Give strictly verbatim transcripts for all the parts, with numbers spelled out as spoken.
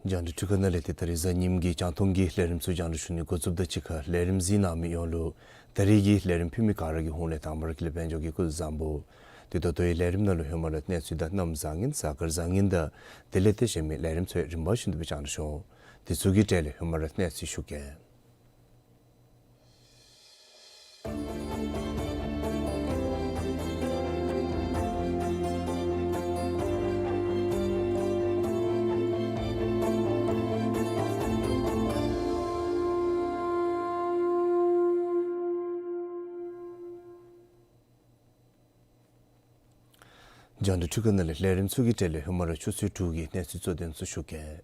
རྒྱང་བསྒྲགས་འཕྲུལ་ཁང་ནང་ལས་ཏེ་ད་རིས་གཟའ་ཉིམ་གི་རྒྱང་མཐོང་གི་ལས་རིམ་ཚུ་རྒྱང་བསྒྲགས་ཞུ་ནི་འགོ་བཙུགསཔ་དང་གཅིག་ཁར་ལས་རིམ་གཟིགས་གནང་མི་ཡོངས་ལུ་ད་རིས་ཀྱི་ལས་རིམ་ཕུལ་མི་ག་ར་གི་ཧོངས་ལས་དང་པ་ར་དགེ་ལེགས་དཔལ་འབྱོར་གྱིས་སྐུ་གཟུགས་བཟང་པོ། ཏེ་ད་ལྟོའི་ལས་རིམ་ནང་ལུ་ཧེ་མ་ར་གནས་ཚུལ་དང་གནམ་བཟང་ངན་གཟའ་སྐར་བཟང་ངན་དང་དེ་ལས་ཏེ་གཞན་མི་ལས་རིམ་ཚུ་རིམ་པ་བཞིན་དུ་སྦེ་རྒྱང་བསྒྲགས་ཞུ་འོང་། དེ་ཚུ་གི་གྲས་ལས་ཧེ་མ་ར་གནས་ཚུལ་ཞུ་གེ། རྒྱང་བསྒྲགས་འཕྲུལ་ཁང་ནང་ལས་ལས་རིམ་ཚུ་གི་གྲས་ལས་ཧེ་མ་ར་ཆུ་ཚོད་དྲུག་གི་གནས་ཚུལ་གཙོ་དོན་ཚུ་ཞུ་གེ།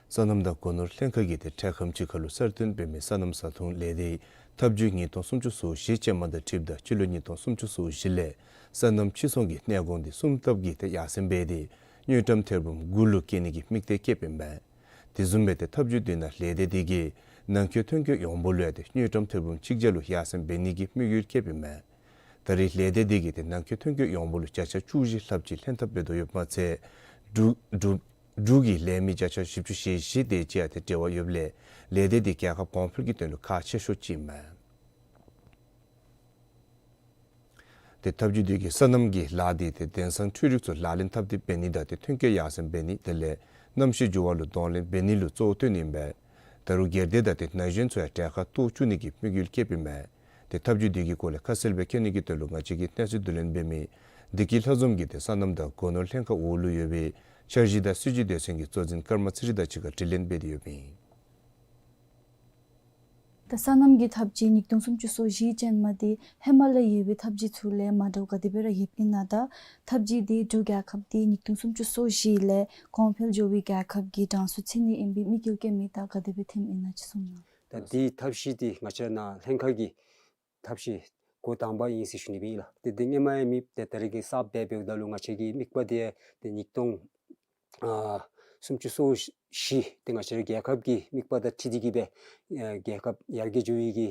སོ་ནམ་དང་སྒོ་ནོར་ལྷན་ཁག་གིས་ཏེ་འཕྲལ་ཁམས་ཅིག་ཁར་ལུ་གསར་བཏོན་འབད་མི་སོ་ནམ་བཟའ་འཐུང་ལས་སྡེའི་ཐབས་ཇུས་ཉིས་སྟོང་སུམ་ཅུ་སོ་བཞི་ཅན་མ་དང་འཁྲིལཝ་ད་སྤྱི་ལོ་ཉིས་སྟོང་སུམ་ཅུ་སོ་བཞི་ལས་སོ་ནམ་ཕྱིར་ཚོང་གི་གནས་གོང་འདི་སུམ་ལྡབ་ཀྱིས་ཏེ་ཡར་སེང་འབད་དེ་དངུལ་ཀྲམ་ཐེར་འབུམ་དགུ་ལུ་བསྐྱེད་ནི་གི་དམིགས་གཏད་བསྐྱེདཔ་ཨིན་པས། དེ་བཟུམ་སྦེ་ཏེ་ཐབས་ཇུས་འདི་ནང་ལས་སྡེ་འདི་གིས་ནང་འཁོད་ཐོན་སྐྱེད་ཡོངས་འབོར་ལུ་ཡང་ཏེ་དངུལ་ཀྲམ་ཐེར་འབུམ་གཅིག་བརྒྱ་ལུ་ཡར་སེང་འབད་ནི་གི་དམིགས་ཡུལ་བསྐྱེདཔ་ཨིན་པས། ད་རེས་ལས་སྡེ་འདི་གིས་ཏེ་ནང་འཁོད་ཐོན་སྐྱེད་ཡོངས་འབོར་ལུ་བརྒྱ་ཆ་བཅུ་བཞི་ལྷགཔ་ཅིག་ལྷན་ཐབས་འབད་དོ་ཡོདཔ་མ་ཚད་འབྲུག་འབྲུག་འབྲུག་གི་ལས་མི་བརྒྱ་ཆ་བཞི་བཅུ་ཞེ་བཞི་དེ་ཅིག་ཡང་ཏེ་འབྲེལ་བ་ཡོདཔ་ལས་ལས་སྡེ་འདི་རྒྱལ་ཁབ་གོང་འཕེལ་གྱི་དོན་ལུ་ཁག་ཆེ་ཤོས་ཅིག་ཨིན་མས། ཏེ་ཐབས་ཇུས་འདི་གིས་སོ་ནམ་གྱི་ལཱ་འདི་ཏེ་དེང་སང་འཕྲུལ་རིག་ཚུ་ལག་ལེན་འཐབ་སྟེ་འབད་ནི་དང་ཏེ་ཐོན་སྐྱེད་ཡར་སེང་འབད་ནི་དེ་ལས་གནམ་གཤིས་འགྱུར་བ་ལུ་གདོང་ལེན་འབད་ནི་ལུ་གཙོ་བོ་བཏོན་ནི་ཨིན་པས། ད་རུང་སྒེར་སྡེ་དང་ཏེ་ན་གཞོན་ཚུ་ཡང་གྲལ་ཁར་གཏོགས་བཅུག་ནི་གི་དམིགས་ཡུལ་བསྐྱེདཔ་ཨིན་མས། ཏེ་ཐབས་ཇུས་འདི་གི་སྐོར་ལས་ཁ་གསལ་སྦེ་མཁྱེན་ནི་གི་དོན་ལུ་ང་བཅས་ཀྱི་གནས་ཚུལ་བསྡུ་ལེན་འབད་མི་བདེ་སྐྱིད་ལྷ་འཛོམས་ཀྱིས་ཏེ་སོ་ནམ་དང་སྒོ་ནོར་ལྷན་ཁག་འོག་ལུ་ཡོད་པའི་འཆར་གཞི་དང་སྲིད་ཇུས་སྡེ་ཚན་གྱི་གཙོ་འཛིན་ཀརྨ་ཚེ་རིང་དང་གཅིག་ཁར་དྲི་ལན་འབད་དེ་ཡོདཔ་ཨིན། ད་སོ་ནམ་གྱི་ཐབས་ཇུས་ཉིས་སྟོང་སུམ་ཅུ་སོ་བཞི་ཅན་མ་འདི་ཧེ་མ་ལས་ཡོད་པའི་ཐབས་ཇུས་ཚུ་ལས་མ་འདྲཝ་ག་དེ་སྦེ་ར་ཡོདཔ་ཨིན་ན། ད་ཐབས་ཇུས་འདི་འབྲུག་རྒྱལ་ཁབ་འདི་ཉིས་སྟོང་སུམ་ཅུ་སོ་བཞི་ལས་གོང་འཕེལ་འགྱོ་བའི་རྒྱལ་ཁབ་ཀྱི་གྲངས་སུ་ཚུད་ནི་ཨིན་པའི་དམིགས་ཡུལ་བསྐྱེད་མི་ད་ག་དེ་སྦེ་ཐོནམ་ཨིན་ན་ཅིག་གསུང་གནང་། ད་འདི་ཐབས་ཤེས་འདི་ང་བཅས་ནཱ་ལྷན་ཁག་གི་ཐབས་ཤེས་འགོ་དང་པ་ཨིན་ཟེར་ཞུ་ནི་ཨིན་ལགས། ཏེ་འདི་སྔོན་མ་ཡང་མེདཔ་ཏེ་ད་རེས་ཀྱི་གསརཔ་སྦེ་འབདཝ་ད་ལུ་ང་བཅས་ཀྱི་དམིགས་པ་འདི་ཏེ་ཉིས་སྟོང་ཨ་སུམ་ཅུ་སོ་བཞི་ཏེ་ང་བཅས་རའི་རྒྱལ་ཁབ་ཀྱི་དམིགས་པ་དང་འཁྲིལ་ཏེ་གིས་སྦེ་ཨ་རྒྱལ་ཁབ་ཡར་རྒྱས་འགྱོ་བའི་གི་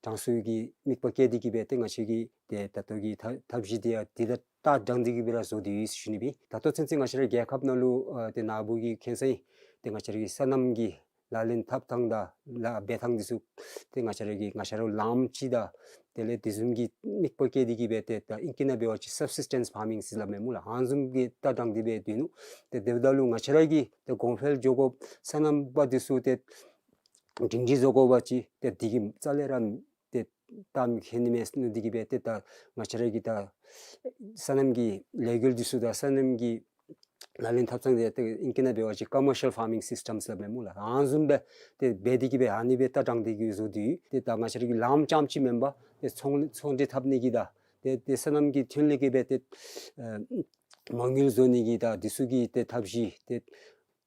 གྲངས་སུ་གི་དམིགས་པ་བསྐྱེད་དེ་གིས་སྦེ་ཏེ་ང་བཅས་ཀྱི་ཏེ་ད་ལྟོ་གི་ཐབས་ཐབས་ཤེས་འདི་ཡང་འདི་དང་ཏ་དྲངས་ཏེ་གིས་སྦེ་ར་བཟོ་སྟེ་ཡོད་ཟེར་ཞུ་ནི་ཨིན། ད་ལྟོ་ཚུན་ཚོད་ང་བཅས་རའི་རྒྱལ་ཁབ་ནང་ལུ་ཨ་ཏེ་ནཱ་བུ་གིས་མཁྱེན་ས་ཨིན། ཏེ་ང་བཅས་རའི་གི་སོ་ནམ་གྱི་ལག་ལེན་འཐབ་ཐངས་དང་ལཱ་འབད་ཐངས་འདི་ཚུ་ཏེ་ང་བཅས་རའི་གི་ང་བཅས་ར་ལམ་ཅིག་དང་དེ་ལས་དེ་བཟུམ་གྱི་དམིགས་པ་བསྐྱེད་དེ་གིས་སྦེ་ཏེ་ད་ཨིང་སྐད་ནང་འབད་བ་ཅིན་སབ་སིས་ཊེནསི་ཕར་མིང་ཟེར་སླབ་མས་སྨོ་ལགས། ཨ་ནི་བཟུམ་གྱི་ཏ་དྲངས་ཏེ་སྦེ་སྡོད་ནུག། ཏེ་དེ་འབདཝ་ད་ལུ་ང་བཅས་ར་གི་ཏེ་གོང་འཕེལ་འགྱོ་དགོཔ་སོ་ནམ་པ་འདི་ཚུ་ཏེ་སྒྲིང་སྒྲིང་བཟོ་དགོ་པ་ཅིན་ཏེ་འདི་གིས་རྩ་ལས་ར་ཏེ་ཏ་མི་ཁེ་ནི་མས་ནུག། དེ་གིས་སྦེ་ཏེ་ད་ང་བཅས་ར་གི་ད་སོ་ནམ་གྱི་ལས་འགུལ་འདི་ཚུ་དང་སོ་ནམ་གྱི་ལག་ལེན་འཐབ་ཐངས་འདི་ཏེ་ཨིང་སྐད་ནང་འབད་བ་ཅིན་ཀོ་མར་ཤལ་ཕར་མིང་སིས་ཊེམ་ཟེར་སླབ་མས་སྨོ་ལགས། ཨ་ནི་བཟུམ་སྦེ་ཏེ་འབད་དེ་གིས་སྦེ་ཨ་ནི་སྦེ་ཏ་དྲངས་ཏེ་གིས་བཟོ་སྟེ་ཏེ་ད་ང་བཅས་ར་གི་ལམ་རྐྱངམ་ཅིག་མེན་པར་ཏེ་ཚོང་ཚོང་འབྲེལ་འཐབ་ནི་གི་དང་ཏེ་ཏེ་སོ་ནམ་གྱི་ཐོན་ལས་ཀྱི་སྦེ་ཏེ་ཨ་མ་དངུལ་བཟོ་ནི་གི་དང་འདི་ཚུ་གི་ཏེ་ཐབས་ཤེས་ཏེ་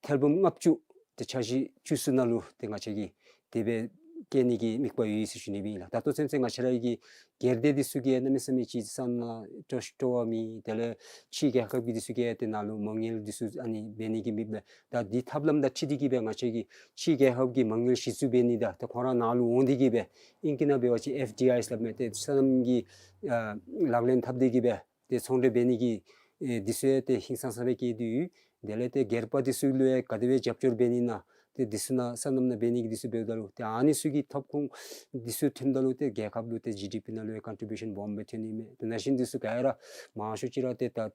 ཐེར་འབུམ་ལྔ་བཅུ་ཏེ་འཆར་གཞི་བཅུ་གསུམ་ནང་ལུ་ཏེ་ང་བཅས་ཀྱིས་དེ་སྦེ་བསྐྱེད་ནི་གི་དམིགས་པ་ཡོད་ཟེར་ཞུ་ནི་ཨིན་ལགས། ད་ལྟོ་ཚུན་ཚོད་ང་བཅས་ར་གི་སྒེར་སྡེ་འདི་ཚུ་གིས་གནམ་མེད་ས་མེད་ཅིག་སོ་ནམ་སྤྲོ་སྤྲོ་བ་མེད། དེ་ལས་ཕྱི་རྒྱལ་ཁབ་ཀྱི་འདི་ཚུ་གིས་ཏེ་ནཱ་ལུ་མ་དངུལ་འདི་ཚུ་ཨ་ནི་འབད་ནི་གི་མེདཔ་ལས་ད་འདི་ཐབས་ལམ་དང་འཁྲིལ་ཏེ་གིས་སྦེ་ང་བཅས་ཀྱིས་ཕྱི་རྒྱལ་ཁབ་ཀྱི་མ་དངུལ་གཞི་བཙུགས་འབད་ནི་དང་ཏེ་ཁོང་ར་ནཱ་ལུ་འོང་སྟེ་གིས་སྦེ་ཨིང་སྐད་ནང་འབད་བ་ཅིན་ཨེཕ་ཌི་ཨའི་ཟེར་སླབ་མས། ཏེ་སོ་ནམ་གྱི་ཨ་ལག་ལེན་འཐབ་སྟེ་གིས་སྦེ་ཏེ་ཚོང་འབྲེལ་འབད་ནི་གི་ཨེ་འདི་ཚུ་ཡང་ཏེ་ཧིང་སངས་ས་སྦེ་བསྐྱེད་དེ་ཡོད། དེ་ལས་ཏེ་སྒེར་པ་འདི་ཚུ་ལུ་ཡང་ག་དེ་སྦེ་རྒྱབ་སྐྱོར་འབད་ནི་ཨིན་ན་ཏེ་འདི་ཚུ་ནང་སོ་ནམ་ནང་འབད་ནི་གི་འདི་ཚུ་འབདཝ་ད་ལུ་ཏེ་ཨ་ནི་ཚུ་གི་ཐོབ་ཁོངས་འདི་ཚུ་ཐོནམ་ད་ལུ་ཏེ་རྒྱལ་ཁབ་ལུ་ཏེ་ཇི་ཌི་པི་ནང་ལུ་ཡང་ཀོན་ཊི་བིའུ་ཤཱན་སྦོམ་སྦེ་ཐོན་ནི་མས། ཏེ་ན་གཞོན་འདི་ཚུ་ག་ར་མང་ཤོས་ཅིག་ར་ཏེ་ད་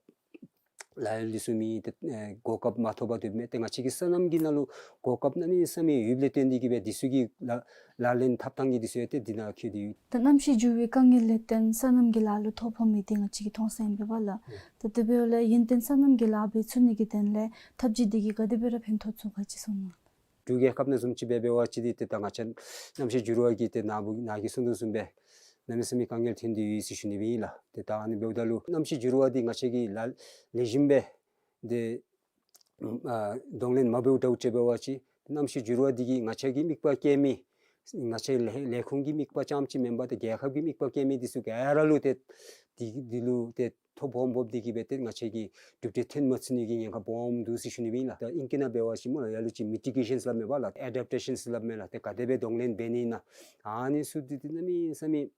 ལཱ་གཡོག་འདི་ཚུ་མེད། ཏེ་ཨེ་གོ་སྐབས་མ་ཐོབ་པར་སྡོདཔ་མས། ཏེ་ང་བཅས་ཀྱི་སོ་ནམ་གྱི་ནང་ལུ་གོ་སྐབས་གནམ་མེད་ས་མེད་ཡོདཔ་ལས་བརྟེན་ཏེ་གིས་སྦེ་འདི་ཚུ་གི་ལཱ་ལག་ལེན་འཐབ་ཐངས་ཀྱི་འདི་ཚུ་ཡང་ཏེ་འདི་ནང་འཁོད་དེ་ཡོད། ད་གནམ་གཤིས་འགྱུར་བའི་དཀའ་ངལ་ལས་བརྟེན་སོ་ནམ་གྱི་ལཱ་ལུ་ཐོ་ཕོག་མི་འདི་ང་བཅས་ཀྱིས་མཐོང་ས་ཨིན་པས་ལགས། ད་དེ་འབདཝ་ལས་ཡུན་བརྟན་སོ་ནམ་གྱི་ལཱ་འབད་ཚུགས་ནི་གི་དོན་ལས་ཐབས་ཇུས་འདི་གིས་ག་དེ་སྦེ་ར་ཕན་ཐོགས་ཚུགས་ག་ཅིག་གསུང་གནང་། འབྲུག་རྒྱལ་ཁབ་ནང་བཟུམ་ཅིག་འབད་འབད་བ་ཅིན་འདི་ཏེ་ད་ང་བཅས་གནམ་གཤིས་འགྱུར་བ་གིས་ཏེ་ནཱ་བུ་ནཱ་གིས་གསུང་དོ་བཟུམ་སྦེ་གནམ་མེད་ས་མེད་དཀའ་ངལ་ཐོན་ཏེ་ཡོད་ཟེར་ཞུ་ནི་སྦེ་ཨིན་ལགས། ཏེ་ད་ཨ་ནི་འབདཝ་ད་ལུ་གནམ་གཤིས་འགྱུར་བ་འདི་ང་བཅས་ཀྱིས་ལ་ལེགས་ཤོམ་སྦེ་ཏེ་ཨ་གདོང་ལེན་མ་འབདཝ་འདྲཝ་ཅིག་འབད་བ་ཅིན་གནམ་གཤིས་འགྱུར་བ་འདི་གིས་ང་བཅས་ཀྱི་དམིགས་པ་བསྐྱེད་མི་ང་བཅས་ལས་ལས་ཁུངས་ཀྱི་དམིགས་པ་རྐྱངམ་ཅིག་མེན་པར་ཏེ་རྒྱལ་ཁབ་ཀྱི་དམིགས་པ་བསྐྱེད་མི་འདི་ཚུ་ག་ར་ལུ་ཏེ་འདི་འདི་ལུ་ཏེ་ཐོ་ཕོག་འབོཝ་འདི་གིས་སྦེ་ཏེ་ང་བཅས་ཀྱིས་གྲུབ་འབྲས་ཐོན་མ་ཚུགས་ནི་གི་ཉེན་ཁ་སྦོམ་འདུག་ཟེར་ཞུ་ནི་སྦེ་ཨིན་ལགས། ད་ཨིང་སྐད་ནང་འབད་བ་ཅིན་སྨོ་ལགས་ལ་ལུ་ཅིག་མི་ཊི་གེ་ཤཱན་ཟེར་སླབ་མས་པ་ལགས། ཨེ་ཌེབ་ཊེ་ཤཱན་ཟེར་སླབ་མས་ལགས། ཏེ་ག་དེ་སྦེ་གདོང་ལེན་འབད་ནི་ཨིན་ན་ཨ་ནི་ཚུ་འདི་ཏེ་གནམ་མེད་ས་མེད་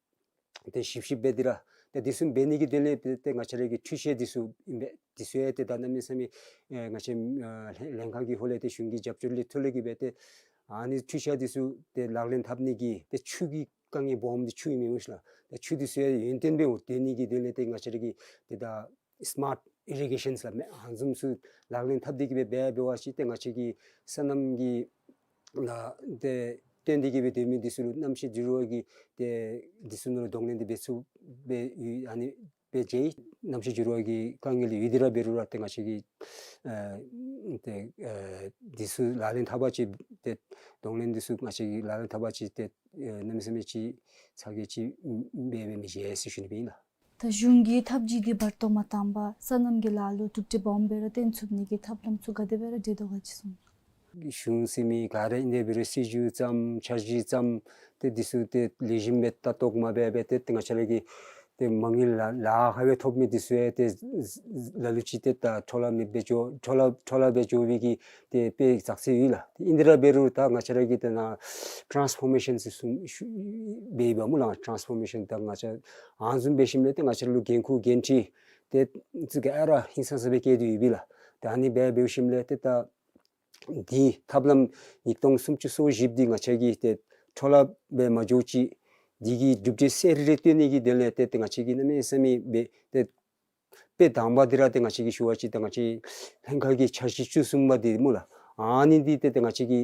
ཏེ་ཞིབ་ཞིབ་འབད་དེ་ར་ ཏེ་དེ་ཚུ་འབད་ནི་གི་དོན་ལས་ཏེ་ཏེ་ང་བཅས་ར་གི་འཕྲུལ་ཆས་དེ་ཚུ་ཨིན་པས། དེ་ཚུ་ཡང་ཏེ་ད་གནམ་མེད་ས་མེད་ཨེ་ང་བཅས་ཨ་ལྷན་ཁག་གི་ཧོངས་ལས་ཏེ་གཞུང་གི་རྒྱབ་སྐྱོར་ལས་ཐོག་ལས་ཀྱི་སྦེ་ཏེ་ཨ་ནི་འཕྲུལ་ཆས་དེ་ཚུ་ཏེ་ལག་ལེན་འཐབ་ནི་གི་ཏེ་ཆུ་གི་དཀའ་ངལ་སྦོམ་འདི་ཆུ་ཨིན་མས་སྨོ་ཤིག་ལགས། ཏེ་ཆུ་དེ་ཚུ་ཡང་ཡུན་བརྟན་སྦེ་འོང་སྡོད་ནི་གི་དོན་ལས་ཏེ་ང་བཅས་ར་གིས་ཏེ་ད་སི་མཱརཊ་ཨི་རི་གེ་ཤཱན་ཟེར་སླབ་མས། ཨ་ནི་བཟུམ་ཚུ་ལག་ལེན་འཐབ་སྟེ་གི་སྦེ་འབད་འབད་བ་ཅིན་ཏེ་ང་བཅས་ཀྱི་སོ་ནམ་གྱི་ནང་ཏེ་བཏོན་ཏེ་གི་སྦེ་སྡོད་མི་དེ་ཚུ་ལུ་གནམ་གཤིས་འགྱུར་བ་གིས་ཏེ་དེ་ཚུ་ནང་ལུ་གདོང་ལེན་འདི་འབད་ཚུགས་སྦེ་ཡོད། ཨ་ནི་སྦེ་ཅིག་གནམ་གཤིས་འགྱུར་བ་གི་དཀའ་ངལ་ཡོད་དེ་ར་འབད་རུང་ར་ཏེ་ང་བཅས་ཀྱིས་ཨ་ཏེ་ཨ་དེ་ཚུ་ལག་ལེན་འཐབ་པ་ཅིན་ཏེ་གདོང་ལེན་དེ་ཚུ་ང་བཅས་ཀྱིས་ལག་ལེན་འཐབ་པ་ཅིན་ཏེ་ཨ་གནམ་མེད་ས་མེད་ཅིག་ཚ་གྱང་ཅིག་འབད་འབད་མི་བཞེས་ཟེར་ཞུ་ནི་སྦེ་ཨིན་ལགས། ད་གཞུང་གིས་ཐབས་ཇུས་འདི་བར་སྟོང་མ་བཏང་པར་སོ་ནམ་གྱི་ལཱ་ལུ་གྲུབ་འབྲས་སྦོམ་སྦེ་ར་བཏོན་ཚུགས་ནི་གི་ཐབས་ལམ་ཚུ་ག་དེ་སྦེ་ར་འབྲི་དོ་ག་ཅིག་གསུང་། གཞུང་ཟེར་མི་ག་ར་ཨིན་དེ་འབད་རུང་སྲིད་བྱུས་བརྩམ་འཆར་གཞི་བརྩམ་ཏེ་དེ་ཚུ་ཏེ་ལེགས་ཤོམ་སྦེ་ལྟ་རྟོག་མ་འབད་འབད་ཏེ་ཏེ་ང་བཅས་ར་གི་ཏེ་མ་དངུལ་ལཱ་ལཱ་ཁག་སྦེ་ཐོབ་མི་དེ་ཚུ་ཡང་ཏེ་ལ་ལུ་ཅིག་ཏེ་ད་འཕྲོ་བརླག་མི་འབད་འགྱོ་འཕྲོ་བརླག་འཕྲོ་བརླག་འབད་འགྱོ་བའི་གི་ཏེ་དཔེ་ཙག་ཙིག་ཡོད་ལགས། ཏེ་ཨིན་དེ་ར་འབད་རུང་ད་ང་བཅས་ར་གི་ཏེ་ནཱ་ཊཱནསི་ཕོར་མེ་ཤཱན་ཟེར་གསུངས་ཞུ་འབད་འབདཝ་སྨོ་ལགས། ཊཱནསི་ཕོར་མེ་ཤཱན་ད་ང་བཅས་ཨ་ནི་བཟུམ་འབད་ཞིནམ་ལས་ཏེ་ང་བཅས་ར་ལུ་འགན་ཁུར་འགན་འཁྲི་ཏེ་ཚུ་ག་ར་ཧིང་སངས་ས་སྦེ་བཀལ་ཏེ་ཡོད་པས་ལགས། ད་ཨ་ནི་སྦེ་འབད་ཞིནམ་ལས་ཏེ་ད་འདི་ཐབས་ལམ་ཉིས་སྟོང་སུམ་ཅུ་སོ་བཞི་འདི་ང་བཅས་ཀྱིས་ཏེ་འཕྲོ་བརླག་སྦེ་མ་འགྱོ་ཅིག་འདི་གི་གྲུབ་འབྲས་གསལ་རི་རི་སྟོན་ནི་གི་དོན་ལས་ཏེ་ཏེ་ང་བཅས་ཀྱིས་གནམ་མེད་ས་མེད་སྦེ་ཏེ་དཔེ་དང་པ་འདི་ར་ཏེ་ང་བཅས་ཀྱིས་ཞུ་བ་ཅིན་ཏེ་ང་བཅས་ལྷན་ཁག་གི་འཆར་གཞི་བཅུ་གསུམ་པ་འདི་སྨོ་ལགས། ཨ་ནི་འདི་ཏེ་ཏེ་ང་བཅས་ཀྱི་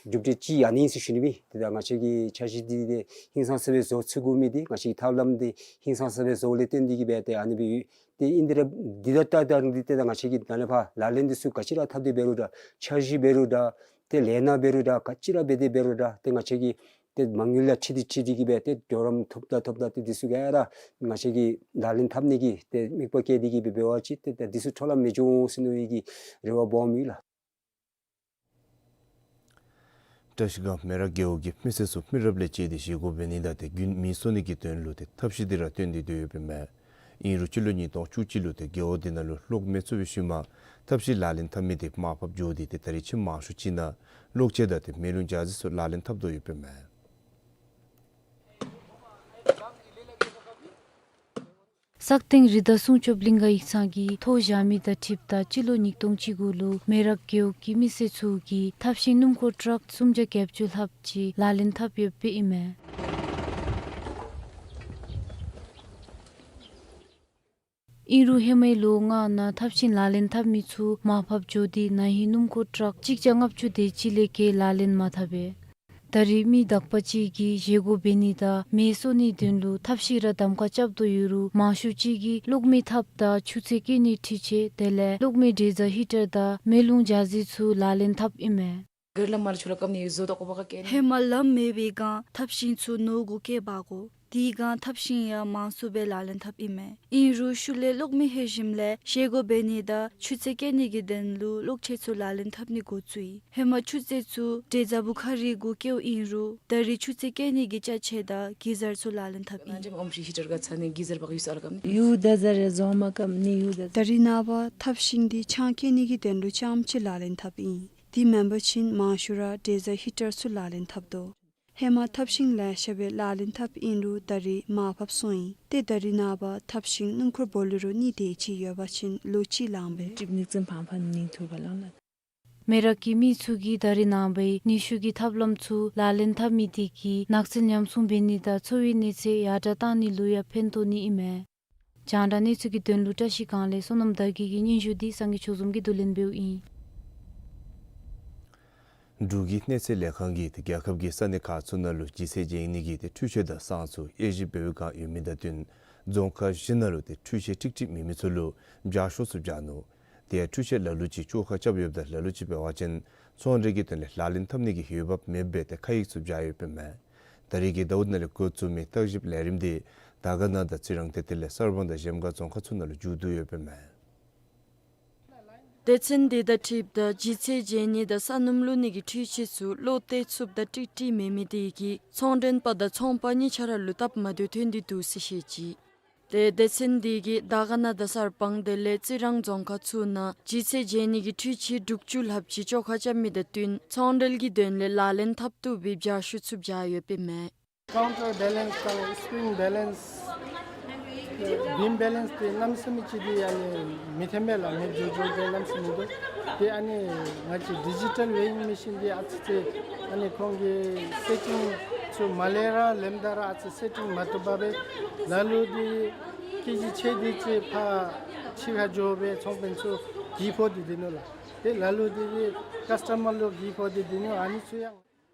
གྲུབ་འབྲས་ཅིག་ཨ་ནི་ཨིན་ཟེར་ཞུ་ནི་སྦེ་ཏེ་ད་ང་བཅས་ཀྱི་འཆར་གཞི་འདི་ཏེ་ཧིང་སངས་ས་སྦེ་བཟོ་ཚུགས་དགོ་མི་འདི་ང་བཅས་ཀྱི་ཐབས་ལམ་འདི་ཧིང་སངས་ས་སྦེ་བཟོ་ལས་བརྟེན་ཏེ་གི་སྦེ་ཏེ་ཨ་ནི་སྦེ་ཡོད། ཏེ་ཨིན་དེ་ར་འདི་ད་ད་ད་འདི་ཏེ་ད་ང་བཅས་ཀྱིས་ད་ལས་ཕར་ལག་ལེན་འདི་ཚུ་ག་ཅི་ར་འཐབ་སྟེ་འབད་རུང་འདྲ་འཆར་གཞི་འབད་རུང་འདྲ་ཏེ་ལས་སྣ་འབད་རུང་འདྲ་ག་ཅི་ར་འབད་དེ་འབད་རུང་འདྲ་ཏེ་ང་བཅས་ཀྱིས་ཏེ་མ་དངུལ་ལག་ཁྲིད་དེ་ཁྲིད་དེ་གི་སྦེ་ཏེ་གྲོགས་རམ་ཐོབ་ད་ཐོབ་ད་ཏེ་འདི་ཚུ་ག་ར་ང་བཅས་ཀྱིས་ལག་ལེན་འཐབ་ནི་གི་ཏེ་དམིགས་པ་བསྐྱེད་དེ་གི་སྦེ་འབད་བ་ཅིན་ཏེ་ཏེ་འདི་ཚུ་འཕྲོ་བརླག་མི་འགྱོ་ཟེར་མནོ་བའི་གི་རེ་བ་སྦོམ་ཡོད་ལགས། བཀྲ་ཤིས་སྒང་མེ་རག་རྒེད་འོག་གི་མི་སེར་ཚུ་མི་རབས་ལས་བཅད་དེ་བཞེས་སྒོ་འབད་ནི་དང་ཏེ་རྒྱུན་མི་གསོ་ནི་གི་དོན་ལུ་ཏེ་ཐབས་ཤེས་འདི་ར་བཏོན་ཏེ་སྡོད་ཡོདཔ་ཨིན་མས། ཨིན་རུང་སྤྱི་ལོ་ཉིས་སྟོང་བཅུ་གཅིག་ལུ་ཏེ་རྒེད་འོག་འདི་ནང་ལུ་གློག་མེ་ཚུགས་པའི་ཤུལ་མ་ཐབས་ཤེས་ལག་ལེན་འཐབ་མི་འདི་མར་ཕབ་འགྱོ་སྟེ་ཏེ་ད་རེས་ཁྱིམ་མང་ཤོས་ཅིག་ནང་གློག་ཆས་དང་ཏེ་མེ་རླུང་འཇའ་ཟེར་ཚུ་ལག་ལེན་འཐབ་དོ་ཡོདཔ་ཨིན་མས། སག་སྟེང་རི་དྭགས་སྲུང་སྐྱོབ་གླིང་ག་ཡིག་ཚང་གིས་ཐོ་བཞག་མི་དང་འཁྲིལཝ་ད་སྤྱི་ལོ་ཉིས་སྟོང་བཅུ་དགུ་ལུ་མེ་རག་རྒེད་འོག་གི་མི་སེར་ཚུ་གིས་ཐབ་ཤིང་སྣུམ་འཁོར་ཊཱག་སུམ་བརྒྱ་བརྒྱད་ཅུ་ལྷགཔ་ཅིག་ལག་ལེན་འཐབ་ཡོདཔ་ཨིན་མས། ཨིན་རུང་ཧེ་མའི་ལོ་ལྔ་ནང་ཐབ་ཤིང་ལག་ལེན་འཐབ་མི་ཚུ་མར་ཕབ་འགྱོ་སྟེ་ན་ཧིང་སྣུམ་འཁོར་ཊཱག་གཅིག་བརྒྱ་ལྔ་བཅུ་དེ་ཅིག་ལས་བརྒལ་ལག་ལེན་མ་འཐབ་པས། ད་རེས་མི་དག་པ་ཅིག་གིས་བཞེས་སྒོ་འབད་ནི་དང་མེ་གསོ་ནིའི་དོན་ལུ་ཐབ་ཤིང་ར་གདམ་ཁ་རྐྱབ་དོ་ཡོད་རུང་མང་ཤོས་ཅིག་གིས་གློག་མེ་ཐབ་དང་ཆུ་ཚན་བཀལ་ནིའི་འཕྲུལ་ཆས་དེ་ལས་གློག་མེ་འདྲེས་རྫས་ཧི་ཊར་དང་མེ་རླུང་འཇའ་ཟེར་ཚུ་ལག་ལེན་འཐབ་ཨིན་མས། ཧེ་མ་ལམ་མེད་པའི་སྒང་ཐབ་ཤིང་ཚུ་ནོར་གུ་བཀལ་འབག་དགོ། དེའི་སྒང་ཐབ་ཤིང་ཡང་མང་སུ་སྦེ་ལག་ལེན་འཐབ་ཨིན་མས། ཨིན་རུང་ཤུལ་ལས་གློག་མེ་ལྷོད་ཞིནམ་ལས་བཞེས་སྒོ་འབད་ནི་དང་ཆུ་ཚན་བཀལ་ནི་གི་དོན་ལུ་གློག་ཆས་ཚུ་ལག་ལེན་འཐབ་ནི་འགོ་བཙུགས་ཡི། ཧེ་མ་ཆུ་ཚན་ཚུ་འདྲེས་རྫས་བུ་ཁ་རིའི་གུ་བཀལཝ་ཨིན་རུང་ད་རེས་ཆུ་ཚན་བཀལ་ནི་གི་ཅ་ཆས་དང་གི་ཟར་ཚུ་ལག་ལེན་འཐབ་ཨིན། ད་རེས་ནངས་པ་ཐབ་ཤིང་འདི་ཆང་བཀལ་ནི་གི་དོན་ལུ་རྐྱངམ་ཅིག་ལག་ལེན་འཐབ་ཨིན། དེ་མེན་པ་ཅིན་མང་ཤོས་ར་འདྲེས་རྫས་ཧི་ཊར་ཚུ་ལག་ལེན་འཐབ་དོ། ཧེ་མ་ཐབ་ཤིང་ལེ་ཤ་སྦེ་ལག་ལེན་འཐབ་ཨིན་རུང་ད་རེས་མར་ཕབ་སོང་ཡི། ཏེ་ད་རེས་ནངས་པ་ཐབ་ཤིང་སྣུམ་འཁོར་བོ་ལེ་རོ་གཉིས་དེ་ཅིག་ཡོད་པ་ཅིན་ལོ་གཅིག་ལང་པས། མེ་རག་གི་མི་ཚུ་གིས་ད་རེས་ནངས་པའི་ནུས་ཤུགས་ཀྱི་ཐབས་ལམ་ཚུ་ལག་ལེན་འཐབ་མི་དེ་གིས་ནགས་ཚལ་ཉམས་སྲུང་འབད་ནི་དང་འཚོ་བའི་གནས་ཚད་ཡར་དྲག་བཏང་ནི་ལུ་ཡང་ཕན་ཐོགས་ནི་ཨིན་མས། རྒྱང་བསྒྲགས་གནས་ཚུལ་གྱི་དོན་ལུ་བཀྲ་ཤིས་སྒང་ལས་བསོད་ནམས་དར་རྒྱས་ཀྱི་སྙན་ཞུ་འདི་སངས་རྒྱས་ཆོས་འཛོམས་ཀྱིས་བསྡུ་ལེན་འབདཝ་ཨིན། འབྲུག་གི་གནས་ཚད་ལས་ཁང་གིས་རྒྱལ་ཁབ་ཀྱི་ས་གནས་ཁག་ཚུ་ནང་ལུ་ལྗིད་ཚད་འཇལ་ནི་གི་ཏེ་འཕྲུལ་ཆས་དང་སྲང་ཚུ་དབྱེ་ཞིབ་འབད་བའི་བསྒང་ཡོད་མི་དང་བསྟུན་རྫོང་ཁག་བཞི་ནང་ལུ་ཏེ་འཕྲུལ་ཆས་ཀྲིག་ཀྲི་མེད་མི་ཚུ་ལུ་བྱ་ཤོག་ཚུ་བྱིན་ནུག། དེ་ཡང་འཕྲུལ་ཆས་ལ་ལུ་ཅིག་བཅོ་ཁ་རྐྱབ་ཡོདཔ་དང་ལ་ལུ་ཅིག་འབད་བ་ཅིན་ཚོང་འབྲེལ་གྱི་དོན་ལས་ལག་ལེན་འཐབ་ནི་གི་འོས་འབབ་མེདཔ་སྦེ་ཏེ་ཁ་ཡིག་ཚུ་བྱིན་ཡོདཔ་ཨིན་མས། ད་རེས་ཀྱི་ཟླཝ་ནང་ལས་འགོ་བཙུགས་མི་བརྟག་ཞིབ་ལས་རིམ་འདི་དར་དཀར་ན་དང་རྩི་རང་ཏེ་དེ་ལས་གསར་སྤང་དང་གཞལམ་སྒང་རྫོང་ཁག་ཚུ་ནང་ལུ་མཇུག་བསྡུ་ཡོདཔ་ཨིན་མས། སྡེ་ཚན་འདི་དང་འཁྲིལཝ་ད་ལྗིད་ཚད་འཇལ་ནི་དང་ས་སྣུམ་བླུག་ནི་གི་འཕྲུལ་ཆས་ཚུ་བློ་གཏད་ཚུགསཔ་དང་ཀྲིག་ཀྲི་མེད་མི་དེ་གིས་ཚོང་མགྲོན་པ་དང་ཚོང་པ་གཉིས་ཆ་ར་ལུ་སྟབས་མ་བདེཝ་ཐོན་ཏེ་འདུག་ཟེར་བཤད་ཅི། ཏེ་སྡེ་ཚན་འདི་གིས་དར་དཀར་ན་དང་གསར་སྤང་དེ་ལས་རྩི་རང་རྫོང་ཁག་ཚུ་ནང་ལྗིད་ཚད་འཇལ་ནི་གི་འཕྲུལ་ཆས་དྲུག་ཅུ་ལྷགཔ་ཅིག་བཅོ་ཁ་རྐྱབ་མི་དང་བསྟུན་ཚོང་འབྲེལ་གྱི་དོན་ལས་ལག་ལེན་འཐབ་བཏུབ་པའི་བྱ་ཤོག་ཚུ་བྱིན་ཡོདཔ་ཨིན་མས། ཀའུན་ཊར་བེ་ལེནསི་དང་སི་པྲིང་བེ་ལེནསི་ བིམ་བེ་ལེནསི་འདི་གནམ་མེད་ས་མེད་ཅིག་འདི་ཨ་ནི་མི་ཐོན་མས་ལགས། མེདཔ་འགྱོ་འགྱོཝ་འདི་གནམ་མེད་ས་མེད་འདུག། ཏེ་ཨ་ནི་ང་བཅས་ཌི་ཇི་ཊལ་ཝེ་ཡིང་མེ་ཤིན་འདི་ཨ་ཙི་ཅིག་ཨ་ནི་ཁོང་གི་སེ་ཊིང་ཚུ་མ་ལས་ར་ལེནམ་ད་ར་ཨ་ཙི་སེ་ཊིང་མ་བཏུབ་པར་སྦེ་ལ་ལུ་འདི་ཀེ་ཇི་ཕྱེད་འདི་ཅིག་ཕར་ཕྱི་ཁར་འགྱོ་སྦེ་ཚོང་དཔོན་ཚུ་གྱི་ཕོག་སྟེ་སྡོད་ནུག་ལགས། ཏེ་ལ་ལུ་འདི་ཀཱསི་ཊ་མར་ལུ་གྱི་ཕོག་སྟེ་སྡོད་ནུག། ཨ་ནི་ཚུ་ཡང་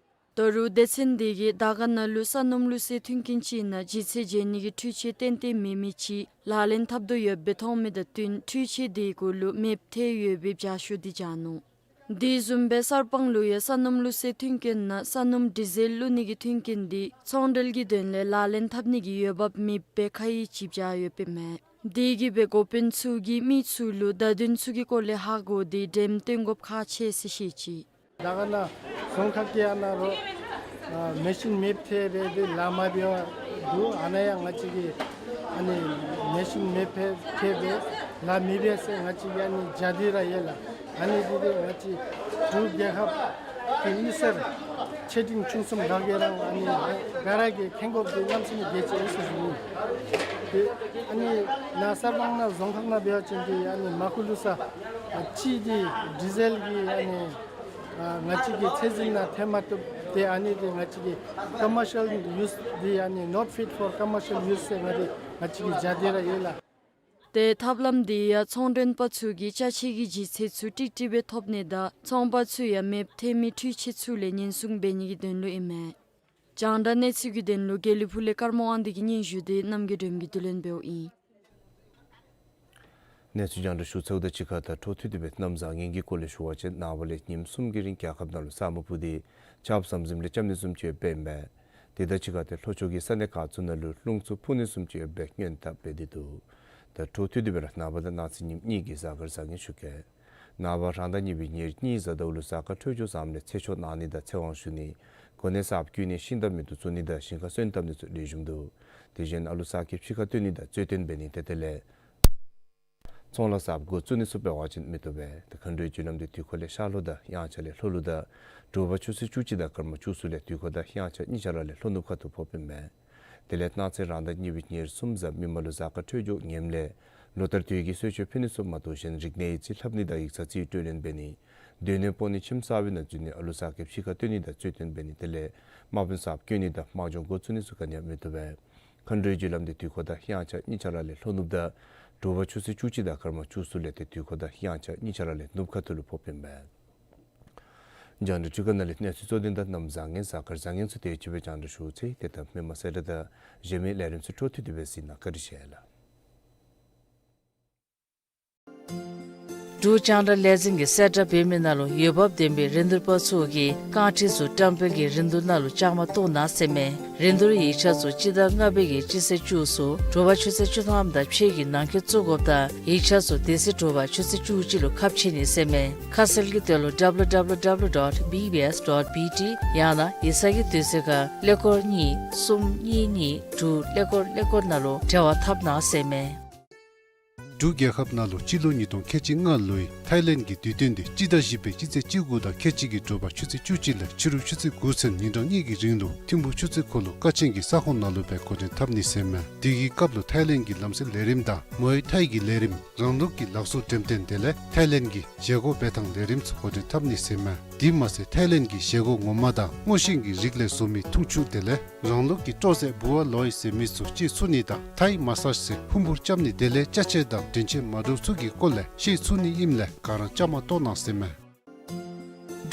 ད་རུང་སྡེ་ཚན་འདི་གིས་དར་དཀར་ན་ལུ་ས་སྣུམ་བླུགས་སའི་མཐུན་རྐྱེན་ཅིག་ནང་ལྗིད་ཚད་འཇལ་ནི་གི་འཕྲུལ་ཆས་ཏན་ཏན་མེད་མི་ཅིག་ལག་ལེན་འཐབ་དོ་ཡོདཔ་སྦེ་མཐོང་མི་དང་བསྟུན་འཕྲུལ་ཆས་དེའི་གུ་ལུ་མེཔ་ཐལ་ཡོད་པའི་བྱ་ཤུགས་འདི་བྱ་ནུག། དེ་བཟུམ་སྦེ་གསར་སྤང་ལུ་ཡང་ས་སྣུམ་བླུགས་སའི་མཐུན་རྐྱེན་ནང་ས་སྣུམ་ཌི་ཟེལ་བླུགས་ནི་གི་མཐུན་རྐྱེན་འདི་ཚོང་འབྲེལ་གྱི་དོན་ལས་ལག་ལེན་འཐབ་ནི་གི་འོས་འབབ་མེདཔ་སྦེ་ཁ་ཡིག་ཅིག་བཞག་ཡོདཔ་ཨིན་མས། དེ་གིས་སྦེ་འགོ་དཔོན་ཚུ་གིས་མི་ཚུ་ལུ་བརྡ་དོན་ཚུ་གི་སྐོར་ལས་ཧ་གོ་སྟེ་འགྲེམས་སྟོན་དགོཔ་ཁག་ཆེ་ཟེར་བཤད་ཅི། དར་དཀར་ན་རྫོང་ཁག་གི་ཨ་ནཱ་རོགས་ཨ་མེ་ཤིན་མེཔ་ཐལ་སྦེ་འདི་ལཱ་མ་འབད་བར་འདུག། ཨ་ནཱ་ཡང་ང་བཅས་ཀྱིས་ཨ་ནི་མེ་ཤིན་མེཔ་ཐལ་སྦེ་ལཱ་མི་འབད་ཟེར་ང་བཅས་ཀྱིས་ཨ་ནི་བྱ་སྟེ་ར་ཡོད་ལགས། ཨ་ནི་འདི་འདི་ང་བཅས་འབྲུག་རྒྱལ་ཁབ་ཀྱི་མི་སེར་ཆེ་འབྲིང་ཆུང་གསུམ་ག་གིས་ར་ཨ་ནི་ག་ར་གིས་མཁྱེན་དགོཔ་འདི་གནམ་མེད་ས་མེད་གལ་ཆེ་ཟེར་ཞུ་ནི། ཏེ་ཨ་ནི་ནཱ་གསར་སྤང་ན་རྫོང་ཁག་ནང་འབད་བ་ཅིན་འདི་ཨ་ནི་མར་ཁུ་བླུགས་ས་ཨ་ཅིག་འདི་ཌི་ཟེལ་གྱི་ཨ་ནི་ཨ་ང་བཅས་ཀྱི་ཚད་འཛིན་ནང་ཐོན་མ་བཏུབ། ཏེ་ཨ་ནི་འདི་ང་བཅས་ཀྱི་ཀོ་མར་ཤལ་ཡུས་འདི་ཨ་ནི་not fit for commercial use ཟེར་ང་འདི་ང་བཅས་ཀྱིས་བྱ་སྟེ་ར་ཡོད་ལགས། ཏེ་ཐབས་ལམ་འདི་ཡང་ཚོང་མགྲོན་པ་ཚུ་གིས་ཅ་ཆས་ཀྱི་ལྗིད་ཚད་ཚུ་ཀྲིག་ཀྲི་སྦེ་ཐོབ་ནི་དང་ཚོང་པ་ཚུ་ཡང་མེཔ་ཐལ་མི་འཕྲུལ་ཆས་ཚུ་ལས་ཉེན་སྲུང་འབད་ནི་གི་དོན་ལུ་ཨིན་མས། རྒྱང་བསྒྲགས་གནས་ཚུལ་གྱི་དོན་ལུ་དགེ་ལེགས་ཕུག་ལས་ཀརྨ་དབང་འདུས་ཀྱི་སྙན་ཞུ་དེ་རྣམ་རྒྱལ་སྒྲོལ་མ་གིས་བསྡུ་ལེན་འབདཝ་ཨིན། གནས་ཚུལ་རྒྱང་བསྒྲགས་ཞུ་ཚརཝ་དང་གཅིག་ཁར་ད་འཕྲོ་མཐུད་དེ་སྦེ་གནམ་བཟང་ངན་གྱི་སྐོར་ལས་ཞུ་བ་ཅིན་ནངས་པ་ལས་ཉིནམ་གསུམ་གྱི་རིང་རྒྱལ་ཁབ་ནང་ལུ་ས་སྨུག་སྤུབས་ཏེ་ཆརཔ་ཟམ་ཟིམ་ལས་རྐྱབ་ནི་བཟུམ་ཅིག་ཡོདཔ་ཨིན་པས། དེ་དང་གཅིག་ཁར་ཏེ་ལྷོ་ཕྱོགས་ཀྱི་ས་གནས་ཁག་ཚུ་ནང་ལུ་རླུང་འཚུབ་འཕུ་ནི་བཟུམ་ཅིག་ཡོད་པའི་སྔོན་བརྡ་སྤེལ་ཏེ་འདུག། ད་འཕྲོ་མཐུད་དེ་སྦེ་ར་ནངས་པ་དང་གནངས་ཚེ་ཉིནམ་གཉིས་ཀྱི་གཟའ་སྐར་བཟང་ངན་ཞུ་གེ། ནངས་པ་རང་ཟླ་གཉིས་པའི་ཉེར་གཉིས་གཟའ་ཟླཝ་ལུ་གཟའ་སྐར་འཕྲོད་སྦྱོར་བཟངམ་ལས་ཚེ་མཆོག་གནང་ནི་དང་ཚེ་དབང་ཞུ་ནི། གོ་གནས་གསརཔ་བསྐོ་ནི་ཤིང་རྟ་མེ་ཏོག་བཙུགས་ནི་དང་ཞིང་ཁ་སོན་བཏབ་ནི་ཚུ་ལེགས་ཤོམ་འདུག། དེ་བཞིན་ཨ་ལུ་གསར་སྐྱེས་ཕྱི་ཁར་བཏོན་ནི་དང་རྩོད་བཏོན་འབད་ནི་ཏེ་དེ་ལས་ཚོང་ལཱ་གསརཔ་འགོ་བཙུགས་ནི་ཚུ་འབད་བ་ཅིན་མི་བཏུབ་པས། ཏེ་མཁའ་འགྲོའི་རྒྱུ་ལམ་འདི་དུས་འཁོར་ལས་ཤར་ལྷོ་དང་དབྱངས་འཆར་ལས་ལྷོ་ལུ་དང་དྲོ་པ་ཆུ་ཚོད་བཅུ་གཅིག་དང་སྐར་མ་བཅུ་གསུམ་ལས་དུས་འཁོར་དང་དབྱངས་འཆར་གཉིས་ཆ་ར་ལས་ལྷོ་ནུབ་ཁ་ཐུག་ཕོགཔ་ཨིན་མས། དེ་ལས་གནངས་ཚེ་རང་ཟླ་གཉིས་པའི་ཉེར་གསུམ་གཟའ་མིག་དམར་ལུ་གཟའ་སྐར་འཕྲོད་སྦྱོར་ངནམ་ལས་ལོ་ལྟར་དུས་ཀྱི་གསོལ་མཆོད་ཕུལ་ནི་ཚུ་མ་གཏོགས་གཞན་རིག་གནས་ཡིག་རྩིས་ལྷབ་ནི་དང་ཡིག་ཚང་རྩིས་སྤྲོད་ལེན་འབད་ནི། སྡོད་གནས་སྤོ་ནི་ཁྱིམ་གསར་པའི་ནང་འཛུལ་ནི་ཨ་ལུ་གསར་སྐྱེས་ཕྱི་ཁར་བཏོན་ནི་དང་རྩོད་བཏོན་འབད་ནི་དེ་ལས་དམག་དཔོན་གསརཔ་བསྐོ་ནི་དང་དམག་སྦྱོང་འགོ་བཙུགས་ནི་ཚུ་ག་ནི་ཡང་མི་བཏུབ་པས། མཁའ་འགྲོའི་རྒྱུ་ལམ་འདི་དུས་འཁོར་དང་དབྱངས་འཆར་གཉིས་ཆ་ར་ལས་ལྷོ་ནུབ་དང་དྲོ་པ་ཆུ་ཚོད་བཅུ་གཅིག་དང་སྐར་མ་བཅུ་གསུམ་ལས་ཏེ་དུས་འཁོར་དང་དབྱངས་འཆར་གཉིས་ཆ་ར་ལས་ནུབ་ཁ་ཐུག་ལུ་ཕོགཔ་ཨིན་པས། རྒྱང་བསྒྲགས་སྒྲིག་ཁང་ནང་ལས་གནས་ཚུལ་གཙོ་དོན་དང་གནམ་བཟང་ངན་གཟའ་སྐར་བཟང་ངན་ཚུ་དེ་ཅིག་སྦེ་རྒྱང་བསྒྲགས་ཞུ་ཚར་ཡི། ཏེ་ད་མི་མང་གསལ་བསྒྲགས་དང་གཞན་མི་ལས་རིམ་ཚུ་འཕྲོ་མཐུད་དེ་སྦེ་གཟིགས་གནང་། བཀའ་དྲིན་ཆེ་ལགས། འབྲུག་རྒྱང་བསྒྲགས་ལས་འཛིན་གྱིས་གསལ་བསྒྲགས་འབད་མི་ནང་ལུ་འོས་འབབ་ལྡན་པའི་རིན་བསྡུར་པ་ཚུ་གིས་རྐང་ཁྲི་ཚུ་བཀྲམ་སྤེལ་གྱི་རིན་བསྡུར་ནང་ལུ་བཅའ་མར་གཏོགས་གནང་ཟེར་མས། རིན་བསྡུར་ཡིག་ཆ་ཚུ་སྤྱི་ཟླ་ལྔ་པའི་གི་སྤྱི་ཚེས་བཅུ་གསུམ་དྲོ་པ་ཆུ་ཚོད་བཅུ་ཐམ་དང་ཕྱེད་ཀྱི་ནང་འཁོད་བཙུགས་དགོཔ་དང་ཡིག་ཆ་ཚུ་དེ་ཚེ་དྲོ་པ་ཆུ་ཚོད་བཅུ་གཅིག་ལུ་ཁ་ཕྱེ་ནི་ཟེར་མས། ཁ་གསལ་གྱི་དོན་ལུ་W W W dot B B S dot B T ཡང་ན་ཡིག་ཚང་གི་དུས་ཚོད་ཁར་ཀླད་ཀོར་གཉིས་གསུམ་གཉིས་གཉིས་དྲུག་ཀླད་ཀོར་ཀླད་ཀོར་ནང་ལུ་འབྲེལ་བ་འཐབ་གནང་ཟེར་མས། འབྲུག་རྒྱལ་ཁབ་ནང་ལུ་སྤྱི་ལོ་ཉིས་སྟོང་ཁལ་གཅིག་ལྔ་ལོའི་ཐའི་ལེནཌ་གི་དུས་སྟོན་འདི་སྤྱི་ཟླ་བཞི་པའི་སྤྱི་ཚེས་བཅུ་དགུ་དང་ཁལ་གཅིག་གི་དྲོ་པ་ཆུ་ཚོད་བཅུ་གཅིག་ལས་ཕྱི་རུ་ཆུ་ཚོད་དགུ་ཚུན་ཉིན་གྲངས་གཉིས་ཀྱི་རིང་ལུ་ཐིམ་ཕུག་ཆུ་ཚོད་འཁོར་ལོ་ཀ་ཆེན་གྱི་ས་ཁོངས་ནང་ལུ་སྦེ་འགོ་འདྲེན་འཐབ་ནི་ཟེར་མས། དེ་གི་སྐབས་ལུ་ཐའི་ལེནཌ་གི་ལམ་སེལ་ལས་རིམ་དང་མོའེ་ཐའི་གི་ལས་རིམ་རང་ལུགས་ཀྱི་ལག་བཟོ་འགྲེམས་སྟོན་དེ་ལས་ཐའི་ལེནཌ་གི་བཞེས་སྒོ་འབད་ཐངས་ལས་རིམ་ཚུ་འགོ་འདྲེན་འཐབ་ནི་ཟེར་མས། དེ་མ་ཚད་ཐའི་ལེནཌ་གི་བཞེས་སྒོ་ངོ་མ་དང་སྔོ་ཤིང་གི་རིགས་ལས་བཟོ་མི་འཐུང་ཆུ་དེ་ལས་རང་ལུགས་ཀྱི་སྤྲོ་ཟས་བུ་ཝ་ལོའི་ཟེར་མི་ཚུ་ཅིག་ཚུ་ནི་དང་ཐའི་མ་སཱཇ་ཟེར་ཕུང་པོ་རྐྱབ་ནི་དེ་ལས་ཅ་ཆས་དང་དྲན་ཤེས་མ་འདྲཝ་ཚུ་གི་སྐོར་ལས་ཤེས་ཚུགས་ནི་ཨིནམ་ལས་ག་ར་བཅའ་མར་གཏོགས་གནང་ཟེར་མས།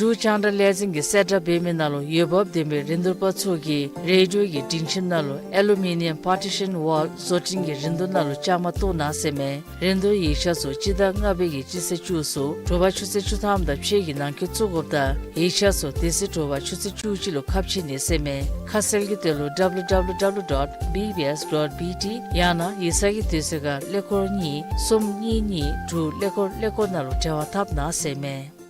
འབྲུག་རྒྱང་བསྒྲགས་ལས་འཛིན་གྱིས་གསལ་བསྒྲགས་འབད་མི་ནང་ལུ་འོས་འབབ་ལྡན་པའི་རིན་བསྡུར་པ་ཚུ་གིས་རེ་ཌི་ཡོ་གི་སྒྲིང་ཁྱིམ་ནང་ལུ་ཨེ་ལུ་མི་ནི་ཡམ་པར་ཊི་ཤཱན་ཝཱལ་བཟོ་སྐྲུན་གྱི་རིན་བསྡུར་ནང་ལུ་བཅའ་མར་གཏོགས་གནང་ཟེར་མས། རིན་བསྡུར་ཡིག་ཆ་ཚུ་སྤྱི་ཟླ་ལྔ་པའི་གི་སྤྱི་ཚེས་བཅུ་གསུམ་དྲོ་པ་ཆུ་ཚོད་བཅུ་ཐམ་དང་ཕྱེད་ཀྱི་ནང་འཁོད་བཙུགས་དགོཔ་དང་ཡིག་ཆ་ཚུ་དེ་ཚེ་དྲོ་པ་ཆུ་ཚོད་བཅུ་གཅིག་ལུ་ཁ་ཕྱེ་ནི་ཟེར་མས། ཁ་གསལ་གྱི་དོན་ལུ་W W W dot B B S dot B T ཡང་ན་ཡིག་ཚང་གི་དུས་ཚོད་ཁར་ཀླད་ཀོར་གཉིས་གསུམ་གཉིས་གཉིས་དྲུག་ཀླད་ཀོར་ཀླད་ཀོར་ནང་ལུ་འབྲེལ་བ་འཐབ་གནང་ཟེར་མས།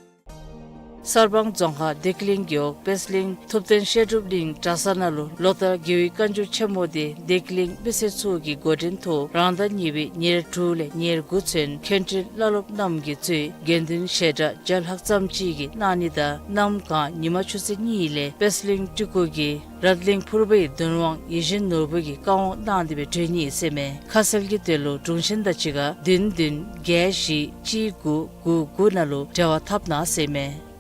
གསར་སྤང་རྫོང་ཁག་བདེ་སྐྱིད་གླིང་གི་འོག་པད་གླིང་ཐུབ་བསྟན་བཤད་སྒྲུབ་གླིང་གྲྭ་ས་ནང་ལུ་ལོ་ལྟར་དགེ་བའི་བཀའ་འགྱུར་ཆེན་མོ་དེ་བདེ་སྐྱིད་གླིང་མི་སེར་ཚུ་གི་འགོ་འདྲེན་ཐོག་རང་ཟླ་གཉིས་པའི་ཉེར་དྲུག་ལས་ཉེར་དགུ་ཚུན་མཁན་སྤྲུལ་བླ་སློབ་རྣམས་ཀྱིས་གཙོས་དགེ་འདུན་ཞལ་གྲངས་བརྒྱ་ལྷག་ཙམ་ཅིག་གིས་གནང་ནི་དང་གནམ་གང་ཉིན་མ་ཆུ་ཚོད་གཉིས་ལས་པད་གླིང་སྤྲུལ་སྐུ་གིས་རཏ་གླིང་ཕུར་པའི་གདུང་དབང་ཡིད་བཞིན་ནོར་བུ་གིས་བཀའ་དབང་གནང་སྟེ་སྦེ་སྒྲོན་ནི་ཟེར་མས། ཁ་གསལ་གྱི་དོན་ལུ་དྲུང་ཆེན་དང་གཅིག་ཁར་བདུན་བདུན་བརྒྱད་བཞི་གཅིག་དགུ་དགུ་དགུ་ནང་ལུ་འབྲེལ་བ་འཐབ་གནང་ཟེར་མས།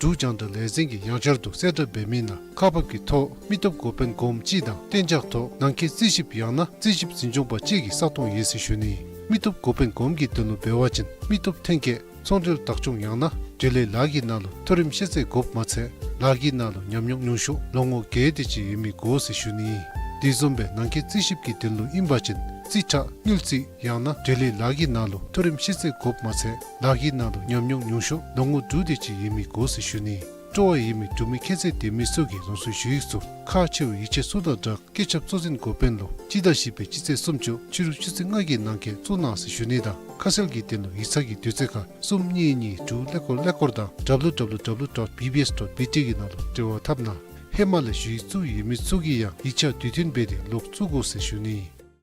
འབྲུག་རྒྱང་བསྒྲགས་ལས་འཛིན་གྱིས་ཡང་བསྐྱར་དུ་གསལ་བསྒྲགས་འབད་མི་ནང་ཁག་འབག་གི་ཐོག་མི་སྟོབས་འགོ་དཔོན་གོངམ་གཅིག་དང་གཏན་འཇགས་ཐོག་ནང་འཁོད་རྩིས་ཞིབ་ཡང་ན་རྩིས་ཞིབ་འཛིན་སྐྱོང་པ་གཅིག་གི་ས་སྟོང་ཡོད་ཟེར་ཞུ་ནི། མི་སྟོབས་འགོ་དཔོན་གོངམ་གྱི་དོན་ལུ་འབད་བ་ཅིན་མི་སྟོབས་ཐོན་སྐྱེད་ཚོང་འབྲེལ་བདག་སྐྱོང་ཡང་ན་འབྲེལ་ཡོད་ལཱ་གི་ནང་ལུ་མཐོ་རིམ་ཤེས་ཚད་དགོཔ་མ་ཚད་ལཱ་གི་ནང་ལུ་ཉམས་མྱོང་ཉུང་ཤོས་ལོ་ངོ་བརྒྱད་དེ་ཅིག་ཡོད་མི་དགོ་ཟེར་ཞུ་ནི། དེ་བཟུམ་སྦེ་ནང་འཁོད་རྩིས་ཞིབ་ཀྱི་དོན་ལུ་ཨིན་པ་ཅིན་རྩིས་ཁྲ་དངུལ་རྩིས་ཡང་ན་འབྲེལ་ཡོད་ལཱ་གི་ནང་ལུ་མཐོ་རིམ་ཤེས་ཚད་དགོཔ་མ་ཚད་ལཱ་གི་ནང་ལུ་ཉམས་མྱོང་ཉུང་ཤོས་ལོ་ངོ་དྲུག་དེ་ཅིག་ཡོད་མི་དགོ་ཟེར་ཞུ་ནི། སྤྲོ་བ་ཡོད་མི་འབྲུག་མི་ཁྱད་ཚད་ལྡན་མི་ཚུ་གིས་རང་སོའི་ཞུ་ཡིག་ཚུ་ཁག་ཆེ་བའི་ཡིག་ཆ་ཚུ་དང་སྦྲགས་སྐུ་ཚབ་གཙོ་འཛིན་འགོ་དཔོན་ལུ་སྤྱི་ཟླ་བཞི་པའི་སྤྱི་ཚེས་སུམ་ཅུ་ཕྱི་རུ་ཆུ་ཚོད་ལྔ་གི་ནང་འཁོད་བཙུགས་གནང་ཟེར་ཞུ་ནི་དང་ཁ་གསལ་གྱི་དོན་ལུ་ཡིག་ཚང་གི་དུས་ཚོད་ཁར་གསུམ་གཉིས་གཉིས་དྲུག་ཀླད་ཀོར་ཀླད་ཀོར་དང་W W W dot B B S dot B T གི་ནང་ལུ་འབྲེལ་བ་འཐབ་གནང་། ཧེ་མ་ལས་ཞུ་ཡིག་བཙུགས་ཡོད་མི་ཚུ་གིས་ཡང་ཡིག་ཆ་དུས་མཐུན་འབད་དེ་ལོག་བཙུགས་དགོ་ཟེར་ཞུ་ནི།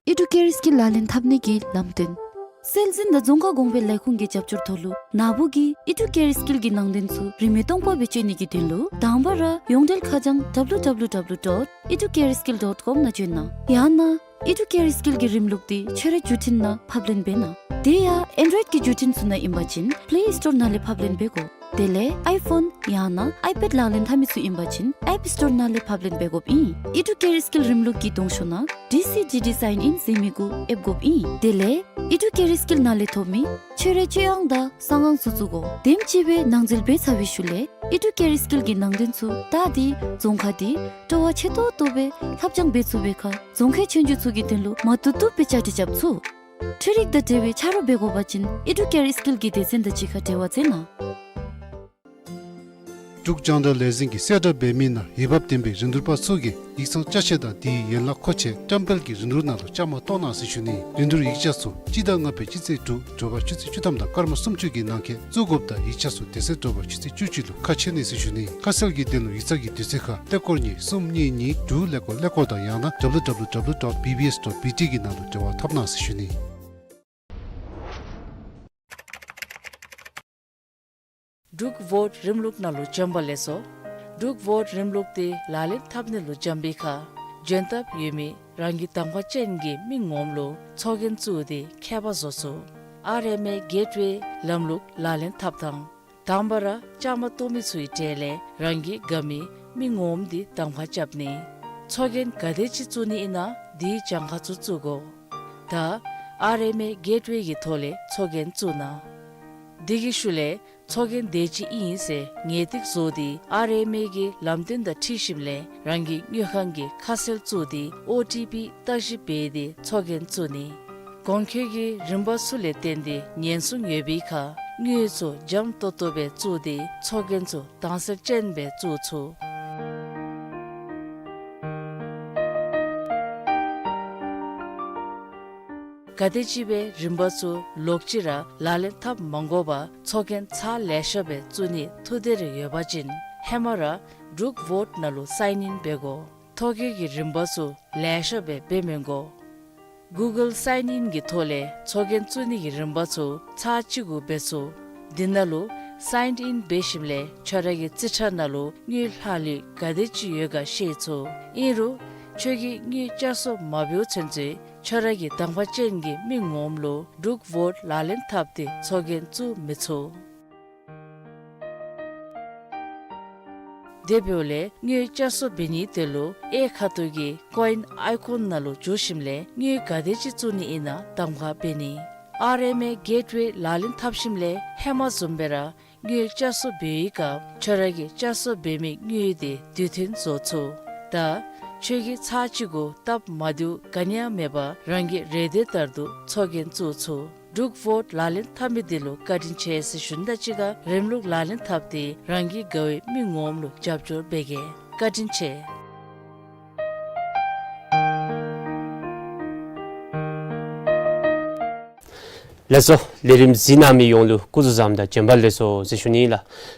ཨི་ཌུ་ཀེར་སི་ཀིལ་ལག་ལེན་འཐབ་ནི་གི་ལམ་སྟོན། སྲོལ་འཛིན་དང་རྫོང་ཁ་གོང་འཕེལ་ལས་ཁུངས་ཀྱི་རྒྱབ་སྐྱོར་ཐོག་ལུ་ནཱ་བུ་གིས་ཨི་ཌུ་ཀེར་སི་ཀིལ་གྱི་ནང་དོན་ཚུ་རིན་མེད་སྟོང་པ་སྦེ་སྤྱོད་ནི་གི་དོན་ལུ་དང་པ་ར་ཡོངས་འབྲེལ་ཁ་བྱང་W W W dot educareskill dot com ནང་བྱོན་གནང་། ཡང་ན་ཨི་ཌུ་ཀེར་སི་ཀིལ་གྱི་རིམ་ལུགས་འདི་ཁྱོད་རའི་བརྒྱུད་འཕྲིན་ནང་ཕབ་ལེན་འབད་གནང་། དེ་ཡང་ཨེན་ཌོའིཌ་ཀྱི་བརྒྱུད་འཕྲིན་ཚུ་ནང་ཨིན་པ་ཅིན་པླེ་སི་ཊོར་ནང་ལས་ཕབ་ལེན་འབད་དགོ། དེ་ལས་ཨའི་ཕོན་ཡང་ན་ཨའི་པེཌ་ལག་ལེན་འཐབ་མི་ཚུ་ཨིན་པ་ཅིན་ཨེཔ་སི་ཊོར་ནང་ལས་ཕབ་ལེན་འབད་དགོཔ་ཨིན། ཨི་ཌུ་ཀེར་སི་ཀིལ་རིམ་ལུགས་ཀྱི་གདོང་ཤོག་ནང་ཌི་སི་ཌི་ཌི་སའིན་ཨིན་ཟེར་མི་གུ་ཨེབ་དགོཔ་ཨིན། དེ་ལས་ཨི་ཌུ་ཀེར་སི་ཀིལ་ནང་ལས་ཐོབ་མི་ཁྱོད་རའི་སྤྱོད་དབང་དང་གསང་ཁང་ཚུ་བཙུགས་དགོ། དེམ་ཅིག་སྦེ་ནང་འཛུལ་འབད་ཚར་བའི་ཤུལ་ལས་ཨི་ཌུ་ཀེར་སི་ཀིལ་གྱི་ནང་དོན་ཚུ་བལྟ་སྟེ་རྫོང་ཁ་འདི་སྤྲོ་བ་ཆེ་ཏོག་ཏོ་སྦེ་ལྷབ་སྦྱང་འབད་ཚུགས་པའི་ཁར་རྫོང་ཁའི་ཆོས་རྒྱུགས་ཚུ་གི་དོན་ལུ་མ་བཏུབ་བཏུབ་སྦེ་བཅའ་སྒྲིག་རྐྱབ་ཚུགས། འཕྲུལ་རིག་དང་འབྲེལ་བའི་ཆ་རོགས་འབད་དགོ་པ་ཅིན་ཨི་ཌུ་ཀེར་སི་ཀིལ་གྱི་སྡེ་ཚན་དང་གཅིག་ཁར་འབྲེལ་བ་མཛད་གནང་། འབྲུག་རྒྱང་བསྒྲགས་ལས་འཛིན་གྱིས་གསལ་བསྒྲགས་འབད་མི་ནང་འོས་འབབ་ལྡན་པའི་རིན་བསྡུར་པ་ཚུ་གིས་ཡིག་ཚང་ཅ་ཆས་དང་དེའི་ཡན་ལག་མཁོ་ཆས་བཀྲམ་སྤེལ་གྱི་རིན་བསྡུར་ནང་ལུ་བཅའ་མར་གཏོགས་གནང་ཟེར་ཞུ་ནི། རིན་བསྡུར་ཡིག་ཆ་ཚུ་སྤྱི་ཟླ་ལྔ་པའི་སྤྱི་ཚེས་དྲུག་དྲོ་པ་ཆུ་ཚོད་བཅུ་ཐམ་དང་སྐར་མ་སུམ་ཅུ་གི་ནང་འཁོད་བཙུགས་དགོཔ་དང་ཡིག་ཆ་ཚུ་དེ་ཚེ་དྲོ་པ་ཆུ་ཚོད་བཅུ་གཅིག་ལུ་ཁ་ཕྱེ་ནི་ཟེར་ཞུ་ནི། ཁ་གསལ་གྱི་དོན་ལུ་ཡིག་ཚང་གི་དུས་ཚོད་ཁར་ཀླད་ཀོར་གཉིས་གསུམ་གཉིས་གཉིས་དྲུག་ཀླད་ཀོར་ཀླད་ཀོར་དང་ཡང་ན་W W W dot B B S dot B T གི་ནང་ལུ་འབྲེལ་བ་འཐབ་གནང་ཟེར་ཞུ་ནི། འབྲུག་བོཊ་རིམ་ལུགས་ནང་ལུ་བྱོན་པ་ལེགས་སོ། འབྲུག་བོཊ་རིམ་ལུགས་འདི་ལག་ལེན་འཐབ་ནི་ལུ་བྱོན་པའི་ཁར་འབྱོན་ཐབས་ཡོད་མི་རང་གི་གདམ་ཁ་ཅན་གྱི་མི་ངོམ་ལུ་ཚོགས་རྒྱན་བཙུགས་ཏེ་ཁྱད་པར་བཟོ་ཚུགས། ཨར་ཨེམ་ཨེ་གེཊ་ཝེ་ལམ་ལུགས་ལག་ལེན་འཐབ་ཐངས། དང་པ་ར་བཅའ་མར་གཏོགས་མི་ཚུའི་གྲས་ལས་རང་གིས་དགའ་མི་མི་ངོམ་འདི་གདམ་ཁ་རྐྱབ་ནི། ཚོགས་རྒྱན་ག་དེ་ཅིག་བཙུགས་ནི་ཨིན་ན་དེའི་གྱངས་ཁ་ཚུ་བཙུགས་དགོ། ད་ཨར་ཨེམ་ཨེ་གེཊ་ཝེ་གི་ཐོག་ལས་ཚོགས་རྒྱན་བཙུགས་གནང་། དེ་གི་ཤུལ་ལས་ཚོགས་རྒྱན་དེ་ཅིག་ཨིན་ཟེར་ངེས་ཏིག་བཟོ་སྟེ་ཨར་ཨེམ་ཨེ་གི་ལམ་སྟོན་དང་འཁྲིལ་ཞིནམ་ལས་རང་གི་དངུལ་ཁང་གི་ཁ་གསལ་བཙུགས་ཏེ་ཨོ་ཊི་པི་བརྟག་ཞིབ་འབད་དེ་ཚོགས་རྒྱན་བཙུགས་ནི། གོང་འཁོད་ཀྱི་རིམ་པ་ཚུ་ལས་བརྟེན་ཏེ་ཉེན་སྲུང་ཡོད་པའི་ཁར་དངུལ་ཚུ་འཇམ་ཏོག་ཏོ་སྦེ་བཙུགས་ཏེ་ཚོགས་རྒྱན་ཚུ་དྭངས་གསལ་ཅན་སྦེ་བཙུགས་ཚུགས། ག་དེམ་ཅིག་སྦེ་རིམ་པ་ཚུ་ལོག་ཅི་ར་ལག་ལེན་འཐབ་མ་དགོ་པར་ཚོགས་རྒྱན་ཚར་ལེ་ཤ་སྦེ་བཙུགས་ནི་ཐུགས་འདོད་རེ་ཡོད་པ་ཅིན་ཧེ་མ་ར་འབྲུག་བོཊ་ནང་ལུ་སའིན་ཨིན་འབད་དགོ། ཐོ་བཀོད་ཀྱི་རིམ་པ་ཚུ་ལེ་ཤ་སྦེ་འབད་མི་དགོ། གུ་གཱལ་སའིན་ཨིན་གྱི་ཐོག་ལས་ཚོགས་རྒྱན་བཙུགས་ནི་གི་རིམ་པ་ཚུ་ཚར་གཅིག་གུ་འབད་ཚུགས། འདི་ནང་ལུ་སའིན་ཨིན་འབད་ཞིནམ་ལས་ཁྱོད་ར་གི་རྩིས་ཁྲ་ནང་ལུ་དངུལ་ལྷག་ལུས་ག་དེ་ཅིག་ཡོད་ག་ཤེས་ཚུགས། ཨིན་རུང་ཁྱོད་ཀྱིས་དངུལ་བསྐྱར་གསོ་མ་འབདཝ་ཚུན་ཚོད་ཁྱོད་ར་གི་གདམ་ཁ་ཅན་གྱི་མི་ངོམ་ལུ་འབྲུག་བོཊ་ལག་ལེན་འཐབ་སྟེ་ཚོགས་རྒྱན་བཙུགས་མི་ཚུགས། དེ་འབདཝ་ལས་དངུལ་བསྐྱར་གསོ་འབད་ནིའི་དོན་ལུ་གཡས་ཁ་ཐུག་གི་ཀོ་ཨིན་ཨའི་ཀོན་ནང་ལུ་འཛུལ་ཞིནམ་ལས་དངུལ་ག་དེ་ཅིག་བཙུགས་ནི་ཨིན་ན་གདམ་ཁ་འབད་ནི། ཨར་ཨེམ་ཨེ་གེཊ་ཝེ་ལག་ལེན་འཐབ་ཞིནམ་ལས་ཧེ་མ་བཟུམ་སྦེ་ར་དངུལ་བསྐྱར་གསོ་འབད་བའི་སྐབས་ཁྱོད་ར་གིས་བསྐྱར་གསོ་འབད་མི་དངུལ་དེ་དུས་མཐུན་བཟོ་ཚུགས། ད་ཁྱོད་ཀྱིས་ཚར་གཅིག་གུ་སྟབས་མ་བདེཝ་ག་ནི་ཡང་མེད་པར་རང་གི་རེ་འདོད་ལྟར་དུ་ཚོགས་རྒྱན་བཙུགས་ཚུགས། འབྲུག་བོཊ་ལག་ལེན་འཐབ་མི་འདི་ལུ་བཀའ་དྲིན་ཆེ་ཟེར་ཞུ་ནི་དང་གཅིག་ཁར་རིམ་ལུགས་ལག་ལེན་འཐབ་སྟེ་རང་གི་དགའ་བའི་མི་ངོམ་ལུ་རྒྱབ་སྐྱོར་འབད་གེ། བཀའ་དྲིན་ཆེ། ལགས་སོ། ལས་རིམ་གཟིགས་གནང་མི་ཡོངས་ལུ་སྐུ་གཟུགས་བཟང་དང་བྱོན་པ་ལེགས་སོ་ཟེར་ཞུ་ནི་ལགས།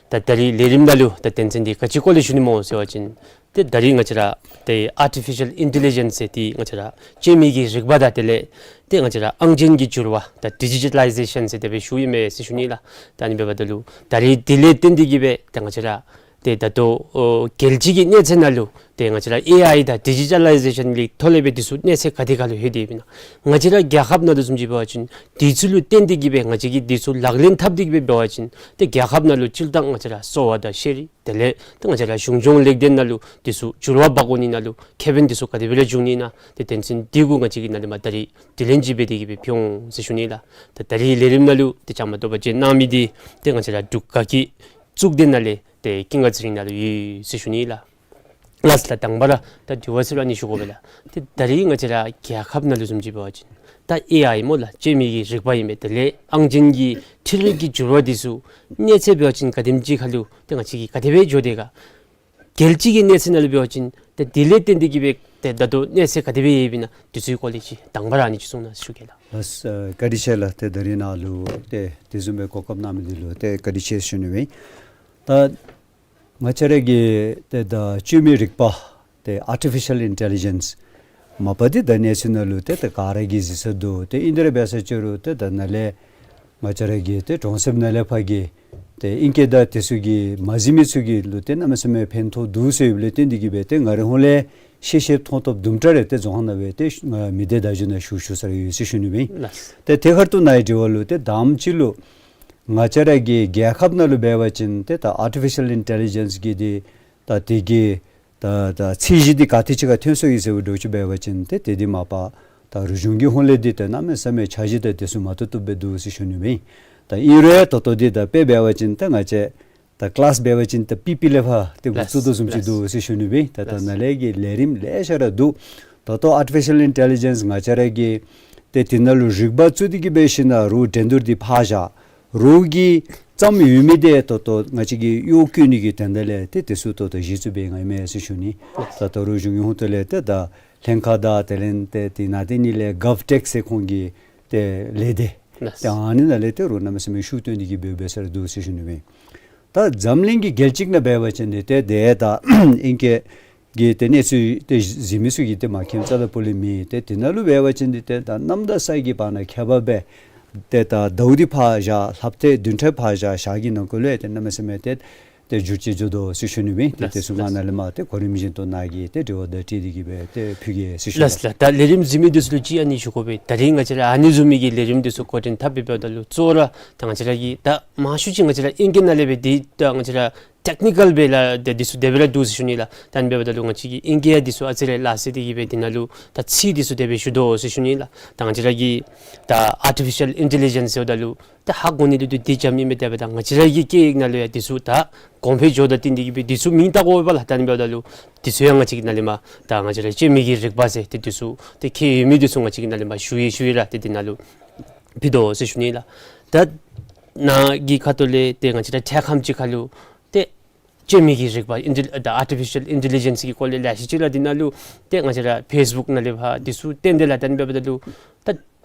ད་ད་རིས་ལས་རིམ་ནང་ལུ་ད་དོན་ཚན་འདི་ག་ཅི་སྐོར་ལས་ཞུ་ནི་སྨོ་ཟེར་བ་ཅིན་ཏེ་ད་རིས་ང་བཅས་ར་ཏེ་ཨར་ཊི་ཕི་ཤཱལ་ཨིན་ཊེ་ལི་ཇེནསི་ཟེར་ཏེ་ང་བཅས་ར་སྤྱོད་མི་གི་རིག་པ་དང་དེ་ལས་ཏེ་ང་བཅས་ར་ཨང་ཅན་གྱི་འགྱུར་བ་ད་ཌི་ཇི་ཊ་ལའི་ཟེ་ཤཱན་ཟེར་དེ་སྦེ་ཞུཝ་ཨིན་མས་ཟེར་ཞུ་ནི་ལགས། ད་ཨ་ནི་འབདཝ་ད་ལུ་ད་རིས་དེ་ལས་བརྟེན་ཏེ་གིས་སྦེ་ད་ང་བཅས་ར་ཏེ་ད་ལྟོ་ཨོ་རྒྱལ་སྤྱི་གི་གནས་ཚད་ནང་ལུ་ཏེ་ང་བཅས་ར་ཨེ་ཨའི་དང་ཌི་ཇི་ཊ་ལའི་ཟེ་ཤཱན་གྱི་ཐོག་ལས་སྦེ་དེ་ཚུ་གནས་ཚད་ག་དེ་ཁར་ལུ་ལྷོད་དེ་ཡོདཔ་ཨིན་ན། ང་བཅས་ར་རྒྱལ་ཁབ་ནང་ལུ་བཟུམ་ཅིག་འབད་བ་ཅིན་དེ་ཚུ་ལུ་བརྟེན་ཏེ་གིས་སྦེ་ང་བཅས་ཀྱིས་དེ་ཚུ་ལག་ལེན་འཐབ་སྟེ་གིས་སྦེ་འབད་བ་ཅིན་ཏེ་རྒྱལ་ཁབ་ནང་ལུ་སྤྱིར་བཏང་ང་བཅས་ར་གསོ་བ་དང་ཤེས་རིག་དེ་ལས་ཏེ་ང་བཅས་ར་གཞུང་སྐྱོང་ལེགས་ལྡན་ནང་ལུ་དེ་ཚུ་འགྱུར་བ་འབག་འོང་ནི་ནང་ལུ་ཁེ་ཕན་དེ་ཚུ་ག་དེ་སྦེ་ར་འབྱུང་ནི་ཨིན་ན་ཏེ་དོན་ཚན་འདི་གུ་ང་བཅས་ཀྱིས་ནཱ་ལས་མར་ད་རིས་དྲི་ལན་ཅིག་འབད་དེ་གིས་སྦེ་ཕུལ་འོང་ཟེར་ཞུ་ནི་ལགས། ད་ད་རིས་ལས་རིམ་ནང་ལུ་ཏེ་བཅའ་མར་གཏོགས་པར་བྱོན་གནང་མི་འདི་ཏེ་ང་བཅས་ར་འབྲུག་དགའ་སྐྱིད་གཙུག་སྡེ་ནང་ལས་ཏེ་ཀུན་དགའ་ཚེ་རིང་ནཱ་ལུ་ཡོད་ཟེར་ཞུ་ནི་ལགས། ལགས་ལགས། དང་པ་ར་ད་དྲི་བ་ཟེར་ར་ཨ་ནི་ཞུ་དགོ་པས་ལགས། ཏེ་ད་རིས་ང་བཅས་ར་རྒྱལ་ཁབ་ནང་ལུ་བཟུམ་ཅིག་འབད་བ་ཅིན་ད་ཨེ་ཨའི་སྨོ་ལགས་སྤྱོད་མི་གི་རིག་པ་ཨིན་པས། དེ་ལས་ཨང་ཅན་གྱི་འཕྲུལ་རིག་གི་འགྱུར་བ་དེ་ཚུ་གནས་ཚད་འབད་བ་ཅིན་ག་དེམ་ཅིག་ཁར་ལུ་ཏེ་ང་བཅས་ཀྱིས་ག་དེ་སྦེ་འགྱོ་དེས་ག། རྒྱལ་སྤྱི་གི་གནས་ཚད་ནང་ལུ་འབད་བ་ཅིན་ཏེ་དེ་ལས་བརྟེན་ཏེ་གིས་སྦེ་ཏེ་ད་ལྟོ་གནས་ཚད་ག་དེ་སྦེ་ཡོདཔ་ཨིན་ན་དེ་ཚུ་གི་སྐོར་ལས་ཅིག་དང་པ་ར་ཨ་ནི་ཅིག་གསུང་གནང་ཞུ་གེ་ལགས། ལགས་སོ། བཀའ་དྲིན་ཆེ་ལགས། ཏེ་ད་རིས་ནཱ་ལུ་ཏེ་དེ་བཟུམ་སྦེ་གོ་སྐབས་གནང་མི་འདི་ལུ་ཏེ་བཀའ་དྲིན་ཆེ་ཞུ་ནི་ཨིན། ད་ང་བཅས་ར་གི་ཏེ་ད་སྤྱོད་མི་རིག་པ་ཏེ་ཨར་ཊི་ཕི་ཤཱལ་ཨིན་ཊེ་ལི་ཇེནསི་མ་པ་འདི་ད་གནས་ཚུལ་ནང་ལུ་ཏེ་ད་ག་ར་གིས་གཟིགས་ས་འདུག། ཏེ་ཨིན་དེ་ར་འབད་ས་ཅིག་རུང་ཏེ་ད་ནཱ་ལས་ང་བཅས་ར་གི་ཏེ་གྲོང་གསེབ་ནང་ལས་ཕར་གྱི་ཏེ་ཨིང་སྐད་དང་དེ་ཚུ་གིས་མ་གཟིགས་མི་ཚུ་གི་ལུ་ཏེ་གནམ་མེད་ས་མེད་ཕན་ཐོགས་འདུག་ཟེར་ཡོདཔ་ལས་བརྟེན་ཏེ་གིས་སྦེ་ཏེ་ང་རའི་ཧོངས་ལས་ཤེས་ཤེསཔ་མཐོང་ཐོབ་དུམ་གྲ་རེ་ཏེ་རྫོང་ཁག་ནང་སྦེ་ཏེ་ང་མི་སྡེ་བརྡ་བརྒྱུད་ནང་ཞུ་ཞུ་ས་ར་ཡོད་ཟེར་ཞུ་ནི་ཨིན། ལགས། ཏེ་དེ་ཁར་ལྟོས་ནཱ་གི་དྲི་བ་ལུ་ཏེ་དང་པ་ཅིག་ལུ་ང་བཅས་ར་གི་རྒྱལ་ཁབ་ནང་ལུ་འབད་བ་ཅིན་ཏེ་ད་ཨར་ཊི་ཕི་ཤཱལ་ཨིན་ཊེ་ལི་ཇེནསི་གི་འདི་ད་དེ་གི་ད་ད་ཚད་གཞི་འདི་ག་དེ་ཅིག་ཁར་ཐོན་སོ་ཡི་ཟེར་བ་འདྲཝ་ཅིག་འབད་བ་ཅིན་ཏེ་དེ་འདི་མ་པ་ད་རིག་གཞུང་གི་ཧོངས་ལས་འདི་ཏེ་གནམ་མེད་ས་མེད་འཆར་གཞི་དང་དེ་ཚུ་མ་བཏུབ་བཏུབ་སྦེ་འདུག་ཟེར་ཞུ་ནི་ཨིན། ད་ཨིན་རུང་ད་ལྟོ་འདི་ད་དཔེ་འབད་བ་ཅིན་ད་ང་བཅས་ད་ཀི་ལཱསི་འབད་བ་ཅིན་ད་པི་པི་ལས་ཕར་ཏེ་འགོ་བཙུགས་དོ་བཟུམ་ཅིག་འདུག་ཟེར་ཞུ་ནི་ཨིན། ད་ད་ནཱ་ལས་ཀྱི་ལས་རིམ་ལེ་ཤ་ར་འདུག། ད་ལྟོ་ཨར་ཊི་ཕི་ཤཱལ་ཨིན་ཊེ་ལི་ཇེནསི་ང་བཅས་ར་གི་ཏེ་དེ་ནང་ལུ་རིག་པ་བཙུགས་ཏེ་གིས་སྦེ་ཞིནམ་ལས་འགྲན་བསྡུར་འདི་ཕར་བཞག། རོགས་ཀྱིས་བརྩམས་ཡོད་མི་འདི་ད་ལྟོ་ང་བཅས་ཀྱིས་གཡོག་བཀོལ་ནི་གི་དོན་དག་ལས་ཏེ་དེ་ཚུ་ད་ལྟོ་གཞི་བཙུགས་འབད་ཡི་ཟེར་ཞུ་ནི། ད་ལྟོ་རིག་གཞུང་གི་ཧོངས་ལས་ཏེ་ད་ལྷན་ཁག་དང་དེ་ལས་ཏེ་དེ་ནང་ཏེ་ཨ་ནི་ལས་གཱབ་ཊེཀ་ཟེར་ཁོང་གི་ཏེ་ལས་སྡེ་ཏེ་ཨ་ནི་ནང་ལས་ཏེ་རོགས་གནམ་མེད་ས་མེད་ཤུགས་བཏོན་ཏེ་གིས་འབད་འབད་ས་ར་འདུག་ཟེར་ཞུ་ནི་ཨིན། ད་འཛམ་གླིང་གི་རྒྱལ་སྤྱི་ནང་འབད་བ་ཅིན་འདི་ཏེ་ཏེ་ད་ཨིང་སྐད་ཀྱི་ཏེ་གནས་ཚུལ་ཏེ་གཟིགས་མི་ཚུ་གིས་ཏེ་མ་མཁྱེནམ་རྩ་དང་སྤུ་ལས་མེད། ཏེ་དེ་ནང་ལུ་འབད་བ་ཅིན་འདི་ཏེ་ད་གནམ་དང་ས་གི་བར་ན་ཁྱད་པར་སྦེ་ཏེ་ད་ཟླཝ་འདི་ཕར་བཞག་ལྷགཔ་ཏེ་བདུན་ཕྲག་ཕར་བཞག་ཞག་གི་ནང་འཁོད་ལུ་ཏེ་གནམ་མེད་ས་མེད་ཏེ་ཏེ་འགྱུར་བཅོས་འགྱོ་དོ་ཟེར་ཞུ་ནི་ཨིན། ཏེ་དེ་ཚུ་ང་ནཱ་ལས་མར་ཏེ་གོ་རིམ་བཞིན་དུ་ནཱ་གི་ཏེ་དྲི་བ་དང་འཁྲིལ་ཏེ་གིས་སྦེ་ཏེ་ཕུལ་གེ་ཟེར་ཞུ་ནི། ལགས་ལགས། ད་ལས་རིམ་གཟིགས་མི་འདི་ཚུ་ལུ་ཅིག་ཨ་ནི་ཞུ་དགོ་པས། ད་རིས་ང་བཅས་ར་ཨ་ནི་བཟུམ་མའི་གི་ལས་རིམ་འདི་ཚུ་འགོ་འདྲེན་འཐབ་སྦེ་འབདཝ་ད་ལུ་གཙོ་བོ་ར་ད་ང་བཅས་ར་གི་ད་མང་ཤོས་ཅིག་ང་བཅས་ར་ཨིང་སྐད་ནང་ལས་སྦེ་འདི་ད་ང་བཅས་ར་ཊེཀ་ནི་ཀཱལ་སྦེ་ལགས་ཏེ་འདི་ཚུ་དེ་སྦེ་ར་འདུག་ཟེར་ཞུ་ནི་ལགས། ད་ཨ་ནི་འབདཝ་ད་ལུ་ང་བཅས་ཀྱི་ཨིང་སྐད་འདི་ཚུ་ཨ་ཙི་རེ་ལག་སོ་སྟེ་གིས་སྦེ་འདི་ནང་ལུ་ད་ཚིག་འདི་ཚུ་དེ་སྦེ་ཞུ་དོ་ཟེར་ཞུ་ནི་ལགས། ད་ང་བཅས་ར་གི་ད་ཨར་ཊི་ཕི་ཤཱལ་ཨིན་ཊེ་ལི་ཇེནསི་ཟེརཝ་ད་ལུ་ད་ཧ་གོ་ནི་འདི་ཏེ་འདི་རྐྱངམ་ཨིན་མས། དེ་འབདཝ་ད་ང་བཅས་ར་གི་སྐད་ཡིག་ནང་ལུ་ཡང་འདི་ཚུ་ད་གོང་འཕེལ་འགྱོཝ་དང་བསྟུན་ཏེ་གིས་སྦེ་འདི་ཚུ་མིང་བཏགས་དགོ་པས་ལགས། ད་ཨ་ནི་འབདཝ་ད་ལུ་འདི་ཚུ་ཡང་ང་བཅས་ཀྱིས་ནཱ་ལས་མར་ད་ང་བཅས་ར་སྤྱོད་མི་གི་རིག་པ་ཟེར་ཏེ་འདི་ཚུ་ཏེ་ཁྱད་ཡོད་མི་འདི་ཚུ་ང་བཅས་ཀྱིས་ནཱ་ལས་མར་ཞུ་ཡི་ཞུ་ཡི་ར་ཏེ་འདི་ནང་ལུ་ཕུལ་དོ་ཟེར་ཞུ་ནི་ལགས། ད་ནཱ་གི་ཁ་ཐུག་ལས་ཏེ་ང་བཅས་ར་འཕྲལ་ཁམས་ཅིག་ཁར་ལུ་ཏེ་སྤྱོད་མི་གི་རིག་པ་ཨིན་ཊེ་ད་ཨར་ཊི་ཕི་ཤཱལ་ཨིན་ཊེ་ལི་ཇེནསི་གི་སྐོར་ལས་ལེ་ཤ་ཅིག་ར་འདི་ནང་ལུ་ཏེ་ང་བཅས་ར་ཕེསི་བུཀ་ནང་ལས་ཕར་འདི་ཚུ་སྟོན་དེས་ལགས། ད་ཨ་ནི་འབདཝ་ད་ལུ་ད་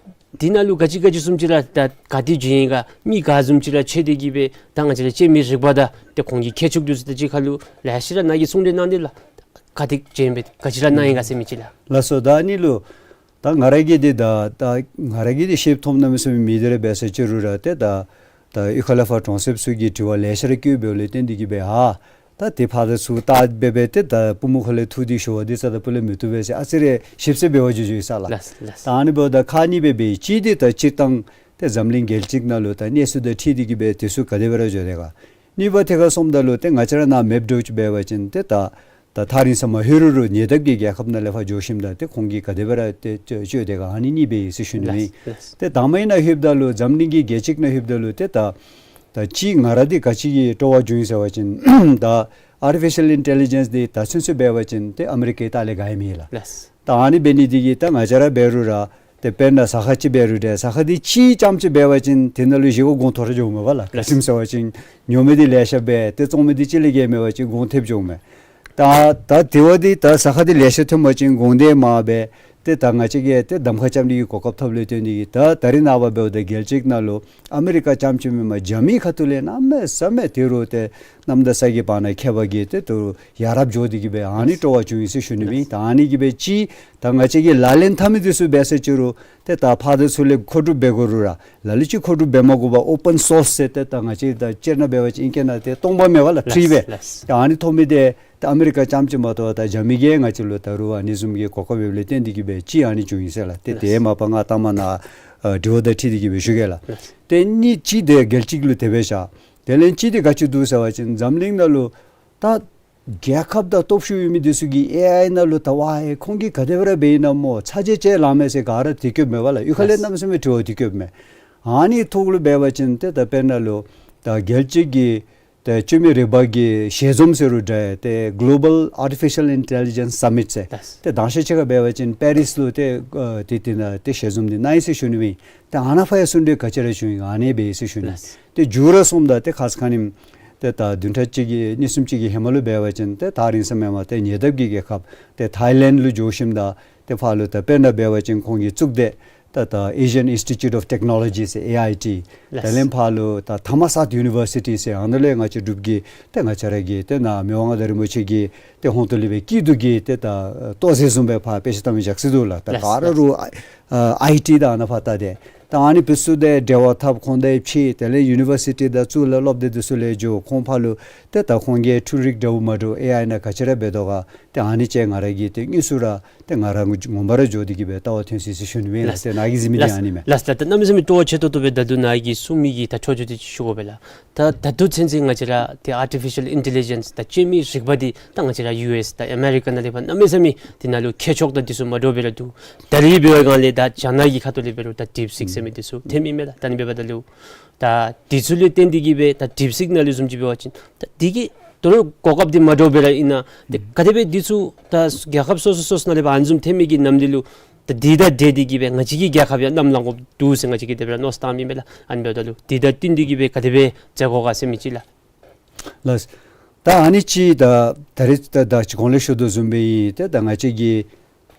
འདི་ནང་ལུ་ག་ཅི་ག་ཅི་བཟུམ་ཅིག་ར་ད་ག་ཏེ་བྱུང་ཡི་ག་མི་ག་བཟུམ་ཅིག་ར་འཚོལ་ཏེ་གིས་སྦེ་ད་ང་བཅས་ར་སྤྱོད་མི་རིག་པ་དང་ཏེ་ཁོང་གི་ཁྱད་ཆོས་འདི་ཚུ་དང་གཅིག་ཁར་ལུ་ལེ་ཤ་ར་ནཱ་གིས་གསུང་གྲོས་གནང་དེས་ལགས། ག་ཏེ་བྱོན་སྦེ་ག་ཅི་ར་གནང་ཡི་ག་ཟེར་མི་ཅིག་ལགས། ལགས་སོ། ད་ཨ་ནི་ལུ་ད་ང་ར་གིས་འདི་ད་ད་ང་ར་གིས་འདི་ཤེསཔ་མཐོངམ་གནམ་མེད་ས་མེད་མེད། དེ་ར་འབད་ས་ཅིག་རུང་ར་ཏེ་ད་ད་གཡུས་ཁ་ལས་ཕར་གྲོང་གསེབ་ཚུ་གིས་དྲི་བ་ལེ་ཤ་ར་བཀོདཔ་ལས་བརྟེན་ཏེ་གིས་སྦེ་ཨ་ད་དེ་ཕར་དང་ཚུར་བལྟ་སྦེ་སྦེ་ཏེ་ད་པུས་མོ་ཁ་ལས་འཐུ་སྟེ་ཞུ་བ་འདི་རྩ་དང་སྤུ་ལས་མི་བཏུབ་པས་ཟེར་ཨ་ཙི་རེ་ཞིབ་འཚོལ་འབད་བར་འགྱོ་འགྱོཝ་ཨིན་ས་ལགས། ལགས་ལགས། ད་ཨ་ནི་འབདཝ་ད་ཁག་གཉིས་སྦེ་འབད་ཡི། གཅིག་འདི་ད་སྤྱིར་བཏང་ཏེ་འཛམ་གླིང་རྒྱལ་སྤྱི་ནང་ལུ་ད་གནས་ཚུལ་དང་འཁྲིལ་ཏེ་གིས་སྦེ་དེ་ཚུ་ག་དེ་སྦེ་ར་འགྱོ་དེས་ག། གཉིས་པ་ཐད་ཁར་སོངམ་ད་ལུ་ཏེ་ང་བཅས་ར་ནཱ་མེདཔ་འདྲཝ་ཅིག་འབད་བ་ཅིན་ཏེ་ད་ད་ཐག་རིང་ས་མ་ལྷོད་རུང་རུང་ཉེ་འདབས་ཀྱི་རྒྱལ་ཁབ་ནང་ལས་ཕར་འགྱོ་ཞིནམ་ད་ཏེ་ཁོང་གིས་ག་དེ་སྦེ་ར་ཏེ་སྤྱོད་སྤྱོད་དེས་ག། ཨ་ནི་གཉིས་སྦེ་ཨིན་ཟེར་ཞུ་ནི་ཨིན། ལགས་ལགས། ཏེ་དང་པ་ཨིན་ན་ལྷོདཔ་ད་ལུ་འཛམ་གླིང་གི་རྒྱལ་སྤྱི་ནང་ལྷོདཔ་ད་ལུ་ཏེ་ད་ད་གཅིག་ང་ར་འདི་ག་ཅི་གི་སྤྲོ་བ་བྱུང་ཡི་ཟེར་བ་ཅིན་ད་ཨར་ཊི་ཕི་ཤཱལ་ཨིན་ཊེ་ལི་ཇེནསི་འདི་ད་ཚུན་ཚོད་འབད་བ་ཅིན་ཏེ་ཨ་མི་རི་ཀའི་ལྟག་ལས་ག་ཡང་མེད་ལགས། ལགས། ད་ཨ་ནི་འབད་ནི་འདི་གིས་ད་ང་བཅས་ར་འབད་རུང་ར་ཏེ་དཔེར་ན་ཟ་ཁང་ཅིག་འབད་རུང་ཏེ་ཟ་ཁང་འདི་གཅིག་རྐྱངམ་ཅིག་འབད་བ་ཅིན་དེ་ནང་ལུ་བཞེས་སྒོ་གོང་མཐོ་ར་འགྱོཝ་མས་པ་ལགས། ལགས། ག་ཅི་སྨོ་ཟེར་བ་ཅིན་ཉོ་མི་འདི་ལེ་ཤ་འབད་ཏེ་བཙོང་མི་འདི་གཅིག་ལས་བརྒལ་མེད་པ་ཅིན་གོང་ཐེབས་འགྱོཝ་མས། ད་ད་དེ་བ་འདི་ད་ཟ་ཁང་འདི་ལེ་ཤ་ཐོན་པ་ཅིན་གོང་འདི་མར་འབད། ཏེ་ད་ང་བཅས་ཀྱིས་ཏེ་གདམ་ཁ་རྐྱབ་ནི་གི་གོ་སྐབས་ཐོབ་ལས་བརྟེན་ཏེ་གིས་ད་ད་རེས་ནངས་པ་འབདཝ་ད་རྒྱལ་སྤྱི་ནང་ལུ་ཨ་མི་རི་ཀ་རྐྱངམ་ཅིག་མེན་པར་རྒྱ་མི་ཁ་ཐུག་ལས་གནམ་མེད་ས་མེད་ཏེ་རུང་ཏེ་གནམ་དང་ས་གི་བར་ན་ཁྱད་པར་གྱིས་ཏེ་ད་རུང་ཡ་རབས་འགྱོ་སྟེ་གིས་སྦེ་ཨ་ནི་སྤྲོ་བ་བྱུང་ཡི་ཟེར་ཞུ་ནི་ཨིན། ད་ཨ་ནི་གིས་སྦེ་ཅིག་ད་ང་བཅས་ཀྱིས་ལག་ལེན་འཐབ་མི་འདི་ཚུ་འབད་ས་ཅིག་རུང་ཏེ་ད་ཕར་དང་ཚུར་ལས་མཁོ་སྒྲུབ་འབད་དགོ་རུང་ར་ལ་ལུ་ཅིག་མཁོ་སྒྲུབ་འབད་མ་དགོ་པར་ཨོ་པཱན་སོརསི་ཟེར་ཏེ་ད་ང་བཅས་ད་སྤྱིར་ན་འབད་བ་ཅིན་ཨིང་སྐད་ནང་ཏེ་སྟོང་པ་མེད་པ་ལགས། ཕི་རི་སྦེ། ལགས། ད་ཨ་ནི་ཐོབ་མི་འདི་ད་ཨ་མི་རི་ཀ་རྐྱངམ་ཅིག་མ་གཏོགས་ད་རྒྱ་མི་གིས་ང་བཅས་ལུ་ད་རུང་ཨ་ནི་བཟུམ་གྱི་གོ་སྐབས་ཡོདཔ་ལས་བརྟེན་ཏེ་གིས་སྦེ་ཅིག་ཨ་ནི་བྱུང་ཡི་ཟེར་ལགས། ཏེ་ཏེ་མ་པ་ང་ལྟ་མ་ན་ཨ་དྲི་བ་དང་འཁྲིལ་ཏེ་གིས་སྦེ་ཞུ་གེ་ལགས། ཏེ་ཨ་ནི་ཅིག་འདི་རྒྱལ་སྤྱི་ལུ་དེ་སྦེ་བཞག། དེ་ལས་ཅིག་འདི་ག་ཅི་འདུག་ཟེར་བ་ཅིན་འཛམ་གླིང་ནང་ལུ་ད་རྒྱལ་ཁབ་དང་སྟོབས་ཤུགས་ཡོད་མི་འདི་ཚུ་གིས་ཨེ་ཨའི་ནང་ལུ་ད་ཝའི་ཁོང་གིས་ག་དེ་སྦེ་ར་འབད་ནི་སྨོ་ཚ་གྱང་ཅིག་ལང་མས་ཟེར་ག་ར་དེ་སྐྱོདཔ་མས་པ་ལགས། གཡུས་ཁ་ལས་གནམ་མེད་ས་མེད་དྲི་བ་དེ་སྐྱོདཔ་མས། ཨ་ནི་ཐོག་ལུ་འབད་བ་ཅིན་ཏེ་ད་དཔེར་ན་ལུ་ད་རྒྱལ་སྤྱི་གི་ཏེ་བཅོས་མིན་རིག་པ་གི་ཞལ་འཛོམས་ཟེར་རུང་འདྲ་ཏེ་Global Artificial Intelligence Summit ཟེར། ལགས། ཏེ་དང་ཤེས་ཅིག་ཁར་འབད་བ་ཅིན་པེ་རིས་ལུ་ཏེ་ཨ་ཏེ་ཏེ་ནཱ་ཏེ་ཞལ་འཛོམས་འདི་གནང་ཡི་ཟེར་ཞུ་ནི་ཨིན། ཏེ་ཨ་ནཱ་ཕར་ཡང་གསུང་གྲོས་ག་ཅི་ར་བྱུང་ཡི་ཨ་ནི་སྦེ་ཨིན་ཟེར་ཞུ་ནི། ལགས། ཏེ་མཇུག་ར་སོངམ་ད་ཏེ་ཁ་ཙ་ཁ་ཉིནམ་ཏེ་ད་བདུན་ཕྲག་གཅིག་གི་གཉིས་གསུམ་ཅིག་གི་ཧེ་མ་ལུ་འབད་བ་ཅིན་ཏེ་ད་རིང་ས་མེན་པར་ཏེ་ཉེ་འདབས་ཀྱི་རྒྱལ་ཁབ་ཏེ་ཐའི་ལེནཌ་ལུ་འགྱོ་ཞིནམ་ད་ཏེ་ཕར་ལུ་ད་དཔེར་ན་འབད་བ་ཅིན་ཁོང་གིས་བཙུགས་ཏེ་ད་ད་Asian Institute of Technology ཟེར་ཨེ་ཨའི་ཊི། ལགས། དེ་ལས་ཕར་ལུ་ད་ཐ་མ་སཱཐ་ཡུ་ནི་བར་སི་ཊི་ཟེར་ཨ་ནཱ་ལས་ང་བཅས་འབྲུག་གི་ཏེ་ང་བཅས་ར་གི་ཏེ་ནཱ་མི་དབང་མངའ་བདག་རིན་པོ་ཆེ་གི་ཏེ་ཧོངས་ཏོ་ལས་སྦེ་སྐྱིད་སྡུག་གི་ཏེ་ད་ལྟོ་ཟས་བཟུམ་སྦེ་ཕར་དཔེ་ཆ་ལྟ་མི་ཅིག་འདུག་ལགས། ད་ལགས། ག་ར་རུང་ཨ་ཨའི་ཊི་དང་ཨ་ནཱ་ཕར་ལྟ་སྟེ་ད་ཨ་ནི་འདི་ཚུ་དང་འབྲེལ་བ་འཐབ་ཁོང་དང་ཕྱད་དེ་ལས་ཡུ་ནི་བར་སི་ཊི་དང་གཙུག་ལག་སློབ་སྡེ་འདི་ཚུ་ལས་འགྱོ་ཁོང་ཕར་ལུ་ཏེ་ད་ཁོང་གིས་འཕྲུལ་རིག་འདྲཝ་མ་འདྲཝ་ཨེ་ཨའི་ནང་ག་ཅི་ར་འབད་དོ་ག་ཏེ་ཨ་ནི་ཅིག་ང་ར་གིས་ཏེ་དངོས་སུ་ར་ཏེ་ང་ར་ངོ་མ་ར་འགྱོ་སྟེ་གིས་སྦེ་ལྟ་བ་ཐོན་ཅི་ཟེར་ཞུ་ནི་ཨིན་ལགས། ལགས། ཏེ་ནཱ་གི་གཟིགས་མི་འདི་ལགས། ཨ་ནི་མས། ལགས། ད་ད་གནམ་མེད་ས་མེད་སྤྲོ་བ་ཆེ་ཏོག་ཏོ་སྦེ་ད་ལྟོ་ནཱ་གིས་གསུངས་མི་གི་ད་འཕྲོ་མཐུད་དེ་ཅིག་ཞུ་དགོ་པས་ལགས། ད་ད་ལྟོ་ཚུན་ཚོད་ང་བཅས་ར་ཏེ་ཨར་ཊི་ཕི་ཤཱལ་ཨིན་ཊེ་ལི་ཇེནསི་ད་བཅོས་མིན་རིག་པ་འདི་ད་ང་བཅས་ར་ཡུ་ཨེསི་དང་ཨ་མེ་རི་ཀ་ནང་ལས་ཕར་གནམ་མེད་ས་མེད་འདི་ནང་ལུ་ཁྱད་ཆོས་དང་འདི་ཚུ་མ་འདྲཝ་སྦེ་ར་འདུག། ད་རིས་འབད་བའི་སྒང་ལས་ད་རྒྱ་ནག་གི་ཁ་ཐུག་ལས་འབད་རུང་ད་ཌིབ་སིག་ཟེར་མི་འདི་ཚུ་ཐོན་མི་མས་ལགས། ད་ཨ་ནི་འབདཝ་ད་ལུ་ད་འདི་ཚུ་ལུ་བརྟེན་ཏེ་གིས་སྦེ་ད་ཌིབ་སིག་ནང་ལུ་བཟུམ་ཅིག་འབད་བ་ཅིན་ད་འདི་གིས་ད་རུང་གོ་སྐབས་འདི་མ་འདྲཝ་སྦེ་ར་ཨིན་ན་ཏེ་ག་དེ་སྦེ་འདི་ཚུ་ད་རྒྱལ་ཁབ་སོ་སོ་སོ་སོ་ནང་ལས་ཕར་ཨ་ནི་བཟུམ་ཐོན་མི་གི་ནམ་འདི་ལུ་ད་འདི་དང་འབྲེལ་ཏེ་གིས་སྦེ་ང་བཅས་ཀྱི་རྒྱལ་ཁབ་ཡང་གནམ་ལངས་དགོཔ་འདུག་ཟེར་ང་བཅས་ཀྱིས་དེ་སྦེ་ར་མནོ་བསམ་བཏངམ་ཨིན་མས་ལགས། ཨ་ནི་འབདཝ་ད་ལུ་འདི་དང་བསྟུན་ཏེ་གིས་སྦེ་ག་དེ་སྦེ་མཛད་དགོ་ག་ཟེར་མི་ཅིག་ལགས། ལགས། ད་ཨ་ནི་ཅིག་ད་ད་རིས་ད་ད་ཅི་གོང་ལས་ཞུ་དོ་བཟུམ་སྦེ་ཨིན། ཏེ་ད་ང་བཅས་ཀྱི་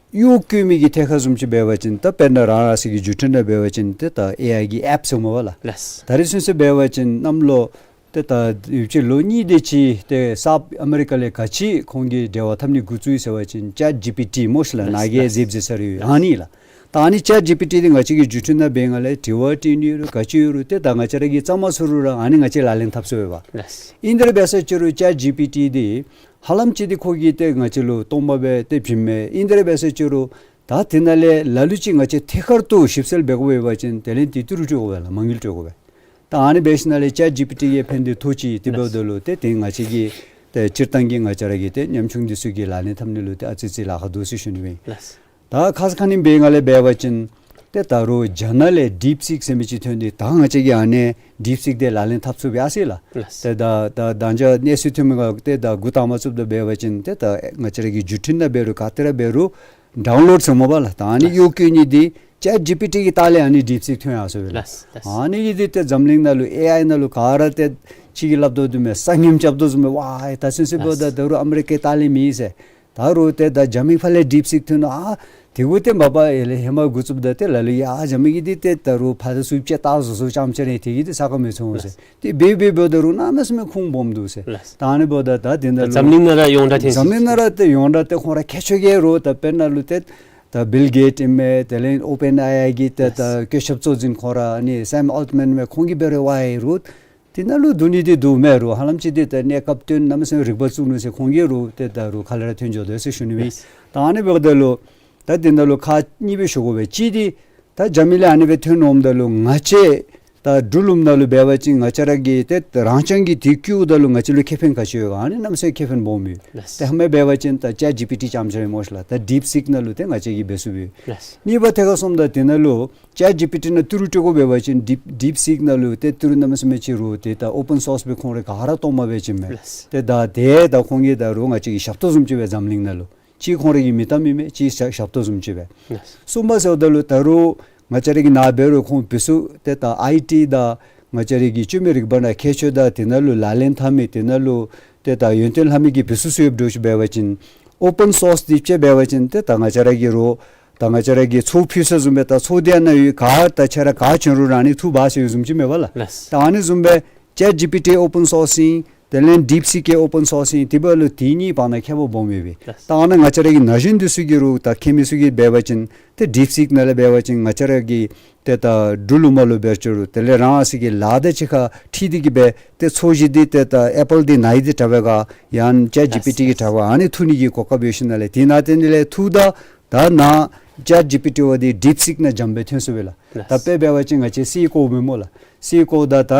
གཡོག་བཀོལ་མི་གི་ཐད་ཁར་བཟུམ་ཅིག་འབད་བ་ཅིན་ད་དཔེར་ན་རང་རང་སོ་གི་བརྒྱུད་འཕྲིན་ནང་འབད་བ་ཅིན་ཏེ་ད་ཨེ་ཨའི་གི་ཨེཔ་ཟེར་སྨོ་པ་ལགས། ལགས། ད་རིས་ཚུན་ཚོད་འབད་བ་ཅིན་གནམ་ལོ་ཏེ་ད་ཡུདཔ་ཅིག་ལོ་གཉིས་དེ་ཅིག་ཏེ་སཱཐ་ཨ་མེ་རི་ཀ་ལས་ག་ཅི་ཁོང་གིས་འབྲེལ་བ་འཐབ་ནི་འགོ་བཙུགས་ཡི་ཟེར་བ་ཅིན་ཅེཊ་ཇི་པི་ཊི་སྨོ་ཤིག་ལགས། ལགས། ནཱ་གིས་ཡང་གཟིགས་གཟིགས་ས་རེ་ཡོད། ཨ་ནི་ལགས། ད་ཨ་ནི་ཅེཊ་ཇི་པི་ཊི་འདི་ང་བཅས་ཀྱིས་བརྒྱུད་འཕྲིན་ནང་འབད་སྒང་ལས་དྲི་བ་དྲི་ནི་ཡོད་རུང་ག་ཅི་ཡོད་རུང་ཏེ་ད་ང་བཅས་ར་གིས་རྩ་མ་ཚུགས་རུང་ར་ཨ་ནི་ང་བཅས་ལག་ལེན་འཐབ་ཚུགས་པས། ལགས། ཨིན་དེ་ར་འབད་ས་ཅིག་རུང་ཅེཊ་ཇི་པི་ཊི་འདི་ཧ་ལམ་ཅིག་འདི་ཁོ་གིས་ཏེ་ང་བཅས་ལུ་སྟོང་པ་སྦེ་ཏེ་བྱིནམ་མས། ཨིན་དེ་ར་འབད་ས་ཅིག་རུང་ད་དེ་ནང་ལས་ལ་ལུ་ཅིག་ང་བཅས་ཐད་ཀར་དུ་ཞིབ་འཚོལ་འབད་དགོ་པ་འབད་བ་ཅིན་དེ་ལས་ཏེ་ཏི་རུ་སྤྲོད་དགོ་པས་ལགས། མ་དངུལ་སྤྲོད་དགོ་པས། ད་ཨ་ནི་འབད་ཞིནམ་ལས་ཅེཊ་ཇི་པི་ཊི་གིས་ཕན་ཏེ་ཐོགས་ཅི། དེ་འབདཝ་ད་ལུ་ཏེ་དེ་ང་བཅས་ཀྱི་ཏེ་སྤྱིར་བཏང་གི་ང་བཅས་ར་གི་ཏེ་ཉམ་ཆུང་འདི་ཚུ་གིས་ལག་ལེན་འཐབ་ནི་ལུ་ཏེ་ཨ་ཙི་ཙི་ལཱ་ཁག་འདུག་ཟེར་ཞུ་ནི་ཨིན། ལགས། ད་ཁ་ཙ་ཁ་ཉིནམ་འབད་སྒང་ལས་འབད་བ་ཅིན་ཏེ་ད་རུང་རྒྱ་ནག་ལས་ཌིབ་སིག་ཟེར་མི་ཅིག་ཐོན་ཏེ་ད་ང་བཅས་ཀྱིས་ཨ་ནི་ཌིབ་སིག་འདི་ལག་ལེན་འཐབ་ཚུགས་པས་ཟེར་ལགས། ལགས། ཏེ་ད་ད་ད་ཅི་གནས་ཚུལ་ཐོན་མི་སྒང་ཏེ་ད་འགོ་དང་པ་བཙུགསཔ་ད་འབད་བ་ཅིན་ཏེ་ད་ང་བཅས་ར་གི་བརྒྱུད་འཕྲིན་ནང་འབད་རུང་ག་ཏེ་ར་འབད་རུང་ཌའུན་ལོཌ་ཟེར་སྨོ་པ་ལགས། ད་ཨ་ནི་གཡོག་བཀོལ་ནི་འདི་ཅེཊ་ཇི་པི་ཊི་གི་ལྟག་ལས་ཨ་ནི་ཌིབ་སིག་ཐོན་ཡར་སོང་པས་ལགས། ལགས། ལགས། ཨ་ནི་གིས་འདི་ཏེ་འཛམ་གླིང་ནང་ལུ་ཨེ་ཨའི་ནང་ལུ་ག་ར་ཏེ་ཅིག་གིས་སླབ་དོ་བཟུམ་སྦེ་ས་ངནམ་རྐྱབ་དོ་བཟུམ་སྦེ་ཝའི་ད་ཚུན་ཚོད་འབདཝ་ད་ད་རུང་ཨ་མི་རི་ཀའི་ལྟག་ལས་མེད་ཟེར། ད་རུང་ཏེ་ད་རྒྱ་མི་ཕར་ལས་ཌིབ་སིག་ཐོན་ནུག། ཨ་དེ་གུ་ཏེ་མ་པ་ཨེ་ལས་ཧེ་མ་འགོ་བཙུགསཔ་ད་ཏེ་ལ་ལུ་ཡ་རྒྱ་མི་གིས་འདི་ཏེ་ད་རུང་ཕར་དང་ཚུར་ཅིག་བལྟ་བཟོ་བཟོཝ་ཙམ་ཅིག་ར་དེ་གིས་ཏེ་ས་ཁར་མི་ཚུགས་ཟེར། ཏེ་འབད་འབད་འབདཝ་ད་རུང་གནམ་མེད་ས་མེད་ཁུངས་སྦོམ་འདུག་ཟེར། ལགས། ད་ཨ་ནི་འབདཝ་ད་ད་དེ་ནང་ལུ་འཛམ་གླིང་ནང་ར་ཡོངས་གྲགས་ཐོན་ཅི། འཛམ་གླིང་ནང་ར་ཏེ་ཡོངས་གྲགས་ཏེ་ཁོང་ར་ཁྱད་ཆོས་ཀྱི་རུང་ད་དཔེར་ན་ལུ་ཏེ་ད་བིལ་གེཊ་ཨིན་མས། དེ་ལས་ཨོ་པེན་ཨེ་ཨའི་གི་ཏེ་ད་ལགས། བཀོད་ཁྱབ་གཙོ་འཛིན་ཁོང་ར་ཨ་ནི་སེམ་ཨལ་ཊ་མཱན་མས། ཁོང་གིས་འབད་རུང་ཝའི་རུང་དེ་ནང་ལུ་བསྡུ་ནི་འདི་འདུག་མེད་རུང་ཧ་ལམ་ཅིག་འདི་ད་གནས་སྐབས་དོན་གནམ་མེད་ས་མེད་རིག་པ་བཙུགས་ནུག་ཟེར་ཁོང་གིས་རུང་ཏེ་ད་རུང་ག་ལས་ར་ཐོན་འགྱོ་དོ་ཟེར་ཞུ་ནི་ཨིན། ལགས། ད་ཨ་ནི་འབདཝ་ད་ལུ་ད་དེ་ནང་ལུ་ཁག་གཉིས་སྦེ་ཞུ་དགོ་པས། གཅིག་འདི་ད་རྒྱ་མི་ལས་ཨ་ནི་སྦེ་ཐོན་འོངམ་ད་ལུ་ང་བཅས་ད་འབྲུག་ལུངམ་ནང་ལུ་འབད་བ་ཅིན་ང་བཅས་ར་གིས་ཏེ་རང་རྐྱང་གིས་དེ་བཀོལཝ་ད་ལུ་ང་བཅས་ལུ་ཁེ་ཕན་ག་ཅི་ཡོད་ག། ཨ་ནི་གནམ་མེད་ས་མེད་ཁེ་ཕན་སྦོམ་ཡོད། ལགས། ཏེ་ཧེ་མ་འབད་བ་ཅིན་ད་ཅེཊ་ཇི་པི་ཊི་རྐྱངམ་ཅིག་ར་སྨོ་ཤིག་ལགས། ད་ཌིབ་སིག་ནང་ལུ་ཏེ་ང་བཅས་ཀྱིས་འབད་ཚུགས་པས། ལགས། གཉིས་པ་ཐད་ཁར་སོངམ་ད་དེ་ནང་ལུ་ཅེཊ་ཇི་པི་ཊི་ནང་ཏི་རུ་སྤྲོད་དགོ་འབད་བ་ཅིན་ཌིབ་ཌིབ་སིག་ནང་ལུ་ཏེ་ཏི་རུ་གནམ་མེད་ས་མེད་ཅིག་རུང་ཏེ་ད་ཨོ་པེན་སོརསི་སྦེ་ཁོང་ར་ག་ར་གཏོགས་མ་འབད་བ་ཅིན་མས། ལགས། ཏེ་ད་ཏེ་ད་ཁོང་གིས་ད་རུང་ང་བཅས་ཀྱི་ཞབས་ཏོག་བཟུམ་ཅིག་སྦེ་འཛམ་གླིང་ནང་ལུ་གཅིག་ཁོང་ར་གི་མིང་གཏམ་ཨིན་མས། གཅིག་ཞབས་ཞབས་ཏོག་བཟུམ་ཅིག་སྦེ། ལགས། གསུམ་པ་ཟེརཝ་ད་ལུ་ད་རུང་ང་བཅས་ར་གི་ནཱ་འབད་རུང་ཁོང་འབད་ཚུགས་ཏེ་ད་ཨའི་ཊི་དང་ང་བཅས་ར་གི་བཅོས་མིན་རིག་པ་ནང་ཁྱད་ཆོས་དང་དེ་ནང་ལུ་ལག་ལེན་འཐབ་མི་དེ་ནང་ལུ་ཏེ་ད་ཡོན་ཏན་ལྷབ་མི་གི་འབད་ཚུགས་ཚུགས་ཡོདཔ་འདྲཝ་ཅིག་འབད་བ་ཅིན་ཨོ་པེན་སོརསི་འདི་ཅིག་འབད་བ་ཅིན་ཏེ་ད་ང་བཅས་ར་གིས་རུང་ ད་ང་བཅས་ར་གིས་ཚོགས་ཕུལ་ས་བཟུམ་སྦེ་ད་ཚོགས་འདི་ནང་ཡོད་ག་ད་ཁྱེད་ར་ག་བྱོན་རུང་ར་ཨ་ནི་ཐུག་འབག་ཟེར་བཟུམ་ཅིག་མེན་པ་ལགས། ལགས། ད་ཨ་ནི་བཟུམ་སྦེ་ཅེཊ་ཇི་པི་ཊི་ཨོ་པཱན་སོརསིང་དེ་ལས་ཌིཔ་སིཀ་གི་ཨོ་པཱན་སོརསིང་དེ་འབདཝ་ལུ་དེ་གཉིས་བར་ན་ཁྱད་པར་སྦོམ་ཡོད་པས། ལགས། ད་ཨ་ནཱ་ང་བཅས་ར་གི་ན་གཞོན་འདི་ཚུ་གིས་རུང་ད་མཁས་མི་ཚུ་གིས་འབད་བ་ཅིན་ཏེ་ཌིཔ་སིཀ་ནང་ལས་འབད་བ་ཅིན་ང་བཅས་ར་གི་ཏེ་ད་འབྲུག་ལུ་མ་ལུ་འབད་ཅི་རུང་དེ་ལས་རང་ཨ་ཙི་གི་ལཱ་དང་གཅིག་ཁར་འཁྲིལ་ཏེ་གི་སྦེ་ཏེ་ཚོགས་གཞི་འདི་ཏེ་ད་ཨེ་པཱལ་འདི་ནང་ཡི་འདི་དྲག་པས་ག་ཡང་ཅེཊ་ཇི་པི་ཊི་གི་དྲག་པས་ཨ་ནི་ཐུག་ནི་གི་གོ་སྐབས་ཡོད་ཞིནམ་ལས་དེ་ནང་དེ་ནི་ལས་ཐུག་ད་ད་ནཱ་ཅེཊ་ཇི་པི་ཊི་འབདཝ་འདི་ཌིཔ་སིཀ་ནང་འཇམ་སྦེ་ཐོན་སོང་པས་ལགས། ལགས། ད་དཔེ་འབད་བ་ཅིན་ང་བཅས་སི་ཀོ་མེན་སྨོ་ལགས། སི་ཀོ་ད་ད་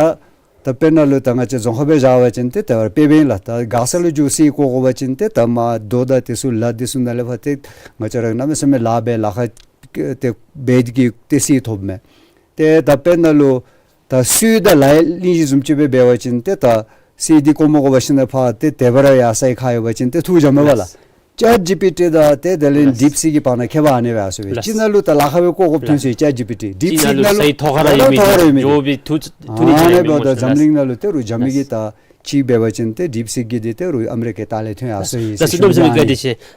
ད་དཔེར་ན་ལུ་ད་ང་བཅས་རྫོང་ཁ་སྦེ་བཞག་པ་ཅིན་ཏེ་ད་དཔེ་འབདན་ལགས། ད་དགའ་ས་ལུ་འགྱོ་སི་ཀོ་དགོ་པ་ཅིན་ཏེ་ད་མར་རྡོ་དང་དེ་ཚུ་ལ་དེ་ཚུ་ནང་ལས་ཕར་ཏེ་ང་བཅས་ར་གནམ་མེད་ས་མེད་ལཱ་འབད་ལཱ་ཁག་ཏེ་འབད་དེ་གིས་ཏེ་སི་ཐོབ་མས། ཏེ་ད་དཔེར་ན་ལུ་ད་སུའི་ད་ལཱ་གླིང་བཞི་བཟུམ་ཅིག་སྦེ་འབད་བ་ཅིན་ཏེ་ད་སི་འདི་ཀོ་མ་དགོ་པར་ཞིནམ་ལས་ཕར་ཏེ་དེ་སྦེ་ར་ཡར་སའི་ཁར་ཡོད་པ་ཅིན་ཏེ་ཐུགས་འཇམ་མས་པ་ལགས། ལགས། ཅེཊ་ཇི་པི་ཊི་དང་ཏེ་དེ་ལས་ལགས། ཌིཔ་སིཀ་གི་བར་ན་ཁྱད་པར་ཨ་ནི་སྦེ་ཨ་ཟེར་བས། ལགས། ཅིག་ནང་ལུ་ད་ལཱ་ཁག་སྦེ་བཀོ་བཀོཝ་ཐོན་སོང་ཡི་ཅེཊ་ཇི་པི་ཊི། ཌིཔ་སིཀ་ནང་ལུ་སའི་ཐོག་ཁར་ར་ཡོད་མི་ཐོག་ཁར་ར་ཡོད་མི་འགྱོ་བའི་ཐུག་ཐུག་ནི་ཨ་ནི་འབདཝ་ད་འཛམ་གླིང་ནང་ལུ་ཏེ་རུང་འཇམ་མི་གི་ད་ཅིག་འབད་བ་ཅིན་ཏེ་ཌིཔ་སིཀ་གི་འདི་ཏེ་རུང་ཨ་མི་རི་ཀའི་ཏ་ལས་ཐོན་ཡར་སོང་ཡི་ཟེར་ཞུ་ནི་ཨ་ནི།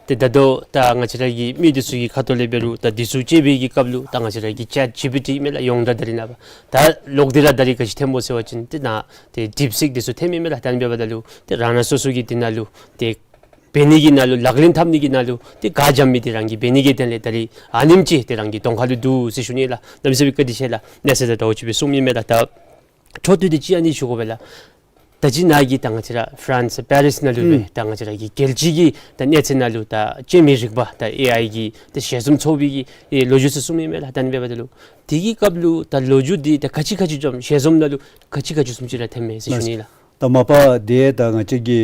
ཏེ་ད་ལྟོ་ད་ང་བཅས་ར་གི་མི་འདི་ཚུ་གི་ཁ་ཐུག་ལས་འབད་རུང་ད་འདི་ཚུ་དཔྱད་པའི་གི་སྐབས་ལུ་ད་ང་བཅས་ར་གི་ཅེཊ་ཇི་པི་ཊི་མེན་ལགས་ཡོངས་གྲགས་ད་རིས་ནངས་པ་ད་ལོག་སྟེ་ར་ད་རིས་ག་ཅི་ཐོནམ་སྨོ་ཟེར་བ་ཅིན་ཏེ་ནཱ་ཏེ་ཌིཔ་སིཀ་འདི་ཚུ་ཐོནམ་ཨིན་མས་ལགས། ད་ཨ་ནི་འབདཝ་ད་ལུ་ཏེ་རང་རང་སོ་སོ་གི་འདི་ནང་ལུ་ཏེ་འབད་ནི་གི་ནང་ལུ་ལག་ལེན་འཐབ་ནི་གི་ནང་ལུ་ཏེ་ག་འཇམ་མི་འདི་རང་གིས་འབད་ནི་གི་དོན་ལས་ད་རིས་ཨ་ནེམ་ཅིག་ཏེ་རང་གི་གདོང་ཁ་ལུ་འདུག་ཟེར་ཞུ་ནི་ལགས། གནམ་མེད་ས་མེད་བཀའ་དྲིན་ཆེ་ལགས། གནས་ཚུལ་དང་འདྲཝ་ཅིག་སྦེ་གསུངམ་ཨིན་མས་ལགས། ད་འཕྲོ་མཐུད་དེ་ཅིག་ཨ་ནི་ཞུ་དགོ་པས་ལགས། ད་ཅི་ནཱ་གི་ད་ང་བཅས་ར་ཕ་རན་སི་པེ་རིས་ནང་ལུ་སྦེ་ཨུམ་ད་ང་བཅས་ར་གི་རྒྱལ་སྤྱི་གི་ད་གནས་ཚད་ནང་ལུ་ད་སྤྱན་མི་རིག་པ་ད་ཨེ་ཨའི་གི་ད་ཞལ་འཛོམས་ཚོགས་པའི་གི་ཨེ་ལོ་རྒྱུས་ཚུ་གསུངམ་ཨིན་མས་ལགས། ད་ཨ་ནི་འབདཝ་ད་ལུ་དེ་གི་སྐབས་ལུ་ད་ལོ་རྒྱུས་འདི་ད་ག་ཅི་ག་ཅི་འཛོམས་ཞལ་འཛོམས་ནང་ལུ་ག་ཅི་ག་ཅི་བཟུམ་ཅིག་ར་ཐོནམ་མས་ཟེར་ཞུ་ནི་ལགས། ད་མ་པ་དེ་ད་ང་བཅས་ཀྱི་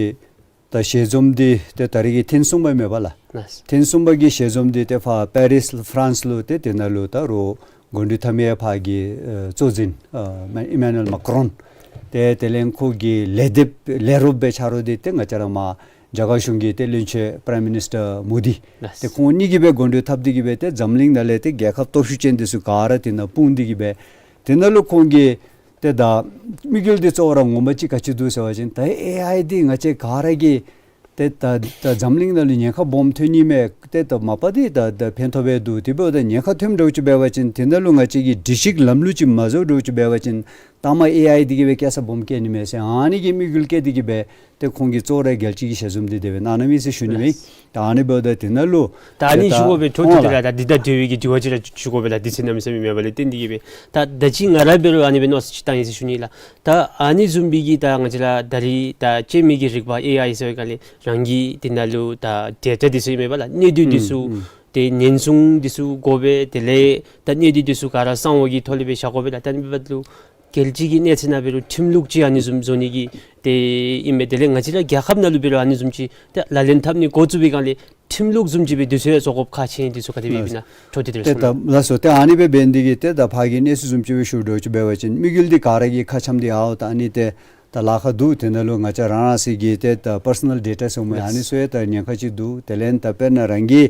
ད་ཞལ་འཛོམས་འདི་ཏེ་ད་རིས་ཀྱི་ཐེངས་གསུམ་པ་མས་པ་ལགས། ལགས། ཐེངས་གསུམ་པ་གི་ཞལ་འཛོམས་འདི་ཏེ་ཕར་པེ་རིས་ཕ་རན་སི་ལུ་ཏེ་དེ་ནང་ལུ་ད་རུང་འགོ་འདྲེན་འཐབ་མི་ཕར་གྱི་ཨེ་གཙོ་འཛིན་ཨེ་ཨི་མེ་ནུ་ཨེལ་མཱ་ཀི་རོན་ཏེ་དེ་ལས་ཁོ་གི་ལས་སྡེ་ལས་རོགསཔ་སྦེ་ཆ་རོགས་འདི་ཏེ་ང་བཅས་ར་མར་རྒྱ་གར་གཞུང་གི་ཏེ་བློན་ཆེན་པ་རའིམ་མི་ནིས་ཊར་མོ་དི་ལགས། ཏེ་ཁོང་གཉིས་ཀྱིས་སྦེ་འགོ་འདྲེན་འཐབ་སྟེ་གི་སྦེ་ཏེ་འཛམ་གླིང་ནང་ལས་ཏེ་རྒྱལ་ཁབ་སྟོབས་ཤུགས་ཅན་འདི་ཚུ་ག་ར་དེ་ནང་སྤུངས་ཏེ་གི་སྦེ་དེ་ནང་ལུ་ཁོང་གིས་ཏེ་ད་དམིགས་ཡུལ་འདི་གཙོ་བོ་ར་ངོ་མ་ཅིག་ག་ཅི་འདུག་ཟེར་བ་ཅིན་ད་ཨེ་ཨའི་འདི་ང་བཅས་ག་ར་གིས་ཏེ་ད་ད་འཛམ་གླིང་ནང་ལུ་ཉེན་ཁ་སྦོམ་ཐོན་ནི་མས། ཏེ་ད་མ་པ་འདི་ད་ད་ཕན་ཐོགས་སྦེ་འདུག། དེ་འབདཝ་ད་ཉེན་ཁ་ཐོནམ་འདྲཝ་ཅིག་འབད་བ་ཅིན་དེ་ནང་ལུ་ང་བཅས་ཀྱིས་སྒྲིག་གཞི་ལམ་ལུགས་ཅིག་མ་བཟོ་འདྲཝ་ཅིག་འབད་བ་ཅིན་ད་མ་ཨེ་ཨའི་འདི་གིས་སྦེ་སྐྱེལ་ས་སྦོམ་སྐྱེལ་ནི་མས་ཟེར་ཨ་ནི་གི་དམིགས་ཡུལ་བསྐྱེད་དེ་གི་སྦེ་ཏེ་ཁོང་གིས་གཙོ་བོ་ར་རྒྱལ་སྤྱི་གི་ཞལ་འཛོམས་འདི་དེ་སྦེ་གནང་གནངམ་ཨིན་ཟེར་ཞུ་ནི་མས། ད་ཨ་ནི་འབདཝ་ད་དེ་ནང་ལུ་ད་ཨ་ནི་ཞུ་དགོ་པའི་འཕྲོ་མཐུད་དེ་ར་ད་འདི་དང་འབྲེལ་བའི་གི་དྲི་བ་ཅིག་ར་ཞུ་དགོ་པས་ལགས། དུས་ཚོད་གནམ་མེད་ས་མེད་མེད་པ་ལས་བརྟེན་ཏེ་གི་སྦེ་ད་ད་ཅི་ང་ར་འབད་རུང་ཨ་ནི་སྦེ་མནོ་བསམ་ཅིག་བཏང་ཡི་ཟེར་ཞུ་ནི་ལགས། ད་ཨ་ནི་བཟུམ་སྦེ་གི་ད་ང་བཅས་ར་ད་རིས་ད་སྤྱན་མི་གི་རིག་པ་ཨེ་ཨའི་ཟེར་བའི་སྒང་ལས་རང་གི་དེ་ནང་ལུ་ད་ཌེ་ཊ་འདི་ཚུ་ཨིན་མས་པ་ལགས། གནས་སྡུད་འདི་ཚུ་ཨུམ་ཨུམ་ཏེ་ཉེན་སྲུང་འདི་ཚུ་དགོ་པས། དེ་ལས་ད་གནས་སྡུད་འདི་ཚུ་ག་ར་གསང་བ་གི་ཐོག་ལས་སྦེ་བཞག་དགོ་པས་ལགས། ད་ཨ་ནི་འབདཝ་ད་ལུ་རྒྱལ་སྤྱི་གི་གནས་ཚད་ནང་འབད་རུང་ཁྲིམས་ལུགས་ཅིག་ཨ་ནི་བཟུམ་བཟོ་ནི་གི་ཏེ་ཨིན་མས། དེ་ལས་ང་བཅས་ར་རྒྱལ་ཁབ་ནང་ལུ་འབད་རུང་ཨ་ནི་བཟུམ་ཅིག་ཏེ་ལག་ལེན་འཐབ་ནི་འགོ་བཙུགས་པའི་སྒང་ལས་ཁྲིམས་ལུགས་བཟུམ་ཅིག་སྦེ་དུས་ཚོད་བཟོ་དགོཔ་ཁག་ཆེ་ནི་འདི་ཚུ་ག་དེ་སྦེ་ཨིན་ན་འཕྲོ་མཐུད་དེ་ར་ཏེ་གསུང་གནང་། ད་ལགས་སོ། ཏེ་ཨ་ནི་སྦེ་འབད་ནི་འདི་གིས་ཏེ་ད་ཕར་གྱི་གནས་ཚུལ་བཟུམ་ཅིག་སྦེ་ཞུ་འདྲཝ་ཅིག་འབད་བ་ཅིན་དམིགས་ཡུལ་འདི་ག་ར་གི་ཁ་འཆམ་འདི་ཨའོ་ད་ཨ་ནི་ཏེ་ད་ལཱ་ཁག་འདུག། དེ་ནང་ལུ་ང་བཅས་རང་རང་སོའི་གི་ཏེ་ད་པར་སོ་ནཱལ་ཌེ་ཊ་ཟེར་མི་ཨ་ནི་ཚུ་ཡང་ད་ཉེན་ཁ་ཅིག་འདུག། དེ་ལས་ད་དཔེར་ན་རང་གི་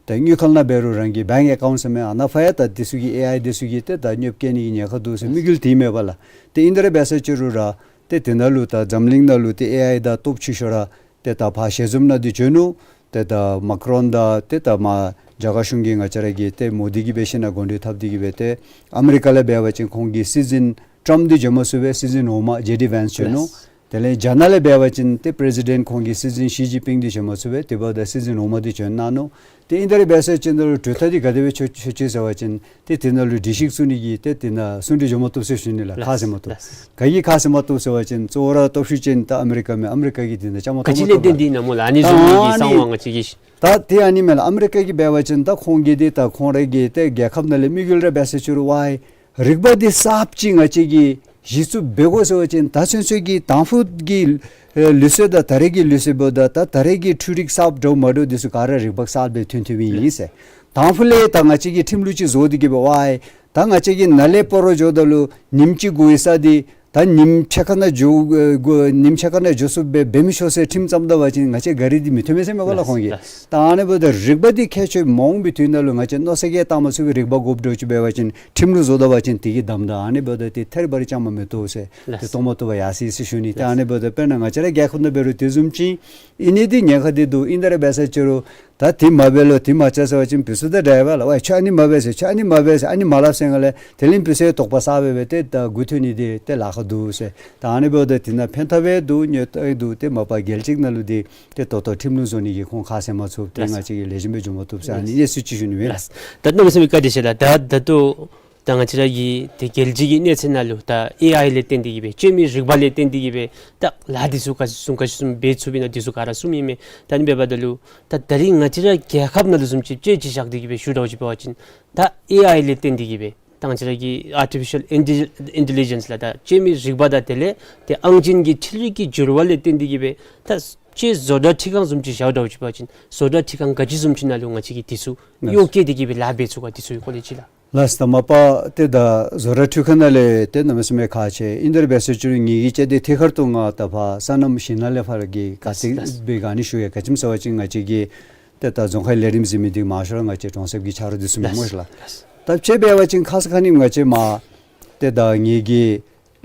ད་དངུལ་ཁང་ནང་འབད་རུང་རང་གི་བེངཀ་ཨེ་ཀའུནཊ་ཟེར་མི་ཨ་ནཱ་ཕར་ཡང་ད་འདི་ཚུ་གིས་ཨེ་ཨའི་འདི་ཚུ་གིས་ཏེ་ད་གནོདཔ་བཀལ་ནི་གི་ཉེན་ཁ་འདུག་ཟེར་དམིགས་ཡུལ་འདི་མས་པ་ལགས། ཏེ་ཨིན་ཏེ་ར་འབད་ས་ཅིག་རུང་ར་ཏེ་དེ་ནང་ལུ་ད་འཛམ་གླིང་ནང་ལུ་ཏེ་ཨེ་ཨའི་དང་སྟོབས་ཆེ་ཤོས་ར་ཏེ་ད་ཕར་ཞལ་འཛོམས་ནང་འདི་བྱོན་ནུག། ཏེ་ད་མཱ་ཀི་རོན་དང་ཏེ་ད་མར་རྒྱ་གར་གཞུང་གི་ང་བཅས་ར་གི་ཏེ་མོ་དི་གིས་འབད་ཞིན་ན་འགོ་འདྲེན་འཐབ་སྟེ་གི་སྦེ་ཏེ་ཨ་མི་རི་ཀ་ལས་འབད་བ་ཅིན་ཁོང་གི་སྲིད་འཛིན་ཊམཔ་འདི་བྱོན་མ་ཚུགས་པས། སྲིད་འཛིན་འོག་མ་ཇེ་ཌི་ཝེནས་བྱོན་ནུག། ལགས། དེ་ལས་རྒྱ་ནག་ལས་འབད་བ་ཅིན་ཏེ་པི་རེ་སི་ཌེནཊ་ཁོང་གི་སྲིད་འཛིན་ཞི་ཅིན་ཕིང་འདི་བྱོན་མ་ཚུགས་པས། དེ་འབདཝ་ད་སྲིད་འཛིན་འོག་མ་འདི་བྱོན་གནང་ནུག། ཏེ་ཨིན་ཏེ་ར་འབད་ས་ཅིག་ནང་ལུ་གྲོས་ཐག་འདི་ག་དེ་སྦེ་ཆོད་ཆོད་ཆོད་ཟེར་བ་ཅིན་ཏེ་དེ་ནང་ལུ་སྒྲིག་གཞི་བཙུགས་ནི་གི་ཏེ་དེ་ནང་ཟུང་འབྲེལ་འགྱོ་མ་བཏུབ་ཟེར་ཞུ་ནི་ལགས། ཁག་ཟེར་མ་བཏུབ། ལགས། ག་གིས་ཁག་ཟེར་མ་བཏུབ་ཟེར་བ་ཅིན་གཙོ་བོ་ར་སྟོབས་ཤུགས་ཅན་ད་ཨ་མི་རི་ཀ་མས། ཨ་མི་རི་ཀ་གིས་དེ་ནང་བཅའ་མར་གཏོགས་མ་བཏུབ་པས། ད་ཨ་ནི་བཟུམ་གྱི་གསང་བ་ང་བཅས་ཀྱིས་ད་དེ་ཨ་ནི་མས་ལགས། ཨ་མི་རི་ཀ་གིས་འབད་བ་ཅིན་ད་ཁོང་གིས་འདི་ད་ཁོང་རའི་གི་ཏེ་རྒྱལ་ཁབ་ནང་ལས་དམིགས་ཡུལ་ར་འབད་ས་ཅིག་རུང་ཝའི་རིག་པ་འདི་གསརཔ་ཅིག་ང་བཅས་ཀྱིས་གཞི་བཙུགས་འབད་དགོ་ཟེར་བ་ཅིན་ད་ཚུན་ཚོད་ཀྱི་དང་ཕུ་གི་ཨེ་ལུགས་སྲོལ་དང་ད་རེས་ཀྱི་ལུགས་སྲོལ་འབདཝ་ད་ད་ད་རེས་ཀྱི་འཕྲུལ་རིག་གསརཔ་འདྲཝ་མ་འདྲཝ་འདི་ཚུ་ག་ར་རིག་པ་གསརཔ་སྦེ་ཐོན་ཐོནམ་ཨིན་ཟེར། དང་ཕུ་ལས་ད་ང་བཅས་ཀྱིས་ཁྲིམས་ལུགས་ཅིག་བཟོ་སྟེ་གི་འབད་ཝའི་ད་ང་བཅས་ཀྱིས་ནཱ་ལས་སྤ་རོ་འགྱོཝ་ད་ལུ་ཉིནམ་གཅིག་འགོར་བའི་ས་འདི་ད་ཉིནམ་ཕྱེད་ཀ་ནང་འགྱོ་ཨེ་འགོར་ཉིནམ་ཕྱེད་ཀ་ནང་འགྱོ་ཚུགསཔ་སྦེ་འབད་མི་ཆོག་ཟེར་ཁྲིམས་བརྩམ་ད་པ་ཅིན་ང་བཅས་གཱ་རི་འདི་མི་ཐོན་མས་ཟེར་མས་པ་ལགས་ཁོང་གིས། ལགས། ད་ཨ་ནི་འབདཝ་ད་རིག་པ་འདི་ཁྱད་ཆོས་མ་འོང་པའི་དུས་ནང་ལུ་ང་བཅས་མནོ་བསམ་གྱིས་བཏང་མ་ཚུགས་པའི་རིག་པ་དགོཔ་འདྲཝ་ཅིག་འབད་བ་ཅིན་ཁྲིམས་ལུགས་བཟོ་ད་པ་ཅིན་དེ་གིས་བསྡམ་ད། ཨ་ནི་འབདཝ་ད་ཏེ་ཐད་རི་བ་རི་བཅའ་མར་མི་གཏོགས་ཟེར། ལགས། ཏེ་གཏོགས་མ་བཏུབ་པར་ཡར་སོ་ཡི་ཟེར་ཞུ་ནི། ཏེ་ཨ་ནི་འབདཝ་ད་དཔེར་ན་ང་བཅས་ར་རྒྱལ་ཁབ་ནང་འབད་རུང་དེ་བཟུམ་ཅིག་ཨིན་ནི་འདི་ཉེན་ཁ་འདི་འདུག། ཨིན་ཏེ་ར་འབད་ས་ཅིག་རུང་ ད་དེ་མ་འབད་ལོ་དེ་མ་བྱ་ཟེར་བ་ཅིན་བུ་ཚུ་ད་འདྲ་བས་ལགས། ཝའི་ཁྱོད་ཨ་ནི་མ་འབད་ཟེར་ཁྱོད་ཨ་ནི་མ་འབད་ཟེར་ཨ་ནི་མ་སླབ་ཟེར་ང་ལས་དེ་ལས་བུ་ཚུ་དོགས་པ་ཟ་སྦེ་སྦེ་ཏེ་ད་མགུ་འཐོམ་ནི་འདི་ཏེ་ལཱ་ཁག་འདུག་ཟེར། ད་ཨ་ནི་འབདཝ་ད་དེ་ནང་ཕན་ཐབས་འདུག་གནོད་འདུག་ཏེ་མ་པ་རྒྱལ་སྤྱི་ནང་ལུ་འདི་ཏེ་ད་ལྟོ་ཁྲིམས་ལུགས་བཟོ་ནི་གི་ཁོང་ཁ་བཟེད་མ་ཚུགས་ཏེ་ལགས། ང་བཅས་ཀྱིས་ལེགས་ཤོམ་སྦེ་འགྱོ་མ་བཏུབ་ཟེར་ཨ་ནི་གནས་ཚུལ་ཅིག་ཞུ་ནི་མས། ལགས། ད་གནམ་མེད་ས་མེད་བཀའ་དྲིན་ཆེ་ལགས། ད་ད་ལྟོ་ད་ང་བཅས་ར་གི་ཏེ་རྒྱལ་སྤྱི་གི་གནས་ཚད་ནང་ལུ་ད་ཨེ་ཨའི་ལས་བརྟེན་ཏེ་གིས་སྦེ་སྤྱོད་མི་རིག་པ་ལས་བརྟེན་ཏེ་གིས་སྦེ་ད་ལཱ་འདི་ཚུ་ག་ཅི་བཟུམ་ག་ཅི་བཟུམ་འབད་ཚུགས་པས་ན་འདི་ཚུ་ག་ར་གསུངམ་ཨིན་མས། ད་ཨ་ནི་འབདཝ་ད་ལུ་ད་ད་རིས་ང་བཅས་ར་རྒྱལ་ཁབ་ནང་ལུ་བཟུམ་ཅིག་དཔྱེ་ཅིག་བཞག་སྟེ་གིས་སྦེ་ཞུ་དོ་ཅིག་འབད་བ་ཅིན་ད་ཨེ་ཨའི་ལས་བརྟེན་ཏེ་གིས་སྦེ་ད་ང་བཅས་ར་གི་ཨར་ཊི་ཕི་ཤཱལ་ཨིན་ཊེ་ལི་ཇེནསི་ལགས། ད་སྤྱོད་མི་རིག་པ་དང་དེ་ལས་ཏེ་ཨང་ཅན་གྱི་འཕྲུལ་རིག་གི་འགྱུར་བ་ལས་བརྟེན་ཏེ་གིས་སྦེ་ད་སྤྱིར་བཟོ་གྲྭ་ཁྲིད་ཁང་བཟུམ་ཅིག་བཞག་དོ་ཅིག་འབད་བ་ཅིན་བཟོ་གྲྭ་ཁྲིད་ཁང་ག་ཅི་བཟུམ་ཅིག་ནང་ལུ་ང་བཅས་ཀྱིས་འདི་ཚུ་གཡོག་བཀོལ་ཏེ་གིས་སྦེ་ལཱ་འབད་ཚུགས་ག། འདི་ཚུ་གི་སྐོར་ལས་ཅིག་ལགས། ལགས་སོ། ད་མ་པ་ཏེ་ད་བཟོ་གྲྭ་ཁྲིད་ཁང་ནང་ལས་ཏེ་གནམ་མེད་ས་མེད་ཁག་ཆེ། ཨིན་དེ་ར་འབད་ཟེར་ཅི་རུང་ངེ་གི་ཅིག་འདི་ཐད་ཀར་དུ་ང་ད་ཕར་སོ་ནམ་ཞིང་ལཱ་ལས་ཕར་གྱི་ག་ཏེ་ལགས། སྦེ་ག་ནི་ཞུ་ཡི་ག་ཅི་སྨོ་ཟེར་བ་ཅིན་ང་བཅས་ཀྱི་ཏེ་ད་རྫོང་ཁའི་ལས་རིམ་ཟེར་མི་འདི་མང་ཤོས་ར་ང་བཅས་གྲོང་གསེབ་ཀྱི་ཆ་རོགས་འདི་ཚུ་མེན་སྨོ་ཤིག་ལགས། ལགས། ད་དཔྱེ་འབད་བ་ཅིན་ཁ་ཙ་ཁ་ཉིནམ་ང་བཅས་མར་ཏེ་ད་ངེ་གི་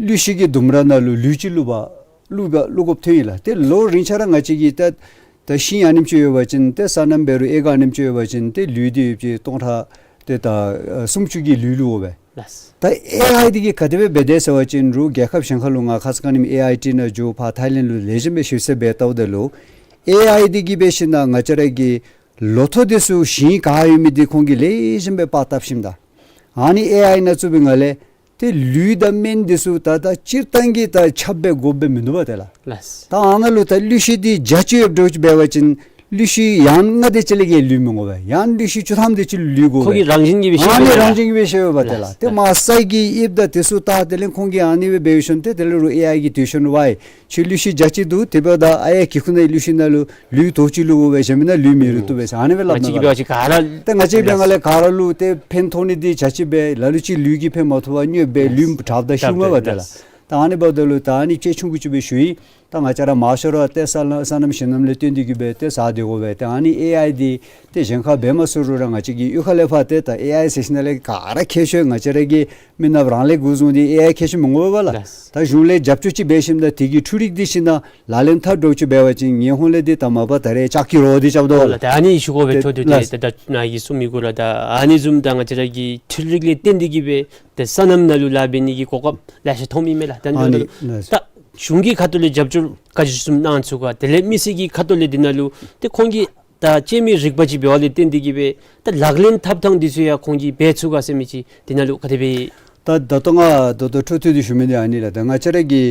གླུད་ཤིང་གི་ལྡུམ་ར་ནང་ལུ་ལུད་ཅིག་བླུག་པར་བླུག་པར་བླུག་དགོཔ་ཐོན་ཡི་ལགས། ཏེ་ལོ་རིམ་ཆ་ར་ང་བཅས་ཀྱིས་ད་ད་ཤིང་ཨ་ནེམ་ཅིག་ཡོད་པ་ཅིན་ཏེ་སོ་ནམ་འབད་རུང་ཨེ་ཀར་ཨ་ནེམ་ཅིག་ཡོད་པ་ཅིན་ཏེ་ལུད་འདི་ཡོད་པ་ཅིན་སྟོང་ཕྲག་ཏེ་ད་ཨ་སུམ་ཅུ་གི་ལུད་བླུག་དགོ་པས། ལགས། ད་ཨེ་ཨའི་འདི་གིས་ག་དེ་སྦེ་འབད་དེ་ཟེར་བ་ཅིན་རུང་རྒྱལ་ཁབ་གཞན་ཁ་ལུ་ང་ཁ་ཙ་ཁ་ཉིནམ་ཨེ་ཨའི་ཊི་ནང་འགྱོ་ཕར་ཐའི་ལེནཌ་ལུ་ལེགས་ཤོམ་སྦེ་ཞིབ་འཚོལ་འབད་བལྟཝ་ད་ལུ་ཨེ་ཨའི་འདི་གིས་འབད་ཞིནམ་ང་བཅས་ར་གི་ལོ་ཐོག་འདི་ཚུ་ཞིང་ག་ཡོད་མི་འདི་ཁོང་གིས་ལེགས་ཤོམ་སྦེ་པར་བཏབ་ཞིནམ་ད་ཨ་ནི་ཨེ་ཨའི་ནང་བཙུགས་པའི་ངང་ལས་ཏེ་ལུད་དང་སྨན་འདི་ཚུ་ད་ད་སྤྱིར་བཏང་གི་ད་ཁྱབ་སྦེ་དགོཔ་སྦེ་མིན་འདུག་པ་ཏེ་ལགས། ལགས། ད་ཨ་ནཱ་ལུ་ད་གླུད་ཤིང་འདི་བརྒྱ་ཅིག་ཡོདཔ་འདྲཝ་ཅིག་འབད་བ་ཅིན་གླུད་ཤིང་ཡང་ལྔ་དེ་ཅིག་ལས་བརྒལ་ལུད་མི་དགོ་པས། ཡང་གླུད་ཤིང་བཅུ་ཐམ་དེ་ཅིག་ལུད་དགོ་པས། ཁོ་གི་རང་བཞིན་གྱིས་སྦེ་ཤེས་ཨ་ནི་པས་རང་བཞིན་གྱིས་སྦེ་ཤེས་པས་ཏེ་ལགས། ལགས། ཏེ་མར་ས་གི་དབྱིབས་དང་དེ་ཚུ་བལྟ་དེ་ལས་ཁོང་གིས་ཨ་ནི་སྦེ་འབད་ཞིནམ་ཏེ་དེ་ལས་རུང་ཨེ་ཨའི་གིས་འདི་ཞུ་ནི་ཝའི་ཁྱོད་གླུད་ཤིང་བརྒྱ་ཅིག་འདུག། དེ་འབདཝ་ད་ཨ་ཡ་གི་ཁུག་ནང་གླུད་ཤིང་ནང་ལུ་ལུད་དོ་ཅིག་བླུག་དགོ་པས། གཞན་མེན་ན་ལུད་མི་རུལ་བཏུབ་པས་ཟེར་ཨ་ནི་སྦེ་སླབ་ནི་པ་ལགས། ཏེ་ང་བཅས་ཀྱི་ངང་ལས་ག་ར་ལུ་ཏེ་ཕན་ཐོགས་ནི་འདི་བརྒྱ་ཅིག་སྦེ་ལ་ལུ་ཅིག་ལུད་ཀྱིས་ཕན་མ་ཐོགས་པར་གནོདཔ་སྦེ་ལུད་དྲགཔ་ད་ཤུལ་མ་པ་ཏེ་ལགས། ད་ཨ་ནི་འབདཝ་ད་ལུ་ད་ཨ་ནི་ཅིག་ཆུང་ཀུ་ཅིག་སྦེ་ཞུ་ཡི། ད་ང་བཅས་ར་མང་ཤོས་ར་ཏེ་སོ་ནམ་སོ་ནམ་ཞིང་གནམ་ལས་བརྟེན་ཏེ་གིས་སྦེ་ཏེ་ཟ་སྡོད་དགོ་པས། ཏེ་ཨ་ནི་ཨེ་ཨའི་འདི་ཏེ་གཞན་ཁར་འབད་མ་ཚུགས་རུང་ར་ང་བཅས་ཀྱི་གཡུས་ཁ་ལས་ཕར་ཏེ་ད་ཨེ་ཨའི་ཟེར་ཞིནམ་ལས་ག་ར་མཁས་ཤོས་ང་བཅས་ར་གི་མི་ནགཔ་རང་ལས་འགོ་བཟུང་སྟེ་ཨེ་ཨའི་མཁས་ཤོས་མི་དགོ་པས་ལགས། ལགས། ད་གཞུང་ལས་རྒྱབ་སྐྱོར་ཅིག་འབད་ཞིནམ་ད་དེ་གི་འཕྲུལ་རིག་འདི་ཞིནམ་ད་ལག་ལེན་འཐབ་འདྲཝ་ཅིག་འབད་བ་ཅིན་ངན་ཧོང་ལས་འདི་ད་མ་པ་ད་རེས་ལྕགས་ཀྱི་རོ་འདི་རྐྱབ་དོ། ཨོ་ལགས། ད་ཨ་ནི་ཡང་ཞུ་དགོ་པས། ཏེ་ཏེ་ལགས། ད་ད་ནཱ་གིས་གསུང་མི་གུ་ར་ད་ཨ་ནི་བཟུམ་ད་ང་བཅས་ར་གི་འཕྲུལ་རིག་ལས་བརྟེན་ཏེ་གིས་སྦེ་ཏེ་སོ་ནམ་ནང་ལུ་ལཱ་འབད་ནི་གི་གོ་སྐབས་ལེ་ཤ་ཐོབ་ཨིན་མས་ལགས། ད་ཨ་ནི་ལགས། ད་གཞུང་གི་ཁ་ཐུག་ལས་རྒྱབ་སྐྱོར་ག་ཅི་བཟུམ་གནང་ཚུགས་ག། དེ་ལས་མི་སེར་གྱི་ཁ་ཐུག་ལས་འདི་ནང་ལུ་ཏེ་ཁོང་གིས་ད་སྤྱོད་མི་རིག་པ་ཅིག་འབདཝ་ལས་བརྟེན་ཏེ་གིས་སྦེ་ད་ལག་ལེན་འཐབ་ཐངས་འདི་ཚུ་ཡང་ཁོང་གིས་འབད་ཚུགས་ག་ཟེར་མི་ཅིག་འདི་ནང་ལུ་ག་དེ་སྦེ། ད་ད་ལྟོ་ང་ད་ལྟོ་འཕྲོ་མཐུད་དེ་ཞུ་མི་འདི་ཨ་ནི་ལགས། ད་ང་བཅས་ར་གི་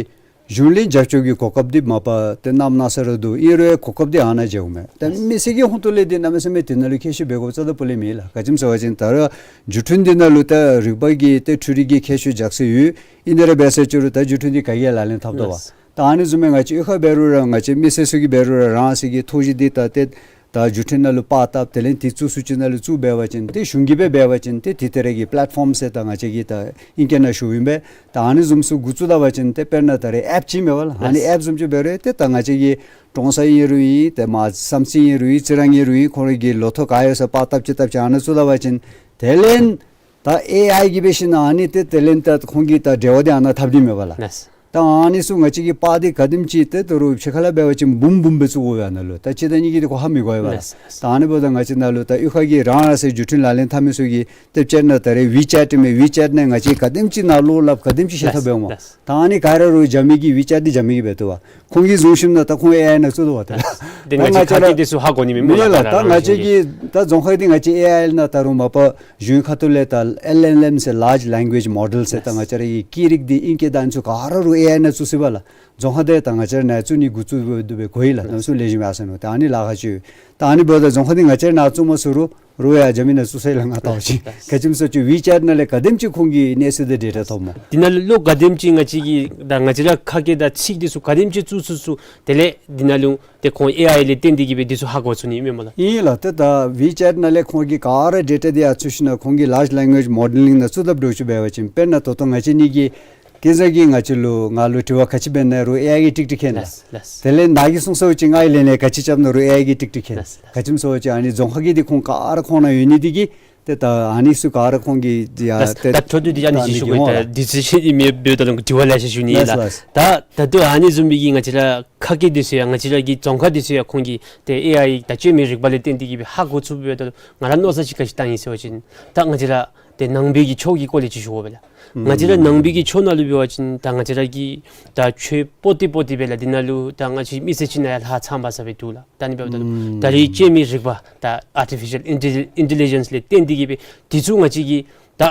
གཞུང་ལས་རྒྱབ་སྐྱོར་གྱི་གོ་སྐབས་འདི་མ་པ་ཏེ་གནམ་མེད་ས་མེད་ར་འདུག། ཨིན་རུང་གོ་སྐབས་འདི་ཨ་ནཱ་མཇལཝ་མས། ད་མི་སེར་གྱི་ཧོང་ཐུག་ལས་འདི་གནམ་མེད་ས་མེད་འདི་ནང་ལུ་མཁས་ཤོས་འབད་དགོཔ་རྩ་དང་པོ་ལས་མེད་ལགས། ག་ཅི་སྨོ་ཟེར་བ་ཅིན་ད་རུང་བརྒྱུད་འཕྲིན་འདི་ནང་ལུ་ད་རིག་པ་གི་ཏེ་འཕྲུལ་རིག་གི་མཁས་མཆོག་རྒྱགས་སྲོལ་ཡོད། ཨིན་དེ་ར་འབད་ཟེར་ཅི་རུང་ད་བརྒྱུད་འཕྲིན་འདི་ག་གིས་ཡང་ལག་ལེན་འཐབ་དོ་པས། ད་ཨ་ནི་བཟུམ་སྦེ་ང་བཅས་གཡུས་ཁར་འབད་རུང་ར་ང་བཅས་མི་སེར་ཚུ་གིས་འབད་རུང་ར་རང་སོ་གི་ཐོག་གཞི་འདི་ད་ཏེ་ད་བརྒྱུད་འཕྲིན་ནང་ལུ་པར་བཏབ་དེ་ལས་འདི་བཙུགས་ཚུགས་ཅིག་ནང་ལུ་བཙུགས་འབད་བ་ཅིན་ཏེ་གཞུང་གིས་སྦེ་འབད་བ་ཅིན་ཏེ་འདི་ཏེ་ར་གི་པ་ལེཊ་ཕོམ་ཟེར་ད་ང་བཅས་ཀྱིས་ད་ཨིང་སྐད་ནང་ཞུཝ་ཨིན་པས། ད་ཨ་ནི་བཟུམ་ཚུ་འགོ་བཙུགས་ད་པ་ཅིན་ཏེ་དཔེར་ན་ད་རེས་ཨེཔ་ཅིག་མེན་པ་ལགས། ཨ་ནི་ལགས། ཨེཔ་བཟུམ་ཅིག་འབད་རུང་ཏེ་ད་ང་བཅས་ཀྱི་ཀྲོང་གསར་ཨིན་རུང་ཨིན། ཏེ་མར་བསམ་རྩེ་ཨིན་རུང་ཨིན། རྩི་རང་ཨིན་རུང་ཨིན། ཁོང་རའི་གི་ལོ་ཐོག་ག་ཡོད་ས་པར་བཏབ་ཅིག་བཏབ་ཅིག་ཨ་ནཱ་བཙུགས་ད་པ་ཅིན་དེ་ལས་ད་ཨེ་ཨའི་གིས་འབད་ཞིནམ་ཨ་ནི་ཏེ་དེ་ལས་ད་ཁོང་གིས་ད་འབྲེལ་བ་འདི་ཨ་ནཱ་འཐབ་ནི་མེན་པ་ལགས། ལགས། ད་ཨ་ནི་ཚུ་ང་བཅས་ཀྱི་པར་འདི་ག་དེམ་ཅིག་ཏེ་ད་རུང་ཕྱི་ཁ་ལས་འབད་བ་ཅིན་འབུམ་འབུམ་སྦེ་བཙུགས་དགོ་པས་ཨ་ནཱ་ལུ། ད་གཅིག་དང་གཉིས་ཀྱིས་འདི་ཁོ་ཧ་མི་གོ་བས་ལགས། ལགས། ད་ཨ་ནི་འབདཝ་ད་ང་བཅས་ནཱ་ལུ་ད་གཡུས་ཁ་གི་རང་རང་སོའི་བརྒྱུད་འཕྲིན་ལག་ལེན་འཐབ་མི་ཚུ་གིས་ཏེ་སྤྱིར་ན་ད་རེས་ཝི་ཅེཊ་མས། ཝི་ཅེཊ་ནང་ང་བཅས་ག་དེམ་ཅིག་ནང་ལོགས་ལྷབ་ག་དེམ་ཅིག་ཤེས་ཐབས་འབད་འོང་། ལགས། ད་ཨ་ནི་ག་ར་རུང་རྒྱ་མི་གིས་ཝི་ཅེཊ་འདི་རྒྱ་མི་གིས་འབད་བཏུབ་པས། ཁོང་གིས་བཟུང་ཞིནམ་ད་ད་ཁོང་ཨེ་ཨའི་ནང་བཙུགས་དོ་པ་ཏེ་ལགས། ད་ང་བཅས་ར་ཁ་གིས་འདི་ཚུ་ཧ་གོ་ནི་མེད་མེད་ལགས། ད་ང་བཅས་ཀྱི་ད་རྫོང་ཁག་འདི་ང་བཅས་ཨེ་ཨའི་ནང་ད་རུང་མ་པ་གཞུང་ཁ་ཐུག་ལས་ད་ཨེལ་ཨེལ་ཨེམ་ཟེར་ལཱརཇ་ལེང་གུ་ཨེཇ་མོ་ཌེལ་ཟེར་ད་ང་བཅས་ར་གི་སྐད་རིགས་འདི་ཨིང་སྐད་ད་ཨ་ནི་ཚུ་ག་ར་རུང་ཨེ་ཨའི་ནང་བཙུགས་ཅི་པ་ལགས། རྫོང་ཁག་འདི་ད་ང་བཅས་ར་ནཱ་བཙུགས་ནི་འགོ་བཙུགས་འབད་དེ་སྦེ་གོ་ཡི་ལགས། གནམ་མེད་ས་མེད་ལེགས་ཤོམ་ཡར་སོང་ནུག། ད་ཨ་ནི་ལཱ་ཁག་ཅིག་ད་ཨ་ནི་འབདཝ་ད་རྫོང་ཁག་འདི་ང་བཅས་ར་ནཱ་བཙུགས་མ་ཚུགས་རུང་རུང་ཡར་རྒྱ་མི་ནང་བཙུགས་ས་ཡི་ལགས། ང་ལྟ་བ་ཅིན་ག་ཅི་སྨོ་ཟེར་བཅུག་ཝི་ཅེཊ་ནང་ལས་ག་དེམ་ཅིག་ཁོང་གིས་གནས་ཚུལ་འདི་ཌེ་ཊ་ཐོབ་སྨོ། འདི་ནང་ལུ་ག་དེམ་ཅིག་ང་བཅས་ཀྱི་ད་ང་བཅས་ར་ཁ་སྐད་དང་ཚིག་འདི་ཚུ་ག་དེམ་ཅིག་བཙུགས་བཙུགས་བཙུགས་དེ་ལས་འདི་ནང་ལུ་ཏེ་ཁོང་ཨེ་ཨའི་ལས་བརྟེན་ཏེ་གིས་སྦེ་འདི་ཚུ་ཧ་གོ་ཚུགས་ནི་མེན་མོ་ལགས། ཨིན་ལགས། ཏེ་ད་ཝི་ཅེཊ་ནང་ལས་ཁོང་གིས་ག་ར་ཌེ་ཊ་འདི་ཡར་བཙུགས་ཞིནམ་ཁོང་གིས་ལཱརཇ་ལེང་གུ་ཨེཇ་མོ་ཌེལ་ནང་བཙུགས་ད་འདྲཝ་ཅིག་འབད་བ་ཅིན་དཔེར་ན་ད་ལྟོ་ང་བཅས་གཉིས་ཀྱིས་ཁྱེད་ཚུ་གིས་ང་བཅས་ལུ་ང་ལུ་དྲི་བ་ག་ཅི་འབད་ན་རུང་ཨེ་ཨའི་གིས་ཀྲིག་ཀྲི་མཁྱེན་ལགས། ལགས། ལགས། དེ་ལས་ནཱ་གིས་གསུངས་སོ་ཅིག་ང་གིས་ལན་ལན་ག་ཅི་རྐྱབ་ན་རུང་ཨེ་ཨའི་གིས་ཀྲིག་ཀྲི་མཁྱེན། ལགས། ལགས། ག་ཅི་སྨོ་ཟེར་བཅུག་ཨ་ནི་རྫོང་ཁག་གི་འདི་ཁོང་ག་ར་ཁོང་ནང་ཡོད་ནི་འདི་གིས་ ཏེ་ད་ཨ་ནི་ཚུ་ག་ར་ཁོང་གིས་ཡ་ལགས། ཏེ་ད་འཕྲོ་མཐུད་དེ་ཨ་ནི་ཅིག་ཞུ་དགོ། ད་འདི་ཚུ་ཅིག་ཨིན་མས་འབདཝ་ད་ལུ་དྲི་བ་ལེ་ཤ་ཞུ་ནི་ཨིན་ལགས། ལགས་ལགས། ད་ད་ལྟོ་ཨ་ནི་བཟུམ་མའི་གི་ང་བཅས་ར་ཁ་སྐད་འདི་ཚུ་ཡང་ང་བཅས་ར་གི་རྫོང་ཁ་འདི་ཚུ་ཡང་ཁོང་གིས་ཏེ་ཨེ་ཨའི་དང་བཅོས་མའི་རིག་པ་ལས་བརྟེན་ཏེ་གིས་སྦེ་ཧ་གོ་ཚུགསཔ་འབདཝ་ད་ལུ་ང་ར་མནོ་བསམ་ཅིག་ག་ཅི་བཏང་ཡི་ཟེར་བ་ཅིན་ད་ང་བཅས་ར་ཏེ་ནང་པའི་གི་ཕྱོགས་ཀྱི་སྐོར་ལས་ཅིག་ཞུ་དགོ་པས་ལགས། ང་བཅས་ར་ནང་པའི་གི་ཕྱོགས་ནང་ལུ་འབད་བ་ཅིན་ད་ང་བཅས་ར་གི་ད་ཆོས་པོ་ཏི་པོ་ཏི་སྦེ་ལགས། འདི་ནང་ལུ་ད་ང་བཅས་མི་སེར་ཅིག་ནང་ཡང་ལྷག་ཚངམ་ས་སྦེ་འདུག་ལགས། ད་ཨ་ནི་འབདཝ་ད་ལུ་ད་རེས་བཅོས་མའི་རིག་པ་ད་ཨར་ཊི་ཕི་ཤཱལ་ཨིན་ཊེ་ལི་ཇེནསི་ལས་བརྟེན་ཏེ་གིས་སྦེ་འདི་ཚུ་ང་བཅས་ཀྱིས་ད་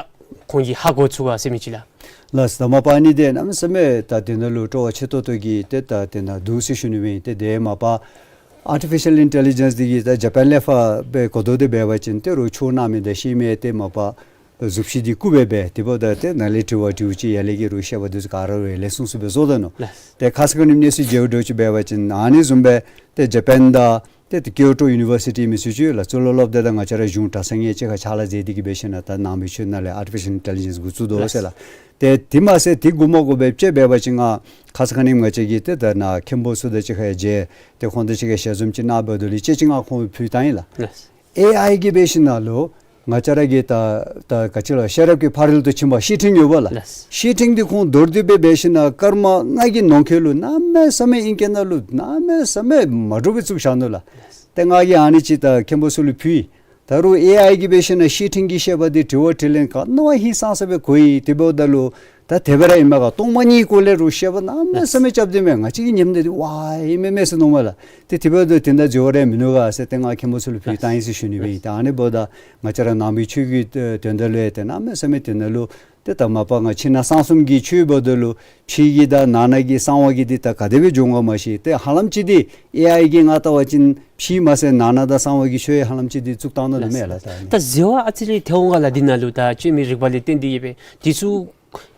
ཁོང་གིས་ཧ་གོ་ཚུགས་ག་ཟེར་མི་ཅིག་ལགས། ལགས་ད་མ་པ་ཨ་ནི་འདི་གནམ་མེད་ས་མེད་ད་འདི་ནང་ལུ་སྤྲོ་བ་ཆེ་ཏོག་ཏོ་གིས་ཏེ་ད་འདི་ནང་འདུག་ཟེར་ཞུ་ནི་ཨིན། ཏེ་འདི་མ་པ་ཨར་ཊི་ཕི་ཤཱལ་ཨིན་ཊེ་ལི་ཇེནསི་འདི་གིས་ད་ཇ་པཱན་ལས་ཕར་སྦེ་གོ་བསྡུར་འདི་འབད་བ་ཅིན་ཏེ་རོགས་ཆོས་གནང་མི་དང་ཤེས་མི་ཏེ་མ་པ་གཟུགས་གཞི་འདི་བཀུག་སྦེ་སྦེ་དེ་འབདཝ་ད་ཏེ་ནཱ་ལས་དྲི་བ་དྲིཝ་ཅིག་ཡར་ལས་ཀྱི་རོགས་བཤད་པ་འདི་ཚུ་ག་ར་རོགས་ལས་སྲུང་སྲུང་སྦེ་བཟོ་དོ་ནོ། ལགས། ཏེ་ཁ་ཙ་ཁ་ཉིནམ་གནས་ཚུལ་མཇལཝ་འདྲཝ་ཅིག་འབད་བ་ཅིན་ཨ་ནི་བཟུམ་སྦེ་ཏེ་ཇ་པཱན་དང་ཏེ་ཏེ་ཀིའོ་ཊོ་ཡུ་ནི་བར་སི་ཊི་མི་ཚུ་ཅིག་ལགས། གཙུག་ལག་སློབ་སྡེ་དང་ང་བཅས་ར་གཞུང་གྲྭ་ཚང་གཉིས་གཅིག་ཁར་ཕྱག་ལཱ་མཛད་དེ་གིས་འབད་ཞིནམ་ད་ནང་པའི་ཆོས་ནང་ལས་ཨར་ཊི་ཕི་ཤཱལ་ཨིན་ཊེ་ལི་ཇེནསི་འགོ་བཙུགས་དོ་ཟེར་ལགས། ཏེ་དེ་མ་ཚད་དེ་འགོ་མ་འགོ་སྦེ་ཅིག་འབད་བ་ཅིན་ང་ཁ་ཙ་ཁ་ཉིནམ་ང་བཅས་ཀྱིས་ཏེ་ད་ནཱ་མཁན་པོ་ཚུ་དང་གཅིག་ཁར་ཡང་མཇལ། ཏེ་ཁོང་དང་གཅིག་ཁར་ཞལ་འཛོམས་ཅིག་གནང་འབདཝ་ད་ལུ་དཔྱེ་ཅིག་ང་ཁོང་ཕུལ་བཏང་ཡི་ལགས། ལགས། ཨེ་ཨའི་གིས་འབད་ཞིནམ་ལུ་ང་བཅས་ར་གི་ད་ད་ག་ཅི་ལོ་ཤེས་རབ་ཀྱི་ཕ་རོལ་ཏུ་ཕྱིན་པ་བཤེས་སྤྲིང་ཡོདཔ་ལགས། ལགས། བཤེས་སྤྲིང་འདི་ཁོང་མདོར་བསྡུས་སྦེ་འབད་ཞིནམ་སྐར་མ་ལྔ་གི་ནང་འཁོད་ལུ་གནམ་མེད་ས་མེད་ཨིང་སྐད་ནང་ལུ་གནམ་མེད་ས་མེད་མ་འདྲཝ་སྦེ་བཙུགས་བཞག་ནུག་ལགས། ཏེ་ང་གིས་ཨ་ནི་ཅིག་ད་མཁན་པོ་ཚུ་ལུ་ཕུལ་ཡི། ད་རུང་ཨེ་ཨའི་གིས་འབད་ཞིནམ་བཤེས་སྤྲིང་གིས་བཤད་པ་འདི་དྲི་བ་དྲིས་ལན་ག་ནི་བ་ཧིང་སངས་ས་སྦེ་གོ་ཡི། དེ་འབདཝ་ད་ལུ་ད་དེ་སྦེ་ར་ཨིན་མས་ག། སྟོང་མ་ཉིད་སྐོར་ལས་རོགས་བཤད་པ་གནམ་མེད་ས་མེད་རྐྱབ་སྟེ་མས། ང་བཅས་ཀྱིས་ཉནམ་ད་འདི་ཝའི་ཨིན་མས་མས་ཟེར་མནོཝ་མས་ལགས། ཏེ་དེ་འབདཝ་ད་དེ་འདྲ་འཛོལ་བ་རེ་མིན་ནུག་ག་ཟེར་ཏེ་ང་མཁན་པོ་ཚུ་ལུ་ཕུལ་བཏང་ཡི་ཟེར་ཞུ་ནི་སྦེ་ཨིན། ད་ཨ་ནི་འབདཝ་ད་ང་བཅས་ར་ནང་པའི་ཆོས་ཀྱི་དོན་དག་ལུ་ཡང་ཏེ་གནམ་མེད་ས་མེད་དེ་ནང་ལུ་ཏེ་ད་མ་པ་ང་ཕྱི་ནང་གསང་གསུམ་གྱི་ཆོས་འབདཝ་ད་ལུ་ཕྱི་གི་དང་ནང་ན་གི་གསང་བ་གི་འདི་ད་ག་དེ་སྦེ་འགྱོ་འོང་ག་མ་ཤེས། ཏེ་ཧ་ལམ་ཅིག་འདི་ཨེ་ཨའི་གིས་ང་བལྟ་བ་ཅིན་ཕྱི་མ་ཚད་ནང་ན་དང་གསང་བ་གི་ཆོས་ཧ་ལམ་ཅིག་འདི་བཙུགས་བཏང་ནུག་མས་ལགས། ད་ད་འཛོལ་བ་ཨ་ཙི་རེ་ཐལ་འོང་ག་ལགས། འདི་ནང་ལུ་ད་བཅོས་མའི་རིག་པ་ལས་བརྟེན་ཏེ་གིས་སྦེ་འདི་ཚུ་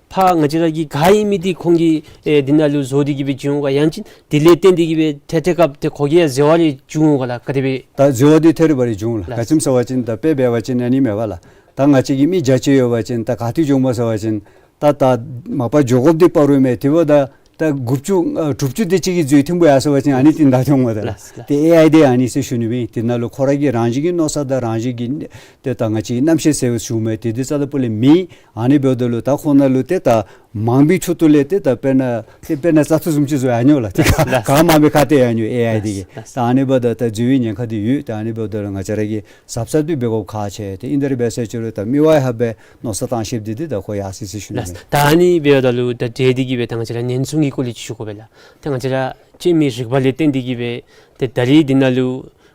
ཕར་ང་བཅས་ར་གི་ག་ཨིན་མི་འདི་ཁོང་གིས་ཨེ་འདི་ནང་ལུ་བཟོ་སྟེ་གིས་སྦེ་བྱིན་འོང་ག། ཡང་ཅིན་དེ་ལས་བརྟེན་ཏེ་གིས་སྦེ་ཐད་ཐད་སྐབས་ཏེ་ཁོ་གིས་ཡང་འཛོལ་བ་རེ་བྱུང་འོང་ག་ལགས། ག་དེ་སྦེ། ད་འཛོལ་བ་འདི་ཐད་རི་བ་རི་བྱུང་ལགས། ལགས། ག་ཅི་སྨོ་ཟེར་བ་ཅིན་ད་དཔེ་འབད་བ་ཅིན་ཨ་ནི་མས་པ་ལགས། ད་ང་བཅས་ཀྱི་མི་བརྒྱ་ཅིག་ཡོད་པ་ཅིན་ད་ག་ཏེ་འགྱོཝ་སྨོ་ཟེར་བ་ཅིན་ད་ད་མ་པ་འགྱོ་དགོཔ་འདི་བར་རུ་མས། དེ་འབདཝ་ད་ད་དགུ་བཅུ་ཨ་དྲུག་ཅུ་དེ་ཅིག་གི་འཛོལ་ཐོན་པོ་ཡར་སོང་པ་ཅིན་ཨ་ནི་འདི་ད་ཐོན་འོང་ད་ལགས། ལགས་ལགས། ཏེ་ཨེ་ཨའི་འདི་ཨ་ནི་ཟེར་ཞུ་ནི་སྦེ་ཨིན། དེ་ནང་ལུ་ཁོ་ར་གི་རང་བཞིན་གྱི་མནོ་བསམ་དང་རང་བཞིན་གྱི་ཏེ་ད་ང་བཅས་ཀྱི་རྣམ་ཤེས་ཟེར་བ་ཞུཝ་མས། དེ་འདི་རྩ་དང་པོ་ལས་མེད། ཨ་ནི་འབདཝ་ད་ལུ་ད་ཁོང་ནང་ལུ་ཏེ་ད་མང་པོའི་ཁྲོད་དུ་ལས་ཏེ་ད་དཔེར་ན་ཏེ་དཔེར་ན་བཙག་འཐུ་བཟུམ་ཅིག་བཟོ་ཡར་འགྱོ་ལགས། ཏེ་ག་ལགས། ག་མང་པོ་ཁ་གཏད་ཡར་འགྱོ་ཨེ་ཨའི་འདི་གིས། ལགས། ད་ཨ་ནི་འབདཝ་ད་ད་འཛོལ་བའི་ཉེན་ཁ་འདི་ཡོད། ད་ཨ་ནི་འབདཝ་ད་ལུ་ང་བཅས་ར་གིས་གཟབ་གཟབ་འདི་འབད་དགོཔ་ཁག་ཆེ། ཏེ་ཨིན་ད་རེ་འབད་ཟེར་ཅི་རུང་ད་མི་དབང་ཧ་སྦེ་མནོ་བསམ་བཏང་ཤེསཔ་འདི་འདི་ད་ཁོ་ཡར་སོ་ཡི་ཟེར་ཞུ་ནི། ལགས། ད་ཨ་ནི་འབདཝ་ད་ལུ་ད་དེ་འདི་གིས་སྦེ་ད་ང་བཅས་ར་ཉེན་སྲུང་གི་སྐོར་ལས་ཅིག་ཞུ་དགོ་པས་ལགས། ད་ང་བཅས་ར་བཅོས་མའི་རིག་པ་ལས་བརྟེན་ཏེ་གིས་སྦེ་ཏེ་ད་རེས་འདི་ནང་ལུ་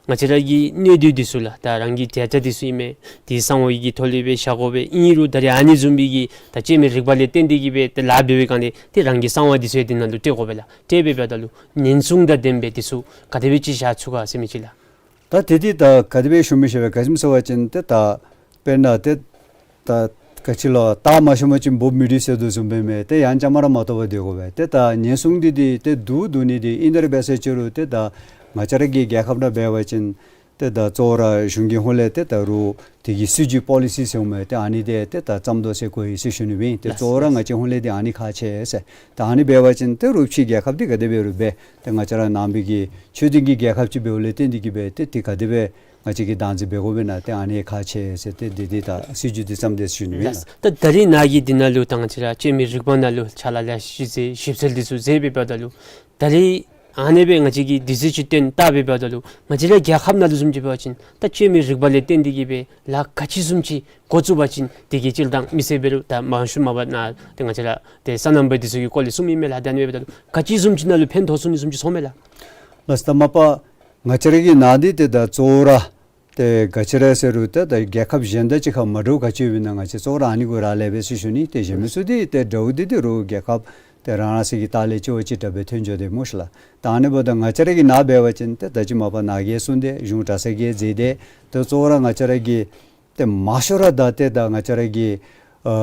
ང་བཅས་ར་གི་གནད་དོན་འདི་ཚུ་ལགས། ད་རང་གི་ཌེ་ཊ་འདི་ཚུ་ཨིན་མས། དེ་གསང་བའི་གི་ཐོག་ལས་སྦེ་བཞག་དགོ་པས། ཨིན་རུང་ད་རེས་ཨ་ནི་བཟུམ་སྦེ་གི་ད་བཅོས་མའི་རིག་པ་ལས་བརྟེན་ཏེ་གིས་སྦེ་ཏེ་ལཱ་འབད་བའི་སྒང་ལས་ཏེ་རང་གི་གསང་བ་འདི་ཚུ་ཡང་འདི་ནང་ལུ་སྤྲོད་དགོ་པས་ལགས། སྤྲོད་པའི་འབདཝ་ད་ལུ་ཉེན་སྲུང་དང་ལྡན་པའི་འདི་ཚུ་ག་དེ་སྦེ་ཅིག་བཞག་ཚུགས་ག་ཟེར་མི་ཅིག་ལགས། ད་དེ་འདི་ད་ག་དེ་སྦེ་ཞུ་མི་ཤེས་པས། ག་ཅི་སྨོ་ཟེར་བ་ཅིན་ཏེ་ད་དཔེར་ན་ཏེ་ད་ག་ཅི་ལོ་སྟག་མ་ཤོར་བ་ཅིན་འབུཔ་མི་འདྲུད་ཟེར་དོ་བཟུམ་སྦེ་མས། ཏེ་ཡང་བཅའ་མར་མ་གཏོགས་པར་སྡོད་དགོ་པས། ཏེ་ད་ཉེན་སྲུང་འདི་འདི་ཏེ་འདུག་འདུག་ནི་འདི་ཨིན་ད་རེ་འབད་ཟེར་ཅི་རུང་ཏེ་ད་ང་བཅས་ར་གི་རྒྱལ་ཁབ་ནང་འབད་བ་ཅིན་ཏེ་ད་གཙོ་བོ་ར་གཞུང་གི་ཧོངས་ལས་ཏེ་ད་རུང་དེ་གི་སྲིད་བྱུས་པོ་ལི་སི་ཟེར་འོང་མས། ཏེ་ཨ་ནི་འདི་ཏེ་ད་བརྩམ་དོ་ཟེར་གོ་ཡི་ཟེར་ཞུ་ནི་སྦེ་ཨིན། ཏེ་གཙོ་བོ་ར་ང་བཅས་ཧོངས་ལས་འདི་ཨ་ནི་ཁག་ཆེ་ཟེར། ཏེ་ཨ་ནི་འབད་བ་ཅིན་ཏེ་རུང་ཕྱི་རྒྱལ་ཁབ་འདི་ག་དེ་འབད་རུང་འབད་ཏེ་ང་བཅས་ར་ནང་པའི་གི་ཆོས་ལྡན་གྱི་རྒྱལ་ཁབ་ཅིག་འབདཝ་ལས་བརྟེན་ཏེ་གིས་སྦེ་ཏེ་དེ་ག་དེ་སྦེ་ང་བཅས་ཀྱིས་བདག་འཛིན་འབད་དགོ་པས་ན་ཏེ་ཨ་ནི་ཁག་ཆེ་ཟེར་ཏེ་འདི་འདི་ད་སྲིད་བྱུས་འདི་བརྩམས་ཏེ་ཟེར་ཞུ་ནི་སྦེ་ཨིན་ལགས། ད་ད་རེས་ནཱ་གི་འདི་ནང་ལུ་ད་ང་བཅས་ར་བཅོས་མའི་རིག་པ་ནང་ལུ་ཕྱག་ལཱ་ལེ་ཤ་ཅིག་མཛད་ཞིབ་འཚོལ་འདི་ཚུ་མཛད་པའི་འབདཝ་ད་ལུ་ད་རེས་ཨ་ནི་སྦེ་ང་བཅས་ཀྱིས་དུས་ཚོད་ཅིག་བཏོན་བལྟ་བའི་འབདཝ་ད་ལུ་ང་བཅས་ར་རྒྱལ་ཁབ་ནང་ལུ་བཟུམ་ཅིག་འབད་བ་ཅིན་ད་བཅོས་མའི་རིག་པ་ལས་བརྟེན་ཏེ་གིས་སྦེ་ལཱ་ག་ཅི་བཟུམ་ཅིག་འགོ་བཙུགས་པ་ཅིན་དེ་གི་སྤྱིར་བཏང་མི་སེར་འབད་རུང་ད་མང་ཤོས་མ་པ་ནཱ་ཏེ་ང་བཅས་ར་ཏེ་སོ་ནམ་པ་འདི་ཚུ་གི་སྐོར་ལས་གསུངམ་ཨིན་མས་ལགས། ད་ཨ་ནི་སྦེ་འབདཝ་ད་ལུ་ག་ཅི་བཟུམ་ཅིག་ནང་ལུ་ཕན་ཐོགས་ཚུགས་ནི་བཟུམ་ཅིག་མཐོངམ་མས་ལགས། ལགས་ད་མ་པ་ང་བཅས་ར་གི་ནང་འདི་ཏེ་ད་གཙོ་བོ་ར་ཏེ་ག་ཅི་ར་ཟེར་རུང་ཏེ་ད་རྒྱལ་ཁབ་གཞན་དང་གཅིག་ཁར་མ་འདྲཝ་ག་ཅི་ཡོདཔ་ཨིན་ན་ང་བཅས་གཙོ་བོ་ར་ཨ་ནི་གུ་རག་ལས་པས་ཟེར་ཞུ་ནི། ཏེ་གཞན་མི་ཚུ་འདི་ཏེ་འདྲཝ་འདི་འདི་རུང་རྒྱལ་ཁབ་ཏེ་རང་རང་སོའི་གི་ལྟག་ལས་གཅིག་བ་གཅིག་དྲག་སྦེ་ཐོན་འགྱོ་དེས་སྨོ་ཤིག་ལགས། ད་ཨ་ནི་འབདཝ་ད་ང་བཅས་ར་གི་ནང་འབད་བ་ཅིན་ཏེ་ད་ཅི་མ་པ་ནཱ་གིས་གསུངས་ཏེ་གཞུང་གྲྭ་ཚང་གིས་མཛད་དེ་ཏེ་གཙོ་བོ་ར་ང་བཅས་ར་གི་ཏེ་མང་ཤོས་ར་ད་ཏེ་ད་ང་བཅས་ར་གི་ཨ་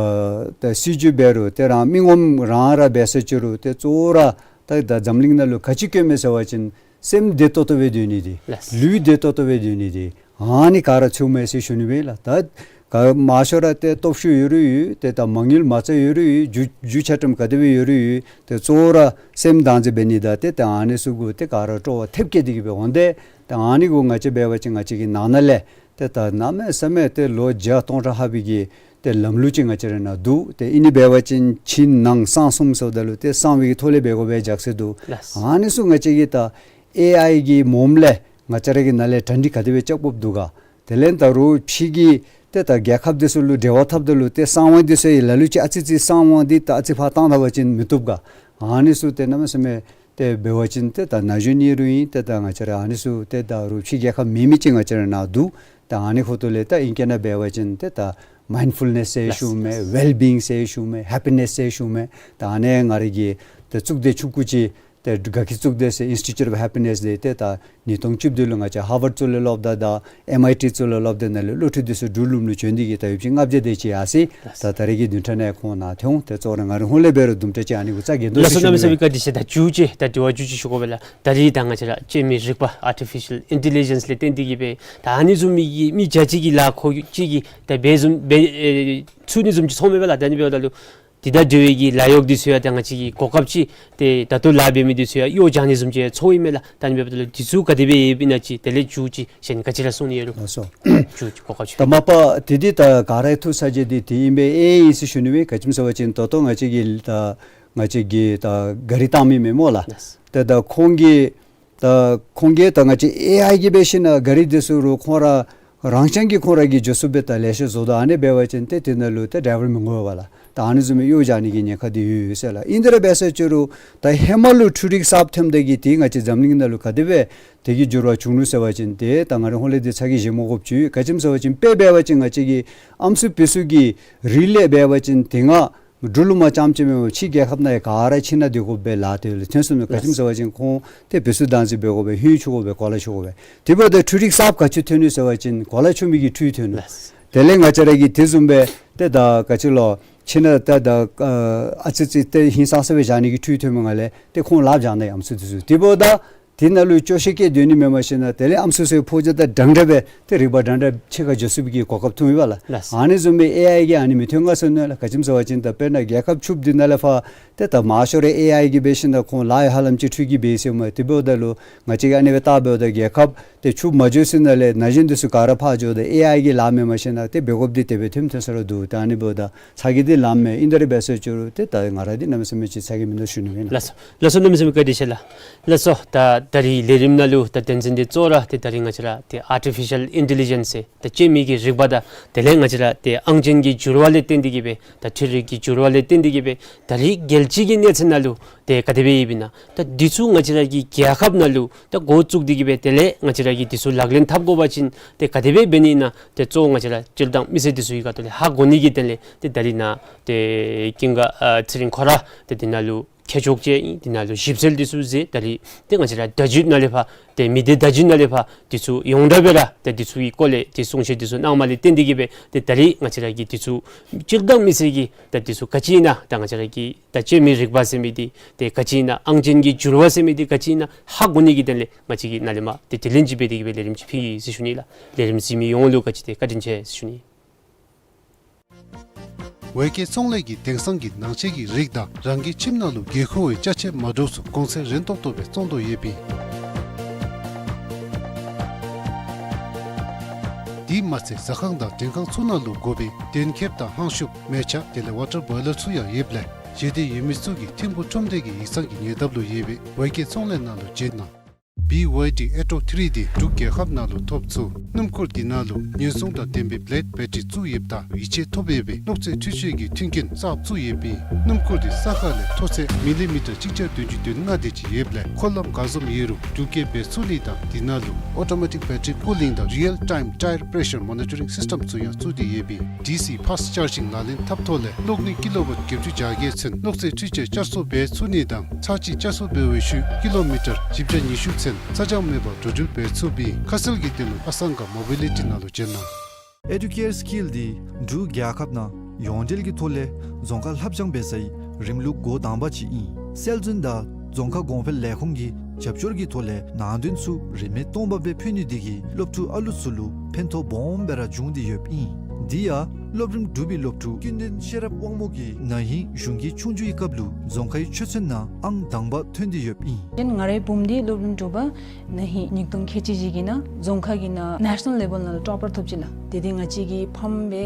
ད་སྲིད་བྱུས་འབད་རུང་ཏེ་རང་མི་ངོམ་རང་ར་འབད་ཟེར་ཅི་རུང་ཏེ་གཙོ་བོ་ར་ད་ད་འཛམ་གླིང་ནང་ལུ་ག་ཅི་དཀོན་མས་ཟེར་བ་ཅིན་སེམས་བདེ་ཏོག་ཏོ་སྦེ་སྡོད་ནི་འདི་ལགས། ལུས་བདེ་ཏོག་ཏོ་སྦེ་སྡོད་ནི་འདི་ཨ་ནི་ག་ར་ཚུད་མས་ཟེར་ཞུ་ནི་སྦེ་ལགས། ད་ག་མང་ཤོས་ར་ཏེ་སྟོབས་ཤུགས་ཡོད་རུང་ཡོད། ཏེ་ད་མ་དངུལ་མ་རྩ་ཡོད་རུང་ཡོད། རྒྱུ་རྒྱུ་ཆ་ཁྲིམས་ག་དེ་སྦེ་ཡོད་རུང་ཡོད། ཏེ་གཙོ་བོ་ར་སེམས་བདག་འཛིན་འབད་ནི་དང་ཏེ་ད་ཨ་ནི་ཚུ་གུ་ཏེ་ག་ར་སྤྲོ་བ་ཐེབས་བསྐྱེད་དེ་གིས་སྦེ་འོང་སྟེ་ཏེ་ཨ་ནི་གུ་ང་བཅས་འབད་བ་ཅིན་ང་བཅས་ཀྱི་ནང་ན་ལས་ ཏེ་ད་གནམ་མེད་ས་མེད་ཏེ་ལོ་བརྒྱ་སྟོང་ཕྲག་ལྷག་པའི་གི་ཏེ་ལམ་ལུགས་ཅིག་ང་བཅས་ར་ནང་འདུག། ཏེ་ཨིན་ནི་འབད་བ་ཅིན་ཕྱི་ནང་གསང་གསུམ་ཟེརཝ་ད་ལུ་ཏེ་གསང་བའི་གི་ཐོག་ལས་འབད་དགོ་པའི་རྒྱུ་མཚན་འདུག། ལགས། ཨ་ནི་ཚུ་ང་བཅས་ཀྱིས་ད་ཨེ་ཨའི་གི་མོམ་ལས་ང་བཅས་ར་གི་ནང་ལས་གྲ་སྒྲིག་ག་དེ་སྦེ་རྐྱབ་དགོཔ་འདུག་ག། དེ་ལས་ད་རུང་ཕྱི་གི་ཏེ་ད་རྒྱལ་ཁབ་དེ་ཚུ་ལུ་འབྲེལ་བ་འཐབ་ད་ལུ་ཏེ་གསང་བ་དེ་ཚུ་ཡང་ལ་ལུ་ཅིག་ཨ་ཙི་ཙི་གསང་བ་འདི་ད་ཨ་ཙི་ཕར་བཏང་ད་པ་ཅིན་མི་བཏུབ་ག། ཨ་ནི་ཚུ་ཏེ་གནམ་མེད་ས་མེད་ཏེ་འབད་བ་ཅིན་ཏེ་ད་ན་གཞོན་ཨིན་རུང་ཨིན། ཏེ་ད་ང་བཅས་ར་ཨ་ནི་ཚུ་ཏེ་ད་རུང་ཕྱི་རྒྱལ་ཁབ་མེན་མི་ཅིག་ང་བཅས་ར་ནང་འདུག། ད་ཨ་ནི་ཁོ་ཐོག་ལས་ད་ཨིང་སྐད་ནང་འབད་བ་ཅིན་ཏེ་ད་མའིནཌ་ཕུལ་ནེས་ཟེར་ཞུཝ་མས། ལགས། ཝེལ་བིའིང་ཟེར་ཞུཝ་མས། ཧེ་པི་ནེས་ཟེར་ཞུཝ་མས། ད་ཨ་ནི་ང་ར་གི་ཏེ་གཙུག་སྡེ་ཆུང་ཀུ་ཅིག་ཏེ་དགའ་སྐྱིད་གཙུག་སྡེ་ཟེར་ཨིནསི་ཊི་ཊུཊ་ཨོཕ་ཧེ་པི་ནེས་འདི་ཏེ་ད་ཉིས་སྟོང་བཅུ་བདུན་ལུ་ང་བཅས་ཧར་ཝརཌ་གཙུག་ལག་སློབ་གྲྭ་དང་ཨེམ་ཨའི་ཊི་གཙུག་ལག་སློབ་གྲྭ་ནང་ལས་སློབ་ཕྲུག་དེ་ཚུ་འབྲུག་ལུངམ་ལུ་བྱོན་ཏེ་གིས་ད་ཡོདཔ་ཅིག་ལྔ་བརྒྱ་དེ་ཅིག་ཡར་སོ་ཡི། ད་ད་རེས་ཀྱི་བདུན་ཕྲག་ནང་ཁོང་ནཱ་ཐོན་འོང་། ཏེ་གཙོ་བོ་ར་ང་རའི་ཧོངས་ལས་འབད་རུང་དུམ་གྲ་ཅིག་ཨ་ནི་གུ་རྩ་འགེངས་དོ་ཟེར་ཞུ་ནི་ལགས། ལགས་སོ། གནམ་མེད་ས་མེད་བཀའ་དྲིན་ཆེ། ད་མཇུག་ཅིག་ད་དྲི་བ་མཇུག་ཅིག་ཞུ་དགོ་པས་ལགས། ད་རེས་ད་ང་བཅས་ར་སྤྱན་མི་རིག་པ་ཨར་ཊི་ཕི་ཤལ་ཨིན་ཊེ་ལི་ཇེནསི་ལས་བརྟེན་ཏེ་གིས་སྦེ་ད་ཨ་ནི་བཟུམ་མའི་གི་མི་བརྒྱ་ཅིག་གི་ལཱ་ཁོ་གཅིག་གིས་ད་འབད་བཟུམ་འབད་ཨེ་ཚུགས་ནི་བཟུམ་ཅིག་ཚོརཝ་མས་པ་ལགས། ད་ཨ་ནི་འབདཝ་ད་ལུ་དེ་དང་འབྲེལ་བའི་གི་ལཱ་གཡོག་འདི་ཚུ་ཡང་ད་ང་བཅས་ཀྱི་གོ་སྐབས་ཅིག་ཏེ་ད་ལྟོ་ལཱ་འབད་མི་འདི་ཚུ་ཡང་གཡོག་རྐྱབ་ནི་བཟུམ་ཅིག་ཚོརཝ་ཨིན་མས་ལགས། ད་ཨ་ནི་འབདཝ་ད་ལུ་འདི་ཚུ་ག་དེ་སྦེ་ཡོདཔ་ཨིན་ན་ཅིག་དེ་ལས་མཇུག་ཅིག་གཞན་ག་ཅི་ར་གསུང་ནི་ཡོད་རུང་། ལགས་སོ། མཇུག་ཅིག་གོ་སྐབས་ཅིག། ད་མ་པ་དེ་འདི་ད་ག་ར་ཐུགས་ཚ་གྱང་འདི་དེ་ཨིན་པས། ཨེ་ཨའི་ཨིན་ཟེར་ཞུ་ནི་མས། ག་ཅི་སྨོ་ཟེར་བ་ཅིན་ད་ལྟོ་ང་བཅས་ཀྱི་ད་ང་བཅས་ཀྱི་ད་གཱ་རི་བཏང་མི་མེན་སྨོ་ལགས། ལགས། ཏེ་ད་ཁོང་གིས་ད་ཁོང་གིས་ད་ང་བཅས་ཨེ་ཨའི་གིས་འབད་ཞིན་ན་གཱ་རི་འདི་ཚུ་རུང་ཁོང་ར་རང་རྐྱང་གིས་ཁོང་ར་གིས་འགྱོ་ཚུགསཔ་སྦེ་ད་ལེ་ཤ་བཟོ་དོ། ཨ་ནི་འབད་བ་ཅིན་ཏེ་དེ་ནང་ལུ་ཏེ་ཌའི་ཝར་མི་དགོ་པས་ལགས། ད་ཨ་ནི་བཟུམ་མའི་གཡོག་རྐྱབ་ནི་གི་ཉེན་ཁ་འདི་ཡོད་ཡོད་ཟེར་ལགས། ཨིན་དེ་ར་འབད་ཟེར་ཅི་རུང་ད་ཧེ་མ་ལུ་འཕྲུལ་རིག་གསརཔ་ཐོནམ་ད་གིས་ཏེ་ང་བཅས་འཛམ་གླིང་ནང་ལུ་ག་དེ་སྦེ་དེ་གི་འགྱུར་བ་བྱུང་ནུག་ཟེར་བ་ཅིན་ཏེ་ད་ང་རའི་ཧོངས་ལས་འདི་ཚ་གྱང་བཞེས་མ་དགོཔ་ཅིག་ཡོད། ག་ཅི་སྨོ་ཟེར་བ་ཅིན་དཔེ་འབད་བ་ཅིན་ང་བཅས་ཀྱི་ཨམ་སྲུ་བེ་སྲུ་གི་རིགས་ལས་འབད་བ་ཅིན་དེ་སྔ་འབྲུག་ལུ་མ་རྐྱངམ་ཅིག་མེན་པར་ཕྱི་རྒྱལ་ཁབ་ནང་ཡང་ག་ར་ཕྱི་ནང་སྡོད་དགོ་པའི་ལཱ་དེ་ལུ་ཐོན་སོང་ནུག། ག་ཅི་སྨོ་ཟེར་བ་ཅིན་ཁོང་ཏེ་བེ་སྲུ་བདག་འཛིན་འབད་དགོ་པས། ཧུན་ཚུ་དགོ་པས། གོ་ལ་ཚུ་དགོ་པས། དེ་འབདཝ་ད་འཕྲུལ་རིག་གསརཔ་ག་ཅི་ཐོན་ནུག་ཟེར་བ་ཅིན་གོ་ལ་ཆོད་མི་གི་འཕྲུལ་ཐོན་ནུག། ལགས། དེ་ལས་ང་བཅས་ར་གིས་དེ་བཟུམ་སྦེ་ཏེ་ད་ག་ཅི་ལོ་ཕྱི་ནང་ད་ད་ཨ་ཨ་ཙི་ཙི་ཏེ་ཧིང་སངས་ས་སྦེ་བཞག་ནི་གི་འཕྲུལ་ཐོན་མི་ནང་ལས་ཏེ་ཁོང་ལགཔ་བཞག་ནི་ཨམ་སྲུ་དེ་ཚུ། དེ་འབདཝ་ད་དེ་ནང་ལུ་སྐྱོ་ཤས་བསྐྱེད་སྡོད་ནི་མེན་པར་ཞིན་ན་དེ་ལས་ཨམ་སྲུ་ཚུ་ཕོ་རྒྱས་དང་འདྲན་འདྲ་སྦེ་ཏེ་རིག་པ་འདྲན་འདྲ་ཕྱེད་ཀ་འགྱོ་ཚུགས་པའི་གི་གོ་སྐབས་ཐོན་ཡི་པ་ལགས། ལགས། ཨ་ནི་བཟུམ་སྦེ་ཨེ་ཨའི་གིས་ཨ་ནི་མི་ཐོན་ག་ཟེར་ནི་ལགས། ག་ཅི་སྨོ་ཟེར་བ་ཅིན་ད་དཔེར་ན་རྒྱལ་ཁབ་བཅུ་བདུན་ནང་ལས་ཕར་ཏེ་ད་མང་ཤོས་ར་ཨེ་ཨའི་གིས་འབད་ཞིན་ན་ཁོང་ལཱ་ཡང་ཧ་ལམ་ཅིག་འཕྲུལ་གྱིས་འབད་ཡི་ཟེརཝ་མས། དེ་འབདཝ་ད་ལུ་ང་བཅས་ཀྱིས་ཨ་ནི་སྦེ་བལྟ་འབདཝ་ད་རྒྱལ་ཁབ་ཏེ་བཅུ་མ་འགྱོ་ཚུན་ནང་ལས་ན་གཞོན་འདི་ཚུ་ག་ར་ཕར་འགྱོཝ་ད་ཨེ་ཨའི་གི་ལཱ་མེན་པར་ཞིན་ན་ཏེ་འབད་དགོཔ་འདི་དེ་སྦེ་ཐོནམ་ཐོན་ས་ར་འདུག། ད་ཨ་ནི་འབདཝ་ད་ཚ་གྱང་འདི་ལངམ་མས། ཨིན་དེ་ར་འབད་ཟེར་ཅི་རུང་ཏེ་ད་ང་ར་འདི་གནམ་མེད་ས་མེད་ཅིག་ཚ་གྱང་མིན་འདུག་ཞུ་ནི་ཨིན་ལགས། ལགས་སོ། ལགས་སོ། གནམ་མེད་ས་མེད་བཀའ་དྲིན་ཆེ་ལགས། ལགས་སོ། ད་ད་རིས་ལས་རིམ་ནང་ལུ་ད་དོན་ཚན་འདི་གཙོ་བོ་ར་ཏེ་ད་རིས་ང་བཅས་ར་ཏེ་ཨར་ཊི་ཕི་ཤལ་ཨིན་ཊེ་ལི་ཇེནསི་ཟེར་ད་སྤྱན་མི་གི་རིག་པ་དང་དེ་ལས་ང་བཅས་ར་ཏེ་ཨང་ཅན་གྱི་འགྱུར་བ་ལས་བརྟེན་ཏེ་གིས་སྦེ་ད་འཕྲུལ་རིག་གི་འགྱུར་བ་ལས་བརྟེན་ཏེ་གིས་སྦེ་ད་རིས་རྒྱལ་སྤྱི་གི་གནས་ཚད་ནང་ལུ་ཏེ་ག་དེ་སྦེ་ཡོདཔ་ཨིན་ན། ད་འདི་ཚུ་ང་བཅས་ར་གི་རྒྱལ་ཁབ་ནང་ལུ་ད་འགོ་བཙུགས་ཏེ་གིས་སྦེ་དེ་ལས་ང་བཅས་ར་གིས་འདི་ཚུ་ལག་ལེན་འཐབ་དགོ་པ་ཅིན་ཏེ་ག་དེ་སྦེ་འབད་ནི་ཨིན་ན། ཏེ་གཙོ་བོ་ང་བཅས་ར་སྤྱིར་བཏང་མི་སེར་འདི་ཚུ་གི་ཁ་ཐུག་ལས་ཧ་གོ་ནི་གི་དོན་ལས་ཏེ་ད་རིས་ནཱ་ཏེ་ཀུན་དགའ་ཨ་ཚེ་རིང་ཁོ་ར་ཏེ་འདི་ནང་ལུ་མཁས་མཆོག་ཅིག་ཨིན། འདི་ནང་ལུ་ཞིབ་འཚོལ་འདི་ཚུ་མཛད། ད་རིས་ཏེ་ང་བཅས་ར་བརྡ་བརྒྱུད་ནང་ལས་ཕར་ཏེ་མི་སྡེ་བརྡ་བརྒྱུད་ནང་ལས་ཕར་འདི་ཚུ་ཡོངས་གྲགས་སྦེ་ར་ཏེ་འདི་ཚུ་གི་སྐོར་ལས་ཏེ་གསུང་བཤད་འདི་ཚུ་གནངམ་ལས་བརྟེན་ཏེ་གིས་སྦེ་ཏེ་ད་རིས་ང་བཅས་ར་གིས་འདི་ཚུ་སྤྱིར་བཏང་མི་སེར་གྱིས་ད་འདི་ཚུ་ག་ཅི་ཨིན་ན་ད་ང་བཅས་ར་གི་ད་སྤྱན་མི་རིག་པ་ཟེར་མི་འདི་ཏེ་ག་ཅི་ཨིན་ན་ཨང་ཅན་གྱི་འགྱུར་བ་ཟེར་མི་འདི་ག་ཅི་ཨིན་ན་ཧ་གོ་ནི་གི་དོན་ལས་ང་བཅས་ཀྱིས་ནཱ་ལས་མར་ཏེ་དྲི་ལན་ཅིག་འབད་དེ་གིས་སྦེ་ལས་རིམ་ཅིག་ཕུལ་ཡི་ཟེར་ཞུ་ནི་ལགས། ལས་རིམ་གཟིགས་མི་ཡོངས་ལུ་ག་ཅི་ཏེ་བཀའ་དྲིན་ཆེ་ཟེར་ཞུ་ནི། ཝེ་ཀེ་ཚོང་ལས་ཀྱིས་དེང་སང་གི་ནང་ཆས་ཀྱི་རིགས་དང་རང་གི་ཁྱིམ་ནང་ལུ་དགོས་མཁོ་བའི་ཅ་ཆས་མ་འདྲཝ་ཚུ་གོང་ཚད་རན་ཏོག་ཏོ་སྦེ་བཙོང་དོ་ཡོདཔ་ཨིན། དེ་མ་ཚད་ཟ་ཁང་དང་མགྲོན་ཁང་ཚུ་ནང་ལུ་དགོ་པའི་གདན་ཁེབས་དང་ཧང་ཤུབས་མལ་ཆ་དེ་ལས་ཝ་ཊར་བོའི་ལར་ཚུ་ཡང་ཡོདཔ་ལས་ཞེ་འདོད་ཡོད་མི་ཚུ་གིས་ཐིམ་ཕུག་ཁྲོམ་སྡེ་གི་ཡིག་ཚང་གི་ཉེ་འདབས་ལུ་ཡོད་པའི་ཝེ་ཀེ་ཚོང་ལས་ནང་ལུ་བྱོན་གནང་། བི་ཝའི་ཌི་ཨེ་ཊོ་ཐི་རི་འདི་འབྲུག་རྒྱལ་ཁབ་ནང་ལུ་ཐོབ་ཚུགས། སྣུམ་འཁོར་འདི་ནང་ལུ་ཉེན་སྲུང་དང་ལྡན་པའི་བི་ལེཌ་བེ་ཊི་རི་བཙུགས་ཡོདཔ་ད་ཡིད་ཆེས་ཐོབ་ཡོད་པའི་གློག་རྫས་འཕྲུལ་ཆས་ཀྱི་མཐུན་རྐྱེན་གསརཔ་བཙུགས་ཡོདཔ་ཨིན། སྣུམ་འཁོར་འདི་ས་ཁ་ལས་མཐོ་ཚད་མི་ལི་མི་ཊར་གཅིག་བརྒྱ་བདུན་ཅུ་དོན་ལྔ་དེ་ཅིག་ཡོདཔ་ལས་འཁོར་ལམ་ག་བཟུམ་ཡོད་རུང་རྒྱུག་སྐྱེལ་འབད་ཚུགས་ནི་དང་འདི་ནང་ལུ་ཨོ་ཊོ་མེ་ཊིག་བེ་ཊི་རི་ཀུ་ལིང་དང་རི་ཡལ་ཊའིམ་ཊའེར་པེ་རེ་ཤར་མོ་ནི་ཊ་རིང་སིསི་ཊེམ་ཚུ་ཡང་བཙུགས་ཏེ་ཡོདཔ་ཨིན། ཌི་སི་ཕཱསཊ་ཅར་ཇིང་ལག་ལེན་འཐབ་ཐོག་ལས་གློག་ནུས་ཀི་ལོ་ཝཊ་བརྒྱད་ཅུ་གྱ་བརྒྱད་ཚུན་གློག་རྫས་འཕྲུལ་ཆས་བསྐྱར་གསོ་འབད་ཚུགས་ནི་དང་ཚར་གཅིག་བསྐྱར་གསོ་འབད་བའི་ཤུལ་ཀི་ལོ་མི་ཊར་བཞི་བརྒྱ་ཉི་ཤུ་ཚུན་ཚ་གྱང་མེད་པར་འགྲོ་འགྲུལ་འབད་ཚུགསཔ་ཨིན། ཁ་གསལ་གྱི་དོན་ལུ་ཨ་སང་ག་མོ་བི་ལི་ཊི་ནང་ལུ་བྱོན་གནང་། ཨེ་ཌུ་ཀེར་སི་ཀིལ་འདི་འབྲུག་རྒྱལ་ཁབ་ནང་ཡོངས་འབྲེལ་གྱི་ཐོག་ལས་རྫོང་ཁ་ལྷབ་སྦྱང་འབད་སའི་རིམ་ལུགས་འགོ་དང་པ་ཅིག་ཨིན། སྲོལ་འཛིན་དང་རྫོང་ཁ་གོང་འཕེལ་ལས་ཁུངས་ཀྱི་རྒྱབ་སྐྱོར་གྱི་ཐོག་ལས་ནང་དོན་ཚུ་རིན་མེད་སྟོང་པ་སྦེ་ཕུལ་ནི་འདི་གིས་སློབ་ཕྲུག་ཨ་ལུ་ཚུ་ལུ་ཕན་ཐོགས་སྦོམ་སྦེ་ར་བྱུང་སྟེ་ཡོདཔ་ཨིན། འདི་ཡང་ སློབ་རིམ་དྲུག་པའི་སློབ་ཕྲུག་ཀུན་ལྡན་ཤེས་རབ་དབང་མོ་གིས་ན་ཧིང་གཞུང་གི་ཆོས་རྒྱུགས་ཀྱི་སྐབས་ལུ་རྫོང་ཁའི་ཆོས་ཚན་ནང་ཨང་དང་པ་ཐོན་ཏེ་ཡོདཔ་ཨིན། ང་རའི་བུམོ་འདི་སློབ་རིམ་དྲུག་པ་ན་ཧིང་ཉིས་སྟོང་ཁལ་གཅིག་བཞི་གི་ནང་རྫོང་ཁ་གི་ནང་ནེ་ཤ་ནཱལ་ལེ་བཱལ་ནང་ལུ་ཊོ་པར་ཐོབ་ཅི་ལགས། དེ་འདི་ང་བཅས་ཀྱི་ཕམ་སྦེ་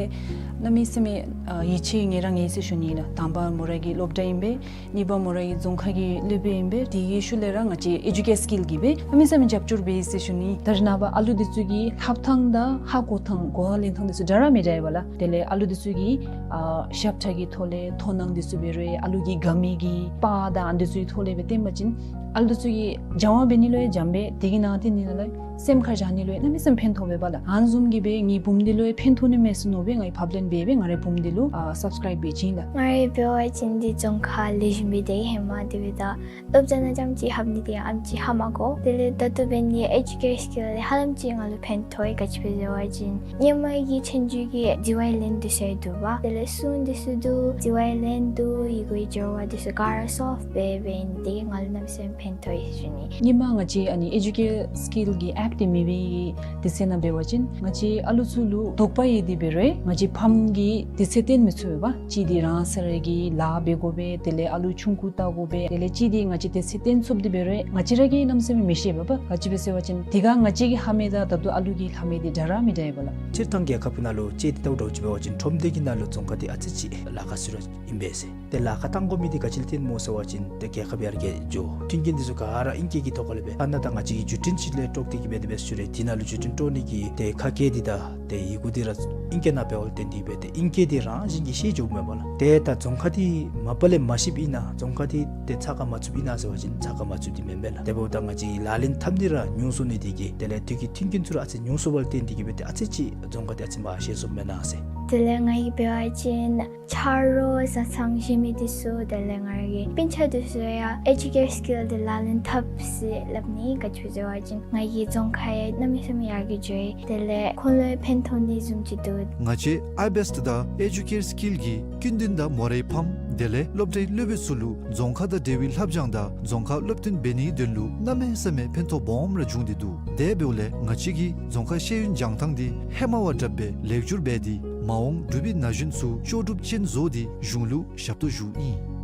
གནམ་མེད་ས་མེད་ཡིད་ཆེས་ངེ་ར་ངེ་ཟེར་ཞུ་ནི་ལགས། དང་པ་མོ་ར་གི་སློབ་གྲྭ་ཨིན་པས། གཉིས་པ་མོ་ར་གི་རྫོང་ཁ་གི་སློབ་དཔོན་ཨིན་པས། དེ་གི་ཤུལ་ལས་ར་ང་བཅས་ཨེ་ཇུ་ཀེར་སི་ཀིལ་གྱིས་སྦེ་གནམ་མེད་ས་མེད་རྒྱབ་སྐྱོར་འབད་ཡི་ཟེར་ཞུ་ནི། ད་རེས་ནངས་པ་ཨ་ལུ་འདི་ཚུ་གི་ལྷབ་ཐངས་དང་ཧ་གོ་ཐངས་གོ་བ་ལེན་ཐངས་འདི་ཚུ་འདྲ་ར་མི་འདྲ་བས་ལགས། དེ་ལས་ཨ་ལུ་འདི་ཚུ་གི་ཨ་ཞབས་ཁྲ་གི་ཐོག་ལས་མཐོང་སྣང་འདི་ཚུ་འབད་རུང་ཨ་ལུ་གི་དགའ་མི་གི་པར་དང་ཨ་འདི་ཚུ་གི་ཐོག་ལས་སྦེ་སྟོན་པ་ཅིན་ཨ་ལུ་འདི་ཚུ་གིས་སྦྱང་བ་འབད་ནི་ལུ་ཡང་འཇམ་པས། དེ་གི་ནང་དེ་ནི་ལུ་སེམས་ཁར་བཞག་ནི་ལུ་ཡང་གནམ་མེད་ས་མེད་ཕན་ཐོགས་པས་པ་ལགས། ཨ་ནི་བཟུམ་གྱིས་སྦེ་ངེའི་བུམོ་འདི་ལུ་ཡང་ཕན་ཐོགས་ནི་མས་ཟེར་མནོ་སྦེ་ང་གིས་ཕབ་ལེན་འབད་སྦེ་ང་རའི་བུམོ་འདི་ལུ་ཨ་སབ་སི་ཀརའིབ་འབད་བྱིན་ཡི་ལགས། ང་རའི་འབད་བ་ཅིན་འདི་རྫོང་ཁ་ལེགས་ཤོམ་སྦེ་སྡོད་ཡི། ཧེ་མ་དེ་སྦེ་ད་སློབ་གྲྭ་ནང་རྐྱངམ་ཅིག་ལྷབ་ནི་དེ་ཡང་ཨེམ་ཅིག་ཧ་མ་གོ། དེ་ལས་ད་ལྟོ་འབད་ནི་ཨེ་ཇུ་ཀེར་སི་ཀིལ་ལས་ཧ་ལམ་ཅིག་ང་ལུ་ཕན་ཐོགས་ཡི། ག་ཅི་སྦེ་ཟེར་བ་ཅིན་སྔོན་མ་གི་ཆོས་རྒྱུགས་ཀྱི་ཌི་ཝའི་ལེན་འདི་ཚུ་འདུག་པ། དེ་ལས་སྲུང་འདི་ཚུ་འདུག། ཌི་ཝའི་ལེན་འདུག། ཡི་གུའི་སྦྱོར་བ་འདི་ཚུ་ག་ར་སོལབ་འབད་འབད་ནི་དེ་གིས་ང་ལུ་གནམ་མེད་ས་མེད་ཕན་ཐོགས་ཡི་ཟེར་ཞུ་ནི། སྔོན་མ་ང་བཅས་ཨ་ནི་ཨེ་ཇུ་ཀེར་སི་ཀིལ་གྱི་ཨེཔ་འདི་མེད་པའི་དུས་ཚོད་ནང་འབད་བ་ཅིན་ང་བཅས་ཨ་ལུ་ཚུ་ལུ་དོགས་པ་ཡོད་དེ་འབད་རུང་ང་བཅས་ཕམ་གྱིས་དུས་ཚོད་བཏོན་མི་ཚུགས་པས་པ། གཅིག་འདི་རང་སོ་ར་གི་ལཱ་འབད་དགོ་པས། དེ་ལས་ཨ་ལུ་ཆུང་ཀུ་བལྟ་དགོ་པས། དེ་ལས་གཅིག་འདི་ང་བཅས་དུས་ཚོད་བཏོན་ཚུགསཔ་འདི་འབད་རུང་ང་བཅས་ར་གིས་གནམ་མེད་ས་མེད་མི་ཤེས་པས་པ། ག་ཅི་སྦེ་ཟེར་བ་ཅིན་དེ་སྒང་ང་བཅས་ཀྱིས་ལྷབ་མི་དང་ད་ལྟོ་ཨ་ལུ་གིས་ལྷབ་མི་འདི་འདྲ་ར་མི་འདྲ་བས་པ་ལགས། སྤྱིར་བཏང་རྒྱལ་ཁབ་ནང་ལུ་ཅིག་འདི་ལྟ་བུ་འདྲཝ་ཅིག་འབད་བ་ཅིན་ཁྲོམ་སྡེ་གི་ནང་ལུ་རྫོང་ཁ་འདི་ཨ་ཙི་ཅིག་ལཱ་ཁག་ཤོས་ར་ཨིན་པས་ཟེར། ཏེ་ལཱ་ཁག་བཏང་དགོ་མི་འདི་ག་ཅི་ལུ་བརྟེན་སྨོ་ཟེར་བ་ཅིན་ཏེ་རྒྱལ་ཁབ་ཡར་རྒྱས་འགྱོ། མཐུན་རྐྱེན་འདི་ཚུ་ག་ར་ཨིང་སྐད་ཀྱི་ཐོག་ཁ་ལས་སྦེ་ཨ་ནཱ་ད་ང་བཅས་ཀྱི་བརྒྱུད་འཕྲིན་ཅིག་ལས་དཀྲོགས་ཏེ་གིས་སྦེ་དེ་སྦེ་ཞུ་རུང་དེ་ནང་ལུ་བརྒྱུད་འཕྲིན་དཀྲོག་ནི་གི་ཏེ་ཁ་སྐད་འདི་དང་ཏེ་ཡི་གུ་འདི་ར་ཨིང་སྐད་ནང་འབདཝ་ལས་བརྟེན་ཏེ་སྦེ་ཏེ་ཨིང་སྐད་འདི་རང་བཞིན་གྱིས་ཤེས་འགྱོཝ་མས་པ་ལགས། ཏེ་ད་རྫོང་ཁ་འདི་མ་པ་ལས་མ་ཤེསཔ་ཨིན་ན་རྫོང་ཁ་འདི་ཏེ་ཚ་ཁ་མ་ཚུདཔ་ཨིན་ན་ཟེར་བ་ཅིན་ཚ་ཁ་མ་ཚུདཔ་འདི་མེན་པས་ལགས། དེ་འབདཝ་ད་ང་བཅས་ལག་ལེན་འཐབ་ནི་ར་ཉུང་སོང་ནི་དེ་གིས་དེ་ལས་དུས་ཀྱི་མཐུན་རྐྱེན་ཚུ་ར་ཨ་ཙི་ཉུང་སོང་བ་ལས་བརྟེན་ཏེ་གིས་སྦེ་ཏེ་ཨ་ཙི་ཅིག་རྫོང་ཁ་འདི་ཨ་ཙི་མར་ཤེས་སོངམ་མེན་ན་ཟེར། དེ་ལས་ང་གིས་འབད་བ་ཅིན་ཆ་རོགས་བཟའ་ཚང་གཞན་མི་འདི་ཚུ་དེ་ལས་ང་ར་གི་སྤུན་ཆ་འདི་ཚུ་ཡང་ཨེ་ཇུ་ཀེར་སི་ཀིལ་འདི་ལག་ལེན་འཐབ་ཟེར་སླབ་ནི། ག་ཅི་སྦེ་ཟེར་བ་ཅིན་ང་གི་རྫོང་ཁ་ཡང་གནམ་མེད་ས་མེད་ཡར་རྒྱས་འགྱོ་ཡི། དེ་ལས་ཁོང་ལུ་ཡང་ཕན་ཐོགས་ནི་བཟུམ་ཅིག་འདུག། ང་བཅས་ཨའི་བེསཊ་དང་ཨེ་ཇུ་ཀེར་སི་ཀིལ་གྱིས་ཀུན་ལྡན་དང་མོ་རའི་ཕམ་དེ་ལས་སློབ་གྲྭའི་སློབ་དཔོན་ཚུ་ལུ་རྫོང་ཁ་དང་འབྲེལ་བའི་ལྷབ་སྦྱང་དང་རྫོང་ཁ་སློབ་སྟོན་འབད་ནིའི་དོན་ལུ་གནམ་མེད་ས་མེད་ཕན་ཐོགས་སྦོམ་ར་བྱུང་སྟེ་འདུག། དེ་འབདཝ་ལས་ང་བཅས་ཀྱིས་རྫོང་ཁ་ཤེས་ཡོན་སྦྱང་ཐངས་འདི་ཧེ་མ་བ་དྲགཔ་སྦེ་ལེགས་བསྒྱུར་འབད་དེ་མ་འོངས་འབྲུག་པའི་ན་གཞོན་ཚུ་ལྕོགས་གྲུབ་ཅན་བཟོ་སྟེ་གཞུང་ལུ་ཞབས་ཏོག་ཞུཝ་ཨིན།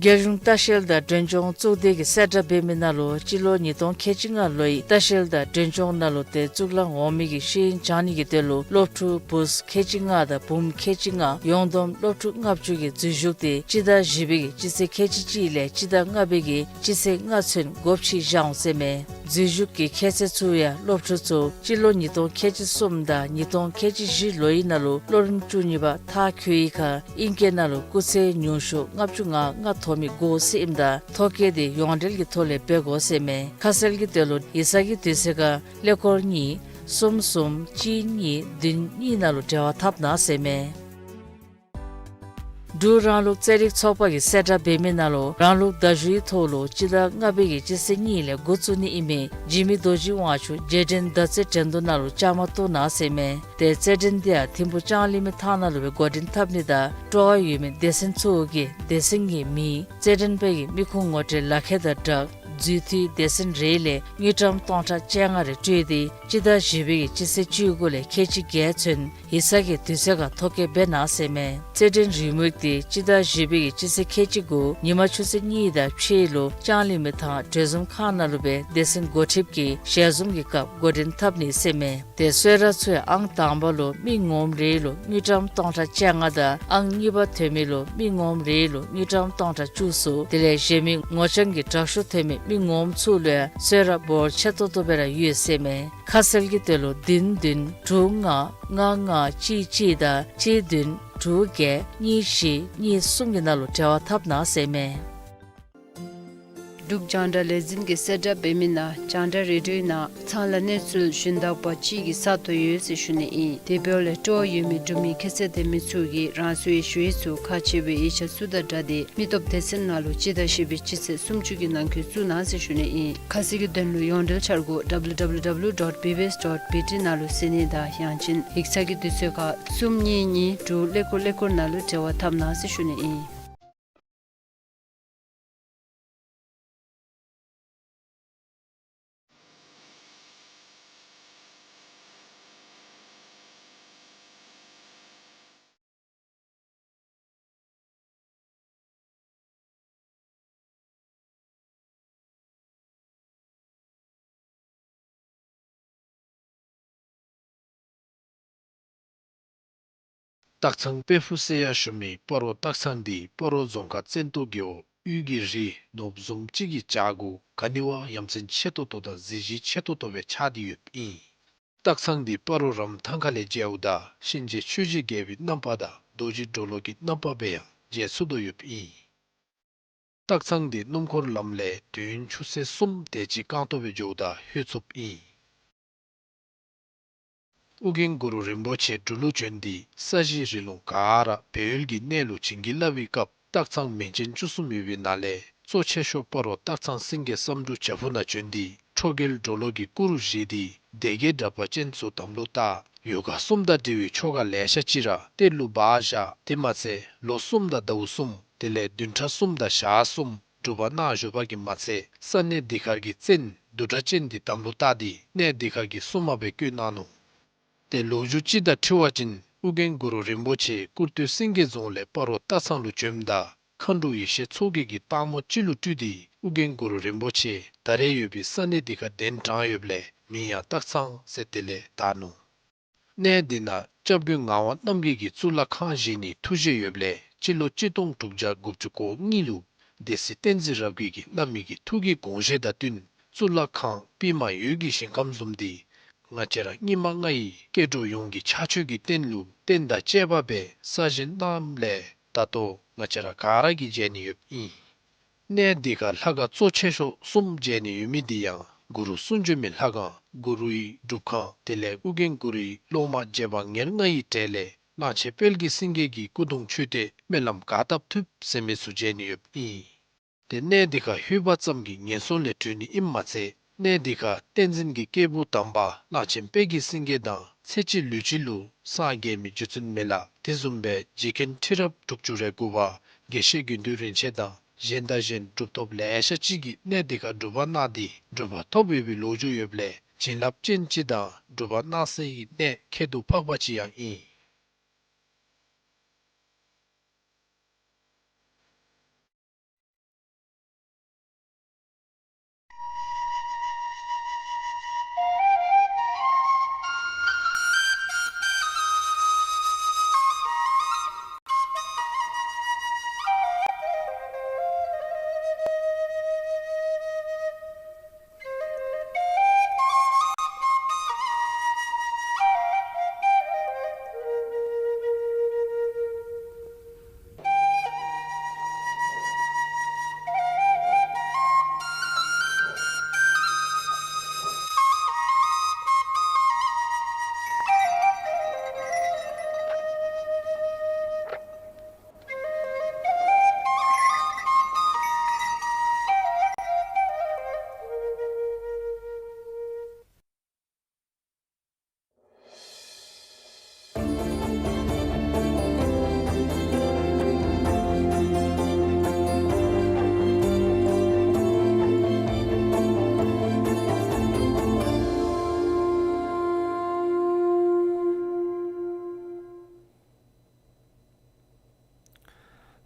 རྒྱལ་གཞུང་ལྟ་བཤལ་དང་མགྲོན་སྐྱོང་གཙུག་སྡེ་གིས་གསལ་བསྒྲགས་འབད་མི་ནང་ལུ་སྤྱི་ལོ་ཉིས་སྟོང་ཁལ་གཅིག་ལྔ་ལོའི་ལྟ་བཤལ་དང་མགྲོན་སྐྱོང་ནང་ལུ་ཏེ་གཙུག་ལག་འོག་མའི་གི་ཤེས་ཡོན་སྦྱང་ནི་གི་དོན་ལུ་སློབ་ཕྲུག་བུཚ་ཁལ་གཅིག་ལྔ་དང་བུམོ་ཁལ་གཅིག་ལྔ་ཡོངས་བསྡོམས་སློབ་ཕྲུག་ལྔ་བཅུ་གི་འཛུལ་ཞུགས་ཏེ་སྤྱི་ཟླ་བཞི་པའི་གི་སྤྱི་ཚེས་ཁལ་གཅིག་གཅིག་ལས་སྤྱི་ཟླ་ལྔ་པའི་གི་སྤྱི་ཚེས་ལྔ་ཚུན་སྒོ་ཕྱེ་བཞག་འོང་ཟེར་མས། འཛུལ་ཞུགས་ཀྱི་ཁྱད་ཚད་ཚུ་ཡང་སློབ་ཕྲུག་ཚུ་སྤྱི་ལོ་ཉིས་སྟོང་ཁལ་གཅིག་གསུམ་དང་ཉིས་སྟོང་ཁལ་གཅིག་བཞི་ལོའི་ནང་ལུ་སློབ་རིམ་བཅུ་གཉིས་པ་མཐར་འཁྱོལ་བའི་ཁར་ཨིང་སྐད་ནང་ལུ་སྐུགས་ཚད་ཉུང་ཤོས་ལྔ་བཅུ་ང་ལྔ་ཐོབ་མི་དགོ་ཟེར་ཨིནམ་ད་ཐོ་བཀོད་འདི་ཡོངས་འབྲེལ་གྱི་ཐོག་ལས་འབད་དགོ་ཟེར་མས། ཁ་གསལ་གྱི་དོན་ལུ་ཡིག་ཚང་གི་དུས་ཚོད་ཁར་ཀླད་ཀོར་གཉིས་གསུམ་གསུམ་གཅིག་གཉིས་བདུན་གཉིས་ནང་ལུ་འབྲེལ་བ་འཐབ་གནང་ཟེར་མས། འབྲུག་རང་ལུགས་རྩེད་རིགས་ཚོགས་པ་གིས་གསལ་བསྒྲགས་འབད་མི་ནང་ལུ་རང་ལུགས་མདའ་གཞུའི་ཐོག་ལུ་སྤྱི་ཟླ་ལྔ་པའི་གི་སྤྱི་ཚེས་གཉིས་ལས་འགོ་བཙུགས་ནི་ཨིན་མི་འཇིགས་མེད་རྡོ་རྗེ་དབང་ཕྱུག་རྗེས་དྲན་མདའ་རྩེད་འགྲན་བསྡུར་ནང་ལུ་བཅའ་མར་གཏོགས་གནང་ཟེར་མས། ཏེ་རྩེད་འགྲན་འདི་ཡང་ཐིམ་ཕུག་ལྕང་གླིང་མི་ཐང་ནང་ལུ་སྦེ་འགོ་འདྲེན་འཐབ་ནི་དང་སྤྲོ་བ་ཡོད་མི་སྡེ་ཚན་ཚུ་གིས་སྡེ་ཚན་གྱི་མིང་རྩེད་འགྲན་པའི་གི་མི་ཁུངས་ངོ་སྤྲོད་ལག་ཁྱེར་དང་སྦྲགས་འཛུལ་འཐུས་སྡེ་ཚན་རེ་ལས་དངུལ་ཀྲམ་སྟོང་ཕྲག་བཅོ་ལྔ་རེ་སྤྲོད་དེ་སྤྱི་ཟླ་བཞི་པའི་གི་སྤྱི་ཚེས་བཅུ་དགུ་ལས་ཁལ་གཅིག་བརྒྱད་ཚུན་ཡིག་ཚང་གི་དུས་ཚོད་ཁར་ཐོ་བཀོད་འབད་གནང་ཟེར་མས། རྩེད་འགྲན་རེའུ་མིག་འདི་སྤྱི་ཟླ་བཞི་པའི་གི་སྤྱི་ཚེས་ཁལ་གཅིག་དགུ་ཉིན་མ་ཆུ་ཚོད་གཉིས་དང་ཕྱེད་ལུ་ལྕང་གླིང་མི་ཐང་གྲོས་འཛོམས་ཁང་ནང་ལུ་སྦེ་སྡེ་ཚན་འགོ་ཁྲིདཔ་གི་ཞལ་འཛོམས་ཀྱི་སྐབས་འགོ་འདྲེན་འཐབ་ནི་ཟེར་མས། ཏེ་གསོལ་རས་ཚུ་ཡང་ཨང་དང་པ་ལུ་མི་ངོམ་རེ་ལུ་དངུལ་ཀྲམ་སྟོང་ཕྲག་བཅོ་ལྔ་དང་ཨང་གཉིས་པ་ཐོན་མི་ལུ་མི་ངོམ་རེ་ལུ་དངུལ་ཀྲམ་སྟོང་ཕྲག་བཅུ་གསུམ་དེ་ལས་གཞན་མི་ངོ་རྐྱང་གི་དྲག་ཤོས་ཐོན་མི་མི་ངོམ་ཚུ་ལུ་ཡང་གསོལ་རས་འབོར་ཆེ་ཏོག་ཏོ་སྦེ་ར་ཡོད་ཟེར་མས། ཁ་གསལ་གྱི་དོན་ལུ་བདུན་བདུན་དྲུག་ལྔ་ལྔ་ལྔ་གཅིག་གཅིག་དང་གཅིག་བདུན་དྲུག་བརྒྱད་གཉིས་བཞི་གཉིས་གསུམ་གྱི་ནང་ལུ་འབྲེལ་བ་འཐབ་གནང་ཟེར་མས། འབྲུག་རྒྱང་བསྒྲགས་ལས་འཛིན་གྱིས་གསལ་བསྒྲགས་འབད་མི་ནང་རྒྱང་བསྒྲགས་རེ་ཌིའོའི་ནང་ཚང་ལ་གནས་ཚུལ་ཞུན་དག་པ་ཅིག་གི་ས་ཐོབ་ཡོད་ཟེར་ཞུ་ནི་ཨིན། དེ་འབདཝ་ལས་སྤྲོ་བ་ཡོད་མི་འབྲུག་མི་ཁྱད་ཚད་ལྡན་མི་ཚུ་གིས་རང་སོའི་ཞུ་ཡིག་ཚུ་ཁག་ཆེ་བའི་ཡིག་ཆ་ཚུ་དང་སྦྲགས་ཏེ་མི་སྟོབས་སྡེ་ཚན་ནང་ལུ་སྤྱི་ཟླ་བཞི་པའི་སྤྱི་ཚེས་སུམ་ཅུ་གི་ནང་འཁོད་བཙུགས་གནང་ཟེར་ཞུ་ནི་ཨིན། ཁ་གསལ་གྱི་དོན་ལུ་ཡོངས་འབྲེལ་འཆར་སྒོ་W W W dot B B S dot B T ནང་ལུ་གཟིགས་ནི་དང་ཡང་ཅིན་ཡིག་ཚང་གི་དུས་ཚོད་ཁར་གསུམ་གཉིས་གཉིས་དྲུག་ཀླད་ཀོར་ཀླད་ཀོར་ནང་ལུ་འབྲེལ་བ་འཐབ་གནང་ཟེར་ཞུ་ནི་ཨིན། སྟག་ཚང་དཔལ་ཕུག་ཟེར་ཡང་ཞུ་མི་སྤ་རོ་སྟག་ཚང་འདི་སྤ་རོ་རྫོང་ཁག་བཙན་ཏོ་རྒེད་འོག་དབུས་ཀྱི་རི་ནོར་བུ་བཟུམ་ཅིག་གི་བྱག་གུ་ག་ནི་བ་ཡ་མཚན་ཆེ་ཏོག་ཏོ་དང་གཟི་བརྗིད་ཆེ་ཏོག་ཏོ་སྦེ་ཆགས་ཏེ་ཡོདཔ་ཨིན། སྟག་ཚང་འདི་སྤ་རོ་རམ་ཐང་ཁ་ལས་མཇལཝ་ད་གཤིན་རྗེ་ཆོས་རྗེ་རྒྱལ་པོའི་རྣམ་པ་དང་རྡོ་རྗེ་གྲོ་ལོད་ཀྱི་རྣམ་པ་སྦེ་ཡང་མཇལ་ཚུགས་དོ་ཡོདཔ་ཨིན། སྟག་ཚང་འདི་སྣུམ་འཁོར་ལམ་ལས་དུས་ཡུན་ཆུ་ཚོད་གསུམ་དེ་ཅིག་རྐང་སྟོང་སྦེ་འགྱོཝ་ད་ལྷོད་ཚུགསཔ་ཨིན། ཨོ་རྒྱན་གུ་རུ་རིན་པོ་ཆེ་འབྲུག་ལུ་བྱོན་ཏེ་ས་གཞི་རི་ལུང་ག་ར་སྦས་ཡུལ་གྱི་གནས་ལུ་བྱིན་གྱིས་བརླབས་པའི་སྐབས་སྟག་ཚང་མིང་ཅན་བཅུ་གསུམ་ཡོད་པའི་ནང་ལས་གཙོ་ཆེ་ཤོས་སྤ་རོ་སྟག་ཚང་སེང་གེ་བསམ་འགྲུབ་བྱག་ཕུག་ནང་བྱོན་ཏེ་ཁྲོ་རྒྱལ་གྲོ་ལོད་ཀྱི་སྐུ་རུ་བཞེངས་ཏེ་སྡེ་བརྒྱད་དྲེགས་པ་ཅན་ཚུ་དམ་ལུ་བཏགས། ཡོ་ག་གསུམ་དང་འབྲེལ་བའི་ཆོ་ག་ལེ་ཤ་ཅིག་ར་གཏེར་ལུ་སྦ་བཞག། དེ་མ་ཚད་ལོ་གསུམ་དང་ཟླཝ་གསུམ་དེ་ལས་བདུན་ཕྲག་གསུམ་དང་ཞག་གསུམ་སྒྲུབ་པ་གནང་བཞུགས་པ་གིས་མ་ཚད་ས་གནས་འདི་ཁར་གྱི་བཙན་བདུད་དྲེགས་ཅན་འདི་དམ་ལུ་བཏགས་ཏེ་གནས་འདི་ཁར་གྱི་སྲུང་མ་སྦེ་བསྐོས་གནང་ནུག། ཏེ་ལོ་རྒྱུས་ཅིག་དང་འཁྲིལ་བ་ཅིན་ཨོ་རྒྱན་གུ་རུ་རིན་པོ་ཆེ་སྐུར་སྟོད་སེང་གེ་རྫོང་ལས་སྤ་རོ་སྟག་ཚང་ལུ་བྱོནམ་ད་མཁའ་འགྲོ་ཡེ་ཤེས་མཚོ་རྒྱལ་གྱིས་སྟག་མོ་ཅིག་ལུ་སྤྲུལ་ཏེ་ཨོ་རྒྱན་གུ་རུ་རིན་པོ་ཆེ་ད་རེས་ཡོད་པའི་ས་གནས་འདི་ཁར་གདན་དྲངས་ཡོདཔ་ལས་མིང་ཡང་སྟག་ཚང་ཟེར་དེ་ལས་བཏགས་ནུག། གནས་འདི་ནང་སྐྱབས་མགོན་ངག་དབང་རྣམ་རྒྱལ་གྱིས་གཙུག་ལག་ཁང་བཞེངས་ནིའི་ཐུགས་བཞེད་ཡོདཔ་ལས་སྤྱི་ལོ་གཅིག་སྟོང་དྲུག་བརྒྱ་དགུ་བཅུ་གོ་གཉིས་ལུ་སྡེ་སྲིད་བསྟན་འཛིན་རབ་རྒྱས་ཀྱིས་བླ་མའི་གི་ཐུགས་ཀྱི་དགོངས་བཞེད་དང་བསྟུན་གཙུག་ལག་ཁང་པདྨ་འོད་ཀྱི་ཞིང་ཁམས་བཟུམ་འདི་ང་བཅས་ར་སྙིགས་མ་ལྔ་ཡི་སྐྱེ་འགྲོ་ཡོངས་ཀྱི་ཕྱག་མཆོད་ཀྱི་རྟེན་ལུ་རྟེན་དང་བཅས་པ་སྦེ་གསར་བཞེངས་གནངམ་ལས་ད་ལྟོ་ང་བཅས་ར་ག་ར་གིས་མཇལ་ནི་ཡོདཔ་ཨིན། གནས་འདི་ཁར་ལྷ་ཁང་གཙོ་ཆེ་ཤོས་གསུམ་མཇལ་ནི་ཡོད་མི་འདི་ཡང་གུ་རུ་གསུང་བྱོན་མའི་ལྷ་ཁང་གུ་རུའི་སྒྲུབ་ཁང་དེ་ལས་ཨོ་རྒྱན་གུ་རུའི་སློབ་མ་རྗེ་འབངས་ཉེར་ལྔ་ཡི་གྲས་ལས་གླང་ཆེན་དཔལ་གྱི་སེང་གེ་གི་སྐུ་གདུང་མཆོད་རྟེན་སྨོན་ལམ་ག་བཏབ་ཐུབ་ཟེར་མི་ཚུ་མཇལ་ནི་ཡོདཔ་ཨིན། ཏེ་གནས་འདི་ཁར་ལྷོད་པ་ཙམ་གྱིས་ངན་སོང་ལས་གྲོལ་ནི་ཨིནམ་མ་ཚད་གནས་འདི་ཁར་བསྟན་འཛིན་གྱི་སྐྱེས་བུ་དམ་པ་གླང་ཆེན་དཔལ་གྱི་སེང་གེ་དང་ཚེ་གཅིག་ལུས་གཅིག་ལུ་སངས་རྒྱས་མི་རྒྱུ་མཚན་མེད་ལ། དེ་བཟུམ་སྦེ་རྗེ་མཁན་ཁྲི་རབས་དྲུག་ཅུ་རེ་དགུ་པ་དགེ་བཤེས་དགེ་འདུན་རིན་ཆེན་དང་གཞན་དང་གཞན་གྲུབ་ཐོབ་ལེ་ཤ་ཅིག་གིས་གནས་འདི་ཁར་སྒྲུབ་པ་གནང་སྟེ་གྲུབ་པ་ཐོབ་ཡོད་པའི་ལོ་རྒྱུས་ཡོདཔ་ལས་བྱིན་རླབས་ཅན་ཅིག་དང་གྲུབ་པ་གནང་སའི་གནས་ཁྱད་དུ་འཕགས་པ་ཅིག་ཡང་ཨིན།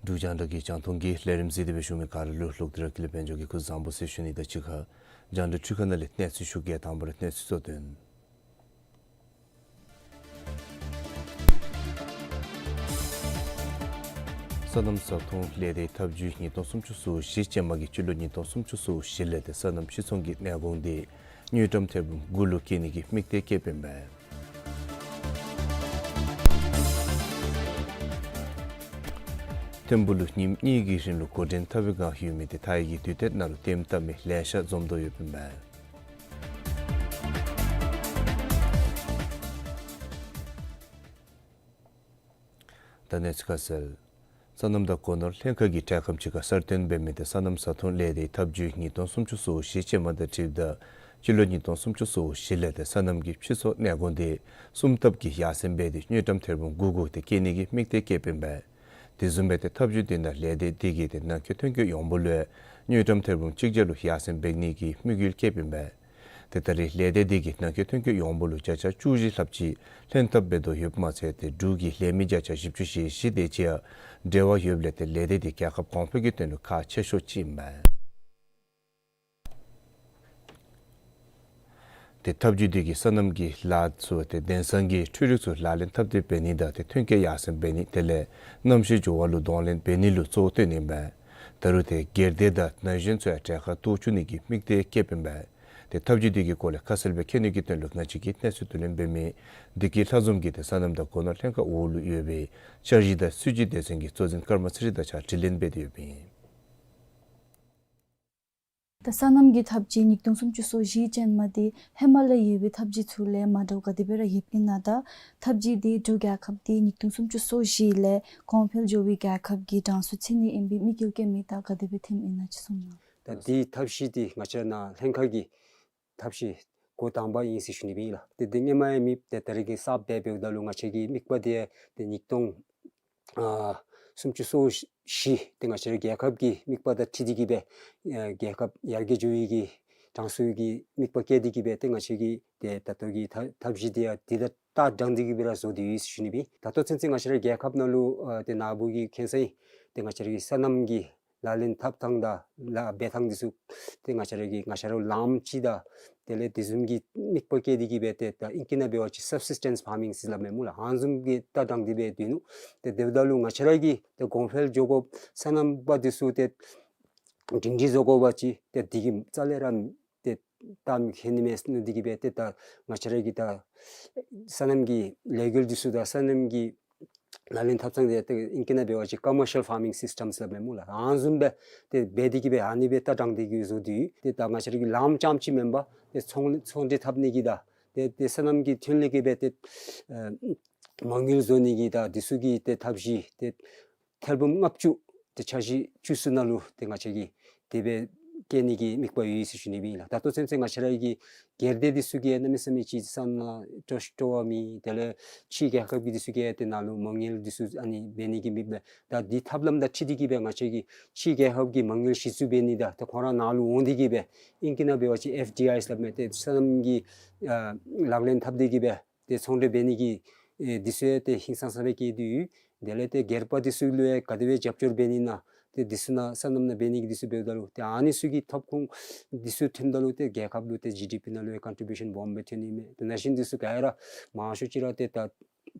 འབྲུག་རྒྱང་བསྒྲགས་ཀྱི་རྒྱང་མཐོང་གི་ལས་རིམ་གཟིགས་ཏེ་སྦེ་བཞུགས་མི་ག་ར་ལུ་ལྷག་ཏུ་ར་ཀུན་ལེགས་དཔལ་འབྱོར་གྱིས་སྐུ་གཟུགས་བཟང་པོ་ཟེར་ཞུ་ནི་དང་གཅིག་ཁར་རྒྱང་བསྒྲགས་འཕྲུལ་ཁང་ནང་ལས་གནས་ཚུལ་ཞུ་གེ། དང་པ་ར་གནས་ཚུལ་གཙོ་དོན། སོ་ནམ་བཟའ་འཐུང་ལས་སྡེའི་ཐབས་ཇུས་ཉིས་སྟོང་སུམ་ཅུ་སོ་བཞི་ཅན་མ་གིས་སྤྱི་ལོ་ཉིས་སྟོང་སུམ་ཅུ་སོ་བཞི་ལས་ཏེ་སོ་ནམ་ཕྱིར་ཚོང་གི་གནས་གོང་འདི་དངུལ་ཀྲམ་ཐེར་འབུམ་དགུ་ལུ་བསྐྱེད་ནི་གི་དམིགས་གཏད་བསྐྱེདཔ་ཨིན་པས། ཐིམ་ཕུག་ལུ་ཉིནམ་གཉིས་ཀྱི་རིང་ལུ་འགོ་འདྲེན་འཐབ་པའི་བསྒང་ཡོད་མི་འདི་མཐའ་ཡི་གི་དུས་ཐེངས་ནང་ལུ་ལྟདམོ་བལྟ་མི་ལེ་ཤ་འཛོམས་དོ་ཡོདཔ་ཨིན་པས། ད་གནས་ཚུལ་ཁ་གསལ། སོ་ནམ་དང་སྒོ་ནོར་ལྷན་ཁག་གིས་འཕྲལ་ཁམས་ཅིག་ཁར་གསར་བཏོན་འབད་མི་འདི་སོ་ནམ་བཟའ་འཐུང་ལས་སྡེའི་ཐབས་ཇུས་ཉིས་སྟོང་སུམ་ཅུ་སོ་བཞི་ཅན་མ་དང་འཁྲིལཝ་ད་སྤྱི་ལོ་ཉིས་སྟོང་སུམ་ཅུ་སོ་བཞི་ལས་ཏེ་སོ་ནམ་གྱི་ཕྱིར་ཚོང་གནས་གོང་འདི་གསུམ་ལྟབ་ཀྱིས་ཡར་སེང་འབད་དེ་དངུལ་ཀྲམ་ཐེར་འབུམ་དགུ་དགུ་དེ་བསྐྱེད་ནི་གི་དམིགས་གཏད་བསྐྱེདཔ་ཨིན་པས། དེ་བཟུམ་སྦེ་ཏེ་ཐབས་ཇུས་འདི་ནང་ལས་སྡེ་འདི་གིས་ཏེ་ནང་འཁོད་ཐོན་སྐྱེད་ཡོངས་འབོར་ལུ་དངུལ་ཀྲམ་ཐེར་འབུམ་གཅིག་བརྒྱ་ལུ་ཡར་སེང་འབད་ནི་གི་དམིགས་ཡུལ་བསྐྱེདཔ་ཨིན་པས། ཏེ་ད་རེས་ལས་སྡེ་འདི་གིས་ནང་འཁོད་ཐོན་སྐྱེད་ཡོངས་འབོར་ལུ་བརྒྱ་ཆ་བཅུ་བཞི་ལྷགཔ་ཅིག་ལྷན་ཐབས་འབད་དོ་ཡོདཔ་མ་ཚད་ཏེ་འབྲུག་གི་ལས་མི་བརྒྱ་ཆ་བཞི་བཅུ་ཞེ་བཞི་དེ་ཅིག་ཡང་འབྲེལ་བ་ཡོདཔ་ལས་ཏེ་ལས་སྡེ་འདི་རྒྱལ་ཁབ་གོང་འཕེལ་གྱི་དོན་ལུ་ཁག་ཆེ་ཤོས་ཅིག་ཨིན་པས། ཏེ་ཐབས་ཇུས་འདི་གིས་སོ་ནམ་གྱི་ལཱ་ཚུ་ཏེ་དེང་སང་གི་འཕྲུལ་རིག་ཚུ་ལག་ལེན་འཐབ་སྟེ་འབད་ནི་དང་ཏེ་ཐོན་སྐྱེད་ཡར་སེང་འབད་ནི་དེ་ལས་གནམ་གཤིས་འགྱུར་བ་ལུ་གདོང་ལེན་འབད་ནི་ལུ་གཙོ་བོ་བཏོན་ནི་ཨིན་པས། ད་རུང་ཏེ་སྒེར་སྡེ་དང་ན་གཞོན་ཚུ་ཡང་གྲལ་ཁར་གཏོགས་བཅུག་ནི་གི་དམིགས་གཏད་བསྐྱེདཔ་ཨིན་པས། ཏེ་ཐབས་ཇུས་འདི་གི་སྐོར་ལས་ཁ་གསལ་སྦེ་མཁྱེན་ནི་གི་དོན་ལུ་ང་བཅས་ཀྱིས་གནས་ཚུལ་བསྡུ་ལེན་འབད་མི་བདེ་སྐྱིད་ལྷ་འཛོམས་ཀྱིས་ཏེ་སོ་ནམ་དང་སྒོ་ནོར་ལྷན་ཁག་འོག་ལུ་ཡོད་པའི་འཆར་གཞི་དང་སྲིད་བྱུས་སྡེ་ཚན་གྱི་གཙོ་འཛིན་ཀརྨ་ཚེ་རིང་དང་གཅིག་ཁར་དྲི་ལན་འབད་དེ་ཡོདཔ་ཨིན། ད་སོ་ནམ་གྱི་ཐབས་ཇུས་ཉིས་སྟོང་སུམ་ཅུ་སོ་བཞི་ཅན་མ་འདི་ཧེ་མ་ལས་ཡོད་པའི་ཐབས་ཇུས་ཚུ་ལས་མ་འདྲཝ་ག་དེ་སྦེ་ར་ཡོདཔ་ཨིན་ན། ད་ཐབས་ཇུས་འདི་འབྲུག་རྒྱལ་ཁབ་འདི་ཉིས་སྟོང་སུམ་ཅུ་སོ་བཞི་ལས་གོང་འཕེལ་འགྱོ་བའི་རྒྱལ་ཁབ་ཀྱི་གྲངས་སུ་ཚུད་ནི་ཨིན་པའི་དམིགས་ཡུལ་བསྐྱེད་མི་དང་ག་དེ་སྦེ་འཐེནམ་ཨིན་ན་ཅིག་གསུང་གནང་། ད་འདི་ཐབས་ཤེས་འདི་ང་བཅས་ནཱ་ལྷན་ཁག་གི་ཐབས་ཤེས་འགོ་དང་པ་ཨིན་ཟེར་ཞུ་ནི་ཨིན་ལགས། ཏེ་འདི་ཧེ་མ་ཡང་མེདཔ་ཏེ་ད་རེས་ཀྱི་གསརཔ་སྦེ་འབདཝ་ད་ལུ་ང་བཅས་ཀྱི་དམིགས་པ་འདི་ཏེ་ཉིས་སྟོང་ཨ་སུམ་ཅུ་སོ་བཞི་ཏེ་ང་བཅས་རའི་རྒྱལ་ཁབ་ཀྱི་དམིགས་པ་དང་འཁྲིལ་ཏེ་གིས་སྦེ་ཨ་རྒྱལ་ཁབ་ཡར་རྒྱས་འགྱོ་བའི་གི་གྲངས་སུ་གི་དམིགས་པ་བསྐྱེད་དེ་གིས་སྦེ་ཏེ་ང་བཅས་ཀྱི་ཏེ་ད་ལྟོ་གི་ཐབས་ཐབས་ཤེས་འདི་ཡང་འདི་དང་ཏ་དྲངས་ཏེ་གིས་སྦེ་ར་བཟོ་སྟེ་ཡོད་ཟེར་ཞུ་ནི་ཨིན། ད་ལྟོ་ཚུན་ཚོད་ང་བཅས་རའི་རྒྱལ་ཁབ་ནང་ལུ་ཨ་ཏེ་ནཱ་བུ་གིས་མཁྱེན་ས་ཨིན། ཏེ་ང་བཅས་རའི་སོ་ནམ་གྱི་ལག་ལེན་འཐབ་ཐངས་དང་ལཱ་འབད་ཐངས་འདི་ཚུ་ཏེ་ང་བཅས་ར་གིས་ང་བཅས་ར་ལམ་ཅིག་དང་དེ་ལས་དེ་བཟུམ་གྱི་དམིགས་པ་བསྐྱེད་དེ་གིས་སྦེ་ཏེ་ད་ཨིང་སྐད་ནང་འབད་བ་ཅིན་སབ་སིས་ཊེནསི་ཕར་མིང་ཟེར་སླབ་མས་སྨོ་ལགས། ཨ་ནི་བཟུམ་གྱི་ཏ་དྲངས་ཏེ་སྦེ་སྡོད་ནུག། ཏེ་དེ་འབདཝ་ད་ལུ་ང་བཅས་ར་གིས་ཏེ་གོང་འཕེལ་འགྱོ་དགོཔ་སོ་ནམ་པ་འདི་ཚུ་ཏེ་སྒྲིང་སྒྲིང་བཟོ་དགོ་པ་ཅིན་ཏེ་འདི་གིས་རྩ་ལས་ར་ཏེ་ད་མི་ཁེ་ནི་མས་ནུག། འདི་གིས་སྦེ་ཏེ་ད་ང་བཅས་ར་གིས་ད་སོ་ནམ་གྱི་ལས་འགུལ་འདི་ཚུ་དང་སོ་ནམ་གྱི་ལག་ལེན་འཐབ་ཐངས་འདི་ཏེ་ཨིང་སྐད་ནང་འབད་བ་ཅིན་ཀོ་མར་ཤལ་ཕར་མིང་སིས་ཊེམ་ཟེར་སླབ་མས་སྨོ་ལགས། ཨ་ནི་བཟུམ་སྦེ་ཏེ་འབད་དེ་གིས་སྦེ་ཨ་ནི་སྦེ་ཏ་དྲངས་ཏེ་གིས་བཟོ་སྟེ་ཡོད། ཏེ་ད་ང་བཅས་ར་གི་ལམ་རྐྱངམ་ཅིག་མེན་པར་ཏེ་ཚོང་ཚོང་འབྲེལ་འཐབ་ནི་གི་དང་ཏེ་ཏེ་སོ་ནམ་གྱི་ཐོན་ལས་ཀྱི་སྦེ་ཏེ་ཨ་མ་དངུལ་བཟོ་ནི་གི་དང་འདི་ཚུ་གི་ཏེ་ཐབས་ཤེས་ཏེ་ཐེར་འབུམ་ལྔ་བཅུ་ཏེ་འཆར་གཞི་བཅུ་གསུམ་ནང་ལུ་ཏེ་ང་བཅས་ཀྱིས་དེ་སྦེ་བསྐྱེད་ནི་གི་དམིགས་པ་ཡོད་ཟེར་ཞུ་ནི་ཨིན་ལགས། ད་ལྟོ་ཚུན་ཚོད་ང་བཅས་ར་གི་སྒེར་སྡེ་འདི་ཚུ་གིས་གནམ་མེད་ས་མེད་ཅིག་སོ་ནམ་སྤྲོ་སྤྲོ་བ་མེད། དེ་ལས་ཕྱི་རྒྱལ་ཁབ་ཀྱི་འདི་ཚུ་གིས་ཏེ་ནཱ་ལུ་མ་དངུལ་འདི་ཚུ་ཨ་ནི་འབད་ནི་གི་མེདཔ་མས། ད་འདི་ཐབས་ལམ་དང་འཁྲིལ་ཏེ་གིས་སྦེ་ང་བཅས་ཀྱིས་ཕྱི་རྒྱལ་ཁབ་ཀྱི་མ་དངུལ་གཞི་བཙུགས་འབད་ནི་དང་ཏེ་ཁོང་ར་ནཱ་ལུ་འོང་སྟེ་གིས་སྦེ་ཨིང་སྐད་ནང་འབད་བ་ཅིན་ཨེཕ་ཌི་ཨའི་ཟེར་སླབ་མས། ཏེ་སོ་ནམ་གྱི་ཨ་ལག་ལེན་འཐབ་སྟེ་གིས་སྦེ་ཏེ་ཚོང་འབྲེལ་འབད་ནི་གི་ཨེ་འདི་ཚུ་ཡང་ཏེ་ཧིང་སངས་ས་སྦེ་བསྐྱེད་དེ་ཡོད། དེ་ལས་ཏེ་སྒེར་པ་འདི་ཚུ་ལུ་ཡང་ག་དེ་སྦེ་རྒྱབ་སྐྱོར་འབད་ནི་ཨིན་ན་ཏེ་འདི་ཚུ་ནང་སོ་ནམ་ནང་འབད་ནི་གི་འདི་ཚུ་འབདཝ་ད་ལུ་ཏེ་ཨ་ནི་ཚུ་གི་ཐོབ་ཁོངས་འདི་ཚུ་ཐོནམ་ད་ལུ་ཏེ་རྒྱལ་ཁབ་ལུ་ཏེ་ཇི་ཌི་པི་ནང་ལུ་ཡང་ཀོན་ཊི་བིའུ་ཤཱན་སྦོམ་སྦེ་ཐོན་ནི་མས། ཏེ་ན་གཞོན་འདི་ཚུ་ག་ར་མང་ཤོས་ཅིག་ར་ཏེ་ད་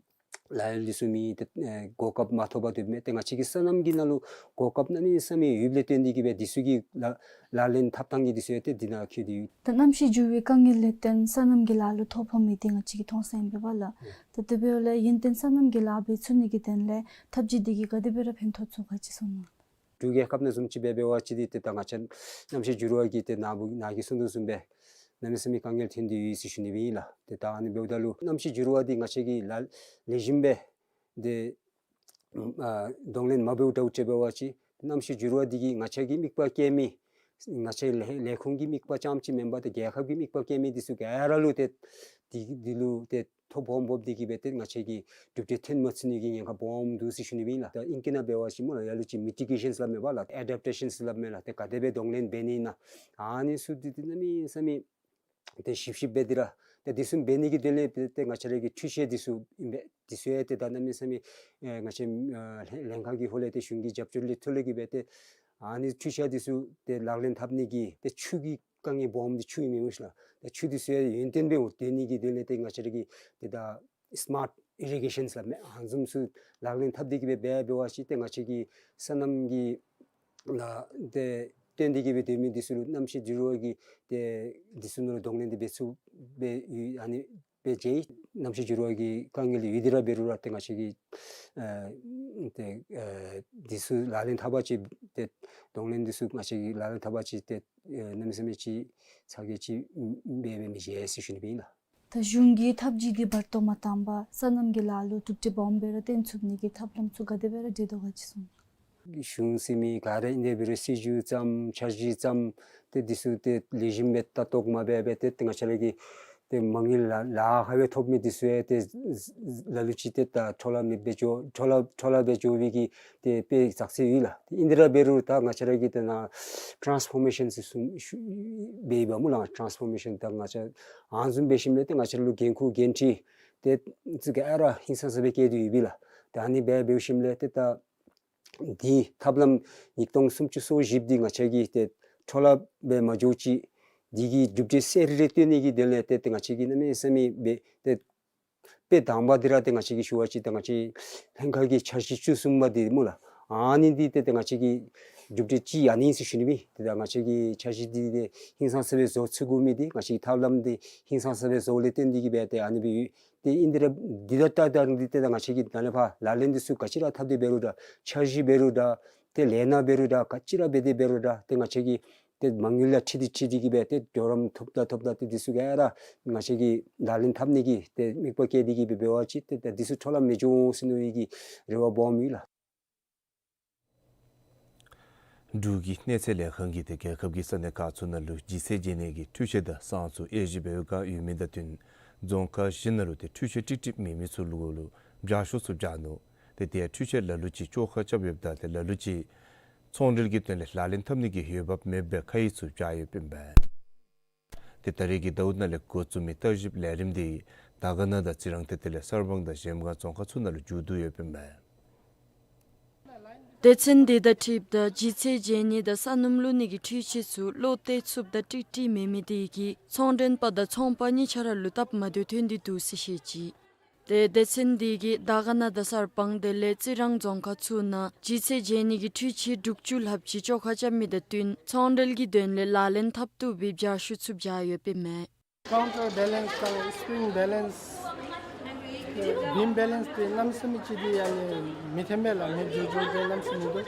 ལཱ་གཡོག་འདི་ཚུ་མེད། ཏེ་ཨེ་གོ་སྐབས་མ་ཐོབ་པར་སྡོདཔ་མས། ཏེ་ང་བཅས་ཀྱི་སོ་ནམ་གྱི་ནང་ལུ་གོ་སྐབས་གནམ་མེད་ས་མེད་ཡོདཔ་ལས་བརྟེན་ཏེ་གིས་སྦེ་འདི་ཚུ་གི་ལཱ་ལག་ལེན་འཐབ་ཐངས་ཀྱི་འདི་ཚུ་ཡང་ཏེ་འདི་ནང་འཁོད་དེ་ཡོད། ད་གནམ་གཤིས་འགྱུར་བའི་དཀའ་ངལ་ལས་བརྟེན་སོ་ནམ་གྱི་ལཱ་ལུ་ཐོ་ཕོག་མི་འདི་ང་བཅས་ཀྱིས་མཐོང་ས་ཨིན་པས་ལགས། ད་དེ་འབདཝ་ལས་ཡུན་བརྟན་སོ་ནམ་གྱི་ལཱ་འབད་ཚུགས་ནི་གི་དོན་ལས་ཐབས་ཇུས་འདི་གིས་ག་དེ་སྦེ་ར་ཕན་ཐོགས་ཚུགས་ག་ཅིག་གསུང་གནང་། འབྲུག་རྒྱལ་ཁབ་ནང་བཟུམ་ཅིག་སྦེ་འབད་བ་ཅིན་འདི་ཏེ་ད་ང་བཅས་གནམ་གཤིས་འགྱུར་བ་གིས་ཏེ་ནཱ་བུ་ནཱ་གིས་གསུང་དོ་བཟུམ་སྦེ་གནམ་མེད་ས་མེད་དཀའ་ངལ་ཐོན་ཏེ་ཡོད་ཟེར་ཞུ་ནི་ཨིན་ལགས། ཏེ་ད་ཨ་ནི་འབདཝ་ད་ལུ་གནམ་གཤིས་འགྱུར་བ་འདི་ང་བཅས་ཀྱིས་ལ་ལེགས་ཤོམ་སྦེ་ཏེ་ཨ་གདོང་ལེན་མ་འབདཝ་འདྲཝ་ཅིག་འབད་བ་ཅིན་གནམ་གཤིས་འགྱུར་བ་འདི་གིས་ང་བཅས་ཀྱི་དམིགས་པ་བསྐྱེད་མི་ང་བཅས་ལས་ལས་ཁུངས་ཀྱི་དམིགས་པ་རྐྱངམ་ཅིག་མེན་པར་ཏེ་རྒྱལ་ཁབ་ཀྱི་དམིགས་པ་བསྐྱེད་མི་འདི་ཚུ་ག་ར་ལུ་ཏེ་འདི་འདི་ལུ་ཏེ་ཐོ་ཕོག་འབོཝ་འདི་གིས་སྦེ་ཏེ་ང་བཅས་ཀྱི་གྲུབ་འབྲས་ཐོན་མ་ཚུགས་ནི་གི་ཉེན་ཁ་སྦོམ་འདུག་ཟེར་ཞུ་ནི་ཨིན་ལགས། ད་ཨིང་སྐད་ནང་འབད་བ་ཅིན་སྨོ་ལགས་ལ་ལུ་ཅིག་མི་ཊི་གེ་ཤཱན་ཟེར་སླབ་མས་པ་ལགས། ཨེ་ཌེབ་ཊེ་ཤཱན་ཟེར་སླབ་མས་ལགས། ཏེ་ག་དེ་སྦེ་གདོང་ལེན་འབད་ནི་ཨིན་ན་ཨ་ནི་ཚུ་འདི་ཏེ་གནམ་མེད་ས་མེད་ཏེ་ཞིབ་ཞིབ་སྦེ་འདི་ར་ཏེ་འདི་ཚུ་འབད་ནི་གི་དོན་ལས་ཏེ་ང་བཅས་ར་གི་འཕྲུལ་ཆས་འདི་ཚུ་ཨིན་པས། འདི་ཚུ་ཡང་ཏེ་ད་གནམ་མེད་ས་མེད་ཨེ་ང་བཅས་ཨ་ལྷན་ལྷན་ཁག་གི་ཧོངས་ལས་ཏེ་གཞུང་གི་རྒྱབ་སྐྱོར་ལས་ཐོག་ལས་ཀྱི་སྦེ་ཏེ་ཨ་ནི་འཕྲུལ་ཆས་འདི་ཚུ་ཏེ་ལག་ལེན་འཐབ་ནི་གི་ཏེ་ཆུ་གི་དཀའ་ངལ་སྦོམ་འདི་ཆུ་ཨིན་མས་སྨོ་ཤིག་ལགས། ཏེ་ཆུ་འདི་ཚུ་ཡང་ཡུན་བརྟན་སྦེ་འོང་སྡོད་ནི་གི་དོན་ལས་ཏེ་ང་བཅས་ར་གི་ཏེ་ད་སི་མཱཊ་ཨི་རི་གེ་ཤཱན་ཟེར་སླབ་མས། ཨ་ནི་ཚུ་ལག་ལེན་འཐབ་སྟེ་གིས་སྦེ་འབད་འབད་བ་ཅིན་ཏེ་ང་བཅས་ཀྱི་སོ་ནམ་གྱི་ནང་ཏེ་བརྟེན་ཏེ་གིས་སྦེ་སྡོད་མི་འདི་ཚུ་ལུ་གནམ་གཤིས་འགྱུར་བ་གི་ཏེ་འདི་ཚུ་ནང་ལུ་གདོང་ལེན་འདི་འབད་ཚུགས་སྦེ་ཡོད། ཨ་ནི་སྦེ་བྱས་གནམ་གཤིས་འགྱུར་བ་གི་དཀའ་ངལ་ཡོད་དེ་ར་འབད་རུང་ར་ཏེ་ང་བཅས་ཀྱིས་ཨ་ཏེ་ཨ་འདི་ཚུ་ལག་ལེན་འཐབ་པ་ཅིན་ཏེ་གདོང་ལེན་འདི་ཚུ་ང་བཅས་ཀྱིས་ལག་ལེན་འཐབ་པ་ཅིན་ཏེ་ཨ་གནམ་མེད་ས་མེད་ཅིག་ཚ་གྱང་ཅིག་འབད་འབད་མི་བྱེད་ཟེར་ཞུ་ནི་ཨིན་ལགས། ད་གཞུང་གི་ཐབས་ཇུས་འདི་བར་དོ་མ་བཏང་པར་སོ་ནམ་གྱི་ལཱ་ལུ་གྲུབ་འབྲས་སྦོམ་སྦེ་ར་བཏོན་ཚུགས་ནི་གི་ཐབས་ལམ་ཚུ་ག་དེ་སྦེ་ར་འབྲེལ་དོ་ག་ཅིག་གསུང་། གཞུང་ཟེར་མི་ག་ར་ཨིན་ཏེ་འབད་རུང་སྲིད་བྱུས་བརྩམ་འཆར་གཞི་བརྩམ་ཏེ་འདི་ཚུ་ཏེ་ལེགས་ཤོམ་སྦེ་ལྟ་རྟོག་མ་འབད་འབད་ཏེ་ཏེ་ང་བཅས་ར་གི་ཏེ་མ་དངུལ་ལཱ་ལཱ་ཁག་སྦེ་ཐོབ་མི་འདི་ཚུ་ཡང་ཏེ་ལ་ལུ་ཅིག་ཏེ་ད་འཕྲོ་བརླག་མི་སྦེ་འགྱོ་འཕྲོ་བརླག་འཕྲོ་བརླག་སྦེ་འགྱོ་བའི་གི་ཏེ་དཔེ་ཙག་ཙིག་ཡོད་ལགས། ཏེ་ཨིན་དེ་ར་འབད་རུང་ད་ང་བཅས་ར་གི་ཏེ་ནཱ་ཊཱནསི་ཕོར་མེ་ཤཱན་ཟེར་གསུངས་ཞུ་འབད་ཡི་པ་སྨོ་ལགས། ཊཱནསི་ཕོར་མེ་ཤཱན་ད་ང་བཅས་ཨ་ནི་བཟུམ་འབད་ཞིནམ་ལས་ཏེ་ང་བཅས་ར་ལུ་འགན་ཁུར་འགན་འཁྲི་ཏེ་ཚུ་ག་ར་ཧིང་སངས་ས་སྦེ་བསྐྱེད་དེ་ཡོད་པས་ལགས། ཏེ་ཨ་ནི་སྦེ་འབད་ཞིནམ་ལས་ཏེ་ད་འདི་ཐབས་ལམ་ཉིས་སྟོང་སུམ་ཅུ་སོ་བཞི་འདི་ང་བཅས་ཀྱིས་ཏེ་འཕྲོ་བརླག་སྦེ་མ་འགྱོ་ཅིག་ འདི་གི་གྲུབ་འབྲས་གསལ་རི་རི་སྟོན་ནི་གི་དོན་ལས་ཏེ་ཏེ་ང་བཅས་ཀྱིས་གནམ་མེད་ས་མེད་སྦེ་ཏེ་དཔེ་དང་པ་འདི་ར་ཏེ་ང་བཅས་ཀྱིས་ཞུ་བ་ཅིན་ཏེ་ང་བཅས་ལྷན་ཁག་གི་འཆར་གཞི་བཅུ་གསུམ་པ་འདི་སྨོ་ལགས། ཨ་ནི་འདི་ཏེ་ཏེ་ང་བཅས་ཀྱི་གྲུབ་འབྲས་ཅིག་ཨ་ནི་ཟེར་ཞུ་ནི་མས། ཏེ་ད་ང་བཅས་ཀྱི་འཆར་གཞི་འདི་ཏེ་ཧིང་སངས་ས་སྦེ་བཟོ་ཚུགས་དགོ་མི་འདི་ང་བཅས་ཀྱི་ཐབས་ལམ་འདི་ཧིང་སངས་ས་སྦེ་བཟོ་ལས་བརྟེན་ཏེ་གིས་སྦེ་ཏེ་ཨ་ནི་སྦེ་ཡོད། ཏེ་ཨིན་ཏེ་ར་འདི་ད་ད་ད་འདི་ཏེ་ད་ང་བཅས་ཀྱིས་ད་ལས་ཕར་ལག་ལེན་འདི་ཚུ་ག་ཅི་ར་འཐབ་སྟེ་འབད་རུང་འདྲ་འཆར་གཞི་འབད་རུང་འདྲ་ཏེ་ལས་སྣ་འབད་རུང་འདྲ་ག་ཅི་ར་འབད་དེ་འབད་རུང་འདྲ་ཏེ་ང་བཅས་ཀྱིས་ཏེ་མ་དངུལ་ལག་ཁྱེར་འདི་ཁྱེར་ཏེ་གིས་སྦེ་ཏེ་གྲོགས་རམ་ཐོབ་ད་ཐོབ་ད་ཏེ་འདི་ཚུ་ག་ར་ང་བཅས་ཀྱིས་ལག་ལེན་འཐབ་ནི་གི་ཏེ་དམིགས་པ་བསྐྱེད་དེ་གིས་སྦེ་འབད་བ་ཅིན་ཏེ་ད་འདི་ཚུ་འཕྲོ་བརླག་མི་འགྱོ་ཟེར་མནོ་བའི་གི་རེ་བ་སྦོམ་ཡོད་ལགས། འབྲུག་གི་གནས་ཚད་ལས་ཁང་གིས་ཏེ་རྒྱལ་ཁབ་ཀྱི་ས་གནས་ཁག་ཚུ་ནང་ལུ་ལྗིད་ཚད་འཇལ་ནི་གི་འཕྲུལ་ཆས་དང་ཟངས་གཙུག་དབྱེ་ཞིབ་འབད་བའི་བསྒང་ཡོད་མི་དང་བསྟུན་རྫོང་ཁག་བཞི་ནང་ལུ་ཏེ་འཕྲུལ་ཆས་ཀྲིག་ཀྲི་མེད་མི་ཚུ་ལུ་གུ་ལུ་བྱ་ཤོག་ཚུ་བྱ་ནུག། ཏེ་ཏེ་འཕྲུལ་ཆས་ལ་ལུ་ཅིག་བཅོ་ཁ་རྐྱབ་ཡོདཔ་ད་ཏེ་ལ་ལུ་ཅིག་ཚོང་འབྲེལ་གྱི་དོན་ལས་ལག་ལེན་འཐབ་ནི་གི་འོས་འབབ་མེདཔ་སྦེ་ཁ་ཡིག་ཚུ་བྱ་ཡོདཔ་ཨིན་པས། ཏེ་ད་རེས་ཀྱི་ཟླཝ་ནང་ལས་འགོ་བཙུགས་མི་བརྟག་ཞིབ་ལས་རིམ་འདི་དར་དཀར་ན་དང་རྩི་རང་ཏེ་དེ་ལས་གསར་སྤང་དང་གཞལམ་སྒང་རྫོང་ཁག་ཚུ་ནང་ལུ་མཇུག་བསྡུ་ཡོདཔ་ཨིན་པས། སྡེ་ཚན་འདི་དང་འཁྲིལཝ་ད་ལྗིད་ཚད་འཇལ་ནི་དང་ས་སྣུམ་བླུག་ནི་གི་འཕྲུལ་ཆས་ཚུ་བློ་གཏད་ཚུགསཔ་དང་ཀྲིག་ཀྲི་མེད་མི་དེ་གིས་ཚོང་མགྲོན་པ་དང་ཚོང་པ་གཉིས་ཆ་ར་ལུ་སྟབས་མ་བདེཝ་ཐོན་ཏེ་འདུག་ཟེར་བཤད་ཅི། ཏེ་སྡེ་ཚན་འདི་གིས་དར་དཀར་ན་དང་གསར་སྤང་དེ་ལས་རྩི་རང་རྫོང་ཁག་ཚུ་ནང་ལྗིད་ཚད་འཇལ་ནི་གི་འཕྲུལ་ཆས་དྲུག་ཅུ་ལྷགཔ་ཅིག་བཅོ་ཁ་རྐྱབ་མི་དང་བསྟུན་ཚོང་འབྲེལ་གྱི་དོན་ལས་ལག་ལེན་འཐབ་བཏུབ་པའི་བྱ་ཤོག་ཚུ་བྱ་ཡོདཔ་ཨིན་མས། ཀའུན་ཊར་བེ་ལེནསི་དང་སི་པྲིང་བེ་ལེནསི་བིམ་བེ་ལེནསི་འདི་གནམ་མེད་ས་མེད་ཅིག་འདི་ཨ་ནི་མི་འཐོན་པས་ལགས། མེདཔ་འགྱོ་འགྱོཝ་འདི་གནམ་མེད་ས་མེད་འདུག།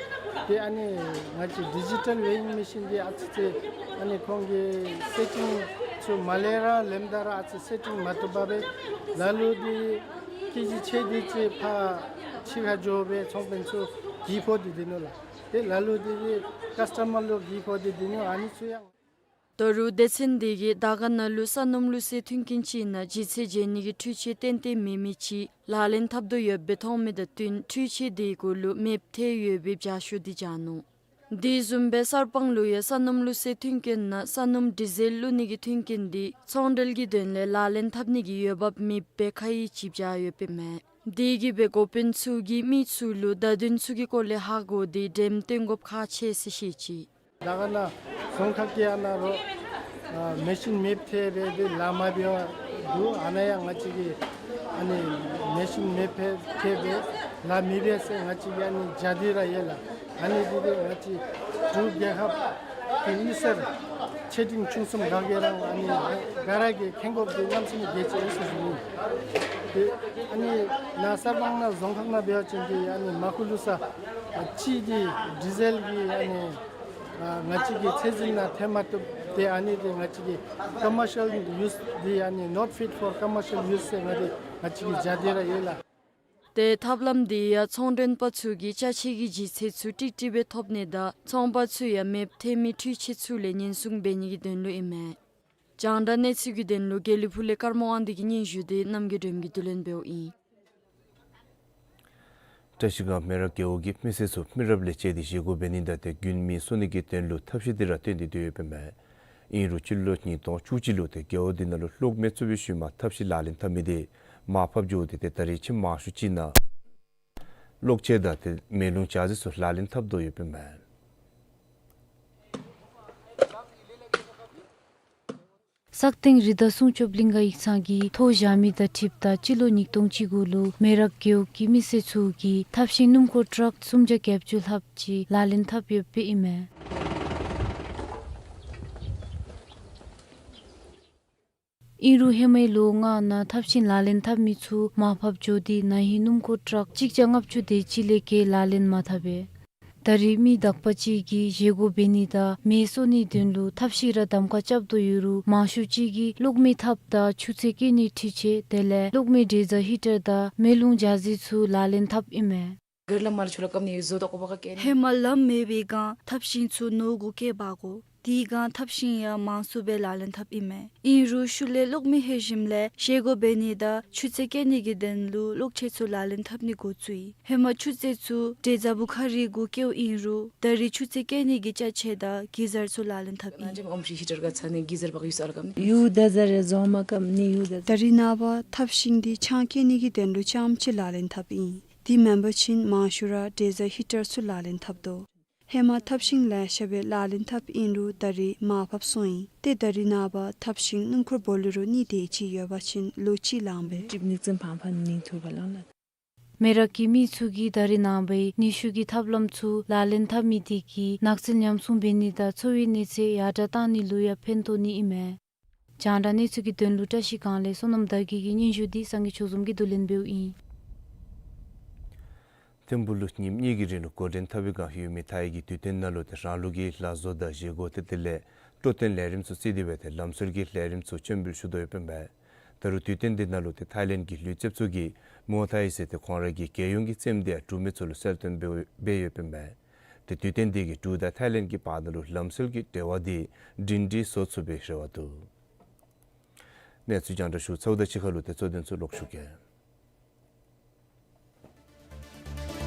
ཏེ་ཨ་ནི་ང་བཅས་ཌི་ཇི་ཊལ་ཝེ་ཡིང་མེ་ཤིན་འདི་ཨ་ཙི་ཅིག་ཨ་ནི་ཁོང་གི་སེ་ཊིང་ཚུ་མ་ལས་ར་ལེནམ་ད་ར་ཨ་ཙི་སེ་ཊིང་མ་བཏུབ་པར་སྦེ་ལ་ལུ་འདི་ཀེ་ཇི་ཕྱེད་འདི་ཅིག་ཕར་ཕྱི་ཁར་འགྱོ་སྦེ་ཚོང་དཔོན་ཚུ་གྱི་ཕོག་སྟེ་སྡོད་ནུག་ལགས། ཏེ་ལ་ལུ་འདི་ཀཱསི་ཊ་མར་ལུ་གྱི་ཕོག་སྟེ་སྡོད་ནུག། ཨ་ནི་ཚུ་ཡང་ད་རུང་སྡེ་ཚན་འདི་གིས་དར་དཀར་ན་ལུ་ས་སྣུམ་བླུགས་སའི་མཐུན་རྐྱེན་ཅིག་ནང་ལྗིད་ཚད་འཇལ་ནི་གི་འཕྲུལ་ཆས་ཏན་ཏན་མེད་མི་ཅིག་ལག་ལེན་འཐབ་དོ་ཡོདཔ་སྦེ་མཐོང་མི་དང་བསྟུན་འཕྲུལ་ཆས་དེ་གུ་ལུ་མེདཔ་ཐལ་ཡོད་པའི་བྱ་ཤོག་འདི་བྱ་ནུག། དེ་བཟུམ་སྦེ་གསར་སྤང་ལུ་ཡང་ས་སྣུམ་བླུགས་སའི་མཐུན་རྐྱེན་ནང་ས་སྣུམ་ཌི་ཟེལ་བླུག་ནི་གི་མཐུན་རྐྱེན་འདི་ཚོང་འབྲེལ་གྱི་དོན་ལས་ལག་ལེན་འཐབ་ནི་གི་འོས་འབབ་མེདཔ་སྦེ་ཁ་ཡིག་ཅིག་བྱ་ཡོདཔ་ཨིན་མས། དེ་གིས་སྦེ་འགོ་དཔོན་ཚུ་གིས་མི་ཚུ་ལུ་བརྡ་དོན་ཚུ་གི་སྐོར་ལས་ཧ་གོ་སྟེ་འགྲེམས་སྟོན་དགོཔ་ཁག་ཆེ་ཟེར་བཤད་ཅི། དར་དཀར་ན་རྫོང་ཁག་གི་ཨ་ནཱ་རོ་ཨ་མེ་ཤིན་མེདཔ་ཐལ་སྦེ་འདི་ལཱ་མ་འབད་བར་འདུག། ཨ་ནཱ་ཡང་ང་བཅས་ཀྱིས་ཨ་ནི་མེ་ཤིན་མེདཔ་ཐལ་སྦེ་ལཱ་མི་འབད་ཟེར་ང་བཅས་ཀྱིས་ཨ་ནི་བྱ་སྟེ་ར་ཡོད་ལགས། ཨ་ནི་འདི་འདི་ང་བཅས་འབྲུག་རྒྱལ་ཁབ་ཀྱི་མི་སེར་ཆེ་འབྲིང་ཆུང་གསུམ་ག་གིས་ར་ཨ་ནི་ག་ར་གིས་མཁྱེན་དགོཔ་འདི་གནམ་མེད་ས་མེད་གལ་ཆེ་ཟེར་ཞུ་ནི། ཏེ་ཨ་ནི་ནཱ་གསར་སྤང་ནང་རྫོང་ཁག་ནང་འབད་བ་ཅིན་འདི་ཨ་ནི་མར་ཁུ་བླུགས་ས་ཨ་གཅིག་འདི་ཌི་ཟེལ་གྱི་ཨ་ནི་ཨ་ང་བཅས་ཀྱི་ཚད་འཛིན་ནང་ཐོན་མ་བཏུབ། ཏེ་ཨ་ནི་འདི་ང་བཅས་ཀྱི་ཀོ་མར་ཤལ་ཡུས་འདི་ཨ་ནི་not fit for commercial use ཟེར་ང་འདི་ང་བཅས་ཀྱིས་བྱ་སྟེ་ར་ཡོད་ལགས། ཏེ་ཐབས་ལམ་འདི་ཡང་ཚོང་མགྲོན་པ་ཚུ་གིས་ཅ་ཆས་ཀྱི་ལྗིད་ཚད་ཚུ་ཀྲིག་ཀྲི་སྦེ་ཐོབ་ནི་དང་ཚོང་པ་ཚུ་ཡང་མེདཔ་ཐལ་མི་འཕྲུལ་ཆས་ཚུ་ལས་ཉེན་སྲུང་འབད་ནི་གི་དོན་ལུ་ཨིན་མས། རྒྱང་བསྒྲགས་གནས་ཚུལ་གྱི་དོན་ལུ་དགེ་ལེགས་ཕུག་ལས་ཀརྨ་དབང་འདུས་ཀྱི་སྙན་ཞུ་དེ་རྣམ་རྒྱལ་སྒྲོལ་མ་གིས་བསྡུ་ལེན་འབདཝ་ཨིན། བཀྲིས་སྒང་མེ་རག་རྒེད་འོག་གི་མི་སེར་ཚུ་མི་རབས་ལས་བཅད་དེ་བཞེས་སྒོ་འབད་ནི་དང་ཏེ་རྒྱུན་མི་གསོ་ནི་གི་དོན་ལུ་ཐབས་ཤེས་འདི་ར་བཏོན་ཏེ་སྡོད་ཡོདཔ་ཨིན་མས། ཨིན་རུང་སྤྱི་ལོ་ཉིས་སྟོང་བཅུ་གཅིག་ལུ་ཏེ་རྒེད་འོག་འདི་ནང་ལུ་གློག་མེ་བཙུགས་པའི་ཤུལ་མ་ཐབས་ཤེས་ལག་ལེན་འཐབ་མི་དེ་མར་ཕབ་འགྱོ་སྟེ་ཏེ་ད་རེས་ཕྱི་མང་ཤོས་ཅིག་ནང་གློག་ཆས་དང་ཏེ་མེ་རླུང་འཇའ་ཟེར་ཚུ་ལག་ལེན་འཐབ་དོ་ཡོདཔ་ཨིན་མས། སག་སྟེང་རི་དྭགས་སྲུང་སྐྱོབ་གླིང་ག་ཡིག་ཚང་གིས་ཐོ་བཞག་མི་དང་འཁྲིལཝ་ད་སྤྱི་ལོ་ཉིས་སྟོང་བཅུ་དགུ་ལུ་མེ་རག་རྒེད་འོག་གི་མི་སེར་ཚུ་གིས་ཐབ་ཤིང་སྣུམ་འཁོར་ཊཱག་སུམ་བརྒྱ་བརྒྱད་ཅུ་ལྷགཔ་ཅིག་ལག་ལེན་འཐབ་ཡོདཔ་ཨིན་མས། ཨིན་རུང་ཧེ་མའི་ལོ་ལྔ་ནང་ཐབ་ཤིང་ལག་ལེན་འཐབ་མི་ཚུ་མར་ཕབ་འགྱོ་སྟེ་ན་ཧིང་སྣུམ་འཁོར་ཊཱག་གཅིག་བརྒྱ་ལྔ་བཅུ་དེ་ཅིག་ལས་བརྒལ་ལག་ལེན་མ་འཐབ་པས། ད་རེས་མི་དག་པ་ཅིག་གིས་བཞེས་སྒོ་འབད་ནི་དང་མེ་གསོ་ནིའི་དོན་ལུ་ཐབ་ཤིང་ར་གདམ་ཁ་རྐྱབ་དོ་ཡོད་རུང་མང་ཤོས་ཅིག་གིས་གློག་མེ་ཐབ་དང་ཆུ་ཚན་བཀལ་ནིའི་འཕྲུལ་ཆས་དེ་ལས་གློག་མེ་ཌི་ཟེལ་ཧི་ཊར་དང་མེ་རླུང་འཇའ་ཟེར་ཚུ་ལག་ལེན་འཐབ་ཨིན་མས། ཧེ་མ་ལམ་མེད་པའི་སྒང་ཐབ་ཤིང་ཚུ་ནོར་གུ་བཀལ་འབག་དགོ། དེའི་སྒང་ཐབ་ཤིང་ཡང་མང་སུ་སྦེ་ལག་ལེན་འཐབ་ཨིན་མས། ཨིན་རུང་ཤུལ་ལས་གློག་མེ་ལྷོད་ཞིནམ་ལས་བཞེས་སྒོ་འབད་ནི་དང་ཆུ་ཚན་བཀལ་ནི་གི་དོན་ལུ་གློག་ཆས་ཚུ་ལག་ལེན་འཐབ་ནི་འགོ་བཙུགས་ཡི། ཧེ་མ་ཆུ་ཚན་ཚུ་འབྲས་རྫ་བུ་ཁ་རི་གུ་བཀལཝ་ཨིན་རུང་ད་རེས་ཆུ་ཚན་བཀལ་ནི་གི་ཅ་ཆས་དང་གི་ཟར་ཚུ་ལག་ལེན་འཐབ་ཨིན། ད་རེས་ནངས་པ་ཐབ་ཤིང་འདི་ཆང་བཀལ་ནི་གི་དོན་ལུ་རྐྱངམ་ཅིག་ལག་ལེན་འཐབ་ཨིན། དེ་མེན་པ་ཅིན་མང་ཤོས་ར་ཌི་ཟེལ་ཧི་ཊར་ཚུ་ལག་ལེན་འཐབ་དོ། ཧེ་མ་ཐབ་ཤིང་ལེ་ཤ་སྦེ་ལག་ལེན་འཐབ་ཨིན་རུང་ད་རིས་མར་ཕབ་སོང་ཡི། ཏེ་ད་རིས་ནངས་པ་ཐབ་ཤིང་སྣུམ་འཁོར་བོ་ལེ་རོ་གཉིས་དེ་ཅིག་ཡོད་པ་ཅིན་ལོ་གཅིག་ལང་པས། ཀྲིབ་ནིག་ཙིང་ཕང་ཕང་ནིང་ཐུར་བ་ལང་ལ། མེ་རག་གི་མི་ཚུ་གིས་ད་རིས་ནངས་པའི་ནུས་ཤུགས་ཀྱི་ཐབས་ལམ་ཚུ་ལག་ལེན་འཐབ་མི་དེ་གིས་ནགས་ཚལ་ཉམས་སྲུང་འབད་ནི་དང་འཚོ་བའི་གནས་ཚད་ཡར་དྲག་བཏང་ནི་ལུ་ཡང་ཕན་ཐོགས་ནི་ཨིན་མས། རྒྱང་བསྒྲགས་གནས་ཚུལ་གྱི་དོན་ལུ་བཀྲ་ཤིས་སྒང་ལས་བསོད་ནམས་དར་རྒྱས་ཀྱི་སྙན་ཞུ་འདི་སངས་རྒྱས་ཆོས་འཛོམས་ཀྱིས་བསྡུ་ལེན་འབདཝ་ཨིན། ཐིམ་ཕུག་ལུ་ཉིནམ་གཉིས་ཀྱི་རིང་ལུ་འགོ་འདྲེན་འཐབ་པའི་བསྒང་ཡོད་མི་ཐའི་གི་དུས་སྟོན་ནང་ལུ་ཏེ་རང་ལུགས་ཀྱི་ལག་བཟོ་དང་བཞེས་སྒོ་ཏེ་དེ་ལས་སྤྲོ་སྟོན་ལས་རིམ་ཚུ་བརྩིས་ཏེ་སྦེ་ཏེ་ལམ་སྲོལ་གྱི་ལས་རིམ་ཚུ་སྤྱན་འབུལ་ཞུ་དོ་ཡོདཔ་ཨིན་པས། ད་རུང་དུས་སྟོན་འདི་ནང་ལུ་ཏེ་ཐའི་ལེནཌ་གི་ལུས་རྩལཔ་ཚུ་གིས་མུའུ་ཐའི་ཟེར་ཏེ་ཁོང་ར་གི་རྒྱལ་ཡོངས་ཀྱི་རྩེདམོ་འདི་འབྲུག་མི་ཚུ་ལུ་གསོལ་སྟོན་འབད་འབད་ཡོདཔ་ཨིན་པས། ཏེ་དུས་སྟོན་འདི་གིས་འབྲུག་དང་ཐའི་ལེནཌ་གི་བར་ན་ལུ་ལམ་སྲོལ་གྱི་འབྲེལ་བ་འདི་སྒྲིང་སྒྲི་བཟོ་ཚུགས་པའི་རེ་བ་འདུག། གནས་ཚུལ་རྒྱང་བསྒྲགས་ཞུ་ཚརཝ་དང་གཅིག་ཁར་ལུ་ཏེ་གཙོ་དོན་ཚུ་ལོག་ཞུ་གེ།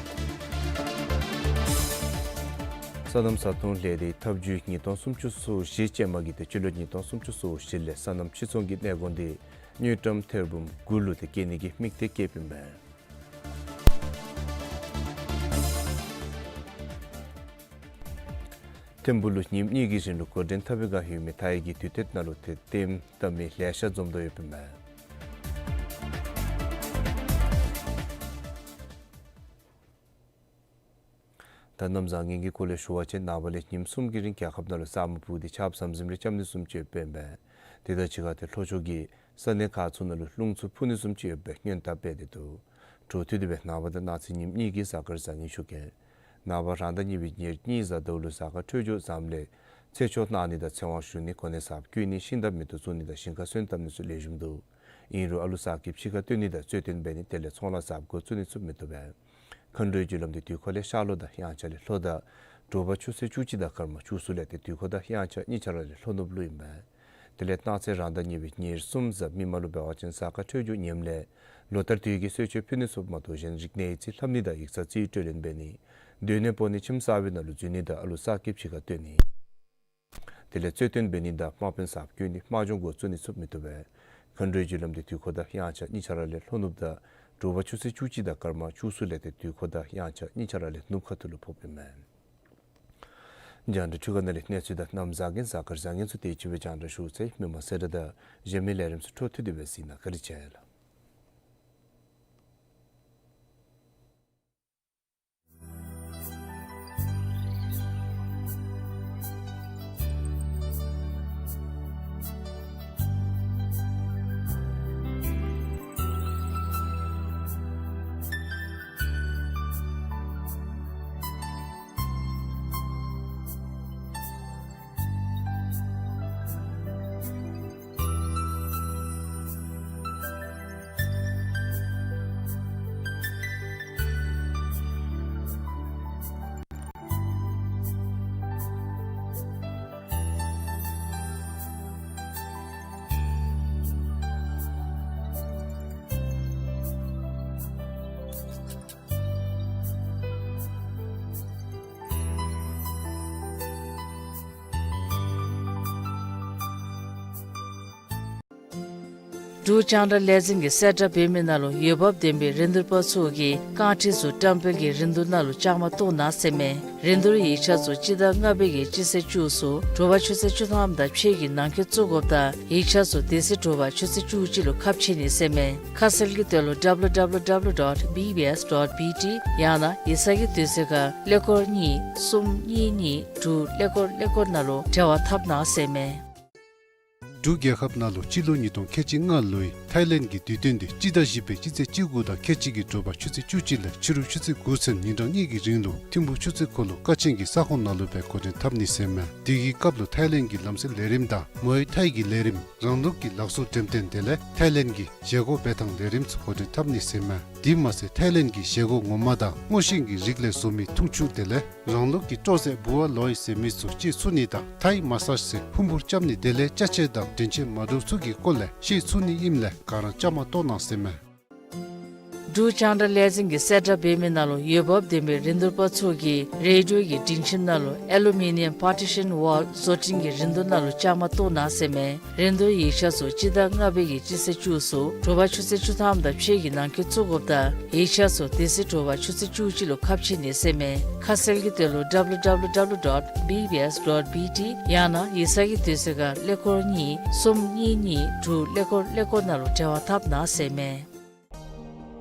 སོ་ནམ་བཟའ་འཐུང་ལས་སྡེའི་ཐབས་ཇུས་ཉིས་སྟོང་སུམ་ཅུ་སོ་བཞི་ཅན་མ་གིས་ཏེ་སྤྱི་ལོ་ཉིས་སྟོང་སུམ་ཅུ་སོ་བཞི་ལས་སོ་ནམ་ཕྱིར་ཚོང་གི་གནས་སྐོར་འདི་དངུལ་ཀྲམ་ཐེར་འབུམ་དགུ་ལུ་ཏེ་བསྐྱེད་ནི་གི་དམིགས་གཏད་བསྐྱེདཔ་ཨིན་པས། ཐིམ་ཕུག་ལུ་ཉིནམ་གཉིས་ཀྱི་རིང་ལུ་འགོ་འདྲེན་འཐབ་པའི་བསྒང་ཡོད་མི་ཐའི་གི་དུས་སྟོན་ནང་ལུ་ཏེ་ལྟདམོ་བལྟ་མི་ལེ་ཤ་འཛོམས་དོ་ཡོདཔ་ཨིན་པས། ད་གནམ་བཟང་ངན་གྱི་སྐོར་ལས་ཞུ་བ་ཅིན་ནངས་པ་ལས་ཉིནམ་གསུམ་གྱི་རིང་རྒྱལ་ཁབ་ནང་ལུ་ས་སྨུག་སྤུབས་ཏེ་ཆརཔ་ཟམ་ཟིམ་རེ་རྐྱབ་ནི་བཟུམ་ཅིག་ཡོདཔ་ཨིན་པས། དེ་དང་གཅིག་ཁར་ཏེ་ལྷོ་ཕྱོགས་ཀྱི་ས་གནས་ཁག་ཚུ་ནང་ལུ་རླུང་ཚུ་འཕུ་ནི་བཟུམ་ཅིག་ཡོད་པའི་སྔོན་བརྡ་སྤེལ་ཏེ་འདུག། འཕྲོ་མཐུད་དེ་སྦེ་ནངས་པ་དང་གནངས་ཚེ་ཉིནམ་གཉིས་ཀྱི་གཟའ་སྐར་བཟང་ངན་ཞུ་གེ། ནངས་པ་རང་ཟླ་གཉིས་པའི་ཉེར་གཉིས་གཟའ་ཟླཝ་ལུ་གཟའ་སྐར་འཕྲོད་སྦྱོར་བཟངམ་ལས་ཚེ་ཆོག་གནང་ནི་དང་ཚེ་དབང་ཞུ་ནི་གོ་གནས་གསརཔ་བསྐོ་ནི་ཤིང་རྟ་མེ་ཏོག་བཙུགས་ནི་དང་ཞིང་ཁ་སོན་བཏབ་ནི་ཚུ་ལེགས་ཤོམ་འདུག། ཨིན་རུང་ཨ་ལུ་གསར་སྐྱེས་ཕྱི་ཁར་བཏོན་ནི་དང་རྩོད་བཏོན་འབད་ནི་དེ་ལས་ཚོང་ལཱ་གསརཔ་འགོ་བཙུགས་ནི་ཚུ་མི་བཏུབ་པས། མཁའ་འགྲོའི་རྒྱུ་ལམ་འདི་དུས་འཁོར་ལས་ཤར་ལྷོ་དང་དབྱངས་འཆར་ལས་ལྷོ་དང་དྲོ་པ་ཆུ་ཚོད་བཅུ་གཅིག་དང་སྐར་མ་བཅུ་གསུམ་ལས་ཏེ་དུས་འཁོར་དང་དབྱངས་འཆར་གཉིས་ཆ་ར་ལས་ལྷོ་ནུབ་ལུ་ཨིན་པས། དེ་ལས་གནངས་ཚེ་རང་ཟླ་གཉིས་པའི་ཉེར་གསུམ་གཟའ་མིག་དམར་ལུ་འབད་བ་ཅིན་གཟའ་སྐར་འཕྲོད་སྦྱོར་ངནམ་ལས་ལོ་ལྟར་དུས་ཀྱི་གསོལ་མཆོད་ཕུལ་ནི་ཚུ་མ་གཏོགས་གཞན་རིག་གནས་ཡིག་རྩིས་ལྷབ་ནི་དང་ཡིག་ཚང་རྩིས་སྤྲོད་ལེན་འབད་ནི། སྡོད་གནས་སྤོ་ནི་ཁྱིམ་གསར་པའི་ནང་ལུ་འཛུལ་ནི་དང་ཨ་ལུ་གསར་སྐྱེས་ཕྱི་ཁར་བཏོན་ནི། དེ་ལས་རྩོད་བཏོན་འབད་ནི་དང་དམག་དཔོན་གསརཔ་བསྐོ་ནི་དམག་སྦྱོང་འགོ་བཙུགས་ནི་ཚུ་མི་བཏུབ་པས། མཁའ་འགྲོའི་རྒྱུ་ལམ་འདི་དུས་འཁོར་དང་དབྱངས་འཆར་གཉིས་ཆ་ར་ལས་ལྷོ་ནུབ་དང་དྲོ་པ་ཆུ་ཚོད་བཅུ་གཅིག་དང་སྐར་མ་བཅུ་གསུམ་ལས་ཏེ་དུས་འཁོར་དང་དབྱངས་འཆར་གཉིས་ཆ་ར་ལས་ནུབ་ཁ་ཐུག་ལུ་ཕོགཔ་ཨིན་མས། རྒྱང་བསྒྲགས་འཕྲུལ་ཁང་ནང་ལས་གནས་ཚུལ་དང་གནམ་བཟང་ངན་གཟའ་སྐར་བཟང་ངན་ཚུ་དེ་ཅིག་སྦེ་རྒྱང་བསྒྲགས་ཞུ་ཚར་ཡི། མི་མང་གསལ་བསྒྲགས་དང་གཞན་མི་ལས་རིམ་ཚུ་འཕྲོ་མཐུད་དེ་སྦེ་གཟིགས་གནང་། བཀའ་དྲིན་ཆེ་ལགས། འབྲུག་རྒྱང་བསྒྲགས་ལས་འཛིན་གྱིས་གསལ་བསྒྲགས་འབད་མི་ནང་ལུ་འོས་འབབ་ལྡན་པའི་རིན་བསྡུར་པ་ཚུ་གིས་རྐང་ཁྲི་ཚུ་བཀྲམ་སྤེལ་གྱི་རིན་བསྡུར་ནང་ལུ་བཅའ་མར་གཏོགས་གནང་ཟེར་མས། རིན་བསྡུར་ཡིག་ཆ་ཚུ་སྤྱི་ཟླ་ལྔ་པའི་གི་སྤྱི་ཚེས་བཅུ་ཚུ་དྲོ་པ་ཆུ་ཚོད་བཅུ་ཐམ་དང་ཕྱེད་ཀྱི་ནང་འཁོད་བཙུགས་དགོཔ་དང་ཡིག་ཆ་ཚུ་དེ་ཚེ་དྲོ་པ་ཆུ་ཚོད་བཅུ་གཅིག་ལུ་ཁ་ཕྱེ་ནི་ཟེར་མས། ཁ་གསལ་གྱི་དོན་ལུ་W W W dot B B S dot B T ཡང་ན་ཡིག་ཚང་གི་དུས་ཚོད་ཁར་ཀླད་ཀོར་གཉིས་གསུམ་གཉིས་གཉིས་དྲུག་ཀླད་ཀོར་ཀླད་ཀོར་ནང་ལུ་འབྲེལ་བ་འཐབ་གནང་ཟེར་མས། འབྲུག་རྒྱལ་ཁབ་ནང་ལུ་སྤྱི་ལོ་ཉིས་སྟོང་ཁལ་གཅིག་ལྔ་ལོའི་ཐའི་ལེནཌ་གི་དུས་སྟོན་འདི་སྤྱི་ཟླ་བཞི་པའི་སྤྱི་ཚེས་བཅུ་དགུ་དང་ཁལ་གཅིག་གི་དྲོ་པ་ཆུ་ཚོད་བཅུ་གཅིག་ལས་ཕྱི་རུ་ཆུ་ཚོད་དགུ་ཚུན་ཉིན་གྲངས་གཉིས་ཀྱི་རིང་ལུ་ཐིམ་ཕུག་ཆུ་ཚོད་འཁོར་ལོ་ཀ་ཆེན་གྱི་ས་ཁོངས་ནང་ལུ་སྦེ་འགོ་འདྲེན་འཐབ་ནི་ཟེར་མས། དེ་གི་སྐབས་ལུ་ཐའི་ལེནཌ་གི་ལམ་སྲོལ་ལས་རིམ་དང་མོའེ་ཐའི་གི་ལས་རིམ་རང་ལུགས་ཀྱི་ལག་བཟོ་འགྲེམས་སྟོན་དེ་ལས་ཐའི་ལེནཌ་གི་བཞེས་སྒོ་འབད་ཐངས་ལས་རིམ་ཚུ་འགོ་འདྲེན་འཐབ་ནི་ཟེར་མས། དེ་མ་ཚད་ཐའི་ལེནཌ་གི་བཞེས་སྒོ་ངོ་མ་དང་སྔོ་ཤིང་གི་རིགས་ལས་བཟོ་མི་འཐུང་ཆུ་དེ་ལས་རང་ལུགས་ཀྱི་སྤྲོ་ཟས་བུ་བ་ལོའི་ཟེར་མི་ཚུ་ཤེས་ཚུགས་ནི་དང་ཐའི་མ་སཱཇ་ཟེར་ཕུང་པོ་རྐྱབ་ནི་དེ་ལས་ཅ་ཆས་དང་དྲན་ཆས་མ་འདྲཝ་ཚུ་གི་སྐོར་ལས་ཤེས་ཚུགས་ནི་ཨིནམ་ལས་ག་ར་བཅའ་མར་གཏོགས་གནང་ཟེར་མས། འབྲུག་རྒྱང་བསྒྲགས་ལས་འཛིན་གྱིས་གསལ་བསྒྲགས་འབད་མི་ནང་ལུ་འོས་འབབ་ལྡན་པའི་རིན་བསྡུར་པ་ཚུ་གིས་རེ་ཌི་ཡོ་གི་སྒྲིང་ཆེན་ནང་ལུ་ཨེ་ལུ་མི་ནི་ཡམ་པར་ཊི་ཤཱན་ཝཱལ་བཟོ་སྐྲུན་གྱི་རིན་བསྡུར་ནང་ལུ་བཅའ་མར་གཏོགས་གནང་ཟེར་མས། རིན་བསྡུར་ཡིག་ཆ་ཚུ་སྤྱི་ཟླ་ལྔ་པའི་གི་སྤྱི་ཚེས་བཅུ་གསུམ་དྲོ་པ་ཆུ་ཚོད་བཅུ་ཐམ་དང་ཕྱེད་ཀྱི་ནང་འཁོད་བཙུགས་དགོཔ་དང་ཡིག་ཆ་ཚུ་དེ་ཚེ་དྲོ་པ་ཆུ་ཚོད་བཅུ་གཅིག་ལུ་ཁ་ཕྱེ་ནི་ཟེར་མས། ཁ་གསལ་གྱི་དོན་ལུ་ཌབ་ལུ་ཌབ་ལུ་ཌོཊ་བི་བི་ཨེསི་ཌོཊ་བི་ཊི་ཡང་ན་ཡིག་ཚང་གི་དུས་ཚོད་ཁར་ཀླད་ཀོར་གཉིས་གསུམ་གཉིས་གཉིས་དྲུག་ཀླད་ཀོར་ཀླད་ཀོར་ནང་ལུ་འབྲེལ་བ་འཐབ་གནང་ཟེར་མས།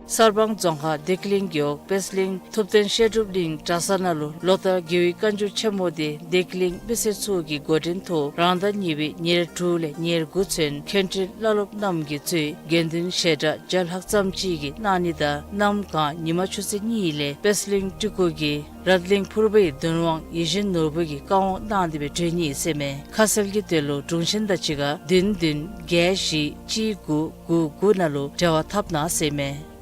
གསར་སྤང་རྫོང་ཁག་བདེ་སྐྱིད་གླིང་རྒེད་འོག་དཔལ་གླིང་ཐུབ་བསྟན་བཤད་སྒྲུབ་གླིང་གྲྭ་ས་ནང་ལུ་ལོ་ལྟར་རྒྱལ་བའི་བཀའ་འགྱུར་ཆེན་མོ་དེ་བདེ་སྐྱིད་གླིང་མི་སེར་ཚུ་གི་འགོ་འདྲེན་ཐོག་རང་ཟླ་གཉིས་པའི་ཉེར་དྲུག་ལས་ཉེར་དགུ་ཚུན་མཁན་སྤྲུལ་བླ་སློབ་རྣམས་ཀྱིས་གཙོས་དགེ་འདུན་ཞལ་གྲངས་བརྒྱ་ལྷག་ཙམ་ཅིག་གིས་གནང་ནི་དང་གནམ་གང་ཉིན་མ་ཆུ་ཚོད་གཉིས་ལས་དཔལ་གླིང་སྤྲུལ་སྐུ་གིས་རཏ་གླིང་ཕུར་པའི་གདུང་དབང་ཡིད་བཞིན་ནོར་བུ་གིས་བཀའ་དབང་གནང་སྟེ་སྦེ་གྲོལ་ནི་ཟེར་མས། ཁ་གསལ་གྱི་དོན་ལུ་དྲུང་ཆེན་དང་གཅིག་ཁར་བདུན་བདུན་བརྒྱད་བཞི་གཅིག་དགུ་དགུ་དགུ་ནང་ལུ་འབྲེལ་བ་འཐབ་གནང་ཟེར་མས།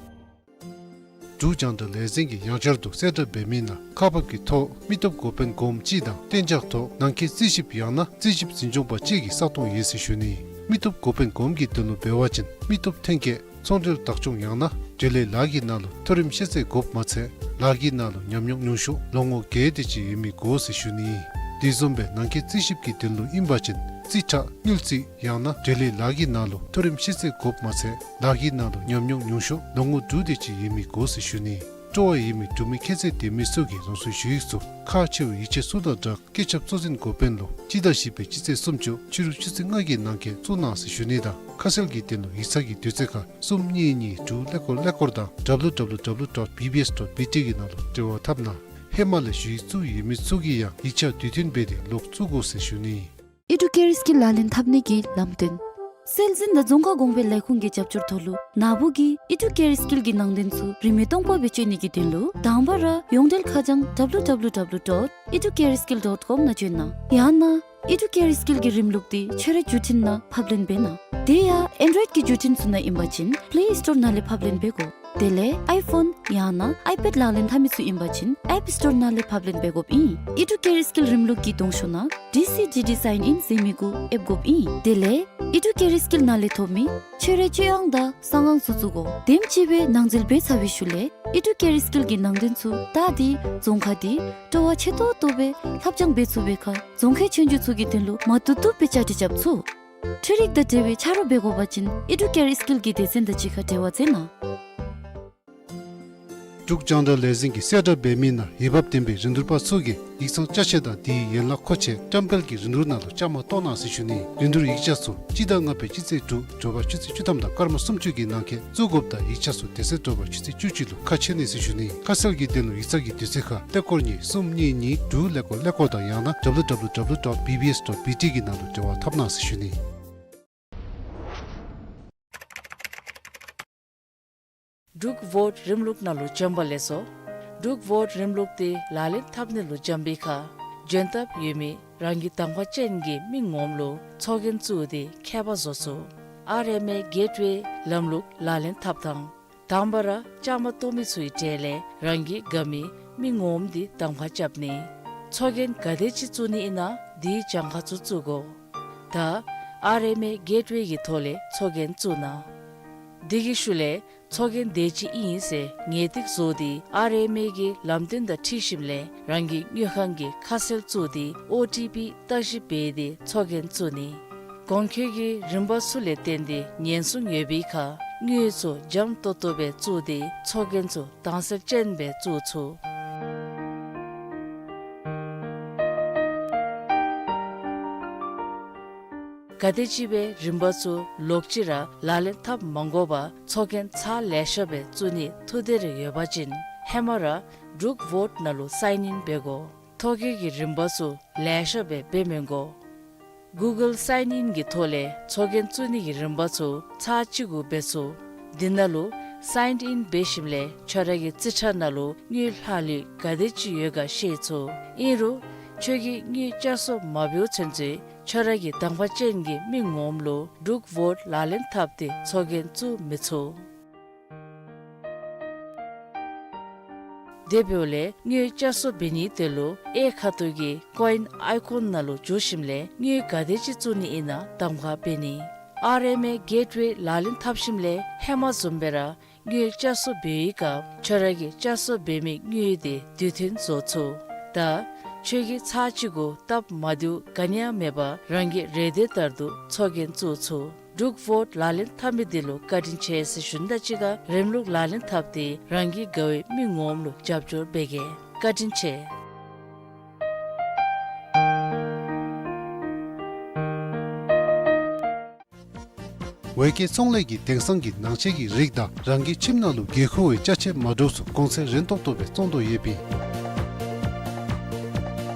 འབྲུག་རྒྱང་བསྒྲགས་ལས་འཛིན་གྱིས་ཡང་བསྐྱར་དུ་གསལ་བསྒྲགས་འབད་མི་ནང་ཁག་འབག་གི་ཐོག་མི་སྟོབས་འགོ་དཔོན་གོངམ་གཅིག་དང་གཏན་འཇགས་ཐོག་ནང་འཁོད་རྩིས་ཞིབ་ཡང་ན་རྩིས་ཞིབ་འཛིན་སྐྱོང་པ་གཅིག་གི་ས་སྟོང་ཡོད་ཟེར་ཞུ་ནི། མི་སྟོབས་འགོ་དཔོན་གོངམ་གྱི་དོན་ལུ་འབད་བ་ཅིན་མི་སྟོབས་ཐོན་སྐྱེད་ཚོང་འབྲེལ་བདག་སྐྱོང་ཡང་ན་འབྲེལ་ཡོད་ལཱ་གི་ནང་ལུ་མཐོ་རིམ་ཤེས་ཚད་དགོཔ་མ་ཚད་ལཱ་གི་ནང་ལུ་ཉམས་མྱོང་ཉུང་ཤོས་ལོ་ངོ་བརྒྱད་དེ་ཅིག་ཡོད་མི་དགོ་ཟེར་ཞུ་ནི། དེ་བཟུམ་སྦེ་ནང་འཁོད་རྩིས་ཞིབ་ཀྱི་དོན་ལུ་ཨིན་པ་ཅིན་རྩིས་ཁྲ་དངུལ་རྩིས་ཡང་ན་འབྲེལ་ཡོད་ལཱ་གི་ནང་ལུ་མཐོ་རིམ་ཤེས་ཚད་དགོཔ་མ་ཚད་ལཱ་གི་ནང་ལུ་ཉམས་མྱོང་ཉུང་ཤོས་ལོ་ངོ་དྲུག་དེ་ཅིག་ཡོད་མི་དགོ་ཟེར་ཞུ་ནི། སྤྲོ་བ་ཡོད་མི་འབྲུག་མི་ཁྱད་ཚད་ལྡན་མི་ཚུ་གིས་རང་སོའི་ཞུ་ཡིག་ཚུ་ཁག་ཆེ་བའི་ཡིག་ཆ་ཚུ་དང་སྦྲགས་སྐད་ཁྱབ་གཙོ་འཛིན་འགོ་དཔོན་ལུ་སྤྱི་ཟླ་བཞི་པའི་སྤྱི་ཚེས་སུམ་ཅུ་ཕྱི་རུ་ཆུ་ཚོད་ལྔ་གི་ནང་འཁོད་བཙུགས་གནང་ཟེར་ཞུ་ནི་དང་ཁ་གསལ་གྱི་དོན་ལུ་ཡིག་ཚང་གི་དུས་ཚོད་ཁར་གསུམ་གཉིས་གཉིས་དྲུག་ཀླད་ཀོར་ཀླད་ཀོར་དང་ཌབ་ལུ་ཌབ་ལུ་ཌབ་ལུ་ཌོཊ་བི་བི་ཨེསི་ཌོཊ་བི་ཊི་གི་ནང་ལུ་འབྲེལ་བ་འཐབ་གནང་། ཧེ་མ་ལས་ཞུ་ཡིག་བཙུགས་ཡོད་མི་ཚུ་གིས་ཡང་ཡིག་ཆ་དུས་མཐུན་འབད་དེ་ལོག་བཙུགས་དགོ་ཟེར་ཞུ་ནི། ཨི་ཌུ་ཀེར་སྐིལ་ལག་ལེན་འཐབ་ནི་གི་ལམ་སྟོན། སྲོལ་འཛིན་དང་རྫོང་ཁ་གོང་འཕེལ་ལས་ཁུངས་ཀྱི་རྒྱབ་སྐྱོར་ཐོག་ལུ་ན་བུ་གིས་ཨི་ཌུ་ཀེར་སྐིལ་གྱི་ནང་དོན་ཚུ་རིན་མེད་སྟོང་པ་སྦེ་སྤྱོད་ནི་གི་དོན་ལུ་དང་པ་ར་ཡོངས་འབྲེལ་ཁ་བྱང་ཌབ་ལུ་ཌབ་ལུ་ཌབ་ལུ་ཌོཊ་ཨི་ཌུ་ཀེར་སྐིལ་ཌོཊ་ཀོམ་ནང་བྱོན་གནང་། ཡང་ན་ཨི་ཌུ་ཀེར་སྐིལ་གྱི་རིམ་ལུགས་དེ་ཁྱོད་རའི་བརྒྱུད་འཕྲིན་ནང་ཕབ་ལེན་འབད་གནང་། དེ་ཡང་ཨེན་ཌོའིཌ་ཀྱི་བརྒྱུད་འཕྲིན་ཚུ་ནང་ཨིན་པ་ཅིན་པླེ་སི་ཊོར་ནང་ལས་ཕབ་ལེན་འབད་དགོ། དེ་ལས་ཨའི་ཕོན་ཡང་ན་ཨའི་པེཌ་ལག་ལེན་འཐབ་མི་ཚུ་ཨིན་པ་ཅིན་ཨེཔ་སི་ཊོར་ནང་ལས་ཕབ་ལེན་འབད་དགོཔ་ཨིན། ཨི་ཌུ་ཀེར་སྐིལ་རིམ་ལུགས་ཀྱི་གདོང་ཤོག་ནང་ཌི་སི་ཌི་ཌི་སའིན་ཨིན་ཟེར་མི་གུ་ཨེབ་དགོཔ་ཨིན། དེ་ལས་ཨི་ཌུ་ཀེར་སྐིལ་ནང་ལས་ཐོབ་མི་ཁྱོད་རའི་སྤྱོད་དབང་དང་གསང་ཁང་ཚུ་བཙུགས་དགོ། དེམ་ཅིག་སྦེ་ནང་འཛུལ་འབད་ཚར་བའི་ཤུལ་ལས་ཨི་ཌུ་ཀེར་སྐིལ་གྱི་ནང་དོན་ཚུ་ད་འདི་རྫོང་ཁ་འདི་སྤྲོ་བ་ཆེ་ཏོག་ཏོ་སྦེ་ལྷབ་སྦྱང་འབད་ཚུགས་པའི་ཁར་རྫོང་ཁའི་ཆོས་རྒྱུགས་ཚུ་གི་དོན་ལུ་མ་བཏུབ་བཏུབ་སྦེ་བཅའ་སྒྲིག་རྐྱབ་ཚུགས། འཕྲུལ་རིག་དང་འབྲེལ་བའི་ཆ་རོགས་འབད་དགོ་པ་ཅིན་ཨི་ཌུ་ཀེར་སྐིལ་གྱི་སྡེ་ཚན་དང་གཅིག་ཁར་འབྲེལ་བ་མཛད་གནང་། འབྲུག་རྒྱང་བསྒྲགས་ལས་འཛིན་གྱིས་གསལ་བསྒྲགས་འབད་མི་ནང་འོས་འབབ་ལྡན་པའི་རིན་བསྡུར་པ་ཚུ་གིས་ཡིག་ཚང་ཅ་ཆས་དང་དེའི་ཡན་ལག་མཁོ་ཆས་བཀྲམ་སྤེལ་གྱི་རིན་བསྡུར་ནང་ལུ་བཅའ་མར་གཏོགས་གནང་ཟེར་ཞུ་ནི། རིན་བསྡུར་ཡིག་ཆ་ཚུ་སྤྱི་ཟླ་ལྔ་པའི་སྤྱི་ཚེས་དྲུག་དྲོ་པ་ཆུ་ཚོད་བཅུ་ཐམ་དང་སྐར་མ་སུམ་ཅུ་གི་ནང་འཁོད་བཙུགས་དགོཔ་དང་ཡིག་ཆ་ཚུ་དེ་ཚེ་དྲོ་པ་ཆུ་ཚོད་བཅུ་གཅིག་ལུ་ཁ་ཕྱེ་ནི་ཟེར་ཞུ་ནི། ཁ་གསལ་གྱི་དོན་ལུ་ཡིག་ཚང་གི་དུས་ཚོད་ཁར་ཀླད་ཀོར་གཉིས་གསུམ་གཉིས་གཉིས་དྲུག་ཀླད་ཀོར་ཀླད་ཀོར་དང་ཡང་ན་ཌབ་ལུ་ཌབ་ལུ་ཌབ་ལུ་ཌོཊ་བི་བི་ཨེསི་ཌོཊ་བི་ཊི་གི་ནང་ལུ་འབྲེལ་བ་འཐབ་གནང་ཟེར་ཞུ་ནི། འབྲུག་བོཊ་རིམ་ལུགས་ནང་ལུ་བྱོན་པ་ལེགས་སོ། འབྲུག་བོཊ་རིམ་ལུགས་དེ་ལག་ལེན་འཐབ་ནི་ལུ་བྱོན་པའི་ཁར་འཇོན་ཐང་ཡོད་མི་རང་གི་གདམ་ཁ་ཅན་གྱི་མི་ངོམ་ལུ་ཚོགས་རྒྱན་བཙུགས་ཏེ་ཁྱད་པར་བཟོ་ཚུགས། ཨར་ཨེམ་ཨེ་གེཊ་ཝེ་ལམ་ལུགས་ལག་ལེན་འཐབ་ཐངས། དང་པ་ར་བཅའ་མར་གཏོགས་མི་ཚུའི་གྲས་ལས་རང་གིས་དགའ་མི་མི་ངོམ་དེ་གདམ་ཁ་རྐྱབ་ནི། ཚོགས་རྒྱན་ག་དེ་ཅིག་བཙུགས་ནི་ཨིན་ན་དེའི་གྱངས་ཁ་ཚུ་བཙུགས་དགོ། ད་ཨར་ཨེམ་ཨེ་གེཊ་ཝེ་གི་ཐོག་ལས་ཚོགས་རྒྱན་བཙུགས་གནང་། དེ་གི་ཤུལ་ལས་ཚོགས་རྒྱན་དེ་ཅིག་ཨིན་ཟེར་ངེས་ཏིག་བཟོ་སྟེ་ཨར་ཨེམ་ཨེ་གི་ལམ་སྟོན་དང་འཁྲིལ་ཞིནམ་ལས་རང་གི་དངུལ་ཁང་གི་ཁ་གསལ་བཙུགས་ཏེ་ཨོ་ཊི་པི་བརྟག་ཞིབ་འབད་དེ་ཚོགས་རྒྱན་བཙུགས་ནི། གོང་འཁོད་ཀྱི་རིམ་པ་ཚུ་ལས་བརྟེན་ཏེ་ཉེན་སྲུང་ཡོད་པའི་ཁར་དངུལ་ཚུ་འཇམ་ཏོག་ཏོ་སྦེ་བཙུགས་ཏེ་ཚོགས་རྒྱན་ཚུ་དྭངས་གསལ་ཅན་སྦེ་བཙུགས་ཚུགས། ག་དེམ་ཅིག་སྦེ་རིམ་པ་ཚུ་ལོག་ཅི་ར་ལག་ལེན་འཐབ་མ་དགོ་པར་ཚོགས་རྒྱན་ཚར་ལེ་ཤ་སྦེ་བཙུགས་ནི་ཐུགས་འདོད་རེ་ཡོད་པ་ཅིན་ཧེ་མ་ར་འབྲུག་བོཊ་ནང་ལུ་སའིན་ཨིན་འབད་དགོ། ཐོ་བཀོད་ཀྱི་རིམ་པ་ཚུ་ལེ་ཤ་སྦེ་འབད་མི་དགོ། གུ་གཱལ་སའིན་ཨིན་གྱི་ཐོག་ལས་ཚོགས་རྒྱན་བཙུགས་ནི་གི་རིམ་པ་ཚུ་ཚར་གཅིག་གུ་འབད་ཚུགས། དེ་ནང་ལུ་སའིན་ཨིན་འབད་ཞིནམ་ལས་ཁྱོད་ར་གི་རྩིས་ཁྲ་ནང་ལུ་དངུལ་ལྷག་ལུས་ག་དེ་ཅིག་ཡོད་ག་ཤེས་ཚུགས། ཨིན་རུང་ཁྱོད་ཀྱིས་དངུལ་བསྐྱར་གསོ་མ་འབདཝ་ཚུན་ཚོད་ཁྱོད་ར་གི་གདམ་ཁ་ཅན་གྱི་མི་ངོམ་ལུ་འབྲུག་བོཊ་ལག་ལེན་འཐབ་སྟེ་ཚོགས་རྒྱན་བཙུགས་མི་ཚུགས། དེ་འབདཝ་ལས་དངུལ་བསྐྱར་གསོ་འབད་ནིའི་དོན་ལུ་གཡས་ཁ་ཐུག་གི་ཀོ་ཨིན་ཨའི་ཀོན་ནང་ལུ་འཛུལ་ཞིནམ་ལས་དངུལ་ག་དེ་ཅིག་བཙུགས་ནི་ཨིན་ན་གདམ་ཁ་འབད་ནི། ཨར་ཨེམ་ཨེ་གེཊ་ཝེ་ལག་ལེན་འཐབ་ཞིནམ་ལས་ཧེ་མ་བཟུམ་སྦེ་ར་ དངུལ་བསྐྱར་གསོ་འབད་བའི་སྐབས་ཁྱོད་ར་གིས་བསྐྱར་གསོ་འབད་མི་དངུལ་དེ་དུས་མཐུན་བཟོ་ཚུགས། ད་ཁྱོད་ཀྱིས་ཚར་གཅིག་གུ་སྟབས་མ་བདེཝ་ག་ནི་ཡང་མེད་པར་རང་གི་རེ་འདོད་ལྟར་དུ་འཚོ་རྐྱེན་བཙུགས་ཚུགས། འབྲུག་བོཊ་ལག་ལེན་འཐབ་མི་འདི་ལུ་བཀའ་དྲིན་ཆེ་ཟེར་ཞུ་ནི་དང་གཅིག་ཁར་རིམ་ལུགས་ལག་ལེན་འཐབ་སྟེ་རང་གི་དགའ་བའི་མི་ངོམ་ལུ་རྒྱབ་སྐྱོར་འབད་གེ། བཀའ་དྲིན་ཆེ། ཝེ་ཀེ་ཚོང་ལས་ཀྱིས་དེང་སང་གི་ནང་ཆས་ཀྱི་རིགས་དང་རང་གི་ཁྱིམ་ནང་ལུ་དགོས་མཁོ་བའི་ཅ་ཆས་མ་འདྲཝ་ཚུ་གོང་ཚད་རན་ཏོག་ཏོ་སྦེ་བཙོང་དོ་ཡོདཔ་ཨིན།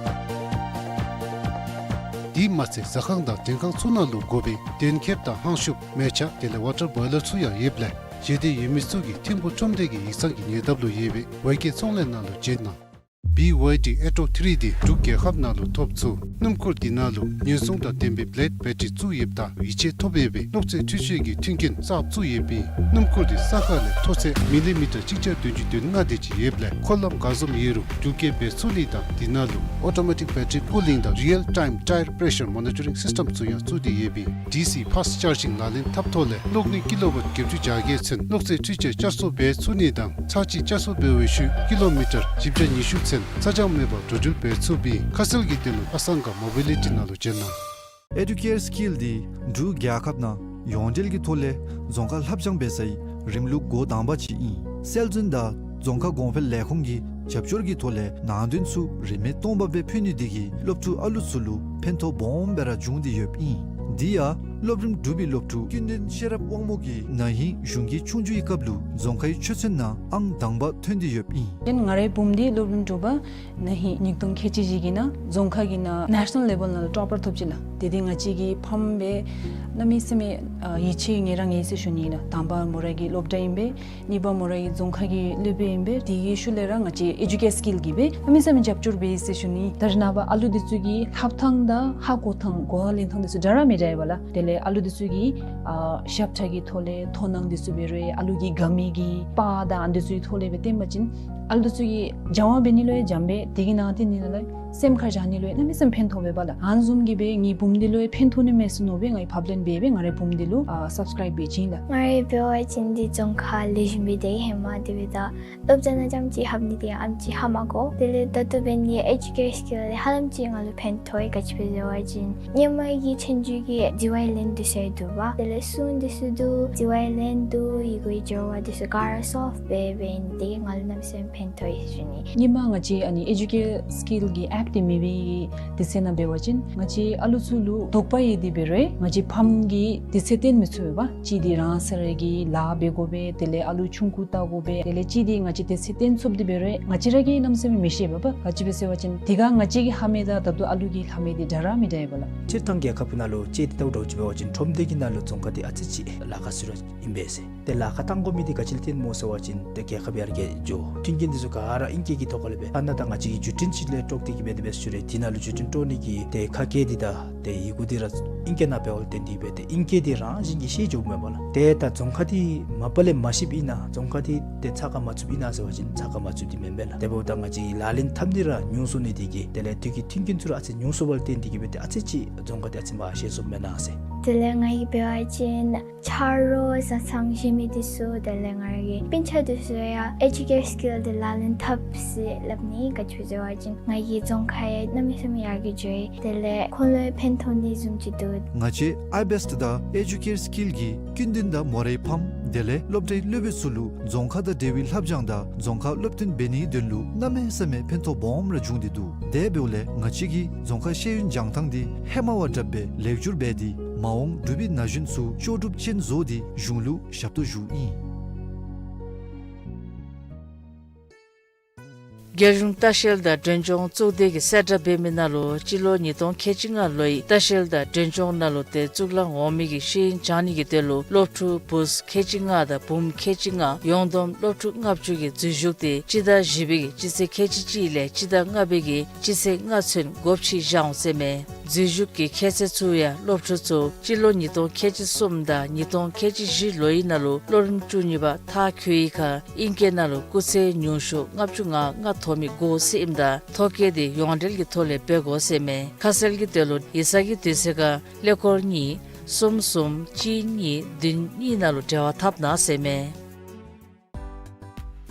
དེ་མ་ཚད་ཟ་ཁང་དང་མགྲོན་ཁང་ཚུ་ནང་ལུ་དགོ་པའི་གདན་ཁེབས་དང་ཧང་ཤུབས་མལ་ཆ་དེ་ལས་ཝ་ཊར་བོའི་ལར་ཚུ་ཡང་ཡོདཔ་ལས་ཞལ་འདེབས་ཡོད་མི་ཚུ་གིས་ཐིམ་ཕུག་ཁྲོམ་སྡེ་གི་ཡིག་ཚང་གི་ཉེ་འདབས་ལུ་ཡོད་པའི་ཝེ་ཀེ་ཚོང་ལས་ནང་ལུ་བྱོན་གནང་། བི་ཝའི་ཌི་ཨེ་ཊོ་ཐི་རི་འདི་འབྲུག་རྒྱལ་ཁབ་ནང་ལུ་ཐོབ་ཚུགས། སྣུམ་འཁོར་འདི་ནང་ལུ་ཉེན་སྲུང་དང་ལྡན་པའི་བི་ལེཌ་བེ་ཊ་རི་བཙུགས་ཡོདཔ་ད་ཡིད་ཆེས་ཐོབ་འོས་པའི་གློག་རྫས་འཕྲུལ་ཆས་ཀྱི་མཐུན་རྐྱེན་གསརཔ་བཙུགས་ཡོདཔ་ཨིན། སྣུམ་འཁོར་འདི་ས་ཁ་ལས་མཐོ་ཚད་མི་ལི་མི་ཊར་གཅིག་བརྒྱ་བདུན་ཅུ་དོན་ལྔ་དེ་ཅིག་ཡོདཔ་ལས་འཁོར་ལམ་ག་བཟུམ་ཡོད་རུང་རྒྱུག་སྐྱེལ་འབད་ཚུགས་ནི་དང་འདི་ནང་ལུ་ཨོ་ཊོ་མེ་ཊིག་བེ་ཊ་རི་ཀུ་ལིང་དང་རི་ཡལ་ཊའིམ་ཊའེར་པེ་རེ་ཤར་མོ་ནི་ཊ་རིང་སིསི་ཊེམ་ཚུ་ཡང་བཙུགས་ཏེ་ཡོདཔ་ཨིན། ཌི་སི་ཕཱསཊ་ཅཱར་ཇིང་ལག་ལེན་འཐབ་ཐོག་ལས་གློག་ནུས་ཀི་ལོ་ཝཊ་བརྒྱད་ཅུ་གྱ་བརྒྱད་ཚུན་གློག་རྫས་འཕྲུལ་ཆས་བསྐྱར་གསོ་འབད་ཚུགས་ནི་དང་ཚར་གཅིག་བསྐྱར་གསོ་འབད་བའི་ཤུལ་ཀི་ལོ་མི་ཊར་བཞི་བརྒྱ་ཉི་ཤུ་ཚུན་ཚ་གྱང་མེད་པར་འགྲོ་འགྲུལ་འབད་ཚུགསཔ་ཨིན། ཁ་གསལ་གྱི་དོན་ལུ་ཨ་སང་ག་མོ་བི་ལི་ཊི་ནང་ལུ་བྱོན་གནང་། ཨེ་ཌུ་ཀེར་སི་ཀིལ་འདི་འབྲུག་རྒྱལ་ཁབ་ནང་ཡོངས་འབྲེལ་གྱི་ཐོག་ལས་རྫོང་ཁ་ལྷབ་སྦྱང་འབད་སའི་རིམ་ལུགས་འགོ་དང་པ་ཅིག་ཨིན། སྲོལ་འཛིན་དང་རྫོང་ཁ་གོང་འཕེལ་ལས་ཁུངས་ཀྱི་རྒྱབ་སྐྱོར་གྱི་ཐོག་ལས་ནང་དོན་ཚུ་རིན་མེད་སྟོང་པ་སྦེ་ཕུལ་ནི་འདི་གིས་སློབ་ཕྲུག་ཨ་ལུ་ཚུ་ལུ་ཕན་ཐོགས་སྦོམ་སྦེ་ར་བྱུང་སྟེ་ཡོདཔ་ཨིན། འདི་ཡང་སློབ་རིམ་དྲུག་པའི་སློབ་ཕྲུག་ཀུན་ལྡན་ཤེས་རབ་དབང་མོ་གིས་ན་ཧིང་གཞུང་གི་ཆོས་རྒྱུགས་ཀྱི་སྐབས་ལུ་རྫོང་ཁའི་ཆོས་ཚན་ནང་ཨང་དང་པ་ཐོན་ཏེ་ཡོདཔ་ཨིན། ང་རའི་བུམོ་འདི་སློབ་རིམ་དྲུག་པ་ན་ཧིང་ཉིས་སྟོང་ཁལ་གཅིག་བཞི་གི་ནང་རྫོང་ཁ་གི་ནང་ནེ་ཤ་ནཱལ་ལེ་བཱལ་ནང་ལུ་ཊོ་པར་ཐོབ་ཅི་ལགས། དེ་འདི་ང་བཅས་ཀྱི་ཕམ་སྦེ་གནམ་མེད་ས་མེད་ཡིད་ཆེས་ངེ་ར་ངེ་ཟེར་ཞུ་ནི་ལགས། དང་པ་མོ་ར་གི་སློབ་གྲྭ་ཨིན་པས། གཉིས་པ་མོ་ར་གི་རྫོང་ཁ་གི་སློབ་དཔོན་ཨིན་པས། དེ་གི་ཤུལ་ལས་ར་ང་བཅས་ཨེ་ཌུ་ཀེར་སི་ཀིལ་གྱིས་སྦེ་གནམ་མེད་ས་མེད་རྒྱབ་སྐྱོར་འབད་ཡི་ཟེར་ཞུ་ནི། ད་རེས་ནངས་པ་ཨ་ལུ་འདི་ཚུ་གི་ལྷབ་ཐངས་དང་ཧ་གོ་ཐངས་གོ་བ་ལེན་ཐངས་འདི་ཚུ་འདྲ་ར་མི་འདྲ་ཡོད་པས་ལགས། དེ་ལས་ཨ་ལུ་འདི་ཚུ་གི་ཨ་ཞབས་ཁྲ་གི་ཐོག་ལས་མཐོང་སྣང་འདི་ཚུ་འབད་རུང་ཨ་ལུ་གི་དགའ་མི་གི་པར་དང་ཨ་འདི་ཚུ་གི་ཐོག་ལས་སྦེ་སྟོན་པ་ཅིན་ཨ་ལུ་འདི་ཚུ་གིས་སྦྱང་བ་འབད་ནི་ལུ་ཡང་འཇམ་པས། དེ་གི་ནང་སྟོན་ནི་ལུ་ཡང་སེམས་ཁར་བཞག་ནི་ལུ་ཡང་གནམ་མེད་ས་མེད་ཕན་ཐོགས་པས་པ་ལགས། ཨ་ནི་བཟུམ་གྱིས་སྦེ་ངེའི་བུམོ་འདི་ལུ་ཡང་ཕན་ཐོགས་ནི་མས་ཟེར་མནོ་སྦེ་ངེའི་ཕབ་ལེན་འབད་སྦེ་ང་རའི་བུམོ་འདི་ལུ་ཨ་སབ་སི་ཀརའིབ་འབད་བྱིན་ལགས། ང་རའི་འབད་བ་ཅིན་འདི་རྫོང་ཁ་ལེགས་ཤོམ་སྦེ་སྡོད་ཧེ་མ་དེ་སྦེ་ད་སློབ་གྲྭ་ནང་རྐྱངམ་ཅིག་ལྷབ་ནི་དེ་ཨེམ་ཅིག་ཧ་མ་གོ། དེ་ལས་ད་ལྟོ་འབད་ནི་ཨེ་ཌུ་ཀེར་སི་ཀིལ་ཧ་ལམ་ཅིག་ང་ལུ་ཕན་ཐོགས་ཡི། ག་ཅི་སྦེ་ཟེར་བ་ཅིན་སྔོན་མ་གི་ཆོས་རྒྱུགས་ཀྱི་ཌི་ཝའི་ལེན་འདི་ཚུ་འདུག་པ། དེ་ལས་སྲུང་འདི་ཚུ་འདུག། ཌི་ཝའི་ལེན་འདུག། ཡི་གུའི་སྦྱོར་བ་འདི་ཚུ་ག་ར་སོལབ་འབད་འབད་ནི་དེ་གིས་ང་ལུ་གནམ་མེད་ས་མེད་ཕན་ཐོགས་ཡི་ཟེར་ཞུ་ནི། སྔོན་མ་ང་བཅས་ཨ་ནི་ཨེ་ཌུ་ཀེར་སི་ཀིལ་གྱི་ཨེཔ་འདི་མེད་པའི་དུས་ཚོད་ནང་འབད་བ་ཅིན་ང་བཅས་ཨ་ལུ་ཚུ་ལུ་དོགས་པ་ཡོད་དེ་འབད་རུང་ང་བཅས་ཕམ་གྱིས་དུས་ཚོད་བཏོན་མི་ཚུགས་པས་པ། གཅིག་འདི་རང་སོ་ར་གི་ལཱ་འབད་དགོ་པས། དེ་ལས་ཨ་ལུ་ཆུང་ཀུ་བལྟ་དགོ་པས། དེ་ལས་གཅིག་འདི་ང་བཅས་དུས་ཚོད་བཏོན་ཚུགསཔ་འདི་འབད་རུང་ང་བཅས་ར་གིས་གནམ་མེད་ས་མེད་མི་ཤེས་པས་པ། ག་ཅི་སྦེ་ཟེར་བ་ཅིན་དེ་ཁར་ང་བཅས་ཀྱི་ལྷབ་མི་དང་ད་ལྟོ་ཨ་ལུ་གི་ལྷབ་མི་འདི་འདྲ་ར་མི་འདྲ་ཡོད་པས་ལགས། སྤྱིར་བཏང་རྒྱལ་ཁབ་ནང་ལུ་སྤྱིར་བཏང་འདྲཝ་ཅིག་འབད་བ་ཅིན་ཁྲོམ་སྡེ་གི་ནང་ལུ་རྫོང་ཁ་འདི་ཨ་ཙི་ཅིག་ལཱ་ཁག་ཤོས་ར་ཨིན་པས་ཟེར། ཏེ་ལཱ་ཁག་བཏང་དགོ་མི་འདི་ག་ཅི་ལས་བརྟེན་སྨོ་ཟེར་བ་ཅིན་ཏེ་རྒྱལ་ཁབ་ཡར་རྒྱས་འགྱོ། མཐུན་རྐྱེན་འདི་ཚུ་ག་ར་ཨིང་སྐད་ཀྱི་ཐོག་ཁ་ལས་སྦེ་ཨ་ནཱ་ད་ང་བཅས་ཀྱི་བརྒྱུད་འཕྲིན་ཅིག་ལས་དཀྲོགས་ཏེ་གི་སྦེ་དེ་སྦེ་ཞུ་རུང་དེ་ནང་ལུ་བརྒྱུད་འཕྲིན་དཀྲོག་ནི་གི་ཏེ་ཁ་སྐད་འདི་དང་ཏེ་ཡི་གུ་འདི་ར་ཨིང་སྐད་ནང་འབདཝ་ལས་བརྟེན་ཏེ་སྦེ་ཏེ་ཨིང་སྐད་འདི་རང་བཞིན་གྱིས་ཤེས་འགྱོཝ་མས་པ་ལགས། ཏེ་ད་རྫོང་ཁ་འདི་མ་པ་ལས་མ་ཤེསཔ་ཨིན་ན་རྫོང་ཁ་འདི་ཏེ་ཚགས་ཁར་མ་ཚུདཔ་ཨིན་ན་ཟེར་བ་ཅིན་ཚགས་ཁར་མ་ཚུདཔ་འདི་མེན་པས་ལགས། དེ་འབདཝ་ད་ང་བཅས་ལག་ལེན་འཐབ་ནི་ར་ཉུང་སོང་ནི་དེ་གིས་དེ་ལས་དུས་ཀྱི་མཐུན་རྐྱེན་ཚུ་ར་ཨ་ཙི་ཉུང་སོངམ་ལས་བརྟེན་ཏེ་གི་སྦེ་ཏེ་ཨ་ཙི་ཅིག་རྫོང་ཁ་འདི་ཨ་ཙི་མར་ཤེས་སོངམ་མེན་ན་ཟེར། དེ་ལས་ང་གིས་འབད་བ་ཅིན་ཆ་རོགས་བཟའ་ཚང་བཞེས་མི་འདི་ཚུ་དེ་ལས་ང་རའི་སྤུན་ཆ་འདི་ཚུ་ཡང་ཨེ་ཌུ་ཀེར་སི་ཀིལ་འདི་ལག་ལེན་འཐབ་ཟེར་སླབ་ནི། ག་ཅི་སྦེ་ཟེར་བ་ཅིན་ང་གི་རྫོང་ཁ་ཡང་གནམ་མེད་ས་མེད་ཡར་རྒྱས་འགྱོ་ཡི། དེ་ལས་ཁོང་ལུ་ཡང་ཕན་ཐོགས་ནི་བཟུམ་ཅིག་འདུག། ང་བཅས་ཨའི་བེསཊ་དང་ཨེ་ཌུ་ཀེར་སི་ཀིལ་གྱིས་ཀུན་ལྡན་དང་མོ་རའི་ཕམ་དེ་ལས་སློབ་གྲྭའི་སློབ་དཔོན་ཚུ་ལུ་རྫོང་ཁ་དང་འབྲེལ་བའི་ལྷབ་སྦྱང་དང་རྫོང་ཁ་སློབ་སྟོན་འབད་ནིའི་དོན་ལུ་གནམ་མེད་ས་མེད་ཕན་ཐོགས་སྦོམ་ར་བྱུང་སྟེ་འདུག། དེ་འབདཝ་ལས་ང་བཅས་ཀྱིས་རྫོང་ཁ་ཤེས་ཡོན་སྦྱང་ཐངས་འདི་ཧེ་མ་བ་དྲགཔ་སྦེ་ལེགས་བསྒྱུར་འབད་དེ་མ་འོངས་འབྲུག་པའི་ན་གཞོན་ཚུ་ལྕོགས་གྲུབ་ཅན་བཟོ་སྟེ་གཞུང་ལུ་ཞབས་ཏོག་ཞུཝ་ཨིན། རྒྱལ་གཞུང་ལྟ་བཤལ་དང་མགྲོན་སྐྱོང་གཙུག་སྡེ་གིས་གསལ་བསྒྲགས་འབད་མི་ནང་ལུ་སྤྱི་ལོ་ཉིས་སྟོང་ཁལ་གཅིག་ལྔ་ལོའི་ལྟ་བཤལ་དང་མགྲོན་སྐྱོང་ནང་ལུ་ཏེ་གཙུག་ལག་འོག་མའི་གི་ཤེས་ཡོན་སྦྱང་ནི་གི་དོན་ལུ་སློབ་ཕྲུག་བུཚ་ཁལ་གཅིག་ལྔ་དང་བུམོ་ཁལ་གཅིག་ལྔ་ཡོངས་བསྡོམས་སློབ་ཕྲུག་ལྔ་བཅུ་གིས་འཛུལ་ཞུགས་ཏེ་སྤྱི་ཟླ་བཞི་པའི་གི་སྤྱི་ཚེས་ཁལ་གཅིག་གཅིག་ལས་སྤྱི་ཟླ་ལྔ་པའི་གི་སྤྱི་ཚེས་ལྔ་ཚུན་དགོཔ་ཅིག་བཞག་འོང་ཟེར་མས། འཛུལ་ཞུགས་ཀྱི་ཁྱད་ཚད་ཚུ་ཡང་སློབ་ཕྲུག་ཚུ་སྤྱི་ལོ་ཉིས་སྟོང་ཁལ་གཅིག་གསུམ་དང་ཉིས་སྟོང་ཁལ་གཅིག་བཞི་ལོའི་ནང་ལུ་སློབ་རིམ་བཅུ་གཉིས་པ་མཐར་འཁྱོལ་བའི་ཁར་ཨིང་སྐད་ནང་ལུ་སྐུགས་ཚད་ཉུང་ཤོས་ལྔ་བཅུ་ང་ལྔ་ཐོབ་མི་དགོ་ཟེར་ཨིནམ་ད་ཐོ་བཀོད་འདི་ཡོངས་འབྲེལ་གྱི་ཐོག་ལས་འབད་དགོ་ཟེར་མས། ཁ་གསལ་གྱི་དོན་ལུ་ཡིག་ཚང་གི་དུས་ཚོད་ཁར་ཀླད་ཀོར་གཉིས་གསུམ་གསུམ་གཅིག་གཉིས་བདུན་གཉིས་ནང་ལུ་འབྲེལ་བ་འཐབ་གནང་ཟེར་མས།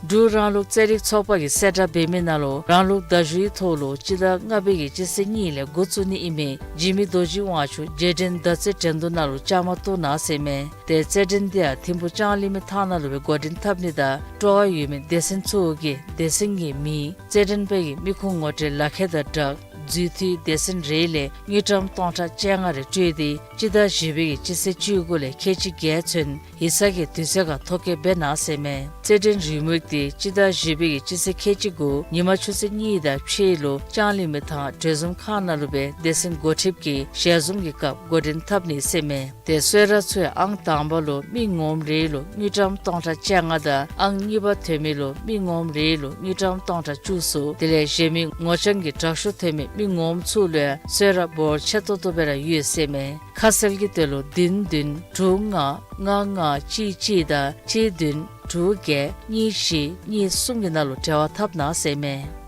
འབྲུག་རང་ལུགས་རྩེད་རིགས་ཚོགས་པ་གིས་གསལ་བསྒྲགས་འབད་མི་ནང་ལུ་རང་ལུགས་མདའ་གཞུའི་ཐོག་ལུ་སྤྱི་ཟླ་ལྔ་པའི་གི་སྤྱི་ཚེས་གཉིས་ལས་འགོ་བཙུགས་ནི་ཨིན་མི་འཇིགས་མེད་རྡོ་རྗེ་དབང་ཕྱུག་རྗེས་དྲན་མདའ་རྩེད་འགྲན་བསྡུར་ནང་ལུ་བཅའ་མར་གཏོགས་གནང་ཟེར་མས། ཏེ་རྩེད་འགྲན་འདི་ཡང་ཐིམ་ཕུག་ལྕང་གླིང་མི་ཐང་ནང་ལུ་སྦེ་འགོ་འདྲེན་འཐབ་ནི་དང་སྤྲོ་བ་ཡོད་མི་སྡེ་ཚན་ཚུ་གིས་སྡེ་ཚན་གྱི་མིང་རྩེད་འགྲན་པའི་གི་མི་ཁུངས་ངོ་སྤྲོད་ལག་ཁྱེར་དང་སྦྲགས་རྫུས་མཐུད་སྡེ་ཚན་རེ་ལས་དངུལ་ཀྲམ་སྟོང་ཕྲག་བཅོ་ལྔ་རེ་སྤྲོད་དེ་སྤྱི་ཟླ་བཞི་པའི་གི་སྤྱི་ཚེས་བཅུ་དགུ་ལས་ཁལ་གཅིག་བརྒྱད་ཚུན་ཡིག་ཚང་གི་དུས་ཚོད་ཁར་ཐོ་བཀོད་འབད་གནང་ཟེར་མས། རྩེད་འགྲན་རེའུ་མིག་འདི་སྤྱི་ཟླ་བཞི་པའི་གི་སྤྱི་ཚེས་ཁལ་གཅིག་དགུ་ཉིན་མ་ཆུ་ཚོད་གཉིས་དང་ཕྱེད་ལུ་ལྕང་གླིང་མི་ཐང་གྲོས་འཛོམས་ཁང་ནང་ལུ་སྦེ་སྡེ་ཚན་འགོ་ཁྲིདཔ་གིས་ཞལ་འཛོམས་ཀྱི་སྐབས་འགོ་འདྲེན་འཐབ་ནི་ཟེར་མས། ཏེ་གསོལ་རས་ཚུ་ཡང་ཨང་དང་པ་ལུ་མི་ངོམ་རེ་ལུ་དངུལ་ཀྲམ་སྟོང་ཕྲག་བཅོ་ལྔ་དང་ཨང་གཉིས་པ་ཐོན་མི་ལུ་མི་ངོམ་རེ་ལུ་དངུལ་ཀྲམ་སྟོང་ཕྲག་བཅུ་གསུམ་དེ་ལས་གཞན་མི་ངོ་རྐྱང་གི་དྲག་ཤོས་ཐོན་མི་མི་ངོམ་ཚུ་ལུ་ཡང་གསོལ་རས་འབོར་ཆེ་ཏོག་ཏོ་སྦེ་ར་ཡོད་ཟེར་མས། ཁ་གསལ་གྱི་དོན་ལུ་བདུན་བདུན་དྲུག་ལྔ་ལྔ་ལྔ་གཅིག་གཅིག་དང་གཅིག་བདུན་དྲུག་བརྒྱད་གཉིས་བཞི་གཉིས་གསུམ་གྱི་ནང་ལུ་འབྲེལ་བ་འཐབ་གནང་ཟེར་མས།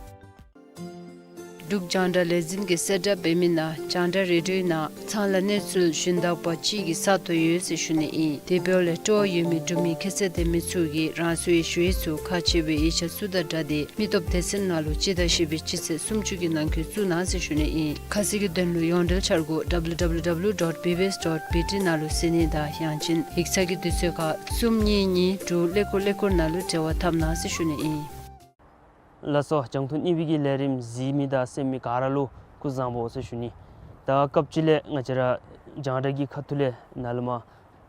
འབྲུག་རྒྱང་བསྒྲགས་ལས་འཛིན་གྱིས་གསལ་བསྒྲགས་འབད་མི་ནང་རྒྱང་བསྒྲགས་རེ་ཌིའོ་ནང་ཚང་ལ་གནས་ཚུལ་ཞུན་དག་པ་ཅིག་གི་ས་ཐོབ་ཡོད་ཟེར་ཞུ་ནི་ཨིན། དེ་འབདཝ་ལས་སྤྲོ་བ་ཡོད་མི་འབྲུག་མི་ཁྱད་ཚད་ལྡན་མི་ཚུ་གིས་རང་སོའི་ཞུ་ཡིག་ཚུ་ཁག་ཆེ་བའི་ཡིག་ཆ་ཚུ་དང་སྦྲགས་ཏེ་མི་སྟོབས་སྡེ་ཚན་ནང་ལུ་སྤྱི་ཟླ་བཞི་པའི་སྤྱི་ཚེས་སུམ་ཅུ་གི་ནང་འཁོད་བཙུགས་གནང་ཟེར་ཞུ་ནི་ཨིན། ཁ་གསལ་གྱི་དོན་ལུ་ཡོངས་འབྲེལ་འཆར་སྒོ་W W W dot B B S dot B T ནང་ལུ་གཟིགས་ནི་དང་ཡང་ཅིན་ཡིག་ཚང་གི་དུས་ཚོད་ཁར་གསུམ་གཉིས་གཉིས་དྲུག་ཀླད་ཀོར་ཀླད་ཀོར་ནང་ལུ་འབྲེལ་བ་འཐབ་གནང་ཟེར་ཞུ་ནི་ཨིན། ལགས་སོ། རྒྱང་མཐོང་གཉིས་པའི་གི་ལས་རིམ་གཟིགས་མི་དང་གསན་མི་ག་ར་ལུ་སྐུ་གཟུགས་བཟང་པོ་ཟེར་ཞུ་ནི། ད་སྐབས་ཅིག་ལས་ང་བཅས་ར་རྒྱང་བསྒྲགས་ཀྱི་ཁ་ཐུག་ལས་ནཱ་ལུ་མ་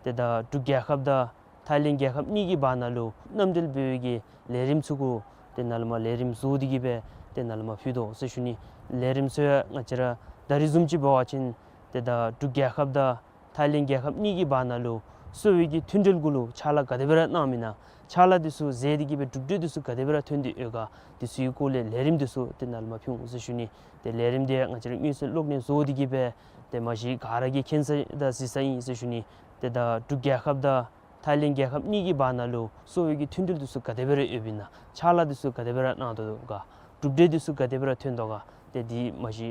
ཏེ་ད་འབྲུག་རྒྱལ་ཁབ་དང་ཐའི་ལེནཌ་རྒྱལ་ཁབ་གཉིས་ཀྱི་བར་ན་ལུ་མཉམ་འབྲེལ་འབད་བའི་གི་ལས་རིམ་ཚུ་གུ་ཏེ་ནཱ་ལུ་མ་ལས་རིམ་བཟོ་སྟེ་གི་སྦེ་ཏེ་ནཱ་ལུ་མ་ཕུལ་དོ་ཟེར་ཞུ་ནི། ལས་རིམ་ཚུ་ཡང་ང་བཅས་ར་ད་རིས་བཟུམ་ཅིག་འབད་བ་ཅིན་ཏེ་ད་འབྲུག་རྒྱལ་ཁབ་དང་ཐའི་ལེནཌ་རྒྱལ་ཁབ་གཉིས་ཀྱི་བར་ན་ལུ་གསོ་བའི་གི་མཐུན་འབྲེལ་གུ་ལུ་ཕྱག་ལཱ་ག་དེ་སྦེ་ར་གནང་མི་ན་ཕྱག་ལཱ་འདི་ཚུ་མཛད་དེ་གི་སྦེ་གྲུབ་འབྲས་འདི་ཚུ་ག་དེ་སྦེ་ར་ཐོན་ཏེ་ཡོད་ག་འདི་ཚུ་གི་སྐོར་ལས་ལས་རིམ་འདི་ཚུ་ཏེ་ནཱ་ལུ་མ་ཕུལ་འོང་ཟེར་ཞུ་ནི། ཏེ་ལས་རིམ་འདི་ང་བཅས་ར་མངོན་གསལ་གློག་བརྙན་བཟོ་སྟེ་གི་སྦེ་ཏེ་མ་གཞི་ག་ར་གིས་མཁྱེན་ས་དང་གཟིགས་ས་ཨིན་ཟེར་ཞུ་ནི། ཏེ་ད་འབྲུག་རྒྱལ་ཁབ་དང་ཐའི་ལེནཌ་རྒྱལ་ཁབ་གཉིས་ཀྱི་བར་ན་ལུ་གསོ་བའི་གི་མཐུན་འབྲེལ་འདི་ཚུ་ག་དེ་སྦེ་ར་ཡོདཔ་ཨིན་ན་ཕྱག་ལཱ་འདི་ཚུ་ག་དེ་སྦེ་ར་གནང་དོ་ག་གྲུབ་འབྲས་འདི་ཚུ་ག་དེ་སྦེ་ར་ཐོན་དོ་ག་ཏེ་འདི་མ་གཞི་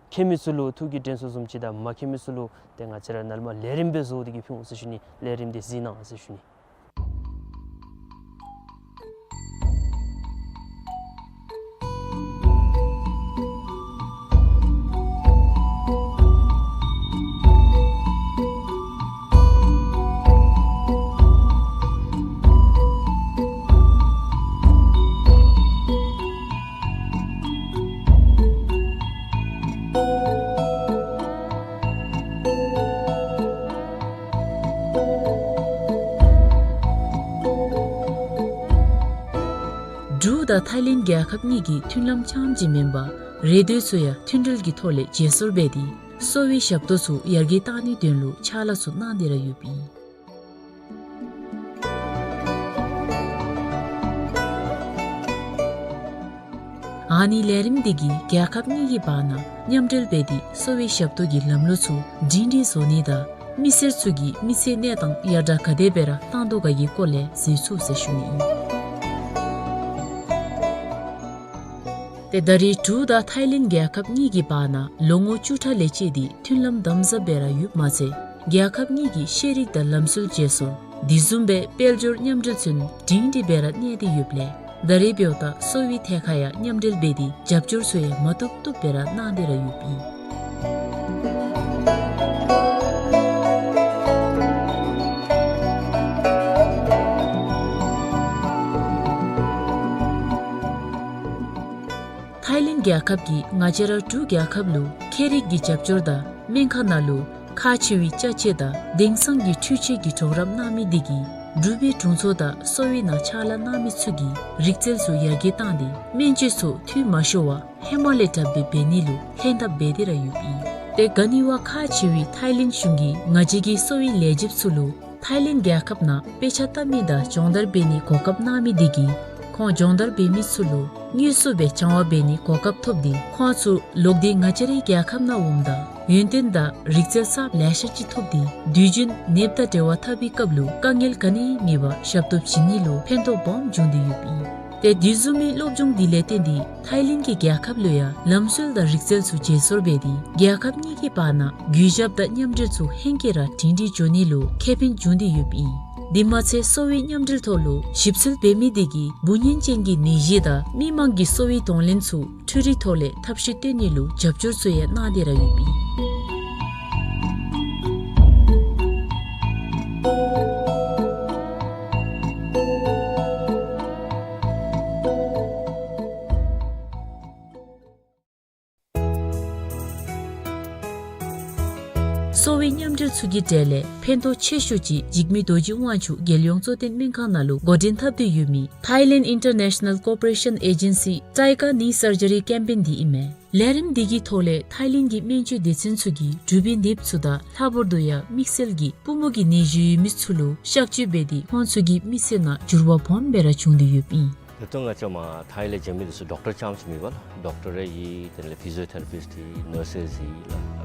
མཁྱེན་མི་ཚུ་ལུ་ཐུགས་ཀྱི་དྲན་གསོ་བཟུམ་ཅིག་དང་མ་མཁྱེན་མི་ཚུ་ལུ་ཏེ་ང་བཅས་ར་ནཱ་ལུ་མ་ལས་རིམ་སྦེ་བཟོ་སྟེ་གི་ཕུལ་འོང་ཟེར་ཞུ་ནི། ལས་རིམ་འདི་གཟིགས་གནང་ཟེར་ཞུ་ནི། འབྲུག་དང་ཐའི་ལེནཌ་རྒྱལ་ཁབ་གཉིས་ཀྱི་མཐུན་ལམ་རྐྱངམ་གཅིག་མེན་པར་རེ་ལྟོས་ཚུ་ཡང་མཐུན་སྒྲིལ་གྱི་ཐོག་ལས་བརྗེ་སོར་འབད་དེ་གསོ་བའི་ཞབས་ཏོག་ཚུ་ཡར་རྒྱས་གཏང་ནིའི་དོན་ལུ་ཕྱག་ལཱ་ཚུ་གནང་སྟེ་ར་ཡོདཔ་ཨིན། ཨ་ནི་ལས་རིམ་འདི་གིས་རྒྱལ་ཁབ་གཉིས་ཀྱི་བར་ན་མཉམ་འབྲེལ་འབད་དེ་གསོ་བའི་ཞབས་ཏོག་གི་ལམ་ལུགས་ཚུ་སྒྲིང་སྒྲིང་བཟོ་ནི་དང་མི་སེར་ཚུ་གི་མི་ཚེའི་གནས་སྟངས་ཡར་དྲག་ག་དེ་སྦེ་ར་གཏང་དོ་ག་གི་སྐོར་ལས་གཟིགས་ཚུགས་ཟེར་ཞུ་ནི་ཨིན། ཏེ་ད་རེས་འབྲུག་དང་ཐའི་ལེནཌ་རྒྱལ་ཁབ་གཉིས་ཀྱི་བར་ན་ལོ་ངོ་བཅུ་ཕྲག་ལས་བཅད་དེ་མཐུན་ལམ་དམ་ཟབ་སྦེ་ར་ཡོདཔ་མ་ཚད་རྒྱལ་ཁབ་གཉིས་ཀྱི་ཤེས་རིག་དང་ལམ་སྲོལ་བརྗེ་སོར་དེ་བཟུམ་སྦེ་དཔལ་འབྱོར་མཉམ་འབྲེལ་ཚུན་སྒྲིང་སྒྲིང་སྦེ་ར་གནས་ཏེ་ཡོདཔ་ལས་ད་རེས་འབདཝ་ད་གསོ་བའི་ཐད་ཁར་ཡང་མཉམ་འབྲེལ་འབད་དེ་རྒྱབ་སྐྱོར་ཚུ་ཡང་མ་བཏུབ་བཏུབ་སྦེ་ར་གནང་སྟེ་ར་ཡོདཔ་ཨིན། ཐའི་ལེནཌ་རྒྱལ་ཁབ་ཀྱིས་ང་བཅས་ར་འབྲུག་རྒྱལ་ཁབ་ལུ་ཁྱད་རིག་གི་རྒྱབ་སྐྱོར་དང་སྨན་ཁང་ནང་ལུ་ཁག་ཆེ་བའི་ཅ་ཆས་དང་དེང་སང་གི་འཕྲུལ་ཆས་ཀྱི་གྲོགས་རམ་གནང་མི་འདི་གིས་འབྲུག་པའི་དྲུང་འཚོ་དང་གསོ་བའི་ནང་ཕྱག་ལཱ་གནང་མི་ཚུ་གི་རིག་རྩལ་ཚུ་ཡར་རྒྱས་བཏང་སྟེ་སྨན་བཅོས་ཚུ་འཐུས་མ་ཤོར་བར་ཧེ་མ་ལས་དྲགཔ་སྦེ་འབད་ནི་ལུ་ལྷན་ཐབས་འབད་དེ་ར་ཡོདཔ་ཨིན། ཏེ་ག་ནི་བ་ཁག་ཆེ་བའི་ཐའི་ལེནཌ་གཞུང་གིས་ང་བཅས་ཀྱི་གསོ་བའི་ལས་བྱེདཔ་ཚུ་ལུ་ཐའི་ལེནཌ་རྒྱལ་ཁབ་ནང་དཔེ་ཆ་ལྟ་མི་དང་སྦྱོང་བརྡར་འབད་ནི་གོ་སྐབས་གནང་མི་འདི་གིས་ཁོང་སྦྱོང་བརྡར་འབད་མི་ཚུ་ལུ་དངོས་སུ་སྦེ་སྦྱང་བ་འབད་ནི་གོ་སྐབས་ཐོབ་སྟེ་ཁོང་ཚུ་ལོག་སྟེ་ང་བཅས་རའི་རྒྱལ་ཁབ་ནང་འོངམ་ད་ཡོན་ཏན་དང་རིག་རྩལ་གསརཔ་ལེ་ཤ་ཅིག་ཐོབ་སྟེ་དུས་རྒྱུན་ནདཔ་དང་འབྲེལ་བ་འཐབ་པའི་སྐབས་ལུ་དཀའ་ངལ་ག་ནི་ཡང་མེད་པར་ཞབས་ཏོག་བྱིན་ནི་ལུ་ཕན་ཐོགས་སྦོམ་འབྱུང་སྟེ་ཡོདཔ་ཨིན། ཏེ་དེ་བཟུམ་མའི་སློབ་སྦྱོང་འདི་ལས་བརྟེན་ཏེ་ཐའི་ལེནཌ་གི་རྒྱལ་ཁབ་ལུ་ཡང་ལམ་སྲོལ་དང་རིག་རྩལ་ཚུ་བརྗེ་སོར་འབད་དེ་རྒྱལ་ཁབ་གཉིས་ཀྱི་བར་ན་གུས་ཞབས་དང་མཉམ་འབྲེལ་ཚུ་ཧེང་སྐལ་ར་སྒྲིང་སྒྲིང་འགྱོ་ནི་ལུ་ཁེ་ཕན་འབྱུང་སྟེ་ཡོདཔ་ཨིན། དེ་མ་ཚད་གསོ་བའི་མཉམ་འབྲེལ་ཐོག་ལུ་ཞིབ་འཚོལ་འབད་མི་དེ་གིས་འབུ་ངན་ཅན་གྱི་ནད་གཞི་དང་མི་མང་གི་གསོ་བའི་གདོང་ལེན་ཚུ་འཕྲུལ་རིག་ཐོག་ལས་ཐབས་ཤེས་བཏོན་ནི་ལུ་རྒྱབ་སྐྱོར་ཚུ་ཡང་གནང་སྟེ་ར་ཡོདཔ་ཨིན། གསོ་བའི་མཉམ་འབྲེལ་ཚུ་གི་གྲས་ལས་ཕན་ཐོགས་ཆེ་ཤོས་ཅིག་འཇིགས་མེད་རྡོ་རྗེ་དབང་ཕྱུག་རྒྱལ་ཡོངས་གཙོ་བསྟེན་སྨན་ཁང་ནང་ལུ་འགོ་འདྲེན་འཐབ་སྟེ་ཡོད་མི་Thailand International Cooperation Agency Tiger Knee Surgery Campaign འདི་ཨིན་མས། ལས་རིམ་འདི་གི་ཐོག་ལས་ཐའི་ལེནཌ་གི་སྨན་བཅོས་སྡེ་ཚན་ཚུ་གིས་འབྲུག་པའི་ནདཔ་ཚུ་དང་ལྷག་པར་དུ་ཡང་དམིགས་བསལ་གྱིས་པུས་མོ་གི་ནད་གཞི་ཡོད་མི་ཚུ་ལུ་གཤག་བཅོས་འབད་དེ་ཁོང་ཚུ་གི་མི་ཚེ་ནང་འགྱུར་བ་སྦོམ་སྦེ་ར་བྱུང་སྟེ་ཡོདཔ་ཨིན། ད་ལྟོ་ང་བཅས་མར་ཐའི་ལེནཌ་འབྱོན་མི་འདི་ཚུ་ཌོག་ཊར་རྐྱངམ་ཅིག་མེན་པས་ལགས། ཌོག་ཊར་རེ་ཨིན། དེ་ལས་ཕི་ཟི་ཡོ་ཐེ་ར་པིསཊ་ཨིན། ནརསེསི་ཨིན་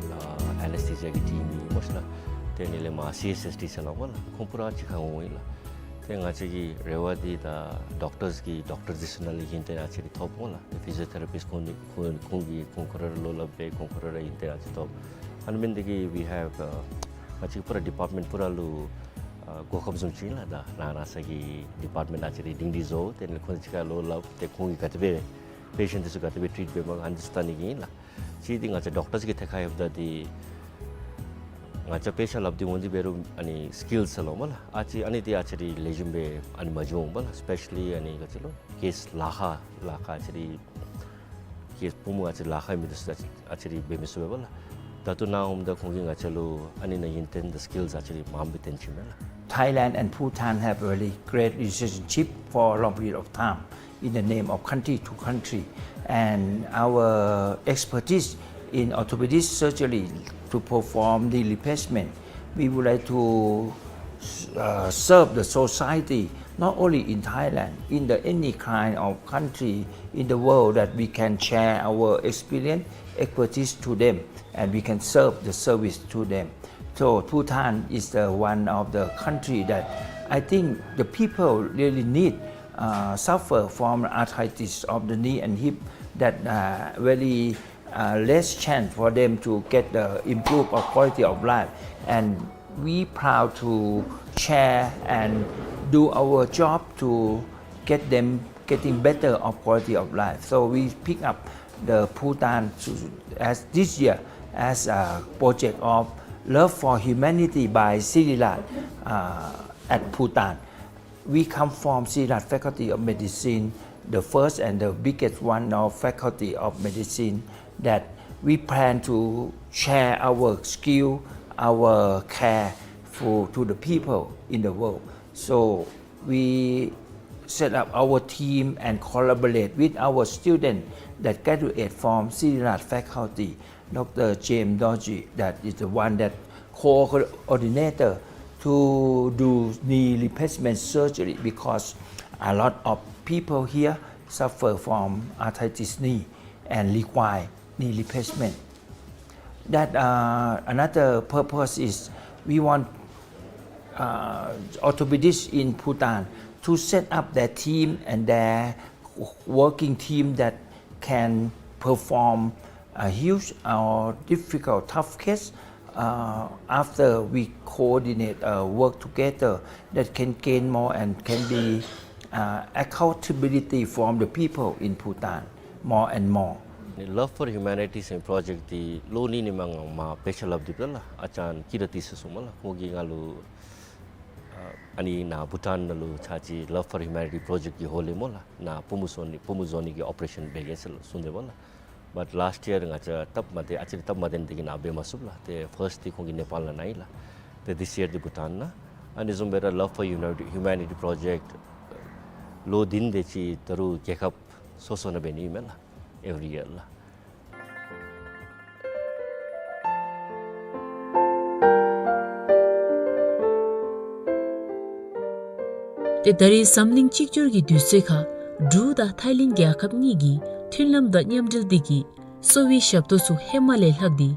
ལགས། ཨ་ཨེ་ནེས་ཐེ་ཤི་ཡ་གི་ཊིམ་ཨིན་སྨོ་ཤིག་ལགས། དེ་ལས་མར་སི་ཨེསི་ཨེསི་ཊི་ཟེར་སླབ་མས་ལགས། ཁོང་པུ་ར་གཅིག་ཁར་འོང་ཡི་ལགས། ཏེ་ང་བཅས་ཀྱི་རེ་བ་འདི་ད་ཌོག་ཊརསི་གི་ཌོག་ཊར་འདི་ཚུ་ནང་ལས་ཨིན་ཏེ་ང་བཅས་ར་ཐོབ་འོང་ལགས། ཕི་ཟི་ཡོ་ཐེ་ར་པིསཊ་ཁོང་ནི་ཁོང་ཁོང་གིས་ཁོང་ཁོང་ར་ར་བློ་སླབ་སྦེ་ཁོང་ཁོང་ར་ར་ཨིན་ཏེ་ང་བཅས་ཐོབ། ཨ་ནི་མེན་འདི་གིས་we have ཨ་ང་བཅས་པུ་ར་ཌི་པཱརཊ་མེནཊ་པུ་ར་ལུ་ཨ་གོ་སྐབས་བཟུམ་ཅིག་ཨིན་ལགས། ད་རང་རང་སོ་གི་ཌི་པཱརཊ་མེནཊ་ཨ་ཙི་རེ་སྒྲིང་སྒྲིང་བཟོ་སྟེ་ནི་ཁོང་གཅིག་ཁར་བློ་སླབ་སྟེ་ཁོང་གིས་ག་དེ་སྦེ་པེ་ཤེནཊ་འདི་ཚུ་ག་དེ་སྦེ་ཊིརིཊ་འབདཝ་སྨོ་ཨ་ནི་ཚུ་བལྟ་ནི་གི་ཨིན་ལགས། གཅིག་འདི་ང་བཅས་ཌོག་ཊརསི་གི་ཐད་ཁར་ཡོདཔ་ད་འདི་ང་བཅས་དཔེ་ཆ་ལྷབ་སྟེ་འོང་སྟེ་འབད་རུང་ཨ་ནི་སི་ཀིལསི་ཟེར་སླབ་མས་ལགས། ཨ་ཙི་ཨ་ནི་འདི་ཨ་ཙི་རེ་ལེགས་ཤོམ་སྦེ་ཨ་ནི་མ་བྱུང་འོང་པས་ལགས། སི་པེ་ཤ་ལི་ཨ་ནི་ག་ཅི་ལོ་ཀེསི་ལཱ་ཁག་ལཱ་ཁག་ཨ་ཙི་རེ་ཀེསི་པུས་མོ་ཨ་ཙི་ལཱ་ཁག་མི་འདི་ཚུ་ཨ་ཙི་ཨ་ཙི་རེ་འབད་མི་ཚུགས་པས་ལགས། ད་ལྟོ་ནཱ་འོངམ་ད་ཁོང་གིས་ང་བཅས་ལུ་ཨ་ནི་ནང་ཨིན་ཏེ་ད་སི་ཀིལསི་ཨ་ཙི་རེ་མངམ་སྦེ་སྟོན་ཅི་མས་ལགས། Thailand and Bhutan have really great relationship for a long period of time in the name of country to country. And our expertise in orthopedic surgery to perform knee replacement, we would like to uh, serve the society, not only in Thailand, in the any kind of country in the world that we can share our experience, expertise to them, and we can serve the service to them. So Bhutan is the one of the country that I think the people really need, uh, suffer from arthritis of the knee and hip that, uh, very uh, less chance for them to get the improve of quality of life. And we proud to share and do our job to get them getting better of quality of life. So we pick up the Bhutan to, as this year as a project of love for humanity by Siriraj, uh, at Bhutan. We come from Siriraj Faculty of Medicine, the first and the biggest one of Faculty of Medicine, that we plan to share our skill, our care for, to the people in the world. So we set up our team and collaborate with our student that graduate from Siriraj Faculty. Doctor James Dorji, that is the one that coordinator to do knee replacement surgery, because a lot of people here suffer from arthritis knee and require knee replacement. That, uh, another purpose is we want, uh, orthopedists in Bhutan to set up their team and their working team that can perform a huge or difficult, tough case, uh, after we coordinate, uh, work together, that can gain more and can be, uh, accountability from the people in Bhutan more and more. Love for Humanity ཟེར་པྲོ་ཇེཀཊ་འདི་ལོ་གཉིས་ནི་མ་ང་མ་དཔེ་ཆ་ལྷབ་སྟེ་འབདཝ་ད་ལགས། ཨ་ཅཱརྱ་ཀི་ར་ཏི་ཟེར་སོང་མས་ལགས། ཁོང་གིས་ང་ལུ་ཨ་ཨ་ནི་ནཱ་བྷུ་ཊཱན་ནང་ལུ་ཆ་ཅིག་Love for Humanity Project གི་ཧོངས་ལས་སྨོ་ལགས། ནཱ་པུས་མོ་བཟོ་ནི་པུས་མོ་བཟོ་ནི་གི་ཨོ་པ་རེ་ཤཱན་འབད་གེ་ཟེར་གསུངས་ཏེ་སྨོ་ལགས། But last year ང་བཅས་སྟབས་མ་བདེ་ཨ་ཙི་རེ་སྟབས་མ་བདེ་ནི་དེ་གིས་ནཱ་འབད་མ་ཚུགས་ལགས། ཏེ་ཕརསཊ་འདི་ཁོང་གི་ནེ་པཱལ་ནང་ཨིན་ལགས། ཏེ་this year འདི་བྷུ་ཊཱན་ནང་། ཨ་ནི་བཟུམ་སྦེ་ར་Love for Humanity Humanity Project ལོ་བདུན་དེ་ཅིག་ད་རུང་རྒྱལ་ཁབ་སོ་སོ་ནང་འབད་ནི་ཨིན་མས་ལགས། Every year ལགས། ཏེ་ད་རེས་འཛམ་གླིང་གཅིག་གྱུར་གྱི་དུས་ཚོད་ཁར་འབྲུག་དང་ཐའི་ལེནཌ་རྒྱལ་ཁབ་གཉིས་ཀྱི་མཐུན་ལམ་དང་མཉམ་འབྲེལ་འདི་གིས་གསོ་བའི་ཞབས་ཏོག་ཚུ་ཧེ་མ་ལས་ལྷག་སྟེ་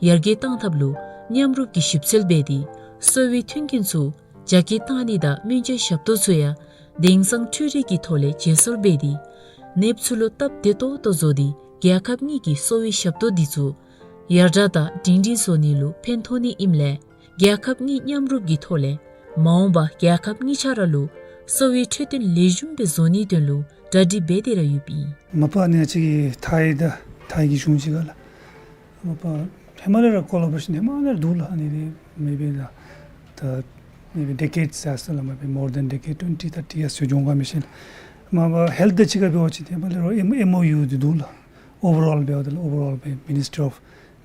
ཡར་རྒྱས་གཏང་ཐབས་ལུ་མཉམ་རུབ་ཀྱིས་ཞིབ་འཚོལ་འབད་དེ་གསོ་བའི་མཐུན་རྐྱེན་ཚུ་རྒྱ་སྐྱེད་གཏང་ནི་དང་སྨན་བཅོས་ཞབས་ཏོག་ཚུ་ཡང་དེང་སང་འཕྲུལ་རིག་གི་ཐོག་ལས་བརྗེ་སོར་འབད་དེ་ནདཔ་ཚུ་ལུ་སྟབས་བདེ་ཏོག་ཏོ་བཟོ་སྟེ་རྒྱལ་ཁབ་གཉིས་ཀྱི་གསོ་བའི་ཞབས་ཏོག་འདི་ཚུ་ཡར་དྲག་དང་སྒྲིང་སྒྲིང་བཟོ་ནི་ལུ་ཕན་ཐོགས་ནི་ཨིནམ་ལས་རྒྱལ་ཁབ་གཉིས་མཉམ་རུབ་ཀྱི་ཐོག་ལས་ མ་འོངས་པ་རྒྱལ་ཁབ་གཉིས་ཆ་ར་ལུ་གསོ་བའི་འཕྲོད་བསྟེན་ལེགས་ཤོམ་སྦེ་བཟོ་ནིའི་དོན་ལུ་གྲ་སྒྲིག་འབད་དེ་ར་ཡོདཔ་ཨིན། མ་པ་ཨ་ནི་ང་བཅས་ཀྱི་ཐའི་དང་ཐའི་གི་གཞུང་གཅིག་ཁར་ལགས། མ་པ་ཧེ་མ་ལས་ར་ཀོ་ལ་བོ་རེ་ཤཱན་ཧེ་མ་ལས་ར་འདུག་ལགས། ཨ་ནི་འདི་མེ་བི་ལགས་ད་མེ་བི་ཌེ་ཀེཌ་ཟེར་སོ་ལགས། མ་པ་མོར་དེན་ཌེ་ཀེཌ་ཊུ་ཝེན་ཊི་ཐར་ཊི་ཡརསི་ཅིག་འགྱོ་འོང་ག་མི་ཤེས་ལགས། མ་པ་ཧེལཐ་དང་གཅིག་ཁར་འབད་བ་ཅིན་ཧེ་མ་ལས་ར་ཨེམ་ཨོ་ཡུ་འདི་འདུག་ལགས། ཨོ་ཝར་ཨོལ་འབདཝ་ད་ལུ་ཨོ་ཝར་ཨོལ་སྦེ་མི་ནིསི་ཊི་རི་ཨོཕ་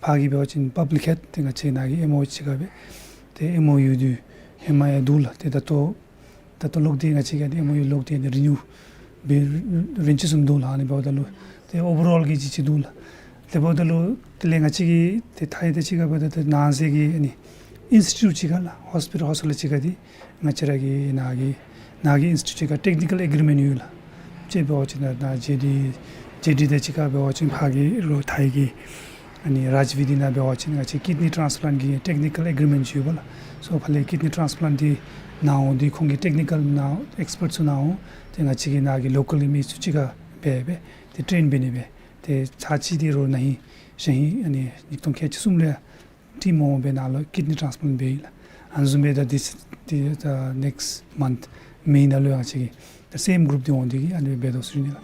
ཕར་གྱི་འབད་བ་ཅིན་པབ་ལིཀ་ཧེལཐ་ཏེ་ང་བཅས་ནཱ་གི་ཨེམ་ཨོ་ཡུ་གཅིག་ཁར་སྦེ་ཏེ་ཨེམ་ཨོ་ཡུ་འདི་ཧེ་མ་ཡང་འདུག་ལགས། ཏེ་ད་ལྟོ་ད་ལྟོ་ལོག་སྟེ་ང་བཅས་ཀྱིས་ཨ་ནི་ཨེམ་ཨོ་ཡུ་ལོག་སྟེ་ཨ་ནི་རི་ནིའུ་འབད་རན་ཅི་ཟེར་འདུག་ལགས། ཨ་ནི་འབདཝ་ད་ལུ་ཏེ་ཨོ་ཝར་ཨོལ་གྱི་ཅིག་ཅིག་འདུག་ལགས། དེ་འབདཝ་ད་ལུ་དེ་ལས་ང་བཅས་ཀྱིས་ཏེ་ཐའི་དང་གཅིག་ཁར་འབདཝ་ད་ཏེ་ནང་གསེས་ཀྱི་ཨ་ནི་ཨིནསི་ཊི་ཊུཊ་གཅིག་ཁར་ལགས། ཧོསི་པི་ཊལ་ཧོསི་ཊལ་གཅིག་ཁར་འདི་ང་བཅས་ར་གི་ནཱ་གི་ནཱ་གི་ཨིནསི་ཊི་ཊུཊ་གཅིག་ཁར་ཊེཀ་ནི་ཀཱལ་ཨེག་རི་མེནཊ་ཡོད་ལགས། དཔྱེ་འབད་བ་ཅིན་ནཱ་ཇེ་ཌི་ཇེ་ཌི་དང་གཅིག་ཁར་འབད་བ་ཅིན་ཕར་གྱི་རོགས་ཐའི་གི་ཨ་ནི་རཱཇ་བི་དྷི་ནང་འབད་བ་ཅིན་ང་བཅས་ཀིཌ་ནི་ཊཱནསི་པ་ལཱནཊ་གི་ཊེཀ་ནི་ཀཱལ་ཨེག་རི་མེནཊ་ཅིག་ཡོདཔ་ལགས། སོ་ཕར་ལས་ཀིཌ་ནི་ཊཱནསི་པ་ལཱནཊ་འདི་ནཱ་འོང་སྟེ་ཁོང་གི་ཊེཀ་ནི་ཀཱལ་ནཱ་ཨེགསི་པརཊ་ཚུ་ནཱ་འོང་སྟེ་ང་བཅས་ཀྱི་ནཱ་གི་ལོ་ཀཱལ་གྱི་མི་ཚུ་གཅིག་ཁར་འབད་སྦེ་ཏེ་ཊེན་འབད་ནི་སྦེ་ཏེ་ཚར་གཅིག་འདི་རོགས་ན་ཧིང་ཞག་ཧིང་ཨ་ནི་ཉིས་སྟོང་ཁལ་གཅིག་གསུམ་ལུ་ཡང་ཊིམ་འོང་སྦེ་ནཱ་ལུ་ཀིཌ་ནི་ཊཱནསི་པ་ལཱནཊ་འབད་ཡི་ལགས། ཨ་ནི་བཟུམ་སྦེ་ད་this the next month མེ་ནང་ལུ་ཡང་ང་བཅས་ཀྱི་the same group འདི་འོང་སྟེ་གི་ཨ་ནི་འབད་དོ་ཟེར་ཞུ་ནི་ལགས།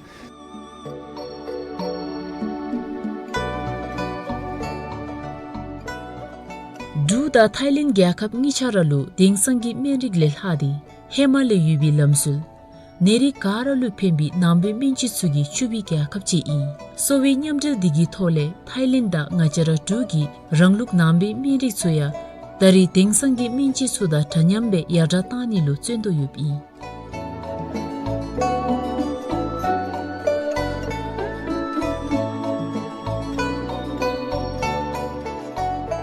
འབྲུག་དང་ཐའི་ལེནཌ་རྒྱལ་ཁབ་གཉིས་ཆ་ར་ལུ་དེང་སང་གི་སྨན་རིགས་ལས་ལྷག་སྟེ་ཧེ་མ་ལས་ཡོད་པའི་ལམ་སྲོལ་ནད་རིགས་ག་ར་ལུ་ཕན་པའི་ནང་པའི་སྨན་བཅོས་ཚུ་གིས་ཕྱུག་པའི་རྒྱལ་ཁབ་ཅིག་ཨིན། གསོ་བའི་མཉམ་འབྲེལ་འདི་གི་ཐོག་ལས་ཐའི་ལེནཌ་དང་ང་བཅས་ར་འབྲུག་གི་རང་ལུགས་ནང་པའི་སྨན་རིགས་ཚུ་ཡང་ད་རེས་དེང་སང་གི་སྨན་བཅོས་ཚུ་དང་འདྲ་མཉམ་སྦེ་ཡར་དྲག་གཏང་ནི་ལུ་བརྩོན་དོ་ཡོདཔ་ཨིན།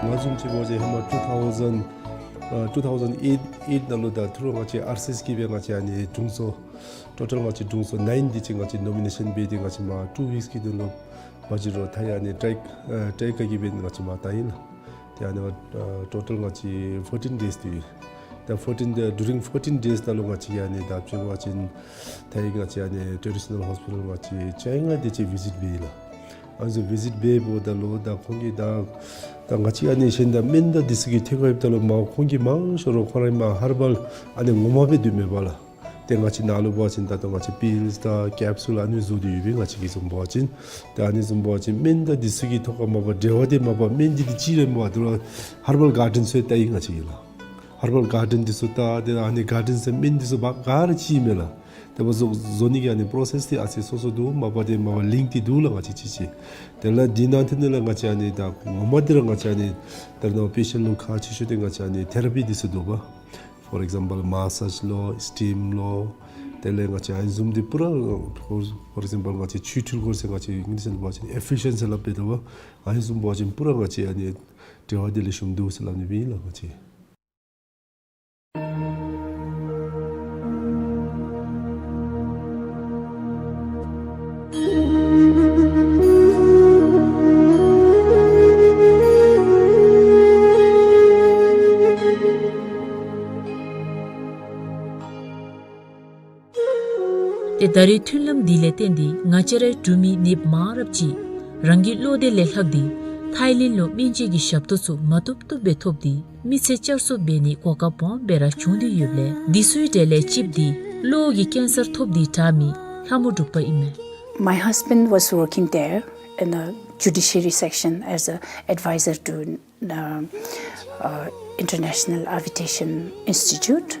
ང་བཟུམ་ཅིག་འབད་བ་ཅིན་ཧེ་མ་two thousand ཨ་two thousand eight eight ནང་ལུ་ད་ཐུ་རུ་ང་བཅས་ཨར་སི་ཨེསི་གིས་སྦེ་ང་བཅས་ཨ་ནི་དྲུང་འཚོ་ཊོ་ཊལ་ང་བཅས་དྲུང་འཚོ་ནའིན་འདི་ཅིག་ང་བཅས་ནོ་མི་ནེ་ཤཱན་འབད་དེ་ང་བཅས་མ་two weeks གི་དོན་ལུ་བ་ཅིན་རོགས་ཐའི་ཨ་ནི་ཊའི་ཨ་ཊའི་ཀ་གི་སྦེ་ང་བཅས་མ་བཏང་ཡི་ལགས། ཏེ་ཨ་ནི་ཨ་ཊོ་ཊལ་ང་བཅས་fourteen days འདི་ད་fourteen day during fourteen days ནང་ལུ་ང་བཅས་ཨ་ནི་ད་དཔྱེ་འབད་བ་ཅིན་ཐའི་ང་བཅས་ཨ་ནི་ཊེ་རེ་ཌི་ཤི་ནཱལ་ཧོསི་པི་ཊལ་ང་བཅས་བཅོ་ལྔ་དེ་ཅིག་བི་ཟིཊ་འབད་ཡི་ལགས། ཨ་ནི་བི་ཟིཊ་འབད་འབདཝ་ད་ལུ་ད་ཁོང་གིས་ད་ད་ང་བཅས་ཨ་ནི་གཞན་དང་སྨན་དང་འདི་ཚུ་གི་ཐད་ཁར་འབདཝ་ད་ལུ་མ་ཁོང་གིས་མང་ཤོས་རོགས་ཁོང་ར་མ་ཧར་བཱལ་ཨ་ནི་ངོ་མ་སྦེ་སྡོད་མས་པ་ལགས། ཏེ་ང་བཅས་ནཱ་ལུ་འབད་བ་ཅིན་ད་ལྟོ་ང་བཅས་པིལསི་དང་ཀེབ་སུལ་ཨ་ནི་བཟོ་སྟེ་ཡོད་པས། ང་བཅས་ཀྱིས་བཟུམ་འབད་བ་ཅིན་ཏེ་ཨ་ནི་བཟུམ་འབད་བ་ཅིན་སྨན་དང་འདི་ཚུ་གི་ཐོག་ཁར་མ་པ་འབྲེལ་བ་འདི་མ་པ་སྨན་འདི་འདི་ཅིག་ར་མ་པ་ཏེ་རོགས་ཧར་བཱལ་གཱར་ཌེན་ཚུ་ཡང་བལྟ་ཡི་ང་བཅས་ཀྱིས་ལགས། ཧར་བཱལ་གཱར་ཌེན་འདི་ཚུ་བལྟ་སྟེ་ཨ་ནི་གཱར་ཌེན་ཟེར་སྨན་འདི་ཚུ་འབག་ག་ར་ཅིག་མས་ལགས། ཏེ་འབདཝ་བཟོ་བཟོ་ནི་གི་ཨ་ནི་པྲོ་སེསི་འདི་ཨ་ཙི་སོ་སོ་འདུག། མ་པ་ཏེ་མ་པ་ལིངཀ་འདི་འདུག་ལགས། ང་བཅས་ཅིག་ཅིག་དེ་ལས་འདི་ནང་ཐོག་ནང་ལས་ང་བཅས་ཨ་ནི་ད་ངོ་མ་འདི་ར་ང་བཅས་ཨ་ནི་ད་རེས་ནངས་པ་པེ་ཤེནཊ་ལུ་ཁག་ཆེ་ཤོས་འདི་ང་བཅས་ཨ་ནི་ཐེ་ར་པི་འདི་ཚུ་འདུག་པ། for example མཱ་སཱཇ་ལོ་སི་ཊིམ་ལོ། དེ་ལས་ང་བཅས་ཨ་ནི་བཟུམ་འདི་པུ་ར་for example ང་བཅས་ཆུ་འཁྲུད་སྐོར་ཟེར་ང་བཅས་ཨིང་ལིཤ་ནང་འབད་བ་ཅིན་ཨེ་ཕི་ཤན་སི་ཟེར་སླབ་སྦེ་འདུག་པ། ཨ་ནི་བཟུམ་འབད་བ་ཅིན་པུ་ར་ང་བཅས་ཨ་ནི་འབྲེལ་བ་འདི་ལེགས་ཤོམ་འདུག་ཟེར་སླབ་ནི་སྦེ་ཨིན་ལགས། ང་བཅས་ཏེ་ད་རེས་མཐུན་ལམ་འདི་ལས་བརྟེན་ཏེ་ང་བཅས་རའི་འབྲུག་མི་ནདཔ་མང་རབས་ཅིག་རང་གི་བློ་གཏད་ལས་ལྷག་སྟེ་ཐའི་ལེནཌ་ལུ་སྨན་བཅོས་ཀྱི་ཞབས་ཏོག་ཚུ་མ་བཏུབ་བཏུབ་སྦེ་ཐོབ་སྟེ་མི་ཚེ་བསྐྱར་གསོ་འབད་ནིའི་གོ་སྐབས་སྦོམ་སྦེ་ར་བྱུང་སྟེ་ཡོདཔ་ལས་འདི་ཚུའི་གྲས་ལས་གཅིག་འདི་གློ་བོ་གི་ཀེན་སར་ཐོབ་སྟེ་དྲག་མི་ལྷ་མོ་འབྲུག་པ་ཨིན་མས། My husband was working there in the judiciary section as a advisor to uh, uh, International Arbitration Institute.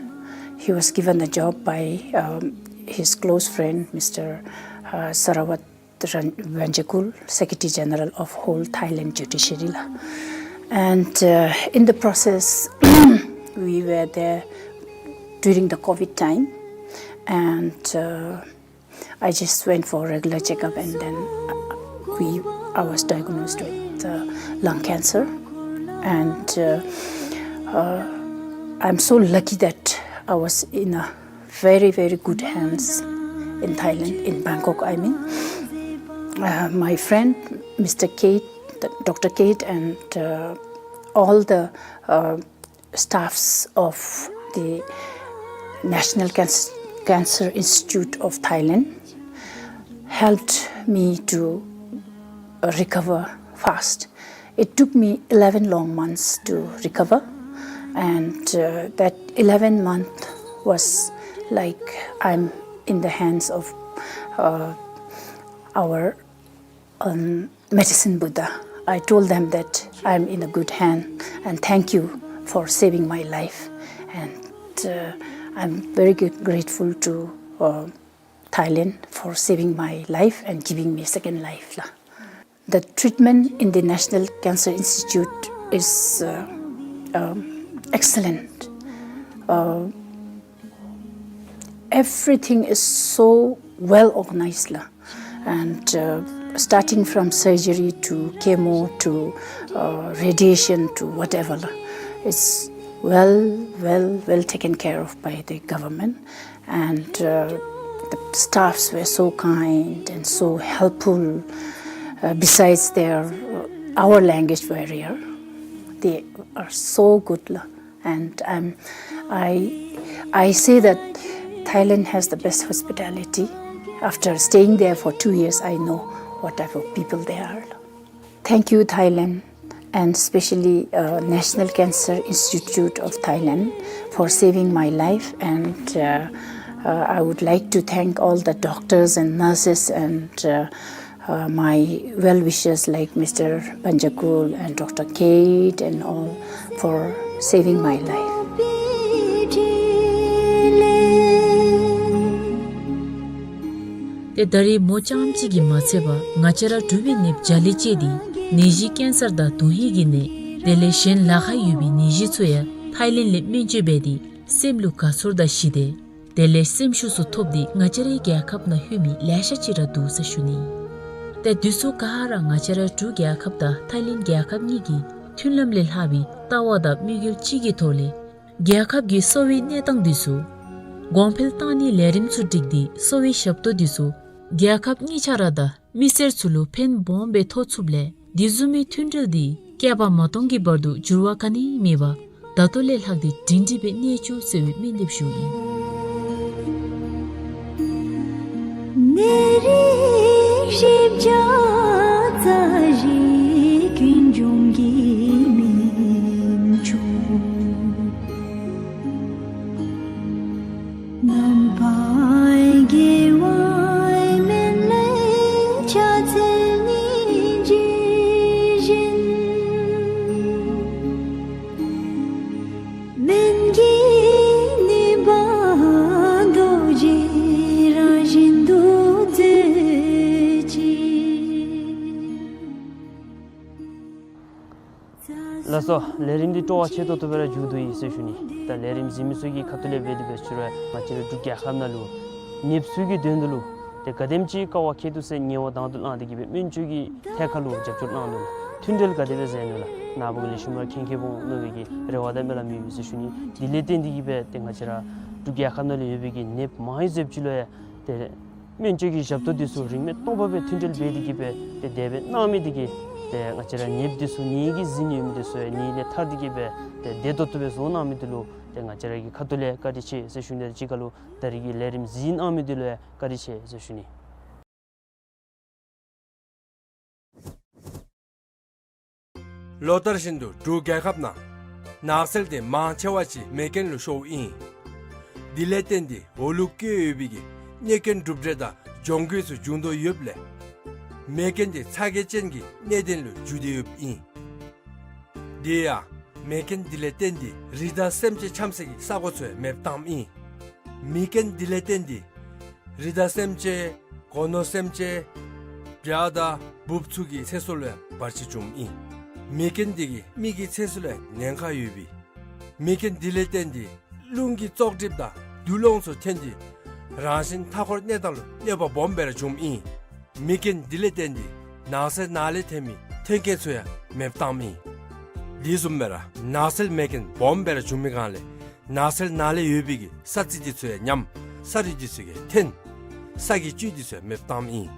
He was given a job by um, his close friend, Mister uh, Sarawat Ran- Wanjakul, Secretary General of whole Thailand Judiciary. La. And uh, in the process, we were there during the COVID time, and uh, I just went for regular checkup, and then we, I was diagnosed with uh, lung cancer. And uh, uh, I'm so lucky that I was in a very, very good hands in Thailand, in Bangkok, I mean. Uh, my friend, Mister Kate, Doctor Kate, and uh, all the uh, staffs of the National Canc- Cancer Institute of Thailand helped me to recover fast. It took me eleven long months to recover. And uh, that eleven month was like I'm in the hands of uh, our um, medicine Buddha. I told them that I'm in a good hand and thank you for saving my life. And uh, I'm very g- grateful to uh, Thailand for saving my life and giving me second life. La. The treatment in the National Cancer Institute is uh, um, excellent. Uh, everything is so well organized. La. And uh, starting from surgery to chemo to uh, radiation to whatever, la, it's well, well, well taken care of by the government. And uh, the staffs were so kind and so helpful. Uh, besides their our language barrier, they are so good. La. And um, I, I say that Thailand has the best hospitality. After staying there for two years, I know what type of people they are. Thank you, Thailand, and especially uh, National Cancer Institute of Thailand for saving my life. And uh, uh, I would like to thank all the doctors and nurses and uh, uh, my well-wishers like Mister Panjakul and Doctor Kate and all for saving my life. ཏེ་ད་རིས་མོ་རྐྱངམ་གཅིག་གིས་མ་ཚད་པར་ང་བཅས་ར་འབྲུག་པའི་ནདཔ་བརྒྱ་ལས་བཅད་དེ་ནད་གཞི་ཀེན་སར་དང་དོན་ཧིང་གི་ནད་དེ་ལས་གཞན་ལཱ་ཁག་ཡོད་པའི་ནད་གཞི་ཚུ་ཡང་ཐའི་ལེནཌ་ལས་སྨན་བཅོས་འབད་དེ་སེམས་ལུ་དགའ་ཚོར་དང་ཞི་བདེ་དེ་ལས་སེམས་ཤུགས་ཚུ་ཐོབ་སྟེ་ང་བཅས་རའི་རྒྱལ་ཁབ་ནང་ལྷོད་མི་ལེ་ཤ་ཅིག་ར་འདུག་ཟེར་ཞུ་ནི། ཏེ་དུས་ཚོད་ག་ར་ང་བཅས་ར་འབྲུག་རྒྱལ་ཁབ་དང་ཐའི་ལེནཌ་རྒྱལ་ཁབ་གཉིས་ཀྱི་མཐུན་ལམ་ལས་ལྷག་པའི་ལྟ་བ་དང་དམིགས་ཡུལ་གཅིག་གི་ཐོག་ལས་རྒྱལ་ཁབ་ཀྱི་གསོ་བའི་གནས་སྟངས་འདི་ཚུ་གོང་འཕེལ་བཏང་ནིའི་ལས་རིམ་ཚུ་བསྒྲིགས་ཏེ་གསོ་བའི་ཞབས་ཏོག་འདི་ཚུ་རྒྱལ་ཁབ་གཉིས་ཆ་ར་དང་མི་སེར་ཚུ་ལུ་ཕན་སྦོམ་སྦེ་ཐོགས་ཚུགསཔ་ལས་དེ་བཟུམ་མའི་མཐུན་འབྲེལ་འདི་བསྐལ་པ་མ་སྟོངས་ཀྱི་བར་དུ་འགྱུར་བ་ག་ནི་ཡང་མེད་པར་ད་ལྟོ་ལས་ལྷག་སྟེ་སྒྲིང་སྒྲི་སྦེ་གནས་བཅུག་ཟེར་བའི་སྨོན་འདེབས་ཞུཝ་ཨིན། ལགས་སོ། ལས་རིམ་འདི་སྤྲོ་བ་ཆེ་ཏོག་ཏོ་སྦེ་ར་མཇུག་བསྡུ་ཡི་ཟེར་ཞུ་ནི། ད་ལས་རིམ་གཟིགས་མི་ཚུ་གི་ཁ་ཐུག་ལས་འབད་དེ་འབད་ཞུ་རུང་ང་བཅས་རའི་འབྲུག་རྒྱལ་ཁབ་ནང་ལུ་ནདཔ་ཚུ་གི་དོན་དུ་ལུ་ཏེ་ག་དེམ་ཅིག་དཀའ་བ་ཁེལ་འདུག་ཟེར་ཉེ་བར་དང་དུ་བླངས་ཏེ་གི་སྦེ་སྨན་བཅོས་ཀྱི་ཐད་ཁར་ལུ་རྒྱབ་སྐྱོར་གནང་ནུག་ལགས། མཐུན་འབྲེལ་ག་དེ་སྦེ་མཛད་ནུག་ལགས། ནངས་པ་གི་ལས་ཤུལ་མར་མཁྱེན་མཁྱེནམ་འོང་མནོ་བའི་གི་རེ་བ་དང་སྨོན་ལམ་ཡོད་ཟེར་ཞུ་ནི། དེ་ལས་བརྟེན་ཏེ་གི་སྦེ་ཏེ་ང་བཅས་ར་འབྲུག་རྒྱལ་ཁབ་ནང་ལུ་ཡོད་པའི་གི་ནདཔ་མང་ཡོད་ཟེར་ཅི་ལོ་ཡ་ཏེ་སྨན་བཅོས་ཀྱི་ཞབས་ཏོག་འདི་ཚུ་རིན་མེད་སྟོང་པ་སྦེ་མཐུན་འབྲེལ་འབད་དེ་གི་སྦེ་ཏེ་དེ་སྦེ་གནང་མི་འདི་གིས་ཏེ་ང་བཅས་ར་ནདཔ་འདི་ཚུ་ནད་ཀྱིས་ཟིན་ཡོད་མི་འདི་ཚུ་ཡང་ནད་ལས་ཐར་ཏེ་གི་སྦེ་ཏེ་བདེ་ཏོག་ཏོ་སྦེ་བཟོ་གནང་མི་འདི་ལུ་ཏེ་ང་བཅས་ར་གི་ཁ་ཐུག་ལས་བཀའ་དྲིན་ཆེ་ཟེར་ཞུ་ནི། དང་གཅིག་ཁར་ལུ་ད་རིས་ཀྱི་ལས་རིམ་གཟིགས་གནང་མི་འདི་ལུ་ཡང་བཀའ་དྲིན་ཆེ་ཟེར་ཞུ་ནི། ལོ་ལྟར་བཞིན་དུ་འབྲུག་རྒྱལ་ཁབ་ནང་ནགས་ཚལ་དེ་མང་ཆེ་བ་ཅིག་མེ་རྐྱེན་ལུ་ཤོརཝ་ཨིན། དེ་ལས་བརྟེན་ཏེ་འོ་ལུ་བཀོད་ཡོད་པའི་གི་གནོད་སྐྱོན་གྲུབ་འབྲས་དང་གྱོང་གུད་ཚུ་འབྱུང་དོ་ཡོདཔ་ལས་མེ་རྐྱེན་དེ་ཚ་གྱང་ཅན་གྱི་གནད་དོན་ལུ་འགྱུར་ཏེ་ཡོདཔ་ཨིན། དེ་ཡང་མེ་རྐྱེན་དེ་ལས་བརྟེན་ཏེ་རི་དྭགས་སེམས་ཅན་འཁྱམ་སའི་གི་ས་གོ་ཚུ་ཡང་མེདཔ་བཏངམ་ཨིན། མེ་རྐྱེན་དེ་ལས་བརྟེན་ཏེ་རི་དྭགས་སེམས་ཅན་སྒོ་ནོར་སེམས་ཅན་བྱ་དང་འབུཔ་ཚུ་གི་ཚེ་སྲོག་ལུ་ཡང་བར་ཆད་བྱུངམ་ཨིན། མེ་རྐྱེན་དེ་གིས་མི་གི་ཚེ་སྲོག་ལུ་ཡང་ཉེན་ཁ་ཡོད་པས། མེ་རྐྱེན་དེ་ལས་བརྟེན་ཏེ་རླུང་གི་བཙོག་གྲིབ་དང་རྡུལ་སློངས་ཚུ་ཐོན་ཏེ་རང་བཞིན་མཐའ་འཁོར་གནས་སྟངས་ལུ་གནོད་པ་སྦོམ་སྦེ་ར་བྱུངམ་ཨིན། མེ་རྐྱེན་དེ་ལས་བརྟེན་ཏེ་ནགས་ཚལ་ནང་ལས་ཐོན་མི་མཐུན་རྐྱེན་ཚུ་ཡང་མེདཔ་བཏངམ་ཨིན། དེ་བཟུམ་སྦེ་ར་ནགས་ཚལ་མེ་རྐྱེན་སྦོམ་སྦེ་ར་བྱུང་མི་སྒང་ལས་ནགས་ཚལ་ནང་ལས་ཡོད་པའི་གི་ས་རྩི་འདི་ཚུ་ཡང་ཉམས། ས་རུད་འདི་ཚུ་ཡང་འཐོན། ས་གི་བཅུད་འདི་ཚུ་ཡང་མེདཔ་བཏངམ་ཨིན།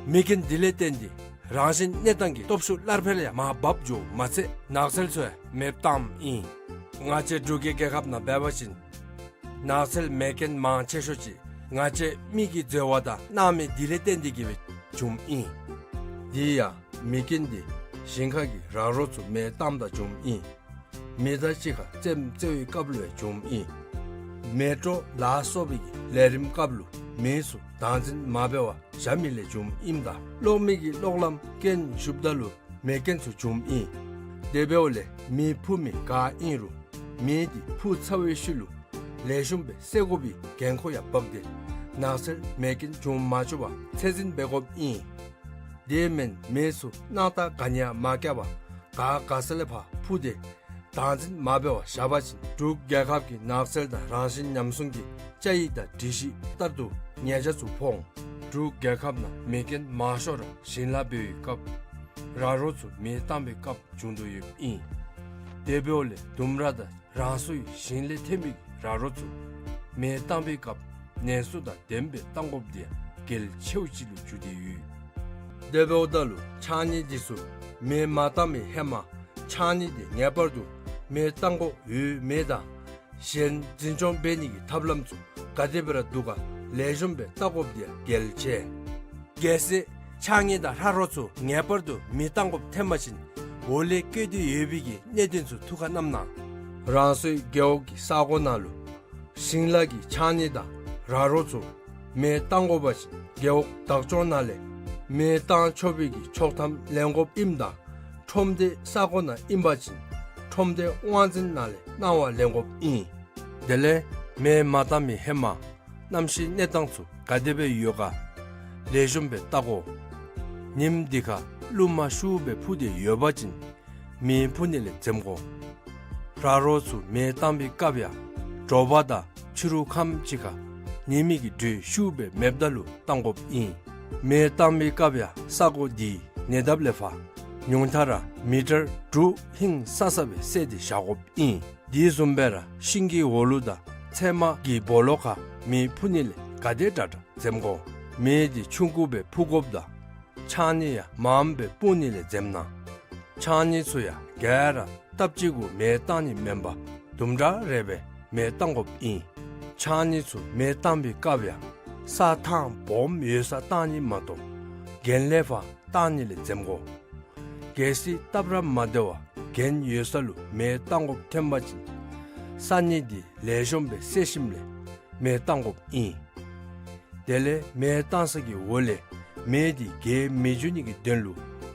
མེ་རྐྱེན་དེ་ལས་བརྟེན་ཏེ་རང་བཞིན་གནས་སྟངས་ཀྱི་སྟོབས་ཤུགས་སླར་འཕེལ་ཡང་མར་བབས་འགྱོཝ་མ་ཚད་ནགས་ཚལ་ཚུ་ཡང་མེདཔ་བཏངམ་ཨིན། ང་བཅས་འབྲུག་གི་རྒྱལ་ཁབ་ནང་འབད་བ་ཅིན་ནགས་ཚལ་མེ་རྐྱེན་མང་ཆེ་ཤོས་ཅིག་ང་བཅས་མི་གི་འཛོལ་བ་དང་སྣང་མེད་དེ་ལས་བརྟེན་ཏེ་གི་སྦེ་བྱུངམ་ཨིན། དེ་ཡང་མེ་རྐྱེན་དེ་ཞིང་ཁ་གི་ར་རོ་ཚུ་མེ་བཏངམ་ད་བྱུངམ་ཨིན། མེ་མདའ་གཅིག་ཁར་རྩེདམོ་རྩེ་བའི་སྐབས་ལུ་ཡང་བྱུངམ་ཨིན། མེ་ཏོག་ལ་སོགས་པའི་གི་ལས་རིམ་སྐབས་ལུ་མེ་ཚུ་བདག་འཛིན་མ་འབད་བར་བཞག་མི་ལས་བྱུངམ་ཨིནམ་ད་གློག་མེ་གི་གློག་ལམ་རྐྱེན་ཞུགསཔ་ད་ལུ་མེ་རྐྱེན་ཚུ་བྱུངམ་ཨིན། དེ་འབདཝ་ལས་མེ་འཕུ་མི་ག་ཨིན་རུང་མེ་འདི་འཕུ་ཚར་བའི་ཤུལ་ལུ་ལེགས་ཤོམ་སྦེ་བསད་དགོ་པའི་འགན་ཁུར་ཡང་འབག་སྟེ་ནགས་ཚལ་མེ་རྐྱེན་འབྱུང་མ་བཅུག་པར་ཚད་འཛིན་འབད་དགོཔ་ཨིན། དེ་མེན་མེ་ཚུ་སྣང་དག་ག་ནི་ཡང་མ་བཀལ་བར་ག་ག་ས་ལས་ཕར་འཕུ་སྟེ་བདག་འཛིན་མ་འབད་བར་བཞག་པ་ཅིན་འབྲུག་རྒྱལ་ཁབ་ཀྱི་ནགས་ཚལ་དང་རང་བཞིན་ཉམས་སྲུང་གི་བཅའ་ཡིག་དང་སྒྲིག་གཞི་ལྟར་དུ་ཉེས་བྱ་ཚུ་ཕོག་འོང་། འབྲུག་རྒྱལ་ཁབ་ནང་མེ་རྐྱེན་མང་ཤོས་ར་ཞིང་ལཱ་འབད་བའི་སྐབས་ར་རོ་ཚུ་མེ་བཏང་བའི་སྐབས་བྱུང་དོ་ཡོདཔ་ཨིན། དེ་འབདཝ་ལས་ལྡུམ་ར་དང་རང་སོའི་ཞིང་ལས་ཐོན་པའི་ར་རོ་ཚུ་མེ་བཏང་བའི་སྐབས་ནན་སོ་དང་ལྡནམ་སྦེ་བཏང་དགོཔ་དེ་ཡང་གལ་ཆེཝ་ཅིག་ལུ་གྱུར་ཏེ་ཡོད། དེ་འབདཝ་ད་ལུ་ཕྱགས་སྙིགས་འདི་ཚུ་མེ་མ་བཏང་བའི་ཧེ་མ་ཕྱགས་སྙིགས་དེ་ངེས་པར་དུ་མེ་བཏང་དགོཔ་ཡོད་མེད་དང་གཞན་འཛིན་སྐྱོང་འབད་ནི་གི་ཐབས་ལམ་ཚུ་ག་དེ་སྦེ་ར་འདུག་ག་ལེགས་ཤོམ་སྦེ་བལྟ་དགོཔ་དེ་ཡང་གལ་ཆེ། གལ་སྲིད་ཕྱགས་སྙིགས་དང་ར་རོ་ཚུ་ངེས་པར་དུ་མེ་བཏང་དགོཔ་ཐོན་པ་ཅིན་འོག་ལས་བཀོད་དེ་ཡོད་པའི་གི་གནད་དོན་ཚུ་ཐུགས་ཁར་བསྣམས་གནང་། རང་སོའི་རྒེད་འོག་གི་ས་གོ་ནང་ལུ་ཞིང་ལཱ་གི་ཕྱགས་སྙིགས་དང་ར་རོ་ཚུ་མེ་བཏང་དགོ་པ་ཅིན་རྒེད་འོག་བདག་སྐྱོང་ནང་ལས་མེ་བཏང་ཆོག་པའི་གི་ཆོག་ཐམ་ལེན་དགོཔ་ཨིནམ་ད་ཁྲོམ་སྡེའི་ས་གོ་ནང་ཨིན་པ་ཅིན་ཁྲོམ་སྡེ་དབང་འཛིན་ནང་ལས་གནང་བ་ལེན་དགོཔ་ཨིན། དེ་ལས་མེ་མ་བཏང་མི་ཧེ་མ་གནམ་གཤིས་གནས་སྟངས་ཚུ་ག་དེ་སྦེ་ཡོད་ག་ལེགས་ཤོམ་སྦེ་བལྟ་དགོ། ཉིམ་འདི་ཁར་རླུང་མ་ཤུགས་སྦེ་འཕུ་སྟེ་ཡོད་པ་ཅིན་མེ་འཕུ་ནི་ལས་འཛེམ་དགོ། ར་རོ་ཚུ་མེ་བཏང་བའི་སྐབས་ཡང་དྲོ་པ་དང་ཕྱི་རུ་ཁམས་ཅིག་ཁར་ཉི་མའི་གི་དྲོད་ཤུགས་སྦེ་མེདཔ་ད་ལུ་བཏང་དགོཔ་ཨིན། མེ་བཏང་བའི་སྐབས་ཡང་ས་གོ་འདི་ཉེ་འདབས་ལས་ཕར་ཉུང་མཐའ་ར་མི་ཊར་དྲུག་ཧིང་སང་ས་སྦེ་བསལ་ཏེ་བཞག་དགོཔ་ཨིན། དེ་བཟུམ་སྦེ་ར་ཤིང་གི་འོག་ལུ་དང་ཚལ་མ་གི་སྦོ་ལོགས་ཁར་མེ་འཕུ་ནི་ལས་ག་དེ་དྲག་དྲག་འཛེམ་དགོ། མེ་འདི་ཆུང་ཀུ་སྦེ་འཕུ་དགོཔ་དང་ཕྱགས་སྙིགས་ཡང་མངམ་སྦེ་སྤུངས་ནི་ལས་འཛེམ་གནང་། ཕྱགས་སྙིགས་ཚུ་ཡང་ག་ར་སྟབས་གཅིག་གུ་མེ་བཏང་ནི་མེན་པར་དུམ་གྲ་རེ་སྦེ་མེ་བཏང་དགོཔ་ཨིན། ཕྱགས་སྙིགས་ཚུ་མེ་བཏང་བའི་སྐབས་ཡང་ས་ཐང་སྦོམ་ཡོད་སར་བཏང་ནི་མ་གཏོགས་གྱེན་ལས་ཕར་བཏང་ནི་ལས་འཛེམ་དགོ། གལ་སྲིད་སྟབས་ར་མ་བདེ་བར་གྱེན་ཡོད་ས་ལུ་མེ་བཏང་དགོཔ་ཐོན་པ་ཅིན་ས་སྙིགས་འདི་ལེགས་ཤོམ་སྦེ་བསལ་ཞིནམ་ལས་མེ་བཏང་དགོཔ་ཨིན། དེ་ལས་མེ་བཏང་ས་གི་འོག་ལས་མེ་འདི་རྒྱས་མི་འགྱོ་ནི་གི་དོན་ལུ་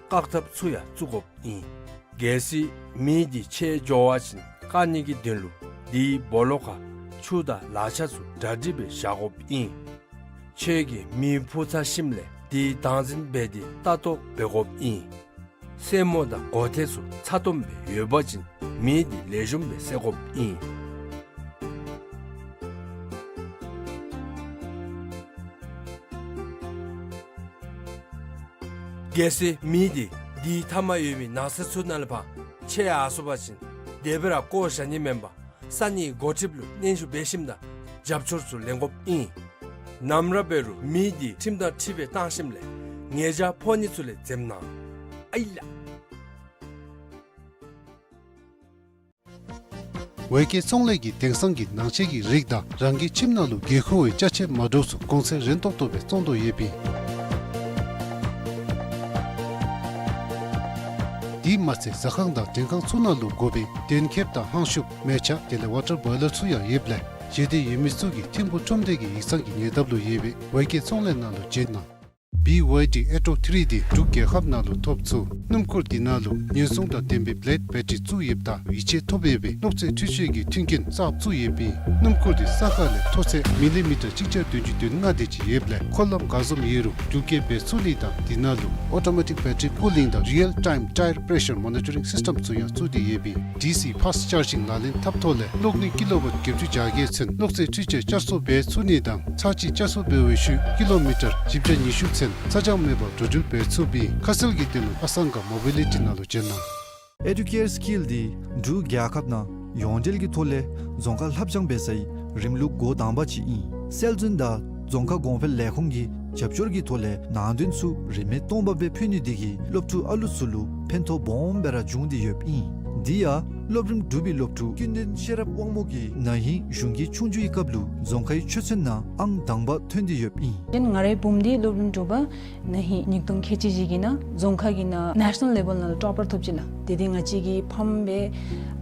བཀག་ཐབས་ཚུ་ཡང་བཙུགས་དགོཔ་ཨིན། གལ་སྲིད་མེ་འདི་ཆད་འགྱོ་བ་ཅིན་བཀག་ནི་གི་དོན་ལུ་དེའི་སྦོ་ལོགས་ཁར་ཆུ་དང་ལག་ཆ་ཚུ་གྲ་སྒྲིག་སྦེ་བཞག་དགོཔ་ཨིན། ཁྱོད་ཀྱིས་མེ་འཕུ་ཚར་ཞིནམ་ལས་དེ་བདག་འཛིན་འབད་དེ་ལྟ་རྟོག་འབད་དགོཔ་ཨིན། སེན་མོ་དང་སྒོ་ཐེལ་ཚུ་ཚ་ཏོམ་སྦེ་ཡོད་པ་ཅིན་མེ་འདི་ལེགས་ཤོམ་སྦེ་བསད་དགོཔ་ཨིན། གལ་སྲིད་མེ་འདི་དེའི་མཐའ་མར་ཡོད་པའི་ནགས་ཚལ་ཚུ་ནང་ལས་ཕར་ཆད་ཡར་སོང་པ་ཅིན་དེ་སྦེ་ར་བཀོ་བཞག་ནི་མེན་པར་ས་གནས་འགོ་ཁྲིདཔ་ལུ་སྙན་ཞུ་འབད་ཞིནམ་ད་རྒྱབ་སྐྱོར་ཚུ་ལེན་དགོཔ་ཨིན། ནམ་ར་འབད་རུང་མེ་འདི་ཁྲིམས་དང་འཁྲིལ་སྦེ་བཏང་ཞིནམ་ལས་ཉེས་བྱ་ཕོག་ནི་ཚུ་ལས་འཛེམ་གནང་། ཨའི་ལགས། ཝེ་ཀེ་ཚོང་ལས་ཀྱིས་དེང་སང་གི་ནང་ཆས་ཀྱི་རིགས་དང་རང་གི་ཁྱིམ་ནང་ལུ་འགན་ཁུར་བའི་ཅ་ཆས་མ་འདྲཝ་ཚུ་གོང་ཚད་རན་ཏོག་ཏོ་སྦེ་བཙོང་དོ་ཡོདཔ་ཨིན། དེ་མ་ཚད་ཟ་ཁང་དང་མགྲོན་ཁང་ཚུ་ནང་ལུ་དགོ་པའི་གདན་ཁེབས་དང་ཧང་ཤུབས་མལ་ཆ་དེ་ལས་ཝ་ཊར་བོའི་ལར་ཚུ་ཡང་ཡོདཔ་ལས་ཞལ་འདེབས་ཡོད་མི་ཚུ་གིས་ཐིམ་ཕུག་ཁྲོམ་སྡེ་གི་ཡིག་ཚང་གི་ཉེ་འདབས་ལུ་ཡོད་པའི་ཝེ་ཀེ་ཚོང་ལས་ནང་ལུ་བྱོན་གནང་། བི་ཝའི་ཌི་ཨེ་ཊོ་ཐི་རི་འདི་འབྲུག་རྒྱལ་ཁབ་ནང་ལུ་ཐོབ་ཚུགས། སྣུམ་འཁོར་འདི་ནང་ལུ་ཉེན་སྲུང་དང་ལྡན་པའི་བི་ལེཌ་བེ་ཊ་རི་བཙུགས་ཡོདཔ་ད་ཡིད་ཆེས་ཐོབ་ཡོད་པའི་གློག་རྫས་འཕྲུལ་ཆས་ཀྱི་མཐུན་རྐྱེན་གསརཔ་བཙུགས་ཡོདཔ་ཨིན། སྣུམ་འཁོར་འདི་ས་ཁ་ལས་མཐོ་ཚད་མི་ལི་མི་ཊར་གཅིག་བརྒྱ་བདུན་ཅུ་དོན་ལྔ་དེ་ཅིག་ཡོདཔ་ལས་འཁོར་ལམ་ག་བཟུམ་ཡོད་རུང་འགྲུལ་སྐྱེལ་འབད་ཚུགས་ནི་དང་འདི་ནང་ལུ་ཨོ་ཊོ་མེ་ཊིག་བེ་ཊ་རི་ཀུ་ལིང་དང་རི་ཡལ་ཊའིམ་ཊའེར་པེ་རེ་ཤར་མོ་ནི་ཊ་རིང་སིསི་ཊེམ་ཚུ་ཡང་བཙུགས་ཏེ་ཡོདཔ་ཨིན། ཌི་སི་ཕཱསཊ་ཅར་ཇིང་ལག་ལེན་འཐབ་ཐོག་ལས་གློག་ནུས་ཀི་ལོ་ཝཊ་བརྒྱད་ཅུ་གྱ་བརྒྱད་ཚུན་གློག་རྫས་འཕྲུལ་ཆས་བསྐྱར་གསོ་འབད་ཚུགས་ནི་དང་ཚར་གཅིག་བསྐྱར་གསོ་འབད་བའི་ཤུལ་ཀི་ལོ་མི་ཊར་བཞི་བརྒྱ་ཉི་ཤུ་ཚུན་ཚ་གྱང་མེད་པར་འགྲོ་འགྲུལ་འབད་ཚུགསཔ་ཨིན། ཁ་གསལ་གྱི་དོན་ལུ་ཨ་སང་ག་མོ་བི་ལི་ཊི་ནང་ལུ་བྱོན་གནང་། ཨེ་ཌུ་ཀེར་སི་ཀིལ་འདི་འབྲུག་རྒྱལ་ཁབ་ནང་ཡོངས་འབྲེལ་གྱི་ཐོག་ལས་རྫོང་ཁ་ལྷབ་སྦྱང་འབད་སའི་རིམ་ལུགས་འགོ་དང་པ་ཅིག་ཨིན། སྲོལ་འཛིན་དང་རྫོང་ཁ་གོང་འཕེལ་ལས་ཁུངས་ཀྱི་རྒྱབ་སྐྱོར་གྱི་ཐོག་ལས་ནང་དོན་ཚུ་རིན་མེད་སྟོང་པ་སྦེ་ཕུལ་ནི་འདི་གིས་སློབ་ཕྲུག་ཨ་ལུ་ཚུ་ལུ་ཕན་ཐོགས་སྦོམ་སྦེ་ར་འབྱུང་སྟེ་ཡོདཔ་ཨིན། འདི་ཡང་སློབ་རིམ་དྲུག་པའི་སློབ་ཕྲུག་ཀུན་ལྡན་ཤེས་རབ་དབང་མོ་གིས་ན་ཧིང་གཞུང་གི་ཆོས་རྒྱུགས་ཀྱི་སྐབས་ལུ་རྫོང་ཁའི་ཆོས་ཚན་ནང་ཨང་དང་པ་ཐོན་ཏེ་ཡོདཔ་ཨིན། ཏེ་ང་རའི་བུམོ་འདི་སློབ་རིམ་དྲུག་པ་ན་ཧིང་ཉིས་སྟོང་ཁལ་གཅིག་བཞི་གི་ནང་རྫོང་ཁ་གི་ནང་ནེ་ཤ་ནཱལ་ལེ་བཱལ་ནང་ལུ་ཊོ་པར་ཐོབ་ཅི་ལགས། ཏེ་འདི་ང་བཅས་ཀྱི་ཕམ་སྦེ་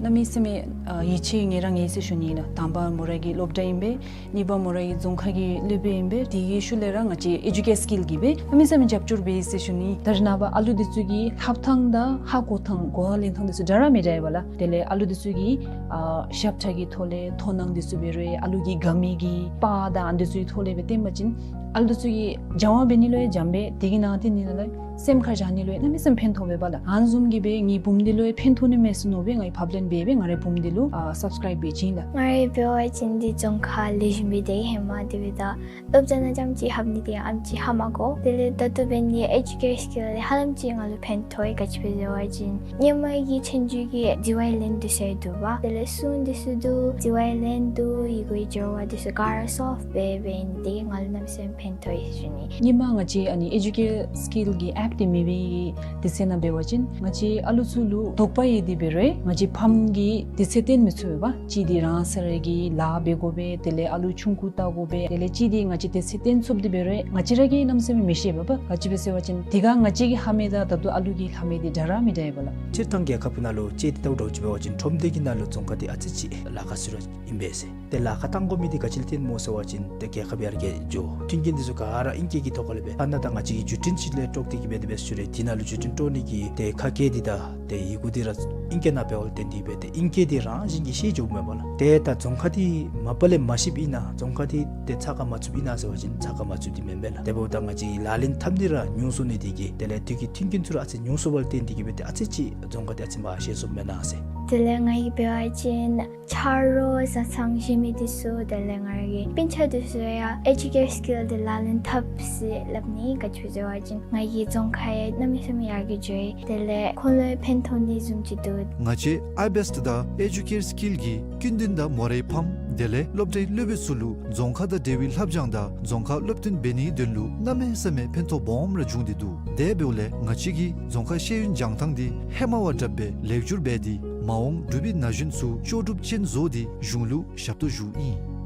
གནམ་མེད་ས་མེད་ཨ་ཡིད་ཆེས་ངེ་ར་ངེ་ཟེར་ཞུ་ནི་ཨིན་ལགས། དང་པ་མོ་ར་གི་སློབ་གྲྭ་ཨིན་པས། གཉིས་པ་མོ་ར་གི་རྫོང་ཁ་གི་སློབ་དཔོན་ཨིན་པས། དེ་གི་ཤུལ་ལས་ར་ང་བཅས་ཨེ་ཇུ་ཀེར་སི་ཀིལ་གྱིས་སྦེ་གནམ་མེད་ས་མེད་རྒྱབ་སྐྱོར་འབད་ཟེར་ཞུ་ནི། ད་རེས་ནངས་པ་ཨ་ལུ་འདི་ཚུ་གི་ལྷབ་ཐངས་དང་ཧ་གོ་ཐངས་གོ་བ་ལེན་ཐངས་འདི་ཚུ་འདྲ་ར་མི་འདྲ་བས་ལགས། དེ་ལས་ཨ་ལུ་འདི་ཚུ་གི་ཨ་ཞབས་ཁྲ་གི་ཐོག་ལས་མཐོང་སྣང་འདི་ཚུ་འབད་རུང་ཨ་ལུ་གི་དགའ་མི་གི་པར་དང་ཨ་འདི་ཚུ་གི་ཐོག་ལས་སྦེ་སྟོན་པ་ཅིན་ཨ་ལུ་འདི་ཚུ་གིས་སྦྱང་བ་འབད་ནི་ལུ་ཡང་སྦྱངམ་སྦེ་དེ་གི་ནང་དེ་ནི་ལགས་སེམས་ཁར་བཞག་ནི་ལུ་ཡང་གནམ་མེད་ས་མེད་ཕན་ཐོགས་པས་ལགས། ཨ་ནི་བཟུམ་གྱི་སྦེ་ངེའི་བུམོ་འདི་ལུ་ཡང་ཕན་ཐོགས་ནི་མས་ཟེར་མནོ་སྦེ་ང་གིས་ཕབ་ལེན་འབད་སྦེ་ང་རའི་བུམོ་འདི་ལུ་ཨ་སབ་སི་ཀརའིབ་འབད་བྱིན་ལགས། ང་རའི་འབད་བ་ཅིན་འདི་རྫོང་ཁ་ལེགས་ཤོམ་སྦེ་སྡོད་ཧེ་མ་དེ་སྦེ་ད་སློབ་གྲྭ་ནང་རྐྱངམ་ཅིག་ལྷབ་ནི་དེ་ཨེམ་ཅིག་ཧ་མ་གོ། དེ་ལས་ད་ལྟོ་འབད་ནི་ཨེ་ཇུ་ཀེར་སི་ཀིལ་ལས་ཧ་ལམ་ཅིག་ང་ལུ་ཕན་ཐོགས་ཡི། ག་ཅི་སྦེ་ཟེར་བ་ཅིན་ཧེ་མ་གི་ཆོས་རྒྱུགས་ཀྱི་བརྫི་བ་ལེན་དུས་ཟེར་འདུག་པ། དེ་ལས་སྲུང་འདི་ཚུ་འདུག། བརྫི་བ་ལེན་འདུག། ཡི་གུའི་སྦྱོར་བ་འདི་ཚུ་ག་ར་སོལབ་འབད་འབད་ནི་དེ་གིས་ང་ལུ་གནམ་མེད་ས་མེད་ཕན་ཐོགས་ཡི་ཟེར་ཞུ་ནི། ཧེ་མ་ང་བཅས་ཨ་ནི་ཨེ་ཇུ་ཀེར་སི་ཀིལ་གྱི་ཨེཔ་འདི་མེད་པའི་དུས་ཚོད་ནང་འབད་བ་ཅིན་ང་བཅས་ཨ་ལུ་ཚུ་ལུ་དོགས་པ་ཡོད་དེ་འབད་རུང་ང་བཅས་ཕམ་གྱིས་དུས་ཚོད་བཏོན་མི་ཚུགས་པས། གཅིག་འདི་རང་སོ་ར་གི་ལཱ་འབད་དགོ་པས། དེ་ལས་ཨ་ལུ་ཆུང་ཀུ་བལྟ་དགོ་པས། དེ་ལས་གཅིག་འདི་ང་བཅས་དུས་ཚོད་བཏོན་ཚུགསཔ་འདི་འབད་རུང་ང་བཅས་ར་གིས་གནམ་མེད་ས་མེད་མི་ཤེས་པས། ག་ཅི་སྦེ་ཟེར་བ་ཅིན་དེ་སྒང་ང་བཅས་ཀྱིས་ལྷབ་མི་དང་ད་ལྟོ་ཨ་ལུ་གིས་ལྷབ་མི་འདི་འདྲ་ར་མི་འདྲ་བས་ལགས། སྤྱིར་བཏང་རྒྱལ་ཁབ་ནང་ལུ་དཔྱེ་འདི་བལྟཝ་འདྲཝ་ཅིག་འབད་བ་ཅིན་ཁྲོམ་སྡེ་གི་ནང་ལུ་རྫོང་ཁ་འདི་ཨ་ཙི་ཅིག་ལཱ་ཁག་ཚུ་ར་ཨིན་པས་ཟེར། ཏེ་ལཱ་ཁག་བཏང་དགོ་མི་འདི་ག་ཅི་ལས་བརྟེན་སྨོ་ཟེར་བ་ཅིན་ཏེ་རྒྱལ་ཁབ་ཡར་རྒྱས་འགྱོ། མཐུན་རྐྱེན་འདི་ཚུ་ག་ར་ཨིང་སྐད་ཀྱི་ཐོག་ཁ་ལས་སྦེ། ཨ་ནཱ་ད་ང་བཅས་ཀྱི་བརྒྱུད་འཕྲིན་ཅིག་ལས་དཀྲོགས་ཏེ་གི་སྦེ་དེ་སྦེ་ཞུ་རུང་དེ་ནང་ལུ་བརྒྱུད་འཕྲིན་དཀྲོག་ནི་གི་ཏེ་ཁ་སྐད་འདི་དང་ཏེ་ཡི་གུ་འདི་ར་ཨིང་སྐད་ནང་འབདཝ་ལས་བརྟེན་ཏེ་སྦེ་ཏེ་ཨིང་སྐད་འདི་རང་བཞིན་གྱིས་ཤེས་འགྱོཝ་མས་པ་ལགས། ཏེ་ད་རྫོང་ཁ་འདི་མ་པ་ལས་མ་ཤེསཔ་ཨིན་ན་རྫོང་ཁ་འདི་ཏེ་ཚགས་ཁར་མ་ཚུདཔ་ཨིན་ན་ཟེར་བ་ཅིན་ཚགས་ཁར་མ་ཚུད་དེ་མེན་པས་ལགས། དེ་འབདཝ་ད་ང་བཅས་ཀྱི་ལག་ལེན་འཐབ་ནི་ར་ཉུང་སོང་ནི་དེ་གིས་དེ་ལས་དུས་ཀྱི་མཐུན་རྐྱེན་ཚུ་ར་ཨ་ཙི་ཉུང་སོང་བ་ལས་བརྟེན་ཏེ་གི་སྦེ་ཏེ་ཨ་ཙི་ཅིག་རྫོང་ཁ་འདི་ཨ་ཙི་མར་ཤེས་སོངམ་མེན་ན་ཟེར། དེ་ལས་ང་གིས་འབད་བ་ཅིན་ཆ་རོགས་བཟའ་ཚང་གཞན་མི་འདི་ཚུ་དེ་ལས་ང་རའི་སྤུན་ཆ་འདི་ཚུ་ཡང་ཨེ་ཇུ་ཀེར་སི་ཀིལ་འདི་ལག་ལེན་འཐབ་ཟེར་སླབ་ནི། ག་ཅི་སྦེ་ཟེར་བ་ཅིན་ང་གི་རྫོང་ཁ་ཡང་གནམ་མེད་ས་མེད་ཡར་རྒྱས་འགྱོ་ཡི། དེ་ལས་ཁོང་ལུ་ཡང་ཕན་ཐོགས་ནི་བཟུམ་ཅིག་འདུག། ང་བཅས་ཨའི་བེསཊ་དང་ཨེ་ཇུ་ཀེར་སི་ཀིལ་གྱིས་ཀུན་ལྡན་དང་མོ་རའི་ཕམ་དེ་ལས་སློབ་གྲྭའི་སློབ་དཔོན་ཚུ་ལུ་རྫོང་ཁ་དང་འབྲེལ་བའི་ལྷབ་སྦྱང་དང་རྫོང་ཁར་སློབ་སྟོན་འབད་ནིའི་དོན་ལུ་གནམ་མེད་ས་མེད་ཕན་ཐོགས་སྦོམ་ར་བྱུང་སྟེ་འདུག། དེ་འབདཝ་ལས་ང་བཅས་ཀྱིས་རྫོང་ཁ་ཤེས་ཡོན་སྦྱང་ཐངས་འདི་ཧེ་མ་བ་དྲགཔ་སྦེ་ལེགས་བསྒྱུར་འབད་དེ་མ་འོངས་འབྲུག་པའི་ན་གཞོན་ཚུ་ལྕོགས་གྲུབ་ཅན་བཟོ་སྟེ་གཞུང་ལུ་ཞབས་ཏོག་ཞུཝ་ཨིན།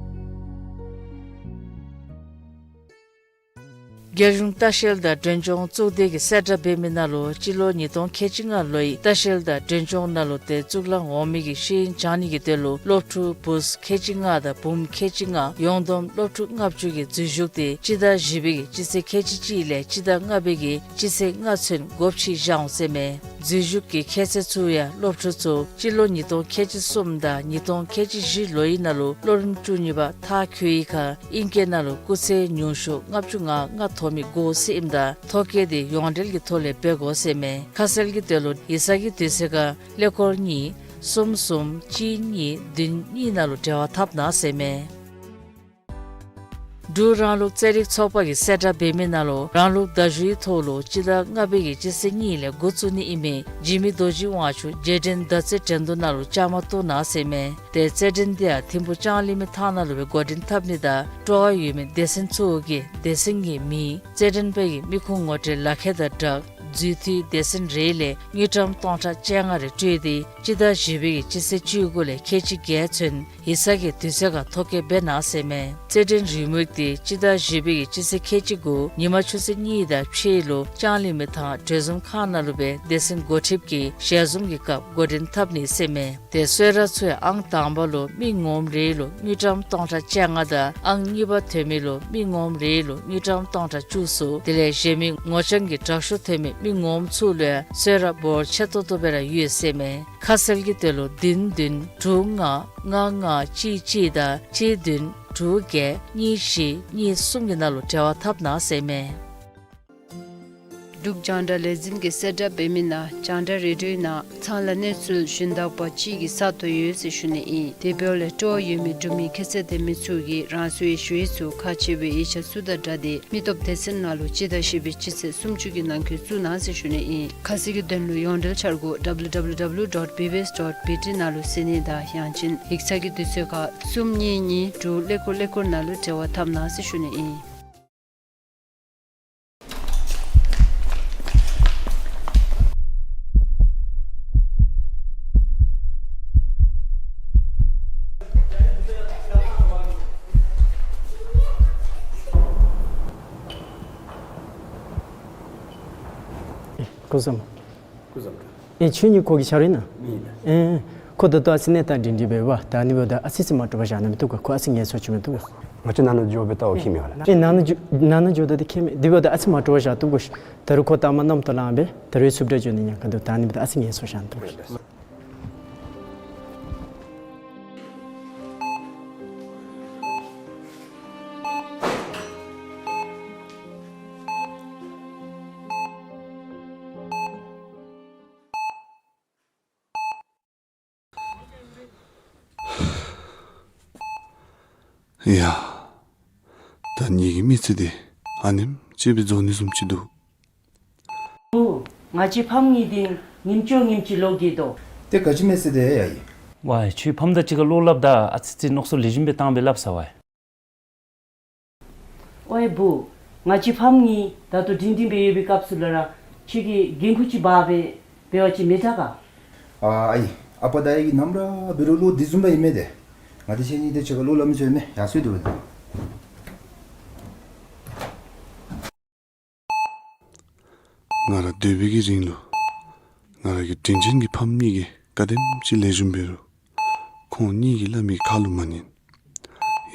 རྒྱལ་གཞུང་ལྟ་བཤལ་དང་མགྲོན་སྦྱོང་གཙུག་སྡེ་གིས་གསལ་བསྒྲགས་འབད་མི་ནང་ལུ་སྤྱི་ལོ་ཉིས་སྟོང་ཁལ་གཅིག་ལྔ་ལོའི་ལྟ་བཤལ་དང་མགྲོན་སྦྱོང་ནང་ལུ་ཏེ་གཙུག་ལག་འོག་མའི་གི་ཤེས་ཡོན་སྦྱང་ནི་གི་དོན་ལུ་སློབ་ཕྲུག་བུཚ་ཁལ་གཅིག་ལྔ་དང་བུམོ་ཁལ་གཅིག་ལྔ་ཡོངས་བསྡོམས་སློབ་ཕྲུག་ལྔ་བཅུ་གི་འཛུལ་ཞུགས་ཏེ་སྤྱི་ཟླ་བཞི་པའི་གི་སྤྱི་ཚེས་ཁལ་གཅིག་གཅིག་ལས་སྤྱི་ཟླ་ལྔ་པའི་གི་སྤྱི་ཚེས་ལྔ་ཚུན་འགོ་འཁྲིད་བཞག་འོང་ཟེར་མས། འཛུལ་ཞུགས་ཀྱི་ཁྱད་ཚད་ཚུ་ཡང་སློབ་ཕྲུག་ཚུ་སྤྱི་ལོ་ཉིས་སྟོང་ཁལ་གཅིག་གསུམ་དང་ཉིས་སྟོང་ཁལ་གཅིག་བཞི་ལོའི་ནང་ལུ་སློབ་རིམ་བཅུ་གཉིས་པ་མཐར་འཁྱོལ་ཡི་ཁར་ཨིང་སྐད་ནང་ལུ་སྐུགས་ཚད་ཉུང་ཤོས་ལྔ་བཅུ་ང་ལྔ་ཐོབ་མི་དགོ་ཟེར་ཨིནམ་ད་ཐོ་བཀོད་འདི་ཡོངས་འབྲེལ་གྱི་ཐོག་ལས་འབད་དགོ་ཟེར་མས། ཁ་གསལ་གྱི་དོན་ལུ་ཡིག་ཚང་གི་དུས་ཚོད་ཁར་ཀླད་ཀོར་གཉིས་གསུམ་གསུམ་གཅིག་གཉིས་བདུན་གཉིས་ནང་ལུ་འབྲེལ་བ་འཐབ་གནང་ཟེར་མས། འབྲུག་རང་ལུགས་རྩེད་རིགས་ཚོགས་པ་གིས་གསལ་བསྒྲགས་འབད་མི་ནང་ལུ་རང་ལུགས་མདའ་གཞུའི་ཐོག་ལུ་སྤྱི་ཟླ་ལྔ་པའི་གི་སྤྱི་ཚེས་གཉིས་ལས་འགོ་བཙུགས་ནི་ཨིན་མི་འཇིགས་མེད་རྡོ་རྗེ་དབང་ཕྱུག་རྗེས་དྲན་མདའ་རྩེད་འགྲན་བསྡུར་ནང་ལུ་བཅའ་མར་གཏོགས་གནང་ཟེར་མས། ཏེ་རྩེད་འགྲན་འདི་ཡང་ཐིམ་ཕུ་ལྕང་གླིང་མི་ཐང་ནང་ལུ་སྦེ་འགོ་འདྲེན་འཐབ་ནི་དང་སྤྲོ་བ་ཡོད་མི་སྡེ་ཚན་ཚུ་གིས་སྡེ་ཚན་གྱི་མིང་རྩེད་འགྲན་པའི་གི་མི་ཁུངས་ངོ་སྤྲོད་ལག་ཁྱེར་དང་སྦྲགས་འཛུལ་འཐུས་སྡེ་ཚན་རེ་ལས་དངུལ་ཀྲམ་སྟོང་ཕྲག་བཅོ་ལྔ་རེ་སྤྲོད་དེ་སྤྱི་ཟླ་བཞི་པའི་གི་སྤྱི་ཚེས་བཅུ་དགུ་ལས་ཁལ་གཅིག་བརྒྱད་ཚུན་ཡིག་ཚང་གི་དུས་ཚོད་ཁར་ཐོ་བཀོད་འབད་གནང་ཟེར་མས། རྩེད་འགྲན་རེའུ་མིག་འདི་སྤྱི་ཟླ་བཞི་པའི་གི་སྤྱི་ཚེས་ཁལ་གཅིག་དགུ་ཉིན་མ་ཆུ་ཚོད་གཉིས་དང་ཕྱེད་ལུ་ལྕང་གླིང་མི་ཐང་གྲོས་འཛོམས་ཁང་ནང་ལུ་སྦེ་སྡེ་ཚན་འགོ་ཁྲིདཔ་གིས་ཞལ་འཛོམས་ཀྱི་སྐབས་འགོ་འདྲེན་འཐབ་ནི་ཟེར་མས། ཏེ་གསོལ་རས་ཚུ་ཡང་ཨང་དང་པ་ལུ་མི་ངོམ་རེ་ལུ་དངུལ་ཀྲམ་སྟོང་ཕྲག་བཅོ་ལྔ་དང་ཨང་གཉིས་པ་ཐོན་མི་ལུ་མི་ངོམ་རེ་ལུ་དངུལ་ཀྲམ་སྟོང་ཕྲག་བཅུ་གསུམ་དེ་ལས་གཞན་མི་ངོ་རྐྱང་གི་དྲག་ཤོས་ཐོན་མི་མི་ངོམ་ཚུ་ལུ་ཡང་གསོལ་རས་འབོར་ཆེ་ཏོག་ཏོ་སྦེ་ར་ཡོད་ཟེར་མས། ཁ་གསལ་གྱི་དོན་ལུ་བདུན་བདུན་དྲུག་ལྔ་ལྔ་ལྔ་གཅིག་གཅིག་དང་གཅིག་བདུན་དྲུག་བརྒྱད་གཉིས་བཞི་གཉིས་གསུམ་གྱི་ནང་ལུ་འབྲེལ་བ་འཐབ་གནང་ཟེར་མས། འབྲུག་རྒྱང་བསྒྲགས་ལས་འཛིན་གྱིས་གསལ་བསྒྲགས་འབད་མི་ནང་རྒྱང་བསྒྲགས་རེ་ཌིའོའི་ནང་ཚང་ལ་གནས་ཚུལ་ཞུན་དག་པ་ཅིག་གི་ས་སྟོང་ཡོད་ཟེར་ཞུ་ནི་ཨིན། དེ་འབདཝ་ལས་སྤྲོ་བ་ཡོད་མི་འབྲུག་མི་ཁྱད་ཚད་ལྡན་མི་ཚུ་གིས་རང་སོའི་ཞུ་ཡིག་ཚུ་ཁག་ཆེ་བའི་ཡིག་ཆ་ཚུ་དང་སྦྲགས་ཏེ་མི་སྟོབས་སྡེ་ཚན་ནང་ལུ་སྤྱི་ཟླ་བཞི་པའི་སྤྱི་ཚེས་སུམ་ཅུ་གི་ནང་འཁོད་བཙུགས་གནང་ཟེར་ཞུ་ནི་ཨིན། ཁ་གསལ་གྱི་དོན་ལུ་ཡོངས་འབྲེལ་འཆར་སྒོ་W W W dot B B S dot B T ནང་ལུ་གཟིགས་ནི་དང་ཡང་ཅིན་ཡིག་ཚང་གི་དུས་ཚོད་ཁར་གསུམ་གཉིས་གཉིས་དྲུག་ཀླད་ཀོར་ཀླད་ཀོར་ནང་ལུ་འབྲེལ་བ་འཐབ་གནང་ཟེར་ཞུ་ནི་ཨིན། སྐུ་གཟུགས་བཟང་། སྐུ་གཟུགས་བཟང་། ཨེ་ཁྱོད་གཉིས་གོ་གི་ཆ་རེད་ན། ཨེ་ཨེ། ཁོ་ད་ལྟོ་ཨ་ཙི་གནས་སྟངས་སྒྲིང་སྒྲིང་སྦེ་འབད་བ། ད་ཨ་ནི་འབདཝ་ད་ཨ་ཙི་ཙི་མ་འདྲོག་པར་བཞག་ན་མི་བཏུབ་ག། ཁོ་ཨ་ཙི་ངལ་གསོ་བྱིན་མི་བཏུབ་ག། ང་བཅས་ནང་ན་འགྱོ་སྦེ་ལྟ་བ་ཁྱད་མེད་ག་ལགས། ཨེ་ནང་ན་འགྱོ་ནང་ན་འགྱོཝ་ད་འདི་ཁྱད་མེད། དེ་འབདཝ་ད་ཨ་ཙི་མ་འདྲོག་པར་བཞག་བཏུབ་ག་ཤིག། ད་རུང་ཁོ་ད་མ་རྣམ་རྟོག་ལངམ་སྦེ་ད་རུང་ཡང་འཚུབ་དྲགས་འགྱོ་ནི་ཉེན་ཁ་འདུག། ད་ཨ་ནི་འབདཝ་ད་ཨ་ཙི་ངལ་གསོ་བཞག་ན་བཏུབ་ག་ཤིག། ཡ། ད་ངེ་གི་མི་ཚེ་འདི་ཨ་ནེམ་ཅིག་སྦེ་རྫོགས་ནི་བཟུམ་ཅིག་འདུག། བུ། ང་བཅས་ཕམ་གཉིས་འདི་ཉིནམ་ཅིག་ཉིནམ་ཅིག་ལོག་གི་དོ། ཏེ་ག་ཅི་མེད་ཟེར་ཏེ་ཡ་ཡི། ཝའེ་ཁྱོད་ཕམ་དང་གཅིག་ཁར་བློ་སླབ་ད་ཨ་ཙི་ཙི་མནོ་བསམ་ལེགས་ཤོམ་སྦེ་བཏང་སྦེ་སླབ་ས་ཝའེ། ཝའེ་བུ། ང་བཅས་ཕམ་གཉིས་ད་ལྟོ་སྒྲིང་སྒྲིང་སྦེ་ཡོད་པའི་སྐབས་སུ་ལུ་ར་ཁྱོད་ཀྱིས་འགན་ཁུར་ཅིག་འབག་སྦེ་འབད་བ་ཅིན་མི་དྲག་ག། ཨ་ཨའི། ཨ་པ་དང་ཨའི་གིས་ནམ་ར་འབད་རུང་བློ་འདི་བཟུམ་སྦེ་ཨིན་མས་ཏེ། ང་བཅས་གཉིས་འདི་གཅིག་ཁར་བློ་སླབ་མི་ཚུགས་མས། ཡར་སོང་སྟེ་འབད་དོ། ང་ར་སྡོད་པའི་གི་རིང་ལུ་ང་ར་གི་དྲིན་ཅན་གྱི་ཕམ་གཉིས་ཀྱིས་ག་དེམ་ཅིག་ལེགས་ཤོམ་འབད་རུང་ཁོང་གཉིས་ཀྱིས་སླབ་མི་ཁ་ལུ་མ་ཉན།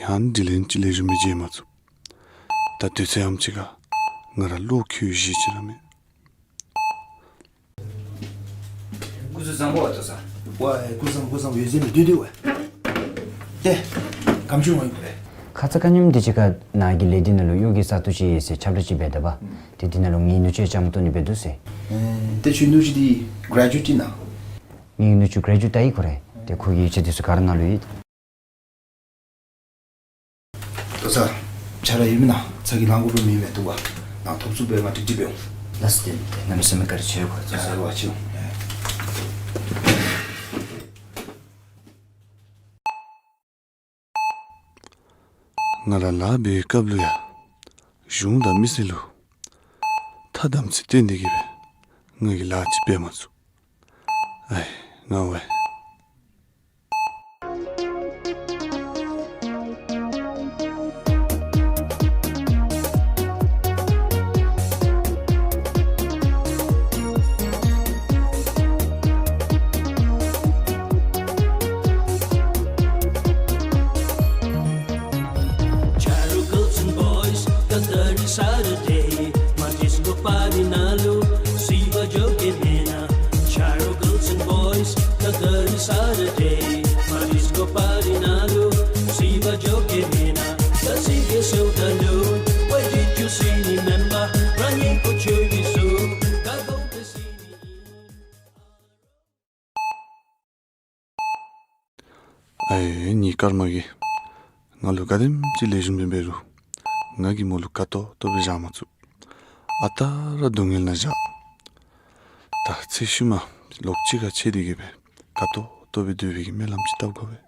ཡང་དྲིན་ལན་ཅིག་ལེགས་ཤོམ་སྦེ་འཇལ་མ་ཚུགས། ད་དུས་ཚོད་ཨམ་ཅིག་ཁར་ང་ར་བློ་འགྱོད་བཞེས་ཅིག་ར་མེད། སྐུ་གཟུགས་བཟང་པོ་ཨ་ཏོ་ས། ཝའེ་སྐུ་བཟང་སྐུ་བཟང་འོད་ཟེར་མི་བདུད་འདུད་ཝའེ། ཏེ་གམ་ཆུང་ངོ་ཡིན་པས། ཁ་ཙ་ཁ་ཉིནམ་འདི་ཅིག་ཁར་ནཱ་གི་ལས་འདི་ནང་ལུ་གཡོག་གི་ས་ཐོག་ཅིག་ཡོད་ཟེར་ཁྱབ་བསྒྲགས་ཅིག་འབད་ད་པ། ཏེ་འདི་ནང་ལུ་ངེའི་ནུ་གཅུང་ཅང་ཏོ་ནི་འབད་དོ་ཟེར། ཨེ་ཏེ་ཁྱོད་ནུ་གཅུང་འདི་གྲེ་ཇུ་ཨེཊ་ཨིན་ན། ངེའི་ནུ་གཅུང་གྲེ་ཇུ་ཨེཊ་ད་ཡི་ཁོ་རེ། ཏེ་ཁོ་གི་ཡིག་ཆ་འདི་ཚུ་ག་ར་ནཱ་ལུ་ཡོད། ཏོ་ས། ཆ་ར་ཡོད་མེན་ན། ཚ་གྱང་ལང་དགོཔ་མེད་མས། འདུག་པ། ནཱ་ཐོབ་ཚུགས་པའི་ང་ཏིག་ཏིག་འབད་འོང་། ལགས་སོ། ཏེ་ཏེ་གནམ་མེད་ས་མེད་བཀའ་དྲིན་ཆེ་གོ། ལགས་སོ། ལགས་སོ། ང་ར་ལཱ་འབད་བའི་སྐབས་ལུ་ཡང་གཞུང་དང་མི་སེར་ལུ་ཐ་དམ་ཚིག་སྟོན་ཏེ་གི་སྦེ་ང་གིས་ལཱ་ཅིག་འབད་མ་ཚུགས། ཨའི་ང་ཝའེ། Charo girls and boys, Katari Saturday, my disco party nalu, siva joke mena. Charo girls and boys, Katari Saturday, my disco party nalu, siva joke mena. Kasi ke seu dalu, why did you see me member? Rani ko chui bisu, kago ke see me. ཨའི་ངེའི་སྐར་མ་གིས་ང་ལུ་ག་དེམ་ཅིག་ལེགས་ཤོམ་སྦེ་འབད་རུང་ང་གིས་མོ་ལུ་དགའ་ཏོག་ཏོ་སྦེ་བཞག་མ་ཚུགས། ཨ་རྟག་ར་སྡུག་བསྔལ་ནང་བཞག། ད་ཚེ་ཤུལ་མ་ལོག་གཅིག་ཁར་ཕྱད་དེ་གི་སྦེ་དགའ་ཏོག་ཏོ་སྦེ་སྡོད་པའི་གི་སྨོན་ལམ་ཅིག་བཏབ་དགོ་པས།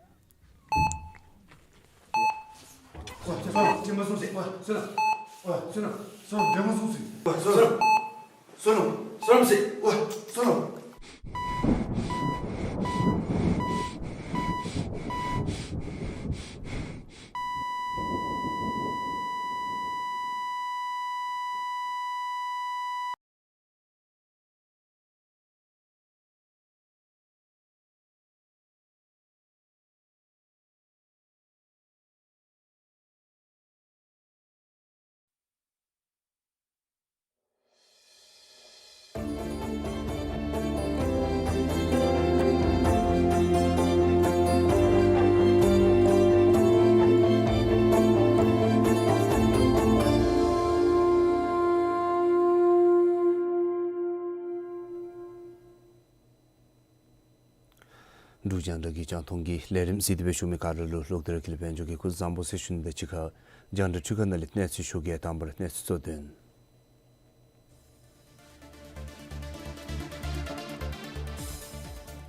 འབྲུག་རྒྱང་བསྒྲགས་ཀྱི་རྒྱང་མཐོང་གི་ལས་རིམ་གཟིགས་ཏེ་སྦེ་བཞུགས་མི་ག་ར་ལུ་ལོག་སྟེ་ར་ཀུན་ལེགས་དཔལ་འབྱོར་གྱིས་སྐུ་གཟུགས་བཟང་པོ་ཟེར་ཞུ་ནི་དང་གཅིག་ཁར་རྒྱང་བསྒྲགས་འཕྲུལ་ཁང་ནང་ལས་གནས་ཚུལ་ཞུ་གེ། དང་པ་ར་གནས་ཚུལ་གཙོ་དོན།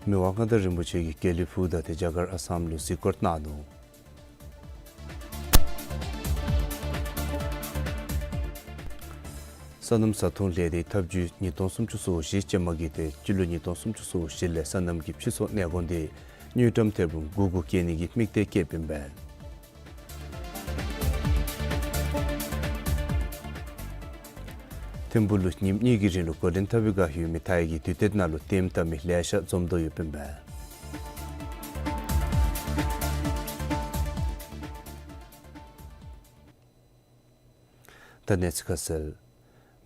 མི་དབང་མངའ་བདག་རིན་པོ་ཆེ་གིས་དགེ་ལེགས་ཕུག་དང་ཏེ་རྒྱ་གར་ཨ་སམ་ལུ་གཟིགས་སྐོར་གནང་ནུག། སོ་ནམ་བཟའ་འཐུང་ལས་སྡེའི་ཐབས་ཇུས་ཉིས་སྟོང་སུམ་ཅུ་སོ་བཞི་ཅན་མ་གིས་ཏེ་སྤྱི་ལོ་ཉིས་སྟོང་སུམ་ཅུ་སོ་བཞི་ལས་སོ་ནམ་གྱི་སྤྱི་ཚོགས་གནས་སྐོར་འདི་དངུལ་ཀྲམ་ཐེར་འབུམ་དགུ་དགུ་བཀལ་ནི་གི་དམིགས་གཏད་བསྐྱེདཔ་ཨིན་པས། ཐིམ་ཕུག་ལུ་ཉིནམ་གཉིས་ཀྱི་རིང་ལུ་གོ་ལྡན་ཐབ་པའི་བསྒང་ཡོད་མི་མཐའ་ཡས་ཀྱི་དུས་སྟོན་ནང་ལུ་ལྟདམོ་བལྟ་མི་ལེ་ཤ་འཛོམས་དོ་ཡོདཔ་ཨིན་པས། ད་གནས་ཚུལ་ཁ་གསལ།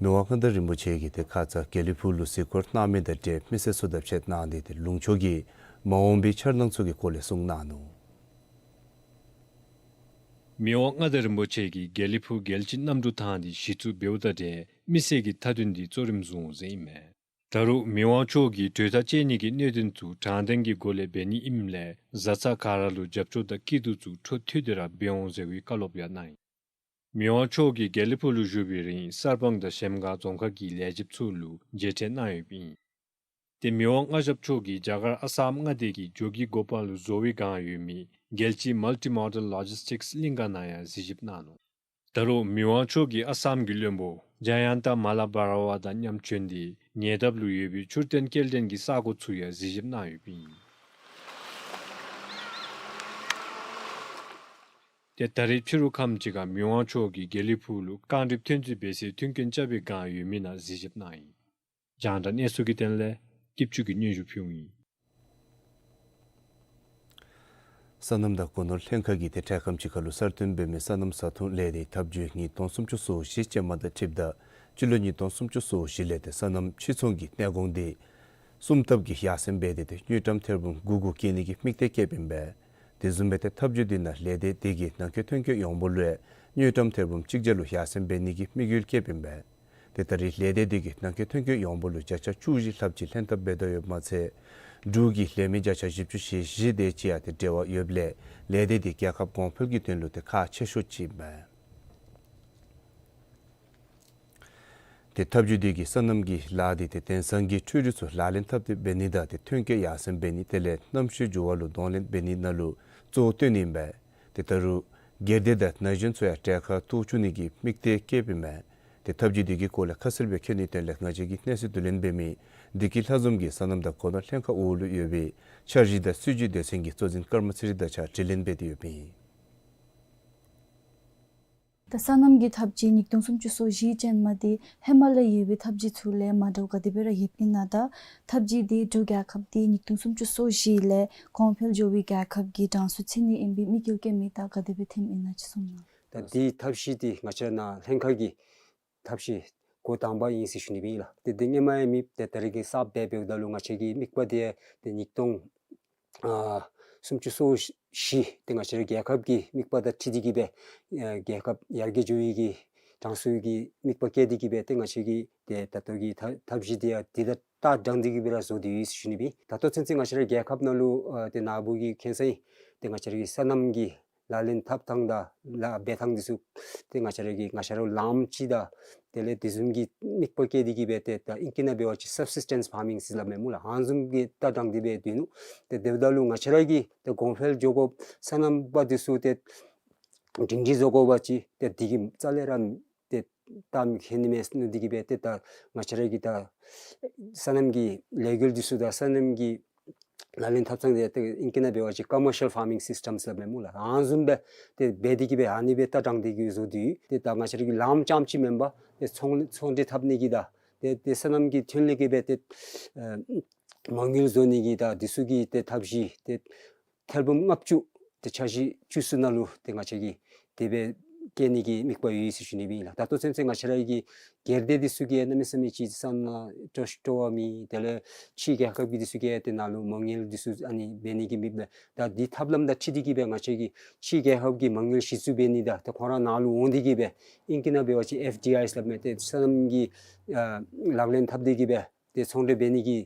མི་དབང་མངའ་བདག་རིན་པོ་ཆེ་གིས་ཏེ་ཁ་ཙ་དགེ་ལེགས་ཕུག་ལུ་གཟིགས་སྐོར་གནང་མི་དང་འབྲེལ་མི་སེར་ཚུ་དང་ཕྱད་གནང་སྟེ་ཏེ་ལུང་ཕྱོགས་ཀྱི་མ་འོངས་པའི་འཆར་སྣང་ཚུ་གི་སྐོར་ལས་གསུངས་གནང་ནུག། མི་དབང་མངའ་བདག་རིན་པོ་ཆེ་གིས་དགེ་ལེགས་ཕུག་རྒྱལ་སྤྱིའི་གནམ་གྲུ་ཐང་འདི་གཞི་བཙུགས་འབདཝ་དང་འབྲེལ་མི་སེར་གྱི་མཐའ་དོན་འདི་གཙོ་རིམ་བཟུང་ཟེར་ཨིན་མས། ད་རུང་མི་དབང་མཆོག་གིས་གྲོས་ཐག་བཅད་ནི་གི་གནད་དོན་ཚུ་དྲང་བདེན་གྱི་སྒོ་ལས་འབད་ནི་ཨིནམ་ལས་བཟའ་ཚང་ག་ར་ལུ་རྒྱབ་སྐྱོར་དང་སྐྱིད་སྡུག་ཚུ་འཕྲོ་མཐུད་དེ་ར་འབད་འོང་ཟེར་བའི་བཀའ་སློབ་ཡང་གནང་ཡི། མི་དབང་མཆོག་གིས་དགེ་ལེགས་ཕུག་ལུ་བཞུགས་པའི་རིང་གསར་སྤང་དང་གཞལམ་སྒང་རྫོང་ཁག་གི་ལས་བྱེདཔ་ཚུ་ལུ་མཇལ་འཕྲད་གནང་ཡོདཔ་ཨིན། ཏེ་མི་དབང་མངའ་ཞབས་མཆོག་གིས་རྒྱ་གར་ཨ་སམ་མངའ་སྡེ་གི་ཇོ་གི་གོ་པ་ལུ་བཟོ་བའི་བསྒང་ཡོད་མི་རྒྱལ་སྤྱིའི་མཱལ་ཊི་མོ་ཌལ་ལོ་ཇིསི་ཊིཀསི་གླིང་ག་ནང་ཡང་གཟིགས་ཞིབ་གནང་ནུག། ད་རུང་མི་དབང་མཆོག་གིས་ཨ་སམ་གྱི་བློན་པོ་ཇ་ཡན་ཏ་མ་ལ་བྷ་ར་ཝ་དང་མཉམ་བྱོན་ཏེ་ཉེ་འདབས་ལུ་ཡོད་པའི་མཆོད་རྟེན་སྐྱེལ་འདྲེན་གྱི་ས་གོ་ཚུ་ཡང་གཟིགས་ཞིབ་གནང་ཡོདཔ་ཨིན། ཏེ་ད་རིས་ཕྱི་རུ་ཁམས་ཅིག་ཁར་མི་དབང་མཆོག་གིས་དགེ་ལེགས་ཕུག་ལུ་རྐང་གྲིབ་ཐོན་རྩིས་འབད་སའི་མཐུན་རྐྱེན་རྐྱབ་པའི་བསྒང་ཡོད་མེད་ནང་གཟིགས་ཞིབ་གནང་ཡི། རྒྱང་བསྒྲགས་གནས་ཚུལ་གྱི་དོན་ལས་སྐྱིད་ཆུ་གིས་སྙན་ཞུ་ཕུལཝ་ཨིན། སོ་ནམ་དང་སྒོ་ནོར་ལྷན་ཁག་གིས་ཏེ་འཕྲལ་ཁམས་ཅིག་ཁར་ལུ་གསར་བཏོན་འབད་མི་སོ་ནམ་བཟའ་འཐུང་ལས་སྡེའི་ཐབས་བྱུས་ཉིས་སྟོང་སུམ་ཅུ་སོ་བཞི་ཅན་མ་དང་འཁྲིལཝ་ད་སྤྱི་ལོ་ཉིས་སྟོང་སུམ་ཅུ་སོ་བཞི་ལས་ཏེ་སོ་ནམ་ཕྱིར་ཚོང་གི་གནས་གོང་འདི་གསུམ་ལྟབ་ཀྱིས་ཡར་སེང་འབད་དེ་ཏེ་དངུལ་ཀྲམ་ཐེར་འབུམ་དགུ་དགུ་བསྐྱེད་ནི་གི་དམིགས་གཏད་བསྐྱེདཔ་ཨིན་པས། དེ་བཟུམ་སྦེ་ཏེ་ཐབས་བྱུས་འདི་ནང་ལས་སྡེ་འདི་གིས་ནང་འཁོད་ཐོན་སྐྱེད་ཡོངས་འབོར་ལུ་དངུལ་ཀྲམ་ཐེར་འབུམ་གཅིག་བརྒྱ་ལུ་ཡར་སེང་འབད་ནི་གི་དམིགས་ཡུལ་བསྐྱེདཔ་ཨིན་པས། ཏེ་ད་རིས་ལས་སྡེ་འདི་གིས་ནང་འཁོད་ཐོན་སྐྱེད་ཡོངས་འབོར་ལུ་བརྒྱ་ཆ་བཅུ་བཞི་ལྷགཔ་ཅིག་ལྷན་ཐབས་འབད་དོ་ཡོདཔ་མ་ཚད་འབྲུག་གི་ལས་མི་བརྒྱ་ཆ་བཞི་བཅུ་ཞེ་བཞི་དེ་ཅིག་ཡང་ཏེ་འབྲེལ་བ་ཡོདཔ་ལས་ལས་སྡེ་འདི་རྒྱལ་ཁབ་གོང་འཕེལ་གྱི་དོན་ལུ་ཏེ་ཁག་ཆེ་ཤོས་ཅིག་ཨིན་པས། ཏེ་ཐབས་བྱུས་འདི་གིས་སོ་ནམ་གྱི་ལཱ་འདི་ཏེ་དེང་སང་གི་འཕྲུལ་རིག་ཚུ་ལག་ལེན་འཐབ་སྟེ་འབད་ནི་དང་ཏེ་ཐོན་སྐྱེད་ཡར་སེང་འབད་ནི་དེ་ལས་གནམ་གཤིས་འགྱུར་བ་ལུ་གདོང་ལེན་འབད་ནི་ནང་ལུ་གཙོ་བོ་བཏོན་ནི་ཨིན་པས། ཏེ་ད་རུང་སྒེར་སྡེ་དང་ན་གཞོན་ཚུ་ཡང་གྲལ་ཁར་གཏོགས་བཅུག་ནི་གི་དམིགས་གཏད་བསྐྱེདཔ་ཨིན་པས། ཏེ་ཐབས་བྱུས་འདི་གི་སྐོར་ལས་ཁ་གསལ་སྦེ་མཁྱེན་ནིའི་དོན་ལས་ང་བཅས་ཀྱིས་གནས་ཚུལ་བསྡུ་ལེན་འབད་མི་བདེ་སྐྱིད་ལྷ་འཛོམས་ཀྱིས་སོ་ནམ་དང་སྒོ་ནོར་ལྷན་ཁག་འོག་ལུ་ཡོད་པའི་འཆར་གཞི་དང་སྲིད་བྱུས་སྡེ་ཚན་གྱི་གཙོ་འཛིན་ཀརྨ་ཚེ་རིང་དང་གཅིག་ཁར་དྲི་ལན་འབད་དེ་ཡོདཔ་ཨིན། ད་སོ་ནམ་གྱི་ཐབས་བྱུས་ཉིས་སྟོང་སུམ་ཅུ་སོ་བཞི་ཅན་མ་འདི་ཧེ་མ་ལས་ཡོད་པའི་ཐབས་བྱུས་ཚུ་ལས་མ་འདྲཝ་ག་དེ་སྦེ་ར་ཡོདཔ་ཨིན་ན། ད་ཐབས་བྱུས་འདི་འབྲུག་རྒྱལ་ཁབ་འདི་ཉིས་སྟོང་སུམ་ཅུ་སོ་བཞི་ལས་གོང་འཕེལ་འགྱོ་བའི་རྒྱལ་ཁབ་ཀྱི་གྲངས་སུ་ཚུད་ནི་ཨིན་པའི་དམིགས་ཡུལ་བསྐྱེད་མི་ད་ག་དེ་སྦེ་ཐོནམ་ཨིན་ན་ཅིག་གསུངས་གནང་། ད་འདི་ཐབས་བྱུས་འདི་ང་བཅས་ནཱ་ལྷན་ཁག་གི་ཐབས་བྱུས་འགོ་དང་པ་ཨིན་ཟེར་ཞུ་ནི་ཨིན་ལགས། ཏེ་འདི་སྔོན་མ་ཡང་མེད། ཏེ་ད་རིས་ཀྱི་གསརཔ་སྦེ་འབདཝ་ད་ལུ་ང་བཅས་ཀྱི་དམིགས་པ་འདི་ཏེ་ཉིས་སྟོང་ཨ་སུམ་ཅུ་སོ་བཞི་ཏེ་ང་བཅས་རའི་རྒྱལ་ཁབ་ཀྱི་དམིགས་པ་དང་འཁྲིལ་ཏེ་གིས་སྦེ་ཨ་རྒྱལ་ཁབ་ཡར་རྒྱས་འགྱོ་བའི་གི་གྲངས་སུ་གི་དམིགས་པ་བསྐྱེད་དེ་གིས་སྦེ་ཏེ་ང་བཅས་ཀྱི་ཏེ་ད་ལྟོ་གི་ཐབས་ཐབས་བྱུས་འདི་ཡང་འདི་དང་ཏ་དྲང་སྟེ་གིས་སྦེ་ར་བཟོ་སྟེ་ཡོད་ཟེར་ཞུ་ནི་ཨིན། ད་ལྟོ་ཚུན་ཚོད་ང་བཅས་རའི་རྒྱལ་ཁབ་ནང་ལུ་ཨ་ཏེ་ནཱ་བུ་གིས་མཁྱེན་ས་ཨིན། ཏེ་ང་བཅས་རའི་གི་སོ་ནམ་གྱི་ལག་ལེན་འཐབ་ཐངས་དང་ལཱ་འབད་ཐངས་འདི་ཚུ་ཏེ་ང་བཅས་རའི་གི་ང་བཅས་ར་ལངམ་ཅིག་དང་དེ་ལས་དེ་བཟུམ་གྱི་དམིགས་པ་བསྐྱེད་དེ་གིས་སྦེ་ཏེ་ད་ཨིང་སྐད་ནང་འབད་བ་ཅིན་སབ་སིས་ཊེནསི་ཕར་མིང་ཟེར་སླབ་མས་སྨོ་ལགས། ཨ་ནི་བཟུམ་གྱི་ཏ་དྲང་སྟེ་སྦེ་སྡོད་ནུག། ཏེ་དེ་འབདཝ་ད་ལུ་ང་བཅས་ར་གི་ཏེ་གོང་འཕེལ་འགྱོ་དགོཔ་སོ་ནམ་པ་འདི་ཚུ་ཏེ་སྒྲིང་སྒྲིང་བཟོ་དགོ་པ་ཅིན་ཏེ་འདི་གིས་རྩ་ལས་ར་ཏེ་ད་མི་མཁྱེན་ནི་མས་ཟེར་མནོ་སྟེ་གིས་སྦེ་ཏེ་ད་ང་བཅས་ར་གི་ད་སོ་ནམ་གྱི་ལས་འགུལ་འདི་ཚུ་དང་སོ་ནམ་གྱི་ལག་ལེན་འཐབ་ཐངས་འདི་ཏེ་ཨིང་སྐད་ནང་འབད་བ་ཅིན་ཀོ་མར་ཤལ་ཕར་མིང་སིསི་ཊེམ་ཟེར་སླབ་མས་སྨོ་ལགས། ཨ་ནི་བཟུམ་སྦེ་ཏེ་འབད་དེ་གིས་སྦེ་ཨ་ནི་སྦེ་ཏ་དྲང་སྟེ་གིས་བཟོ་སྟེ་ཡོད། ཏེ་ད་ང་བཅས་ར་གི་ལངམ་རྐྱངམ་ཅིག་མེན་པར་ཏེ་ཚོང་ཚོང་འབྲེལ་འཐབ་ནི་གི་དང་ཏེ་ཏེ་སོ་ནམ་གྱི་ཐོན་ལས་ཀྱི་སྦེ་ཏེ་ཨ་མ་དངུལ་བཟོ་ནི་གི་དང་འདི་ཚུ་གི་ཏེ་ཐབས་བྱུས་ཏེ་ཐེར་འབུམ་ལྔ་བཅུ་ཏེ་འཆར་གཞི་བཅུ་གསུམ་ནང་ལུ་ཏེ་ང་བཅས་ཀྱིས་དེ་སྦེ་བསྐྱེད་ནི་གི་དམིགས་པ་ཡོད་ཟེར་ཞུ་ནི་ཨིན་ལགས། ད་ལྟོ་ཚུན་ཚོད་ང་བཅས་ར་གི་སྒེར་སྡེ་འདི་ཚུ་གིས་གནམ་མེད་ས་མེད་ཅིག་བསམ་ན་སྤྲོ་སྤྲོ་བ་མེད། དེ་ལས་ཕྱི་རྒྱལ་ཁབ་ཀྱི་འདི་ཚུ་གིས་ཏེ་ནཱ་ལུ་མ་དངུལ་འདི་ཚུ་ཨ་ནི་འབད་ནི་གི་དམིགས་པ་ད་འདི་ཐབས་ལམ་དང་འཁྲིལ་ཏེ་གིས་སྦེ་ང་བཅས་ཀྱིས་ཕྱི་རྒྱལ་ཁབ་ཀྱི་མ་དངུལ་གཞི་བཙུགས་འབད་ནི་དང་ཏེ་ཁོང་ར་ནཱ་ལུ་འོང་སྟེ་གིས་སྦེ་ཨིང་སྐད་ནང་འབད་བ་ཅིན་ཨེཕ་ཌི་ཨའི་ཟེར་སླབ་མས། ཏེ་སོ་ནམ་གྱི་ཨ་ལག་ལེན་འཐབ་སྟེ་གིས་སྦེ་ཏེ་ཚོང་འབྲེལ་འབད་ནི་གི་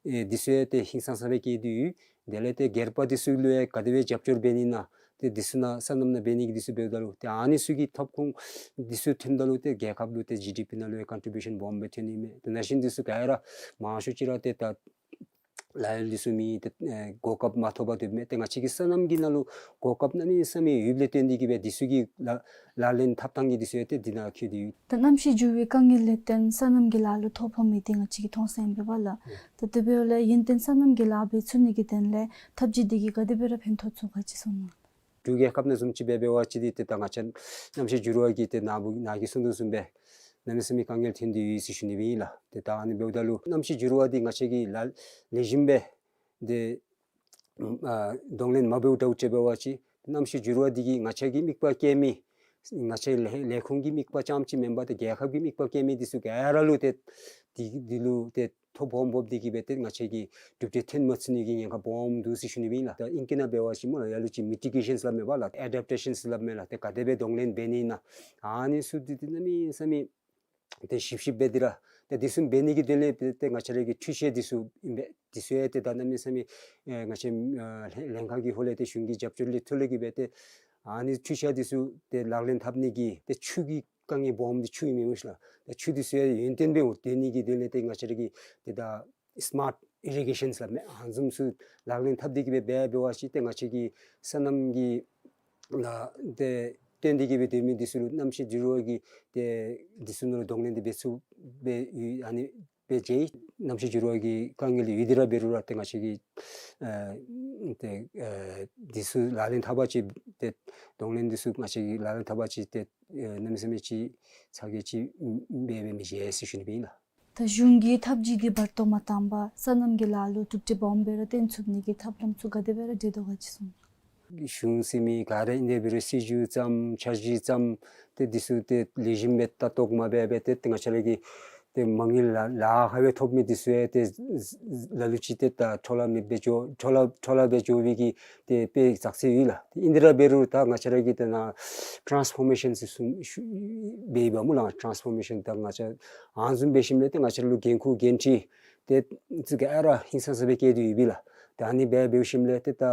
ཨེ་འདི་ཚུ་ཡང་ཏེ་ཧིང་སངས་ས་སྦེ་བསྐྱེད་དེ་ཡོད། དེ་ལས་ཏེ་སྒེར་པ་འདི་ཚུ་ལུ་ཡང་ག་དེ་སྦེ་རྒྱབ་སྐྱོར་འབད་ནི་ཨིན་ན་ཏེ་འདི་ཚུ་ནང་སོ་ནམ་ནང་འབད་ནི་གི་འདི་ཚུ་འབདཝ་ད་ལུ་ཏེ་ཨ་ནི་ཚུ་གི་ཐོབ་ཁུངས་འདི་ཚུ་ཐོནམ་ད་ལུ་ཏེ་རྒྱལ་ཁབ་ལུ་ཏེ་ཇི་ཌི་པི་ནང་ལུ་ཡང་ཀོན་ཊི་བིའུ་ཤན་སྦོམ་སྦེ་ཐོན་ནི་མས། ཏེ་ན་གཞོན་འདི་ཚུ་ག་ར་མང་ཤོས་ཅིག་ར་ཏེ་ད་ལཱ་གཡོག་འདི་ཚུ་མེད། ཏེ་ཨེ་གོ་སྐབས་མ་ཐོབ་པར་སྡོདཔ་མས། ཏེ་ང་བཅས་ཀྱི་སོ་ནམ་གྱི་ནང་ལུ་གོ་སྐབས་གནམ་མེད་ས་མེད་ཡོདཔ་ལས་བརྟེན་ཏེ་གིས་སྦེ་འདི་ཚུ་གི་ལག་ལག་ལེན་འཐབ་ཐངས་ཀྱི་འདི་ཚུ་ཡང་ཏེ་འདི་ནང་འཁོད་དེ་ཡོད། ད་གནམ་གཤིས་འགྱུར་བའི་དཀའ་ངལ་ལས་བརྟེན་སོ་ནམ་གྱི་ལཱ་ལུ་ཐོ་ཕོག་མི་འདི་ང་བཅས་ཀྱིས་མཐོང་ས་ཨིན་པས་ལགས། ཨུམ། ད་དེ་འབདཝ་ལས་ཡུན་བརྟན་སོ་ནམ་གྱི་ལཱ་འབད་ཚུགས་ནི་གི་དོན་ལས་ཐབས་བྱུས་འདི་གིས་ག་དེ་སྦེ་ར་ཕན་ཐོགས་ཚུགས་ག་ཅི་གསུངས་གནང་། འབྲུག་རྒྱལ་ཁབ་ནང་བཟུམ་ཅིག་སྦེ་འབད་བ་ཅིན་འདི་ཏེ་ད་ང་བཅས་གནམ་གཤིས་འགྱུར་བ་གིས་ཏེ་ནཱ་བུ་ནཱ་གིས་གསུངས་དོ་བཟུམ་སྦེ་གནམ་མེད་ས་མེད་དཀའ་ངལ་ཐོན་ཏེ་ཡོད་ཟེར་ཞུ་ནི་ཨིན་ལགས། ཏེ་ད་ཨ་ནི་འབདཝ་ད་ལུ་གནམ་གཤིས་འགྱུར་བ་འདི་ང་བཅས་ཀྱིས་ལ་ལེགས་ཤོམ་སྦེ་འདི་ཨ་གདོང་ལེན་མ་འབདཝ་འདྲཝ་ཅིག་འབད་བ་ཅིན་གནམ་གཤིས་འགྱུར་བ་འདི་གིས་ང་བཅས་ཀྱི་དམིགས་པ་བསྐྱེད་མི་ ང་བཅས་ལས་ལས་ཁུངས་ཀྱི་དམིགས་པ་ཙམ་ཅིག་མེན་པར་ཏེ་རྒྱལ་ཁབ་ཀྱི་དམིགས་པ་བསྐྱེད་མི་འདི་ཚུ་ག་ར་ལུ་ཏེ་འདི་འདི་ལུ་ཏེ་ཐོ་སྦོམ་སྦོམ་འདི་གིས་སྦེ་ཏེ་ང་བཅས་ཀྱིས་གྲུབ་འབྲས་ཐོན་མ་ཚུགས་ནི་གི་ཉེན་ཁ་སྦོམ་འདུག་ཟེར་ཞུ་ནི་ཨིན་ལགས། ད་ཨིང་སྐད་ནང་འབད་བ་ཅིན་སྨོ་ལགས་ལ་ལུ་ཅིག་མི་ཊི་གེ་ཤཱནསི་སླབ་མས་པ་ལགས། ཨེ་ཌེབ་ཊེ་ཤཱནསི་སླབ་མས་ལགས། ཏེ་ག་དེ་སྦེ་གདོང་ལེན་འབད་ནི་ཨིན་ན། ཨ་ནི་ཚུ་འདི་ཏེ་གནམ་མེད་ས་མེད་ཏེ་ཞིབ་ཞིབ་འབད་དེ་ར་ཏེ་འདི་ཚུ་འབད་ནི་གི་དོན་ལས་ཏེ་ཏེ་ང་བཅས་ར་གི་འཕྲུལ་ཆས་འདི་ཚུ་ཨིན་པས། འདི་ཚུ་ཡང་ཏེ་ད་གནམ་མེད་ས་མེད་ཨེ་ང་བཅས་ཨ་ལྷན་ཁག་གི་ཧོང་ལས་ཏེ་གཞུང་གི་རྒྱབ་སྐྱོར་ལས་ཐོག་ལས་ཀྱི་སྦེ་ཏེ་ཨ་ནི་འཕྲུལ་ཆས་འདི་ཚུ་ཏེ་ལག་ལེན་འཐབ་ནི་གི་ཏེ་ཆུ་གི་དཀའ་ངལ་སྦོམ་འདི་ཆུ་ཨིན་མས་སྨོ་ཤིག་ལགས། ཏེ་ཆུ་འདི་ཚུ་ཡང་ཡུན་བརྟན་སྦེ་འོང་སྡོད་ནི་གི་དོན་ལས་ཏེ་ང་བཅས་ར་གི་ཏེ་ད་སི་མཱརཊ་ཨི་རི་གེ་ཤཱན་སླབ་མས། ཨ་ནི་བཟུམ་ཚུ་ལག་ལེན་འཐབ་སྟེ་གི་སྦེ་འབད་བ་ཅིན་ཏེ་ང་བཅས་ཀྱི་སོ་ནམ་གྱི་ནང་ཏེ་བཏོན་ཏེ་གི་སྦེ་སྡོད་མི་འདི་ཚུ་ལུ་གནམ་གཤིས་འགྱུར་བ་གིས་ཏེ་འདི་ཚུ་ནང་ལུ་གདོང་ལེན་འདི་འབད་ཚུགས་སྦེ་ཡོད། ཨ་ནི་སྦེ་ཅིག་གནམ་གཤིས་འགྱུར་བ་གི་དཀའ་ངལ་ཡོད་དེ་ར་འབད་རུང་ར་ཏེ་ང་བཅས་ཀྱིས་ཨ་ཏེ་ཨ་འདི་ཚུ་ལག་ལེན་འཐབ་པ་ཅིན་ཏེ་གདོང་ལེན་འདི་ཚུ་ང་བཅས་ཀྱིས་ལག་ལེན་འཐབ་པ་ཅིན་ཏེ་ཨ་གནམ་མེད་ས་མེད་ཅིག་ཚ་གྱང་ཅིག་འབད་འབད་མི་བྱེད་ཟེར་ཞུ་ནི་ཨིན་ལགས། ད་གཞུང་གིས་ཐབས་ཇུས་འདི་བར་སྟོང་མ་བཏང་པར་སོ་ནམ་གྱི་ལཱ་ལུ་གྲུབ་འབྲས་སྦོམ་སྦེ་ར་བཏོན་ཚུགས་ནི་གི་ཐབས་ལམ་ཚུ་ག་དེ་སྦེ་ར་འབྲེལ་དོ་ག་ཅི་གསུང་། གཞུང་ཟེར་མི་ག་ར་ཨིན་ཏེ་འབད་རུང་སྲིད་བྱུས་ཙམ་འཆར་གཞི་ཙམ་ཏེ་འདི་ཚུ་ཏེ་ལེགས་ཤོམ་སྦེ་ལྟ་རྟོག་མ་འབད་འབད་ཏེ་ཏེ་ང་བཅས་ར་གི་ཏེ་མ་དངུལ་ལཱ་ལཱ་ཁག་སྦེ་ཐོབ་མི་འདི་ཚུ་ཡང་ཏེ་ལ་ལུ་ཅིག་ཏེ་ད་འཕྲོ་བརླག་མེདཔ་སྦེ་འགྱོ་འཕྲོ་བརླག་འཕྲོ་བརླག་སྦེ་འགྱོ་བའི་གི་ཏེ་དཔེ་ཙག་ཙིག་ཡོད་ལགས། ཏེ་ཨིན་དེ་ར་འབད་རུང་ད་ང་བཅས་ར་གི་ཏེ་ནཱ་ཊཱནསི་ཕོར་མེ་ཤཱན་ཟེར་གསུངས་ཞུ་འབད་བ་སྨོ་ལགས། ཊཱནསི་ཕོར་མེ་ཤཱན་ད་ང་བཅས་ཨ་ནི་བཟུམ་འབད་ཞིནམ་ལས་ཏེ་ང་བཅས་ར་ལུ་འགན་ཁུར་འགན་འཁྲི་ཏེ་ཚུ་ག་ར་ཧིང་སངས་ས་སྦེ་བཀལ་ཏེ་ཡོད་པས་ལགས། ད་ཨ་ནི་སྦེ་འབད་ཞིནམ་ལས་ཏེ་ད་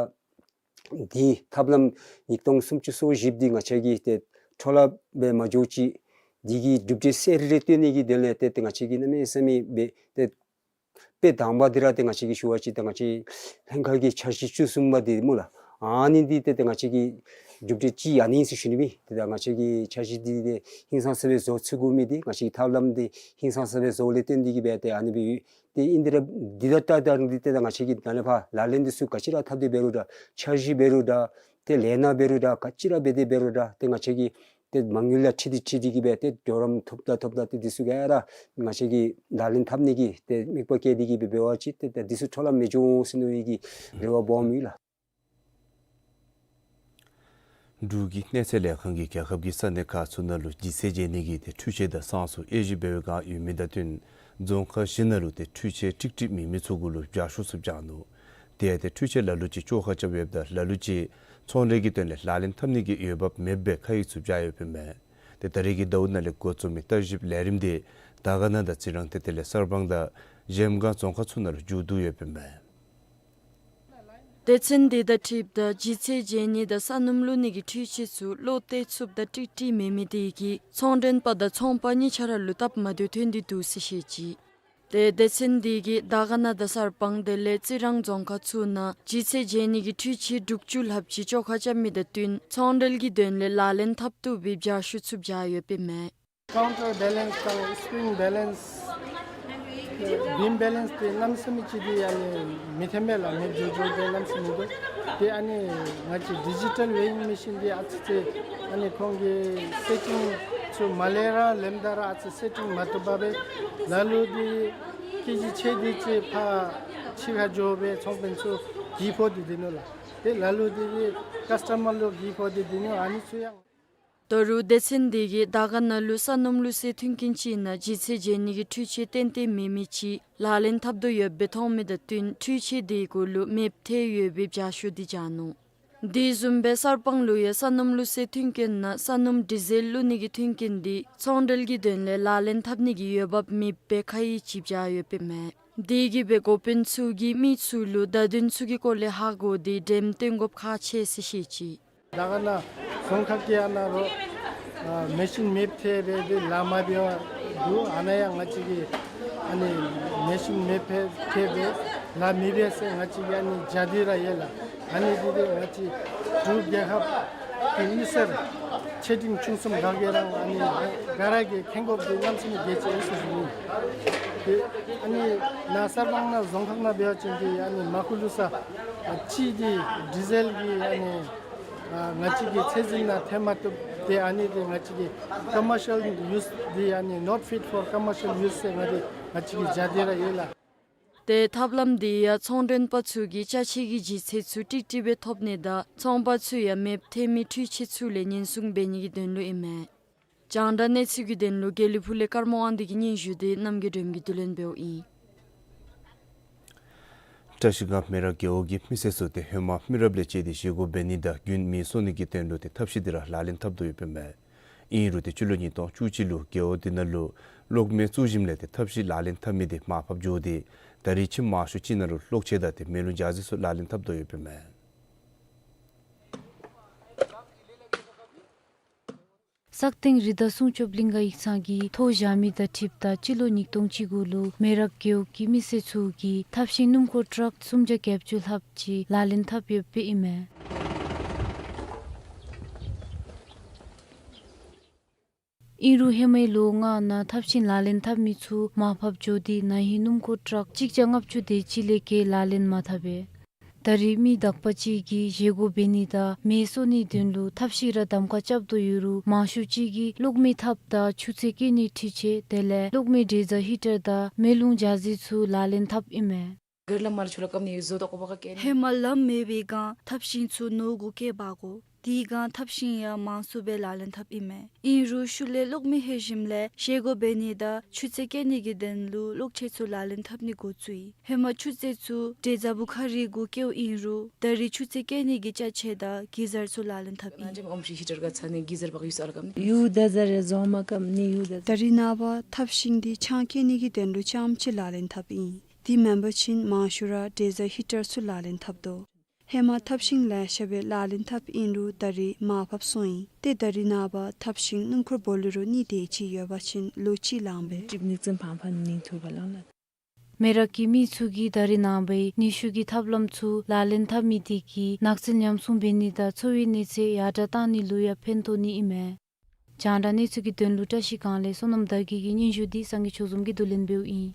འདི་ཐབས་ལམ་ཉིས་སྟོང་སུམ་ཅུ་སོ་བཞི་འདི་ང་བཅས་ཀྱིས་ཏེ་འཕྲོ་བརླག་སྦེ་མ་འགྱོ་ཅིག་འདི་གི་གྲུབ་འབྲས་གསལ་རི་རི་སྟོན་ནི་གི་དོན་ལས་ཏེ་ཏེ་ང་བཅས་ཀྱིས་གནམ་མེད་ས་མེད་སྦེ་ཏེ་དཔེ་དང་པ་འདི་ར་ཏེ་ང་བཅས་ཀྱིས་ཞུ་བ་ཅིན་ད་ང་བཅས་ལྷན་ཁག་གི་འཆར་གཞི་བཅུ་གསུམ་པ་འདི་སྨོ་ལགས། ཨ་ནི་འདི་ཏེ་ཏེ་ང་བཅས་ཀྱི་གྲུབ་འབྲས་ཅིག་ཨ་ནི་ཨིན་ཟེར་ཞུ་ནི་ཨིན། ཏེ་ད་ང་བཅས་ཀྱི་འཆར་གཞི་འདི་ཏེ་ཧིང་སངས་ས་སྦེ་བཟོ་ཚུགས་དགོ་མི་འདི་ང་བཅས་ཀྱི་ཐབས་ལམ་འདི་ཧིང་སངས་ས་སྦེ་བཟོ་ལས་བརྟེན་ཏེ་གི་སྦེ་ཏེ་ཨ་ནི་སྦེ་ཡོད། ཏེ་ཨིན་དེ་ར་འདི་ད་ད་ད་འདི་ཏེ་ད་ང་བཅས་ཀྱིས་ད་ལས་ཕར་ལག་ལེན་འདི་ཚུ་ག་ཅི་ར་འཐབ་སྟེ་འབད་རུང་འདྲ་འཆར་གཞི་འབད་རུང་འདྲ་ཏེ་ལས་སྣ་འབད་རུང་འདྲ་ག་ཅི་ར་འབད་དེ་འབད་རུང་འདྲ་ཏེ་ང་བཅས་ཀྱིས་ཏེ་མ་དངུལ་ལཱ་འཁྲིལ་ཏེ་འཁྲིལ་ཏེ་གི་སྦེ་ཏེ་གྲོགས་རམ་ཐོབ་ད་ཐོབ་ད་ཏེ་འདི་ཚུ་ག་ར་ང་བཅས་ཀྱིས་ལག་ལེན་འཐབ་ནི་གི་ཏེ་དམིགས་པ་བསྐྱེད་དེ་གི་སྦེ་འབད་བ་ཅིན་ཏེ་ད་འདི་ཚུ་འཕྲོ་བརླག་མི་འགྱོ་འོང་ཟེར་མནོ་བའི་གི་རེ་བ་སྦོམ་ཡོད་ལགས། འབྲུག་གི་གནས་ཚད་ལས་ཁང་གིས་རྒྱལ་ཁབ་ཀྱི་ས་གནས་ཁག་ཚུ་ནང་ལུ་ལྗིད་ཚད་འཇལ་ནི་གི་ཏེ་འཕྲུལ་ཆས་དང་སྲང་ཚུ་དབྱེ་ཞིབ་འབད་བའི་བསྒང་ཡོད་མི་དང་བསྟུན་རྫོང་ཁག་བཞི་ནང་ལུ་ཏེ་འཕྲུལ་ཆས་ཀྲིག་ཀྲི་མེད་མི་ཚུ་གུ་ལུ་བྱ་ཤུགས་ཚུ་བྱིན་ནུག། དེ་ཡང་ཏེ་འཕྲུལ་ཆས་ལ་ལུ་ཅིག་བཅོ་ཁ་རྐྱབ་ཡོདཔ་དང་ལ་ལུ་ཅིག་ཚོང་འབྲེལ་གྱི་དོན་ལས་ལག་ལེན་འཐབ་ནི་གི་འོས་འབབ་མེདཔ་སྦེ་ཁ་ཡིག་ཚུ་བཞག་ཡོདཔ་ཨིན་མས། ཏེ་ད་རེས་ཀྱི་ཟླཝ་ནང་ལས་འགོ་བཙུགས་མི་བརྟག་ཞིབ་ལས་རིམ་འདི་དར་དཀར་ན་དང་རྩི་རང་ཏེ་དེ་ལས་གསར་སྤང་དང་གཞལམ་སྒང་རྫོང་ཁག་ཚུ་ནང་ལུ་མཇུག་བསྡུ་ཡོདཔ་ཨིན་མས། སྡེ་ཚན་འདི་དང་འཁྲིལཝ་ད་ལྗིད་ཚད་འཇལ་ནི་དང་ས་སྣུམ་བླུག་ནི་གི་འཕྲུལ་ཆས་ཚུ་བློ་གཏད་ཚུགསཔ་དང་ཀྲིག་ཀྲི་མེད་མི་དེ་གིས་ཚོང་མགྲོན་པ་དང་ཚོང་པ་གཉིས་ཆ་ར་ལུ་སྟབས་མ་བདེཝ་ཐོན་ཏེ་འདུག་ཟེར་བཤད་ཅི། ཏེ་སྡེ་ཚན་འདི་གིས་དར་དཀར་ན་དང་གསར་སྤང་དེ་ལས་རྩི་རང་རྫོང་ཁག་ཚུ་ནང་ལྗིད་ཚད་འཇལ་ནི་གི་འཕྲུལ་ཆས་དྲུག་ཅུ་ལྷགཔ་ཅིག་བཅོ་ཁ་རྐྱབ་མི་དང་བསྟུན་ཚོང་འབྲེལ་གྱི་དོན་ལས་ལག་ལེན་འཐབ་བཏུབ་པའི་བྱ་ཤུགས་ཚུ་བྱིན་ཡོདཔ་ཨིན་མས། ཀའུན་ཊར་བེ་ལེནསི་དང་སི་པྲིང་བེ་ལེནསི་བིམ་བེ་ལེནསི་དེ་གནམ་མེད་ས་མེད་ཅིག་དེ་ཨ་ནི་མི་ཐོན་པས་ལགས། མེདཔ་འགྱོ་འགྱོཝ་དེ་གནམ་མེད་ས་མེད་མི་འདུག། དེ་ཨ་ནི་ང་བཅས་ཌི་ཇི་ཊལ་ཝེ་ཡིང་མེ་ཤིན་དེ་ཨ་ཙི་ཅིག་ཨ་ནི་ཁོང་གི་སེ་ཊིང་ཚུ་མ་ལས་ར་ལེནམ་ད་ར་ཨ་ཙི་སེ་ཊིང་མ་བཏུབ་པར་སྦེ་ལ་ལུ་དེ་ཀེ་ཇི་ཆེ་དེ་ཅིག་ཕར་ཕྱི་ཁར་འགྱོ་སྦེ་ཚོང་དཔོན་ཚུ་གྱི་ཕོག་སྟེ་སྡོད་ནུག་ལགས། དེ་ལ་ལུ་དེ་ཀཱསི་ཊ་མར་ལུ་གྱི་ཕོག་སྟེ་སྡོད་ནུག། ཨ་ནི་ཚུ་ཡང་། ད་རུང་སྡེ་ཚན་འདི་གིས་དར་དཀར་ན་ལུ་ས་སྣུམ་བླུགས་སའི་མཐུན་རྐྱེན་ཅིག་ནང་ལྗིད་ཚད་འཇལ་ནི་གི་འཕྲུལ་ཆས་ཏན་ཏན་མེད་མི་ཅིག་ལག་ལེན་འཐབ་དོ་ཡོདཔ་སྦེ་མཐོང་མི་དང་བསྟུན་འཕྲུལ་ཆས་དེ་གུ་ལུ་མེདཔ་ཐལ་ཡོད་པའི་བྱ་ཤུགས་དེ་བྱིན་ནུག། དེ་བཟུམ་སྦེ་གསར་སྤང་ལུ་ཡང་ས་སྣུམ་བླུགས་སའི་མཐུན་རྐྱེན་ནང་ས་སྣུམ་ཌི་ཟེལ་བླུགས་ནི་གི་མཐུན་རྐྱེན་དེ་ཚོང་འབྲེལ་གྱི་དོན་ལས་ལག་ལེན་འཐབ་ནི་གི་འོས་འབབ་མེདཔ་སྦེ་ཁ་ཡིག་ཅིག་བཞག་ཡོདཔ་ཨིན་མས། དེ་གིས་སྦེ་འགོ་དཔོན་ཚུ་གིས་མི་ཚུ་ལུ་བརྡ་དོན་ཚུ་གི་སྐོར་ལས་ཧ་གོ་སྟེ་འགྲེམས་སྟོན་དགོཔ་ཁག་ཆེ་ཟེར་བཤད་ཅི། དར་དཀར་ན་རྫོང་ཁག་གི་ཨ་ནཱ་རོགས་ཨ་མེ་ཤིན་མེདཔ་ཐལ་སྦེ་དེ་ལཱ་མ་འབད་བར་འདུག། ཨ་ནཱ་ཡང་ང་བཅས་ཀྱིས་ཨ་ནི་མེ་ཤིན་མེདཔ་ཐལ་སྦེ་ལཱ་མི་འབད་ཟེར་ང་བཅས་ཀྱིས་ཨ་ནི་བྱ་དེ་ར་ཡོད་ལགས། ཨ་ནི་དེ་དེ་ང་བཅས་འབྲུག་རྒྱལ་ཁབ་ཀྱི་དབུས་སར་ཆེ་འབྲིང་ཆུང་གསུམ་ག་གིས་ར་ཨ་ནི་ག་ར་གིས་མཁྱེན་དགོཔ་དེ་གནམ་མེད་ས་མེད་གལ་ཆེ་ཟེར་ཞུ་ནི། དེ་ཨ་ནི་ནཱ་གསར་སྤང་ནང་རྫོང་ཁག་ནང་འབད་བ་ཅིན་དེ་ཨ་ནི་མར་ཁུ་བླུགས་ས་ཨ་གཅིག་དེ་ཌི་ཟེལ་གྱི་ཨ་ནི་ཨ་ང་བཅས་ཀྱི་ཚད་འཛིན་ནང་ཐོན་མ་བཏུབ། དེ་ཨ་ནི་དེ་ང་བཅས་ཀྱི་ཀོ་མར་ཤལ་ཡུས་དེ་ཨ་ནི་not fit for commercial use ཟེར་ང་དེ་ང་བཅས་ཀྱིས་བྱ་དེ་ར་ཡོད་ལགས། ཏེ་ཐབས་ལམ་འདི་ཡང་ཚོང་མགྲོན་པ་ཚུ་གིས་ཅ་ཆས་ཀྱི་ལྗིད་ཚད་ཚུ་ཀྲིག་ཀྲི་སྦེ་ཐོབ་ནི་དང་ཚོང་པ་ཚུ་ཡང་མེདཔ་ཐོན་མི་འཕྲུལ་ཆས་ཚུ་ལས་ཉེན་སྲུང་འབད་ནི་གི་དོན་ལུ་ཨིན་མས། རྒྱང་བསྒྲགས་གནས་ཚུལ་གྱི་དོན་ལུ་དགེ་ལེགས་ཕུག་ལས་ཀརྨ་དབང་འདུས་ཀྱི་སྙན་ཞུ་འདི་རྣམ་རྒྱལ་སྒྲོལ་མ་གིས་བསྡུ་ལེན་འབདཝ་ཨིན། བཀྲ་ཤིས་སྒང་མེ་རག་རྒེད་འོག་གི་མི་སེར་ཚུ་ཏེ་ཧེ་མ་མི་རབས་ལས་བཅད་དེ་བཞེས་སྒོ་འབད་ནི་དང་རྒྱུན་མེ་གསོ་ནི་གི་དོན་ལུ་ཏེ་ཐབས་ཤེས་འདི་ར་ལག་ལེན་འཐབ་དོ་ཡོདཔ་ཨིན་མས། ཨིན་རུང་ཏེ་སྤྱི་ལོ་ཉིས་སྟོང་བཅུ་གཅིག་ལུ་རྒེད་འོག་འདི་ནང་ལུ་གློག་མེ་བཙུགས་ཞིནམ་ལས་ཏེ་ཐབས་ཤེས་ལག་ལེན་འཐབ་མི་འདི་མར་ཕབ་འགྱོ་སྟེ་ད་རེས་ཁྱིམ་མང་ཤོས་ཅིག་ནང་ལུ་གློག་ཆས་དང་ཏེ་མེ་རླུང་འཇའ་ཟེར་ཚུ་ལག་ལེན་འཐབ་དོ་ཡོདཔ་ཨིན་མས། སག་སྟེང་རི་དྭགས་སྲུང་སྐྱོབ་གླིང་ག་ཡིག་ཚང་གིས་ཐོ་བཞག་མི་དང་འཁྲིལཝ་ད་སྤྱི་ལོ་ཉིས་སྟོང་བཅུ་དགུ་ལུ་མེ་རག་རྒེད་འོག་གི་མི་སེར་ཚུ་གིས་ཐབ་ཤིང་སྣུམ་འཁོར་ཊཱག་སུམ་བརྒྱ་བརྒྱད་ཅུ་ལྷགཔ་ཅིག་ལག་ལེན་འཐབ་ཡོདཔ་ཨིན་མས། ཨིན་རུང་ཧེ་མའི་ལོ་ལྔ་ནང་ཐབས་ཤིང་ལག་ལེན་འཐབ་མི་ཚུ་མར་ཕབ་འགྱོ་སྟེ་ན་ཧིང་སྣུམ་འཁོར་ཊཱག་གཅིག་བརྒྱ་ལྔ་བཅུ་དེ་ཅིག་ལས་བརྒལ་ལག་ལེན་མ་འཐབ་པས། ད་རེས་མི་དག་པ་ཅིག་གིས་བཞེས་སྒོ་འབད་ནི་དང་མེ་གསོ་ནིའི་དོན་ལུ་ཐབས་ཤེས་ར་གདམ་ཁ་རྐྱབ་དོ་ཡོད་རུང་མང་ཤོས་ཅིག་གིས་གློག་མེ་ཐབ་དང་ཆུ་ཚན་སྐྱེལ་ནིའི་འཕྲུལ་ཆས་དེ་ལས་གློག་མེ་འདྲེས་རྫས་ཧི་ཊར་དང་མེ་རླུང་འཇའ་ཟེར་ཚུ་ལག་ལེན་འཐབ་ཨིན་མས། ཧེ་མ་ལམ་མེད་པའི་སྒང་ཐབས་ཤིང་ཚུ་ནོར་གུ་བཀལ་འབག་དགོ། དེའི་སྒང་ཐབས་ཤིང་ཡང་མང་སུ་སྦེ་ལག་ལེན་འཐབ་ཨིན་མས། ཨིན་རུང་ཤུལ་ལས་གློག་མེ་ལྷོད་ཞིནམ་ལས་བཞེས་སྒོ་འབད་ནི་དང་ཆུ་ཚན་སྐྱེལ་ནི་གི་དོན་ལུ་གློག་ཆས་ཚུ་ལག་ལེན་འཐབ་ནི་འགོ་བཙུགས་ཡི། ཧེ་མ་ཆུ་ཚན་ཚུ་འདྲེས་རྫས་བུ་ཁ་རིག་གུ་བཀལཝ་ཨིན་རུང་ད་རེས་ཆུ་ཚན་སྐྱེལ་ནི་གི་ཅ་ཆས་དང་གི་ཛར་ཚུ་ལག་ལེན་འཐབ་ཨིན། ད་རེས་ནངས་པ་ཐབས་ཤིང་འདི་ཆང་སྐྱེལ་ནི་གི་དོན་ལུ་རྐྱངམ་ཅིག་ལག་ལེན་འཐབ་ཨིན། དེ་མེན་པ་ཅིན་མང་ཤོས་ར་འདྲེས་རྫས་ཧི་ཊར་ཚུ་ལག་ལེན་འཐབ་དོ། ཧེ་མ་ཐབས་ཤིང་ལེ་ཤ་སྦེ་ལག་ལེན་འཐབ་ཨིན་རུང་ད་རེས་མར་ཕབ་སོང་ཡི། ཏེ་ད་རེས་ནངས་པ་ཐབས་ཤིང་སྣུམ་འཁོར་བོ་ལེ་རོ་གཉིས་དེ་ཅིག་ཡོད་པ་ཅིན་ལོ་གཅིག་ལང་པས། མེ་རག་གི་མི་ཚུ་གིས་ད་རེས་ནངས་པའི་ནུས་ཤུགས་ཀྱི་ཐབས་ལམ་ཚུ་ལག་ལེན་འཐབ་མི་དེ་གིས་ནགས་ཚལ་ཉམས་སྲུང་འབད་ནི་དང་འཚོ་བའི་གནས་ཚད་ཡར་དྲག་བཏང་ནི་ལུ་ཡང་ཕན་ཐོགས་ནི་ཨིན་མས། རྒྱང་བསྒྲགས་གནས་ཚུལ་གྱི་དོན་ལུ་བཀྲ་ཤིས་སྒང་ལས་བསོད་ནམས་དར་རྒྱས་ཀྱི་སྙན་ཞུ་འདི་སངས་རྒྱས་ཆོས་འཛོམས་ཀྱིས་བསྡུ་ལེན་འབདཝ་ཨིན།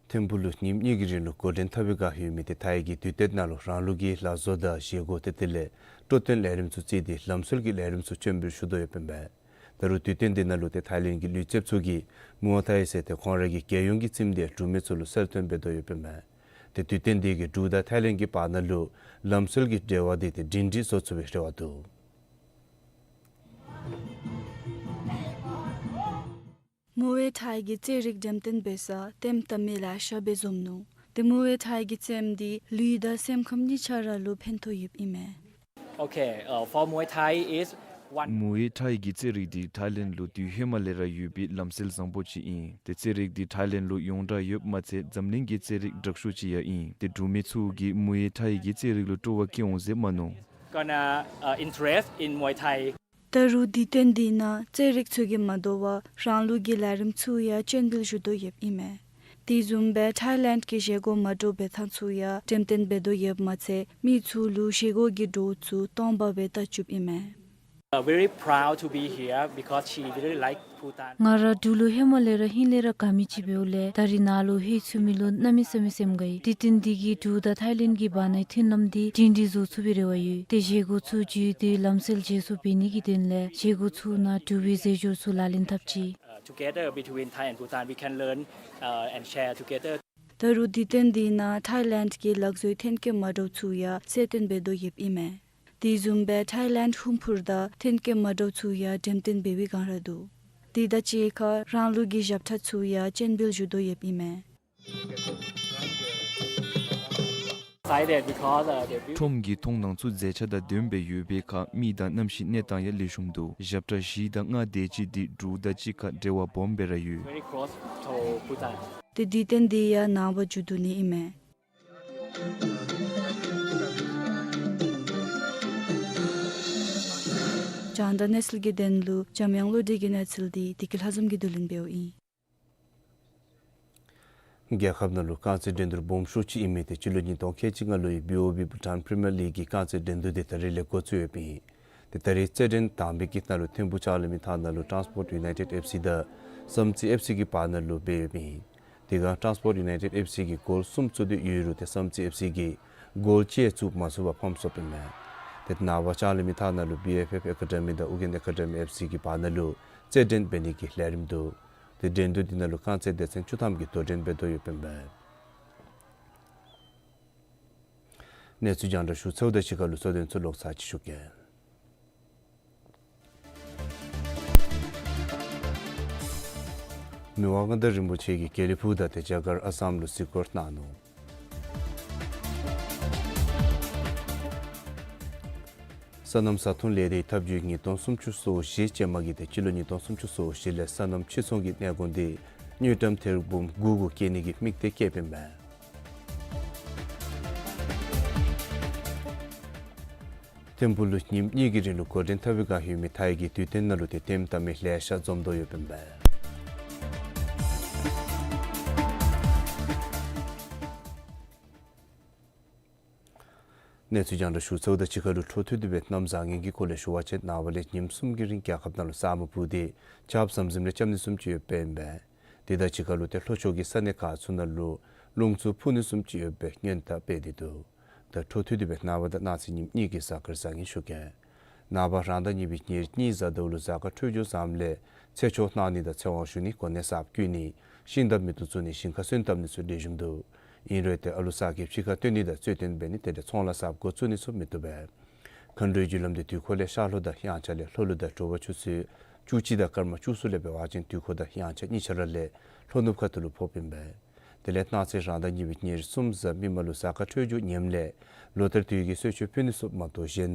ཐིམ་ཕུག་ལུ་ཉིནམ་གཉིས་ཀྱི་རིང་ལུ་འགོ་འདྲེན་འཐབ་པའི་བསྒང་ཡོད་མི་ཏེ་ཐའི་གི་དུས་སྟོན་ནང་ལུ་རང་ལུགས་ཀྱི་ལག་བཟོ་དང་བཞེས་སྒོ་ཏེ་དེ་ལས་སྤྲོ་སྟོན་ལས་རིམ་ཚུ་བརྩིས་ཏེ་ལམ་སྲོལ་གྱི་ལས་རིམ་ཚུ་སྤྱན་འབུལ་ཞུ་དོ་ཡོདཔ་ཨིན་པས། ད་རུང་དུས་སྟོན་འདི་ནང་ལུ་ཏེ་ཐའི་ལེནཌ་གི་ལུས་རྩལཔ་ཚུ་གིས་མུའེ་ཐའི་ཟེར་ཏེ་ཁོང་རའི་གི་རྒྱལ་ཡོངས་ཀྱི་རྩེདམོ་འདི་འབྲུག་མི་ཚུ་ལུ་གསོལ་སྟོན་འབད་དོ་ཡོདཔ་ཨིན་པས། ཏེ་དུས་སྟོན་འདི་གིས་འབྲུག་དང་ཐའི་ལེནཌ་གྱི་བར་ན་ལུ་ལམ་སྲོལ་གྱི་འབྲེལ་བ་འདི་ཏེ་སྒྲིང་སྒྲི་བཟོ་ཚུགས་པའི་རེ་བ་འདུག། མུའེ་ཐའི་གི་རྩེད་རིགས་འགྲེམས་སྟོན་འབད་སར་ལྟདམོ་བལྟ་མི་ལེ་ཤ་སྦེ་འཛོམས་ནུག། ཏེ་མུའེ་ཐའི་གི་རྩེདམོ་འདི་ལུས་དང་སེམས་ཁམས་གཉིས་ཆ་ར་ལུ་ཕན་ཐོགས་ཡོདཔ་ཨིན་མས། Okay, uh, for Muay Thai is one མུའེ་ཐའི་གི་རྩེད་རིགས་འདི་ཐའི་ལེནཌ་ལུ་དུས་ཧེ་མ་ལས་ར་ཡོད་པའི་ལམ་སྲོལ་བཟང་པོ་ཅིག་ཨིན། ཏེ་རྩེད་རིགས་འདི་ཐའི་ལེནཌ་ལུ་ཡོངས་གྲགས་ཡོདཔ་མ་ཚད་འཛམ་གླིང་གི་རྩེད་རིགས་དྲག་ཤོས་ཅིག་ཡང་ཨིན། ཏེ་འབྲུག་མི་ཚུ་གིས་མུའེ་ཐའི་གི་རྩེད་རིགས་ལུ་སྤྲོ་བ་བསྐྱེད་འོང་ཟེར་མནོ། Gonna, uh, interest in Muay Thai. ད་རུང་དུས་སྟོན་འདི་ནང་རྩེད་རིགས་ཚུ་གིས་མ་དོ་བར་རང་ལུགས་ཀྱི་ལས་རིམ་ཚུ་ཡང་སྤྱན་འབུལ་ཞུ་དོ་ཡོདཔ་ཨིན་མས། དེ་བཟུམ་སྦེ་ཐའི་ལེནཌ་གི་བཞེས་སྒོ་མ་འདྲཝ་འབད་ཐངས་ཚུ་ཡང་འགྲེམས་སྟོན་འབད་དོ་ཡོདཔ་མ་ཚད་མི་ཚུ་ལུ་བཞེས་སྒོ་གི་བྲོཝ་ཚུ་སྟོང་པ་སྦེ་བལྟ་བཅུགཔ་ཨིན་མས། Uh, very proud to be here because she really like Bhutan. ང་ར་འབྲུག་ལུ་ཧེ་མ་ལས་ར་ཧིང་ལས་ར་དགའ་མི་ཅིག་འབདཝ་ལས་ད་རེས་ནཱ་ལུ་ལྷོད་ཚུགས་མི་ལུ་གནམ་མེད་ས་མེད་སེམས་དགའ་ཡི། དུས་སྟོན་འདི་གིས་འབྲུག་དང་ཐའི་ལེནཌ་གི་བར་ན་མཐུན་ལམ་འདི་སྒྲིང་སྒྲི་བཟོ་ཚུགས་པའི་རེ་བ་ཡོད། ཏེ་བཞེས་སྒོ་ཚུ་བརྒྱུད་དེ་ལམ་སྲོལ་བརྗེ་སོར་འབད་ནི་གི་དོན་ལས་བཞེས་སྒོ་ཚུ་ནང་འབྲུག་པའི་རྫས་སྦྱོར་ཚུ་ལག་ལེན་འཐབ་ཅི། Uh, together between Thai and Bhutan, we can learn, uh, and share together. ད་རུང་དུས་སྟོན་འདི་ནང་ཐའི་ལེནཌ་གི་ལག་བཟོའི་ཐོན་སྐྱེད་མ་འདྲཝ་ཚུ་ཡང་གསོལ་སྟོན་འབད་དོ་ཡོདཔ་ཨིན་མས། དེ་བཟུམ་སྦེ་ཐའི་ལེནཌ་ཧུམ་ཕུར་དང་ཐོན་སྐྱེད་མ་འདྲཝ་ཚུ་ཡང་འགྲེམས་སྟོན་འབད་བའི་བསྒང་ར་འདུག། དེ་དང་གཅིག་ཁར་རང་ལུགས་ཀྱི་ཞབས་ཁྲ་ཚུ་ཡང་སྤྱན་འབུལ་ཞུ་དོ་ཡོདཔ་ཨིན་མས། Excited because, uh, the view. ཁྲོམ་གྱི་མཐོང་སྣང་ཚུ་མཛེས་ཆ་དང་ལྡནམ་སྦེ་ཡོད་པའི་ཁར་མི་དང་གནམ་གཤིས་གནས་སྟངས་ཡང་ལེགས་ཤོམ་འདུག། ཞབས་ཁྲ་བཞི་དང་ལྔ་དེ་ཅིག་འདི་འབྲུག་དང་གཅིག་ཁར་འབྲེལ་བ་སྦོམ་སྦེ་ར་ཡོད། Very close to Bhutan. ཏེ་དུས་སྟོན་འདི་ཡང་ནངས་པ་མཇུག་བསྡུ་ནི་ཨིན་མས། རྒྱང་བསྒྲགས་གནས་ཚུལ་གྱི་དོན་ལུ་འཇམ་དབྱངས་བློ་གྲོས་ཀྱི་གནས་ཚུལ་འདི་བདེ་སྐྱིད་ལྷ་འཛོམས་ཀྱིས་བསྡུ་ལེན་འབདཝ་ཨིན། རྒྱལ་ཁབ་ནང་ལུ་རྐང་རྩེད་འགྲན་བསྡུར་སྦོམ་ཤོས་ཅིག་ཨིན་མི་ཏེ་སྤྱི་ལོ་ཉིས་སྟོང་ཁལ་གཅིག་ལྔ་ལོའི་བི་ཨོ་བི་བྷུ་ཊཱན་པི་རི་མི་ཡར་ལིག་གི་རྐང་རྩེད་འགྲན་བསྡུར་འདི་ད་རེས་ལས་འགོ་བཙུགས་ཡོདཔ་ཨིན། ཏེ་ད་རེས་རྩེད་འགྲན་དང་པའི་གི་ནང་ལུ་ཐིམ་ཕུག་ལྕགས་ལམ་གྱི་མཐའ་ནང་ལུ་ཊཱནསི་པོརཊ་ཡུ་ནའི་ཊེཌ་ཨེཕ་སི་དང་བསམ་རྩེ་ཨེཕ་སི་གི་བར་ན་ལུ་འབད་ཡོདཔ་ཨིན། དེ་སྒང་ཊཱནསི་པོརཊ་ཡུ་ནའི་ཊེཌ་ཨེཕ་སི་གིས་གོལ་གསུམ་བཙུགས་ཏེ་ཡོད་རུང་ཏེ་བསམ་རྩེ་ཨེཕ་སི་གིས་གོལ་གཅིག་བཙུགས་མ་ཚུགས་པར་ཕམ་སོཔ་ཨིན་མས། ཏེ་ནངས་པ་ལྕགས་ལམ་གྱི་མཐའ་ནང་ལུ་བི་ཨེཕ་ཨེཕ་ཨེ་ཀ་ཌི་མི་དང་ཨུ་རྒྱན་ཨེ་ཀ་ཌི་མི་ཨེཕ་སི་གི་བར་ན་ལུ་རྩེད་འགྲན་འབད་ནི་གི་ལས་རིམ་འདུག། ཏེ་འགྲན་བསྡུར་འདི་ནང་ལུ་རྐང་རྩེད་སྡེ་ཚན་བཅུ་ཐམ་གྱིས་དོ་འགྲན་འབད་དོ་ཡོདཔ་ཨིན་པས། གནས་ཚུལ་རྒྱང་བསྒྲགས་ཞུ་ཚརཝ་ད་གཅིག་ཁར་ལུ་གཙོ་དོན་ཚུ་ལོག་ཚར་ཅིག་ཞུ་གེ། མི་དབང་མངའ་བདག་རིན་པོ་ཆེ་གིས་དགེ་ལེགས་ཕུག་དང་ཏེ་རྒྱ་གར་ཨ་སམ་ལུ་གཟིགས་སྐོར་གནང་ནུག། སོ་ནམ་བཟའ་འཐུང་ལས་སྡེའི་ཐབས་ཇུས་ཉིས་སྟོང་སུམ་ཅུ་སོ་བཞི་ཅན་མ་གི་ཏེ་སྤྱི་ལོ་ཉིས་སྟོང་སུམ་ཅུ་སོ་བཞི་ལས་སོ་ནམ་ཕྱིར་ཚོང་གི་གནས་སྐོར་འདི་དངུལ་ཀྲམ་ཐེར་འབུམ་དགུ་དགུ་བསྐྱལ་ནི་གི་དམིགས་གཏད་བསྐྱེདཔ་ཨིན་པས། ཐིམ་ཕུག་ལུ་ཉིནམ་གཉིས་ཀྱི་རིང་ལུ་འགོ་འདྲེན་འཐབ་པའི་བསྒང་ཡོད་མི་ཐའི་གི་དུས་སྟོན་ནང་ལུ་ཏེ་ལྟདམོ་བལྟ་མི་ལེ་ཤ་འཛོམས་དོ་ཡོདཔ་ཨིན་པས། གནས་ཚུལ་རྒྱང་བསྒྲགས་ཞུ་ཚརཝ་ད་གཅིག་ཁར་ལུ་འཕྲོ་མཐུད་དེ་སྦེ་གནམ་བཟང་ངན་གྱི་སྐོར་ལས་ཞུ་བ་ཅིན་ནངས་པ་ལས་ཉིནམ་གསུམ་གྱི་རིང་རྒྱལ་ཁབ་ནང་ལུ་ས་སྨུག་སྤུབས་ཏེ་ཆརཔ་ཟམ་ཟིམ་རེ་རྐྱབ་ནི་བཟུམ་ཅིག་ཡོདཔ་ཨིན་པས། དེ་དང་གཅིག་ཁར་ལུ་ཏེ་ལྷོ་ཕྱོགས་ཀྱི་ས་གནས་ཁག་ཚུ་ནང་ལུ་རླུང་འཚུབ་འཕུ་ནི་བཟུམ་ཅིག་ཡོད་པའི་སྔོན་བརྡ་སྤེལ་ཏེ་འདུག། ད་འཕྲོ་མཐུད་དེ་སྦེ་ནངས་པ་དང་གནངས་ཚེ་ཉིནམ་གཉིས་ཀྱི་གཟའ་སྐར་བཟང་ངན་ཞུ་གེ། ནངས་པ་རང་ཟླ་གཉིས་པའི་ཉེར་གཉིས་གཟའ་ཟླཝ་ལུ་གཟའ་སྐར་འཕྲོད་སྦྱོར་བཟངམ་ལས་ཚེ་ཆོག་གནང་ནི་དང་ཚེ་དབང་ཞུ་ནི་གོ་གནས་གསརཔ་བསྐོ་ནི་ཤིང་འདབས་མེ་ཏོག་བཙུགས་ནི་ཞིང་ཁ་སོན་བཏབ་ནི་ཚུ་ལེགས་ཤོམ་འདུག། ཨིན་རུང་ཏེ་ཨ་ལུ་གསར་སྐྱེས་ཕྱི་ཁར་བཏོན་ནི་དང་རྩོད་བཏོན་འབད་ནི་དེ་ལས་ཚོང་ལཱ་གསརཔ་འགོ་བཙུགས་ནི་ཚུ་མི་བཏུབ་པས། མཁའ་འགྲོའི་རྒྱུ་ལམ་འདི་དུས་འཁོར་ལས་ཤར་ལྷོ་དང་དབྱངས་འཆར་ལས་ལྷོ་ལུ་དང་དྲོ་པ་ཆུ་ཚོད་བཅུ་གཅིག་དང་སྐར་མ་བཅུ་གསུམ་ལས་འབད་བ་ཅིན་དུས་འཁོར་དང་དབྱངས་འཆར་གཉིས་ཆ་ར་ལས་ལྷོ་ནུབ་ཁ་ཐུག་ལུ་ཕོགཔ་ཨིན་པས། དེ་ལས་གནངས་ཚེ་རང་ཟླ་གཉིས་པའི་ཉེར་གསུམ་གཟའ་མིག་དམར་ལུ་གཟའ་སྐར་འཕྲོད་སྦྱོར་ངནམ་ལས་ལོ་ལྟར་དུས་ཀྱི་གསོལ་མཆོད་ཕུལ་ནི་ཚུ་མ་གཏོགས་གཞན་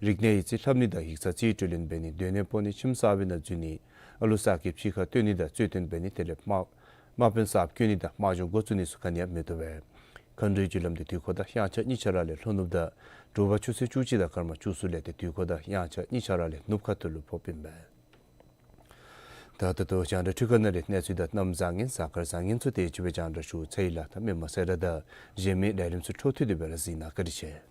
རིག་གནས་ཡིག་རྩིས་ལྷབ་ནི་དང་ཡིག་ཚང་རྩིས་སྤྲོད་ལེན་འབད་ནི་སྡོད་གནས་སྤོ་ནི་ཁྱིམ་གསར་པའི་ནང་འཛུལ་ནི་ཨ་ལུ་གསར་སྐྱེས་ཕྱི་ཁར་བཏོན་ནི་དང་རྩོད་བཏོན་འབད་ནི་དེ་ལས་དམག་དམག་དཔོན་གསརཔ་བསྐོ་ནི་དང་དམག་སྦྱོང་འགོ་བཙུགས་ནི་ཚུ་ག་ནི་ཡང་མི་བཏུབ་པས། མཁའ་འགྲོའི་རྒྱུ་ལམ་འདི་དུས་འཁོར་དང་དབྱངས་འཆར་གཉིས་ཆ་ར་ལས་ལྷོ་ནུབ་དང་དྲོ་པ་ཆུ་ཚོད་བཅུ་གཅིག་དང་སྐར་མ་བཅུ་གསུམ་ལས་ཏེ་དུས་འཁོར་དང་དབྱངས་འཆར་གཉིས་ཆ་ར་ལས་ནུབ་ཁ་ཐུག་ལུ་ཕོགཔ་ཨིན་པས། ད་ད་ལྟོ་རྒྱང་བསྒྲགས་འཕྲུལ་ཁང་ནང་ལས་གནས་ཚུལ་དང་གནམ་བཟང་ངན་གཟའ་སྐར་བཟང་ངན་ཚུ་དེ་ཅིག་སྦེ་རྒྱང་བསྒྲགས་ཞུ་ཚར་ཡི་ལགས། ད་མི་མང་སེར་ར་དང་གཞན་མི་ལས་རིམ་ཚུ་འཕྲོ་མཐུད་དེ་སྦེ་ར་གཟིགས་གནང་། བཀའ་དྲིན་ཆེ།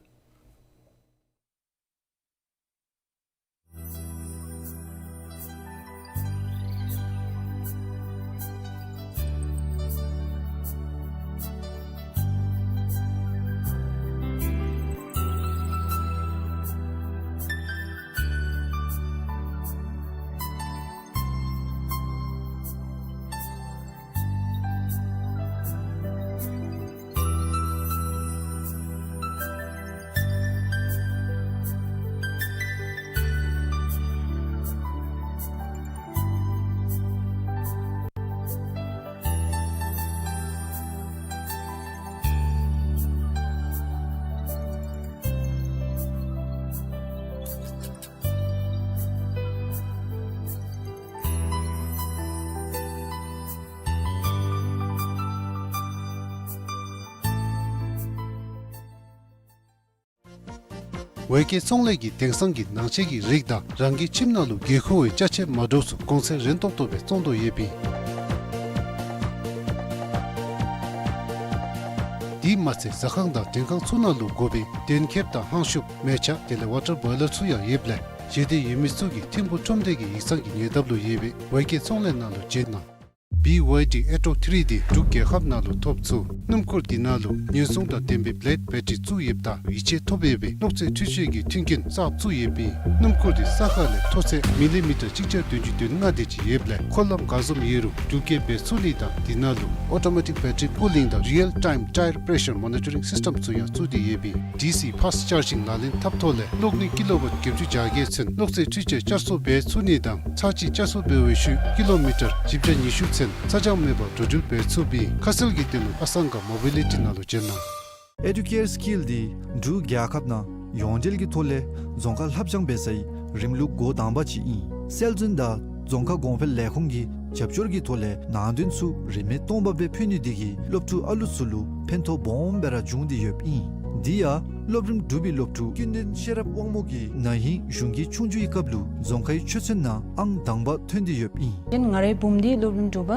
ཝེ་ཀེ་ཚོང་ལས་ཀྱིས་དེང་སང་གི་ནང་ཆས་ཀྱི་རིགས་དང་རང་གི་ཁྱིམ་ནང་ལུ་དགོས་མཁོ་བའི་ཅ་ཆས་མ་འདྲཝ་ཚུ་གོང་ཚད་རན་ཏོག་ཏོ་སྦེ་བཙོང་དོ་ཡོདཔ་ཨིན། དེ་མ་ཚད་ཟ་ཁང་དང་མགྲོན་ཁང་ཚུ་ནང་ལུ་དགོ་པའི་གདན་ཁེབས་དང་ལྷང་ཤུབས་མལ་ཆ་དེ་ལས་ཝ་ཊར་བོའི་ལར་ཚུ་ཡང་ཡོདཔ་ལས་ཞལ་འདེབས་ཡོད་མི་ཚུ་གིས་ཐིམ་ཕུག་ཁྲོམ་སྡེ་གི་ཡིག་ཚང་གི་ཉེ་འདབས་ལུ་ཡོད་པའི་ཝེ་ཀེ་ཚོང་ལས་ནང་ལུ་བྱོན་གནང་། བི་ཝའི་ཌི་ཨེ་ཊོ་ཐི་རི་འདི་འབྲུག་རྒྱལ་ཁབ་ནང་ལུ་ཐོབ་ཚུགས། སྣུམ་འཁོར་འདི་ནང་ལུ་ཉེན་སྲུང་དང་ལྡན་པའི་བི་ལེཌ་བེ་ཊ་རི་བཙུགས་ཡོདཔ་ད་ཡིད་ཆེས་ཐོབ་འོས་པའི་གློག་རྫས་འཕྲུལ་ཆས་ཀྱི་མཐུན་རྐྱེན་གསརཔ་བཙུགས་ཡོདཔ་ཨིན། སྣུམ་འཁོར་འདི་ས་ཁ་ལས་མཐོ་ཚད་མི་ལི་མི་ཊར་གཅིག་བརྒྱ་བདུན་ཅུ་དོན་ལྔ་དེ་ཅིག་ཡོདཔ་ལས་འཁོར་ལམ་ག་བཟུམ་ཡོད་རུང་འགྲུལ་སྐྱེལ་འབད་ཚུགས་ནི་དང་འདི་ནང་ལུ་ཨོ་ཊོ་མེ་ཊིག་བེ་ཊ་རི་ཀུ་ལིང་དང་རི་ཡལ་ཊའིམ་ཊའེར་པེ་རེ་ཤར་མོ་ནི་ཊ་རིང་སིསི་ཊེམ་ཚུ་ཡང་བཙུགས་ཏེ་ཡོདཔ་ཨིན། ཌི་སི་ཕཱསཊ་ཅར་ཇིང་ལག་ལེན་འཐབ་ཐོག་ལས་གློག་ནུས་ཀི་ལོ་ཝཊ་བརྒྱད་ཅུ་གྱ་བརྒྱད་ཚུན་གློག་རྫས་འཕྲུལ་ཆས་བསྐྱར་གསོ་འབད་ཚུགས་ནི་དང་ཚར་གཅིག་བསྐྱར་གསོ་འབད་བའི་ཤུལ་ཀི་ལོ་མི་ཊར་བཞི་བརྒྱ་ཉི་ཤུ་ཚུན་ཚ་གྱང་མེད་པར་འགྲོ་འགྲུལ་འབད་ཚུགསཔ་ཨིན། ཁ་གསལ་གྱི་དོན་ལུ་ཨ་སང་ག་མོ་བི་ལི་ཊི་ནང་ལུ་བྱོན་གནང་། ཨེ་ཌུ་ཀེར་སི་ཀིལ་འདི་འབྲུག་རྒྱལ་ཁབ་ནང་ཡོངས་འབྲེལ་གྱི་ཐོག་ལས་རྫོང་ཁ་ལྷབ་སྦྱང་འབད་སའི་རིམ་ལུགས་འགོ་དང་པ་ཅིག་ཨིན། སྲོལ་འཛིན་དང་རྫོང་ཁ་གོང་འཕེལ་ལས་ཁུངས་ཀྱི་རྒྱབ་སྐྱོར་གྱི་ཐོག་ལས་ནང་དོན་ཚུ་རིན་མེད་སྟོང་པ་སྦེ་ཕུལ་ནི་འདི་གིས་སློབ་ཕྲུག་ཨ་ལུ་ཚུ་ལུ་ཕན་ཐོགས་སྦོམ་སྦེ་ར་བྱུང་སྟེ་ཡོདཔ་ཨིན། འདི་ཡང་སློབ་རིམ་དྲུག་པའི་སློབ་ཕྲུག་ཀུན་ལྡན་ཤེས་རབ་དབང་མོ་གིས་ན་ཧིང་གཞུང་གི་ཆོས་རྒྱུགས་ཀྱི་སྐབས་ལུ་རྫོང་ཁའི་ཆོས་ཚན་ནང་ཨང་དང་པ་ཐོན་ཏེ་ཡོདཔ་ཨིན། ང་རའི་བུམོ་འདི་སློབ་རིམ་དྲུག་པ་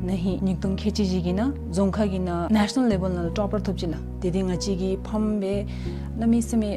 ན་ཧིང་ཉིས་སྟོང་ཁལ་གཅིག་བཞི་གི་ནང་རྫོང་ཁ་གི་ནང་ནེ་ཤ་ནཱལ་ལེ་བཱལ་ནང་ལུ་ཊོ་པར་ཐོབ་ཅི་ལགས། དེ་འདི་ང་བཅས་ཀྱི་ཕམ་སྦེ་གནམ་མེད་ས་མེད་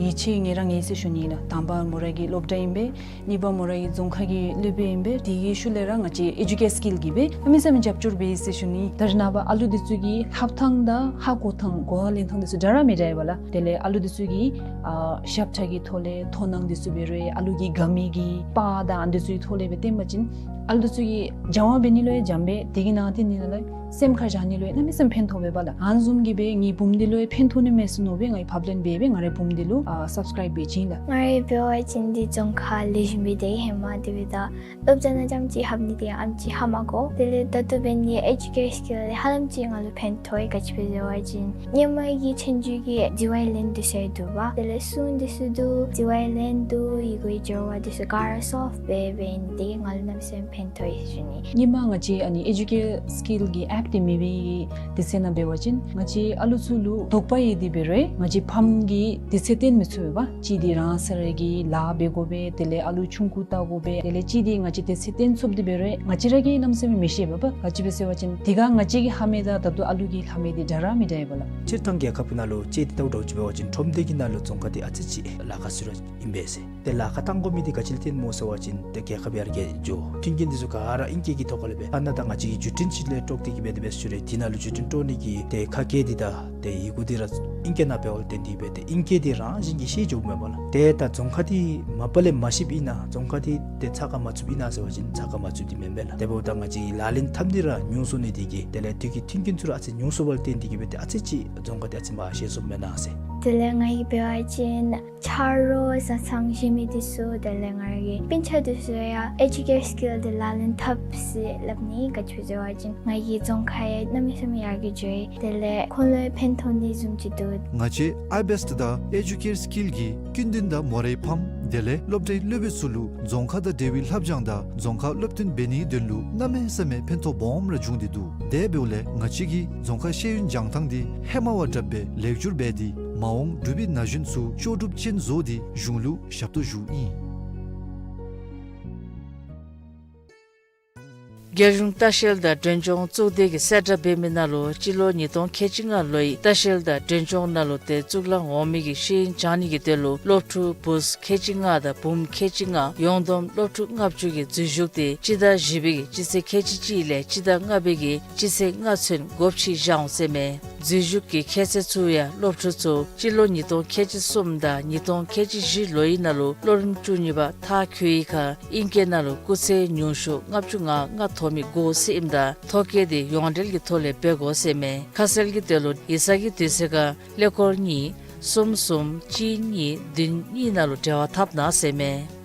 ཡིད་ཆེས་ངེ་ར་ངེ་ཟེར་ཞུ་ནི་ལགས། དང་པ་མོ་ར་གི་སློབ་གྲྭ་ཨིན་པས། གཉིས་པ་མོ་ར་གི་རྫོང་ཁ་གི་སློབ་དཔོན་ཨིན་པས། དེ་གི་ཤུལ་ལས་ར་ང་བཅས་ཨེ་ཌུ་ཀེར་སི་ཀིལ་གྱིས་སྦེ་གནམ་མེད་ས་མེད་རྒྱབ་སྐྱོར་འབད་ཡི་ཟེར་ཞུ་ནི། ད་རེས་ནངས་པ་ཨ་ལུ་འདི་ཚུ་གི་ལྷབ་ཐངས་དང་ཧ་གོ་ཐངས་གོ་བ་ལེན་ཐངས་འདི་ཚུ་འདྲ་ར་མི་འདྲ་བས་ལགས། དེ་ལས་ ཨ་ལུ་འདི་ཚུ་གི་ཨ་ཞབས་ཁྲ་གི་ཐོག་ལས་མཐོང་སྣང་འདི་ཚུ་འབད་རུང་ཨ་ལུ་གི་དགའ་མི་གི་པར་དང་ཨ་འདི་ཚུ་གི་ཐོག་ལས་སྦེ་སྟོན་པ་ཅིན་ཨ་ལུ་འདི་ཚུ་གིས་སྦྱང་བ་འབད་ནི་ལུ་ཡང་འཇམ་པས། དེ་གི་ནང་ཏེ་ནི་ལུ་སེམས་ཁར་བཞག་ནི་ལུ་ཡང་གནམ་མེད་ས་མེད་ཕན་ཐོགས་པས་པ་ལགས། ཨ་ནི་བཟུམ་གྱིས་སྦེ་ངེའི་བུམོ་འདི་ལུ་ཡང་ཕན་ཐོགས་ནི་མས་ཟེར་མནོ་སྦེ་ང་གིས་ཕབ་ལེན་འབད་སྦེ་ང་རའི་བུམོ་འདི་ལུ་ཨ་སབ་སི་ཀརའིབ་འབད་བྱིན་ལགས། ང་རའི་འབད་བ་ཅིན་འདི་རྫོང་ཁ་ལེགས་ཤོམ་སྦེ་སྡོད་ཡི། ཧེ་མ་དེ་སྦེ་ད་སློབ་གྲྭ་ནང་རྐྱངམ་ཅིག་ལྷབ་ནི་དེ་ཡང་ཨེམ་ཅིག་ཧ་མ་གོ། དེ་ལས་ད་ལྟོ་འབད་ནི་ཨེ་ཇུ་ཀེར་སི་ཀིལ་ལས་ཧ་ལམ་ཅིག་ང་ལུ་ཕན་ཐོགས་ཡི། ག་ཅི་སྦེ་ཟེར་བ་ཅིན་སྔོན་མ་གི་ཆོས་རྒྱུགས་ཀྱི་ཌི་ཝའི་ལེན་འདི་ཚུ་འདུག་པ། དེ་ལས་སུན་འདི་ཚུ་འདུག། ཌི་ཝའི་ལེན་འདུག། ཡི་གུའི་སྦྱོར་བ་འདི་ཚུ་ག་ར་སོབ་སྦེ་འབད་ནི་དེ་གིས་ང་ལུ་གནམ་མེད་ས་མེད་ཕན་ཐོགས་ཡི་ཟེར་ཞུ་ནི། སྔོན་མ་ང་བཅས་ཨ་ནི་ཨེ་ཇུ་ཀེར་སི་ཀིལ་གྱི་ཨེཔ་འདི་མེད་པའི་དུས་ཚོད་ནང་འབད་བ་ཅིན་ང་བཅས་ཨ་ལུ་ཚུ་ལུ་དོགས་པ་ཡོད་དེ་འབད་རུང་ང་བཅས་ཕམ་གྱིས་དུས་ཚོད་བཏོན་མི་ཚུགས་པས་པ། གཅིག་འདི་རང་སོ་ར་གི་ལཱ་འབད་དགོ་པས། དེ་ལས་ཨ་ལུ་ཆུང་ཀུ་བལྟ་དགོ་པས། དེ་ལས་གཅིག་འདི་ང་བཅས་དུས་ཚོད་བཏོན་ཚུགསཔ་འདི་འབད་རུང་ང་བཅས་ར་གིས་གནམ་མེད་ས་མེད་མི་ཤེས་པས་པ། ག་ཅི་སྦེ་ཟེར་བ་ཅིན་དེ་ཁར་ང་བཅས་ཀྱི་ལྷབ་མི་དང་ད་ལྟོ་ཨ་ལུ་གི་ལྷབ་མི་འདི་འདྲ་ར་མི་འདྲ་ཡོད་པ་ལགས། སྤྱིར་བཏང་རྒྱལ་ཁབ་ནང་ལུ་ཅིག་འདི་ལྟ་བུ་འདྲཝ་ཅིག་འབད་བ་ཅིན་ཁྲོམ་སྡེ་གི་ནང་ལུ་རྫོང་ཁ་འདི་ཨ་ཙི་ཅིག་ལཱ་ཁག་ཚུད་ར་ཨིན་པས་ཟེར། ཏེ་ལཱ་ཁག་བཏང་དགོ་མི་འདི་ག་ཅི་ལུ་བརྟེན་སྨོ་ཟེར་བ་ཅིན་ཏེ་རྒྱལ་ཁབ་ཡར་རྒྱས་འགྱོ། མཐུན་རྐྱེན་འདི་ཚུ་ག་ར་ཨིང་སྐད་ཀྱི་ཐོག་ཁ་ལས་སྦེ་ཨ་ནཱ་ད་ང་བཅས་ཀྱི་བརྒྱུད་འཕྲིན་ཅིག་ལས་དཀྲོགས་ཏེ་གིས་སྦེ་དེ་སྦེ་ཞུ་རུང་དེ་ནང་ལུ་བརྒྱུད་འཕྲིན་དཀྲོག་ནི་གི་ཏེ་ཁ་སྐད་འདི་དང་ཏེ་ཡི་གུ་འདི་ར་ཨིང་སྐད་ནང་འབདཝ་ལས་བརྟེན་ཏེ་གིས་སྦེ་ཏེ་ཨིང་སྐད་འདི་རང་བཞིན་གྱིས་ཤེས་འགྱོཝ་མས་པ་ལགས། ཏེ་ད་རྫོང་ཁ་འདི་མ་པ་ལས་མ་ཤེསཔ་ཨིན་ན་རྫོང་ཁ་འདི་ཏེ་ཚ་ཁ་མ་ཚུདཔ་ཨིན་ན་ཟེར་བ་ཅིན་ཚ་ཁ་མ་ཚུདཔ་འདི་མེན་པས་ལགས། དེ་འབདཝ་ད་ང་བཅས་ཀྱི་ལག་ལེན་འཐབ་ནི་ར་ཉུང་སོང་ནི་དེ་གིས་དེ་ལས་དུས་ཀྱི་མཐུན་རྐྱེན་ཚུ་ར་ཨ་ཙི་ཉུང་སོངམ་ལས་བརྟེན་ཏེ་གིས་སྦེ་ཏེ་ཨ་ཙི་ཅིག་རྫོང་ཁ་འདི་ཨ་ཙི་མར་ཤེས་སོངམ་མེན་ན་ཟེར། དེ་ལས་ང་གིས་འབད་བ་ཅིན་ཆ་རོགས་བཟའ་ཚང་གཞན་མི་འདི་ཚུ་དེ་ལས་ང་རའི་སྤུན་ཆ་འདི་ཚུ་ཡང་ཨེ་ཇུ་ཀེར་སི་ཀིལ་འདི་ལག་ལེན་འཐབ་ཟེར་སླབ་ནི། ག་ཅི་སྦེ་ཟེར་བ་ཅིན་ང་གི་རྫོང་ཁ་ཡང་གནམ་མེད་ས་མེད་ཡར་རྒྱས་འགྱོ་ཡི། དེ་ལས་ཁོང་ལུ་ཡང་ཕན་ཐོགས་ནི་བཟུམ་ཅིག་འདུག། ང་བཅས་ཨའི་བེསཊ་དང་ཨེ་ཇུ་ཀེར་སི་ཀིལ་གྱིས་སྐྱིད་འདུན་དང་མོ་རའི་ཕམ་དེ་ལས་སློབ་གྲྭའི་སློབ་དཔོན་ཚུ་ལུ་རྫོང་ཁ་དང་འབྲེལ་བའི་ལྷབ་སྦྱང་དང་རྫོང་ཁ་སློབ་སྟོན་འབད་ནིའི་དོན་ལུ་གནམ་མེད་ས་མེད་ཕན་ཐོགས་སྦོམ་ར་བྱུང་སྟེ་འདུག། དེ་འབདཝ་ལས་ང་བཅས་ཀྱིས་རྫོང་ཁ་ཤེས་ཡོན་སྦྱང་ཐངས་འདི་ཧེ་མ་བ་དྲགཔ་སྦེ་ལེགས་བསྒྱུར་འབད་དེ་མ་འོངས་འབྲུག་པའི་ན་གཞོན་ཚུ་ལྕོགས་གྲུབ་ཅན་བཟོ་སྟེ་གཞུང་ལུ་ཞབས་ཏོག་ཞུཝ་ཨིན། རྒྱལ་གཞུང་ལྟ་བཤལ་དང་མགྲོན་སྐྱོང་གཙུག་སྡེ་གིས་གསལ་བསྒྲགས་འབད་མི་ནང་ལུ་སྤྱི་ལོ་ཉིས་སྟོང་ཁལ་གཅིག་ལྔ་ལོའི་ལྟ་བཤལ་དང་མགྲོན་སྐྱོང་ནང་ལུ་ཏེ་གཙུག་ལག་འོག་མའི་གི་ཤེས་ཡོན་སྦྱང་ནི་གི་དོན་ལུ་སློབ་ཕྲུག་བུཚ་ཁལ་གཅིག་ལྔ་དང་བུམོ་ཁལ་གཅིག་ལྔ་ཡོངས་བསྡོམས་སློབ་ཕྲུག་ལྔ་བཅུ་གི་འཛུལ་ཞུགས་ཏེ་སྤྱི་ཟླ་བཞི་པའི་གི་སྤྱི་ཚེས་ཁལ་གཅིག་གཅིག་ལས་སྤྱི་ཟླ་ལྔ་པའི་གི་སྤྱི་ཚེས་ལྔ་ཚུན་སྒོ་ཕྱེ་བཞག་འོང་ཟེར་མས། འཛུལ་ཞུགས་ཀྱི་ཁྱད་ཚད་ཚུ་ཡང་སློབ་ཕྲུག་ཚུ་སྤྱི་ལོ་ཉིས་སྟོང་ཁལ་གཅིག་གསུམ་དང་ཉིས་སྟོང་ཁལ་གཅིག་བཞི་ལོའི་ནང་ལུ་སློབ་རིམ་བཅུ་གཉིས་པ་མཐར་འཁྱོལ་བའི་ཁར་ཨིང་སྐད་ནང་ལུ་སྐུགས་ཚད་ཉུང་ཤོས་ལྔ་བཅུ་ང་ལྔ་ཐོབ་མི་དགོ་ཟེར་ཨིནམ་ད་ཐོ་བཀོད་འདི་ཡོངས་འབྲེལ་གྱི་ཐོག་ལས་འབད་དགོ་ཟེར་མས། ཁ་གསལ་གྱི་དོན་ལུ་ཡིག་ཚང་གི་དུས་ཚོད་ཁར་ཀླད་ཀོར་གཉིས་གསུམ་གསུམ་གཅིག་གཉིས་བདུན་གཉིས་ནང་ལུ་འབྲེལ་བ་འཐབ་གནང་ཟེར་མས།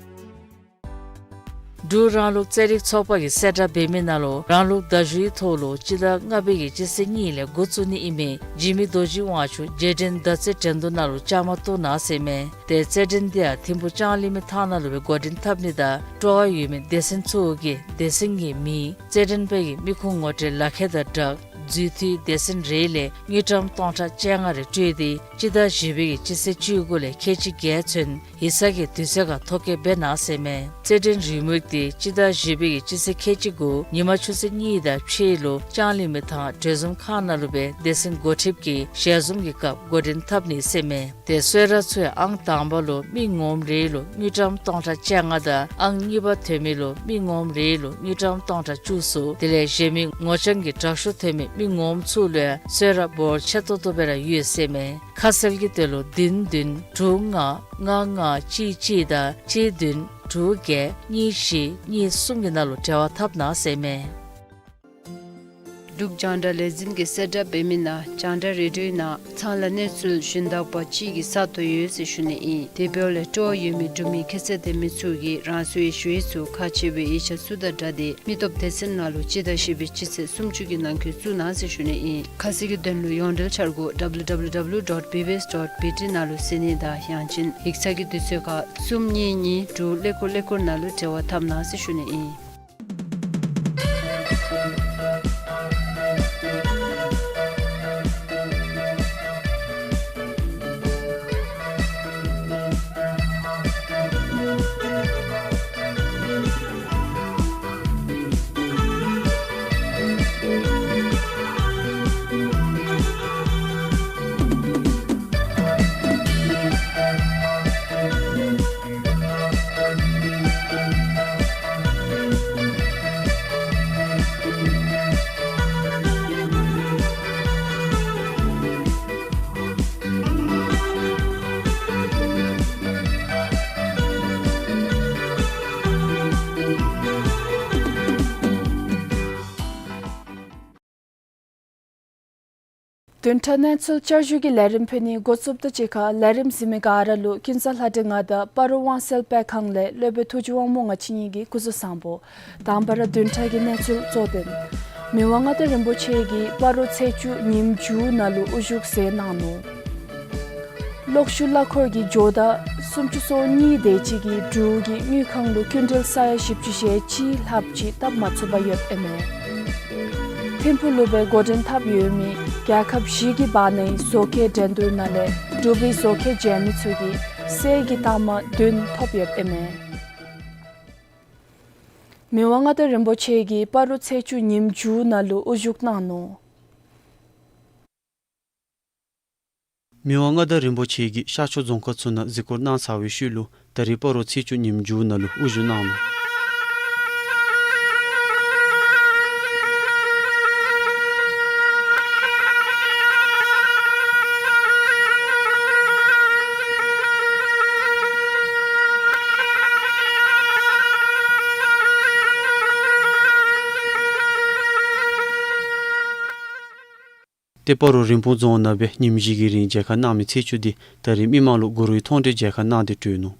འབྲུག་རང་ལུགས་རྩེད་རིགས་ཚོགས་པ་གིས་གསལ་བསྒྲགས་འབད་མི་ནང་ལུ་རང་ལུགས་མདའ་གཞུའི་ཐོག་ལུ་སྤྱི་ཟླ་ལྔ་པའི་གི་སྤྱི་ཚེས་གཉིས་ལས་འགོ་བཙུགས་ནི་ཨིན་མི་འཇིགས་མེད་རྡོ་རྗེ་དབང་ཕྱུག་རྗེས་དྲན་མདའ་རྩེད་འགྲན་བསྡུར་ནང་ལུ་བཅའ་མར་གཏོགས་གནང་ཟེར་མས། ཏེ་རྩེད་འགྲན་འདི་ཡང་ཐིམ་ཕུག་ལྕང་གླིང་མི་ཐང་ནང་ལུ་སྦེ་འགོ་འདྲེན་འཐབ་ནི་དང་སྤྲོ་བ་ཡོད་མི་སྡེ་ཚན་ཚུ་གིས་སྡེ་ཚན་གྱི་མིང་རྩེད་འགྲན་པའི་གི་མི་ཁུངས་ངོ་སྤྲོད་ལག་ཁྱེར་དང་སྦྲགས་འཛུལ་འཐུས་སྡེ་ཚན་རེ་ལས་དངུལ་ཀྲམ་སྟོང་ཕྲག་བཅོ་ལྔ་རེ་སྤྲོད་དེ་སྤྱི་ཟླ་བཞི་པའི་གི་སྤྱི་ཚེས་བཅུ་དགུ་ལས་ཁལ་གཅིག་བརྒྱད་ཚུན་ཡིག་ཚང་གི་དུས་ཚོད་ཁར་ཐོ་བཀོད་འབད་གནང་ཟེར་མས། རྩེད་འགྲན་རེའུ་མིག་འདི་སྤྱི་ཟླ་བཞི་པའི་གི་སྤྱི་ཚེས་ཁལ་གཅིག་དགུ་ཉིན་མ་ཆུ་ཚོད་གཉིས་དང་ཕྱེད་ལུ་ལྕང་གླིང་མི་ཐང་གྲོས་འཛོམས་ཁང་ནང་ལུ་སྦེ་སྡེ་ཚན་འགོ་ཁྲིདཔ་གི་ཞལ་འཛོམས་ཀྱི་སྐབས་འགོ་འདྲེན་འཐབ་ནི་ཟེར་མས། ཏེ་གསོལ་རས་ཚུ་ཡང་ཨང་དང་པ་ལུ་མི་ངོམ་རེ་ལུ་དངུལ་ཀྲམ་སྟོང་ཕྲག་བཅོ་ལྔ་དང་ཨང་གཉིས་པ་ཐོན་མི་ལུ་མི་ངོམ་རེ་ལུ་དངུལ་ཀྲམ་སྟོང་ཕྲག་བཅུ་གསུམ་དེ་ལས་གཞན་མི་ངོ་རྐྱང་གི་དྲག་ཤོས་ཐོན་མི་མི་ངོམ་ཚུ་ལུ་ཡང་གསོལ་རས་འབོར་ཆེ་ཏོག་ཏོ་སྦེ་ར་ཡོད་ཟེར་མས། ཁ་གསལ་གྱི་དོན་ལུ་བདུན་བདུན་དྲུག་ལྔ་ལྔ་ལྔ་གཅིག་གཅིག་དང་གཅིག་བདུན་དྲུག་བརྒྱད་གཉིས་བཞི་གཉིས་གསུམ་གྱི་ནང་ལུ་འབྲེལ་བ་འཐབ་གནང་ཟེར་མས། འབྲུག་རྒྱང་བསྒྲགས་ལས་འཛིན་གྱིས་གསལ་བསྒྲགས་འབད་མི་ནང་རྒྱང་བསྒྲགས་རེ་ཌིའོའི་ནང་ཚང་ལ་གནས་ཚུལ་ཞུན་དག་པ་ཅིག་གི་ས་སྟོང་ཡོད་ཟེར་ཞུ་ནི་ཨིན། དེ་འབདཝ་ལས་སྤྲོ་བ་ཡོད་མི་འབྲུག་མི་ཁྱད་ཚད་ལྡན་མི་ཚུ་གིས་རང་སོའི་ཞུ་ཡིག་ཚུ་ཁག་ཆེ་བའི་ཡིག་ཆ་ཚུ་དང་སྦྲགས་ཏེ་མི་སྟོབས་སྡེ་ཚན་ནང་ལུ་སྤྱི་ཟླ་བཞི་པའི་སྤྱི་ཚེས་སུམ་ཅུ་གི་ནང་འཁོད་བཙུགས་གནང་ཟེར་ཞུ་ནི་ཨིན། ཁ་གསལ་གྱི་དོན་ལུ་ཡོངས་འབྲེལ་འཆར་སྒོ་W W W dot B B S dot B T ནང་ལུ་གཟིགས་ནི་དང་ཡང་ཅིན་ཡིག་ཚང་གི་དུས་ཚོད་ཁར་གསུམ་གཉིས་གཉིས་དྲུག་ཀླད་ཀོར་ཀླད་ཀོར་ནང་ལུ་འབྲེལ་བ་འཐབ་གནང་ཟེར་ཞུ་ནི་ཨིན། བདུན་ཕྲག་གནས་ཚུལ་བསྐྱར་ཞུ་གི་ལས་རིམ་ཕུལ་ནི་འགོ་བཙུགསཔ་དང་གཅིག་ཁར་ལས་རིམ་གཟིགས་མི་ག་ར་ལུ་ཀུན་བཟང་ལྷ་སྒྲོན་ང་དང་སྤ་རོ་དབང་གསལ་དཔེ་ཁང་ལས་སློབ་དཔོན་ཐུགས་རྗེ་དབང་མོ་ང་བཅས་གཉིས་ཀྱིས་སྐུ་གཟུགས་བཟང་པོ། དང་པ་ར་བདུན་ཕྲག་གི་གནས་ཚུལ་གཙོ་དོན། མི་དབང་མངའ་བདག་རིན་པོ་ཆེ་གིས་སྤ་རོ་ཚེས་བཅུ་ཉིནམ་མཇུག་ནང་ལུ་དབུ་བཞུགས་མཛད་གནང་ནུག། གློག་ཤུགས་གླ་འཁོར་གྱི་ཇོ་བདག་སུམ་ཅུ་སོ་གཉིས་དེ་ཅིག་གིས་འབྲུག་གི་དངུལ་ཁང་ལུ་སྐྱིན་འགྲུལ་ས་ཡ་བཞི་བཅུ་ཞེ་གཅིག་ལྷགཔ་ཅིག་བཏབ་མ་ཚུགས་པར་ཡོདཔ་ཨིན་མས། ཐིམ་ཕུག་ལུ་སྦེ་འགོ་འདྲེན་འཐབ་ཡོད་མི་རྒྱལ་ཁབ་བཞི་གི་བར་ནའི་བཟོ་ཁའི་འགྲན་བསྡུར་ནང་ལས་འབྲུག་པའི་བཟོ་ཁ་འཇལ་མི་ཚུ་གིས་གསེར་གྱི་རྟགས་མ་བདུན་ཐོབ་ཡོདཔ་ཨིན་མས། མི་དབང་མངའ་བདག་རིན་པོ་ཆེ་གིས་སྤ་རོ་ཚེས་བཅུ་ཉིནམ་མཇུག་ནང་ལུ་དབུ་བཞུགས་གནང་ནུག། མི་དབང་མངའ་བདག་རིན་པོ་ཆེ་གིས་ཤར་ཕྱོགས་རྫོང་ཁག་ཚུ་ནང་གཟིགས་སྐོར་གནང་ཚར་བའི་ཤུལ་ལུ་ད་རིས་སྤ་རོ་ཚེས་བཅུ་ཉིནམ་མཇུག་ནང་ལུ་དབུ་བཞུགས་གནང་ནུག། ཏེ་སྤ་རོ་རིན་སྤུངས་རྫོང་ནང་སྦེ་ཉིནམ་བཞི་གི་རིང་མཇལ་ཁ་གནང་མི་ཚེས་བཅུ་འདི་ད་རིས་མི་མང་ལུ་གུ་རུའི་མཐོང་གྲོལ་མཇལ་ཁ་གནང་སྟེ་གྲོལ་ནུག།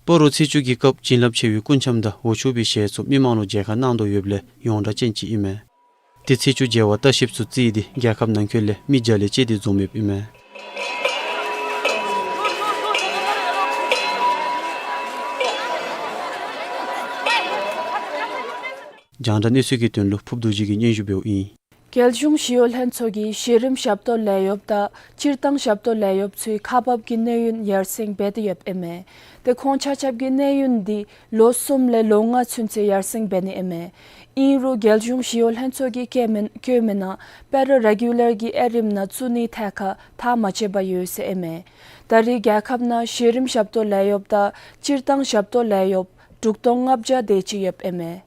སྤ་རོ་ཚེས་བཅུ་གི་སྐབས་བྱིན་རླབས་ཆེ་བའི་སྐུ་འཆམ་དང་འོག་ཕྱོགས་པའི་ཞལ་ཚོགས་མི་མང་ལུ་མཇལ་ཁ་གནང་དོ་ཡོདཔ་ལས་ཡོངས་གྲགས་ཅན་ཅིག་ཨིན་མས། ཏེ་ཚེས་བཅུ་མཇལ་བ་ལྟ་བཤལཔ་ཚུ་བརྩིས་ཏེ་རྒྱལ་ཁབ་ནང་འཁོད་ལས་མི་བརྒྱ་ལས་བཅད་དེ་འཛོམས་ཡོདཔ་ཨིན་མས། རྒྱང་བསྒྲགས་གནས་ཚུལ་གྱི་དོན་ལུ་ཕུརབ་རྡོ་རྗེ་གིས་སྙན་ཞུ་འབདཝ་ཨིན། རྒྱལ་གཞུང་ཞི་གཡོག་ལྷན་ཚོགས་ཀྱིས་གཞི་རིམ་ཞབས་ཏོག་ལས་གཡོགཔ་དང་སྤྱིར་བཏང་ཞབས་ཏོག་ལས་གཡོགཔ་ཚུའི་ཁག་འབག་གི་གནས་ཡུན་ཡར་སེང་འབད་དེ་ཡོདཔ་ཨིན་མས། ཏེ་ཁོང་ཆ་ཁྱབ་ཀྱི་གནས་ཡུན་འདི་ལོ་གསུམ་ལས་ལོ་ལྔ་ཚུན་ཚོད་ཡར་སེང་འབད་ནི་ཨིན་མས། ཨིན་རུང་རྒྱལ་གཞུང་ཞི་གཡོག་ལྷན་ཚོགས་ཀྱིས་བཀོད་མི་བཀོད་མི་ནང་པེ་ར་རེ་གུ་ལར་གྱི་དབྱེ་རིམ་ནང་བཙུགས་ནིའི་ཐད་ཁར་ཐག་མ་བཅད་པར་ཡོད་ཟེར་ཨིན་མས། ད་རེས་རྒྱལ་ཁབ་ནང་གཞི་རིམ་ཞབས་ཏོག་ལས་གཡོགཔ་དང་སྤྱིར་བཏང་ཞབས་ཏོག་ལས་གཡོགཔ་དྲུག་སྟོང་ལྔ་བརྒྱ་དེ་ཅིག་ཡོདཔ་ཨིན་མས།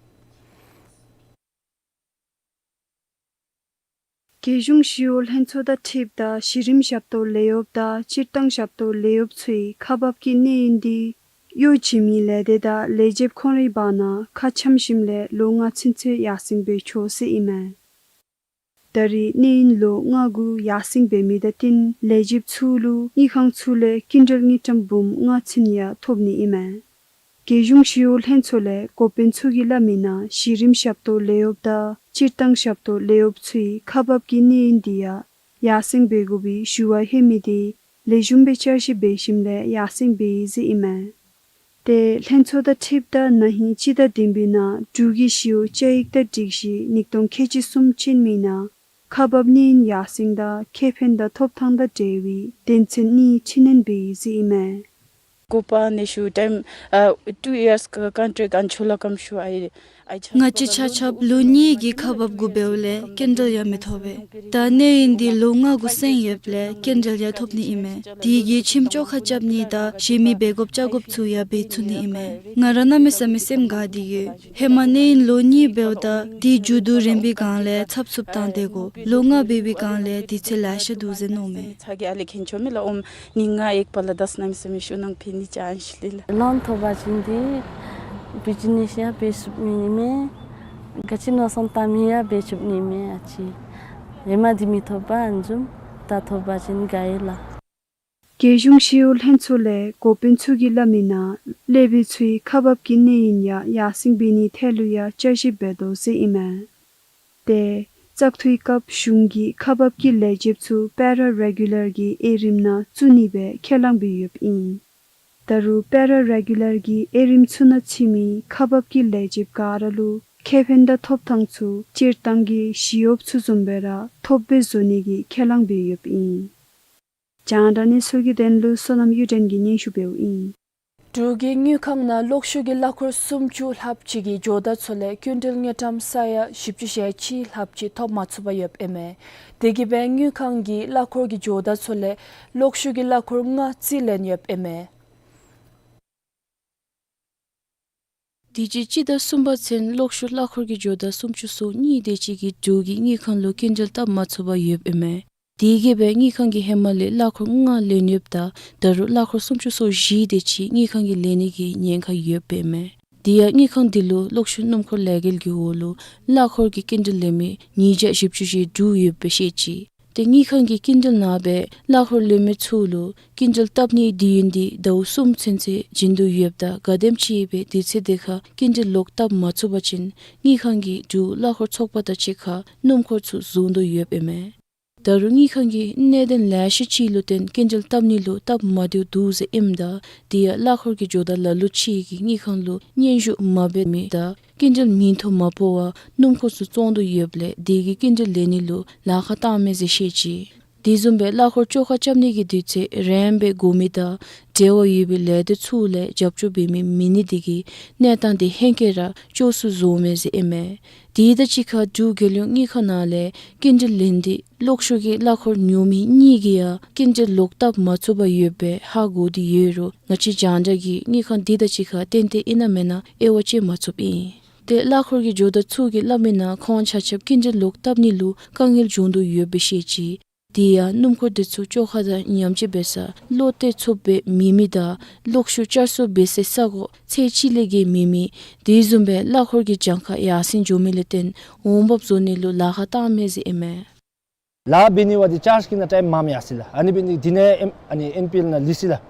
རྒྱལ་གཞུང་ཞི་གཡོག་ལྷན་ཚོགས་དང་འཁྲིལཝ་ད་གཞི་རིམ་ཞབས་ཏོག་ལས་གཡོགཔ་དང་སྤྱིར་བཏང་ཞབས་ཏོག་ལས་གཡོགཔ་ཚུའི་ཁག་འབག་གི་གནས་ཡུན་འདི་གཡོག་བྱིན་མི་ལས་སྡེ་དང་ལས་བྱེདཔ་ཁོང་རའི་བར་ན་ཁ་འཆམ་ཞིནམ་ལས་ལོ་ལྔ་ཚུན་ཚོད་ཡར་སེང་འབད་ཆོག་ཟེར་ཨིན་མས། ད་རེས་གནས་ཡུན་ལོ་ལྔ་གུ་ཡར་སེང་འབད་མི་དང་བསྟུན་ལས་བྱེདཔ་ཚུ་ལུ་དངུལ་ཁང་ཚུ་ལས་སྐྱིན་འགྲུལ་དངུལ་ཀྲམ་འབུམ་ལྔ་ཚུན་ཡང་ཐོབ་ནི་ཨིན་མས། རྒྱལ་གཞུང་ཞི་གཡོག་ལྷན་ཚོགས་ལས་འགོ་དཔོན་ཚུ་གིས་སླབ་མི་ནང་གཞི་རིམ་ཞབས་ཏོག་ལས་གཡོགཔ་དང་སྤྱིར་བཏང་ཞབས་ཏོག་ལས་གཡོགཔ་ཚུའི་ཁག་འབག་གི་གནས་ཡུན་འདི་ཡང་ཡར་སེང་འབད་དགོ་པའི་ཞུ་བ་ལྷོད་མི་དེ་ལེགས་ཤོམ་སྦེ་བསྐྱར་ཞིབ་འབད་ཞིནམ་ལས་ཡར་སེང་འབད་ཡི་ཟེར་ཨིན་མས། ཏེ་ལྷན་ཚོགས་དང་འཁྲིལཝ་ད་ན་ཧིང་སྤྱི་ཟླ་བདུན་པའི་ནང་འབྲུག་གི་ཞི་གཡོག་བཅའ་ཡིག་དང་སྒྲིག་གཞི་ཉིས་སྟོང་ཁལ་གཅིག་གསུམ་ཅན་མི་ནང་ཁག་འབག་གནས་ཡུན་ཡར་སེང་དང་ཁེ་ཕན་དང་ཐོབ་ཐང་དང་འབྲེལ་བའི་དོན་ཚན་གཉིས་འཕྲི་སྣོན་འབད་ཡི་ཟེར་ཨིན་མས། Gopa Neshu time, uh, two years co-, contract anchola kamshu ai, ai ང་བཅས་ཆ་ཁྱབ་ལོ་གཉིས་ཀྱི་ཁག་འབག་གུ་འབདཝ་ལས་སྐྱིན་འགྲུལ་ཡང་མི་ཐོབ་པས། ད་གནས་ཡུན་འདི་ལོ་ལྔ་གུ་སེང་ཡོདཔ་ལས་སྐྱིན་འགྲུལ་ཡང་ཐོབ་ནི་ཨིན་མས། དེ་གིས་ཁྱིམ་བཅོ་ཁ་རྐྱབ་ནི་དང་གཞན་མི་འབད་དགོཔ་བཅའ་དགོཔ་ཚུ་ཡང་འབད་ཚུགས་ནི་ཨིན་མས། ང་ར་གནམ་མེད་ས་མེད་སེམས་དགའ་སྟེ་ཡོད། ཧེ་མ་གནས་ཡུན་ལོ་གཉིས་འབདཝ་ད་དེ་མཇུག་བསྡུ་རན་པའི་སྒང་ལས་ཚབ་ཚུབ་བཏང་སྡོད་དགོ། ལོ་ལྔ་འབད་བའི་སྒང་ལས་དུས་ཚོད་ལེ་ཤ་འདུག་ཟེར་མནོཝ་མས། ཚ་གྱང་ཨ་ལེ་ཁེན་ཆོ་མེ་ལ་ཨོམ་ཉིན་ང་ཨེག་པ་ལ་དས་གནམ་མེད་ས་མེད་ཤུགས་ནང་ཕན་ནི་ཅ་ཨན་ཤི་ལི་ལ། ལོན་ཐོབ་པ་ཅིན་འདི་བི་ཇི་ནེས་ཡང་འབད་ཚུགས་ནི་མས། ག་ཅི་མནོ་བསམ་བཏང་མི་ཡང་འབད་ཚུགས་ནི་མས། ཨ་ཙི་ཧེ་མ་འདི་མི་ཐོབ་པར་ཨ་ནི་བཟུམ་ད་ཐོབ་པ་ཅིན་དགའ་ཡི་ལགས། རྒྱལ་གཞུང་ཞི་གཡོག་ལྷན་ཚོགས་ལས་འགོ་དཔོན་ཚུ་གིས་སླབ་མི་ནང་སློབ་དཔོན་ཚུའི་ཁག་འབག་གི་གནས་ཡུན་ཡང་ཡར་སེང་འབད་ནིའི་ཐད་ལུ་ཡང་བསྐྱར་ཞིབ་འབད་དོ་ཟེར་ཨིན་མས། ཏེ་བཙག་འཐུའི་སྐབས་གཞུང་གིས་ཁག་འབག་གི་ལས་བྱེདཔ་ཚུ་པེ་ར་རེ་གུ་ལར་གྱི་དབྱེ་རིམ་ནང་བཙུགས་ནི་སྦེ་ཁས་བླངས་འབད་ཡོདཔ་ཨིན། ད་རུང་པེ་ར་རེ་གུ་ལར་གྱི་དབྱེ་རིམ་ཚུ་ནང་ཚུད་མི་ཁག་འབག་གི་ལས་བྱེདཔ་ག་ར་ལུ་ཁེ་ཕན་དང་ཐོབ་ཐང་ཚུ་སྤྱིར་བཏང་གི་ཞི་གཡོགཔ་ཚུ་བཟུམ་སྦེ་ར་ཐོབ་སྦེ་བཟོ་ནི་གི་ཁས་བླངས་འབད་ཡོདཔ་ཨིན། རྒྱང་བསྒྲགས་གནས་ཚུལ་གྱི་དོན་ལུ་བསོད་ནམས་གཡུ་སྒྲོན་གྱིས་སྙན་ཞུ་འབདཝ་ཨིན། འབྲུག་གི་དངུལ་ཁང་ནང་གློག་ཤུགས་ཀྱི་གླ་འཁོར་སུམ་ཅུ་ལྷགཔ་ཅིག་གི་ཇོ་བདག་ཚུ་ལས་སྐྱིན་འགྲུལ་དངུལ་ཀྲམ་ས་ཡ་བཞི་བཅུ་ཞེ་གཅིག་ལྷགཔ་ཅིག་ཐོབ་མ་ཚུགས་པར་ཡོདཔ་ཨིན་མས། དེ་གིས་འབད་དངུལ་ཁང་གིས་གླ་འཁོར་གྱི་ཇོ་བདག་ཚུ་ལས་གློག་ཤུགས་ཀྱི་གླ་འཁོར་ལྔ་རྩིས་ལེན་ཡོདཔ་ཨིན་མས། དུས་ཅི་སྤྱི་ཟླ་གསུམ་པ་ཚུན་གློག་ཤུགས་གླ་འཁོར་གྱི་ཇོ་བདག་སུམ་ཅུ་སོ་གཉིས་དེ་ཅིག་གིས་འབྲུག་གི་དངུལ་ཁང་ལུ་སྐྱིན་འགྲུལ་བཏབ་མ་ཚུགས་པར་ཡོདཔ་ཨིན་མས། དེ་གིས་སྦེ་དངུལ་ཁང་གིས་ཧེ་མ་ལས་གླ་འཁོར་ལྔ་ལེན་ཡོདཔ་ད་ད་རུང་གླ་འཁོར་སུམ་ཅུ་སོ་བཞི་དེ་ཅིག་དངུལ་ཁང་གིས་ལེན་ནི་གི་ཉེན་ཁ་ཡོདཔ་ཨིན་མས། དེ་ཡང་དངུལ་ཁང་འདི་ལུ་གློག་ཤུགས་སྣུམ་འཁོར་ལས་འགུལ་གྱི་འོག་ལུ་གླ་འཁོར་གྱི་སྐྱིན་འགྲུལ་ལེན་མི་ཉིས་བརྒྱ་བཞི་བཅུ་ཞེ་དྲུག་ཡོདཔ་སྦེ་བཤད་ཅི། ཏེ་དངུལ་ཁང་གི་སྐྱིན་འགྲུལ་ནང་སྦེ་གླ་འཁོར་ལེན་མི་ཚུ་ལུ་སྐྱིན་འགྲུལ་བཏབ་ནིའི་དུས་ཡུན་འདི་ཟླཝ་གསུམ་ཚུན་ཚོད་བྱིན་དོ་ཡོདཔ་ད་ག་དེམ་ཅིག་སྦེ་དུས་ཚོད་དེ་ཁར་སྐྱིན་འགྲུལ་ལོག་བཏབ་མ་ཚུགས་པ་ཅིན་དངུལ་ཁང་གིས་འབྲུག་གླ་འཁོར་ཚོགས་པ་དང་གཅིག་ཁར་སྣུམ་འཁོར་ཚུ་བཟུང་དོ་ཡོདཔ་ཨིན་མས། ད་རུང་དངུལ་ཁང་གིས་གནད་དོན་ལེ་ཤ་ཅིག་ལུ་བརྟེན་སྐྱིན་འགྲུལ་བཏབ་ནི་ལུ་སྟབས་མ་བདེཝ་འདུག་ཟེར་ཨིནམ་ད་དེ་ཡང་གླ་འཁོར་གྱི་ཇོ་བདག་ལ་ལུ་ཅིག་གིས་དངུལ་ཁང་ལུ་སྙན་ཞུ་མ་འབད་མི་དང་སྐྱིན་འགྲུལ་མིང་ཐོ་མ་ཕོག་པར་སྣུམ་འཁོར་ཚུ་བཙོང་དོ་ཡོདཔ་ལས་དེ་གིས་སྐྱིན་འགྲུལ་ལེན་ནི་ལུ་ལཱ་ཁག་བཏང་མས་ཟེར་བཤད་ཅི། དེ་བཟུམ་སྦེ་གླ་འཁོར་བཅོ་ཁ་རྐྱབ་ནི་གི་དུས་ཚོད་རན་སྦེ་དགོ་མི་དང་འབྲེལ་བ་ཡོད་པའི་ལས་སྡེ་ཚུ་ལས་རྒྱབ་སྐྱོར་འབད་མི་མེད་ནི་དེ་གིས་གནས་སྟངས་དེ་ཧེང་སྐལ་ར་སྐྱོ་སུ་བཟོཝ་མས་ཟེར་ཨིན་མས། དེ་དང་གཅིག་ཁར་འབྲུག་རྒྱལ་ཡོངས་དངུལ་ཁང་ནང་ལས་སྐྱིན་འགྲུལ་ལེན་ཏེ་གློག་ཤུགས་ཀྱི་གླ་འཁོར་ཉོ་མི་གཉིས་ཀྱིས་ཡང་སྐྱིན་འགྲུལ་ལོག་བཏབ་མ་ཚུགས་པར་ཡོདཔ་སྦེ་ཧ་གོ་སྟེ་ཡོད་རུང་ང་བཅས་རྒྱང་བསྒྲགས་ཀྱིས་དངུལ་ཁང་དེ་དང་གཅིག་ཁར་ཏན་ཏན་ཨིན་ན་མེན་ན་དབྱེ་བ་དཔྱད་མ་ཚུགསཔ་ཨིན། ཏེ་གླ་འཁོར་གྱི་ཇོ་བདག་ཚུ་གིས་སླབ་མིའི་ནང་ཁོང་ཆ་ཁྱབ་སྐྱིན་འགྲུལ་ལོག་བཏབ་ནི་ལུ་དཀའ་ངལ་བྱུང་དོ་ཡོདཔ་སྦེ་བཤད་ཅི། དེ་ཡང་སྣུམ་འཁོར་དེ་ཚུ་བཅོ་ཁ་དང་མཉམ་སྤྱོད་འབད་སར་བློ་གཏད་ཚུགསཔ་སྦེ་མེད་མི་དང་གློག་ཤུགས་བསྐྱར་གསོ་འབད་སའི་ས་གོ་ཚད་གཅིག་ལས་བརྒལ་མེད་མི་དེ་བཟུམ་སྦེ་གླ་འཁོར་གྱི་གྱངས་ཁ་ཡར་སེང་འགྱོ་མི་ལུ་བརྟེན་འོང་འབབ་བཟོ་ནི་ལུ་ལཱ་ཁག་བཏངམ་མས་ཟེར་ཨིན་མས། ལཱ་འབད་ནི་བ་འདི་ཅཱརཇ་ཀྱི་ནང་ཊའིམ་མངམ་ཡར་སོ་ཡི་ལགས། ཨ་ནི་འབད་ནི་འདི་ནང་ཨེམ་ཨ་ནི་ཨེན་པི་ཨེལ་ནང་ལུས་སོ་ཡི་ལགས།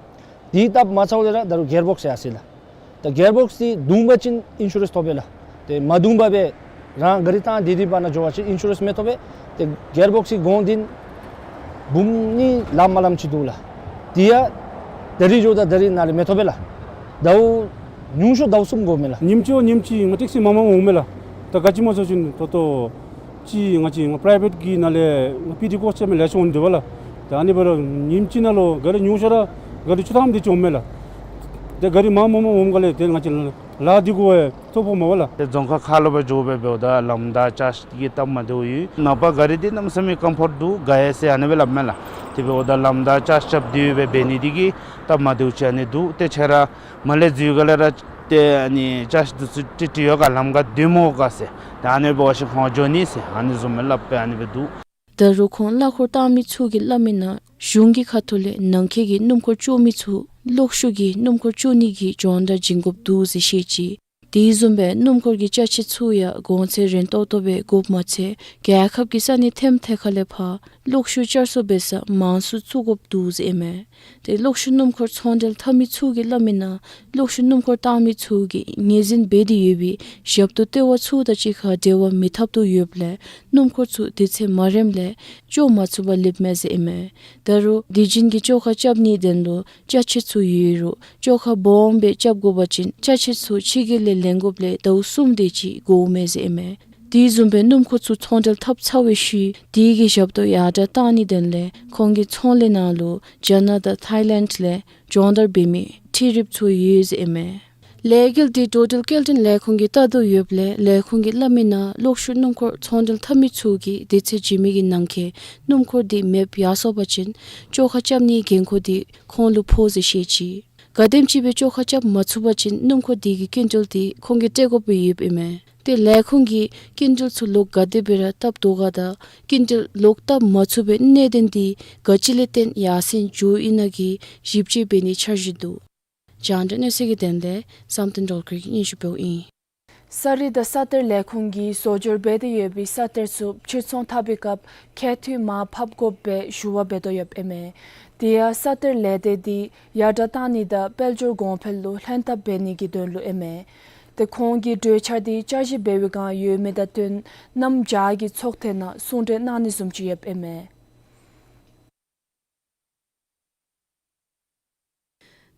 དེ་བཏབ་མ་ཚརཝ་ལས་ར་ད་རུང་གིར་བོགསི་ཡར་སོ་ཡི་ལགས། ད་གིར་བོགསི་འདི་བརྡུང་པ་ཅིན་ཨིན་ཤུ་རེནསི་ཐོབ་པས་ལགས། ཏེ་མ་བརྡུང་པར་སྦེ་རང་གཱ་རི་བཏང་སྟེ་དེ་སྦེ་ནཱ་འགྱོ་བ་ཅིན་ཨིན་ཤུ་རེནསི་མི་ཐོབ་པས། ཏེ་གིར་བོགསི་གོང་འདི་འབུམ་གཉིས་ལངམ་ལངམ་ཅིག་འདུག་ལགས། དེ་ཡང་ད་རིས་འགྱོཝ་ད་ད་རིས་ནཱ་ལས་མི་ཐོབ་པས་ལགས། ཟླཝ་ཉུང་ཤོས་ཟླཝ་གསུམ་འགོརཝ་མས་ལགས། ཉིནམ་གཅིག་ཉིནམ་གཅིག་ང་ཊེག་སི་མངམ་མངམ་འོངམ་མས་ལགས། ད་ག་ཅི་སྨོ་ཟེར་བ་ཅིན་ད་ལྟོ་ཅིག་ང་བཅས་ང་པྲའི་བེཊ་ཀྱི་ནང་ལས་ང་པི་ཊི་ཀོསཊ་ཅིག་མི་ལེགས་ཤོམ་འདུག་པ་ལགས། ད་ཨ་ནི་འབད་རུང་ཉིནམ་གཅིག་ནང་ལུ་གཱ་རི་ཉུང་ཤོས་ར་གཱ་རི་བཅུ་ཐམ་དེ་ཅིག་འོངམ་མས་ལགས། ཏེ་གཱ་རི་མངམ་མངམ་འོངམ་ག་ལས་ཏེ་ང་བཅས་ལཱ་འདི་གུ་ཐོ་ཕོགཔ་མས་པ་ལགས། ཏེ་རྫོང་ཁག་ཁ་ལུ་སྦེ་འགྱོ་སྦེ་འབདཝ་ད་ལམ་བདའ་ཅཱརཇ་གི་སྟབས་མ་བདེཝ་ཡོད། ནངས་པ་གཱ་རི་འདི་གནམ་མེད་ས་མེད་ཀམ་ཕོརཊ་འདུག། དགའ་ཡི་ཟེར་ཨ་ནི་སྦེ་སླབ་མས་ལགས། དེ་འབདཝ་ད་ལམ་བདའ་ཅཱརཇ་རྐྱབ་སྟེ་སྦེ་འབད་ནི་འདི་གིས་སྟབས་མ་བདེཝ་ཅིག་ཨ་ནི་འདུག། ཏེ་ཁྱེད་ར་མར་ལས་འཛུལ་ག་ལས་ར་ཏེ་ཨ་ནི་ཅཱརཇ་འདི་ཚུ་ཏི་ཏི་ཡོད་ག་ལམ་ཁར་སྡོད་མི་དགོ་ག་ཟེར། ཏེ་ཨ་ནི་འབད་བ་ཅིན་ཁོང་འགྱོ་ནི་ཟེར་ཨ་ནི་བཟུམ་སྦེ་སླབ་སྦེ་ཨ་ནི་སྦེ་འདུག། ད་རུང་ཁོང་གླ་འཁོར་བཏང་མི་ཚུ་གིས་སླབ་མིའི་ནང་གཞུང་གི་ཁ་ཐུག་ལས་ནང་འཁོད་ཀྱི་སྣུམ་འཁོར་བཅོ་མི་ཚུ་གློག་ཤུགས་ཀྱི་སྣུམ་འཁོར་བཅོ་ནི་གི་སྦྱོང་བརྡར་བྱིན་དགོཔ་འདུག་ཟེར་བཤད་ཅི། དེ་བཟུམ་སྦེ་སྣུམ་འཁོར་གྱི་ཅ་ཆས་ཚུ་ཡང་གོང་ཚད་རན་ཏོག་ཏོ་སྦེ་དགོཔ་མ་ཚད་རྒྱལ་ཁབ་ཀྱི་ས་གནས་ཐེམ་ཐེ་ཁ་ལས་ཕར་གློག་ཤུགས་བསྐྱར་གསོ་འབད་སར་མང་སུ་བཙུགས་དགོཔ་འདུག་ཟེར་ཨིན་མས། ཏེ་གློག་ཤུགས་སྣུམ་འཁོར་ཚོང་འབྲེལ་འཐབ་མི་ཚུ་གིས་སླབ་མིའི་ནང་གློག་ཤུགས་སྣུམ་འཁོར་བཏང་མི་ཚུ་གིས་ངོས་འཛིན་འབད་དེ་ཡོད་པའི་ཞབས་ཏོག་ལྟེ་བ་ཚུ་དང་གཅིག་ཁར་འབྲེལ་བ་མི་འཐབ་དོ་ཡོདཔ་ལས་སྣུམ་འཁོར་ཚུ་དུས་ཚོད་མ་རནམ་ལས་བཅོ་མ་ཚུགས་པར་ལུསཔ་མས་ཟེར་ཨིན་མས། ད་རུང་དུས་རྒྱུན་གྱི་བཅོ་ཁ་རྐྱབ་ནིའི་དོན་ལུ་ཅ་ཆས་ཚུ་ཡོད་རུང་བཅོ་ཁ་སྦོམ་སྦེ་རྐྱབ་དགོ་པ་ཅིན་ཅ་ཆས་ཚུ་ཕྱི་རྒྱལ་ལས་ལེན་དགོཔ་ལས་ཟླཝ་གསུམ་དེ་ཅིག་འགོརཝ་མས་ཟེར་ཨིན་མས། དེ་བཟུམ་སྦེ་སྣུམ་འཁོར་ཚུ་ཚོང་འབྲེལ་འཐབ་ཚར་བའི་ཤུལ་དེ་གི་ཞབས་ཏོག་ཡར་དྲགས་གཏང་ནིའི་དོན་ལས་ཁོང་གི་ཚོང་ལས་ནང་ལུ་རྒྱ་ནག་དང་ཐཱའི་ལེནཌ་ལས་སྦྱོང་བརྡར་འབད་མི་འཕྲུལ་རིགཔ་ཚུ་ཡོད་ཟེར་ཨིན་མས། ལས་འགུལ་འདི་འགྲོ་འགྲུལ་སྐྱེལ་འདྲེན་ལས་ཁུངས་ཀྱིས་བལྟ་དོ་ཡོདཔ་ལས་ལས་ཁུངས་ཀྱིས་སླབ་མིའི་ནང་གློག་ཤུགས་སྣུམ་འཁོར་ཚོང་འབྲེལ་འཐབ་མི་ཚུ་གིས་དུས་ཚོད་བྱིན་མི་གི་ནང་འཁོད་སྣུམ་འཁོར་འདི་མེདཔ་ཡར་སོང་པ་ཅིན་བཅོ་ཁ་རྐྱབ་ནིའི་འགན་ཁུར་འདི་ཁོང་ལུ་ཕོག་ཟེར་བཤད་ཅི། ག་དེམ་ཅིག་སྦེ་བཅོ་ཁ་རྐྱབ་མ་ཚུགས་པ་ཅིན་སྣུམ་འཁོར་འདི་གི་སྐྱིན་འགྲུལ་འདི་ཁོང་གིས་སྤྲོད་དགོཔ་ཡོདཔ་ཨིན་མས། ཏེ་ལས་ཁུངས་ཀྱིས་སྐྱིན་འགྲུལ་ཚུ་ལོག་ག་དེ་སྦེ་ར་བཏབ་དོ་ག་དང་སྐྱིན་འགྲུལ་ལོག་བཏབ་མ་ཚུགས་པའི་གནད་དོན་འདི་ག་ཅི་ལས་བརྟེན་ཡར་སེང་འགྱོཝ་ཨིན་ན་གི་ཞིབ་དཔྱད་འབད་ནིའི་འཆར་གཞི་འདུག། རྒྱང་བསྒྲགས་གནས་ཚུལ་གྱི་དོན་ལས་བསམ་གཏན་སྒྲོལ་དཀར་གྱིས་སྙན་ཞུ་འབདཝ་ཨིན། ས་རིག་དང་ས་གཏེར་ལས་ཁུངས་ཀྱིས་བཟོ་སྦྱོར་འབད་དེ་ཡོད་པའི་ས་གཏེར་ཚུ་ཕྱིར་ཚོང་འཐབ་པའི་སྐབས་ཁྱད་ཐོན་མར་ཕབ་དགོ་པའི་ཞུ་བ་འབད་དོ་ཡོདཔ་ཨིན་མས། དེ་ཡང་ས་གཏེར་ལས་སྡེ་འདི་ཡར་དྲགས་གཏང་ནི་དང་དཔལ་འབྱོར་གོང་འཕེལ་ལུ་ལྷན་ཐབས་འབད་ནི་གི་དོན་ལུ་ཨིན་མས། ཏེ་ཁོང་གི་གྲོས་འཆར་འདི་བསྐྱར་ཞིབ་འབད་བའི་བསྒང་ཡོད་མི་དང་བསྟུན་གནམ་བྱཱར་གྱི་ཚོགས་ཐེངས་ནང་གསུང་གྲོས་གནང་ནི་བཟུམ་ཅིག་ཡོདཔ་ཨིན་མས།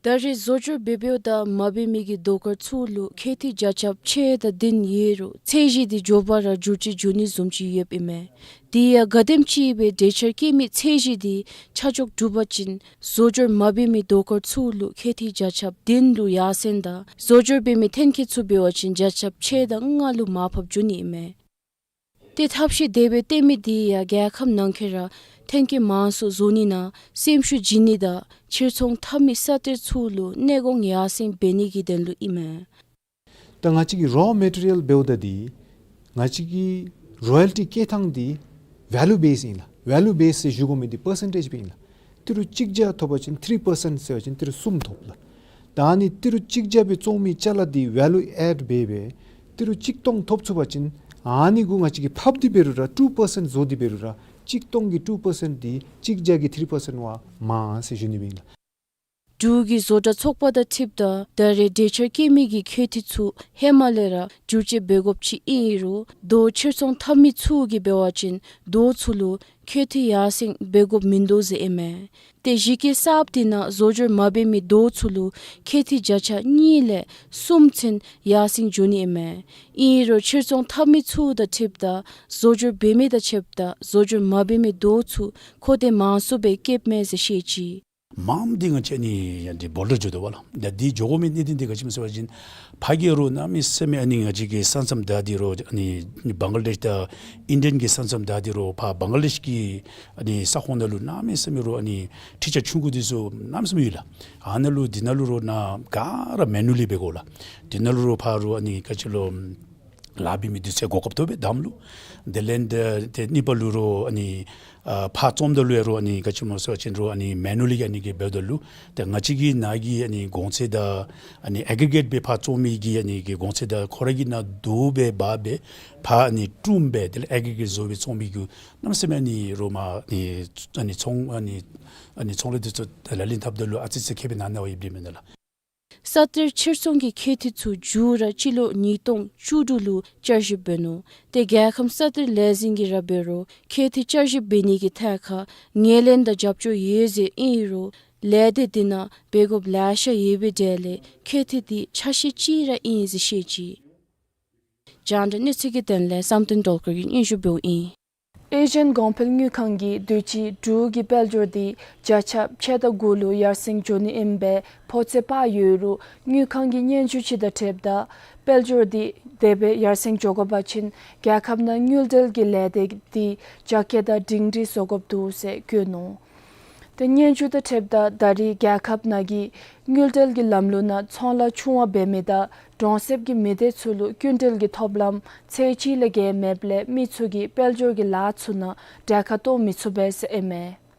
ད་རེས་བཟོ་སྦྱོར་འབད་འབདཝ་ད་མ་འབད་མི་གི་རྡོ་དཀར་ཚུ་ལུ་ཁེ་ཐིག་བརྒྱ་ཆ་བཅུ་དང་བདུན་ཡོད་རུང་ཚད་གཞི་འདི་མགྱོགས་པ་ར་འགྱུར་བཅོས་འགྱོ་ནི་བཟུམ་ཅིག་ཡོདཔ་ཨིན་མས། དེ་ཡང་ག་དེམ་ཅིག་སྦེ་གྲོས་འཆར་བཀོད་མི་ཚད་གཞི་འདི་ཆ་འཇོག་གྲུབ་པ་ཅིན་བཟོ་སྦྱོར་མ་འབད་མི་རྡོ་དཀར་ཚུ་ལུ་ཁེ་ཐིག་བརྒྱ་ཆ་བདུན་ལུ་ཡར་སེང་དང་བཟོ་སྦྱོར་འབད་མི་ཐོན་སྐྱེད་ཚུ་འབད་བ་ཅིན་བརྒྱ་ཆ་བཅུ་དང་ལྔ་ལུ་མར་ཕབ་འགྱོ་ནི་ཨིན་མས། ཏེ་ཐབས་ཤེས་དེ་སྦེ་སྟོན་མི་འདི་ཡང་རྒྱལ་ཁབ་ནང་འཁོད་ར་ཐོན་སྐྱེད་མང་སུ་བཟོ་ནི་ནང་སེམས་ཤུགས་བྱིན་ནི་དང་ཕྱིར་ཚོང་འཐབ་མི་ས་གཏེར་ཚུ་ལུ་གནས་གོང་ཡར་སེང་འབད་ནི་གི་དོན་ལུ་ཨིན་མས། ད་ང་བཅས་ཀྱི་རོ་མེ་ཊི་རི་ཡལ་འབདཝ་ད་འདི་ང་བཅས་ཀྱི་རོ་ཡལ་ཊི་བཀལ་ཐངས་འདི་ཝེ་ལུ་བེསི་ཨིན་ལགས། ཝེ་ལུ་བེསི་ཟེར་ཞུ་དགོ་མི་འདི་པར་སེན་ཊེཇ་སྦེ་ཨིན་ལགས། ཏི་རུ་གཅིག་བརྒྱ་ཐོབ་པ་ཅིན་ཐིརི་པར་སེནཊ་ཟེར་བ་ཅིན་ཏི་རུ་གསུམ་ཐོབ་ལགས། ད་ཨ་ནི་ཏི་རུ་གཅིག་བརྒྱ་སྦེ་བཙོང་མི་ཅ་ལ་འདི་ཝེ་ལུ་ཨེཌ་འབད་སྦེ་ཏི་རུ་གཅིག་སྟོང་ཐོབ་ཚུགས་པ་ཅིན་ཨ་ནི་གུ་ང་བཅས་ཀྱིས་ཕབ་སྟེ་འབད་རུང་ར་ཊུ་པར་སེནཊ་བཟོ་སྟེ་འབད་རུང་ར་གཅིག་སྟོང་གི་ཊུ་པར་སེནཊ་འདི་གཅིག་བརྒྱ་གི་ཐིརི་པར་སེནཊ་བ་མང་ཟེར་ཞུ་ནི་སྦེ་ཨིན་ལགས། འབྲུག་གི་བཟོ་གྲྭ་ཚོགས་པ་དང་འཁྲིལཝ་ད་ད་རེས་གྲོས་འཆར་བཀོད་མི་གི་མཁོ་འདོད་ཚུ་ཧེ་མ་ལས་ར་བསྒྱུར་བཅོས་འབད་དགོཔ་ཅིག་ཨིན་རུང་རྡོ་ཕྱིར་ཚོང་འཐབ་མི་ཚུ་གིས་འབད་བ་ཅིན་རྡོ་ཚུ་ལུ་མཁོ་འདོད་ཡར་སེང་འབད་དགོཔ་མིན་འདུག་ཟེར་ཨིན་མས། ཏེ་གཞི་བཀོད་གསརཔ་འདི་ནང་བཟོ་སྦྱོར་མ་འབད་མི་རྡོ་ཚུ་ལུ་མཁོ་འདོད་བརྒྱ་ཆ་གཉིས་ལས་གསུམ་ཚུན་ཡར་སེང་འགྱོ་ནི་ཨིན་མས། ཨིན་རུང་ཕྱིར་ཚོང་འཐབ་མི་ཚུ་དང་འཁྲིལཝ་ད་བཟོ་སྦྱོར་འབད་མི་དང་ཕྱདཔ་ད་བཟོ་སྦྱོར་མ་འབད་མི་རྡོ་ཚུ་མཁོ་འདོད་མང་སུ་སྦེ་བཀོདཔ་མས་ཟེར་བཤད་ཅི། མངམ་འདི་ང་བཅས་ནི་ཡང་འདི་བོལ་ཌར་འགྱོ་དོ་བ་ལགས། ད་འདི་འགྱོ་དགོ་མི་གནད་དོན་འདི་ག་ཅི་སྨོ་ཟེར་བ་ཅིན་ཕར་གི་རུ་གནམ་མེད་ས་མེད་ཨ་ནི་ང་བཅས་ཀྱི་ས་མཚམས་བདའ་སྟེ་རུ་ཨ་ནི་བང་ག་ལ་དེཤ་དང་ཨིན་ཌི་ཡན་གྱི་ས་མཚམས་བདའ་སྟེ་རུ་ཕར་བང་ག་ལ་དེཤ་གི་ཨ་ནི་ས་ཁོངས་ནང་ལུ་གནམ་མེད་ས་མེད་རུ་ཨ་ནི་འཕྲུལ་ཆས་ཆུང་ཀུ་འདི་ཚུ་གནམ་མེད་ས་མེད་ཡོད་ལགས། ཨ་ནཱ་ལུ་འདི་ནང་ལུ་རུ་ནཱ་ག་ར་མེ་ནུ་ལི་འབད་དགོ་ལགས། འདི་ནང་ལུ་རུ་ཕར་རུ་ཨ་ནི་ག་ཅི་ལོ་ལཱ་འབད་མི་འདི་ཚུ་གོ་སྐབས་ཐོབ་པས་དང་པ་ལུ། དེ་ལས་ཏེ་ཏེ་གཉིས་པ་ལུ་རུ་ཨ་ནི་ཨ་ཕར་བཙོངམ་ད་ལུ་ཡང་རུ་ཨ་ནི་ག་ཅི་སྨོ་ཟེར་བ་ཅིན་རུ་ཨ་ནི་མེ་ནུ་ལི་གིས་ཨ་ནི་གི་འབདཝ་ད་ལུ་ཏེ་ང་བཅས་ཀྱི་ནཱ་གི་ཨ་ནི་གོང་ཚད་དང་ཨ་ནི་ཨེག་རི་གེཊ་སྦེ་ཕར་བཙོང་མི་གི་ཨ་ནི་གི་གོང་ཚད་དང་ཁོ་ར་གི་ནཱ་བསྡུ་སྦེ་འབག་སྦེ་ཕར་ཨ་ནི་བཀྲུམ་སྦེ་དེ་ལས་ཨེག་རི་གེཊ་བཟོ་སྦེ་བཙོང་མི་གུ་གནམ་མེད་ས་མེད་ཨ་ནི་རུ་མ་ཨ་ནི་ཨ་ནི་ཚོང་ཨ་ནི་ཨ་ནི་ཚོང་ལཱ་འདི་ཚུ་ལག་ལེན་འཐབ་ད་ལུ་ཨ་ཙི་ཙི་ཁེ་ཕན་ནང་ན་བ་ཡོདཔ་འདི་མེན་ན་ལགས། ས་གཏེར་ཕྱིར་ཚོང་གི་མཁོ་འདོད་ཚུ་མཇུག་ར་སྤྱི་ལོ་ཉིས་སྟོང་བཅུ་དྲུག་ལུ་བསྐྱར་ཞིབ་འབད་ནུག། ཏེ་རྒྱལ་ཁབ་ས་གཏེར་ལས་འཛིན་གྱིས་ར་འབད་རུང་མཁོ་འདོད་བསྐྱར་ཞིབ་འབད་ནི་གི་ཐད་ཁར་ངོས་ལེན་དང་རྒྱབ་སྐྱོར་ཡོད་ཟེར་ཨིན་རུང་ལས་སྡེ་འདི་ནང་འབད་དགོཔ་ལེ་ཤ་ཡོད་པའི་གྲས་ལས་མཁོ་འདོད་འདི་ཆ་ཤས་ཅིག་ར་ཨིན་ཟེར་བཤད་ཅི། རྒྱང་བསྒྲགས་གནས་ཚུལ་གྱི་དོན་ལས་བསམ་གཏན་སྒྲོལ་དཀར་གྱིས་སྙན་ཞུ་འབདཝ་ཨིན། ཨེ་ཤི་ཡན་གོང་འཕེལ་དངུལ་ཁང་གིས་དུས་ཅི་འབྲུག་གི་དཔལ་འབྱོར་འདི་བརྒྱ་ཆ་ཕྱེད་དང་དགུ་ལུ་ཡར་སེང་འགྱོ་ནི་ཨིནམ་སྦེ་ཕོ་ཚོད་དཔག་ཡོད་རུང་དངུལ་ཁང་གི་སྙན་ཞུ་ཅིག་དང་འཁྲིལཝ་ད་དཔལ་འབྱོར་འདི་དེ་སྦེ་ཡར་སེང་འགྱོ་དགོ་པ་ཅིན་རྒྱལ་ཁབ་ནང་དངུལ་འབྲེལ་གྱི་ལས་སྡེ་འདི་རྒྱ་སྐྱེད་དང་སྒྲིང་སྒྲིང་བཟོ་དགོཔ་འདུག་ཟེར་བཀོད་ནུག། ཏེ་སྙན་ཞུ་དང་འཁྲིལཝ་ད་ད་རེས་རྒྱལ་ཁབ་ནང་གི་དངུལ་འབྲེལ་གྱི་ལམ་ལུགས་ནང་ཚོང་ལཱ་ཆུང་བ་འབད་མི་དང་གྲོང་གསེབ་ཀྱི་མི་སྡེ་ཚུ་ལུ་སྐྱིན་འགྲུལ་གྱི་ཐོབ་ལམ་ཚད་གཅིག་ལས་བརྒལ་མེདཔ་ལས་མི་ཚུ་གིས་དཔལ་འབྱོར་གྱི་ལཱ་ཚུ་ནང་གྲལ་ཁར་གཏོགས་མི་ཚུགས་པས་ཟེར་ཨིན་མས།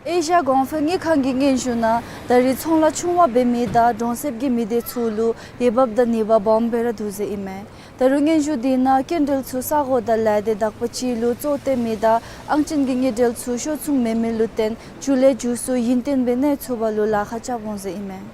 ཨེ་ཤི་ཡ་གོང་འཕེལ་དངུལ་ཁང་གི་སྙན་ཞུ་ནང་ད་རེས་ཚོང་ལཱ་ཆུང་བ་འབད་མི་དང་གྲོང་གསེབ་ཀྱི་མི་སྡེ་ཚུ་ལུ་འོས་འབབ་དང་ནུས་པ་སྦོམ་སྦེ་ར་འདུག་ཟེར་ཨིན་མས། ད་རུང་སྙན་ཞུ་འདི་ནང་སྐྱིན་འགྲུལ་ཚུ་ས་གོ་དང་ལས་སྡེ་དག་པ་ཅིག་ལུ་གཙོ་བཏོན་མི་དང་ཨང་ཅན་གྱི་དངུལ་འབྲེལ་ཚུ་ཤོག་ཚུགས་མེད་མི་ལུ་བརྟེན་མཇུག་ལས་མཇུག་སུ་ཡུན་བརྟན་སྦེ་གནས་ཚུགས་པ་ལུ་ལཱ་ཁག་རྐྱབ་འོང་ཟེར་ཨིན་མས།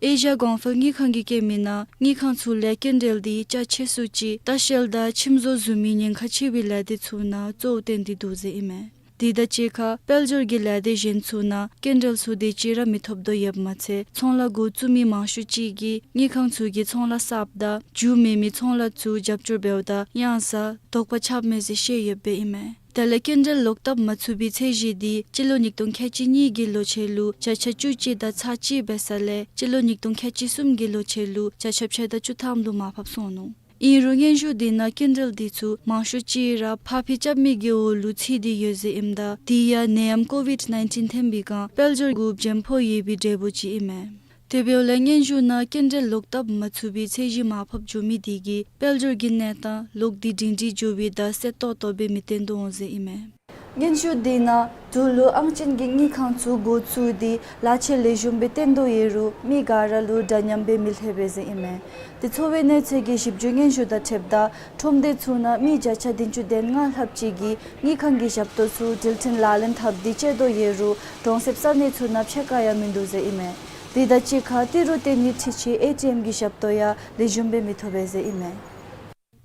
ཨེ་ཤི་ཡ་གོང་འཕེལ་དངུལ་ཁང་གིས་བཀོད་མི་ནང་དངུལ་ཁང་ཚུ་ལས་སྐྱིན་འགྲུལ་འདི་ཅ་ཆས་སུ་ཅིག་ལྟ་བཤལ་དང་ཁྱིམ་བཟོ་བཟོ་མི་ཉེན་ཁ་ཆེ་བའི་ལས་སྡེ་ཚུ་ནང་གཙོ་བོ་བཏོན་ཏེ་འདུག་ཟེར་ཨིན་མས། དེ་དང་གཅིག་ཁར་དཔལ་འབྱོར་གྱི་ལས་སྡེ་གཞན་ཚུ་ནང་སྐྱིན་འགྲུལ་ཚུ་དེ་ཅིག་ར་མི་ཐོབ་དོ་ཡོདཔ་མ་ཚད་ཚོང་ལཱ་འགོ་བཙུགས་མི་མང་ཤོས་ཅིག་གིས་དངུལ་ཁང་ཚུ་གིས་ཚོང་ལཱ་གསརཔ་དང་མཇུག་མེད་མི་ཚོང་ལཱ་ཚུ་རྒྱབ་སྐྱོར་འབདཝ་ད་གཡང་ས་དོགས་པ་ཆགསཔ་མས་ཟེར་བཤད་ཡོདཔ་ཨིན་མས། དེ་ལས་སྐྱིན་འགྲུལ་ལོག་བཏབ་མ་ཚུགས་པའི་ཚད་གཞི་འདི་སྤྱི་ལོ་ཉིས་སྟོང་ཁལ་གཅིག་གཉིས་ཀྱི་ལོ་ཆེན་ལུ་བརྒྱ་ཆ་བཅུ་གཅིག་དང་ཚག་གཅིག་འབད་ས་ལས་སྤྱི་ལོ་ཉིས་སྟོང་ཁལ་གཅིག་གསུམ་གྱི་ལོ་ཆེན་ལུ་བརྒྱ་ཆ་ཕྱེད་དང་བཅུ་ཐམ་ལུ་མར་ཕབ་སོང་ནུག། ཨིན་རུང་སྙན་ཞུ་འདི་ནང་སྐྱིན་འགྲུལ་འདི་ཚུ་མང་ཤོས་ཅིག་ར་ཕར་འཕུལ་རྐྱབ་མི་གི་འོག་ལུ་ཚུད་དེ་ཡོད་ཟེར་ཨིནམ་ད་དེ་ཡང་ནད་ཡམས་ཀོ་ཝིཌ་ནའིན་ཊིན་ཐོན་པའི་སྒང་དཔལ་འབྱོར་གུ་བརྒྱུད་ཕོག་ཡོད་པའི་འབྲས་བུ་ཅིག་ཨིན་མས། དེ་འབདཝ་ལས་སྙན་ཞུ་ནང་སྐྱིན་འགྲུལ་ལོག་བཏབ་མ་ཚུགས་པའི་ཚད་གཞི་མར་ཕབ་འགྱོ་མི་དེ་གིས་དཔལ་འབྱོར་གྱི་གནས་སྟངས་ལོག་སྟེ་སྒྲིང་སྒྲིང་འགྱོ་བའི་བརྡ་གསལ་ཏོག་ཏོ་སྦེ་མི་སྟོན་དོ་འོང་ཟེར་ཨིན་མས། སྙན་ཞུ་དེ་ནང་འབྲུག་ལུ་ཨང་ཅན་གྱི་དངུལ་ཁང་ཚུ་འགོ་བཙུགས་ཏེ་ལཱ་ཆེ་ལེགས་ཤོམ་སྦེ་སྟོན་དོ་ཡོད་རུང་མི་ག་ར་ལུ་འདྲ་མཉམ་སྦེ་མི་ལྷོད་པས་ཟེར་ཨིན་མས། དེ་འཚོ་བའི་གནས་ཚད་ཀྱི་ཞིབ་འཇུག་སྙན་ཞུ་དང་འཁྲིལཝ་ད་ཁྲོམ་སྡེ་ཚུ་ནང་མི་བརྒྱ་ཆ་བདུན་ཅུ་དོན་ལྔ་ལྷགཔ་ཅིག་གིས་དངུལ་ཁང་གི་ཞབས་ཏོག་ཚུ་འགྲུལ་འཕྲིན་ལག་ལེན་འཐབ་སྟེ་སྤྱོད་དོ་ཡོད་རུང་གྲོང་གསེབ་ས་གནས་ཚུ་ནང་ཕྱེད་ཀ་ཡང་མིན་འདུག་ཟེར་ཨིན་མས། དེ་དང་གཅིག་ཁར་ཏི་རུ་བཏོན་ནིའི་འཕྲུལ་ཆས་ཨེ་ཊི་ཨེམ་གྱི་ཞབས་ཏོག་ཡང་ལེགས་ཤོམ་སྦེ་མི་ཐོབ་པས་ཟེར་ཨིན་མས།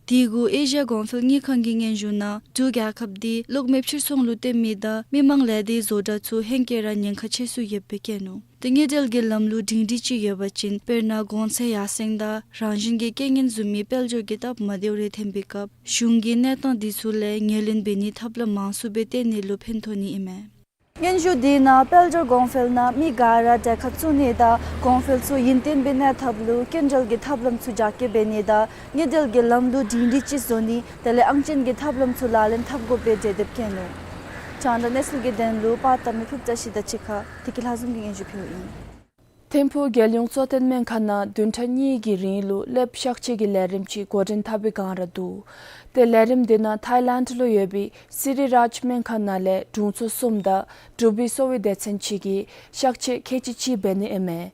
དེ་གུ་ཨེ་ཤི་ཡ་གོང་འཕེལ་དངུལ་ཁང་གི་སྙན་ཞུ་ནང་འབྲུག་རྒྱལ་ཁབ་འདི་གློག་མེ་ཕྱིར་ཚོང་ལུ་བརྟེན་མི་དང་མི་མང་ལས་སྡེའི་བཟོ་གྲྭ་ཚུ་ཧེང་སྐལ་ར་ཉེན་ཁ་ཆེ་སུ་ཡོདཔ་སྦེ་བཀོད་ནུག། ཏེ་དངུལ་འབྲེལ་གྱི་ལམ་ལུགས་སྒྲིང་སྒྲིང་ཅིག་ཡོད་པ་ཅིན་དཔེར་ན་གོང་ཚད་ཡར་སེང་དང་རང་བཞིན་གྱི་རྐྱེན་ངན་བཟུམ་མའི་དཔལ་འབྱོར་གྱི་སྟབས་མ་བདེཝ་རེ་ཐོན་པའི་སྐབས་གཞུང་གི་གནས་སྟངས་འདི་ཚུ་ལས་ངོས་ལེན་འབད་ནིའི་ཐབས་ལམ་མང་སུ་སྦེ་བཏོན་ནི་ལུ་ཕན་ཐོགས་ནི་ཨིན་མས། སྙན་ཞུ་དེ་ནང་དཔལ་འབྱོར་གོང་འཕེལ་ནང་མི་ག་ར་གྲལ་ཁར་བཙུགས་ནི་དང་གོང་འཕེལ་ཚུ་ཡུན་བརྟན་སྦེ་གནས་ཐབས་ལུ་སྐྱིན་འགྲུལ་གྱི་ཐབས་ལམ་ཚུ་རྒྱ་སྐྱེད་འབད་ནི་དང་དངུལ་འབྲེལ་གྱི་ལམ་ལུགས་སྒྲིང་སྒྲིང་ཅིག་བཟོ་ནི་དེ་ལས་ཨང་ཅན་གྱི་ཐབས་ལམ་ཚུ་ལག་ལེན་འཐབ་དགོ་པའི་གྲོས་འདེབས་བཀོད་ནུག། རྒྱང་བསྒྲགས་གནས་ཚུལ་གྱི་དོན་ལུ་པར་བཏབ་མི་ཕུརཔ་བཀྲ་ཤིས་དང་གཅིག་ཁར་བདེ་སྐྱིད་ལྷ་འཛོམས་ཀྱིས་སྙན་ཞུ་ཕུལཝ་ཨིན། ཐིམ་ཕུག་རྒྱལ་ཡོངས་གཙོ་བསྟེན་སྨན་ཁང་ནང་བདུན་ཕྲག་གཉིས་ཀྱི་རིང་ལུ་ལེབ་གཤག་བཅོས་ཀྱི་ལས་རིམ་ཅིག་འགོ་འདྲེན་འཐབ་པའི་བསྒང་ར་འདུག། ཏེ་ལས་རིམ་འདི་ནང་ཐའི་ལེནཌ་ལུ་ཡོད་པའི་སི་རི་རཱཇ་སྨན་ཁང་ནང་ལས་དྲུང་འཚོ་གསུམ་དང་འབྲུག་པའི་གསོ་བའི་སྡེ་ཚན་ཅིག་གིས་གཤག་བཅོས་ཁལ་གཅིག་གཅིག་འབད་ནི་ཨིན་མས།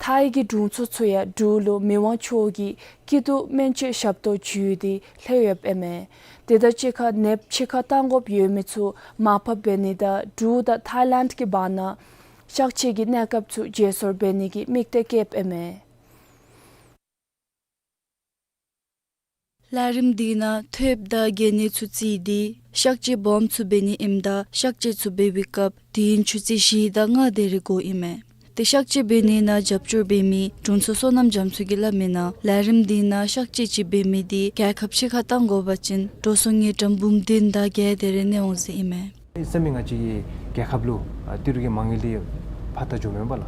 ཐའི་གི་དྲུང་འཚོ་ཚུ་ཡང་འབྲུག་ལུ་མི་དབང་མཆོག་གི་སྐྱིད་སྡུག་སྨན་བཅོས་ཞབས་ཏོག་ཞུ་སྟེ་ལྷོད་ཡོདཔ་ཨིན་མས། དེ་དང་གཅིག་ཁར་ནདཔ་ཕྱི་ཁར་བཏང་དགོཔ་ཡོད་མི་ཚུ་མར་ཕབ་འབད་ནི་དང་འབྲུག་དང་ཐའི་ལེནཌ་གི་བར་ན་གཤག་བཅོས་ཀྱི་གནས་སྐབས་ཚུ་བརྗེ་སོར་འབད་ནི་གི་དམིགས་གཏད་བསྐྱེདཔ་ཨིན་མས། ལས་རིམ་འདི་ནང་ཐོདཔ་དང་གྱལ་ནད་ཚུ་བརྩིས་ཏེ་གཤག་བཅོས་སྦོམ་ཚུ་འབད་ནི་ཨིནམ་ད་གཤག་བཅོས་ཚུ་འབད་བའི་སྐབས་དུས་ཡུན་ཆུ་ཚོད་བཞི་དང་ལྔ་དེ་རེ་འགོརཝ་ཨིན་མས། ཏེ་གཤག་བཅོས་འབད་ནི་ནང་རྒྱབ་སྐྱོར་འབད་མི་དྲུང་འཚོ་བསོད་ནམས་རྒྱ་མཚོ་གིས་སླབ་མི་ནང་ལས་རིམ་འདི་ནང་གཤག་བཅོས་ཅིག་འབད་མི་འདི་རྒྱལ་ཁབ་ཕྱི་ཁར་བཏང་དགོ་པ་ཅིན་འགྲོ་སོང་དངུལ་ཀྲམ་འབུམ་བདུན་དང་བརྒྱད་དེ་རེ་གནས་འོང་ཟེར་ཨིན་མས། ཟེར་མི་ང་བཅས་ཀྱི་རྒྱལ་ཁབ་ལུ་ཨ་ཏི་རུ་གི་མ་དངུལ་འདི་ཕར་ད་འགྱོཝ་མེན་པ་ལགས།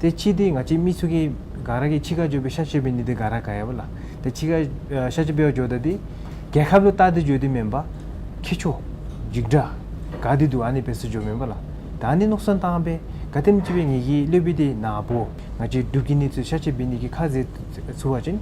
ཏེ་གཅིག་འདི་ང་བཅས་མི་ཚུ་གིས་ག་ར་གིས་ཕྱི་ཁར་འགྱོ་སྦེ་གཤག་བཅོས་འབད་ནི་འདི་ག་ར་ག་ཡ་པ་ལགས། ཏེ་ཕྱི་ཁར་ཨ་གཤག་བཅོས་འབད་བར་འགྱོཝ་ད་འདི་རྒྱལ་ཁབ་ལུ་བལྟ་སྟེ་འགྱོ་སྟེ་མེན་པར་ཁྱད་ཆོས་འཇིགས་སྐྲག་ག་དེ་འདུག་ཨ་ནི་སྦེ་ཚུ་འགྱོཝ་མེན་པ་ལགས། ད་ཨ་ནི་མནོ་བསམ་བཏང་སྦེ་ག་དེམ་ཅིག་སྦེ་ངེ་གི་སློབ་དཔོན་འདི་ནཱ་འབོ་ང་བཅས་འབྲུག་གི་ནད་ཚུ་གཤག་བཅོས་འབད་ནི་གི་ཁ་བཟེད་ཚུགས་པ་ཅིན་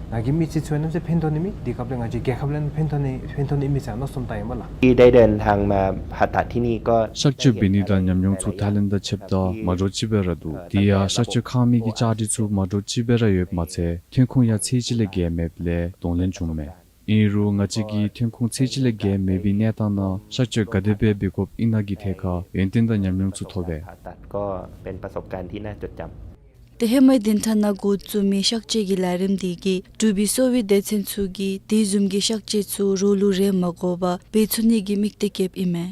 ང་གིས་མི་ཚེ་ཚུ་ཡང་གནམ་མེད་ས་མེད་ཕན་ཐོགས་ནི་མས། དེ་སྐབས་ལས་ང་བཅས་རྒྱལ་ཁབ་ལུ་ཡང་ཕན་ཐོགས་ནི་ཕན་ཐོགས་ནི་ཨིན་མས་ཟེར་མནོ་བསམ་བཏང་ཡི་པ་ལགས། ที่ได้เดินทางมาผ่าตัดที่นี่ก็ གཤག་བཅོས་འབད་ནི་དང་ཉམས་མྱོང་ཚུ་ཐའི་ལེནཌ་དང་ཕྱདཔ་ད་མ་འདྲཝ་ཅིག་སྦེ་ར་འདུག། དེ་ཡང་གཤག་བཅོས་ཁང་མི་གི་བཅའ་སྒྲིག་ཚུ་མ་འདྲཝ་ཅིག་སྦེ་ར་ཡོདཔ་མ་ཚད་ཐོན་ཁུངས་ཡང་ཚད་གཅིག་ལས་བརྒལ་མེདཔ་ལས་གདོང་ལེན་བྱུངམ་མས། ཨིན་རུང་ང་བཅས་ཀྱིས་ཐོན་ཁུངས་ཚད་གཅིག་ལས་བརྒལ་མེད་པའི་གནས་སྟངས་ནང་གཤག་བཅོས་ག་དེ་སྦེ་འབད་དགོཔ་ཨིན་ན་གི་ཐད་ཁར་ཡོན་ཏན་དང་ཉམས་མྱོང་ཚུ་ཐོབ་པས། ผ่าตัดก็เป็นประสบการณ์ที่น่าจดจำ། ཏེ་ཧེ་མའི་བདུན་ཕྲག་ནང་འགོ་བཙུགས་མི་གཤག་བཅོས་ཀྱི་ལས་རིམ་འདི་གིས་འབྲུག་པའི་གསོ་བའི་སྡེ་ཚན་ཚུ་གིས་དེ་བཟུམ་གྱི་གཤག་བཅོས་ཚུ་རོགས་ལུ་རེ་མ་དགོ་པར་འབད་ཚུགས་ནི་གི་དམིགས་གཏད་བསྐྱེདཔ་ཨིན་མས།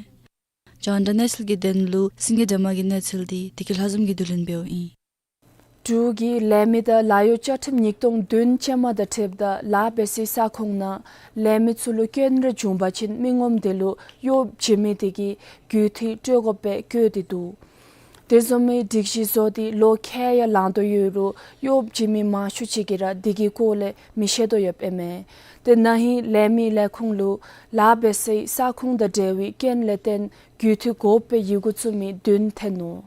རྒྱང་བསྒྲགས་གནས་ཚུལ་གྱི་དོན་ལུ་སེང་གེ་སྒྲོལ་མ་གི་གནས་ཚུལ་འདི་བདེ་སྐྱིད་ལྷ་འཛོམས་ཀྱིས་བསྡུ་ལེན་འབདཝ་ཨིན། འབྲུག་གི་ལས་མི་དང་ལཱ་གཡོག་བཅའ་ཁྲིམས་ཉིས་སྟོང་བདུན་ཅན་མ་དང་འཁྲིལཝ་ད་ལཱ་འབད་སའི་ས་ཁོངས་ནང་ལས་མི་ཚུ་ལུ་སྐྱོན་རེ་བྱུང་པ་ཅིན་མི་ངོམ་དེ་ལུ་གཡོག་བྱིན་མི་དེ་གིས་རྒུད་འཐུས་སྤྲོད་དགོཔ་སྦེ་བཀོད་དེ་འདུག། དེ་བཟུམ་མའི་སྒྲིག་གཞི་བཟོ་སྟེ་ལོ་ཁལ་ཡང་ལང་དོ་ཡོད་རུང་གཡོག་བྱིན་མི་མང་ཤོས་ཅིག་གིས་ར་དེ་གི་སྐོར་ལས་མི་ཤེས་དོ་ཡོདཔ་ཨིན་མས། ཏེ་ན་ཧིང་ལས་མི་ལས་ཁུངས་ལུ་ལཱ་འབད་སའི་ས་ཁོངས་དང་འབྲེལ་བའི་སྐྱོན་ལས་བརྟེན་རྒུད་འཐུས་དགོཔ་སྦེ་ཡི་གུ་བཙུགས་མི་བདུན་ཐོན་ནུག།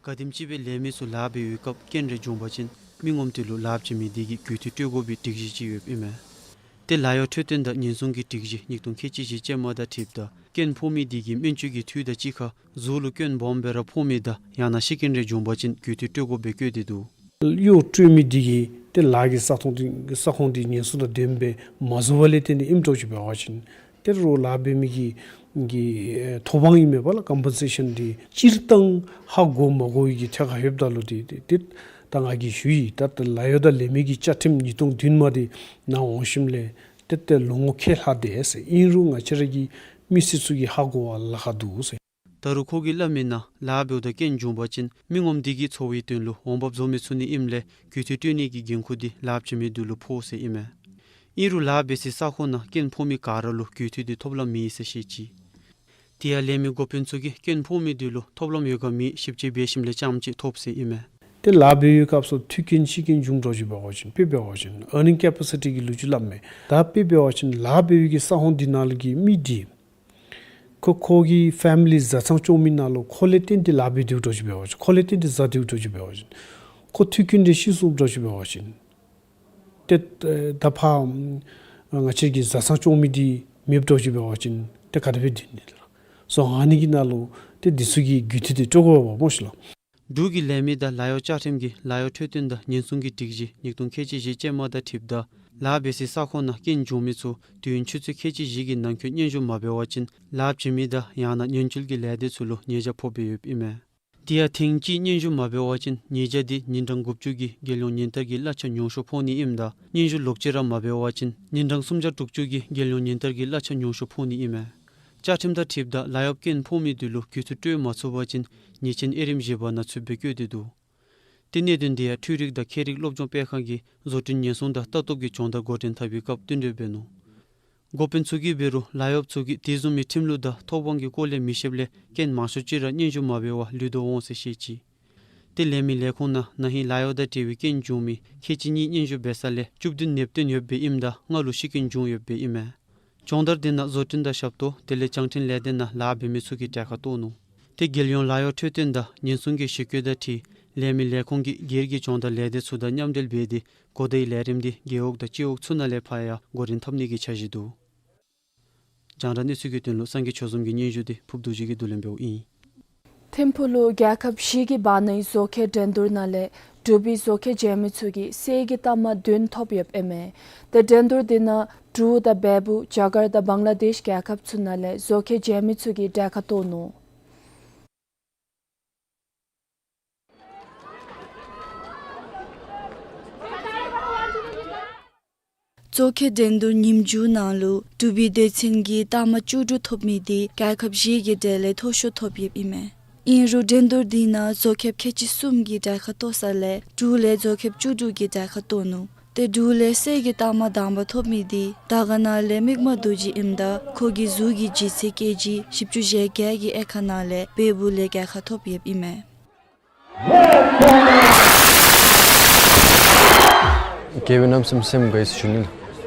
ག་དེམ་ཅིག་སྦེ་ལས་མི་ཚུ་ལཱ་འབད་བའི་སྐབས་སྐྱོན་རེ་བྱུང་པ་ཅིན་མི་ངོམ་དེ་ལུ་ལཱ་བྱིན་མི་དེ་གིས་རྒུད་འཐུས་སྤྲོད་དགོ་པའི་སྒྲིག་གཞི་ཅིག་ཡོདཔ་ཨིན་མས། ཏེ་ལཱ་གཡོག་འཕྲོད་བསྟེན་དང་ཉེན་སྲུང་གི་སྒྲིག་གཞི་ཉིས་སྟོང་ཁལ་གཅིག་བཞི་ཅན་མ་དང་འཁྲིལཝ་ད་སྐྱོན་ཕོག་མི་དེ་གིས་སྨན་བཅོས་ཀྱི་འཐུས་དང་གཅིག་ཁར་གཟུགས་ལུ་སྐྱོན་སྦོམ་སྦེ་ར་ཕོག་མི་དང་ཡང་ན་ཤི་རྐྱེན་རེ་བྱུང་པ་ཅིན་རྒུད་འཐུས་སྤྲོད་དགོཔ་སྦེ་བཀོད་དེ་འདུག། གཡོག་སྤྲོད་མི་དེ་གིས་ཏེ་ལཱ་གི་ས་ཁོངས་དེ་ས་ཁོངས་དེ་ཉེན་སྲུང་དང་ལྡནམ་སྦེ་མ་བཟོ་བ་ལས་བརྟེན་ཏེ་ཨིནམ་འདྲཝ་ཅིག་འབད་བ་ཅིན་ཏེ་རོགས་ལཱ་འབད་མི་གི་གི་ཨེ་ཐོབ་དབང་ཨིན་མས་པ་ལགས། ཀམ་པེན་སེ་ཤཱན་དེ་སྤྱིར་བཏང་ཧ་གོ་མ་གོ་བའི་གི་ཐད་ཁར་ལྷོདཔ་ད་ལུ་དེ་དེ་དེ་ད་ང་གིས་ཞུ་ཡི། ད་ད་ལཱ་གཡོག་དང་ལས་མི་གི་བཅའ་ཁྲིམས་ཉིས་སྟོང་བདུན་མ་དེ་ནཱ་འོང་ཞིནམ་ལས་ཏེ་ཏེ་ལོ་ངོ་ཁལ་ལྷག་དེས་ཟེར། ཨིན་རུང་ང་བཅས་ར་གི་མི་སེར་ཚུ་གིས་ཧ་གོ་བར་ལཱ་ཁག་འདུག་ཟེར། ད་རུང་ཁོ་གིས་སླབ་མི་ནང་ལཱ་འབདཝ་ད་སྐྱོན་བྱུང་པ་ཅིན་མི་ངོམ་དེ་གི་འཚོ་བའི་དོན་ལུ་འོང་འབབ་བཟོ་མི་ཚུགས་ནི་ཨིནམ་ལས་རྒུད་འཐུས་སྤྲོད་ནི་གི་འགན་ཁུར་དེ་ལཱ་བྱིན་མི་དེ་ལུ་ཕོག་ཟེར་ཨིན་མས། ཨིན་རུང་ལཱ་འབད་སའི་ས་ཁོངས་ནང་སྐྱོན་ཕོག་མི་ག་ར་ལུ་རྒུད་འཐུས་དེ་ཐོབ་ལམ་མེད་ཟེར་བཤད་ཅི། དེ་ཡང་ལས་མི་འགོ་དཔོན་ཚུ་གིས་སྐྱོན་ཕོག་མི་དེ་ལུ་ཐོབ་ལམ་ཡོད་ག་མེད་ཞིབ་དཔྱད་འབད་ཞིནམ་ལས་རྐྱངམ་ཅིག་ཐོབ་ཟེར་ཨིན་མས། ཏེ་ལཱ་འབད་བའི་སྐབས་སུ་ཐུག་རྐྱེན་ཤི་རྐྱེན་བྱུང་འདྲཝ་ཅིག་འབད་བ་ཅིན་དཔེ་འབད་བ་ཅིན་ཨར་ནིང་ཀེ་པ་སི་ཊི་གི་ལོ་རྒྱུས་སླབ་མས། ད་དཔེ་འབད་བ་ཅིན་ལཱ་འབད་བའི་གི་ས་ཁོངས་དེ་ནང་ལུ་གི་མི་དེ་ཁོ་ཁོ་གི་ཕེ་མི་ལི་བཟའ་ཚང་སྐྱོང་མི་ནང་ལུ་ཁོ་ལས་བརྟེན་ཏེ་ལཱ་འབད་སྡོད་འདྲཝ་ཅིག་འབད་བ་ཅིན་ཁོ་ལས་བརྟེན་ཏེ་བཟའ་སྡོད་འདྲཝ་ཅིག་འབད་བ་ཅིན་ཁོ་ཐུག་རྐྱེན་དེ་ཤི་སོངམ་འདྲཝ་ཅིག་འབད་བ་ཅིན་ཏེ་ད་ཕར་ང་བཅས་ཀྱི་བཟའ་ཚང་སྐྱོང་མི་དེ་མེདཔ་འདྲཝ་ཅིག་འབད་བ་ཅིན་ཏེ་ག་དེ་སྦེ་སྡོད་ནི་ལགས། སོ་ཨ་ནི་གི་ནང་ལུ་ཏེ་དེ་ཚུ་གི་རྒུད་འཐུས་དེ་སྤྲོད་དགོ་པས་སྨོ་ཤིག་ལགས། འབྲུག་གི་ལས་མི་དང་ལཱ་གཡོག་བཅའ་ཁྲིམས་ཀྱི་ལཱ་གཡོག་འཕྲོད་བསྟེན་དང་ཉེན་སྲུང་གི་སྒྲིག་གཞི་ཉིས་སྟོང་ཁལ་གཅིག་བཞི་ཅན་མ་དང་འཁྲིལཝ་ད་ལཱ་འབད་སའི་ས་ཁོངས་ནང་སྐྱོན་བྱུང་མི་ཚུ་དུས་ཡུན་ཆུ་ཚོད་ཁལ་གཅིག་བཞི་གི་ནང་འཁོད་སྙན་ཞུ་མ་འབད་བ་ཅིན་ལཱ་བྱིན་མི་དང་ཡང་ན་ཉེན་བཅོལ་གྱི་ལས་སྡེ་ཚུ་ལུ་ཉེས་བྱ་ཕོགཔ་སྦེ་ཡོདཔ་ཨིན་མས། དེ་ཡང་ཐེངས་གཅིག་སྙན་ཞུ་མ་འབད་བ་ཅིན་ཉེས་བྱ་དེ་ཉིན་གྲངས་དགུ་བཅུ་གི་རྒྱལ་ཡོངས་ཉིན་བསྟར་གྱི་གླ་ཆ་ཉུང་ཤོས་ཕོག་ནི་ཨིནམ་ད་སྙན་ཞུ་ལོག་ཅི་ར་མ་འབད་བ་ཅིན་ཉིན་གྲངས་སུམ་བརྒྱ་དྲུག་ཅུ་གི་རྒྱལ་ཡོངས་ཉིན་བསྟར་གྱི་གླ་ཆ་ཉུང་ཤོས་ཕོག་ནི་ཨིན་མས། བཅའ་ཁྲིམས་དང་འཁྲིལཝ་ད་ལཱ་གཡོག་སྐྱོན་ཕོག་མི་དེ་ལུ་རྒུད་འཐུས་སྤྲོད་མ་ཚུགས་པ་ཅིན་ཉེས་ཅན་དབྱེ་རིམ་བཞི་པ་ནང་ཚུདཔ་སྦེ་བཀོད་དེ་འདུག། ཏེ་གནད་དོན་དེ་ཡང་འཕྲུལ་རིག་དང་ཁྱད་རིག་སློབ་སྦྱོང་སྤེལ་ཁང་གིས་བཟོ་སྐྲུན་ཉེན་སྲུང་དང་ལྟ་རྟོག་གི་སྦྱོང་བརྡར་འགོ་འདྲེན་འཐབ་པའི་སྐབས་བསྟུན་གྲོས་འབད་ནུག། འགོ་དཔོན་ཚུ་གིས་འབད་རུང་ལཱ་གཡོགཔ་ཚུ་གིས་དེ་བཟུམ་མའི་ཁྲིམས་ལུགས་དང་ཐོབ་དབང་གི་སྐོར་ལས་མི་ཤེསཔ་ལས་སྐྱོན་མང་ཤོས་ཅིག་ར་སྙན་ཞུ་མ་འབད་བར་ལུས་དོ་འོང་ཟེར་བཤད་ཅི། ཏེ་ལས་མི་ལས་ཁུངས་ནང་ན་ཧིང་ལཱ་གཡོག་དང་འབྲེལ་བའི་སྐྱོན་བྱུང་མི་ཁལ་གཅིག་གཉིས་སྙན་ཞུ་འབད་ས་ལས་བཅུ་བདུན་ནདཔ་བཏོན་ཡོདཔ་སྦེ་ཨིནམ་ད་ལྔ་ལུ་ཤི་རྐྱེན་བྱུང་ཡོདཔ་སྦེ་ཨིན་མས། སྦྱོང་བརྡར་འདི་ནང་བཟོ་སྐྲུན་དང་ཞབས་ཏོག་དེ་ལས་བྱང་འཕྲིན་ལས་སྡེ་ནང་ལཱ་འབད་མི་ཚུ་གིས་གྲལ་ཁར་གཏོགས་ནུག། ཏེ་རྒྱལ་ཡོངས་ལཱ་གཡོག་འཕྲོད་བསྟེན་དང་ཉེན་སྲུང་གི་ཞིབ་བཀོད་དང་འཁྲིལ་ལས་མི་ལས་ཁུངས་ཀྱི་སྒེར་གྱི་སྦྱོང་བརྡར་ལས་སྡེ་ཚུ་དང་མཉམ་འབྲེལ་འབད་དེ་གོ་བརྡའི་ལས་རིམ་འདི་རྒེད་འོག་དང་སྤྱི་འོག་ཚུ་ནང་ལས་ཕར་ཡང་འགོ་འདྲེན་འཐབ་ནི་གི་འཆར་གཞི་འདུག། རྒྱང་བསྒྲགས་གནས་ཚུལ་གྱི་དོན་ལུ་སངས་རྒྱས་ཆོས་འཛོམས་ཀྱི་སྙན་ཞུ་འདི་ཕུརཔ་རྡོ་རྗེ་གིས་བསྡུ་ལེན་འབདཝ་ཨིན། ཐིམ་ཕུག་ལུ་རྒྱལ་ཁབ་བཞི་གི་བར་ནའི་བཟོ་མཁས་འགྲན་བསྡུར་ནང་ལས་འབྲུག་པའི་བཟོ་མཁས་མཇལ་མི་ཚུ་གིས་གསེར་གྱི་རྟགས་མ་བདུན་ཐོབ་ཡོདཔ་ཨིན་མས། ཏེ་འགྲན་བསྡུར་འདི་ནང་འབྲུག་དང་བལ་པོ་རྒྱ་གར་དང་བང་ལ་དེཤ་རྒྱལ་ཁབ་ཚུ་ནང་ལས་བཟོ་མཁས་མཇལ་མི་ཚུ་གིས་གྲལ་ཁར་གཏོགས་ནུག། བཟོ་མཁས་འགྲན་བསྡུར་ཉིནམ་མཇུག་ནང་ལུ་འབྲུག་པའི་སྡེ་ཚན་གྱིས་རྟགས་མ་བཅུ་དྲུག་ཐོབ་མི་འདི་རྒྱལ་ཁབ་བཞི་གི་གྲས་ལས་མཐོ་ཤོས་ཐོབ་ཡོདཔ་ཨིན་མས། ཨིན་རུང་འགྲན་བསྡུར་འདི་ནང་བཟོ་མཁས་ཁལ་གཅིག་གསུམ་གྱིས་གྲལ་ཁར་གཏོགས་ས་ལས་འབྲུག་ལས་བཟོ་མཁས་བཅུ་དྲུག་གིས་གྲལ་ཁར་གཏོགས་ནུག། ཏེ་འབྲུག་ལས་གསེར་གྱི་རྟགས་མ་དང་པ་ཐོབ་མི་འདི་དར་དཀར་ན་ལས་མིག་དམར་རྡོ་རྗེ་ཨིནམ་ད་ཁོ་གིས་གཟུགས་ཀྱི་ལྗིད་ཚད་ཀེ་ཇི་བཞི་བཅུ་ཞེ་བརྒྱད་ཀྱི་དབྱེ་ཁག་ནང་ལས་བལ་པོ་ལས་གྲལ་ཁར་ཐོབ་ཡོདཔ་ཨིན་མས། དགེ་བའི་རྣམ་གསུམ་སེམས་དགའ་ཡི་ཟེར་ཞུ་ནི་ལགས།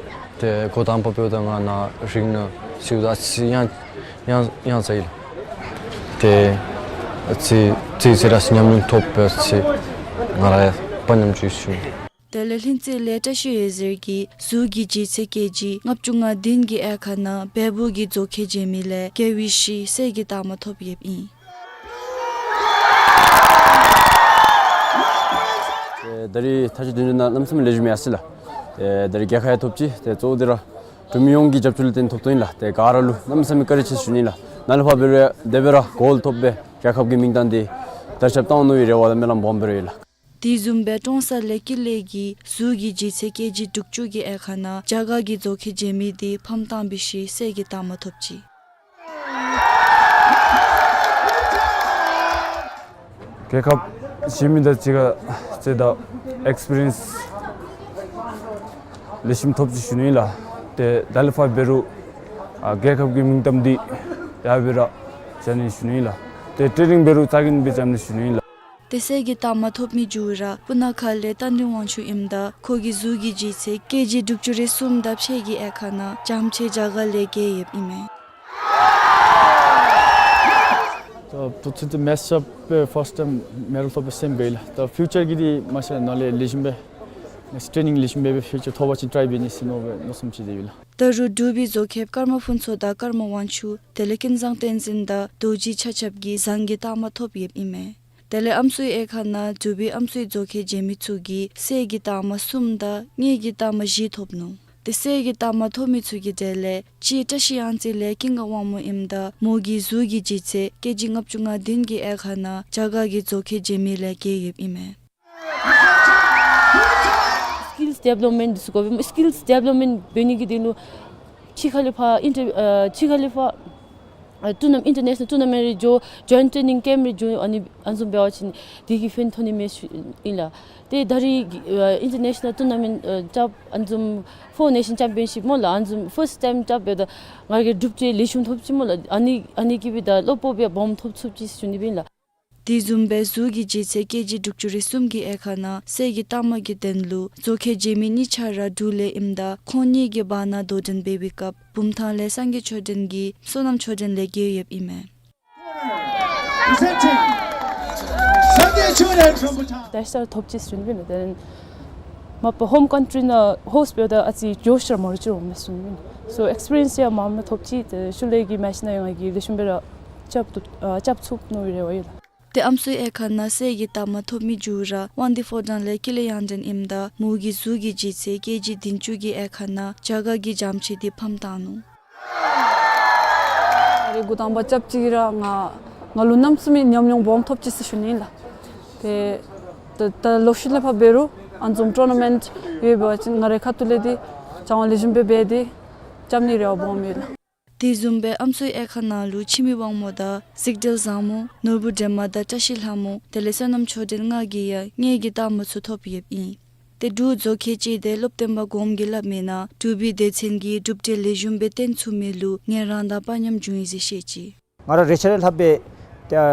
ཏེ་འགོ་དང་པ་འབདཝ་ད་ང་ནཱ་རིང་ནང་ཟེརཝ་ད་ཨ་ཙི་ཡང་ཡང་ཡང་ཚ་ཡི་ལགས། ཏེ་ཨ་ཙི་ཙི་ཙི་ར་ཉམས་མྱོང་ཐོབ་པས་ཟེར་ང་ར་ཡང་དཔའ་ཉམས་ཅིག་ཞུ་ནི། དེ་ལས་ལྷུན་རྩེ་ལས་བཀྲ་ཤིས་འོད་ཟེར་གྱིས་གཟུགས་ཀྱི་ལྗིད་ཚད་ཀེ་ཇི་ལྔ་བཅུ་ང་བདུན་གྱི་དབྱེ་ཁག་ནང་བལ་པོ་གི་བཟོ་མཁས་མཇལ་མི་ལས་རྒྱལ་བའི་གཞི་གསེར་གྱི་རྟགས་མ་ཐོབ་ཡོདཔ་ཨིན། ཏེ་ད་རིས་མཐའ་དཔྱད་དེ་ནང་གནམ་མེད་ས་མེད་ལེགས་ཤོམ་ཡར་སོང་ཡི་ལགས། ཏེ་ད་རིས་རྒྱལ་ཁ་ཡང་ཐོབ་ཅི། ཏེ་གཙོ་བོ་འདི་ར་འབྲུག་མི་ཡོངས་ཀྱི་རྒྱབ་སྐྱོར་ལུ་བརྟེན་ཐོབ་དོ་ཨིན་ལགས། ཏེ་ག་ར་ལུ་གནམ་མེད་ས་མེད་བཀའ་དྲིན་ཆེ་ཞུ་ནི་ལགས། ནཱ་ལས་ཕར་འབད་རུང་དེ་སྦེ་ར་གོལཌ་ཐོབ་སྦེ་རྒྱལ་ཁབ་ཀྱི་མིང་བཏགས་ཏེ་དར་ཁྱབ་བཏང་ནི་གི་རེ་བ་དང་སྨོན་ལམ་སྦོམ་སྦེ་ར་ཡོད་ལགས། དེ་བཟུམ་སྦེ་ཀྲོང་གསར་ལས་ཀུན་ལེགས་ཀྱིས་གཟུགས་ཀྱི་ལྗིད་ཚད་ཀེ་ཇི་དྲུག་ཅུ་གི་དབྱེ་ཁག་ནང་རྒྱ་གར་གྱི་བཟོ་མཁས་མཇལ་མི་འདི་ཕམ་བཏང་བའི་ཤུལ་གསེར་གྱི་རྟགས་མ་ཐོབ་ཅི། རྒྱལ་ཁབ་གཞན་མི་དང་གཅིག་ཁར་རྩེདམོ་དང་ཨེགསི་པི་རི་ཡནསི་ལེགས་ཤོམ་ཐོབ་ཅི་ཞུ་ནི་ལགས། ཏེ་ད་ལས་ཕར་འབད་རུང་ཨ་རྒྱལ་ཁབ་ཀྱི་མིང་བཏགས་ཏེ་ཡར་སྦེ་ར་བྱོན་ནི་ཞུ་ནི་ལགས། ཏེ་ཊེ་ནིང་འབད་རུང་རྩ་འགེངས་སྦེ་རྐྱབ་ནི་ཞུ་ནི་ལགས། ཏེ་གསེར་གྱི་རྟགས་མ་ཐོབ་མི་མཇུག་ར་སྤུ་ན་ཁ་ལས་རྟ་མགྲིན་དབང་ཕྱུག་ཨིནམ་ད་ཁོ་གིས་གཟུགས་ཀྱི་ལྗིད་ཚད་ཀེ་ཇི་དྲུག་ཅུ་རེ་གསུམ་དང་ཕྱེད་ཀྱི་དབྱེ་ཁག་ནང་རྒྱ་ཆེ་རྒྱ་གར་ལས་རྒྱལ་ཡོདཔ་ཨིན་མས། ད་བུ་ཚུ་ཏེ་མེཊསི་རྐྱབ་སྦེ་ཕརསཊ་ཊའིམ་མེ་ཌལ་ཐོབ་སྦེ་སེམས་དགའ་ཡི་ལགས། ད་ཕིའུ་ཅར་གྱི་འདི་མ་ཤེས་ནཱ་ལས་ལེགས་ཤོམ་སྦེ་ནེགསཊ་ཊེ་ནིང་ལེགས་ཤོམ་སྦེ་ཕིའུ་ཅར་ཐོབ་པ་ཅིན་ཊའི་འབད་ནི་ཟེར་མནོ་སྦེ་མནོ་བསམ་ཅིག་དེ་ཡོད་ལགས། ད་རུང་འབྲུག་པའི་བཟོ་མཁས་ཀརྨ་ཕུན་ཚོགས་དང་ཀརྨ་དབང་ཕྱུག་དེ་ལས་ཀུན་བཟང་བསྟན་འཛིན་དང་རྡོ་རྗེ་ཆ་ཁྱབ་ཀྱིས་ཟངས་ཀྱི་རྟགས་མ་ཐོབ་ཡོདཔ་ཨིན་མས། དེ་ལས་ཨམ་སྲུའི་དབྱེ་ཁག་ནང་འབྲུག་པའི་ཨམ་སྲུའི་བཟོ་མཁས་མཇལ་མི་ཚུ་གིས་གསེར་གྱི་རྟགས་མ་གསུམ་དང་དངུལ་གྱི་རྟགས་མ་བཞི་ཐོབ་ནུག། ཏེ་གསེར་གྱི་རྟགས་མ་ཐོབ་མི་ཚུ་གི་གྲས་ལས་གཅིག་བཀྲ་ཤིས་གཡང་རྩེ་ལས་ཀུན་དགའ་དབང་མོ་ཨིནམ་ད་མོ་གིས་གཟུགས་ཀྱི་ལྗིད་ཚད་ཀེ་ཇི་ལྔ་བཅུ་ང་བདུན་གྱི་དབྱེ་ཁག་ནང་རྒྱ་གར་གྱི་བཟོ་མཁས་མཇལ་མི་ལས་རྒྱལ་ཡོདཔ་ཨིན་མས། སི་ཀིལསི་ཌི་བེ་ལོབ་མེནཊ་འདི་ཚུ་དགོ་པས། སི་ཀིལསི་ཌི་བེ་ལོབ་མེནཊ་འབད་ནི་གི་དོན་ལུ་ཕྱི་ཁ་ལས་ཕར་ཨིན་ཊར་ཨ་ཕྱི་ཁ་ལས་ཕར་ཨ་ཊུར་ན་ཨིན་ཊར་ནེ་ཤ་ནཱལ་ཊུར་ན་མེནཊ་རེ་འགྱོ། ཇོའིནཊ་ཊེ་ནིང་ཀེམཔ་རེ་འགྱོ། ཨ་ནི་ཨ་ནི་བཟུམ་འབད་བ་ཅིན་དེ་གིས་ཕན་ཐོགས་ནི་མས་ཞུ་ཨིན་ལགས། ཏེ་ད་རིས་ཨ་ཨིན་ཊར་ནེ་ཤ་ནཱལ་ཊུར་ན་མེནཊ་ཨ་རྐྱབ་ཨ་ནི་བཟུམ་ཕོར་ནེ་ཤཱན་ཆེམ་པིའོན་ཤིཔ་སྨོ་ལགས། ཨ་ནི་བཟུམ་ཕརསཊ་ཊའིམ་རྐྱབ་འབདཝ་ད་ང་གིས་གྲུབ་འབྲས་ལེགས་ཤོམ་ཐོབ་ཅི་སྨོ་ལགས། ཨ་ནི་ཨ་ནི་གིས་འབདཝ་ད་བློ་སྤོབས་ཡང་སྦོམ་ཐོབ་ཚུགས་ཅི་ཞུ་ནི་སྦེ་ཨིན་ལགས། དེ་བཟུམ་སྦེ་གཟུགས་ཀྱི་ལྗིད་ཚད་ཀེ་ཇི་དྲུག་ཅུ་རེ་གསུམ་གྱི་དབྱེ་ཁག་ནང་གསེར་གྱི་རྟགས་མ་གི་དོན་ལུ་བཟོ་མཁས་མཇལ་མི་གཉིས་ཆ་ར་འབྲུག་ལས་ཨིནམ་ད་ཁོང་གཉིས་ཀྱི་བར་ན་དོ་འགྲན་འབད་བའི་སྐབས་བུམ་ཐང་ལས་སངས་རྒྱས་ཆོས་སྒྲོན་གྱིས་བསོད་ནམས་ཆོས་སྒྲོན་ལས་རྒྱལ་ཡོདཔ་ཨིན་མས། Presenting Sangye Choden from Bhutan. དེ་ཤ་ཐོབ་ཅི་ཟེར་ཞུ་ནི་སྦེ་ཨིན་ལགས། དེ་ལས་མ་པ་ཧོམ་ཀཱན་ཊི་རི་ནང་ཧོསཊ་འབདཝ་ད་ཨ་ཙི་འགྱོ་ཤར་མ་རུ་ཅིག་འོང་མས་ཟེར་ཞུ་ནི་སྦེ་ཨིན་ལགས། སོ་ཨེགསི་པི་རི་ཡནསི་ཡང་མངམ་ཐོབ་ཅི། ཏེ་ཤུལ་ལས་ཀྱི་མ་ཤེས་ན་ཡང་ང་གིས་ལེགས་ཤོམ་སྦེ་ར་རྐྱབ་ཐུབ་ཨ་རྐྱབ་ཚུགས་མནོ་བའི་རེ་བ་ཡོད་ལགས། ཏེ་ཨམ་སྲུའི་དབྱེ་ཁག་ནང་གསེར་གྱི་རྟགས་མ་ཐོབ་མི་མཇུག་ར་དབང་འདུས་ཕོ་བྲང་ལས་ཀུན་ལེགས་གཡང་སྒྲོན་ཨིནམ་ད་མོ་གིས་གཟུགས་ཀྱི་ལྗིད་ཚད་ཀེ་ཇི་བདུན་ཅུ་གི་དབྱེ་ཁག་ནང་རྒྱ་གར་གྱི་རྒྱ་ཆེ་འདི་ཕམ་བཏང་ནུག། ཨ་རེ་འགོ་དང་པ་རྐྱབ་ཅི་ར་ང་ང་ལུ་གནམ་མེད་ས་མེད་ཉམས་མྱོང་སྦོམ་ཐོབ་ཅི་ཟེར་ཞུ་ནི་ཨིན་ལགས། ཏེ་ད་ད་ལོག་ཤུལ་ལས་ཕར་འབད་རུང་ཨ་ནི་བཟུམ་ཊུར་ན་མེནཊ་ཡོད་པ་ཅིན་ང་རའི་ཁ་ཐུག་ལས་འདི་སྦྱང་བ་ལེགས་ཤོམ་སྦེ་འབད་དེ་རྐྱབ་ནི་རེ་བ་སྦོམ་ཡོད་ལགས། དེ་བཟུམ་སྦེ་ཨམ་སྲུའི་དབྱེ་ཁག་ནང་ལུ་འཆི་མེད་དབང་མོ་དང་གཟིགས་འབྲེལ་བཟང་མོ་ནོར་བུ་སྒྲོལ་མ་དང་བཀྲ་ཤིས་ལྷ་མོ་དེ་ལས་བསོད་ནམས་ཆོས་སྒྲོན་ལྔ་གིས་ཡང་དངུལ་གྱི་རྟགས་མ་ཚུ་ཐོབ་ཡོདཔ་ཨིན། ཏེ་འབྲུག་བཟོ་མཁས་སྤྱི་སྡེ་སློབ་སྟོན་པ་གོངམ་གིས་སླབ་མིའི་ནང་འབྲུག་པའི་སྡེ་ཚན་གྱིས་གྲུབ་འབྲས་ལེགས་ཤོམ་སྦེ་སྟོན་ཚུགས་མི་ལུ་ངལ་རངས་དང་དཔའ་ཉམས་བྱུང་ཡི་ཟེར་བཤད་ཅི། ང་ར་རེ་ཆ་ར་ལྷགཔ་སྦེ་ཏེ་ཨ་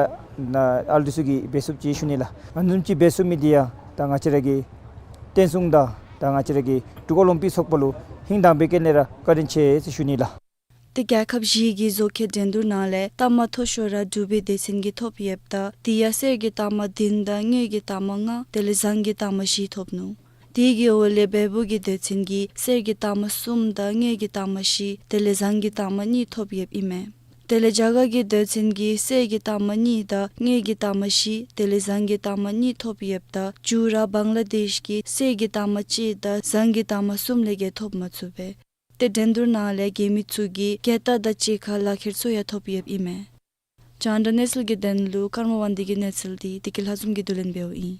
ཨ་ལུ་འདི་ཚུ་གིས་འབད་ཚུགསཔ་ཅིག་ཞུ་ནི་ལགས། ཨ་ནི་བཟུམ་ཅིག་འབད་ཚུགས་མི་འདི་ཡང་ད་ང་བཅས་ར་གི་བསྟན་སྲུང་དང་ད་ང་བཅས་ར་གི་འབྲུག་ཨོ་ལིམ་པིག་ཚོགས་པ་ལུ་ཧིང་དྭངས་པའི་སྒོ་ལས་ར་བཀའ་དྲིན་ཆེ་ཟེར་ཞུ་ནི་ལགས། ཏེ་རྒྱལ་ཁབ་བཞི་གི་བཟོ་མཁས་འགྲན་བསྡུར་ནང་ལས་ལྟག་མ་མཐོ་ཤོས་ར་འབྲུག་པའི་སྡེ་ཚན་གྱིས་ཐོབ་ཡོདཔ་ད་དེ་ཡང་གསེར་གྱི་རྟགས་མ་བདུན་དང་དངུལ་གྱི་རྟགས་མ་ལྔ་དེ་ལས་ཟངས་ཀྱི་རྟགས་མ་བཞི་ཐོབ་ནུག། དེ་གི་འོག་ལས་བལ་པོ་གི་སྡེ་ཚན་གྱིས་གསེར་གྱི་རྟགས་མ་གསུམ་དང་དངུལ་གྱི་རྟགས་མ་བཞི་དེ་ལས་ཟངས་ཀྱི་རྟགས་མ་གཉིས་ཐོབ་ཡོདཔ་ཨིན་མས། དེ་ལས་རྒྱ་གར་གྱི་སྡེ་ཚན་གྱིས་གསེར་གྱི་རྟགས་མ་གཉིས་དང་དངུལ་གྱི་རྟགས་མ་བཞི་དེ་ལས་ཟངས་ཀྱི་རྟགས་མ་གཉིས་ཐོབ་ཡོདཔ་ད་མཇུག་ར་བང་ལ་དེཤ་གིས་གསེར་གྱི་རྟགས་མ་གཅིག་དང་ཟངས་ཀྱི་རྟགས་མ་གསུམ་ལས་བརྒལ་ཐོབ་མ་ཚུགས་པས། ཏེ་འགྲན་བསྡུར་ནང་ལས་རྒྱལ་མི་ཚུ་གིས་རྒྱལ་རྟགས་དང་གཅིག་ཁར་ལག་ཁྱེར་ཚུ་ཡང་ཐོབ་ཡོདཔ་ཨིན་མས། རྒྱང་བསྒྲགས་གནས་ཚུལ་གྱི་དོན་ལུ་ཀརྨ་དབང་འདུས་ཀྱི་གནས་ཚུལ་འདི་བདེ་སྐྱིད་ལྷ་འཛོམས་ཀྱིས་བསྡུ་ལེན་འབདཝ་ཨིན།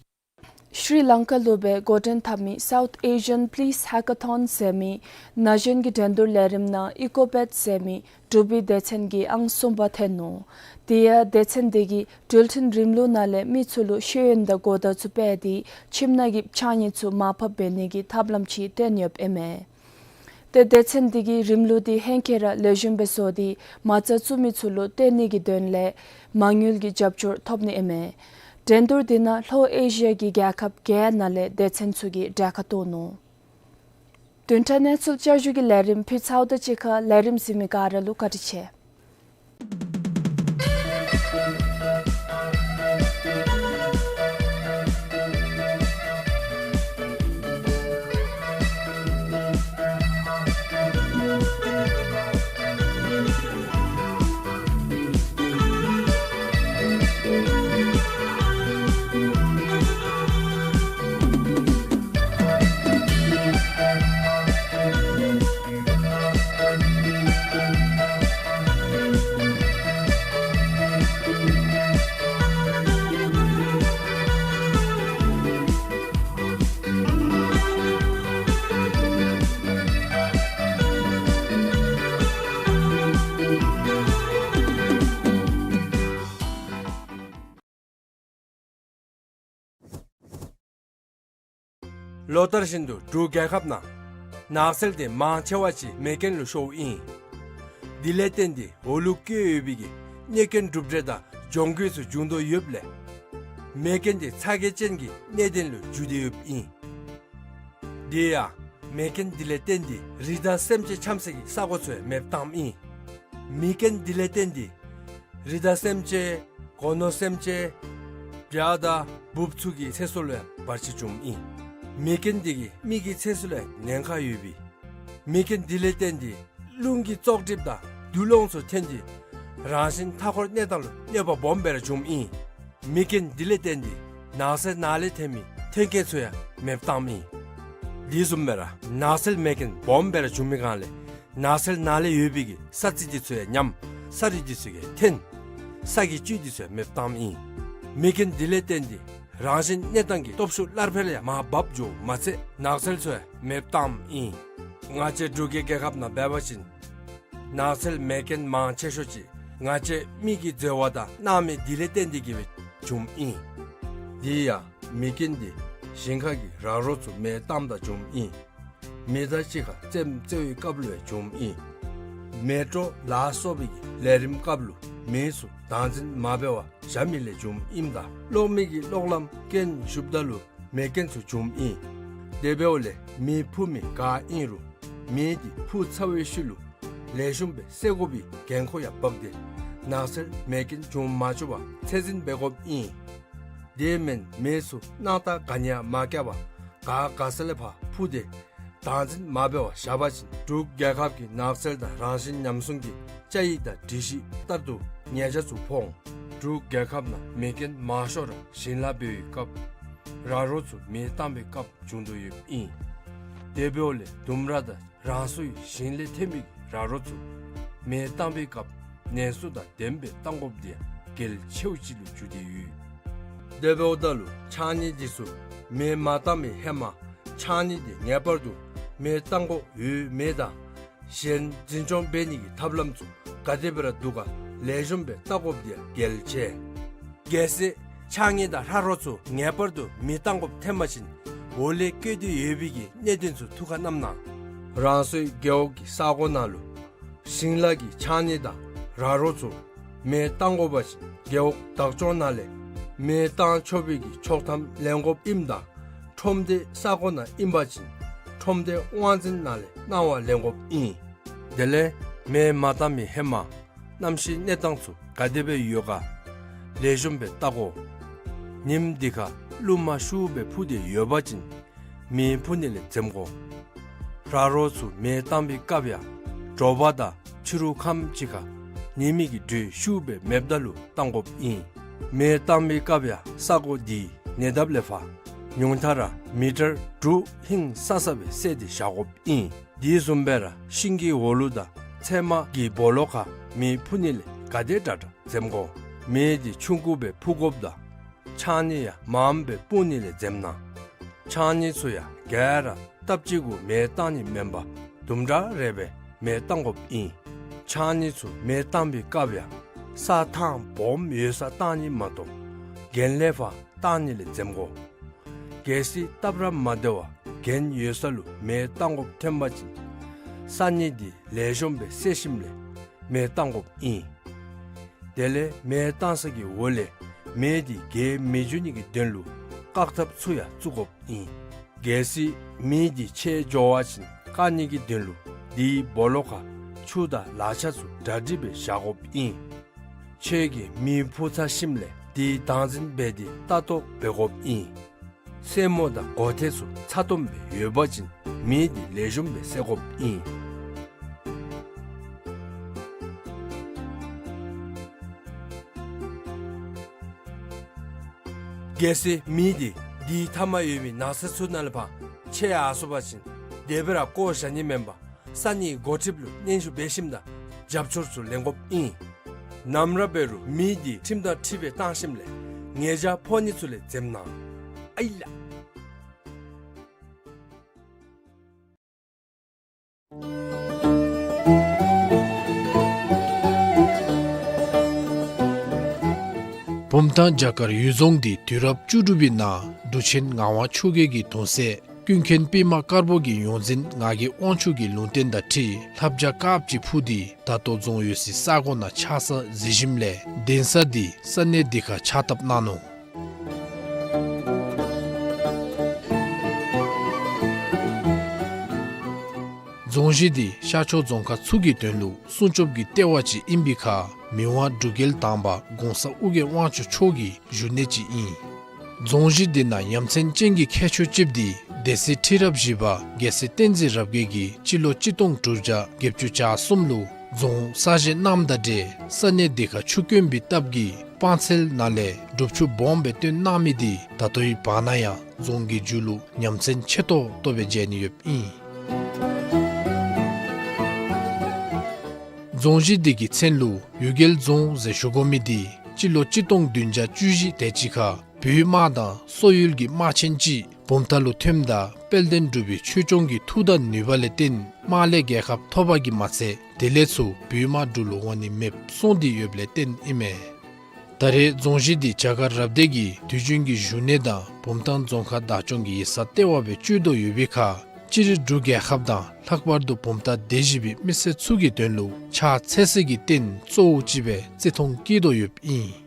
ཤྲི་ལང་ཀ་ལུ་སྦེ་འགོ་འདྲེན་འཐབ་མི་South Asian Police Hackathon ཟེར་མི་ན་གཞོན་གྱི་འགྲན་བསྡུར་ལས་རིམ་ནང་ཨི་ཀོ་པེཌ་ཟེར་མི་འབྲུག་པའི་སྡེ་ཚན་གྱིས་ཨང་གསུམ་པ་ཐོན་ནུག། དེ་ཡང་སྡེ་ཚན་འདི་གིས་འགྲུལ་འཕྲིན་རིམ་ལུགས་ནང་ལས་མི་ཚུ་ལུ་ཤེས་ཡོན་དང་གོ་བརྡ་ཚུ་སྤེལ་ཏེ་ཁྱིམ་ནང་གི་ཕྱགས་སྙིགས་ཚུ་མར་ཕབ་འབད་ནི་གི་ཐབས་ལམ་ཅིག་སྟོན་ཡོདཔ་ཨིན་མས། ཏེ་སྡེ་ཚན་འདི་གིས་རིམ་ལུགས་འདི་ཧེང་སྐལ་ར་ལེགས་ཤོམ་སྦེ་བཟོ་སྟེ་མ་རྩ་བཙུགས་མི་ཚུ་ལུ་སྟོན་ནི་གི་དོན་ལས་མ་དངུལ་གྱི་རྒྱབ་སྐྱོར་ཐོབ་ནི་ཨིན་མས། འགྲན་བསྡུར་འདི་ནང་ལྷོ་ཨེ་ཤི་ཡ་གི་རྒྱལ་ཁབ་བརྒྱད་ནང་ལས་སྡེ་ཚན་ཚུ་གིས་གྲལ་ཁར་གཏོགས་ནུག། བདུན་ཕྲག་གནས་ཚུལ་བསྐྱར་ཞུ་གི་ལས་རིམ་ཕུལ་ཚརཝ་དང་གཅིག་ཁར་ལས་རིམ་གཟིགས་མི་ག་ར་ལུ་བཀའ་དྲིན་ཆེ། ལོ་ལྟར་བཞིན་དུ་འབྲུག་རྒྱལ་ཁབ་ནང་ནགས་ཚལ་དེ་མང་ཆེ་བ་ཅིག་མེ་རྐྱེན་ལུ་ཤོརཝ་ཨིན། དེ་ལས་བརྟེན་ཏེ་འོག་ལུ་བཀོད་ཡོད་པའི་གི་གནོད་སྐྱོན་གྲུབ་འབྲས་དང་གྱོང་གུད་ཚུ་འབྱུང་དོ་ཡོདཔ་ལས་མེ་རྐྱེན་དེ་ཚ་གྱང་ཅན་གྱི་གནད་དོན་ལུ་འགྱུར་ཏེ་ཡོདཔ་ཨིན། དེ་ཡང་མེ་རྐྱེན་དེ་ལས་བརྟེན་ཏེ་རི་དྭགས་སེམས་ཅན་འཁྱམས་སའི་གི་ས་གོ་ཚུ་ཡང་མེདཔ་བཏངམ་ཨིན། མེ་རྐྱེན་དེ་ལས་བརྟེན་ཏེ་རི་དྭགས་སེམས་ཅན་སྒོ་ནོར་སེམས་ཅན་བྱ་དང་འབུཔ་ཚུ་གི་ཚེ་སྲོག་ལུ་ཡང་བར་ཆད་བྱུངམ་ཨིན། མེ་རྐྱེན་དེ་གིས་མི་གི་ཚེ་སྲོག་ལུ་ཡང་ཉེན་ཁ་ཡོད་པས། མེ་རྐྱེན་དེ་ལས་བརྟེན་ཏེ་རླུང་གི་བཙོག་གྲིབ་དང་རྡུལ་སློང་ཚུ་ཐོན་ཏེ་རང་བཞིན་མཐའ་འཁོར་གནས་སྟངས་ལུ་གནོད་པ་སྦོམ་སྦེ་ར་བྱུངམ་ཨིན། མེ་རྐྱེན་དེ་ལས་བརྟེན་ཏེ་ནགས་ཚལ་ནང་ལས་ཐོན་མི་ཐོན་སྐྱེད་ཚུ་ཡང་མེདཔ་བཏངམ་ཨིན། དེ་བཟུམ་སྦེ་ར་ནགས་ཚལ་མེ་རྐྱེན་སྦོམ་སྦེ་ར་བྱུང་མི་སྒང་ལས་ནགས་ཚལ་ནང་ལས་ཡོད་པའི་གི་ས་རྩི་དེ་ཚུ་ཡང་ཉམས། ས་རུད་དེ་ཚུ་ཡང་ཐོན། ས་གི་བཅུད་དེ་ཚུ་ཡང་མེདཔ་བཏངམ་ཨིན། མེ་རྐྱེན་དེ་ལས་བརྟེན་ཏེ་རང་བཞིན་གནས་སྟངས་ཀྱི་སྟོབས་ཤུགས་སླར་འཕེལ་ཡང་མར་བབས་འགྱོཝ་མ་ཚད་ནགས་ཚལ་ཚུ་ཡང་མེདཔ་བཏངམ་ཨིན། ང་བཅས་འབྲུག་གི་རྒྱལ་ཁབ་ནང་འབད་བ་ཅིན་ནགས་ཚལ་མེ་རྐྱེན་མང་ཆེ་ཤོས་ཅིག་ང་བཅས་མི་གི་འཛོལ་བ་དང་སྣང་མེད་དེ་ལས་བརྟེན་ཏེ་གི་སྦེ་བྱུངམ་ཨིན། དེ་ཡང་མེ་རྐྱེན་དེ་ཞིང་ཁ་གི་ར་རོ་ཚུ་མེ་བཏངམ་ད་བྱུངམ་ཨིན། མེ་མདའ་གཅིག་ཁར་རྩེདམོ་རྩེ་བའི་སྐབས་ལུ་ཡང་བྱུངམ་ཨིན། མེ་སྤྲོ་ལ་སོགས་པའི་གི་ལས་རིམ་སྐབས་ལུ་མེ་ཚུ་བདག་འཛིན་མ་འབད་བར་བཞག་མི་ལས་བྱུངམ་ཨིནམ་ད་གློག་མེ་གི་གློག་ལམ་རྐྱེན་ཞུགསཔ་ད་ལུ་མེ་རྐྱེན་ཚུ་བྱུངམ་ཨིན། དེ་འབདཝ་ལས་མེ་འཕུ་མི་ག་ཨིན་རུང་མེ་དེ་འཕུ་ཚར་བའི་ཤུལ་ལུ་ལེགས་ཤོམ་སྦེ་བསད་དགོ་པའི་འགན་ཁུར་ཡང་བབས་ཏེ་ནགས་ཚལ་མེ་རྐྱེན་འབྱུང་མ་བཅུག་པར་ཚད་འཛིན་འབད་དགོཔ་ཨིན། དེ་མེན་མེ་ཚུ་སྣང་ཐག་ག་ནི་ཡང་མ་བཀལ་བར་ག་ག་ས་ལས་ཕར་འཕུ་སྟེ་བདག་འཛིན་མ་འབད་བར་བཞག་པ་ཅིན་འབྲུག་རྒྱལ་ཁབ་ཀྱི་ནགས་ཚལ་དང་རང་བཞིན་ཉམས་སྲུང་གི་བཅའ་ཡིག་དང་སྒྲིག་གཞི་ལྟར་དུ་ཉེས་ཆད་ཚུ་ཕོག་འོང་། འབྲུག་རྒྱལ་ཁབ་ནང་མེ་རྐྱེན་མང་ཤོས་ར་ཞིང་ལཱ་འབད་བའི་སྐབས་ར་རོ་ཚུ་མེ་བཏང་བའི་སྐབས་བྱུང་དོ་ཡོདཔ་ཨིན། དེ་འབདཝ་ལས་ལྡུམ་ར་དང་རང་སོའི་ཞིང་ལས་ཐོན་མི་ར་རོ་ཚུ་མེ་བཏང་བའི་སྐབས་ནན་སུ་དང་ལྡནམ་སྦེ་བཏང་དགོཔ་དེ་ཡང་གལ་ཆེཝ་ཅིག་ལུ་གྱུར་ཏེ་ཡོད། དེ་འབདཝ་ད་ལུ་ཕྱགས་སྙིགས་དེ་ཚུ་མེ་མ་བཏང་བའི་ཧེ་མ་ཕྱགས་སྙིགས་དེ་ངེས་པར་དུ་མེ་བཏང་དགོཔ་ཡོད་མེད་དང་གཞན་འཛིན་སྐྱོང་འབད་ནི་གི་ཐབས་ལམ་ཚུ་ག་དེ་སྦེ་ར་འདུག་ག་ལེགས་ཤོམ་སྦེ་བལྟ་དགོཔ་དེ་ཡང་གལ་ཆེ། གལ་སྲིད་ཕྱགས་སྙིགས་དང་ར་རོ་ཚུ་ངེས་པར་དུ་མེ་བཏང་དགོཔ་ཐོན་པ་ཅིན་འོག་ལས་བཀོད་དེ་ཡོད་པའི་གི་གནད་དོན་ཚུ་ཐུགས་ཁར་བསྣམ་གནང་། རང་སོའི་རྒེད་འོག་གི་ས་གོ་ནང་ལུ་ཞིང་ལཱ་གི་ཕྱགས་སྙིགས་དང་ར་རོ་ཚུ་མེ་བཏང་དགོ་པ་ཅིན་རྒེད་འོག་བདག་སྐྱོང་ནང་ལས་མེ་བཏང་ཆོག་པའི་གི་ཆོག་ཐམ་ལེན་དགོཔ་ཨིནམ་ད་ཁྲོམ་སྡེ་ས་གོ་ནང་ཨིན་པ་ཅིན་ཁྲོམ་སྡེ་དབང་འཛིན་ནང་ལས་གནང་བ་ལེན་དགོཔ་ཨིན། དེ་ལས་ མེ་མ་བཏང་མི་ཧེ་མ་གནམ་གཤིས་གནས་སྟངས་ཚུ་ག་དེ་སྦེ་ཡོད་ག་ལེགས་ཤོམ་སྦེ་བལྟ་དགོ། ཉིམ་འདི་ཁར་རླུང་མ་ཤུགས་སྦེ་འཕུ་སྟེ་ཡོད་པ་ཅིན་མེ་འཕུ་ནི་ལས་འཛེམ་དགོ། ར་རོ་ཚུ་མེ་བཏང་པའི་སྐབས་ཡང་དྲོ་པ་དང་ཕྱི་རུ་ཁམས་ཅིག་ཁར་ཉི་མའི་གི་དྲོད་ཤུགས་སྦེ་མེདཔ་ད་ལུ་བཏང་དགོཔ་ཨིན། མེ་བཏང་པའི་སྐབས་ཡང་ས་གོ་འདི་ཉེ་འདབས་ལས་ཕར་ཉུང་མཐའ་ར་མི་ཊར་དྲུག་ཧིང་སང་ས་སྦེ་བསལ་ཏེ་བཞག་དགོཔ་ཨིན། དེ་བཟུམ་སྦེ་ར་ཤིང་གི་འོག་ལུ་དང་ཚལ་མ་གི་སྦོ་ལོགས་ཁར་མེ་འཕུ་ནི་ལས་ག་དེ་དྲག་དྲག་འཛེམ་དགོ། མེ་འདི་ཆུང་ཀུ་སྦེ་འཕུ་དགོཔ་དང་ཕྱགས་སྙིགས་ཡང་མངམ་སྦེ་སྤུངས་ནི་ལས་འཛེམ་གནང་། ཕྱགས་སྙིགས་ཚུ་ཡང་ག་ར་སྟབས་གཅིག་གུ་མེ་བཏང་ནི་མེན་པར་དུམ་གྲ་རེ་སྦེ་མེ་བཏང་དགོཔ་ཨིན། ཕྱགས་སྙིགས་ཚུ་མེ་བཏང་པའི་སྐབས་ཡང་ས་ཐང་སྦོམ་ཡོད་སར་བཏང་ནི་མ་གཏོགས་གྱེན་ལས་ཕར་བཏང་ནི་ལས་འཛེམ་དགོ། གལ་སྲིད་སྟབས་ར་མ་བདེ་བར་གྱེན་ཡོད་ས་ལུ་མེ་བཏང་དགོཔ་ཐོན་པ་ཅིན་ས་སྙིགས་འདི་ལེགས་ཤོམ་སྦེ་བསལ་ཞིནམ་ལས་མེ་བཏང་དགོཔ་ཨིན། དེ་ལས་མེ་བཏང་ས་གི་འོག་ལས་མེ་འདི་རྒྱས་མི་འགྱོ་ནི་གི་དོན་ལུ་བཀག་ཐབས་ཚུ་ཡང་བཙུགས་དགོཔ་ཨིན། གལ་སྲིད་མེ་འདི་ཆད་འགྱོ་བ་ཅིན་བཀག་ནི་གི་དོན་ལུ་དེའི་སྦོ་ལོགས་ཁར་ཆུ་དང་ལག་ཆ་ཚུ་གྲ་སྒྲིག་སྦེ་བཞག་དགོཔ་ཨིན། ཁྱོད་ཀྱིས་མེ་འཕུ་ཚར་ཞིནམ་ལས་དེའི་བདག་འཛིན་འབད་དེ་ལྟ་རྟོག་འབད་དགོཔ་ཨིན། སེན་མོ་དང་སྒོ་ཐེལ་ཚུ་ཚ་ཏོམ་སྦེ་ཡོད་པ་ཅིན་མེ་འདི་ལེགས་ཤོམ་སྦེ་བསད་དགོཔ་ཨིན། གལ་སྲིད་མེ་འདི་དེའི་མཐའ་མར་ཡོད་པའི་ནགས་ཚལ་ཚུ་ནང་ལས་ཕར་ཆད་ཡར་སོང་པ་ཅིན་དེ་སྦེ་ར་བཀོ་བཞག་ནི་མེན་པར་ས་གནས་འགོ་ཁྲིདཔ་ལུ་སྙན་ཞུ་འབད་ཞིནམ་དང་རྒྱབ་སྐྱོར་ཚུ་ལེན་དགོཔ་ཨིན། ནམ་ར་འབད་རུང་མེ་འདི་ཁྲིམས་དང་འཁྲིལ་སྦེ་བཏང་ཞིནམ་ལས་ཉེས་བྱ་ཕོག་ནི་ཚུ་ལས་འཛེམ་གནང་། ཨའི་ལགས། བུམ་ཐང་བྱ་དཀར་གཡུལ་རྫོང་འདི་དུས་རབས་བཅུ་དྲུག་པའི་ནང་འབྲུག་ཆེན་ངག་དབང་ཆོས་རྒྱལ་གྱི་གདུང་སྲས་ཀུན་མཁྱེན་པདྨ་དཀར་པོ་གི་ཡོངས་འཛིན་ངག་གི་དབང་ཕྱུག་གི་ལུང་བསྟན་དང་འཁྲིལ་ལྷ་བྱ་དཀརཔོ་ཅིག་འཕུར་ཏེ་ད་ལྟོ་རྫོང་ཡོད་སའི་ས་གོ་ནང་ཆགས་ས་གཟིགས་ཞིནམ་ལས་གདན་ས་འདི་ས་གནས་འདི་ཁར་ཕྱག་བཏབ་གནང་ནུག། རྫོང་གཞི་འདི་ཤར་ཕྱོགས་རྫོང་ཁག་ཚུ་གི་དོན་ལུ་སྲུང་སྐྱོབ་ཀྱི་ལྟེ་བ་ཅིག་ཨིན་པའི་ཁར་མི་དབང་འབྲུག་རྒྱལ་དང་པ་གོང་ས་ཨོ་རྒྱན་དབང་ཕྱུག་མཆོག་གི་བཞུགས་གནས་ཅིག་ཨིན། རྫོང་གཞི་འདི་ནང་ཡ་མཚན་ཅན་གྱི་ཁྱད་ཆོས་ཅིག་འདི་སྡེ་སྲིད་ཁྲི་རབས་བཞི་པ་རྒྱལ་སྲས་བསྟན་འཛིན་རབ་རྒྱས་ཀྱིས་སྤྱི་ལོ་གཅིག་སྟོང་དྲུག་བརྒྱ་བརྒྱད་ཅུ་གྱ་གསུམ་ལུ་རྫོང་གསར་བཞེངས་གནངམ་དང་འབྲེལ་ས་གནས་འདི་ཁར་ཆུ་དཀོན་པའི་སྟབས་ཀྱིས་སྤང་ཚལ་ནང་ལས་སྒྲུབ་ཆུ་སྦོམ་སྦེ་བཏོན་གནང་མི་འདི་ད་ལྟོའི་བར་ན་ཡང་རྫོང་གི་མཇུག་ལུ་ཉམས་མཚར་ཆེ་ཏོག་ཏོ་སྦེ་མཇལ་ནི་ཡོདཔ་ཨིན། རྫོང་གཞི་འདི་གི་མཚན་ལུ་གཡུལ་རྒྱལ་རྫོང་ཟེར་ཞུ་དགོ་མི་འདི་སྤྱི་ལོ་གཅིག་སྟོང་བདུན་བརྒྱ་བཅུ་བཞི་དེ་ཅིག་ཁར་བོད་དམག་དང་སོག་ཡུལ་གྱི་དམག་ཆེན་ཅིག་བུམ་ཐང་ལུ་ཐོནམ་ད་དཔལ་ལྡན་འབྲུག་པའི་ཆོས་སྐྱོང་གི་མཐུ་དང་ནུས་པ་ལས་བརྟེན་དམག་ལས་རྒྱལ་ཁ་ཐོབ་པ་གིས་མ་ཚད་དེ་ལས་ཚུར་བོད་དམག་འབྲུག་ལུ་འོང་ནི་མེདཔ་སོང་སྟེ་ཡོདཔ་ལས་བརྟེན་ཨིན་མས། ད་རེས་རྫོང་གཞི་འདི་བྱ་དཀར་རབ་སྡེ་གི་དུས་རྒྱུན་གྱི་བཞུགས་གནས་དང་བུམ་ཐང་རྫོང་ཁག་བདག་སྐྱོང་གི་ཡིག་ཚང་ལྟེ་བ་སྦེ་སྤྱོད་དོ་ཡོད་པའི་ཁར་སྤྱིར་འབྲུག་རྒྱལ་ཁབ་དང་ལྷག་པར་དུ་བུམ་ཐང་སྡེ་བཞི་པའི་མི་སེར་ཚུ་གི་དོན་ལུ་ཕྱག་འཚལ་ས་གི་རྟེན་གཙོ་བོ་ཅིག་སྦེ་བརྩི་མཐོང་བསྐྱེད་དོ་ཡོདཔ་ཨིན།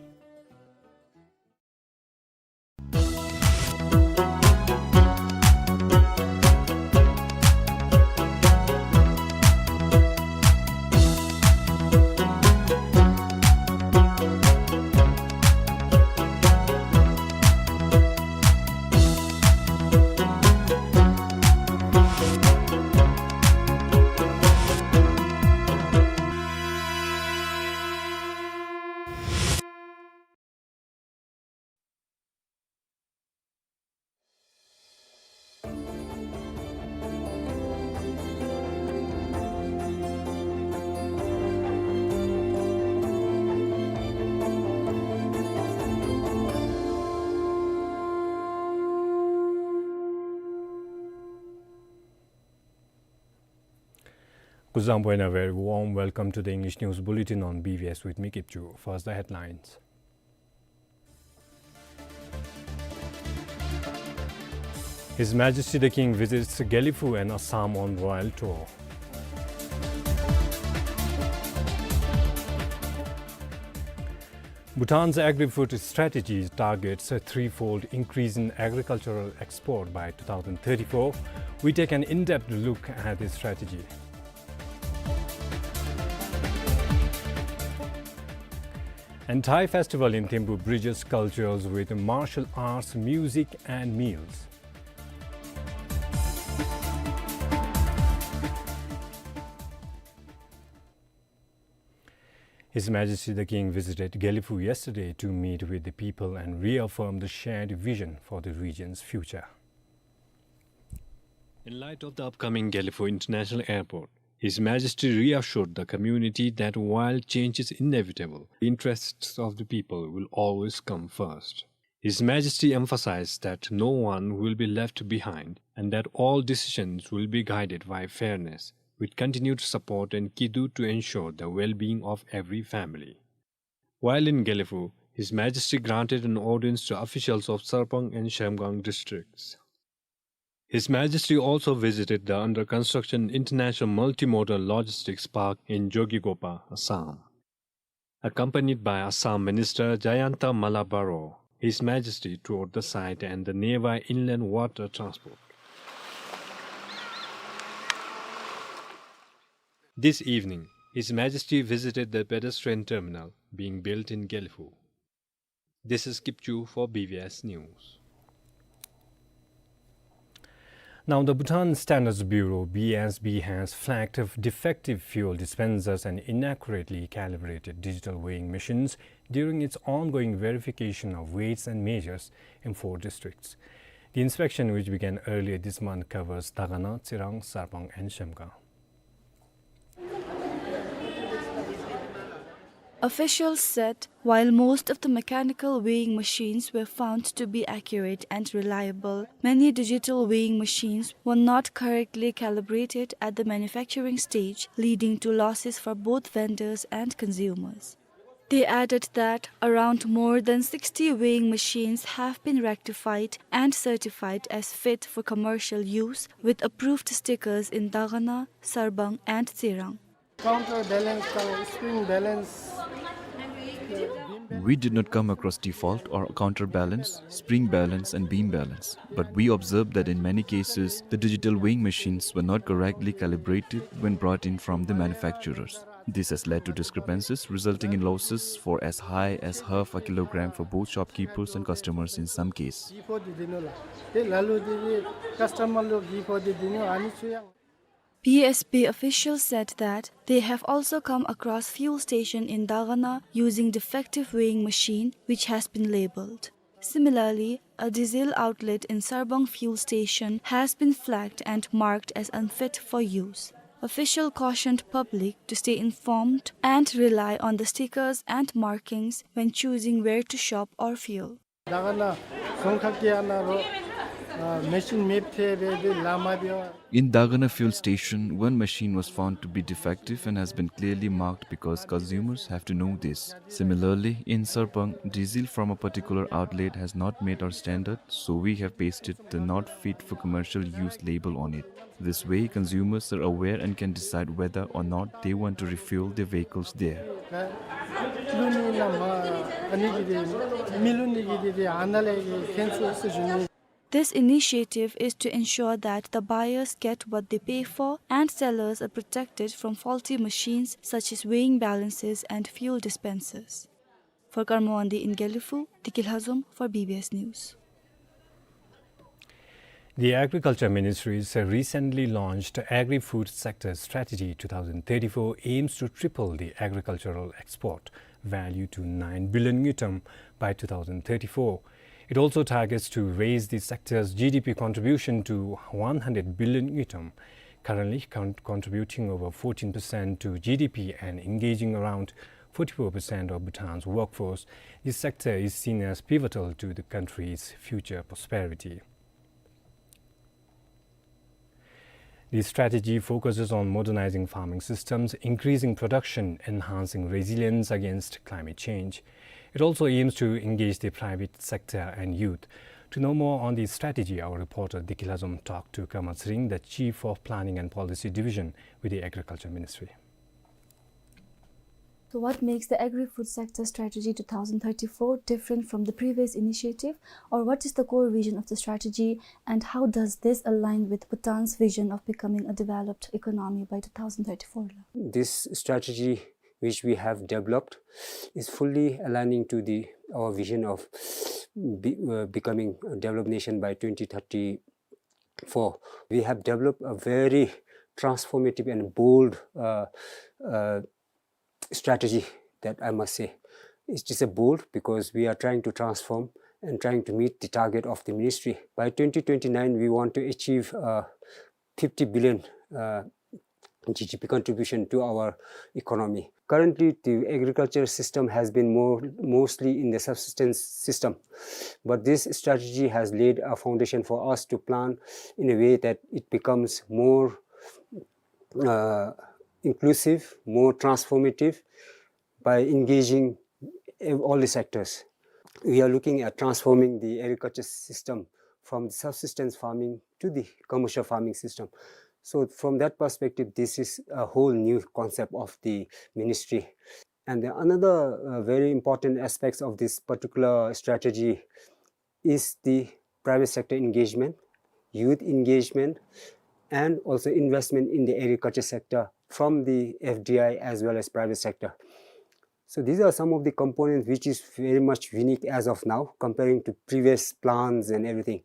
Kuzuzangpo and a very warm welcome to the English News Bulletin on B B S with me, Kipchu. First, the headlines. His Majesty the King visits Gelephu and Assam on royal tour. Bhutan's agri-food strategy targets a threefold increase in agricultural export by two thousand thirty-four. We take an in-depth look at this strategy. And Thai festival in Thimphu bridges cultures with martial arts, music and meals. His Majesty the King visited Gelephu yesterday to meet with the people and reaffirm the shared vision for the region's future. In light of the upcoming Gelephu International Airport, His Majesty reassured the community that while change is inevitable, the interests of the people will always come first. His Majesty emphasized that no one will be left behind and that all decisions will be guided by fairness, with continued support and kiddu to ensure the well-being of every family. While in Gelephu, His Majesty granted an audience to officials of Sarpang and Shyamgang districts. His Majesty also visited the under construction International Multimodal Logistics Park in Jogighopa, Assam. Accompanied by Assam Minister Jayanta Malla Baro, His Majesty toured the site and the nearby inland water transport. This evening, His Majesty visited the pedestrian terminal being built in Gelephu. This is Kipchu for B B S News. Now, the Bhutan Standards Bureau, B S B, has flagged defective fuel dispensers and inaccurately calibrated digital weighing machines during its ongoing verification of weights and measures in four districts. The inspection, which began earlier this month, covers Dagana, Tsirang, Sarpang, and Shyamgang. Officials said while most of the mechanical weighing machines were found to be accurate and reliable, many digital weighing machines were not correctly calibrated at the manufacturing stage, leading to losses for both vendors and consumers. They added that around more than sixty weighing machines have been rectified and certified as fit for commercial use, with approved stickers in Dagana, Sarbang, and Tsirang. Counterbalance, uh, spring balance, uh, beam balance. We did not come across default or counterbalance, spring balance, and beam balance, but we observed that in many cases, the digital weighing machines were not correctly calibrated when brought in from the manufacturers. This has led to discrepancies, resulting in losses for as high as half a kilogram for both shopkeepers and customers in some case. Gift for the dinner la. Te lalu di customer lo gift for the dinner ani chuya. B S B officials said that they have also come across fuel station in Dagana using defective weighing machine which has been labeled. Similarly, a diesel outlet in Sarbang fuel station has been flagged and marked as unfit for use. Official cautioned public to stay informed and rely on the stickers and markings when choosing where to shop or fuel. Dagana songkhaki anaro, uh, machine mepthe be de lama bio. In Dagana fuel station, one machine was found to be defective and has been clearly marked because consumers have to know this. Similarly, in Sarpang, diesel from a particular outlet has not met our standard, so we have pasted the not fit for commercial use label on it. This way, consumers are aware and can decide whether or not they want to refuel their vehicles there. This initiative is to ensure that the buyers get what they pay for and sellers are protected from faulty machines such as weighing balances and fuel dispensers. For Karma Wangdi in Gelephu, Diki Lhazom for B B S News. The Agriculture Ministry's recently launched Agri-Food Sector Strategy two thousand thirty-four aims to triple the agricultural export value to nine billion ngultrum by two thousand thirty-four. It also targets to raise the sector's G D P contribution to one hundred billion ngultrum, currently con-, contributing over fourteen percent to G D P and engaging around forty-four percent of Bhutan's workforce. This sector is seen as pivotal to the country's future prosperity. The strategy focuses on modernizing farming systems, increasing production, enhancing resilience against climate change. It also aims to engage the private sector and youth. To know more on the strategy, our reporter Diki Lhazom talked to Kama Tsering, the Chief of Planning and Policy Division with the Agriculture Ministry. So what makes the Agri-Food Sector Strategy two thousand thirty-four different from the previous initiative, or what is the core vision of the strategy, and how does this align with Bhutan's vision of becoming a developed economy by two thousand thirty-four? This strategy which we have developed is fully aligning to the, our vision of be-, uh, becoming a developed nation by twenty thirty-four. We have developed a very transformative and bold, uh, uh, strategy that I must say. It is a bold because we are trying to transform and trying to meet the target of the ministry. By twenty twenty-nine, we want to achieve, uh, fifty billion, uh, G D P contribution to our economy. Currently, the agriculture system has been more, mostly in the subsistence system, but this strategy has laid a foundation for us to plan in a way that it becomes more, uh, inclusive, more transformative by engaging ev-, all the sectors. We are looking at transforming the agriculture system from the subsistence farming to the commercial farming system. So from that perspective, this is a whole new concept of the ministry. And the another, uh, very important aspects of this particular strategy is the private sector engagement, youth engagement, and also investment in the agriculture sector from the F D I as well as private sector. So these are some of the components which is very much unique as of now comparing to previous plans and everything.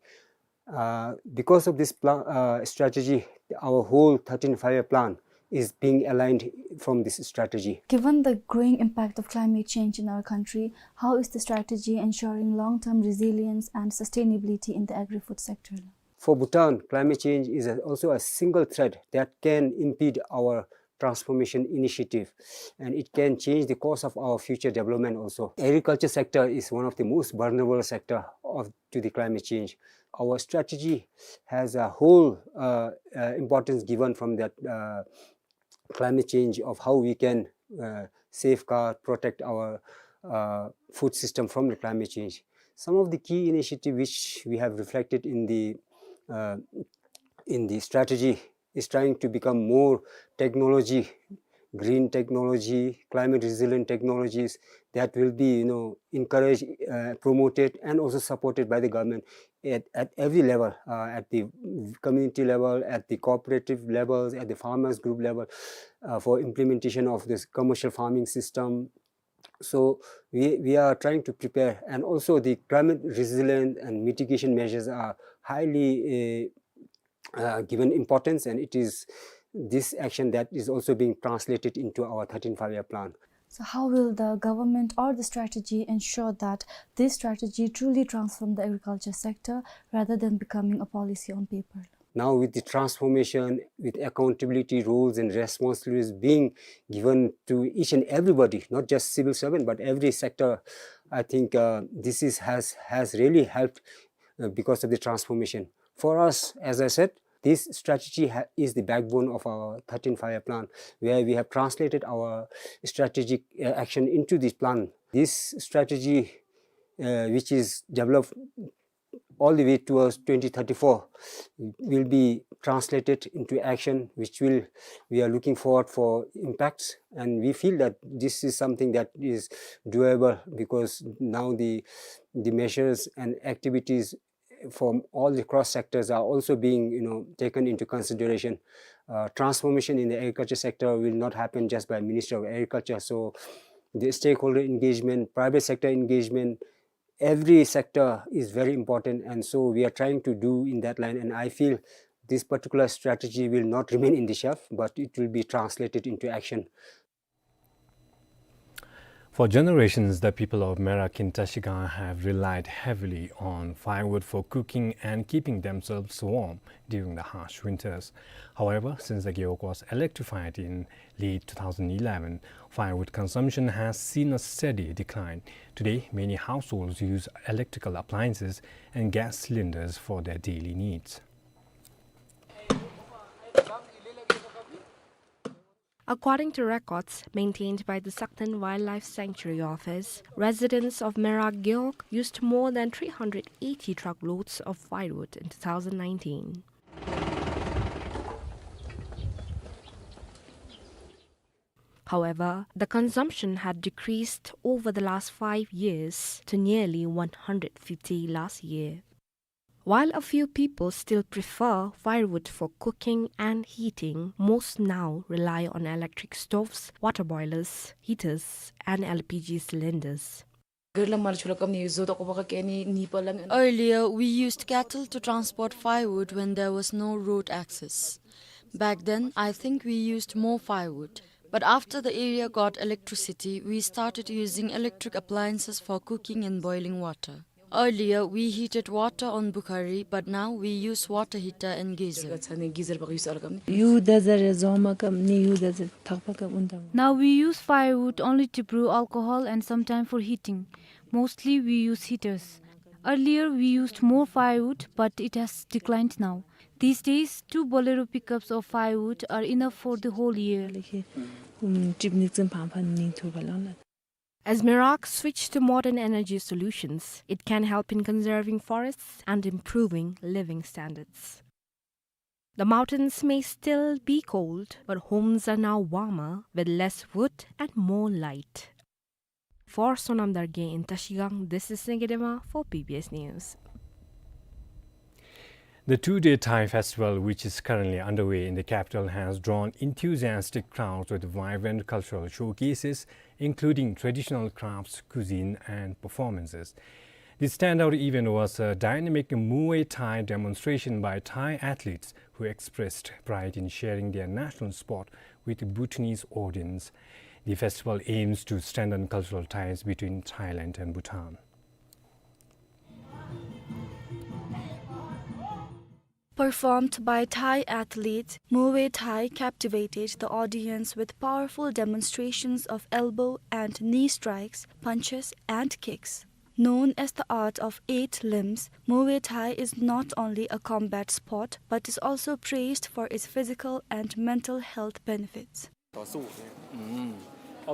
Uh, because of this pla-, uh, strategy, our whole thirteen five-year plan is being aligned from this strategy. Given the growing impact of climate change in our country, how is the strategy ensuring long-term resilience and sustainability in the agri-food sector? For Bhutan, climate change is a, also a single threat that can impede our transformation initiative, and it can change the course of our future development also. Agriculture sector is one of the most vulnerable sector of, to the climate change. Our strategy has a whole, uh, uh, importance given from that, uh, climate change, of how we can, uh, safeguard, protect our, uh, food system from the climate change. Some of the key initiative which we have reflected in the, uh, in the strategy is trying to become more technology, green technology, climate resilient technologies that will be, you know, encouraged, uh, promoted and also supported by the government at, at every level, uh, at the community level, at the cooperative levels, at the farmers group level, uh, for implementation of this commercial farming system. So we, we are trying to prepare, and also the climate resilient and mitigation measures are highly, uh, uh, given importance, and it is this action that is also being translated into our thirteen five-year plan. So how will the government or the strategy ensure that this strategy truly transform the agriculture sector rather than becoming a policy on paper? Now with the transformation, with accountability, roles and responsibilities being given to each and everybody, not just civil servant, but every sector, I think, uh, this is, has, has really helped, uh, because of the transformation. For us, as I said, this strategy ha-, is the backbone of our thirteen five-year plan, where we have translated our strategic, uh, action into this plan. This strategy, uh, which is developed all the way towards twenty thirty-four, will be translated into action, which will, we are looking forward for impacts, and we feel that this is something that is doable because now the, the measures and activities from all the cross sectors are also being, you know, taken into consideration. Uh, transformation in the agriculture sector will not happen just by Ministry of Agriculture. So the stakeholder engagement, private sector engagement, every sector is very important, and so we are trying to do in that line, and I feel this particular strategy will not remain in the shelf, but it will be translated into action. For generations, the people of Mera Kintashiga have relied heavily on firewood for cooking and keeping themselves warm during the harsh winters. However, since the Gewog was electrified in late two thousand eleven, firewood consumption has seen a steady decline. Today, many households use electrical appliances and gas cylinders for their daily needs. According to records maintained by the Sakten Wildlife Sanctuary Office, residents of Mera Gewog used more than three hundred eighty truckloads of firewood in two thousand nineteen. However, the consumption had decreased over the last five years to nearly one hundred fifty last year. While a few people still prefer firewood for cooking and heating, most now rely on electric stoves, water boilers, heaters, and L P G cylinders. Earlier, we used cattle to transport firewood when there was no road access. Back then, I think we used more firewood. But after the area got electricity, we started using electric appliances for cooking and boiling water. Earlier, we heated water on bukhari, but now we use water heater and geyser. Now we use firewood only to brew alcohol and sometime for heating. Mostly we use heaters. Earlier we used more firewood, but it has declined now. These days, two Bolero pickups of firewood are enough for the whole year. As Merak switched to modern energy solutions, it can help in conserving forests and improving living standards. The mountains may still be cold, but homes are now warmer, with less wood and more light. For Sonam Dargay in Trashigang, this is Senge Dema for B B S News. The two-day Thai festival, which is currently underway in the capital, has drawn enthusiastic crowds with vibrant cultural showcases, including traditional crafts, cuisine, and performances. The standout event was a dynamic Muay Thai demonstration by Thai athletes who expressed pride in sharing their national sport with Bhutanese audience. The festival aims to strengthen cultural ties between Thailand and Bhutan. Performed by Thai athletes, Muay Thai captivated the audience with powerful demonstrations of elbow and knee strikes, punches, and kicks. Known as the art of eight limbs, Muay Thai is not only a combat sport, but is also praised for its physical and mental health benefits. ต่อสู้เนี่ย Mm.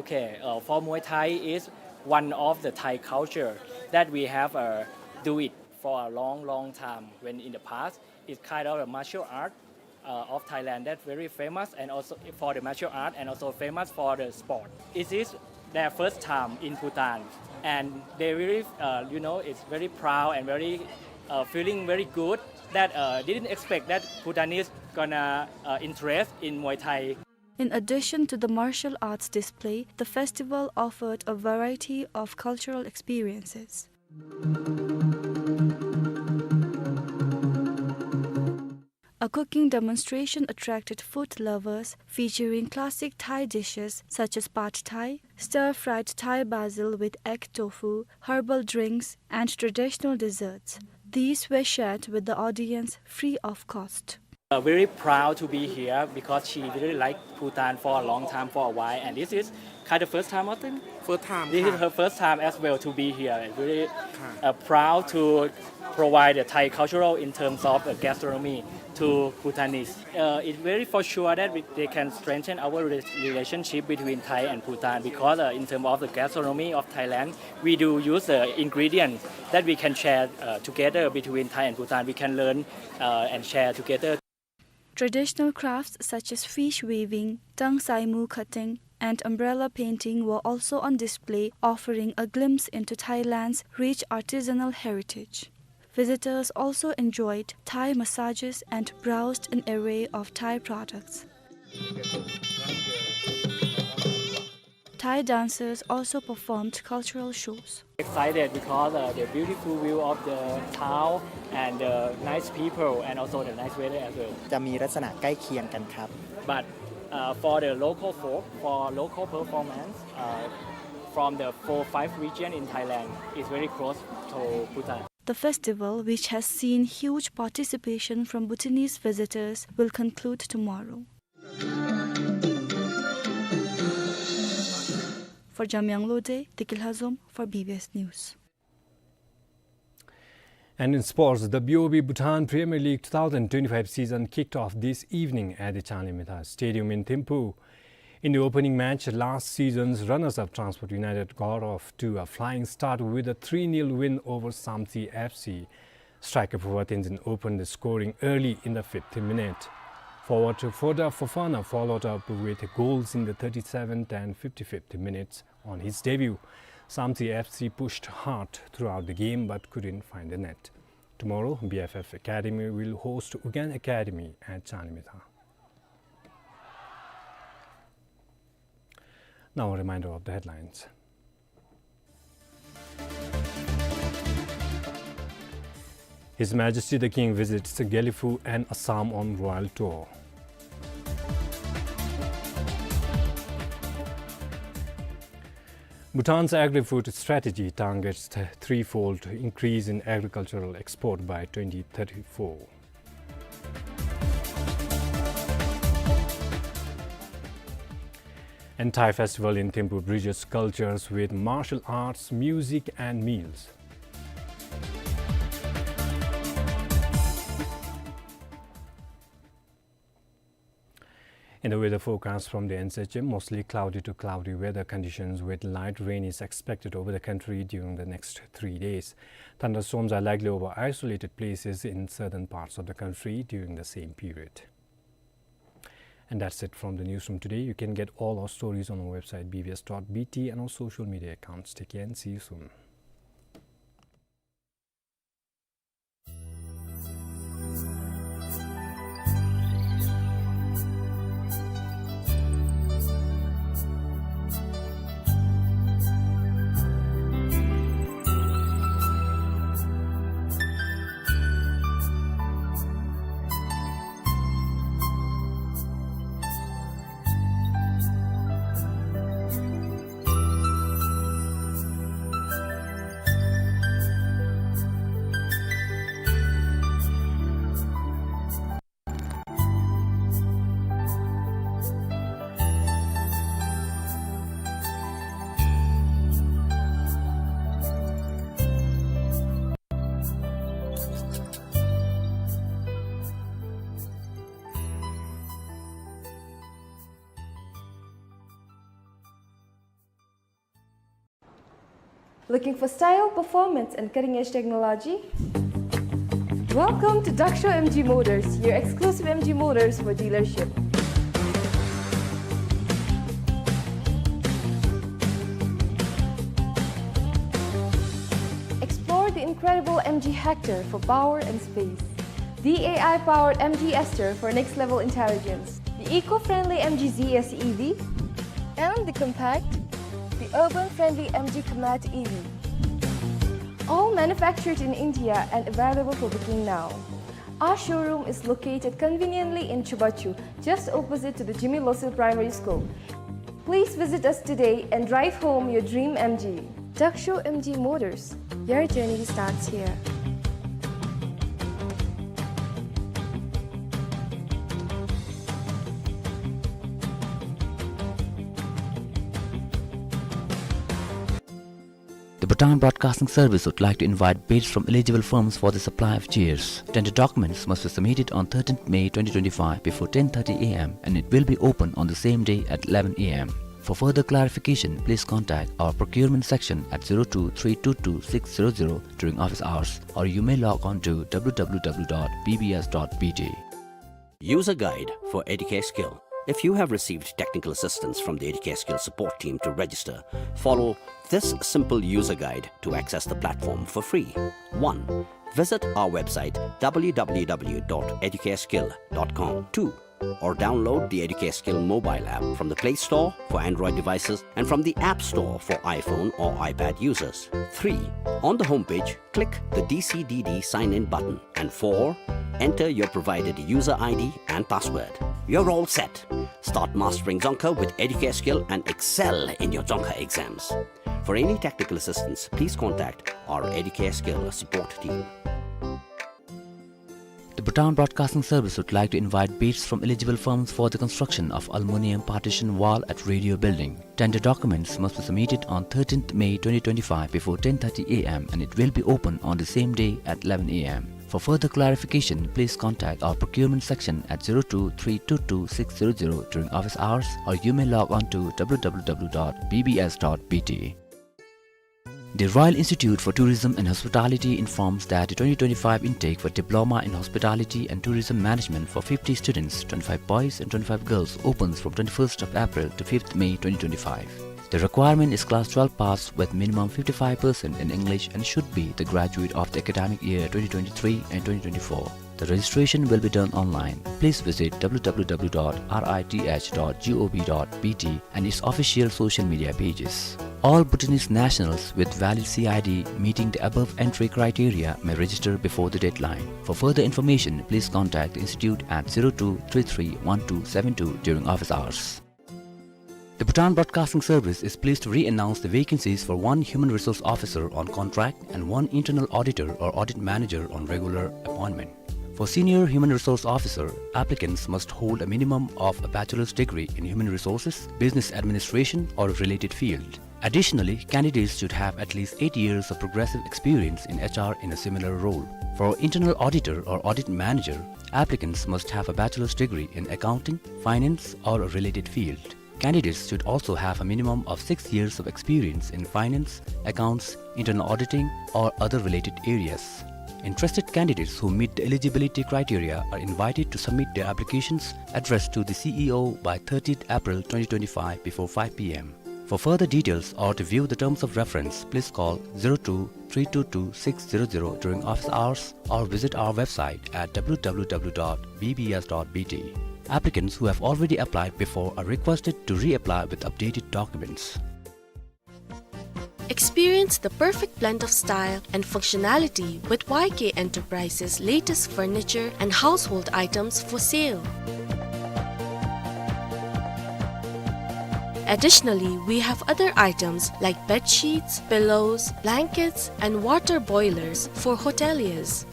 Okay, uh, for Muay Thai is one of the Thai culture that we have, uh, do it for a long, long time. When in the past, it's kind of a martial art, uh, of Thailand that's very famous, and also for the martial art, and also famous for the sport. It is their first time in Bhutan, and they really, uh, you know, it's very proud and very, uh, feeling very good that, uh, didn't expect that Bhutanese gonna, uh, interest in Muay Thai. In addition to the martial arts display, the festival offered a variety of cultural experiences. A cooking demonstration attracted food lovers, featuring classic Thai dishes such as pad Thai, stir-fried Thai basil with egg tofu, herbal drinks, and traditional desserts. These were shared with the audience free of cost. Uh, very proud to be here because she really liked Bhutan for a long time, for a while, and this is kind of first time, I think. First time. This is her first time as well to be here. Very, uh, proud to provide the Thai cultural in terms of, uh, gastronomy to Bhutanese. Uh, it's very for sure that we, they can strengthen our re-, relationship between Thai and Bhutan because, uh, in terms of the gastronomy of Thailand, we do use the ingredient that we can share, uh, together between Thai and Bhutan. We can learn, uh, and share together. Traditional crafts such as fish weaving, tang saimu cutting, and umbrella painting were also on display, offering a glimpse into Thailand's rich artisanal heritage. Visitors also enjoyed Thai massages and browsed an array of Thai products. Thai dancers also performed cultural shows. Excited because, uh, the beautiful view of the town and the nice people and also the nice weather as well. จะมีลักษณะใกล้เคียงกันครับ But, uh, for the local folk, for local performance, uh, from the four, five region in Thailand, is very close to Bhutan. The festival, which has seen huge participation from Bhutanese visitors, will conclude tomorrow. For Jamyang Lode, Dikil Hazom for B B S News. And in sports, the B O B Bhutan Premier League two thousand twenty-five season kicked off this evening at the Changlimithar Stadium in Thimphu. In the opening match, last season's runners-up Transport United got off to a flying start with a three nil win over Samtse F C. Striker Phova Tenzin opened the scoring early in the fifth minute. Forward Voda Fofana followed up with goals in the thirty-seventh and fifty-fifth minutes on his debut. Samtse F C pushed hard throughout the game but couldn't find the net. Tomorrow, B F F Academy will host Ugyen Academy at Chanimita. Now a reminder of the headlines. His Majesty the King visits Gelephu and Assam on royal tour. Bhutan's agri-food strategy targets th-, threefold increase in agricultural export by twenty thirty-four. And Thai festival in Thimphu bridges cultures with martial arts, music and meals. In the weather forecast from the N C H M, mostly cloudy to cloudy weather conditions with light rain is expected over the country during the next three days. Thunderstorms are likely over isolated places in southern parts of the country during the same period. And that's it from the newsroom today. You can get all our stories on our website B B S dot B T and our social media accounts. Take care and see you soon. Looking for style, performance, and cutting-edge technology? Welcome to Daksho M G Motors, your exclusive M G Motors for dealership. Explore the incredible M G Hector for power and space, the A I-powered M G Aster for next-level intelligence, the eco-friendly M G Z S E V, and the compact, the urban-friendly M G Comet E V. All manufactured in India and available for booking now. Our showroom is located conveniently in Chubachu, just opposite to the Jigme Losel Primary School. Please visit us today and drive home your dream M G. Daksho M G Motors, your journey starts here. The Bhutan Broadcasting Service would like to invite bids from eligible firms for the supply of chairs. Tender documents must be submitted on thirteenth May twenty twenty-five before ten thirty A M and it will be open on the same day at eleven A M. For further clarification, please contact our procurement section at zero two three two two six zero zero during office hours, or you may log on to W W W dot B B S dot B T. User guide for Educare Skill. If you have received technical assistance from the Educare Skill support team to register, follow this simple user guide to access the platform for free. One, visit our website W W W dot educareskill dot com. Two, or download the Educare Skill mobile app from the Play Store for Android devices and from the App Store for iPhone or iPad users. Three, on the homepage, click the D C D D sign in button. And four, enter your provided user I D and password. You're all set. Start mastering Dzongkha with Educare Skill and excel in your Dzongkha exams. For any technical assistance, please contact our Educare Skill support team. The Bhutan Broadcasting Service would like to invite bids from eligible firms for the construction of aluminium partition wall at Radio Building. Tender documents must be submitted on thirteenth May twenty twenty-five before ten thirty A M and it will be open on the same day at eleven A M. For further clarification, please contact our procurement section at zero two three two two six zero zero during office hours, or you may log on to W W W dot B B S dot B T. The Royal Institute for Tourism and Hospitality informs that the twenty twenty-five intake for Diploma in Hospitality and Tourism Management for fifty students, twenty-five boys and twenty-five girls, opens from twenty-first of April to fifth May twenty twenty-five. The requirement is class twelve pass with minimum fifty-five percent in English and should be the graduate of the academic year twenty twenty-three and twenty twenty-four. The registration will be done online. Please visit w w w dot r i t h dot g o v dot b t and its official social media pages. All Bhutanese nationals with valid C I D meeting the above entry criteria may register before the deadline. For further information, please contact the institute at zero two three three one two seven two during office hours. The Bhutan Broadcasting Service is pleased to re-announce the vacancies for one human resource officer on contract and one internal auditor or audit manager on regular appointment. For senior human resource officer, applicants must hold a minimum of a bachelor's degree in human resources, business administration, or a related field. Additionally, candidates should have at least eight years of progressive experience in H R in a similar role. For internal auditor or audit manager, applicants must have a bachelor's degree in accounting, finance, or a related field. Candidates should also have a minimum of six years of experience in finance, accounts, internal auditing, or other related areas. Interested candidates who meet the eligibility criteria are invited to submit their applications addressed to the C E O by thirtieth April twenty twenty-five before five p m. For further details or to view the terms of reference, please call zero two three two two six zero zero during office hours or visit our website at w w w dot b b s dot b t. Applicants who have already applied before are requested to reapply with updated documents. Experience the perfect blend of style and functionality with Y K Enterprises' latest furniture and household items for sale. Additionally, we have other items like bed sheets, pillows, blankets, and water boilers for hoteliers.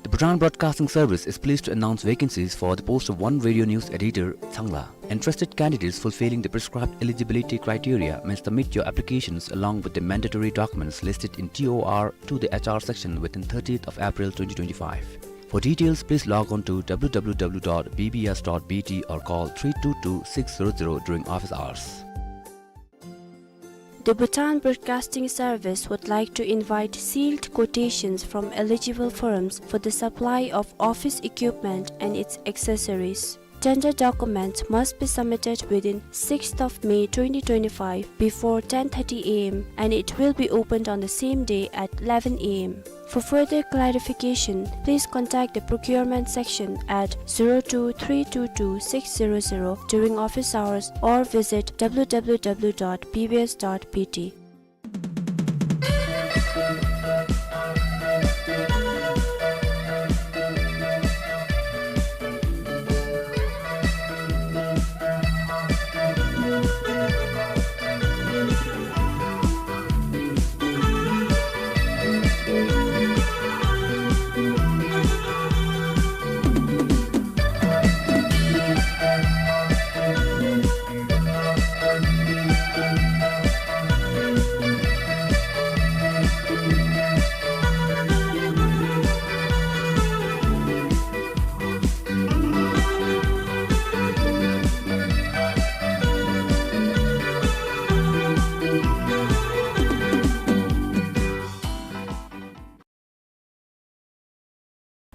The Bhutan Broadcasting Service is pleased to announce vacancies for the post of one radio news editor, Changla. Interested candidates fulfilling the prescribed eligibility criteria may submit your applications along with the mandatory documents listed in T O R to the H R section within thirtieth of April twenty twenty-five. For details, please log on to w w w dot b b s dot b t or call three two two six zero zero during office hours. The Bhutan Broadcasting Service would like to invite sealed quotations from eligible firms for the supply of office equipment and its accessories. Tender documents must be submitted within sixth of May twenty twenty-five before ten thirty a m and it will be opened on the same day at eleven a m. For further clarification, please contact the procurement section at zero two three two two six zero zero during office hours or visit w w w dot b b s dot b t.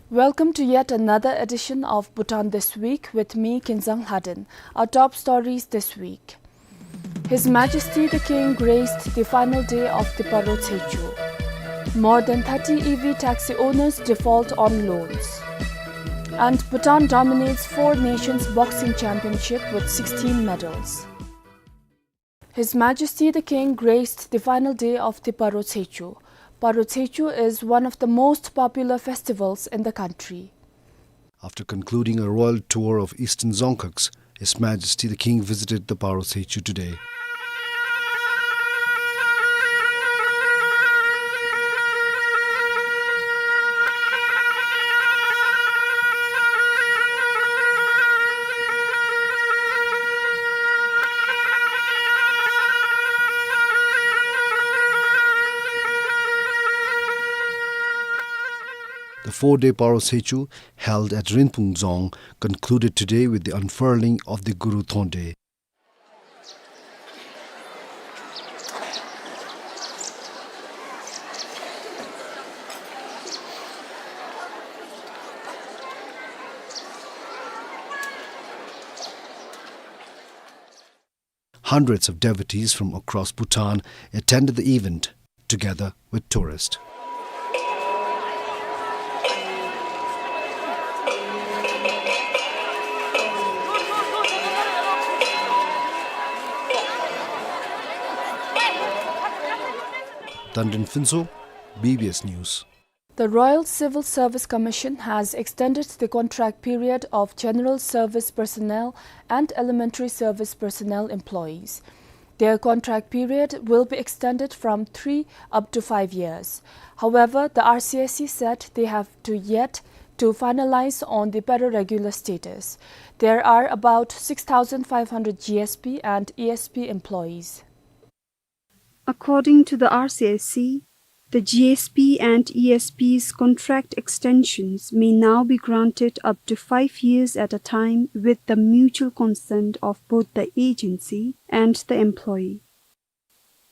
Welcome to yet another edition of Bhutan This Week with me, Kinzang Lhaden. Our top stories this week. His Majesty the King graced the final day of the Paro Tshechu. More than thirty E V taxi owners default on loans. And Bhutan dominates Four Nations Boxing Championship with sixteen medals. His Majesty the King graced the final day of the Paro Tshechu. Paro Tshechu is one of the most popular festivals in the country. After concluding a royal tour of Eastern Dzongkhags, His Majesty the King visited the Paro Tshechu today. The four-day Paro Tshechu held at Rinphung Dzong concluded today with the unfurling of the Guru Thonde. Hundreds of devotees from across Bhutan attended the event, together with tourists. Tandin Phuntsho, B B S News. The Royal Civil Service Commission has extended the contract period of general service personnel and elementary service personnel employees. Their contract period will be extended from three up to five years. However, the R C S C said they have to yet to finalize on the para-regular status. There are about six thousand five hundred G S P and E S P employees. According to the R C S C, the G S P and E S P's contract extensions may now be granted up to five years at a time with the mutual consent of both the agency and the employee.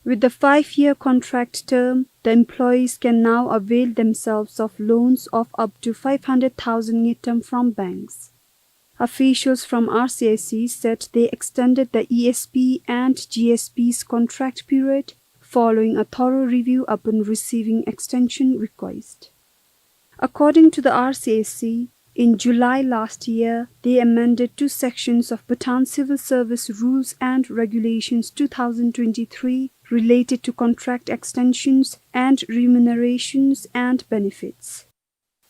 With the five-year contract term, the employees can now avail themselves of loans of up to five hundred thousand ngultrum from banks. Officials from R C S C said they extended the E S P and G S P's contract period following a thorough review upon receiving extension request. According to the R C S C, in July last year, they amended two sections of Bhutan Civil Service Rules and Regulations two thousand twenty-three related to contract extensions and remunerations and benefits.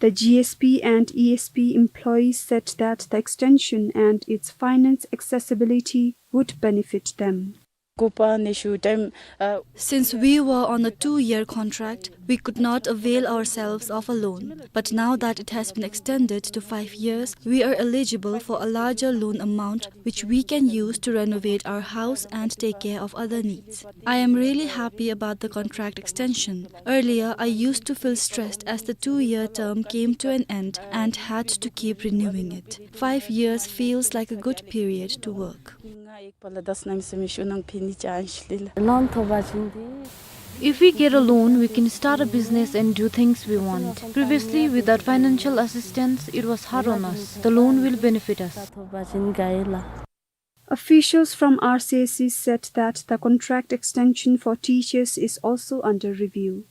The G S P and E S P employees said that the extension and its finance accessibility would benefit them. Since we were on a two-year contract, we could not avail ourselves of a loan. But now that it has been extended to five years, we are eligible for a larger loan amount which we can use to renovate our house and take care of other needs. I am really happy about the contract extension. Earlier, I used to feel stressed as the two-year term came to an end and had to keep renewing it. Five years feels like a good period to work. If we get a loan, we can start a business and do things we want. Previously, without financial assistance, it was hard on us. The loan will benefit us. Officials from R C S C said that the contract extension for teachers is also under review.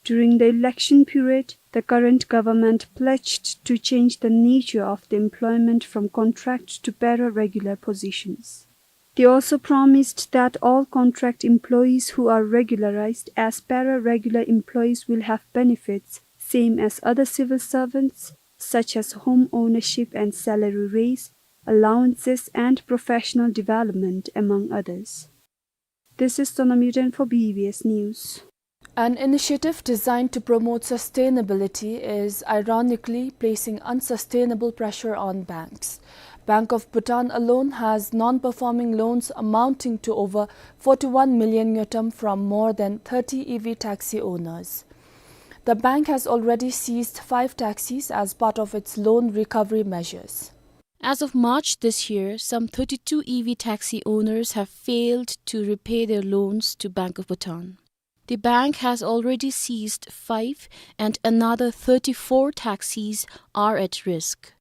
During the election period, the current government pledged to change the nature of the employment from contract to para-regular positions. They also promised that all contract employees who are regularized as para-regular employees will have benefits same as other civil servants, such as home ownership and salary raise, allowances and professional development, among others. This is Sonam Yuden for B B S News. An initiative designed to promote sustainability is ironically placing unsustainable pressure on banks. Bank of Bhutan alone has non-performing loans amounting to over forty-one million ngultrum from more than thirty E V taxi owners. The bank has already seized five taxis as part of its loan recovery measures. As of March this year, some thirty-two E V taxi owners have failed to repay their loans to Bank of Bhutan. The bank has already seized five and another thirty-four taxis are at risk.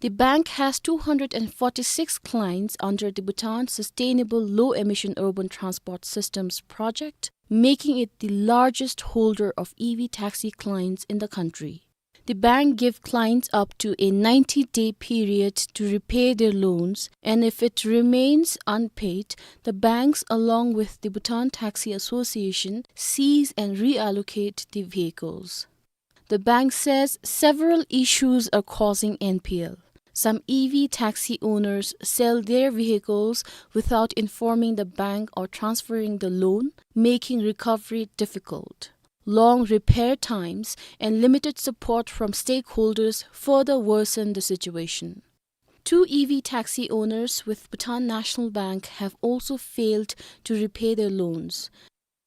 The bank has two hundred and forty-six clients under the Bhutan Sustainable Low Emission Urban Transport Systems project, making it the largest holder of E V taxi clients in the country. The bank give clients up to a ninety-day period to repay their loans, and if it remains unpaid, the banks, along with the Bhutan Taxi Association, seize and reallocate the vehicles. The bank says several issues are causing N P L. Some E V taxi owners sell their vehicles without informing the bank or transferring the loan, making recovery difficult. Long repair times and limited support from stakeholders further worsen the situation. Two E V taxi owners with Bhutan National Bank have also failed to repay their loans.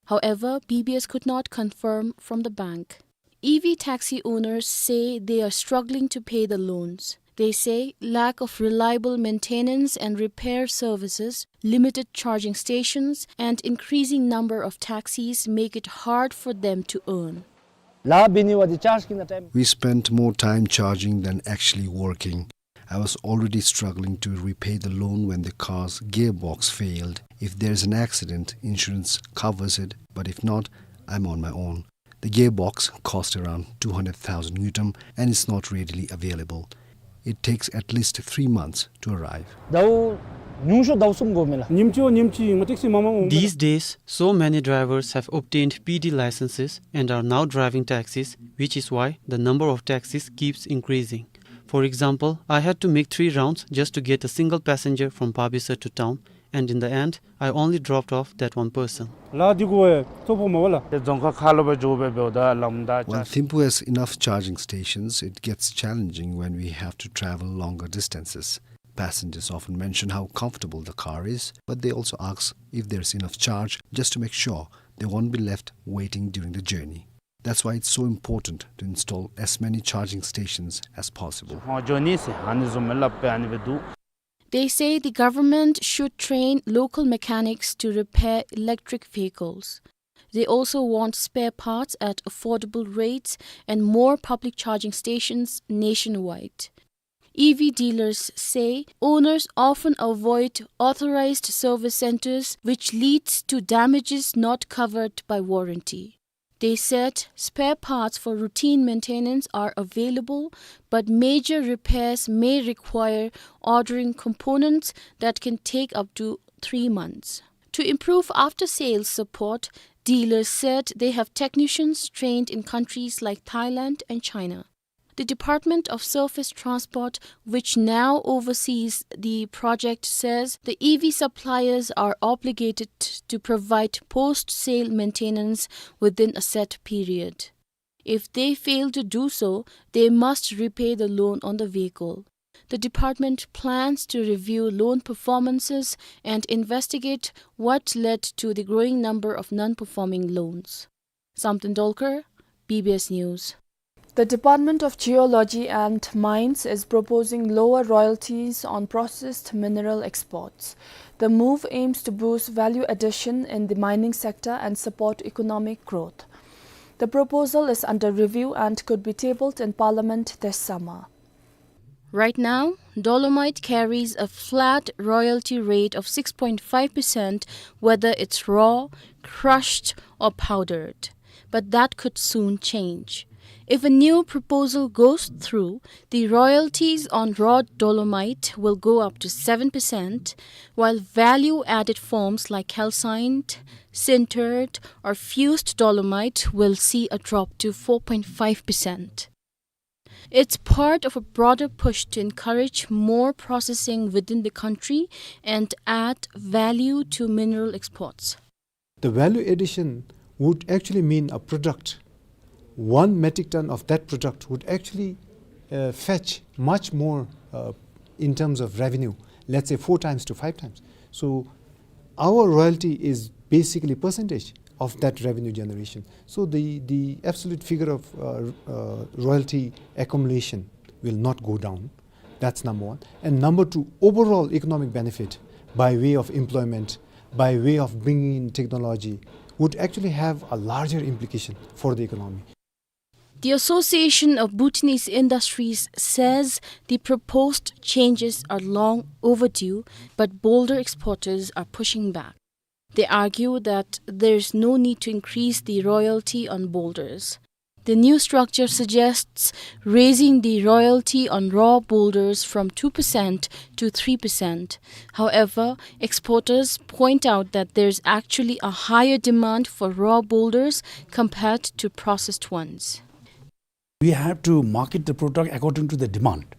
However, B B S could not confirm from the bank. E V taxi owners say they are struggling to pay the loans. They say lack of reliable maintenance and repair services, limited charging stations, and increasing number of taxis make it hard for them to earn. We spent more time charging than actually working. I was already struggling to repay the loan when the car's gearbox failed. If there's an accident, insurance covers it, but if not, I'm on my own. The gearbox cost around two hundred thousand ngultrum and is not readily available. It takes at least three months to arrive. ཟླཝ་ཉུང་ཤོས་ཟླཝ་གསུམ་འགོར་མས་ལགས། ཉིནམ་གཅིག་ཉིནམ་གཅིག་ང་ཊེག་སི་མང་མང་འོང་མས་ལགས། These days, so many drivers have obtained P D licenses and are now driving taxis, which is why the number of taxis keeps increasing. For example, I had to make three rounds just to get a single passenger from Babisa to town, and in the end, I only dropped off that one person. ལགས་འདི་གུ་ཡང་ཐོ་ཕོག་མས་པ་ལགས། ཏེ་རྫོང་ཁག་ཁག་ལུ་སྦེ་འགྱོ་སྦེ་འབདཝ་ད་ལམ་བདའ་While Thimphu has enough charging stations, it gets challenging when we have to travel longer distances. Passengers often mention how comfortable the car is, but they also ask if there's enough charge just to make sure they won't be left waiting during the journey. That's why it's so important to install as many charging stations as possible. ཨོ་འགྱོ་ནི་ཟེར་ཨ་ནི་བཟུམ་སྦེ་སླབ་སྦེ་ཨ་ནི་སྦེ་འདུག། They say the government should train local mechanics to repair electric vehicles. They also want spare parts at affordable rates and more public charging stations nationwide. E V dealers say owners often avoid authorized service centers, which leads to damages not covered by warranty. They said spare parts for routine maintenance are available, but major repairs may require ordering components that can take up to three months. To improve after-sales support, dealers said they have technicians trained in countries like Thailand and China. The Department of Surface Transport, which now oversees the project, says the E V suppliers are obligated to provide post-sale maintenance within a set period. If they fail to do so, they must repay the loan on the vehicle. The department plans to review loan performances and investigate what led to the growing number of non-performing loans. Samten Dolkar, B B S News. The Department of Geology and Mines is proposing lower royalties on processed mineral exports. The move aims to boost value addition in the mining sector and support economic growth. The proposal is under review and could be tabled in Parliament this summer. Right now, dolomite carries a flat royalty rate of six point five percent, whether it's raw, crushed, or powdered. But that could soon change. If a new proposal goes through, the royalties on raw dolomite will go up to seven percent, while value-added forms like calcined, sintered, or fused dolomite will see a drop to four point five percent. It's part of a broader push to encourage more processing within the country and add value to mineral exports. The value addition would actually mean a product, one metric ton of that product would actually, uh, fetch much more, uh, in terms of revenue, let's say four times to five times. So our royalty is basically percentage of that revenue generation. So the, the absolute figure of, uh, uh, royalty accumulation will not go down. That's number one. And number two, overall economic benefit by way of employment, by way of bringing in technology, would actually have a larger implication for the economy. The Association of Bhutanese Industries says the proposed changes are long overdue, but boulder exporters are pushing back. They argue that there's no need to increase the royalty on boulders. The new structure suggests raising the royalty on raw boulders from two percent to three percent. However, exporters point out that there's actually a higher demand for raw boulders compared to processed ones. We have to market the product according to the demand.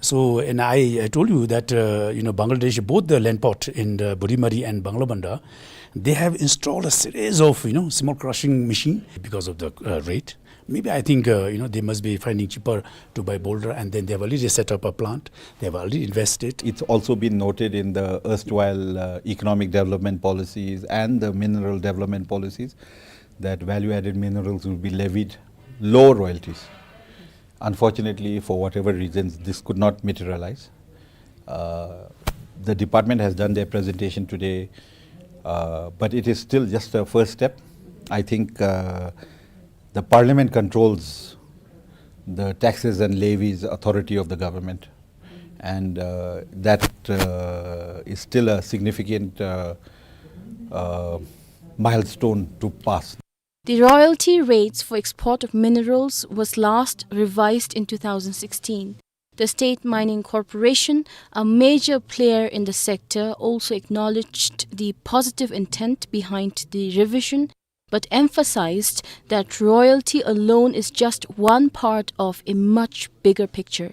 So, and I, I told you that, uh, you know, Bangladesh, both the Lanpot in the Burhimari and Banglaubanda, they have installed a series of, you know, small crushing machine because of the, uh, rate. Maybe I think, uh, you know, they must be finding cheaper to buy boulder, and then they have already set up a plant, they have already invested. It's also been noted in the erstwhile, uh, economic development policies and the mineral development policies that value-added minerals will be levied low royalties. Unfortunately, for whatever reasons, this could not materialize. Uh, the department has done their presentation today, uh, but it is still just a first step. I think, uh, the parliament controls the taxes and levies authority of the government. And, uh, that, uh, is still a significant, uh, uh, milestone to pass. The royalty rates for export of minerals was last revised in two thousand sixteen. The State Mining Corporation, a major player in the sector, also acknowledged the positive intent behind the revision, but emphasized that royalty alone is just one part of a much bigger picture.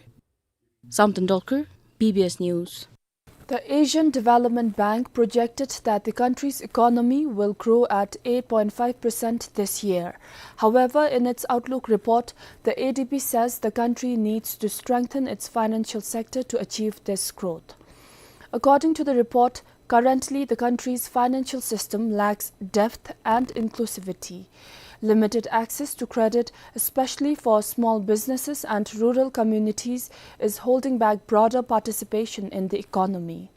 Samten Dolkar, B B S News. The Asian Development Bank projected that the country's economy will grow at eight point five percent this year. However, in its outlook report, the A D B says the country needs to strengthen its financial sector to achieve this growth. According to the report, currently the country's financial system lacks depth and inclusivity. Limited access to credit, especially for small businesses and rural communities, is holding back broader participation in the economy.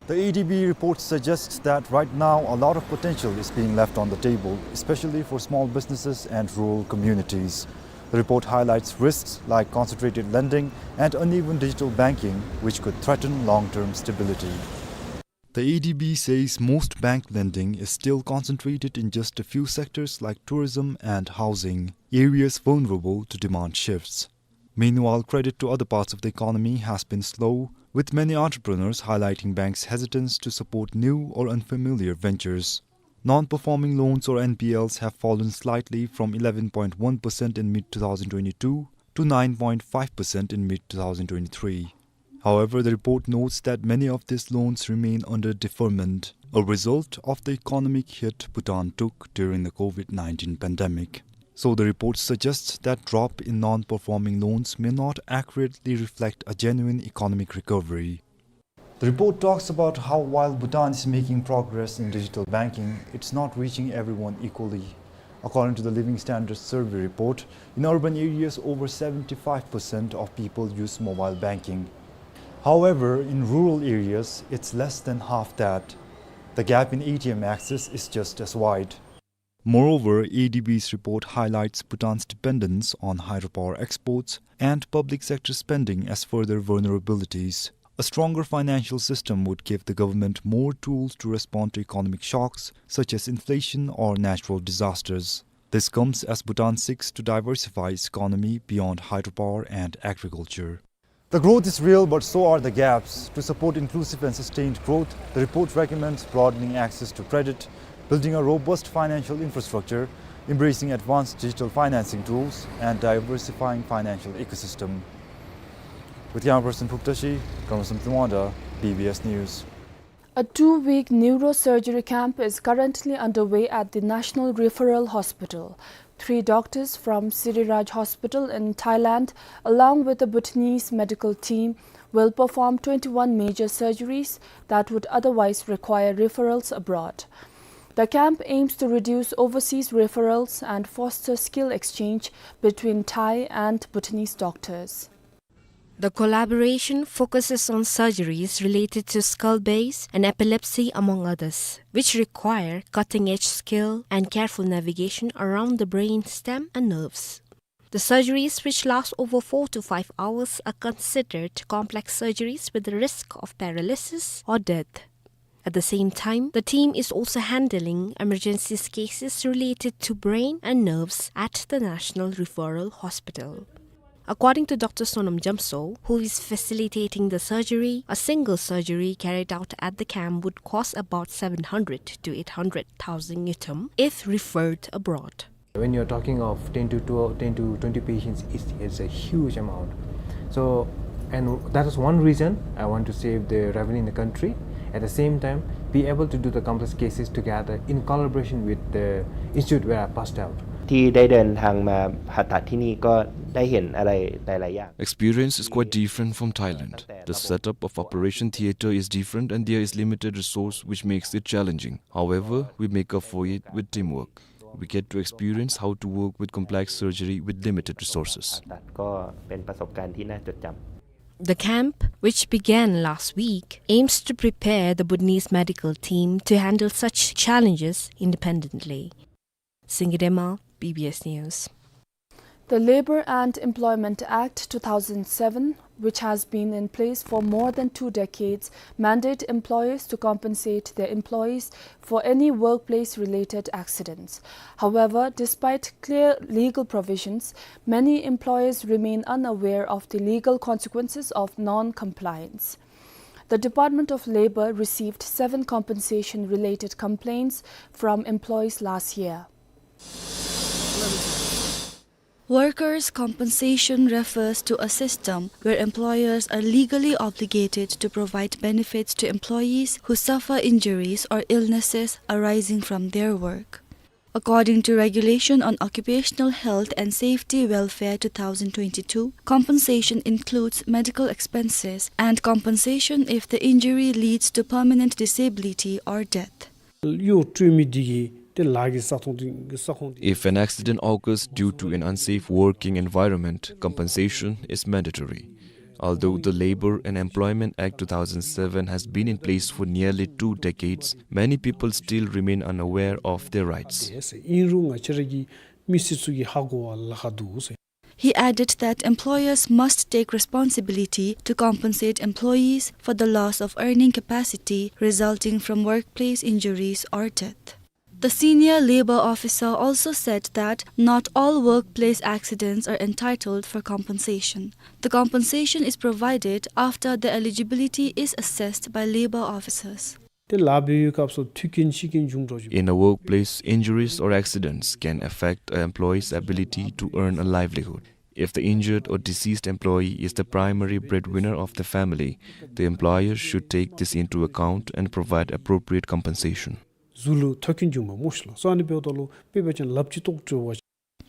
The A D B report suggests that right now a lot of potential is being left on the table, especially for small businesses and rural communities. The report highlights risks like concentrated lending and uneven digital banking, which could threaten long-term stability. The A D B says most bank lending is still concentrated in just a few sectors like tourism and housing, areas vulnerable to demand shifts. Meanwhile, credit to other parts of the economy has been slow, with many entrepreneurs highlighting banks' hesitance to support new or unfamiliar ventures. Non-performing loans, or N P Ls, have fallen slightly from eleven point one percent in mid two thousand twenty-two to nine point five percent in mid two thousand twenty-three. However, the report notes that many of these loans remain under deferment, a result of the economic hit Bhutan took during the COVID nineteen pandemic. So the report suggests that drop in non-performing loans may not accurately reflect a genuine economic recovery. The report talks about how, while Bhutan is making progress in digital banking, it's not reaching everyone equally. According to the Living Standards Survey report, in urban areas, over seventy-five percent of people use mobile banking. However, in rural areas, it's less than half that. The gap in A T M access is just as wide. Moreover, A D B's report highlights Bhutan's dependence on hydropower exports and public sector spending as further vulnerabilities. A stronger financial system would give the government more tools to respond to economic shocks such as inflation or natural disasters. This comes as Bhutan seeks to diversify its economy beyond hydropower and agriculture. The growth is real, but so are the gaps. To support inclusive and sustained growth, the report recommends broadening access to credit, building a robust financial infrastructure, embracing advanced digital financing tools, and diversifying financial ecosystem. With camera person Phuktashi, Kamasam Tumwanda, B B S News. A two-week neurosurgery camp is currently underway at the National Referral Hospital. Three doctors from Siriraj Hospital in Thailand, along with a Bhutanese medical team, will perform twenty-one major surgeries that would otherwise require referrals abroad. The camp aims to reduce overseas referrals and foster skill exchange between Thai and Bhutanese doctors. The collaboration focuses on surgeries related to skull base and epilepsy, among others, which require cutting-edge skill and careful navigation around the brain stem and nerves. The surgeries, which last over four to five hours, are considered complex surgeries with the risk of paralysis or death. At the same time, the team is also handling emergency cases related to brain and nerves at the National Referral Hospital. According to Doctor Sonam Jamso, who is facilitating the surgery, a single surgery carried out at the camp would cost about seven hundred to eight hundred thousand ngultrum if referred abroad. When you're talking of ten to twelve, ten to twenty patients, it's, it's a huge amount. So, and that is one reason I want to save the revenue in the country. At the same time, be able to do the complex cases together in collaboration with the institute where I passed out. ที่ได้เดินทางมาผ่าตัดที่นี่ก็ได้เห็นอะไรหลายๆ อย่าง Experience is quite different from Thailand. The setup of operation theater is different and there is limited resource, which makes it challenging. However, we make up for it with teamwork. We get to experience how to work with complex surgery with limited resources. ก็เป็นประสบการณ์ที่น่าจดจำ The camp, which began last week, aims to prepare the Bhutanese medical team to handle such challenges independently. Singye Dema, B B S News. The Labour and Employment Act two thousand seven which has been in place for more than two decades, mandate employers to compensate their employees for any workplace-related accidents. However, despite clear legal provisions, many employers remain unaware of the legal consequences of non-compliance. The Department of Labor received seven compensation-related complaints from employees last year. Workers' compensation refers to a system where employers are legally obligated to provide benefits to employees who suffer injuries or illnesses arising from their work. According to Regulation on Occupational Health and Safety Welfare two thousand twenty-two, compensation includes medical expenses and compensation if the injury leads to permanent disability or death. གཡོག་སྤྲོད་མི་འདི་གིས་ཏེ་ལཱ་གི་ས་ཁོངས་འདི་ས་ཁོངས་འདི། If an accident occurs due to an unsafe working environment, compensation is mandatory. Although the Labour and Employment Act two thousand seven has been in place for nearly two decades, many people still remain unaware of their rights. ཨིན་རུང་ང་བཅས་ར་གི་མི་སེར་ཚུ་གིས་ཧ་གོ་བར་ལཱ་ཁག་འདུག་ཟེར། He added that employers must take responsibility to compensate employees for the loss of earning capacity resulting from workplace injuries or death. The senior labour officer also said that not all workplace accidents are entitled for compensation. The compensation is provided after the eligibility is assessed by labour officers. ཏེ་ལཱ་འབད་བའི་སྐབས་སུ་མཐུན་རྐྱེན་ཕྱིར་འགྱངས་འབྱུང་འགྲོ་ཅི། In a workplace, injuries or accidents can affect an employee's ability to earn a livelihood. If the injured or deceased employee is the primary breadwinner of the family, the employer should take this into account and provide appropriate compensation. གཟུགས་ལུ་མཐུན་རྐྱེན་འབྱུངམ་མས་ལགས། སོ་ཨ་ནི་འབདཝ་ད་ལུ་དཔེ་འབད་བ་ཅིན་ལགཔ་ཅིག་བཏོག་སྟེ་ར་བ།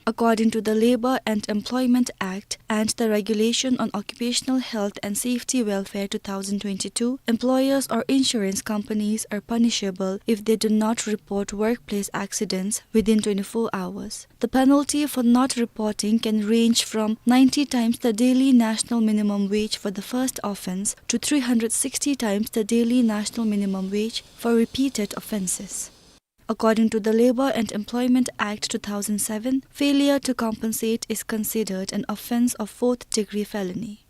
According to the Labour and Employment Act and the Regulation on Occupational Health and Safety Welfare two thousand twenty-two, employers or insurance companies are punishable if they do not report workplace accidents within twenty-four hours. The penalty for not reporting can range from ninety times the daily national minimum wage for the first offence to three hundred sixty times the daily national minimum wage for repeated offences. According to the Labour and Employment Act two thousand seven, failure to compensate is considered an offence of fourth degree felony.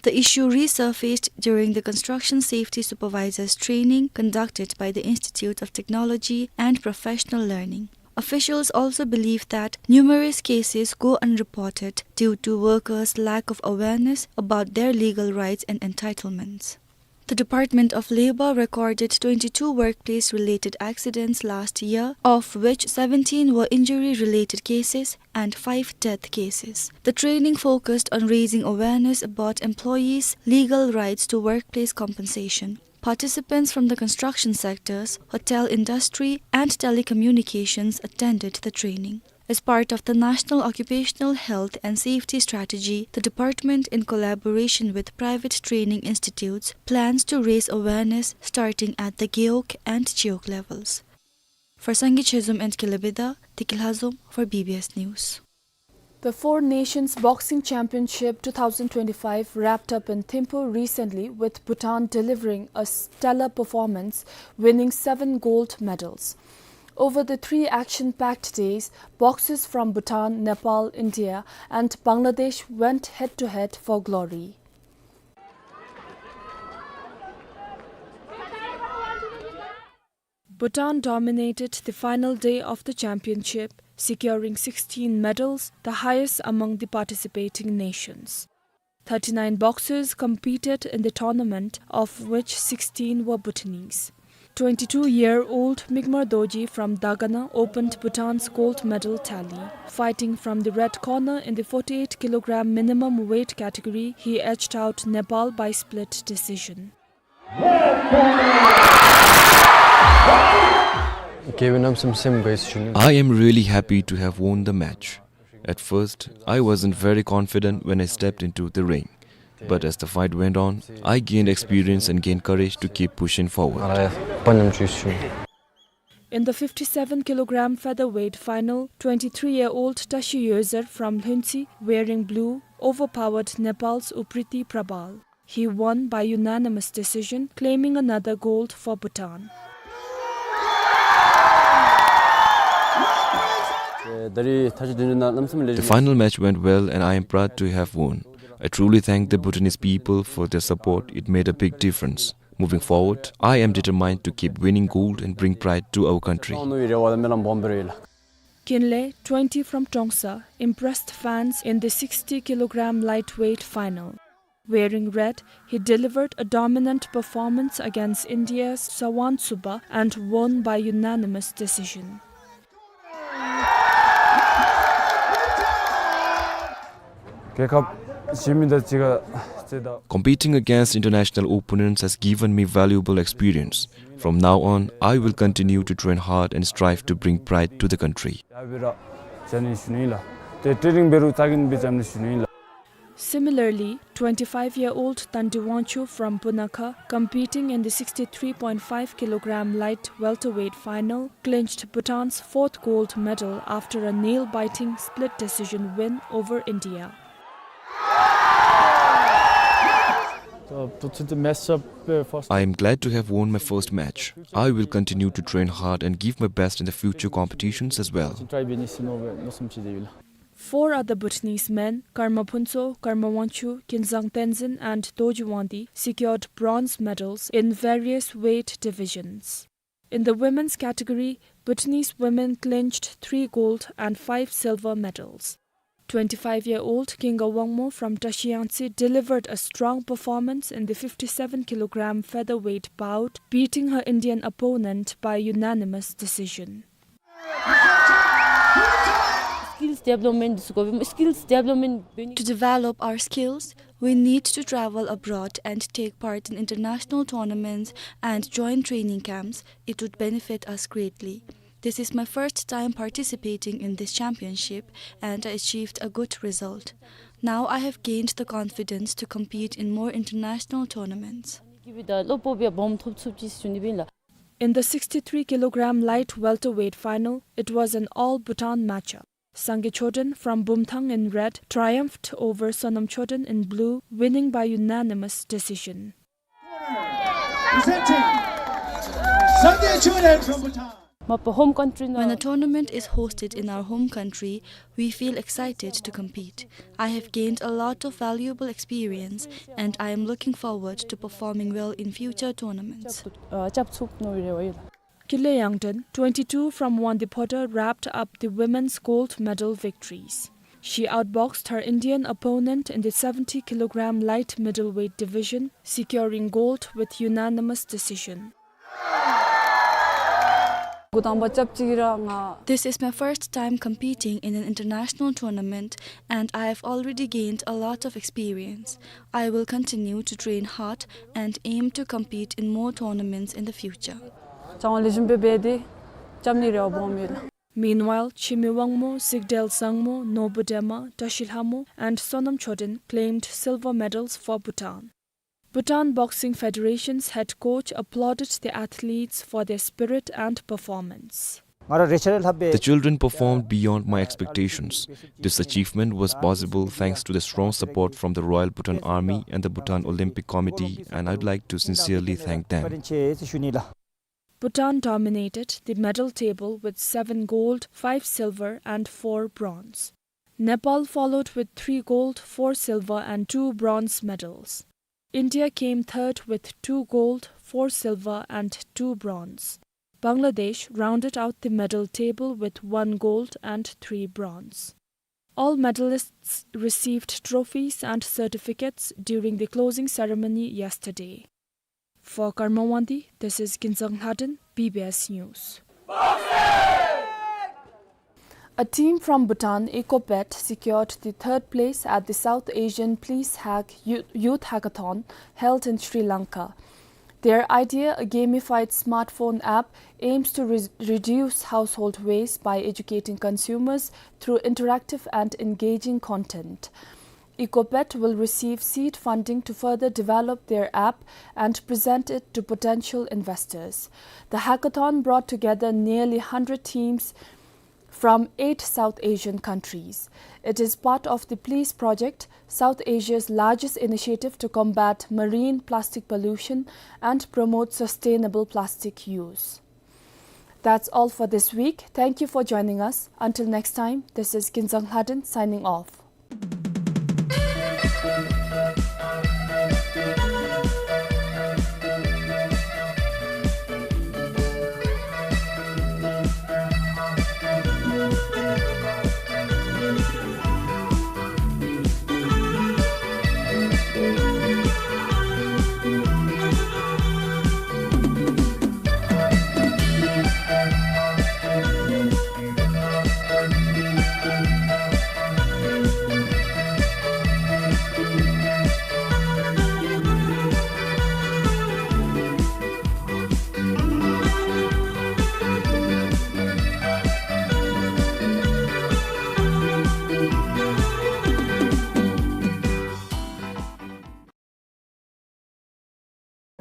The issue resurfaced during the construction safety supervisors training conducted by the Institute of Technology and Professional Learning. Officials also believe that numerous cases go unreported due to workers' lack of awareness about their legal rights and entitlements. The Department of Labour recorded twenty-two workplace-related accidents last year, of which seventeen were injury-related cases and five death cases. The training focused on raising awareness about employees' legal rights to workplace compensation. Participants from the construction sectors, hotel industry, and telecommunications attended the training. As part of the National Occupational Health and Safety Strategy, the department, in collaboration with private training institutes, plans to raise awareness starting at the Gewog and Cheok levels. For Sangay Chezom and Kelebeda, Tiki Lhazom for B B S News. The Four Nations Boxing Championship two thousand twenty-five wrapped up in Thimphu recently, with Bhutan delivering a stellar performance, winning seven gold medals. Over the three action-packed days, boxers from Bhutan, Nepal, India, and Bangladesh went head-to-head for glory. Bhutan dominated the final day of the championship, securing sixteen medals, the highest among the participating nations. Thirty-nine boxers competed in the tournament, of which sixteen were Bhutanese. Twenty-two-year-old Migmar Dorji from Dagana opened Bhutan's gold medal tally. Fighting from the red corner in the forty-eight kilogram minimum weight category, he edged out Nepal by split decision. I am really happy to have won the match. At first, I wasn't very confident when I stepped into the ring. But as the fight went on, I gained experience and gained courage to keep pushing forward. In the fifty-seven kilogram featherweight final, twenty-three-year-old Tashi Yoezer from Lhuentse, wearing blue, overpowered Nepal's Upriti Prabal. He won by unanimous decision, claiming another gold for Bhutan. The final match went well and I am proud to have won. I truly thank the Bhutanese people for their support. It made a big difference. Moving forward, I am determined to keep winning gold and bring pride to our country. Kinley, twenty from Trongsa, impressed fans in the sixty kilogram lightweight final. Wearing red, he delivered a dominant performance against India's Sawan Suba and won by unanimous decision. རྒྱལ་ཁབ་གཞན་མི་དང་གཅིག་ཁར་རྩེད་ད། Competing against international opponents has given me valuable experience. From now on, I will continue to train hard and strive to bring pride to the country. ཡ་འབད་ར་ཅ་ནི་ཞུ་ནི་ལགས། ཏེ་ཊི་རིང་འབད་རུང་ཙ་གིན་སྦེ་ཅ་ནི་ཞུ་ནི་ལགས། Similarly, twenty-five-year-old Tandi Wangchuk from Bunakha, competing in the sixty-three point five kilogram light welterweight final, clinched Bhutan's fourth gold medal after a nail-biting split decision win over India. I am glad to have won my first match. I will continue to train hard and give my best in the future competitions as well. Four other Bhutanese men, Karma Phuntsho, Karma Wangchuk, Kinzang Tenzin and Dorji Wangdi, secured bronze medals in various weight divisions. In the women's category, Bhutanese women clinched three gold and five silver medals. Twenty-five-year-old Kinga Wangmo from Tashi Yangtse delivered a strong performance in the fifty-seven kilogram featherweight bout, beating her Indian opponent by unanimous decision. Skills development, skills development. To develop our skills, we need to travel abroad and take part in international tournaments and join training camps. It would benefit us greatly. This is my first time participating in this championship, and I achieved a good result. Now I have gained the confidence to compete in more international tournaments. In the sixty-three kilogram light welterweight final, it was an all-Bhutan matchup. Sangay Choden from Bumthang in red triumphed over Sonam Choden in blue, winning by unanimous decision. Presenting Sangay Choden from Bhutan. When a tournament is hosted in our home country, we feel excited to compete. I have gained a lot of valuable experience, and I am looking forward to performing well in future tournaments. Kinley Yangden, twenty-two from Wangdue Phodrang, wrapped up the women's gold medal victories. She outboxed her Indian opponent in the seventy kilogram light middleweight division, securing gold with unanimous decision. This is my first time competing in an international tournament, and I have already gained a lot of experience. I will continue to train hard and aim to compete in more tournaments in the future. Meanwhile, Chimi Wangmo, Zigdel Zangmo, Nobu Dema, Tashi Lhamo, and Sonam Choden claimed silver medals for Bhutan. Bhutan Boxing Federation's head coach applauded the athletes for their spirit and performance. The children performed beyond my expectations. This achievement was possible thanks to the strong support from the Royal Bhutan Army and the Bhutan Olympic Committee, and I'd like to sincerely thank them. Bhutan dominated the medal table with seven gold, five silver and four bronze. Nepal followed with three gold, four silver and two bronze medals. India came third with two gold, four silver and two bronze. Bangladesh rounded out the medal table with one gold and three bronze. All medalists received trophies and certificates during the closing ceremony yesterday. For Karma Wangdi, this is Kinzang Lhaden, B B S News. A team from Bhutan, Ecopet, secured the third place at the South Asian Police Hack Youth, Youth Hackathon held in Sri Lanka. Their idea, a gamified smartphone app, aims to re-, reduce household waste by educating consumers through interactive and engaging content. Ecopet will receive seed funding to further develop their app and present it to potential investors. The hackathon brought together nearly hundred teams from eight South Asian countries. It is part of the Police Project, South Asia's largest initiative to combat marine plastic pollution and promote sustainable plastic use. That's all for this week. Thank you for joining us. Until next time, this is Kinzang Lhaden signing off.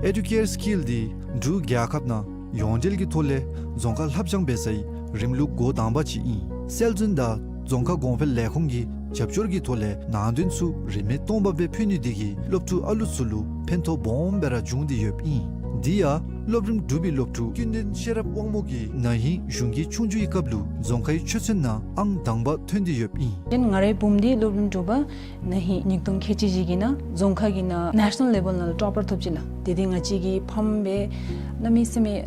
ཨེ་ཌུ་ཀེར་སི་ཀིལ་འདི་འབྲུག་རྒྱལ་ཁབ་ནང་ཡོངས་འབྲེལ་གྱི་ཐོག་ལས་རྫོང་ཁ་ལྷབ་སྦྱང་འབད་སའི་རིམ་ལུགས་འགོ་དང་པ་ཅིག་ཨིན། སྲོལ་འཛིན་དང་རྫོང་ཁ་གོང་འཕེལ་ལས་ཁུངས་ཀྱི་རྒྱབ་སྐྱོར་གྱི་ཐོག་ལས་ནང་དོན་ཚུ་རིན་མེད་སྟོང་པ་སྦེ་ཕུལ་ནི་དེ་གིས་སློབ་ཕྲུག་ཨ་ལུ་ཚུ་ལུ་ཕན་ཐོགས་སྦོམ་སྦེ་ར་བྱུང་སྟེ་ཡོདཔ་ཨིན། དེ་ཡང་སློབ་རིམ་དྲུག་པའི་སློབ་ཕྲུག་ཀུན་ལྡན་ཤེས་རབ་དབང་མོ་གིས་ན་ཧིང་གཞུང་གི་ཆོས་རྒྱུགས་ཀྱི་སྐབས་ལུ་རྫོང་ཁའི་ཆོས་ཚན་ནང་ཨང་དང་པ་ཐོན་ཏེ་ཡོདཔ་ཨིན། ཏེ་ང་རའི་བུམོ་འདི་སློབ་རིམ་དྲུག་པ་ན་ཧིང་ཉིས་སྟོང་ཁལ་གཅིག་བཞི་གི་ནང་རྫོང་ཁ་གི་ནང་ནེ་ཤ་ནཱལ་ལེ་བཱལ་ནང་ལུ་ཊོ་པར་ཐོབ་ཅི་ལགས། དེ་འདི་ང་བཅས་ཀྱི་ཕམ་སྦེ་གནམ་མེད་ས་མེད་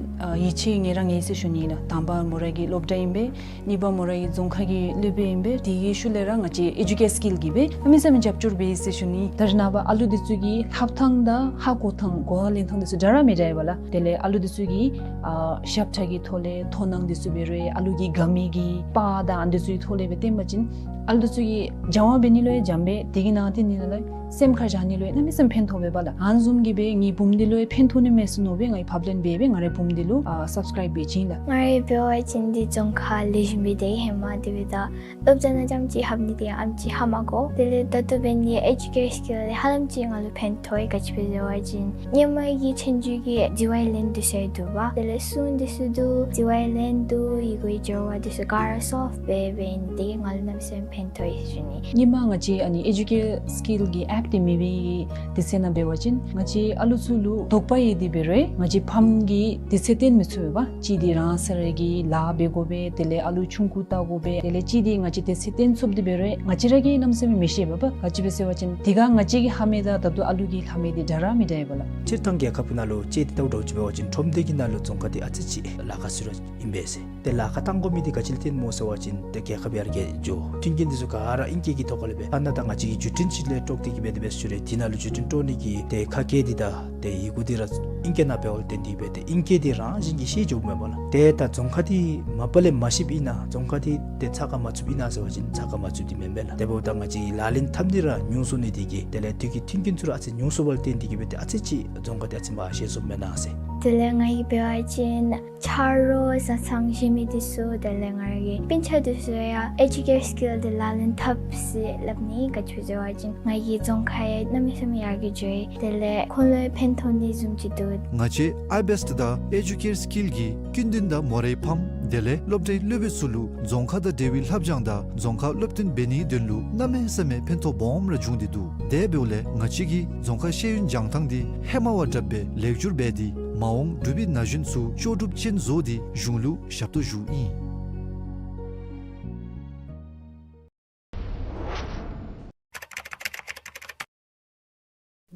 ཡིད་ཆེས་ངེ་རང་ངེ་ཟེར་ཞུ་ནི་ལགས། དང་པ་མོ་ར་གི་སློབ་གྲྭ་ཨིན་པས། གཉིས་པ་མོ་ར་གི་རྫོང་ཁ་གི་སློབ་དཔོན་ཨིན་པས། དེ་གི་ཤུལ་ལས་ར་ང་བཅས་ཨེ་ཌུ་ཀེར་སི་ཀིལ་གྱིས་སྦེ་གནམ་མེད་ས་མེད་རྒྱབ་སྐྱོར་འབད་ཡི་ཟེར་ཞུ་ནི། ད་རེས་ནངས་པ་ཨ་ལུ་འདི་ཚུ་གི་ལྷབ་ཐངས་དང་ཧ་གོ་ཐངས་གོ་བ་ལེན་ཐངས་འདི་ཚུ་འདྲ་ར་མི་འདྲ་བས་ལགས། དེ་ལས་ཨ་ལུ་འདི་ཚུ་གི་ཨ་ཞབས་ཁྲ་གི་ཐོག་ལས་མཐོང་སྣང་འདི་ཚུ་འབད་རུང་ཨ་ལུ་གི་དགའ་མི་གི་པར་དང་ཨ་འདི་ཚུ་གི་ཐོག་ལས་སྦེ་སྟོན་པ་ཅིན་ཨ་ལུ་འདི་ཚུ་གིས་སྦྱང་བ་འབད་ནི་ལུ་ཡང་འཇམ་པས། དེ་གི་ནང་དེ་ནི་ལགས་སེམས་ཁར་བཞག་ནི་ལུ་ཡང་གནམ་མེད་ས་མེད་ཕན་ཐོགས་པས་ལགས། ཨ་ནི་བཟུམ་གྱིས་སྦེ་ངེའི་བུམོ་འདི་ལུ་ཡང་ཕན་ཐོགས་ནི་མས་ཟེར་མནོ་སྦེ་ངེའི་ཕབ་ལེན་འབད་སྦེ་ང་རའི་བུམོ་འདི་ལུ་ཨ་སབ་སི་ཀརའིབ་འབད་བྱིན་ལགས། ང་ར་འབད་བ་ཅིན་འདི་རྫོང་ཁ་ལེགས་ཤོམ་སྦེ་དེ་ཧེ་མ་དེ་སྦེ་ད་སློབ་གྲྭ་ནང་རྐྱངམ་ཅིག་ལྷབ་ནི་དེ་ཨེམ་ཅིག་ཧ་མ་གོ། དེ་ལས་ད་ལྟོ་འབད་ནི་ཨེ་ཌུ་ཀེར་སི་ཀིལ་ཧ་ལམ་ཅིག་ང་ལུ་ཕན་ཐོགས་ཡི། ག་ཅི་སྦེ་ཟེར་བ་ཅིན་ཧེ་མ་གི་ཆོས་རྒྱུགས་ཀྱི་ཌི་ཝའི་ལེན་འདུག་ཟེར་འདུག་པ། དེ་ལས་སྲུང་འདི་ཚུ་འདུག། ཌི་ཝའི་ལེན་འདུག། ཡི་གུའི་སྦྱོར་བ་འདི་ཚུ་ག་ར་སོལབ་འབད་འབད་ནི་དེ་གིས་ང་ལུ་གནམ་མེད་ས་མེད་ཕན་ཐོགས་ཡི་ཟེར་ཞུ་ནི། ཧེ་མ་ང་བཅས་ཨ་ནི་ཨེ་ཌུ་ཀེར་སི་ཀིལ་གྱི་ཨེཔ་འདི་མེད་པའི་དུས་ཚོད་ནང་འབད་བ་ཅིན་ང་བཅས་ཨ་ལུ་ཚུ་ལུ་དོགས་པ་ཡོད་དེ་འབད་རུང་ང་བཅས་ཕམ་གྱིས་དུས་ཚོད་སྟོན་མི་ཚུགས་པས་པ། གཅིག་འདི་རང་སོ་ར་གི་ལཱ་འབད་དགོ་པས། དེ་ལས་ཨ་ལུ་ཆུང་ཀུ་བལྟ་དགོ་པས། དེ་ལས་གཅིག་འདི་ང་བཅས་དུས་ཚོད་སྟོན་ཚུགསཔ་འདི་འབད་རུང་ང་བཅས་ར་གིས་གནམ་མེད་ས་མེད་མི་ཤེས་པས་པ། ག་ཅི་སྦེ་ཟེར་བ་ཅིན་དེ་ཁར་ང་བཅས་ཀྱིས་ལྷབ་མི་དང་ད་ལྟོ་ཨ་ལུ་གིས་ལྷབ་མི་འདི་འདྲ་ར་མི་འདྲ་བས་པ་ལགས། སྤྱིར་བཏང་རྒྱལ་ཁབ་ནང་ལུ་དཔྱེ་འདི་བལྟཝ་འདྲཝ་ཅིག་འབད་བ་ཅིན་ཁྲོམ་སྡེ་གི་ནང་ལུ་རྫོང་ཁ་འདི་ཨ་ཙི་ཅིག་ལཱ་ཁག་ཚུད་ར་ཨིན་པས་ཟེར། ཏེ་ལཱ་ཁག་བཏང་དགོ་མི་འདི་ག་ཅི་ལུ་བརྟེན་སྨོ་ཟེར་བ་ཅིན་ཏེ་རྒྱལ་ཁབ་ཡར་རྒྱས་འགྱོ། མཐུན་རྐྱེན་འདི་ཚུ་ག་ར་ཨིང་སྐད་ཀྱི་ཐོག་ཁ་ལས་འབད། ཐ་ན་ད་ང་བཅས་ཀྱི་བརྒྱུད་འཕྲིན་ཅིག་ལས་དཀྲོགས་ཏེ་གི་འབད་དེ་འབད་ཞུ་རུང་དེ་ནང་ལུ་བརྒྱུད་འཕྲིན་དཀྲོག་ནི་གི་ཏེ་ཁ་སྐད་འདི་དང་ཏེ་ཡི་གུ་འདི་ར་ཨིང་སྐད་ནང་འབདཝ་ལས་བརྟེན་ཏེ་འབད་ཏེ་ཨིང་སྐད་འདི་རང་བཞིན་གྱིས་ཤེས་འགྱོཝ་མས་པ་ལགས། ཏེ་ད་རྫོང་ཁ་འདི་མ་པ་ལས་མ་ཤེསཔ་ཨིན་ན་རྫོང་ཁ་འདི་ཏེ་ཚ་ཁ་མ་ཚུདཔ་ཨིན་ན་ཟེར་བ་ཅིན་ཚ་ཁ་མ་ཚུདཔ་འདི་མེན་པས་ལགས། དེ་འབདཝ་ད་ང་བཅས་ལག་ལེན་འཐབ་ནི་ར་ཉུང་སོང་ནི་དེ་གིས་དེ་ལས་དུས་ཀྱི་མཐུན་རྐྱེན་ཚུ་ར་ཨ་ཙི་ཉུང་སོང་བ་ལས་བརྟེན་ཏེ་གི་འབད་ཏེ་ཨ་ཙི་ཅིག་རྫོང་ཁ་འདི་ཨ་ཙི་མ་ཤེས་སོངམ་མེན་ན་ཟེར། དེ་ལས་ང་གིས་འབད་བ་ཅིན་ཆ་རོགས་བཟའ་ཚང་གཞན་མི་འདི་ཚུ་དེ་ལས་ང་ར་གི་སྤུན་ཆ་འདི་ཚུ་ཡང་ཨེ་ཌུ་ཀེར་སི་ཀིལ་འདི་ལག་ལེན་འཐབ་ཟེར་སླབ་ནི། ག་ཅི་སྦེ་ཟེར་བ་ཅིན་ང་གི་རྫོང་ཁ་ཡང་གནམ་མེད་ས་མེད་ཡར་རྒྱས་འགྱོ་ཡི། དེ་ལས་ཁོང་ལུ་ཡང་ཕན་ཐོགས་ནི་བཟུམ་ཅིག་འདུག། ང་བཅས་ཨའི་བེསཊ་དང་ཨེ་ཌུ་ཀེར་སི་ཀིལ་གྱིས་ཀུན་ལྡན་དང་མོ་རའི་ཕམ་དེ་ལས་སློབ་གྲྭའི་སློབ་དཔོན་ཚུ་ལུ་རྫོང་ཁ་དང་འབྲེལ་བའི་ལྷབ་སྦྱང་དང་རྫོང་ཁ་སློབ་སྟོན་འབད་ནིའི་དོན་ལུ་གནམ་མེད་ས་མེད་ཕན་ཐོགས་སྦོམ་ར་བྱུང་སྟེ་འདུག། དེ་འབདཝ་ལས་ང་བཅས་ཀྱིས་རྫོང་ཁ་ཤེས་ཡོན་སྦྱང་ཐངས་འདི་ཧེ་མ་བ་དྲགཔ་སྦེ་ལེགས་བསྒྱུར་འབད་དེ་མ་འོངས་འབྲུག་པའི་ན་གཞོན་ཚུ་ལྕོགས་གྲུབ་ཅན་བཟོ་སྟེ་གཞུང་ལུ་ཞབས་ཏོག་ཞུཝ་ཨིན།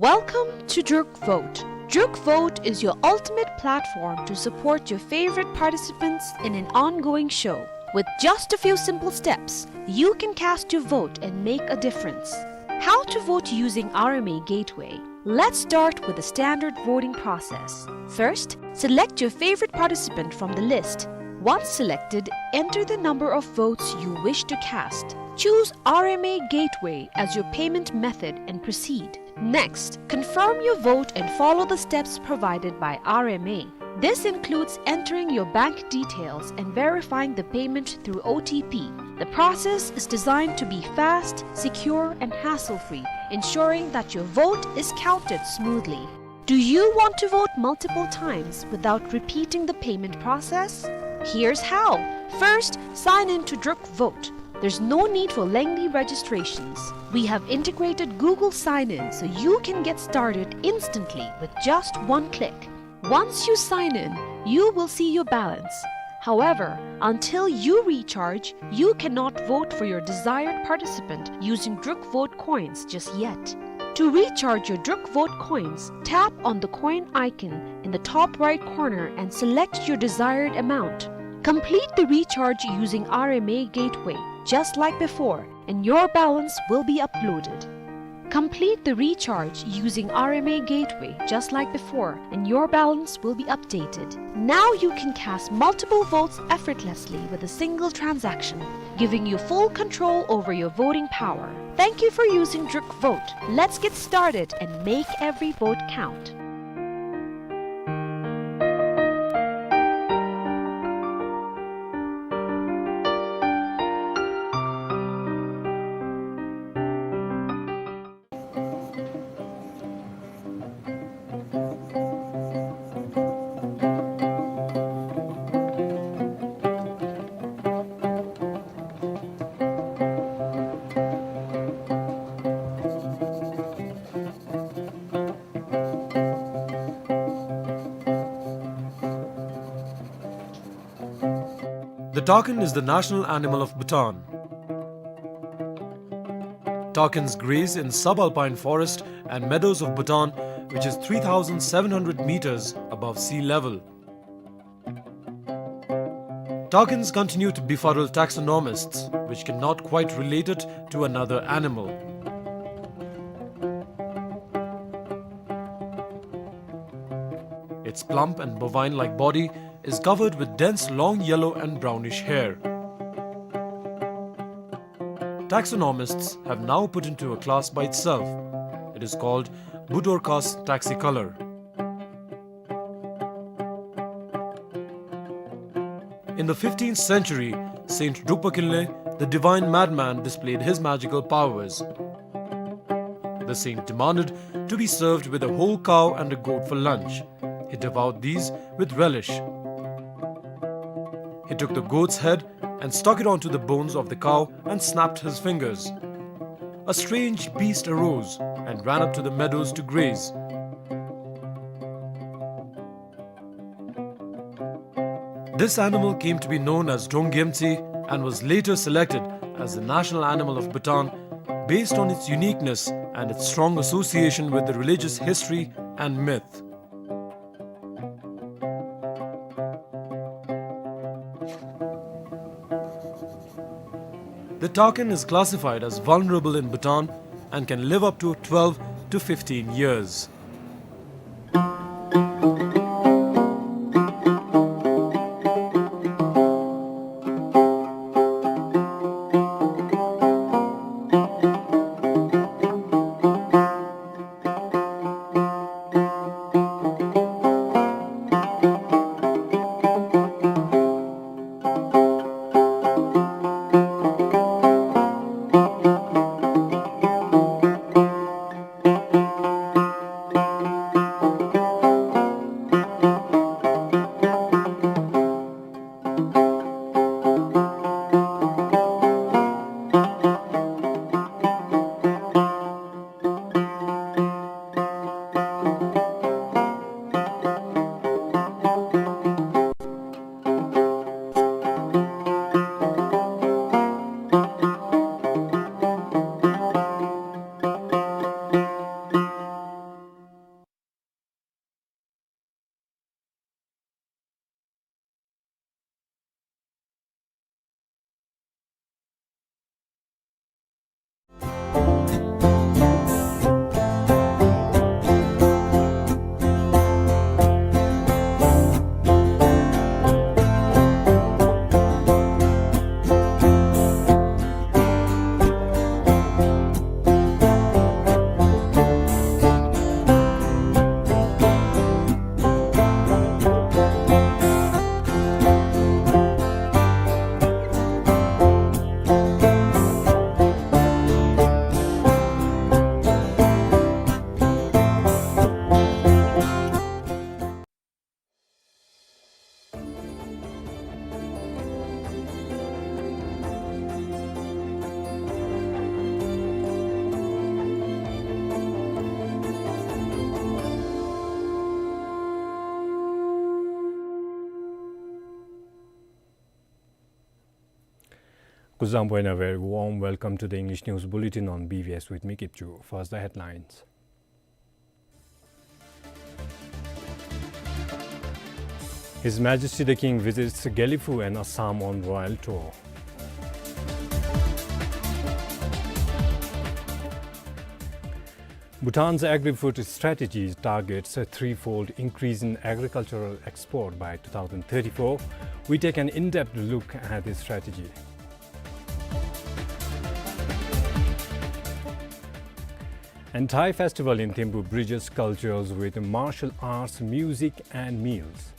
Welcome to Druk Vote. Druk Vote is your ultimate platform to support your favorite participants in an ongoing show. With just a few simple steps, you can cast your vote and make a difference. How to vote using R M A Gateway? Let's start with the standard voting process. First, select your favorite participant from the list. Once selected, enter the number of votes you wish to cast. Choose R M A Gateway as your payment method and proceed. Next, confirm your vote and follow the steps provided by R M A. This includes entering your bank details and verifying the payment through O T P. The process is designed to be fast, secure, and hassle-free, ensuring that your vote is counted smoothly. Do you want to vote multiple times without repeating the payment process? Here's how. First, sign in to Druk Vote. There's no need for lengthy registrations. We have integrated Google Sign-In so you can get started instantly with just one click. Once you sign in, you will see your balance. However, until you recharge, you cannot vote for your desired participant using Druk Vote coins just yet. To recharge your Druk Vote coins, tap on the coin icon in the top right corner and select your desired amount. Complete the recharge using R M A Gateway, just like before, and your balance will be uploaded. Complete the recharge using R M A Gateway just like before, and your balance will be updated. Now you can cast multiple votes effortlessly with a single transaction, giving you full control over your voting power. Thank you for using Druk Vote. Let's get started and make every vote count. The takin is the national animal of Bhutan. Takins graze in subalpine forest and meadows of Bhutan, which is three thousand seven hundred meters above sea level. Takins continue to befuddle taxonomists, which cannot quite relate it to another animal. Its plump and bovine-like body is covered with dense long yellow and brownish hair. Taxonomists have now put into a class by itself. It is called Budorcas taxicolor. In the fifteenth century, Saint Drukpa Kinley, the divine madman, displayed his magical powers. The saint demanded to be served with a whole cow and a goat for lunch. He devoured these with relish. He took the goat's head and stuck it onto the bones of the cow and snapped his fingers. A strange beast arose and ran up to the meadows to graze. This animal came to be known as Donggyemtsi and was later selected as the national animal of Bhutan based on its uniqueness and its strong association with the religious history and myth. The takin is classified as vulnerable in Bhutan and can live up to twelve to fifteen years. Kuzuzangpo and a very warm welcome to the English News Bulletin on B B S with me, Kipchu. First, the headlines. His Majesty the King visits Gelephu and Assam on royal tour. Bhutan's agri-food strategy targets a threefold increase in agricultural export by two thousand thirty-four. We take an in-depth look at this strategy. And Thai festival in Thimphu bridges cultures with martial arts, music and meals.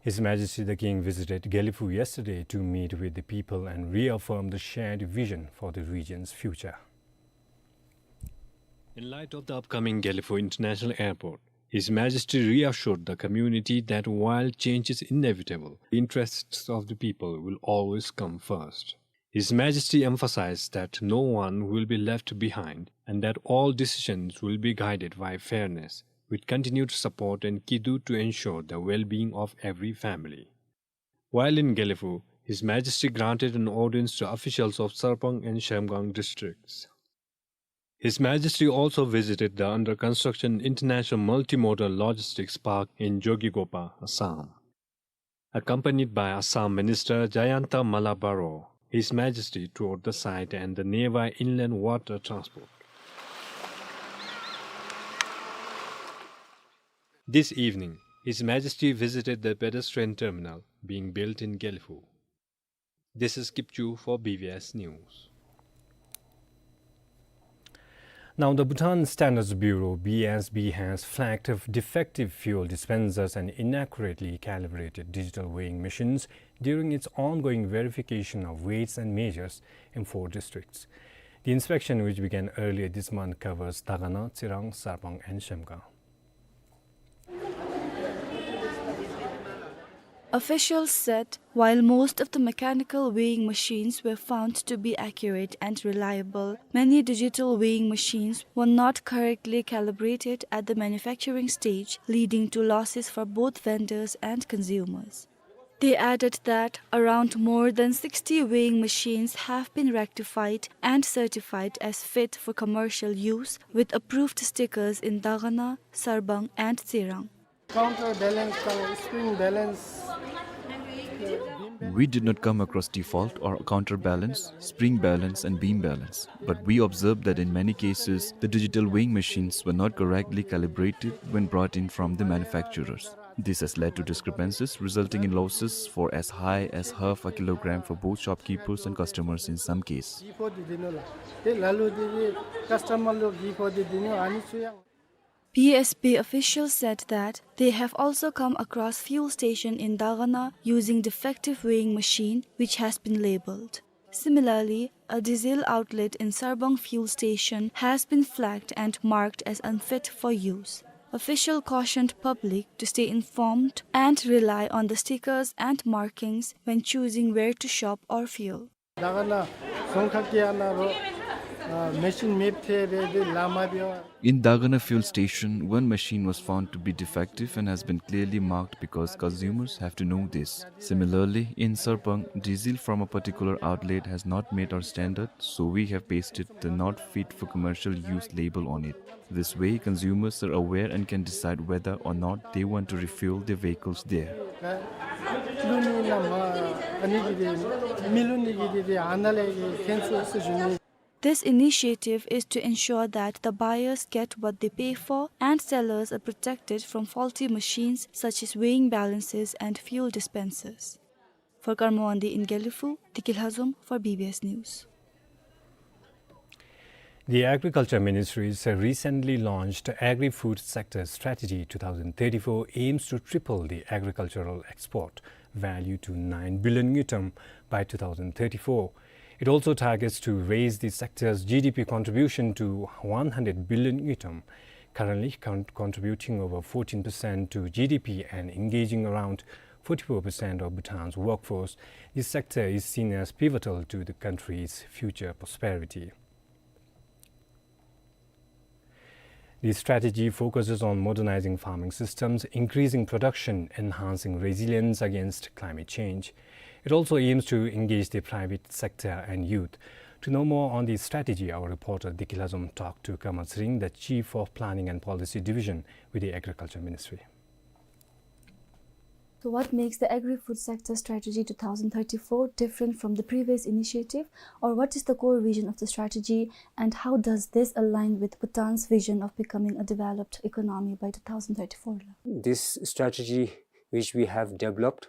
His Majesty the King visited Gelephu yesterday to meet with the people and reaffirm the shared vision for the region's future. In light of the upcoming Gelephu International Airport, His Majesty reassured the community that while change is inevitable, the interests of the people will always come first. His Majesty emphasized that no one will be left behind and that all decisions will be guided by fairness, with continued support and kiddu to ensure the well-being of every family. While in Gelephu, His Majesty granted an audience to officials of Sarpang and Zhemgang districts. His Majesty also visited the under-construction International Multimodal Logistics Park in Jogighopa, Assam. Accompanied by Assam Minister Jayanta Malla Baro, His Majesty toured the site and the nearby inland water transport. This evening, His Majesty visited the pedestrian terminal being built in Gelephu. This is Kipchu for B B S News. Now, the Bhutan Standards Bureau, B S B, has flagged defective fuel dispensers and inaccurately calibrated digital weighing machines during its ongoing verification of weights and measures in four districts. The inspection, which began earlier this month, covers Dagana, Tsirang, Sarpang, and Zhemgang. Officials said while most of the mechanical weighing machines were found to be accurate and reliable, many digital weighing machines were not correctly calibrated at the manufacturing stage, leading to losses for both vendors and consumers. They added that around more than sixty weighing machines have been rectified and certified as fit for commercial use, with approved stickers in Dagana, Sarpang, and Tsirang. Counterbalance, uh, spring balance, uh, beam balance. We did not come across default or counterbalance, spring balance, and beam balance, but we observed that in many cases, the digital weighing machines were not correctly calibrated when brought in from the manufacturers. This has led to discrepancies, resulting in losses for as high as half a kilogram for both shopkeepers and customers in some case. B S B officials said that they have also come across fuel station in Dagana using defective weighing machine which has been labeled. Similarly, a diesel outlet in Sarpang fuel station has been flagged and marked as unfit for use. Official cautioned public to stay informed and rely on the stickers and markings when choosing where to shop or fuel. ད་ག་ན་རྫོང་ཁག་གི་ཨ་ན་རོ་ཨ་མེ་ཤིན་མེདཔ་ཐལ་རེ་དེ་ལཱ་མ་འབད་བར། In Dagana fuel station, one machine was found to be defective and has been clearly marked because consumers have to know this. Similarly, in Sarpang, diesel from a particular outlet has not met our standard, so we have pasted the "not fit for commercial use" label on it. This way, consumers are aware and can decide whether or not they want to refuel their vehicles there. ལུ་ནི་ནམ་ཨ་ནི་གི་དེ་མི་ལུ་ནི་གི་དེ་དེ་ཨ་ན་ལས་ཀྱི་ཁེན་སུ་སུ་ཞུ་ནི། This initiative is to ensure that the buyers get what they pay for and sellers are protected from faulty machines such as weighing balances and fuel dispensers. For Karma Wangdi in Gelephu, Diki Lhazom for B B S News. The Agriculture Ministry's recently launched Agri-Food Sector Strategy two thousand thirty-four aims to triple the agricultural export value to nine billion ngultrum by two thousand thirty-four. It also targets to raise the sector's G D P contribution to one hundred billion ngultrum. Currently con-, contributing over fourteen percent to G D P and engaging around forty-four percent of Bhutan's workforce, this sector is seen as pivotal to the country's future prosperity. The strategy focuses on modernizing farming systems, increasing production, enhancing resilience against climate change. It also aims to engage the private sector and youth. To know more on the strategy, our reporter Diki Lhazom talked to Kama Tsering, the Chief of Planning and Policy Division with the Agriculture Ministry. So what makes the Agri-Food Sector Strategy two thousand thirty-four different from the previous initiative, or what is the core vision of the strategy, and how does this align with Bhutan's vision of becoming a developed economy by two thousand thirty-four? This strategy which we have developed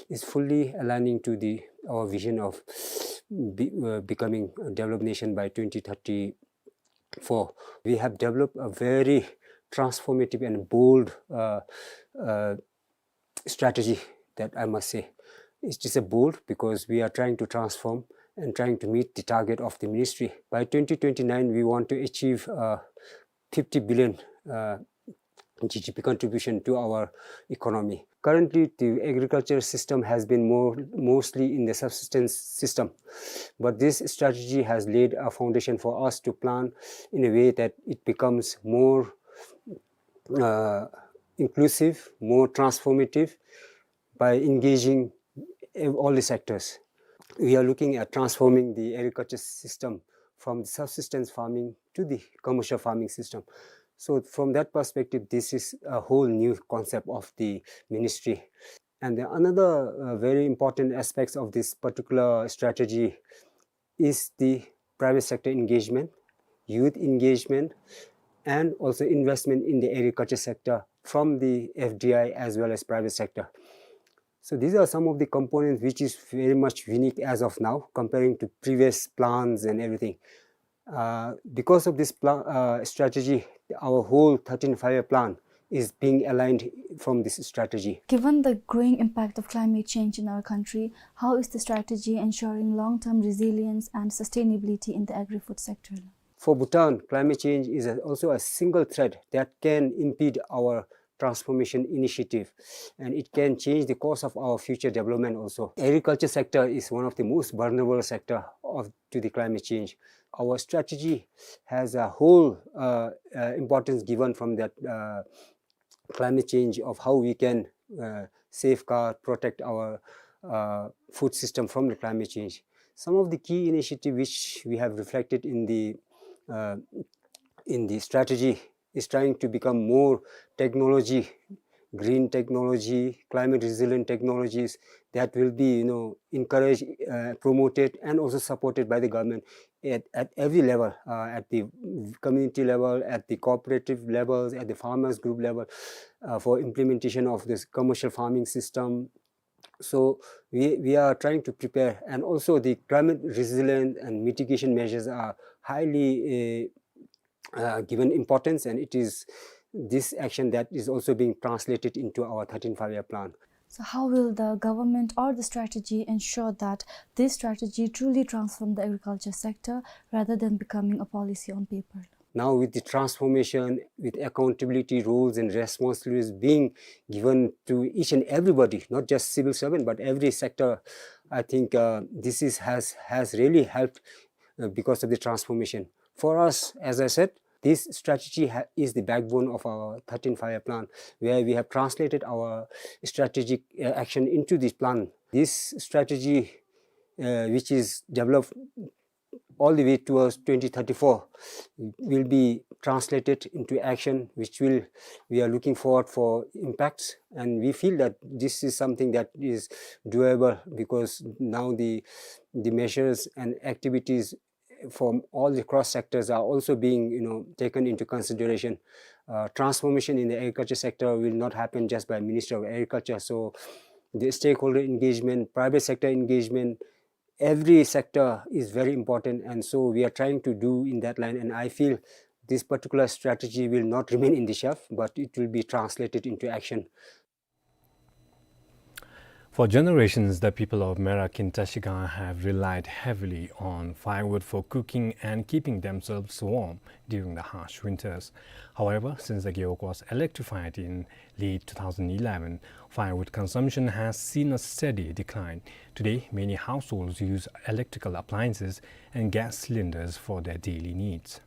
is fully aligning to the, our vision of be-, uh, becoming a developed nation by twenty thirty-four. We have developed a very transformative and bold, uh, uh, strategy that I must say. It is a bold because we are trying to transform and trying to meet the target of the ministry. By twenty twenty-nine, we want to achieve, uh, fifty billion, uh, G D P contribution to our economy. Currently, the agriculture system has been more, mostly in the subsistence system, but this strategy has laid a foundation for us to plan in a way that it becomes more, uh, inclusive, more transformative, by engaging ev-, all the sectors. We are looking at transforming the agriculture system from the subsistence farming to the commercial farming system. So from that perspective, this is a whole new concept of the ministry. And the another, uh, very important aspects of this particular strategy is the private sector engagement, youth engagement, and also investment in the agriculture sector from the F D I as well as private sector. So these are some of the components which is very much unique as of now, comparing to previous plans and everything. Uh, because of this pla-, uh, strategy, our whole thirteen five-year plan is being aligned from this strategy. Given the growing impact of climate change in our country, how is the strategy ensuring long-term resilience and sustainability in the agri-food sector? For Bhutan, climate change is a, also a single thread that can impede our transformation initiative, and it can change the course of our future development also. Agriculture sector is one of the most vulnerable sector of, to the climate change. Our strategy has a whole, uh, uh, importance given from that, uh, climate change, of how we can, uh, safeguard, protect our, uh, food system from the climate change. Some of the key initiative which we have reflected in the, uh, in the strategy is trying to become more technology, green technology, climate resilient technologies that will be, you know, encouraged, uh, promoted, and also supported by the government at, at every level, uh, at the community level, at the cooperative levels, at the farmers group level, uh, for implementation of this commercial farming system. So we, we are trying to prepare, and also the climate resilience and mitigation measures are highly, uh, uh, given importance, and it is this action that is also being translated into our thirteen five-year plan. So how will the government or the strategy ensure that this strategy truly transform the agriculture sector rather than becoming a policy on paper? Now, with the transformation, with accountability roles and responsibilities being given to each and everybody, not just civil servant, but every sector, I think, uh, this is, has, has really helped, uh, because of the transformation. For us, as I said, this strategy ha-, is the backbone of our thirteen five-year plan, where we have translated our strategic, uh, action into this plan. This strategy, uh, which is developed all the way towards twenty thirty-four, will be translated into action, which will, we are looking forward for impacts, and we feel that this is something that is doable, because now the, the measures and activities from all the cross sectors are also being, you know, taken into consideration. Uh, transformation in the agriculture sector will not happen just by Ministry of Agriculture. So the stakeholder engagement, private sector engagement, every sector is very important, and so we are trying to do in that line. And I feel this particular strategy will not remain in the shelf, but it will be translated into action. For generations, the people of Merak in Trashigang have relied heavily on firewood for cooking and keeping themselves warm during the harsh winters. However, since the Gewog was electrified in late two thousand eleven, firewood consumption has seen a steady decline. Today, many households use electrical appliances and gas cylinders for their daily needs.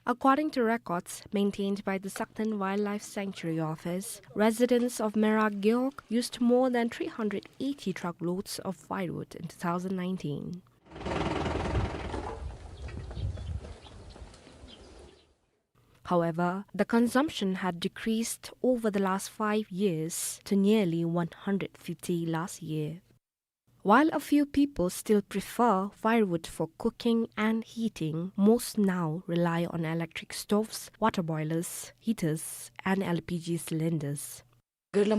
According to records maintained by the Sakten Wildlife Sanctuary Office, residents of Merak Gewog used more than three hundred eighty truckloads of firewood in two thousand nineteen. However, the consumption had decreased over the last five years to nearly one hundred fifty last year. While a few people still prefer firewood for cooking and heating, most now rely on electric stoves, water boilers, heaters, and L P G cylinders. Earlier,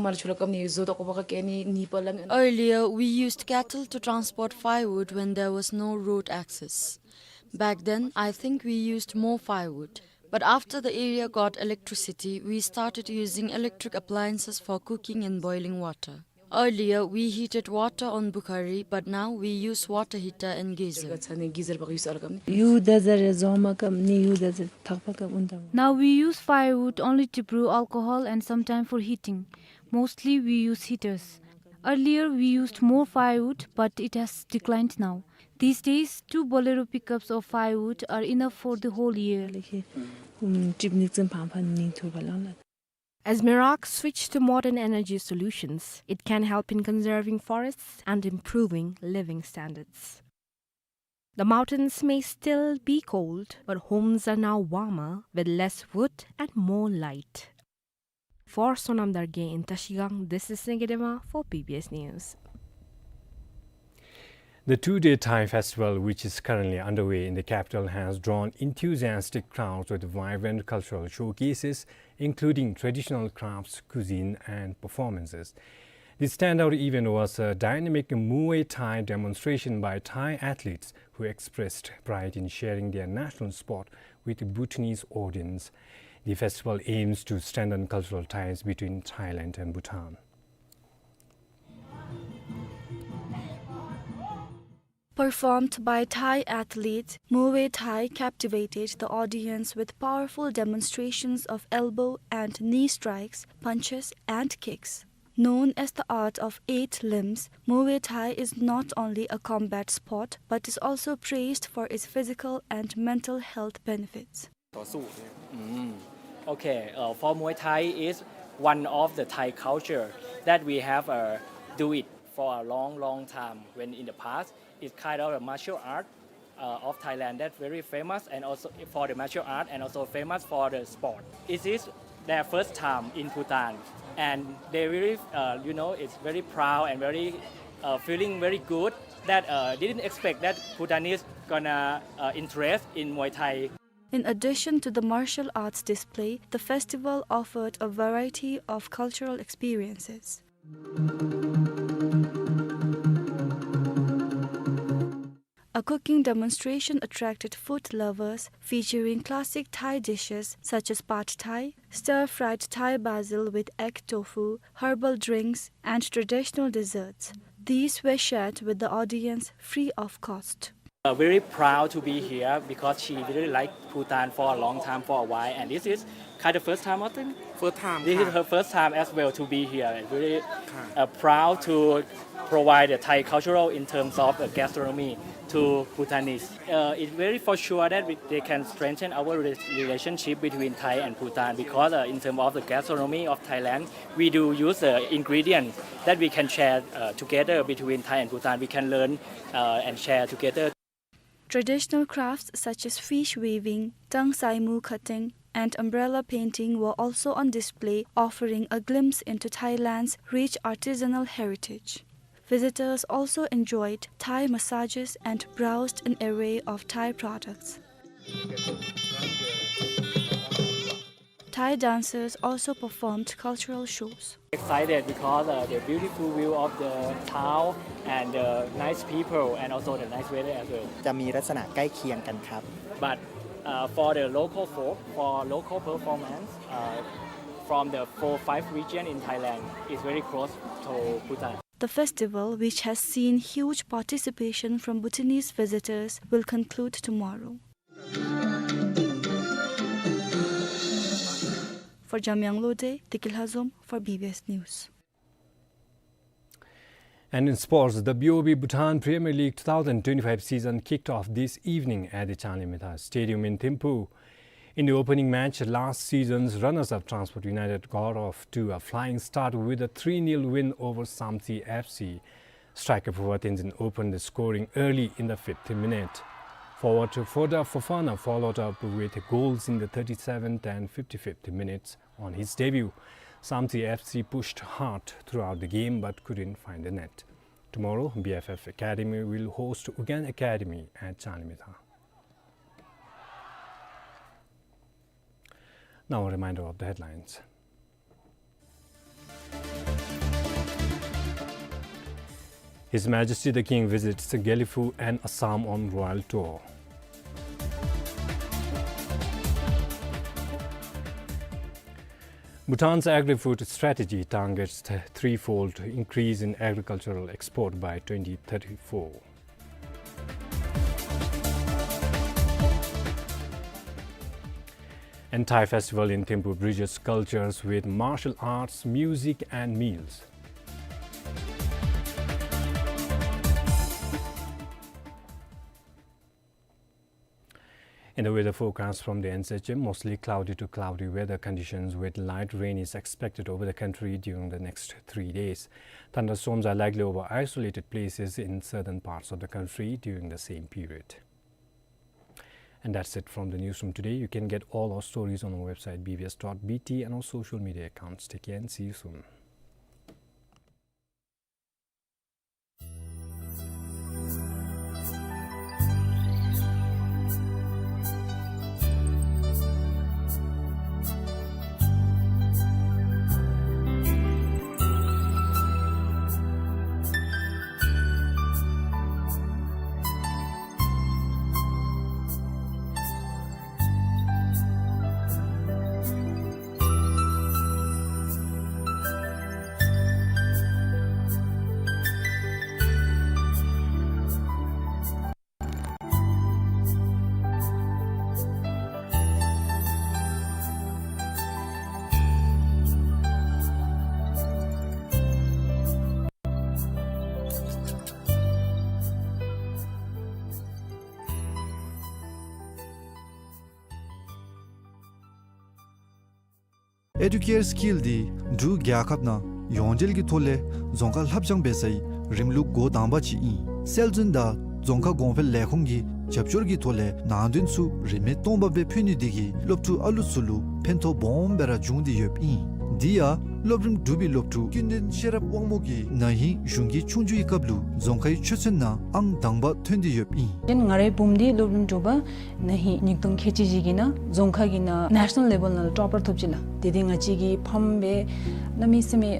we used cattle to transport firewood when there was no road access. Back then, I think we used more firewood. But after the area got electricity, we started using electric appliances for cooking and boiling water. Earlier, we heated water on bukhari, but now we use water heater and geyser. Yu dazar ya zoma kam ni yu dazar thakpa kam unda. Now we use firewood only to brew alcohol and sometime for heating. Mostly we use heaters. Earlier we used more firewood, but it has declined now. These days, two Bolero pickups of firewood are enough for the whole year. Like, um, trip nik zin pam pam ning thu balang la. As Merak switch to modern energy solutions, it can help in conserving forests and improving living standards. The mountains may still be cold, but homes are now warmer with less wood and more light. For Sonam Dargay in Trashigang, this is Senge Dema for B B S News. The two-day Thai festival, which is currently underway in the capital, has drawn enthusiastic crowds with vibrant cultural showcases, including traditional crafts, cuisine, and performances. The standout event was a dynamic Muay Thai demonstration by Thai athletes who expressed pride in sharing their national sport with Bhutanese audience. The festival aims to strengthen cultural ties between Thailand and Bhutan. Performed by Thai athletes, Muay Thai captivated the audience with powerful demonstrations of elbow and knee strikes, punches, and kicks. Known as the art of eight limbs, Muay Thai is not only a combat sport, but is also praised for its physical and mental health benefits. ต่อสู้เนี่ย อืม Okay, uh, for Muay Thai is one of the Thai culture that we have, uh, do it for a long, long time. When in the past, it's kind of a martial art, uh, of Thailand that's very famous and also for the martial art and also famous for the sport. It is their first time in Bhutan, and they really, uh, you know, it's very proud and very, uh, feeling very good that, uh, didn't expect that Bhutanese gonna, uh, interest in Muay Thai. In addition to the martial arts display, the festival offered a variety of cultural experiences. A cooking demonstration attracted food lovers, featuring classic Thai dishes such as pad Thai, stir-fried Thai basil with egg tofu, herbal drinks, and traditional desserts. These were shared with the audience free of cost. Uh, very proud to be here because she really liked Bhutan for a long time, for a while, and this is kind of first time, I think. First time. This is her first time as well to be here. Really, uh, proud to provide the Thai cultural in terms of the gastronomy to Bhutanese. Uh, it's very for sure that we, they can strengthen our rela-, relationship between Thai and Bhutan because, uh, in terms of the gastronomy of Thailand, we do use the ingredient that we can share, uh, together between Thai and Bhutan. We can learn, uh, and share together. Traditional crafts such as fish weaving, tang saimu cutting, and umbrella painting were also on display, offering a glimpse into Thailand's rich artisanal heritage. Visitors also enjoyed Thai massages and browsed an array of Thai products. Thai dancers also performed cultural shows. Excited because, uh, the beautiful view of the town and the nice people and also the nice weather as well. จะมีลักษณะใกล้เคียงกันครับ But, uh, for the local folk, for local performance, uh, from the four, five region in Thailand, is very close to Bhutan. The festival, which has seen huge participation from Bhutanese visitors, will conclude tomorrow. For Jamyang Lode, Tekil Hazom for B B S News. And in sports, the B O B Bhutan Premier League two thousand twenty-five season kicked off this evening at the Changlimtha Stadium in Thimphu. In the opening match last season's runners-up Transport United got off to a flying start with a three nil win over Samtse F C. Striker Phova Tenzin opened the scoring early in the fifth minute. Forward Foda Fofana followed up with goals in the thirty-seventh and fifty-fifth minutes. On his debut, Samtse F C pushed hard throughout the game but couldn't find the net. Tomorrow, B F F Academy will host Ugyen Academy at Changlimtha. Now a reminder of the headlines. His Majesty the King visits Gelephu and Assam on royal tour. Bhutan's agri-food strategy targets th-, threefold increase in agricultural export by twenty thirty-four. Anti-festival in Thimphu bridges cultures with martial arts, music and meals. In the weather forecast from the N S H M, mostly cloudy to cloudy weather conditions with light rain is expected over the country during the next three days. Thunderstorms are likely over isolated places in southern parts of the country during the same period. And that's it from the newsroom today. You can get all our stories on our website B B S dot B T and our social media accounts. Take care and see you soon. ཨེ་ཌུ་ཀེར་སི་ཀིལ་འདི་འབྲུག་རྒྱལ་ཁབ་ནང་ཡོངས་འབྲེལ་གྱི་ཐོག་ལས་རྫོང་ཁ་ལྷབ་སྦྱང་འབད་སའི་རིམ་ལུགས་འགོ་དང་པ་ཅིག་ཨིན། སྲོལ་འཛིན་དང་རྫོང་ཁ་གོང་འཕེལ་ལས་ཁུངས་ཀྱི་རྒྱབ་སྐྱོར་གྱི་ཐོག་ལས་ནང་དོན་ཚུ་རིན་མེད་སྟོང་པ་སྦེ་ཕུལ་ནི་འདི་གིས་སློབ་ཕྲུག་ཨ་ལུ་ཚུ་ལུ་ཕན་ཐོགས་སྦོམ་སྦེ་ར་བྱུང་སྟེ་ཡོདཔ་ཨིན། འདི་ཡང་སློབ་རིམ་དྲུག་པའི་སློབ་ཕྲུག་ཀུན་ལྡན་ཤེས་རབ་དབང་མོ་གིས་ན་ཧིང་གཞུང་གི་ཆོས་རྒྱུགས་ཀྱི་སྐབས་ལུ་རྫོང་ཁའི་ཆོས་ཚན་ནང་ཨང་དང་པ་ཐོན་ཏེ་ཡོདཔ་ཨིན། ང་རའི་བུམོ་འདི་སློབ་རིམ་དྲུག་པ་ན་ཧིང་ཉིས་སྟོང་ཁལ་གཅིག་བཞི་གི་ནང་རྫོང་ཁ་གི་ནང་ནེ་ཤ་ནཱལ་ལེ་བཱལ་ནང་ལུ་ཊོ་པར་ཐོབ་ཅི་ལགས། དེ་འདི་ང་བཅས་ཀྱི་ཕམ་སྦེ་གནམ་མེད་ས་མེད་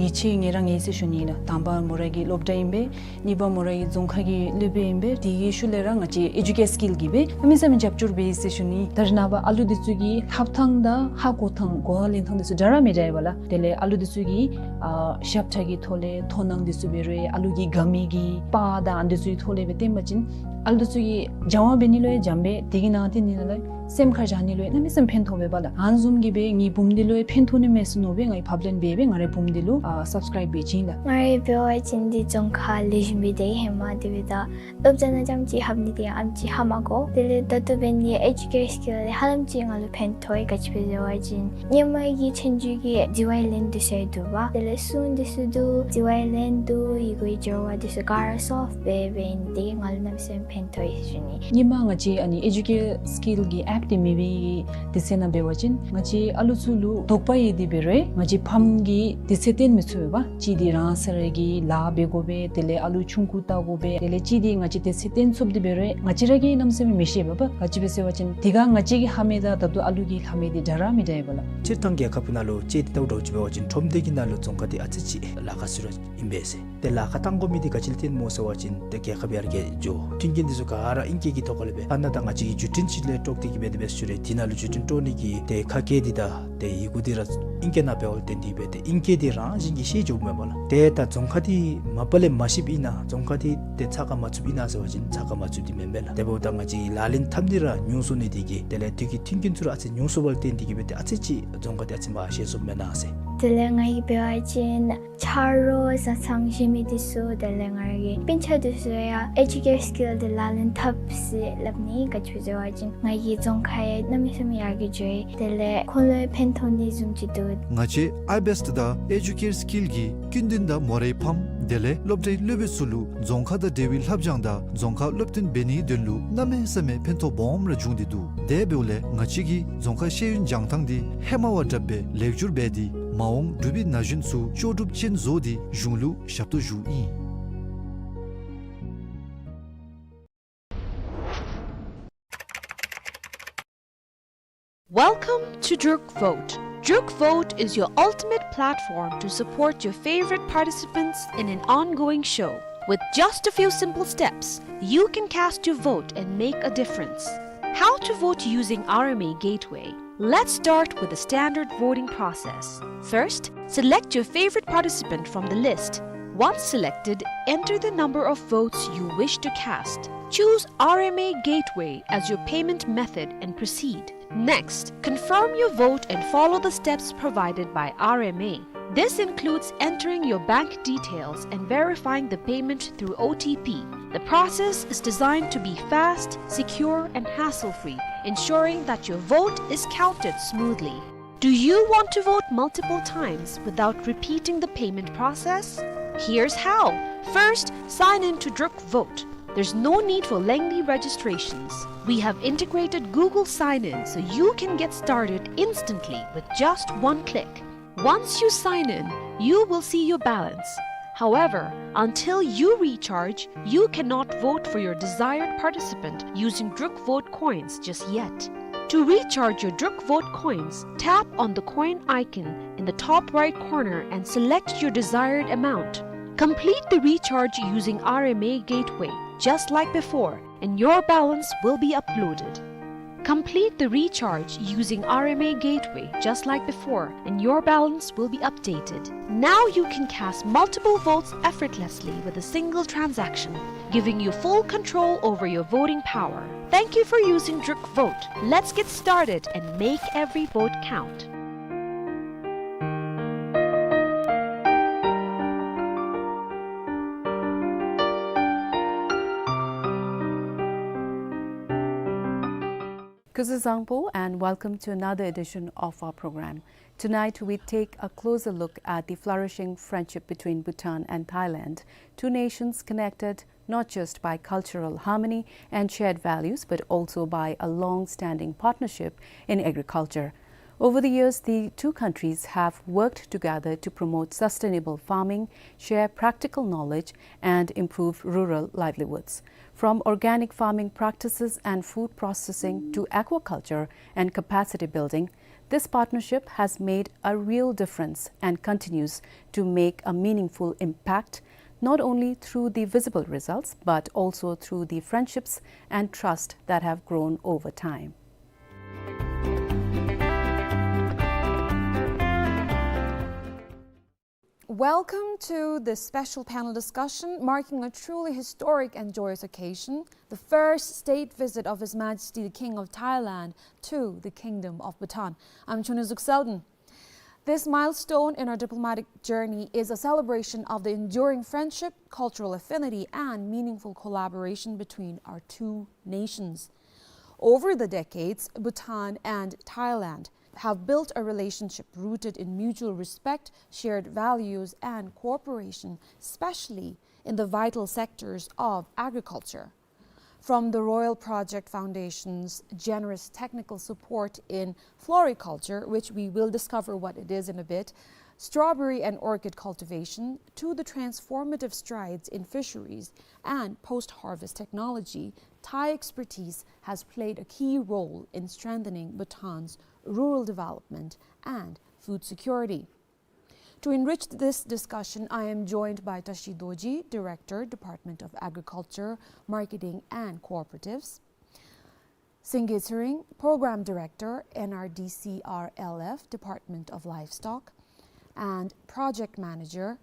ཡིད་ཆེས་ངེས་ར་ངེས་ཟེར་ཞུ་ནི་ལགས། དང་པ་མོ་ར་གི་སློབ་གྲྭ་ཨིན་པས། གཉིས་པ་མོ་ར་གི་རྫོང་ཁ་གི་སློབ་དཔོན་ཨིན་པས། དེ་གི་ཤུལ་ལས་ར་ང་བཅས་ཨེ་ཌུ་ཀེར་སི་ཀིལ་གྱིས་སྦེ་གནམ་མེད་ས་མེད་རྒྱབ་སྐྱོར་འབད་ཡི་ཟེར་ཞུ་ནི། ད་རེས་ནངས་པ་ཨ་ལུ་འདི་ཚུ་གི་ལྷབ་ཐངས་དང་ཧ་གོ་ཐངས་གོ་བ་ལེན་ཐངས་འདི་ཚུ་འདྲ་ར་མི་འདྲ་ཡོདཔ་ལགས། དེ་ལས་ཨ་ལུ་འདི་ཚུ་གི་ཨ་ཞབས་ཁྲ་གི་ཐོག་ལས་མཐོང་སྣང་འདི་ཚུ་འབད་རུང་ཨ་ལུ་གི་དགའ་མི་གི་པར་དང་ཨ་འདི་ཚུ་གི་ཐོག་ལས་སྦེ་སྟོན་པ་ཅིན་ཨ་ལུ་འདི་ཚུ་གིས་སྦྱང་བ་འབད་ནི་ལུ་ཡང་འཇམ་པས། དེ་གི་ནང་དེ་ནི་ལགས་སེམས་ཁར་བཞག་ནི་ལུ་ཡང་གནམ་མེད་ས་མེད་ཕན་ཐོགས་པས་པ་ལགས། ཨ་ནི་བཟུམ་གྱིས་སྦེ་ངེའི་བུམོ་འདི་ལུ་ཡང་ཕན་ཐོགས་ནི་མས་ཟེར་མནོ་སྦེ་ངེའི་ཕབ་ལེན་འབད་སྦེ་ང་རའི་བུམོ་འདི་ལུ་ཨ་སབ་སི་ཀརའིབ་འབད་བྱིན་ལགས། ང་རའི་འབད་བ་ཅིན་འདི་རྫོང་ཁ་ལེགས་ཤོམ་སྦེ་སྡོད་ཧེ་མ་དེ་སྦེ་ད་སློབ་གྲྭ་ནང་རྐྱངམ་ཅིག་ལྷབ་ནི་དེ་ཨ་ནེམ་ཅིག་ཧ་མ་གོ། དེ་ལས་ད་ལྟོ་འབད་ནི་ཨེ་ཌུ་ཀེར་སི་ཀིལ་ལས་ཧ་ལམ་ཅིག་ང་ལུ་ཕན་ཐོགས་ཡི། ག་ཅི་སྦེ་ཟེར་བ་ཅིན་སྔོན་མ་གི་ཆོས་རྒྱུགས་ཀྱི་ཌི་ཝའི་ལེན་འདི་ཚུ་འདུག་པ། དེ་ལས་སྲུང་འདི་ཚུ་འདུག། ཌི་ཝའི་ལེན་འདུག། ཡི་གུའི་སྦྱོར་བ་འདི་ཚུ་ག་ར་སོབ་སྦེ་འབད་ནི་དེ་གིས་ང་ལུ་གནམ་མེད་ས་མེད་ཕན་ཐོགས་ཡི་ཟེར་ཞུ་ནི། སྔོན་མ་ང་བཅས་ཨ་ནི་ཨེ་ཌུ་ཀེར་སི་ཀིལ་གྱི་ཨེཔ་འདི་མེད་པའི་དུས་ཚོད་ནང་འབད་བ་ཅིན་ང་བཅས་ཨ་ལུ་ཚུ་ལུ་དོགས་པ་ཡོད་དེ་འབད་རུང་ང་བཅས་ཕམ་གྱིས་དུས་ཚོད་བཏོན་མི་ཚུགས་པས་པ། གཅིག་འདི་རང་སོ་ར་གི་ལཱ་འབད་དགོ་པས། དེ་ལས་ཨ་ལུ་ཆུང་ཀུ་བལྟ་དགོ་པས། དེ་ལས་གཅིག་འདི་ང་བཅས་དུས་ཚོད་བཏོན་ཚུགསཔ་འདི་འབད་རུང་ང་བཅས་ར་གིས་གནམ་མེད་ས་མེད་མི་ཤེས་པས་པ། ག་ཅི་སྦེ་ཟེར་བ་ཅིན་དེ་སྒང་ང་བཅས་ཀྱི་ལྷབ་མི་དང་ད་ལྟོ་ཨ་ལུ་གི་ལྷབ་མི་འདི་འདྲ་ར་མི་འདྲ་ཡོདཔ་ལགས། སྤྱིར་བཏང་རྒྱལ་ཁབ་ནང་ལུ་དཔྱེ་འདི་ལྟ་བུ་འདྲཝ་ཅིག་འབད་བ་ཅིན་ཁྲོམ་སྡེ་གི་ནང་ལུ་རྫོང་ཁ་འདི་ཨ་ཙི་ཅིག་ལཱ་ཁག་ཤོས་ར་ཨིན་པས་ཟེར། ཏེ་ལཱ་ཁག་བཏང་དགོ་མི་འདི་ག་ཅི་ལུ་བརྟེན་སྨོ་ཟེར་བ་ཅིན་ཏེ་རྒྱལ་ཁབ་ཡར་རྒྱས་འགྱོ། མཐུན་རྐྱེན་འདི་ཚུ་ག་ར་ཨིང་སྐད་ཀྱི་ཐོག་ཁ་ལས་སྦེ། ཐ་ན་ད་ང་བཅས་ཀྱི་བརྒྱུད་འཕྲིན་ཅིག་ལས་དཀྲོག་སྟེ་གིས་སྦེ་དེ་སྦེ་ཞུ་རུང་དེ་ནང་ལུ་བརྒྱུད་འཕྲིན་དཀྲོག་ནི་གི་ཏེ་ཁ་སྐད་འདི་དང་ཏེ་ཡི་གུ་འདི་ར་ཨིང་སྐད་ནང་འབདཝ་ལས་བརྟེན་ཏེ་གིས་སྦེ་ཏེ་ཨིང་སྐད་འདི་རང་བཞིན་གྱིས་ཤེས་འགྱོཝ་མས་པ་ལགས། ཏེ་ད་རྫོང་ཁ་འདི་མ་པ་ལས་མ་ཤེསཔ་ཨིན་ན་རྫོང་ཁ་འདི་ཏེ་ཚ་ཁ་མ་ཚུདཔ་ཨིན་ན་ཟེར་བ་ཅིན་ཚ་ཁ་མ་ཚུདཔ་འདི་མེན་པས་ལགས། དེ་འབདཝ་ད་ང་བཅས་ལག་ལེན་འཐབ་ནི་ར་ཉུང་སོང་ནི་དེ་གིས་དེ་ལས་དུས་ཀྱི་མཐུན་རྐྱེན་ཚུ་ར་ཨ་ཙི་ཉུང་སོངམ་ལས་བརྟེན་ཏེ་གིས་སྦེ་ཏེ་ཨ་ཙི་ཅིག་རྫོང་ཁ་འདི་ཨ་ཙི་མ་ཤེས་སོངམ་མེན་ན་ཟེར། དེ་ལས་ང་གིས་འབད་བ་ཅིན་ཆ་རོགས་བཟའ་ཚང་བཞེས་མི་འདི་ཚུ་དེ་ལས་ང་ར་གི་སྤུན་ཆ་འདི་ཚུ་ཡང་ཨེ་ཌུ་ཀེར་སི་ཀིལ་འདི་ལག་ལེན་འཐབ་ཟེར་སླབ་ནི། ག་ཅི་སྦེ་ཟེར་བ་ཅིན་ང་གི་རྫོང་ཁ་ཡང་གནམ་མེད་ས་མེད་ཡར་རྒྱས་འགྱོ་ཡི། དེ་ལས་ཁོང་ལུ་ཡང་ཕན་ཐོགས་ནི་བཟུམ་ཅིག་འདུག། ང་བཅས་ཨའི་བེསཊ་དང་ཨེ་ཌུ་ཀེར་སི་ཀིལ་གྱིས་ཀུན་ལྡན་དང་མོ་རའི་ཕམ་དེ་ལས་སློབ་གྲྭའི་སློབ་དཔོན་ཚུ་ལུ་རྫོང་ཁ་དང་འབྲེལ་བའི་ལྷབ་སྦྱང་དང་རྫོང་ཁ་སློབ་སྟོན་འབད་ནིའི་དོན་ལུ་གནམ་མེད་ས་མེད་ཕན་ཐོགས་སྦོམ་ར་བྱུང་སྟེ་འདུག། དེ་འབདཝ་ལས་ང་བཅས་ཀྱིས་རྫོང་ཁ་ཤེས་ཡོན་སྦྱང་ཐངས་འདི་ཧེ་མ་བ་དྲགཔ་སྦེ་ལེགས་བསྒྱུར་འབད་དེ་མ་འོངས་འབྲུག་པའི་ན་གཞོན་ཚུ་ལྕོགས་གྲུབ་ཅན་བཟོ་སྟེ་གཞུང་ལུ་ཞབས་ཏོག་ཞུཝ་ཨིན། Welcome to Druk Vote. Druk Vote is your ultimate platform to support your favorite participants in an ongoing show. With just a few simple steps, you can cast your vote and make a difference. How to vote using R M A Gateway. Let's start with the standard voting process. First, select your favorite participant from the list. Once selected, enter the number of votes you wish to cast. Choose R M A Gateway as your payment method and proceed. Next, confirm your vote and follow the steps provided by R M A. This includes entering your bank details and verifying the payment through O T P. The process is designed to be fast, secure, and hassle-free, ensuring that your vote is counted smoothly. Do you want to vote multiple times without repeating the payment process? Here's how. First, sign in to Druk Vote. There's no need for lengthy registrations. We have integrated Google Sign-In so you can get started instantly with just one click. Once you sign in, you will see your balance. However, until you recharge, you cannot vote for your desired participant using Druk Vote coins just yet. To recharge your Druk Vote coins, tap on the coin icon in the top right corner and select your desired amount. Complete the recharge using R M A Gateway. Just like before, and your balance will be uploaded. Complete the recharge using R M A Gateway just like before, and your balance will be updated. Now you can cast multiple votes effortlessly with a single transaction, giving you full control over your voting power. Thank you for using Druk Vote. Let's get started and make every vote count. Kuzuzangpo, and welcome to another edition of our program. Tonight, we take a closer look at the flourishing friendship between Bhutan and Thailand, two nations connected not just by cultural harmony and shared values, but also by a long-standing partnership in agriculture. Over the years, the two countries have worked together to promote sustainable farming, share practical knowledge, and improve rural livelihoods. From organic farming practices and food processing to aquaculture and capacity building, this partnership has made a real difference and continues to make a meaningful impact, not only through the visible results, but also through the friendships and trust that have grown over time. Welcome to this special panel discussion marking a truly historic and joyous occasion, the first state visit of His Majesty the King of Thailand to the Kingdom of Bhutan. I'm Chunizuk Selden. This milestone in our diplomatic journey is a celebration of the enduring friendship, cultural affinity, and meaningful collaboration between our two nations. Over the decades, Bhutan and Thailand have built a relationship rooted in mutual respect, shared values, and cooperation, especially in the vital sectors of agriculture. From the Royal Project Foundation's generous technical support in floriculture, which we will discover what it is in a bit, strawberry and orchid cultivation, to the transformative strides in fisheries and post-harvest technology, Thai expertise has played a key role in strengthening Bhutan's rural development and food security. To enrich this discussion, I am joined by Tashi Dorji, Director, Department of Agriculture, Marketing and Cooperatives, Singye Tshering, Program Director, N R D C R L F, Department of Livestock, and Project Manager,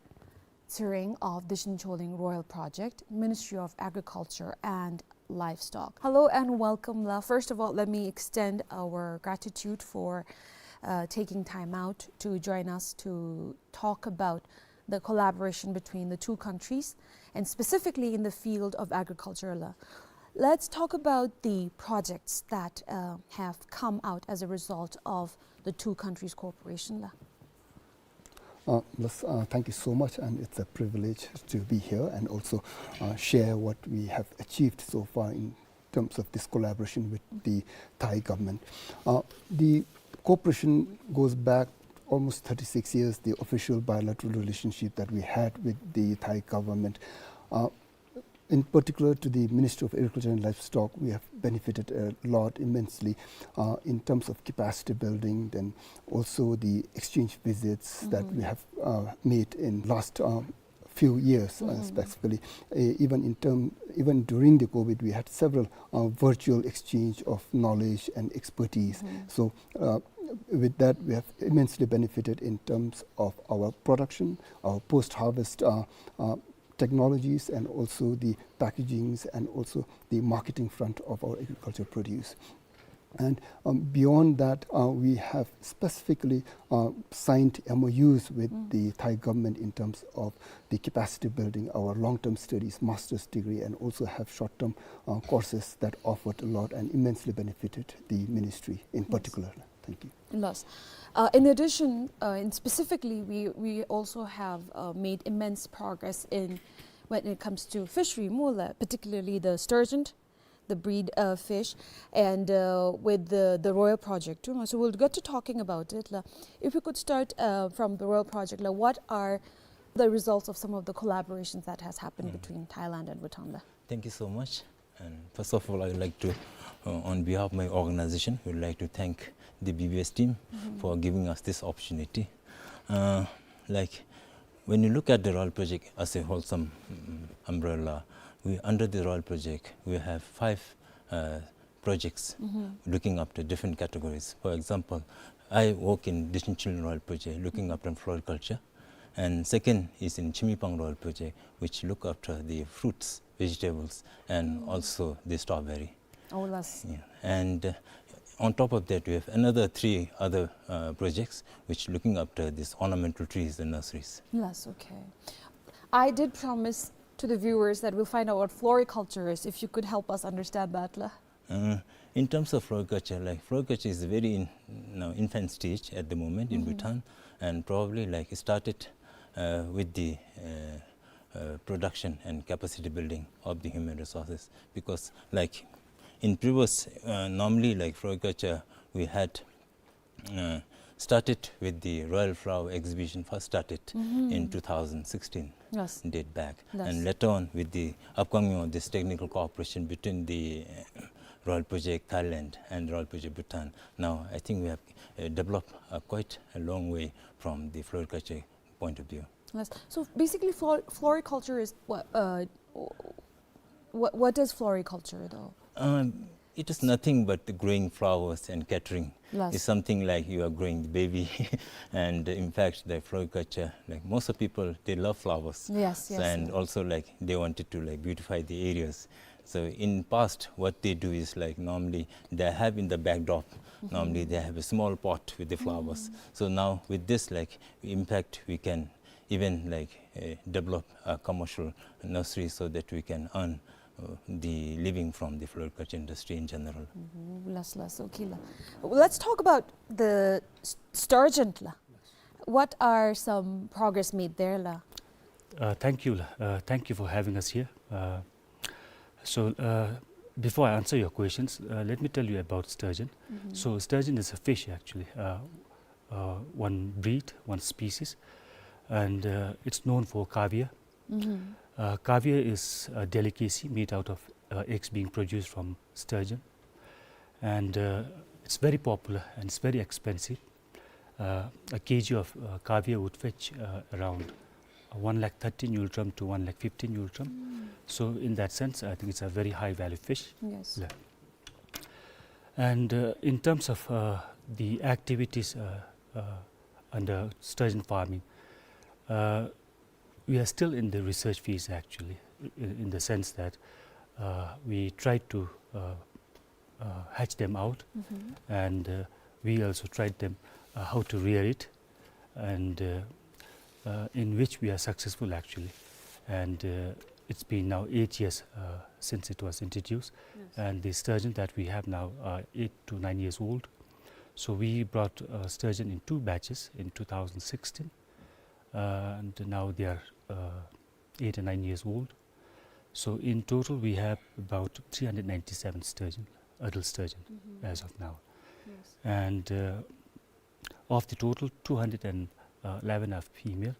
Tshering of Dishin Choling Royal Project, Ministry of Agriculture and Livestock. Hello and welcome, la. First of all, let me extend our gratitude for, uh, taking time out to join us to talk about the collaboration between the two countries, and specifically in the field of agriculture, la. Let's talk about the projects that, uh, have come out as a result of the two countries' cooperation, la. Uh, yes, uh, thank you so much, and it's a privilege to be here and also, uh, share what we have achieved so far in terms of this collaboration with the Thai government. Uh, the cooperation goes back almost thirty-six years, the official bilateral relationship that we had with the Thai government. Uh, in particular to the Ministry of Agriculture and Livestock, we have benefited a lot immensely, uh, in terms of capacity building, then also the exchange visits that we have, uh, made in last, uh, few years, uh, specifically. Uh, even in term, even during the COVID, we had several, uh, virtual exchange of knowledge and expertise. So, uh, with that, we have immensely benefited in terms of our production, our post-harvest, uh, uh, technologies, and also the packagings, and also the marketing front of our agriculture produce. And, um, beyond that, uh, we have specifically, uh, signed M O Us with the Thai government in terms of the capacity building, our long-term studies, master's degree, and also have short-term, uh, courses that offered a lot and immensely benefited the ministry in particular. Thank you. Yes. Uh, in addition, uh, in specifically, we, we also have, uh, made immense progress in when it comes to fishery, mula, particularly the sturgeon, the breed, uh, fish, and, uh, with the, the Royal Project too. So we'll get to talking about it, la. If we could start, uh, from the Royal Project, la, what are the results of some of the collaborations that has happened between Thailand and Bhutan, la? Thank you so much. And first of all, I would like to, uh, on behalf of my organization, we would like to thank the B B S team for giving us this opportunity. Uh, like, when you look at the Royal Project as a wholesome, mm, umbrella, we, under the Royal Project, we have five, uh, projects looking after different categories. For example, I work in District Children Royal Project, looking after floriculture. And second is in Chimipang Royal Project, which look after the fruits, vegetables, and also the strawberry. Oh, las. Yeah. And, uh, on top of that, we have another three other, uh, projects which looking after these ornamental trees and nurseries. Yes, okay. I did promise to the viewers that we'll find out what floriculture is, if you could help us understand that, la. Uh, in terms of floriculture, like, floriculture is very in, you know, infant stage at the moment in Bhutan, and probably, like, it started, uh, with the, uh, uh, production and capacity building of the human resources. Because, like, in previous, uh, normally, like, floriculture, we had, uh, started with the Royal Flower Exhibition, first started in two thousand sixteen, yes, date back. Yes. And later on, with the upcoming of this technical cooperation between the, uh, Royal Project Thailand and Royal Project Bhutan, now I think we have, uh, developed, uh, quite a long way from the floriculture point of view. Yes. So basically, flor-, floriculture is what, uh, what, what is floriculture, though? Um, it is nothing but the growing flowers and catering. Yes. It's something like you are growing the baby. And in fact, the floriculture, like, most of people, they love flowers. Yes, yes, and yes, also, like, they wanted to, like, beautify the areas. So in past, what they do is, like, normally they have in the backdrop, normally they have a small pot with the flowers. So now with this, like, impact, we can even, like, uh, develop a commercial nursery so that we can earn, uh, the living from the floriculture industry in general. Ooh, las, las, okay, la. Let's talk about the s-, sturgeon, la. What are some progress made there, la? Uh, thank you, la. Uh, thank you for having us here. Uh, so, uh, before I answer your questions, uh, let me tell you about sturgeon. So sturgeon is a fish, actually. Uh, uh, one breed, one species, and, uh, it's known for caviar. Uh, caviar is a delicacy made out of, uh, eggs being produced from sturgeon, and, uh, it's very popular and it's very expensive. Uh, a K G of, uh, caviar would fetch, uh, around one lakh thirty ngultrum to one lakh fifty ngultrum. So in that sense, I think it's a very high value fish. Yes. Yeah. And, uh, in terms of, uh, the activities, uh, uh, under sturgeon farming, uh, we are still in the research phase, actually, in, in the sense that, uh, we try to, uh, uh, hatch them out, and, uh, we also tried them, uh, how to rear it, and, uh, uh, in which we are successful, actually. And, uh, it's been now eight years, uh, since it was introduced, and the sturgeon that we have now are eight to nine years old. So we brought, uh, sturgeon in two batches in two thousand sixteen, uh, and now they are, uh, eight and nine years old. So in total, we have about three hundred ninety-seven sturgeon, adult sturgeon, as of now. Yes. And, uh, of the total, two hundred and eleven are female,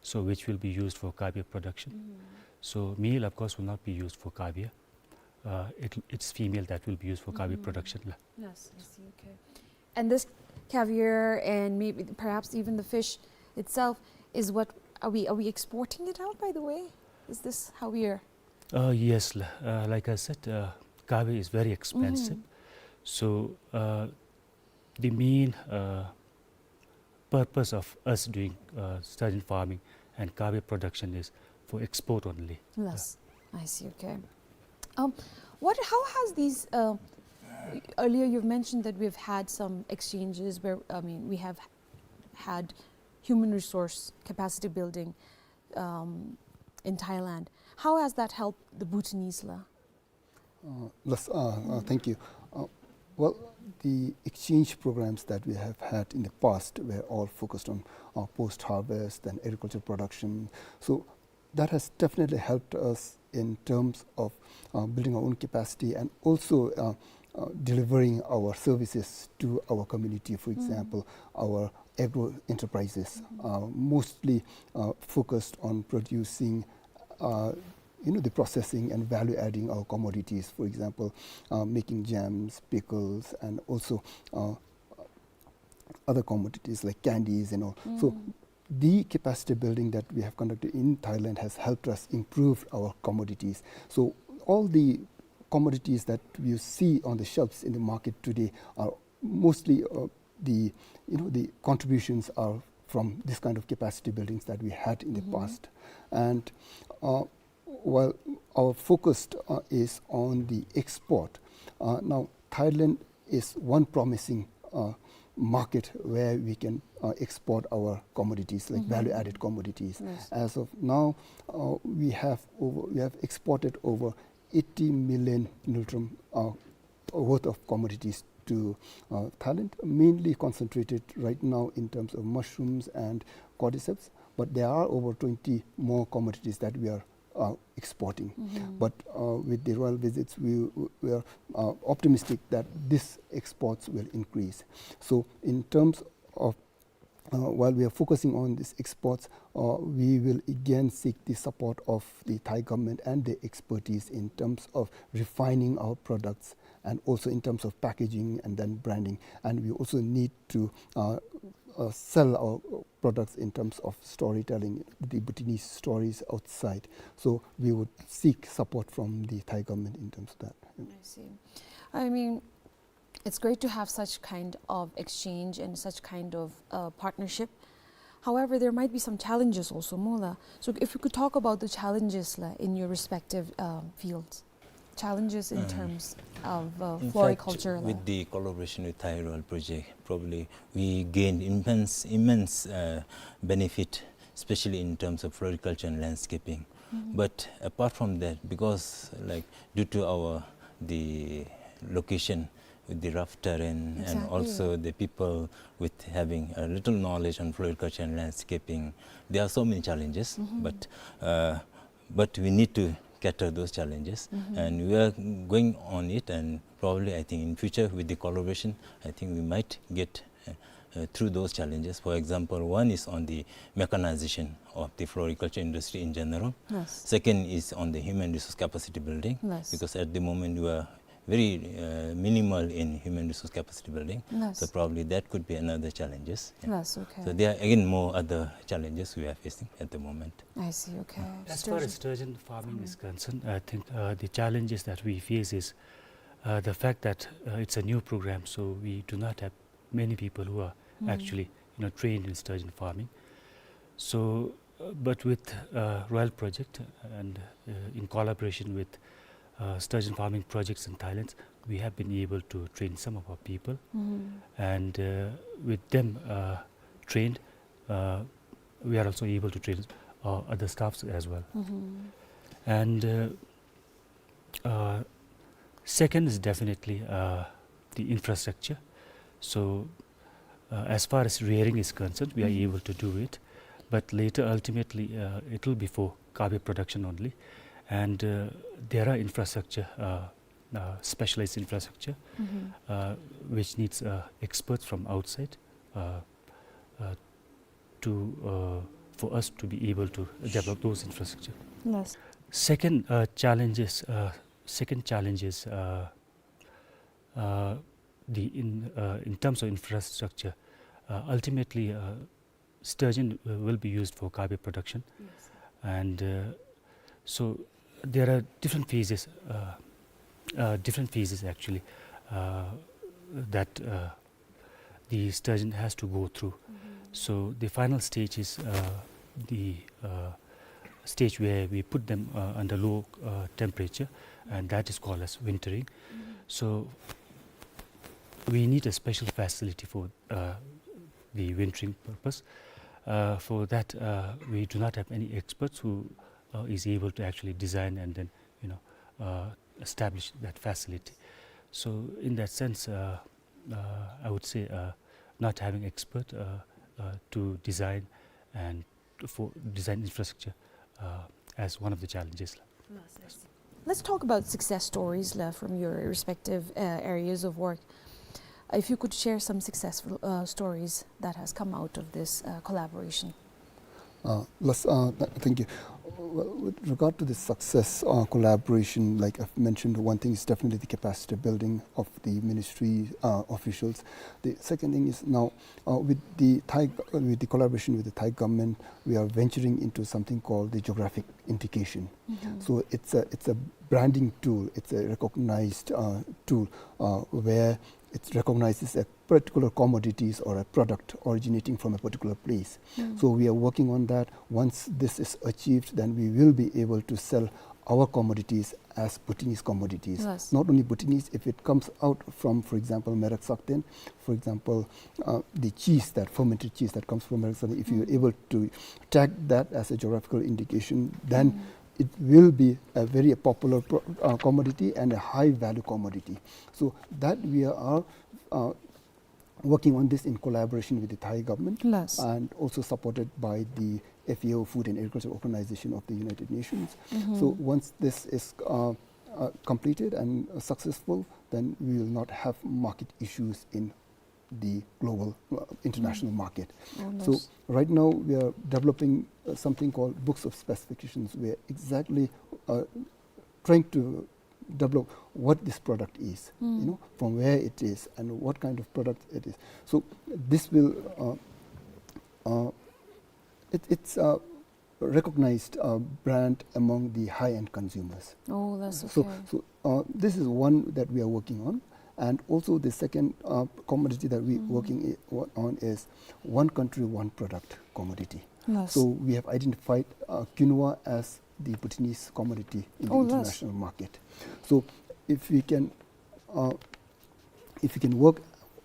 so which will be used for caviar production. So male, of course, will not be used for caviar. Uh, it, it's female that will be used for caviar production, la. Yes, I see. Okay. And this caviar and maybe perhaps even the fish itself is what Are we, are we exporting it out, by the way? Is this how we are? Uh, yes, la-, uh, like I said, uh, kave is very expensive. Mm-hmm. So, uh, the main, uh, purpose of us doing, uh, sturgeon farming and kave production is for export only. Yes. Uh, I see, okay. Um, what, how has these, uh, earlier you've mentioned that we've had some exchanges where, I mean, we have had human resource capacity building, um, in Thailand. How has that helped the Bhutanese la? Uh, yes, uh, uh, thank you. Uh, well, the exchange programs that we have had in the past were all focused on, uh, post-harvest and agriculture production. So that has definitely helped us in terms of, uh, building our own capacity and also, uh, uh, delivering our services to our community. For example, our agro enterprises are mostly, uh, focused on producing, uh, you know, the processing and value adding our commodities. For example, uh, making jams, pickles, and also, uh, other commodities like candies and all. So the capacity building that we have conducted in Thailand has helped us improve our commodities. So all the commodities that you see on the shelves in the market today are mostly, uh, the, you know, the contributions are from this kind of capacity buildings that we had in the past. And, uh, while our focus, uh, is on the export, uh, now Thailand is one promising, uh, market where we can, uh, export our commodities, like value-added commodities. Yes. As of now, uh, we have over, we have exported over eighty million ngultrum, uh, worth of commodities to, uh, Thailand, mainly concentrated right now in terms of mushrooms and cordyceps, but there are over twenty more commodities that we are, uh, exporting. But, uh, with the royal visits, we, we are, uh, optimistic that these exports will increase. So in terms of, uh, while we are focusing on these exports, uh, we will again seek the support of the Thai government and the expertise in terms of refining our products and also in terms of packaging and then branding. And we also need to, uh, uh, sell our products in terms of storytelling, the Bhutanese stories outside. So we would seek support from the Thai government in terms of that. I see. I mean, it's great to have such kind of exchange and such kind of, uh, partnership. However, there might be some challenges also, mo la. So if you could talk about the challenges la in your respective, uh, fields. Challenges in terms of, uh, floriculture la. In fact, with the collaboration with Thai Royal Project, probably we gained immense, immense, uh, benefit, especially in terms of floriculture and landscaping. But apart from that, because, like, due to our, the location with the rough terrain and also the people with having a little knowledge on floriculture and landscaping, there are so many challenges. But, uh, but we need to cater those challenges, and we are going on it, and probably, I think, in future, with the collaboration, I think we might get, uh, uh, through those challenges. For example, one is on the mechanization of the floriculture industry in general. Yes. Second is on the human resource capacity building, yes, because at the moment we are very, uh, minimal in human resource capacity building. Yes. So probably that could be another challenges. Yeah. Yes, okay. So there are again more other challenges we are facing at the moment. I see, okay. As far as sturgeon farming is concerned, I think, uh, the challenges that we face is, uh, the fact that, uh, it's a new program, so we do not have many people who are actually, you know, trained in sturgeon farming. So, uh, but with, uh, Royal Project and, uh, in collaboration with, uh, sturgeon farming projects in Thailand, we have been able to train some of our people. And, uh, with them, uh, trained, uh, we are also able to train, uh, other staffs as well. And, uh, Uh, second is definitely, uh, the infrastructure. So, uh, as far as rearing is concerned, we are able to do it. But later, ultimately, uh, it will be for kave production only. And, uh, there are infrastructure, uh, uh, specialized infrastructure, uh, which needs, uh, experts from outside, uh, uh, to, uh, for us to be able to develop those infrastructure. Yes. Second, uh, challenges, uh, second challenges, uh, uh, the in, uh, in terms of infrastructure, uh, ultimately, uh, sturgeon, uh, will be used for kabe production. Yes. And, uh, so there are different phases, uh, uh, different phases actually, uh, that, uh, the sturgeon has to go through. Mm-hmm. So the final stage is, uh, the, uh, stage where we put them, uh, under low, uh, temperature, and that is called as wintering. Mm-hmm. So we need a special facility for, uh, the wintering purpose. Uh, for that, uh, we do not have any experts who, uh, is able to actually design and then, you know, uh, establish that facility. So in that sense, uh, uh, I would say, uh, not having expert, uh, uh, to design and for design infrastructure, uh, as one of the challenges. Let's talk about success stories, la, from your respective, uh, areas of work. If you could share some successful, uh, stories that has come out of this, uh, collaboration. Uh, let's, uh, th-, thank you. Well, with regard to the success, uh, collaboration, like I've mentioned, one thing is definitely the capacity building of the ministry, uh, officials. The second thing is now, uh, with the Thai, with the collaboration with the Thai government, we are venturing into something called the geographic indication. Mm-hmm. So it's a, it's a branding tool, it's a recognized, uh, tool, uh, where it recognizes a particular commodities or a product originating from a particular place. Mm. So we are working on that. Once this is achieved, then we will be able to sell our commodities as Bhutanese commodities. Yes. Not only Bhutanese, if it comes out from, for example, Merak Sakten, for example, uh, the cheese, that fermented cheese that comes from Merak Sakten, if you're Mm. able to tag that as a geographical indication, then Mm. it will be a very popular pro-, uh, commodity and a high value commodity. So that we are, uh, working on this in collaboration with the Thai government Yes. and also supported by the F A O, Food and Agriculture Organization of the United Nations. Mm-hmm. So once this is, uh, uh, completed and successful, then we will not have market issues in the global, uh, international Mm. market. Oh, So nice. right now we are developing, uh, something called books of specifications, where exactly, uh, trying to develop what this product is, Mm. you know, from where it is and what kind of product it is. So this will, uh, uh, it, it's a recognized, uh, brand among the high-end consumers. Oh, that's So, okay. so, uh, this is one that we are working on. And also the second, uh, commodity that we Mm. working i-, wo-, on is one country, one product commodity. Yes. So we have identified, uh, quinoa as the Bhutanese commodity in the Oh, yes. international market. So if we can, uh, if we can work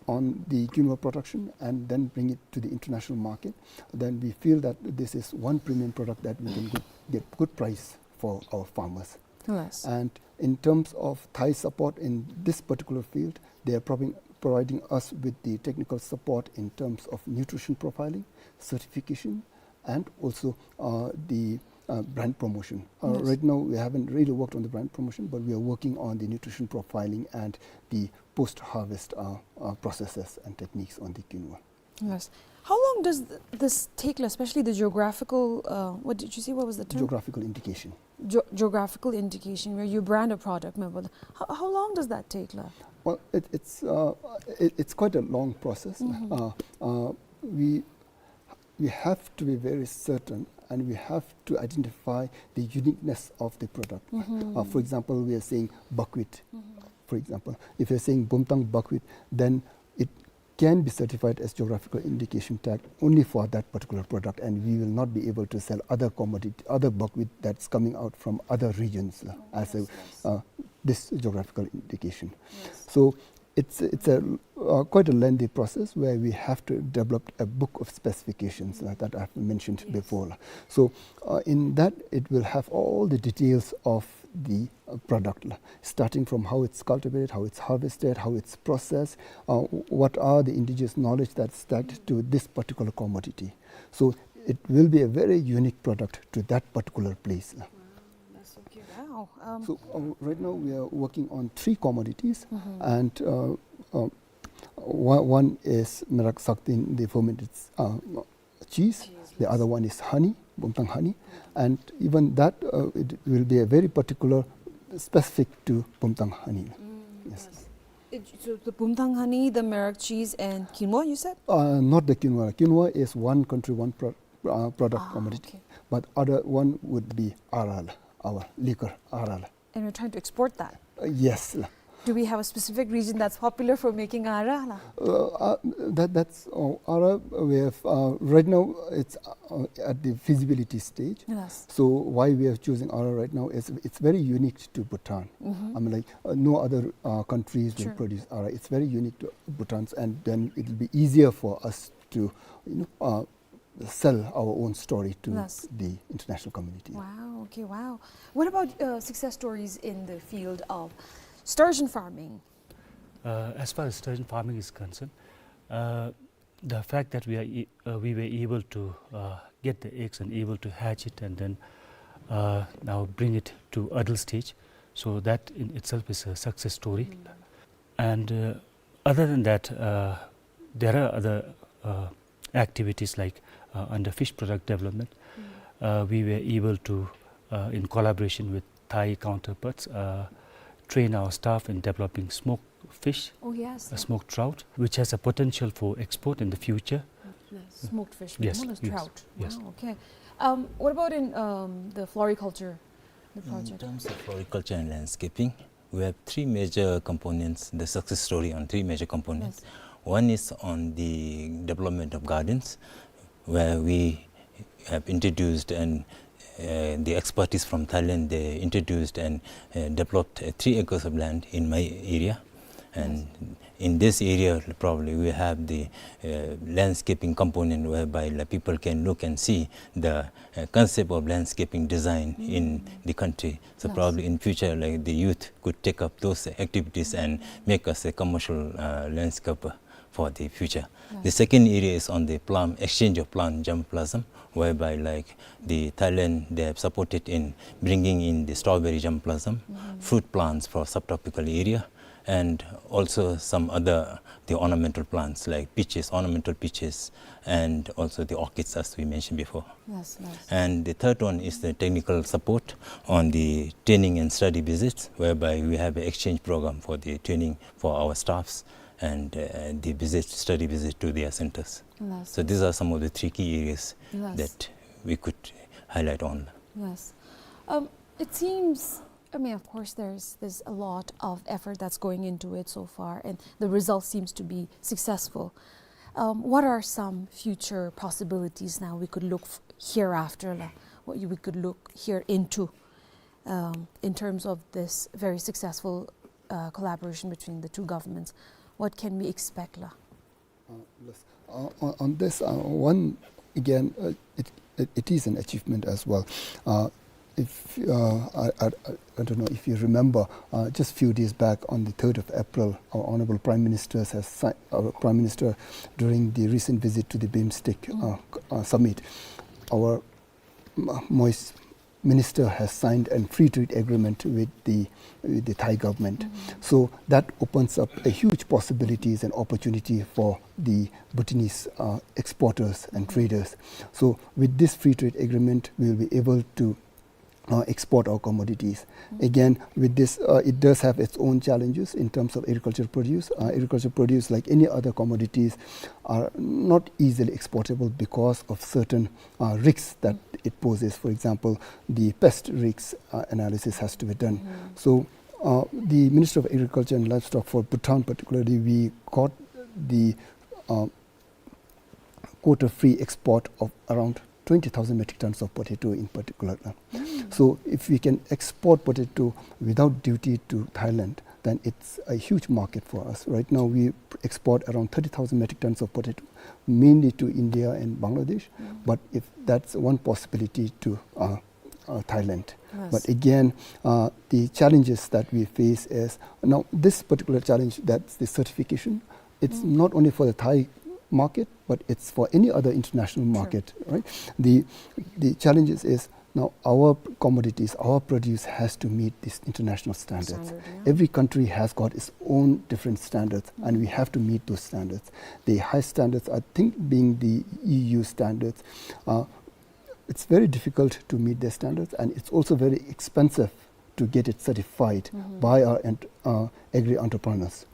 on the quinoa production and then bring it to the international market, then we feel that this is one premium product that we can good, get good price for our farmers. Yes. And in terms of Thai support in this particular field, they are provi-, providing us with the technical support in terms of nutrition profiling, certification, and also, uh, the, uh, brand promotion. Uh, Yes. Right now, we haven't really worked on the brand promotion, but we are working on the nutrition profiling and the post-harvest, uh, uh, processes and techniques on the quinoa. Yes. How long does th-, this take, especially the geographical, uh, what did you say? What was the term? Geographical indication. Geo-, geographical indication, where you brand a product, remember? How, how long does that take, la? Well, it, it's, uh, it, it's quite a long process. Mm-hmm. Uh, uh, we, we have to be very certain, and we have to identify the uniqueness of the product. Mm-hmm. Uh, for example, we are saying buckwheat. Mm-hmm. For example, if you're saying Bumtang buckwheat, then it can be certified as geographical indication tag only for that particular product, and we will not be able to sell other commodity, other buckwheat that's coming out from other regions, uh, Oh, as a, yes, yes. uh, this geographical indication. Yes. So it's, it's a, uh, quite a lengthy process where we have to develop a book of specifications, uh, that I've mentioned Yes. before. So, uh, in that, it will have all the details of the, uh, product, la, starting from how it's cultivated, how it's harvested, how it's processed, uh, what are the indigenous knowledge that's tagged to this particular commodity. So it will be a very unique product to that particular place, la. Wow, that's so cute. Wow. Um, So, uh, right now we are working on three commodities, Mm-hmm. and, uh, uh, one, one is Merak Sakten, the fermented, uh, cheese. Cheese, The yes. other one is honey, Bumtang honey. And even that, uh, it will be a very particular, specific to Bumtang honey. Mm, Yes. yes. It, so the Bumthang honey, the Merak cheese, and quinoa, you said? Uh, not the quinoa. Quinoa is one country, one pro-, uh, product Ah, commodity. Okay. But other one would be arak, our liquor, arak. And we're trying to export that. Uh, yes. Do we have a specific region that's popular for making arak? Uh, uh, that, that's, uh, arak, we have, uh, right now it's, uh, at the feasibility stage. Yes. So why we are choosing arak right now is it's very unique to Bhutan. Mm-hmm. I mean, like, uh, no other, uh, countries will Sure. produce arak. It's very unique to Bhutan, and then it'll be easier for us to, you know, uh, sell our own story to Yes. the international community. Wow, okay, wow. What about, uh, success stories in the field of sturgeon farming? Uh, as far as sturgeon farming is concerned, uh, the fact that we are e-, uh, we were able to, uh, get the eggs and able to hatch it and then, uh, now bring it to adult stage, so that in itself is a success story. Mm. And, uh, other than that, uh, there are other, uh, activities like, uh, under fish product development. Mm. Uh, we were able to, uh, in collaboration with Thai counterparts, uh, train our staff in developing smoked fish, Oh, yes. uh, smoked trout, which has a potential for export in the future. Yes, smoked fish, Yes, more yes, trout. yes. Wow, okay. Um, what about in, um, the floriculture, the In project? terms of floriculture and landscaping, we have three major components, the success story on three major components. Yes. One is on the development of gardens, where we have introduced and, uh, the expertise from Thailand, they introduced and, uh, developed, uh, three acres of land in my area. And Yes. in this area, probably we have the, uh, landscaping component whereby, like, people can look and see the, uh, concept of landscaping design in Mm. the country. So Yes. probably in future, like, the youth could take up those activities and make us a commercial, uh, landscaper for the future. Yes. The second area is on the plant, exchange of plant germplasm, whereby, like, the Thailand, they have supported in bringing in the strawberry germplasm, Mm-hmm. fruit plants for subtropical area, and also some other, the ornamental plants like peaches, ornamental peaches, and also the orchids, as we mentioned before. Yes, yes. And the third one is the technical support on the training and study visits, whereby we have an exchange program for the training for our staffs and, uh, the visit, study visit to their centers. Yes, So yes. these are some of the three key areas Yes. that we could highlight on. Yes. Um, it seems, I mean, of course, there's, there's a lot of effort that's going into it so far, and the result seems to be successful. Um, what are some future possibilities now we could look f-, hereafter, la? What you, we could look here into, um, in terms of this very successful, uh, collaboration between the two governments? What can we expect, la? Uh, yes. Uh, on, on this, uh, one, again, uh, it, it, it is an achievement as well. Uh, if, uh, I, I, I, I don't know if you remember, uh, just few days back on the third of April, our Honorable Prime Minister has si-, our Prime Minister, during the recent visit to the BIMSTEC, Mm. uh, c-, uh, summit, our M-, Moist Minister has signed a free trade agreement with the, with the Thai government. Mm-hmm. So that opens up a huge possibilities and opportunity for the Bhutanese, uh, exporters and Mm-hmm. traders. So with this free trade agreement, we will be able to, uh, export our commodities. Mm-hmm. Again, with this, uh, it does have its own challenges in terms of agricultural produce. Uh, agricultural produce, like any other commodities, are not easily exportable because of certain uh, risks that it poses. For example, the pest risks, uh, analysis has to be done. Mm. So, uh, the Minister of Agriculture and Livestock for Bhutan particularly, we got the, uh, quota-free export of around twenty thousand metric tons of potato in particular. Mm. So if we can export potato without duty to Thailand, then it's a huge market for us. Right now, we export around thirty thousand metric tons of potato, mainly to India and Bangladesh. Mm. But if that's one possibility to, uh, uh, Thailand. Yes. But again, uh, the challenges that we face is, now this particular challenge, that's the certification. It's Mm. not only for the Thai market, but it's for any other international Sure. market, right? The, the challenges is now our commodities, our produce has to meet these international standards. Standard, yeah. Every country has got its own different standards, and we Mm. have to meet those standards. The high standards, I think, being the E U standards, uh, it's very difficult to meet their standards, and it's also very expensive to get it certified Mm-hmm. by our ent-, uh, agri-entrepreneurs.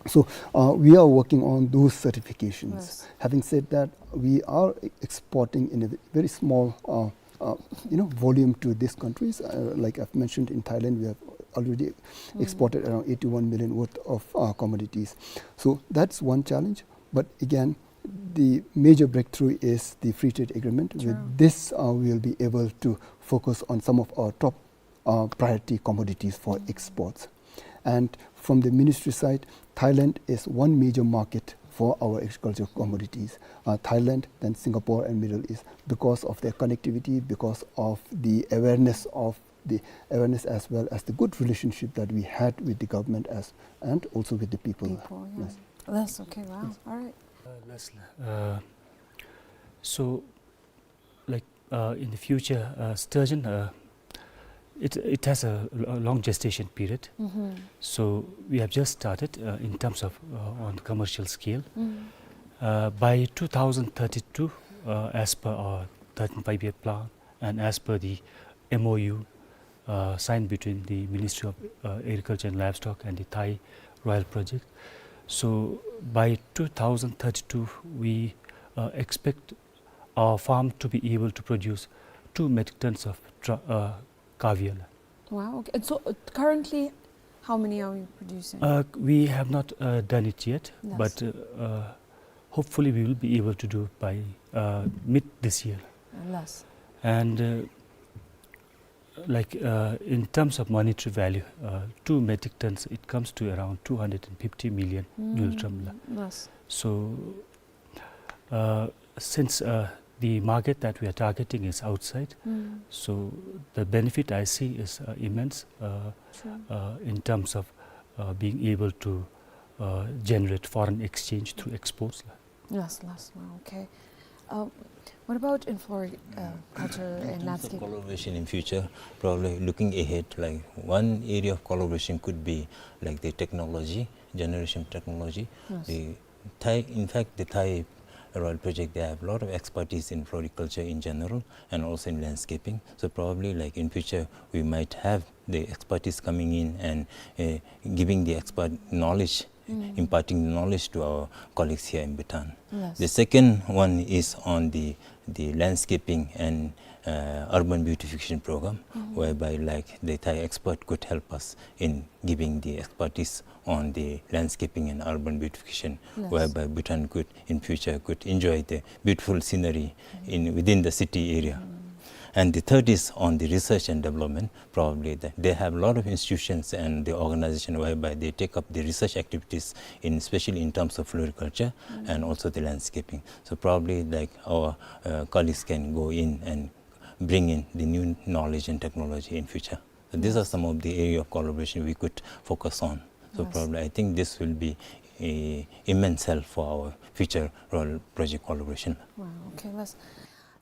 So, uh, we are working on those certifications. Yes. Having said that, we are e-, exporting in a ve-, very small, uh, uh, you know, volume to these countries. Uh, like I've mentioned, in Thailand, we have already, mm, exported around eighty-one million worth of, uh, commodities. So that's one challenge. But again, the major breakthrough is the free trade agreement. True. With this, uh, we'll be able to focus on some of our top, uh, priority commodities for, mm, exports. And from the ministry side, Thailand is one major market for our agricultural commodities. Uh, Thailand, then Singapore and Middle East, because of their connectivity, because of the awareness of the awareness as well as the good relationship that we had with the government as, and also with the people. People, yeah. Yes. That's okay, wow. Yes. All right. Uh, Leslie, uh, so, like, uh, in the future, uh, sturgeon, uh, it, it has a, a long gestation period. Mm-hmm. So we have just started, uh, in terms of, uh, on commercial scale. Mm. Uh, by two thousand thirty-two, uh, as per our thirteen five-year plan and as per the M O U, uh, signed between the Ministry of, uh, Agriculture and Livestock and the Thai Royal Project. So by two thousand thirty-two, we, uh, expect our farm to be able to produce two metric tons of tra-, uh, cavial. Wow, okay. And so, uh, currently, how many are we producing? Uh, we have not, uh, done it yet, yes, but, uh, uh, hopefully we will be able to do by, uh, mid this year. Yes. And, uh, like, uh, in terms of monetary value, uh, two metric tons, it comes to around two hundred and fifty million, mm, ngultrum la. Yes. So, uh, since, uh, the market that we are targeting is outside, mm, so the benefit I see is, uh, immense, uh, true, uh, in terms of, uh, being able to, uh, generate foreign exchange through exports la. Yes, yes, wow, okay. Uh, what about in floriculture, uh, in terms of landscape? Collaboration in future, probably looking ahead, like, one area of collaboration could be, like, the technology, generation technology. Yes. The Thai, in fact, the Thai Royal Project, they have a lot of expertise in floriculture in general and also in landscaping. So probably, like, in future, we might have the expertise coming in and, uh, giving the expert knowledge, mm, imparting knowledge to our colleagues here in Bhutan. Yes. The second one is on the, the landscaping and, uh, urban beautification program, mm, whereby, like, the Thai expert could help us in giving the expertise on the landscaping and urban beautification, yes, whereby Bhutan could, in future, could enjoy the beautiful scenery, mm, in, within the city area. Mm. And the third is on the research and development. Probably the, they have a lot of institutions and the organization whereby they take up the research activities, in, especially in terms of floriculture, mm, and also the landscaping. So probably, like, our, uh, colleagues can go in and bring in the new knowledge and technology in future. So these are, yes, some of the area of collaboration we could focus on. So, yes, probably, I think this will be a immense help for our future royal project collaboration. Wow, okay, let's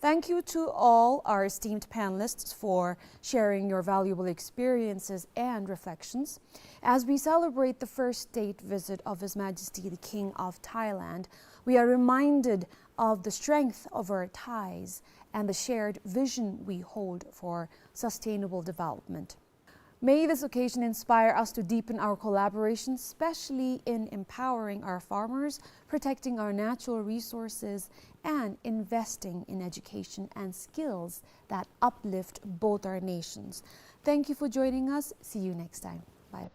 thank you to all our esteemed panelists for sharing your valuable experiences and reflections. As we celebrate the first state visit of His Majesty the King of Thailand, we are reminded of the strength of our ties and the shared vision we hold for sustainable development. May this occasion inspire us to deepen our collaboration, especially in empowering our farmers, protecting our natural resources, and investing in education and skills that uplift both our nations. Thank you for joining us. See you next time. Bye.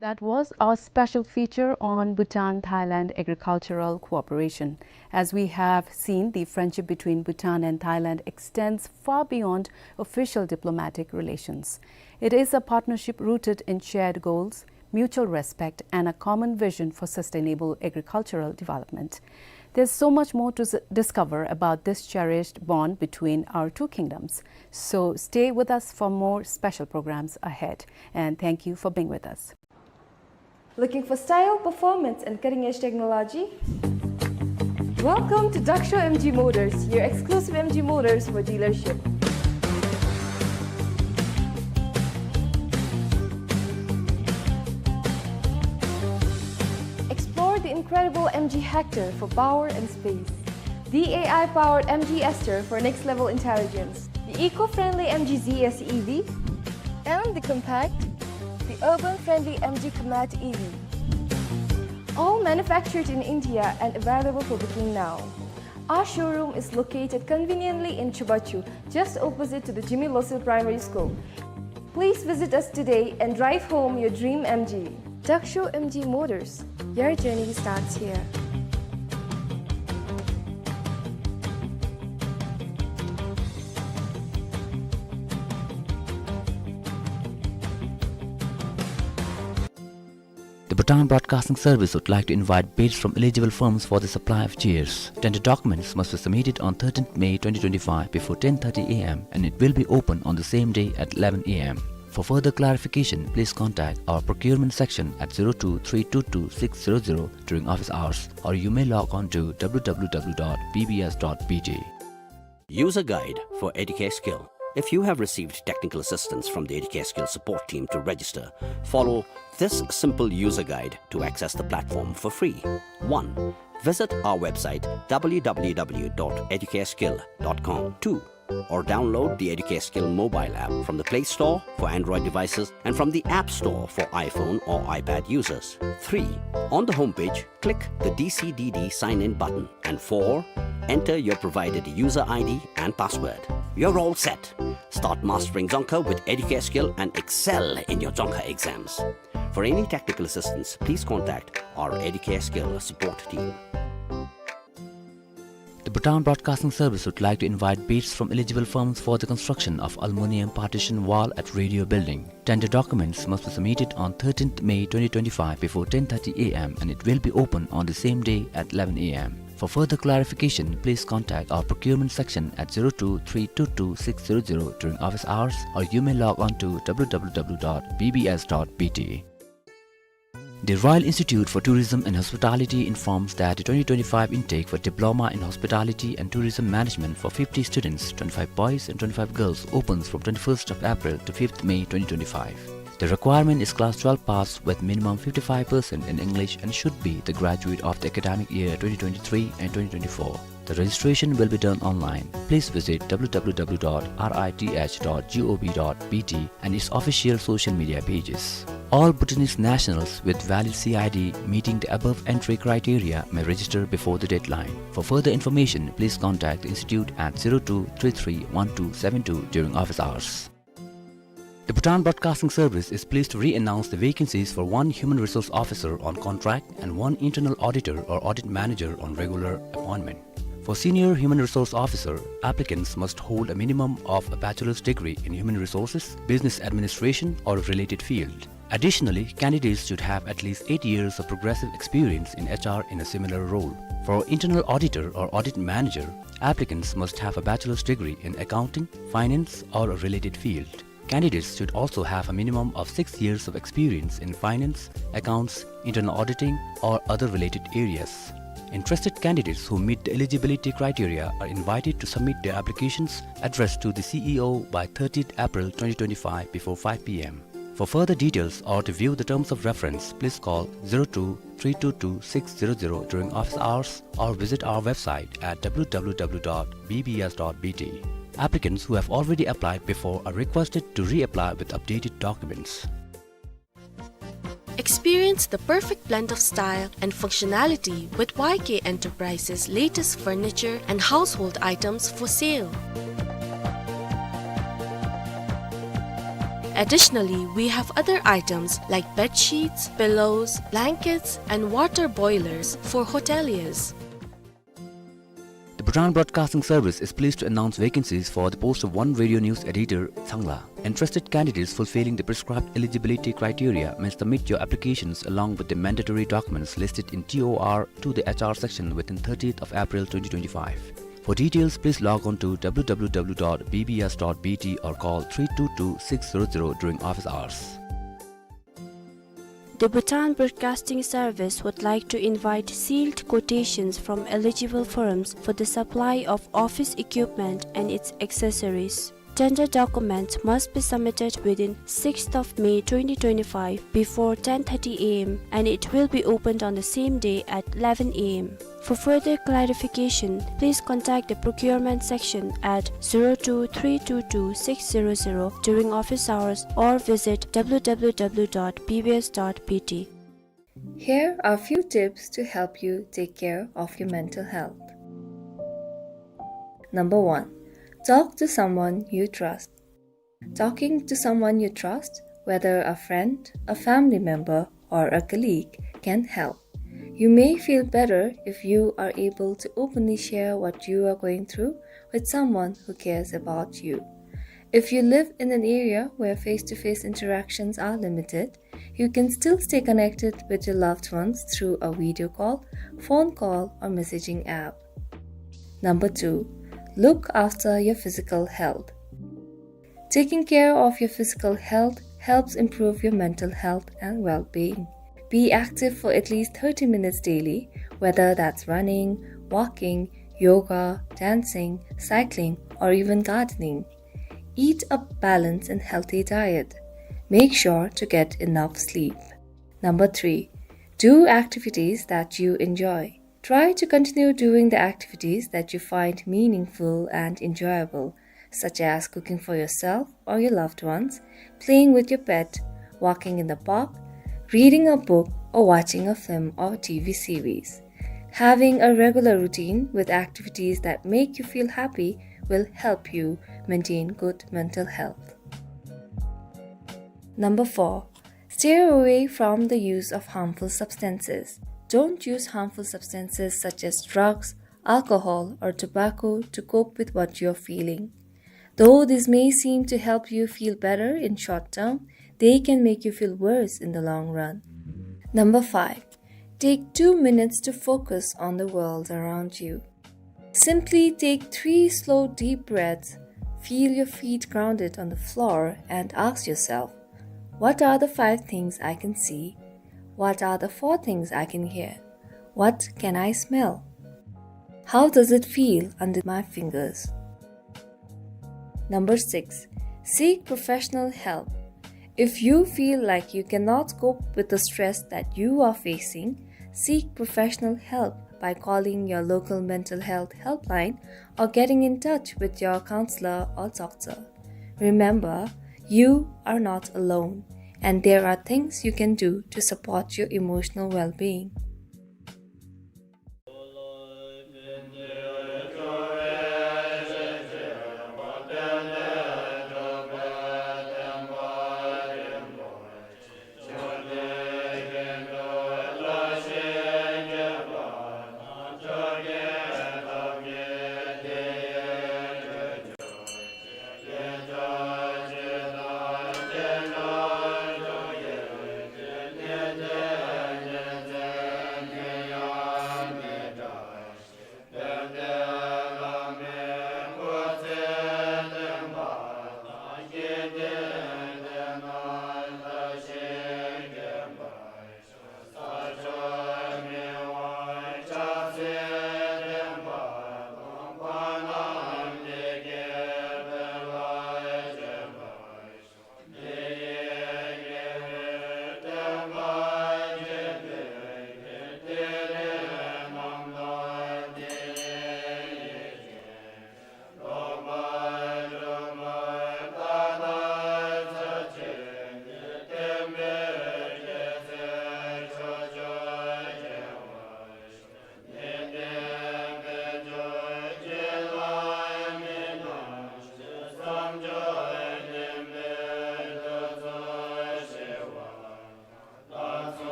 That was our special feature on Bhutan-Thailand agricultural cooperation. As we have seen, the friendship between Bhutan and Thailand extends far beyond official diplomatic relations. It is a partnership rooted in shared goals, mutual respect, and a common vision for sustainable agricultural development. There's so much more to s-, discover about this cherished bond between our two kingdoms. So stay with us for more special programs ahead. And thank you for being with us. Looking for style, performance, and cutting-edge technology? Welcome to Daksho M G Motors, your exclusive M G Motors for dealership. Explore the incredible M G Hector for power and space. The A I-powered M G Aster for next-level intelligence, the eco-friendly M G Z S E V, and the compact, the urban-friendly M G Comet E V. All manufactured in India and available for booking now. Our showroom is located conveniently in Chubachu, just opposite to the Jigme Losel Primary School. Please visit us today and drive home your dream M G. Daksho M G Motors, your journey starts here. The Bhutan Broadcasting Service would like to invite bids from eligible firms for the supply of chairs. Tender documents must be submitted on thirteenth May twenty twenty-five before ten thirty A M and it will be open on the same day at eleven A M. For further clarification, please contact our procurement section at zero two three two two six zero zero during office hours, or you may log on to W W W dot B B S dot B T. User guide for Educare Skill. If you have received technical assistance from the Educare Skill support team to register, follow this simple user guide to access the platform for free. One, visit our website W W W dot educareskill dot com. Two, or download the Educare Skill mobile app from the Play Store for Android devices and from the App Store for iPhone or iPad users. Three, on the homepage, click the D C D D sign-in button. And four, enter your provided user I D and password. You're all set. Start mastering Dzongkha with Educare Skill and excel in your Dzongkha exams. For any technical assistance, please contact our Educare Skill support team. The Bhutan Broadcasting Service would like to invite bids from eligible firms for the construction of aluminium partition wall at Radio Building. Tender documents must be submitted on thirteenth May twenty twenty-five before ten thirty A M and it will be open on the same day at eleven A M. For further clarification, please contact our procurement section at zero two three two two six zero zero during office hours, or you may log on to W W W dot B B S dot B T. The Royal Institute for Tourism and Hospitality informs that the twenty twenty-five intake for Diploma in Hospitality and Tourism Management for fifty students, twenty-five boys and twenty-five girls, opens from twenty-first of April to fifth May twenty twenty-five. The requirement is class twelve pass with minimum fifty-five percent in English and should be the graduate of the academic year twenty twenty-three and twenty twenty-four. The registration will be done online. Please visit W W W dot R I T H dot gov dot B T and its official social media pages. All Bhutanese nationals with valid C I D meeting the above entry criteria may register before the deadline. For further information, please contact the institute at zero two three three one two seven two during office hours. The Bhutan Broadcasting Service is pleased to re-announce the vacancies for one Human Resource Officer on contract and one Internal Auditor or Audit Manager on regular appointment. For Senior Human Resource Officer, applicants must hold a minimum of a bachelor's degree in Human Resources, Business Administration or a related field. Additionally, candidates should have at least eight years of progressive experience in H R in a similar role. For Internal Auditor or Audit Manager, applicants must have a bachelor's degree in Accounting, Finance or a related field. Candidates should also have a minimum of six years of experience in finance, accounts, internal auditing, or other related areas. Interested candidates who meet the eligibility criteria are invited to submit their applications addressed to the C E O by thirtieth April twenty twenty-five before five P M. For further details or to view the terms of reference, please call zero two three two two six zero zero during office hours or visit our website at W W W dot B B S dot B T. Applicants who have already applied before are requested to reapply with updated documents. Experience the perfect blend of style and functionality with Y K Enterprises' latest furniture and household items for sale. Additionally, we have other items like bed sheets, pillows, blankets, and water boilers for hoteliers. The Bhutan Broadcasting Service is pleased to announce vacancies for the post of one radio news editor, Tsangla. Interested candidates fulfilling the prescribed eligibility criteria may submit your applications along with the mandatory documents listed in T O R to the H R section within thirtieth of April twenty twenty-five. For details, please log on to W W W dot B B S dot B T or call three two two six zero zero during office hours. The Bhutan Broadcasting Service would like to invite sealed quotations from eligible firms for the supply of office equipment and its accessories. Tender documents must be submitted within sixth of May twenty twenty-five before ten thirty A M and it will be opened on the same day at eleven A M. For further clarification, please contact the procurement section at zero two three two two six zero zero during office hours or visit w w w dot b b s dot b t. Here are few tips to help you take care of your mental health. Number one, talk to someone you trust. Talking to someone you trust, whether a friend, a family member, or a colleague, can help. You may feel better if you are able to openly share what you are going through with someone who cares about you. If you live in an area where face-to-face interactions are limited, you can still stay connected with your loved ones through a video call, phone call, or messaging app. Number two, look after your physical health. Taking care of your physical health helps improve your mental health and well-being. Be active for at least thirty minutes daily, whether that's running, walking, yoga, dancing, cycling, or even gardening. Eat a balanced and healthy diet. Make sure to get enough sleep. Number three, do activities that you enjoy. Try to continue doing the activities that you find meaningful and enjoyable, such as cooking for yourself or your loved ones, playing with your pet, walking in the park, reading a book, or watching a film or T V series. Having a regular routine with activities that make you feel happy will help you maintain good mental health. Number four, steer away from the use of harmful substances. Don't use harmful substances such as drugs, alcohol, or tobacco to cope with what you're feeling. Though this may seem to help you feel better in short term, they can make you feel worse in the long run. Number five, take two minutes to focus on the world around you. Simply take three slow, deep breaths, feel your feet grounded on the floor, and ask yourself, "What are the five things I can see? What are the four things I can hear? What can I smell? How does it feel under my fingers?" Number six, seek professional help. If you feel like you cannot cope with the stress that you are facing, seek professional help by calling your local mental health helpline or getting in touch with your counselor or doctor. Remember, you are not alone, and there are things you can do to support your emotional well-being.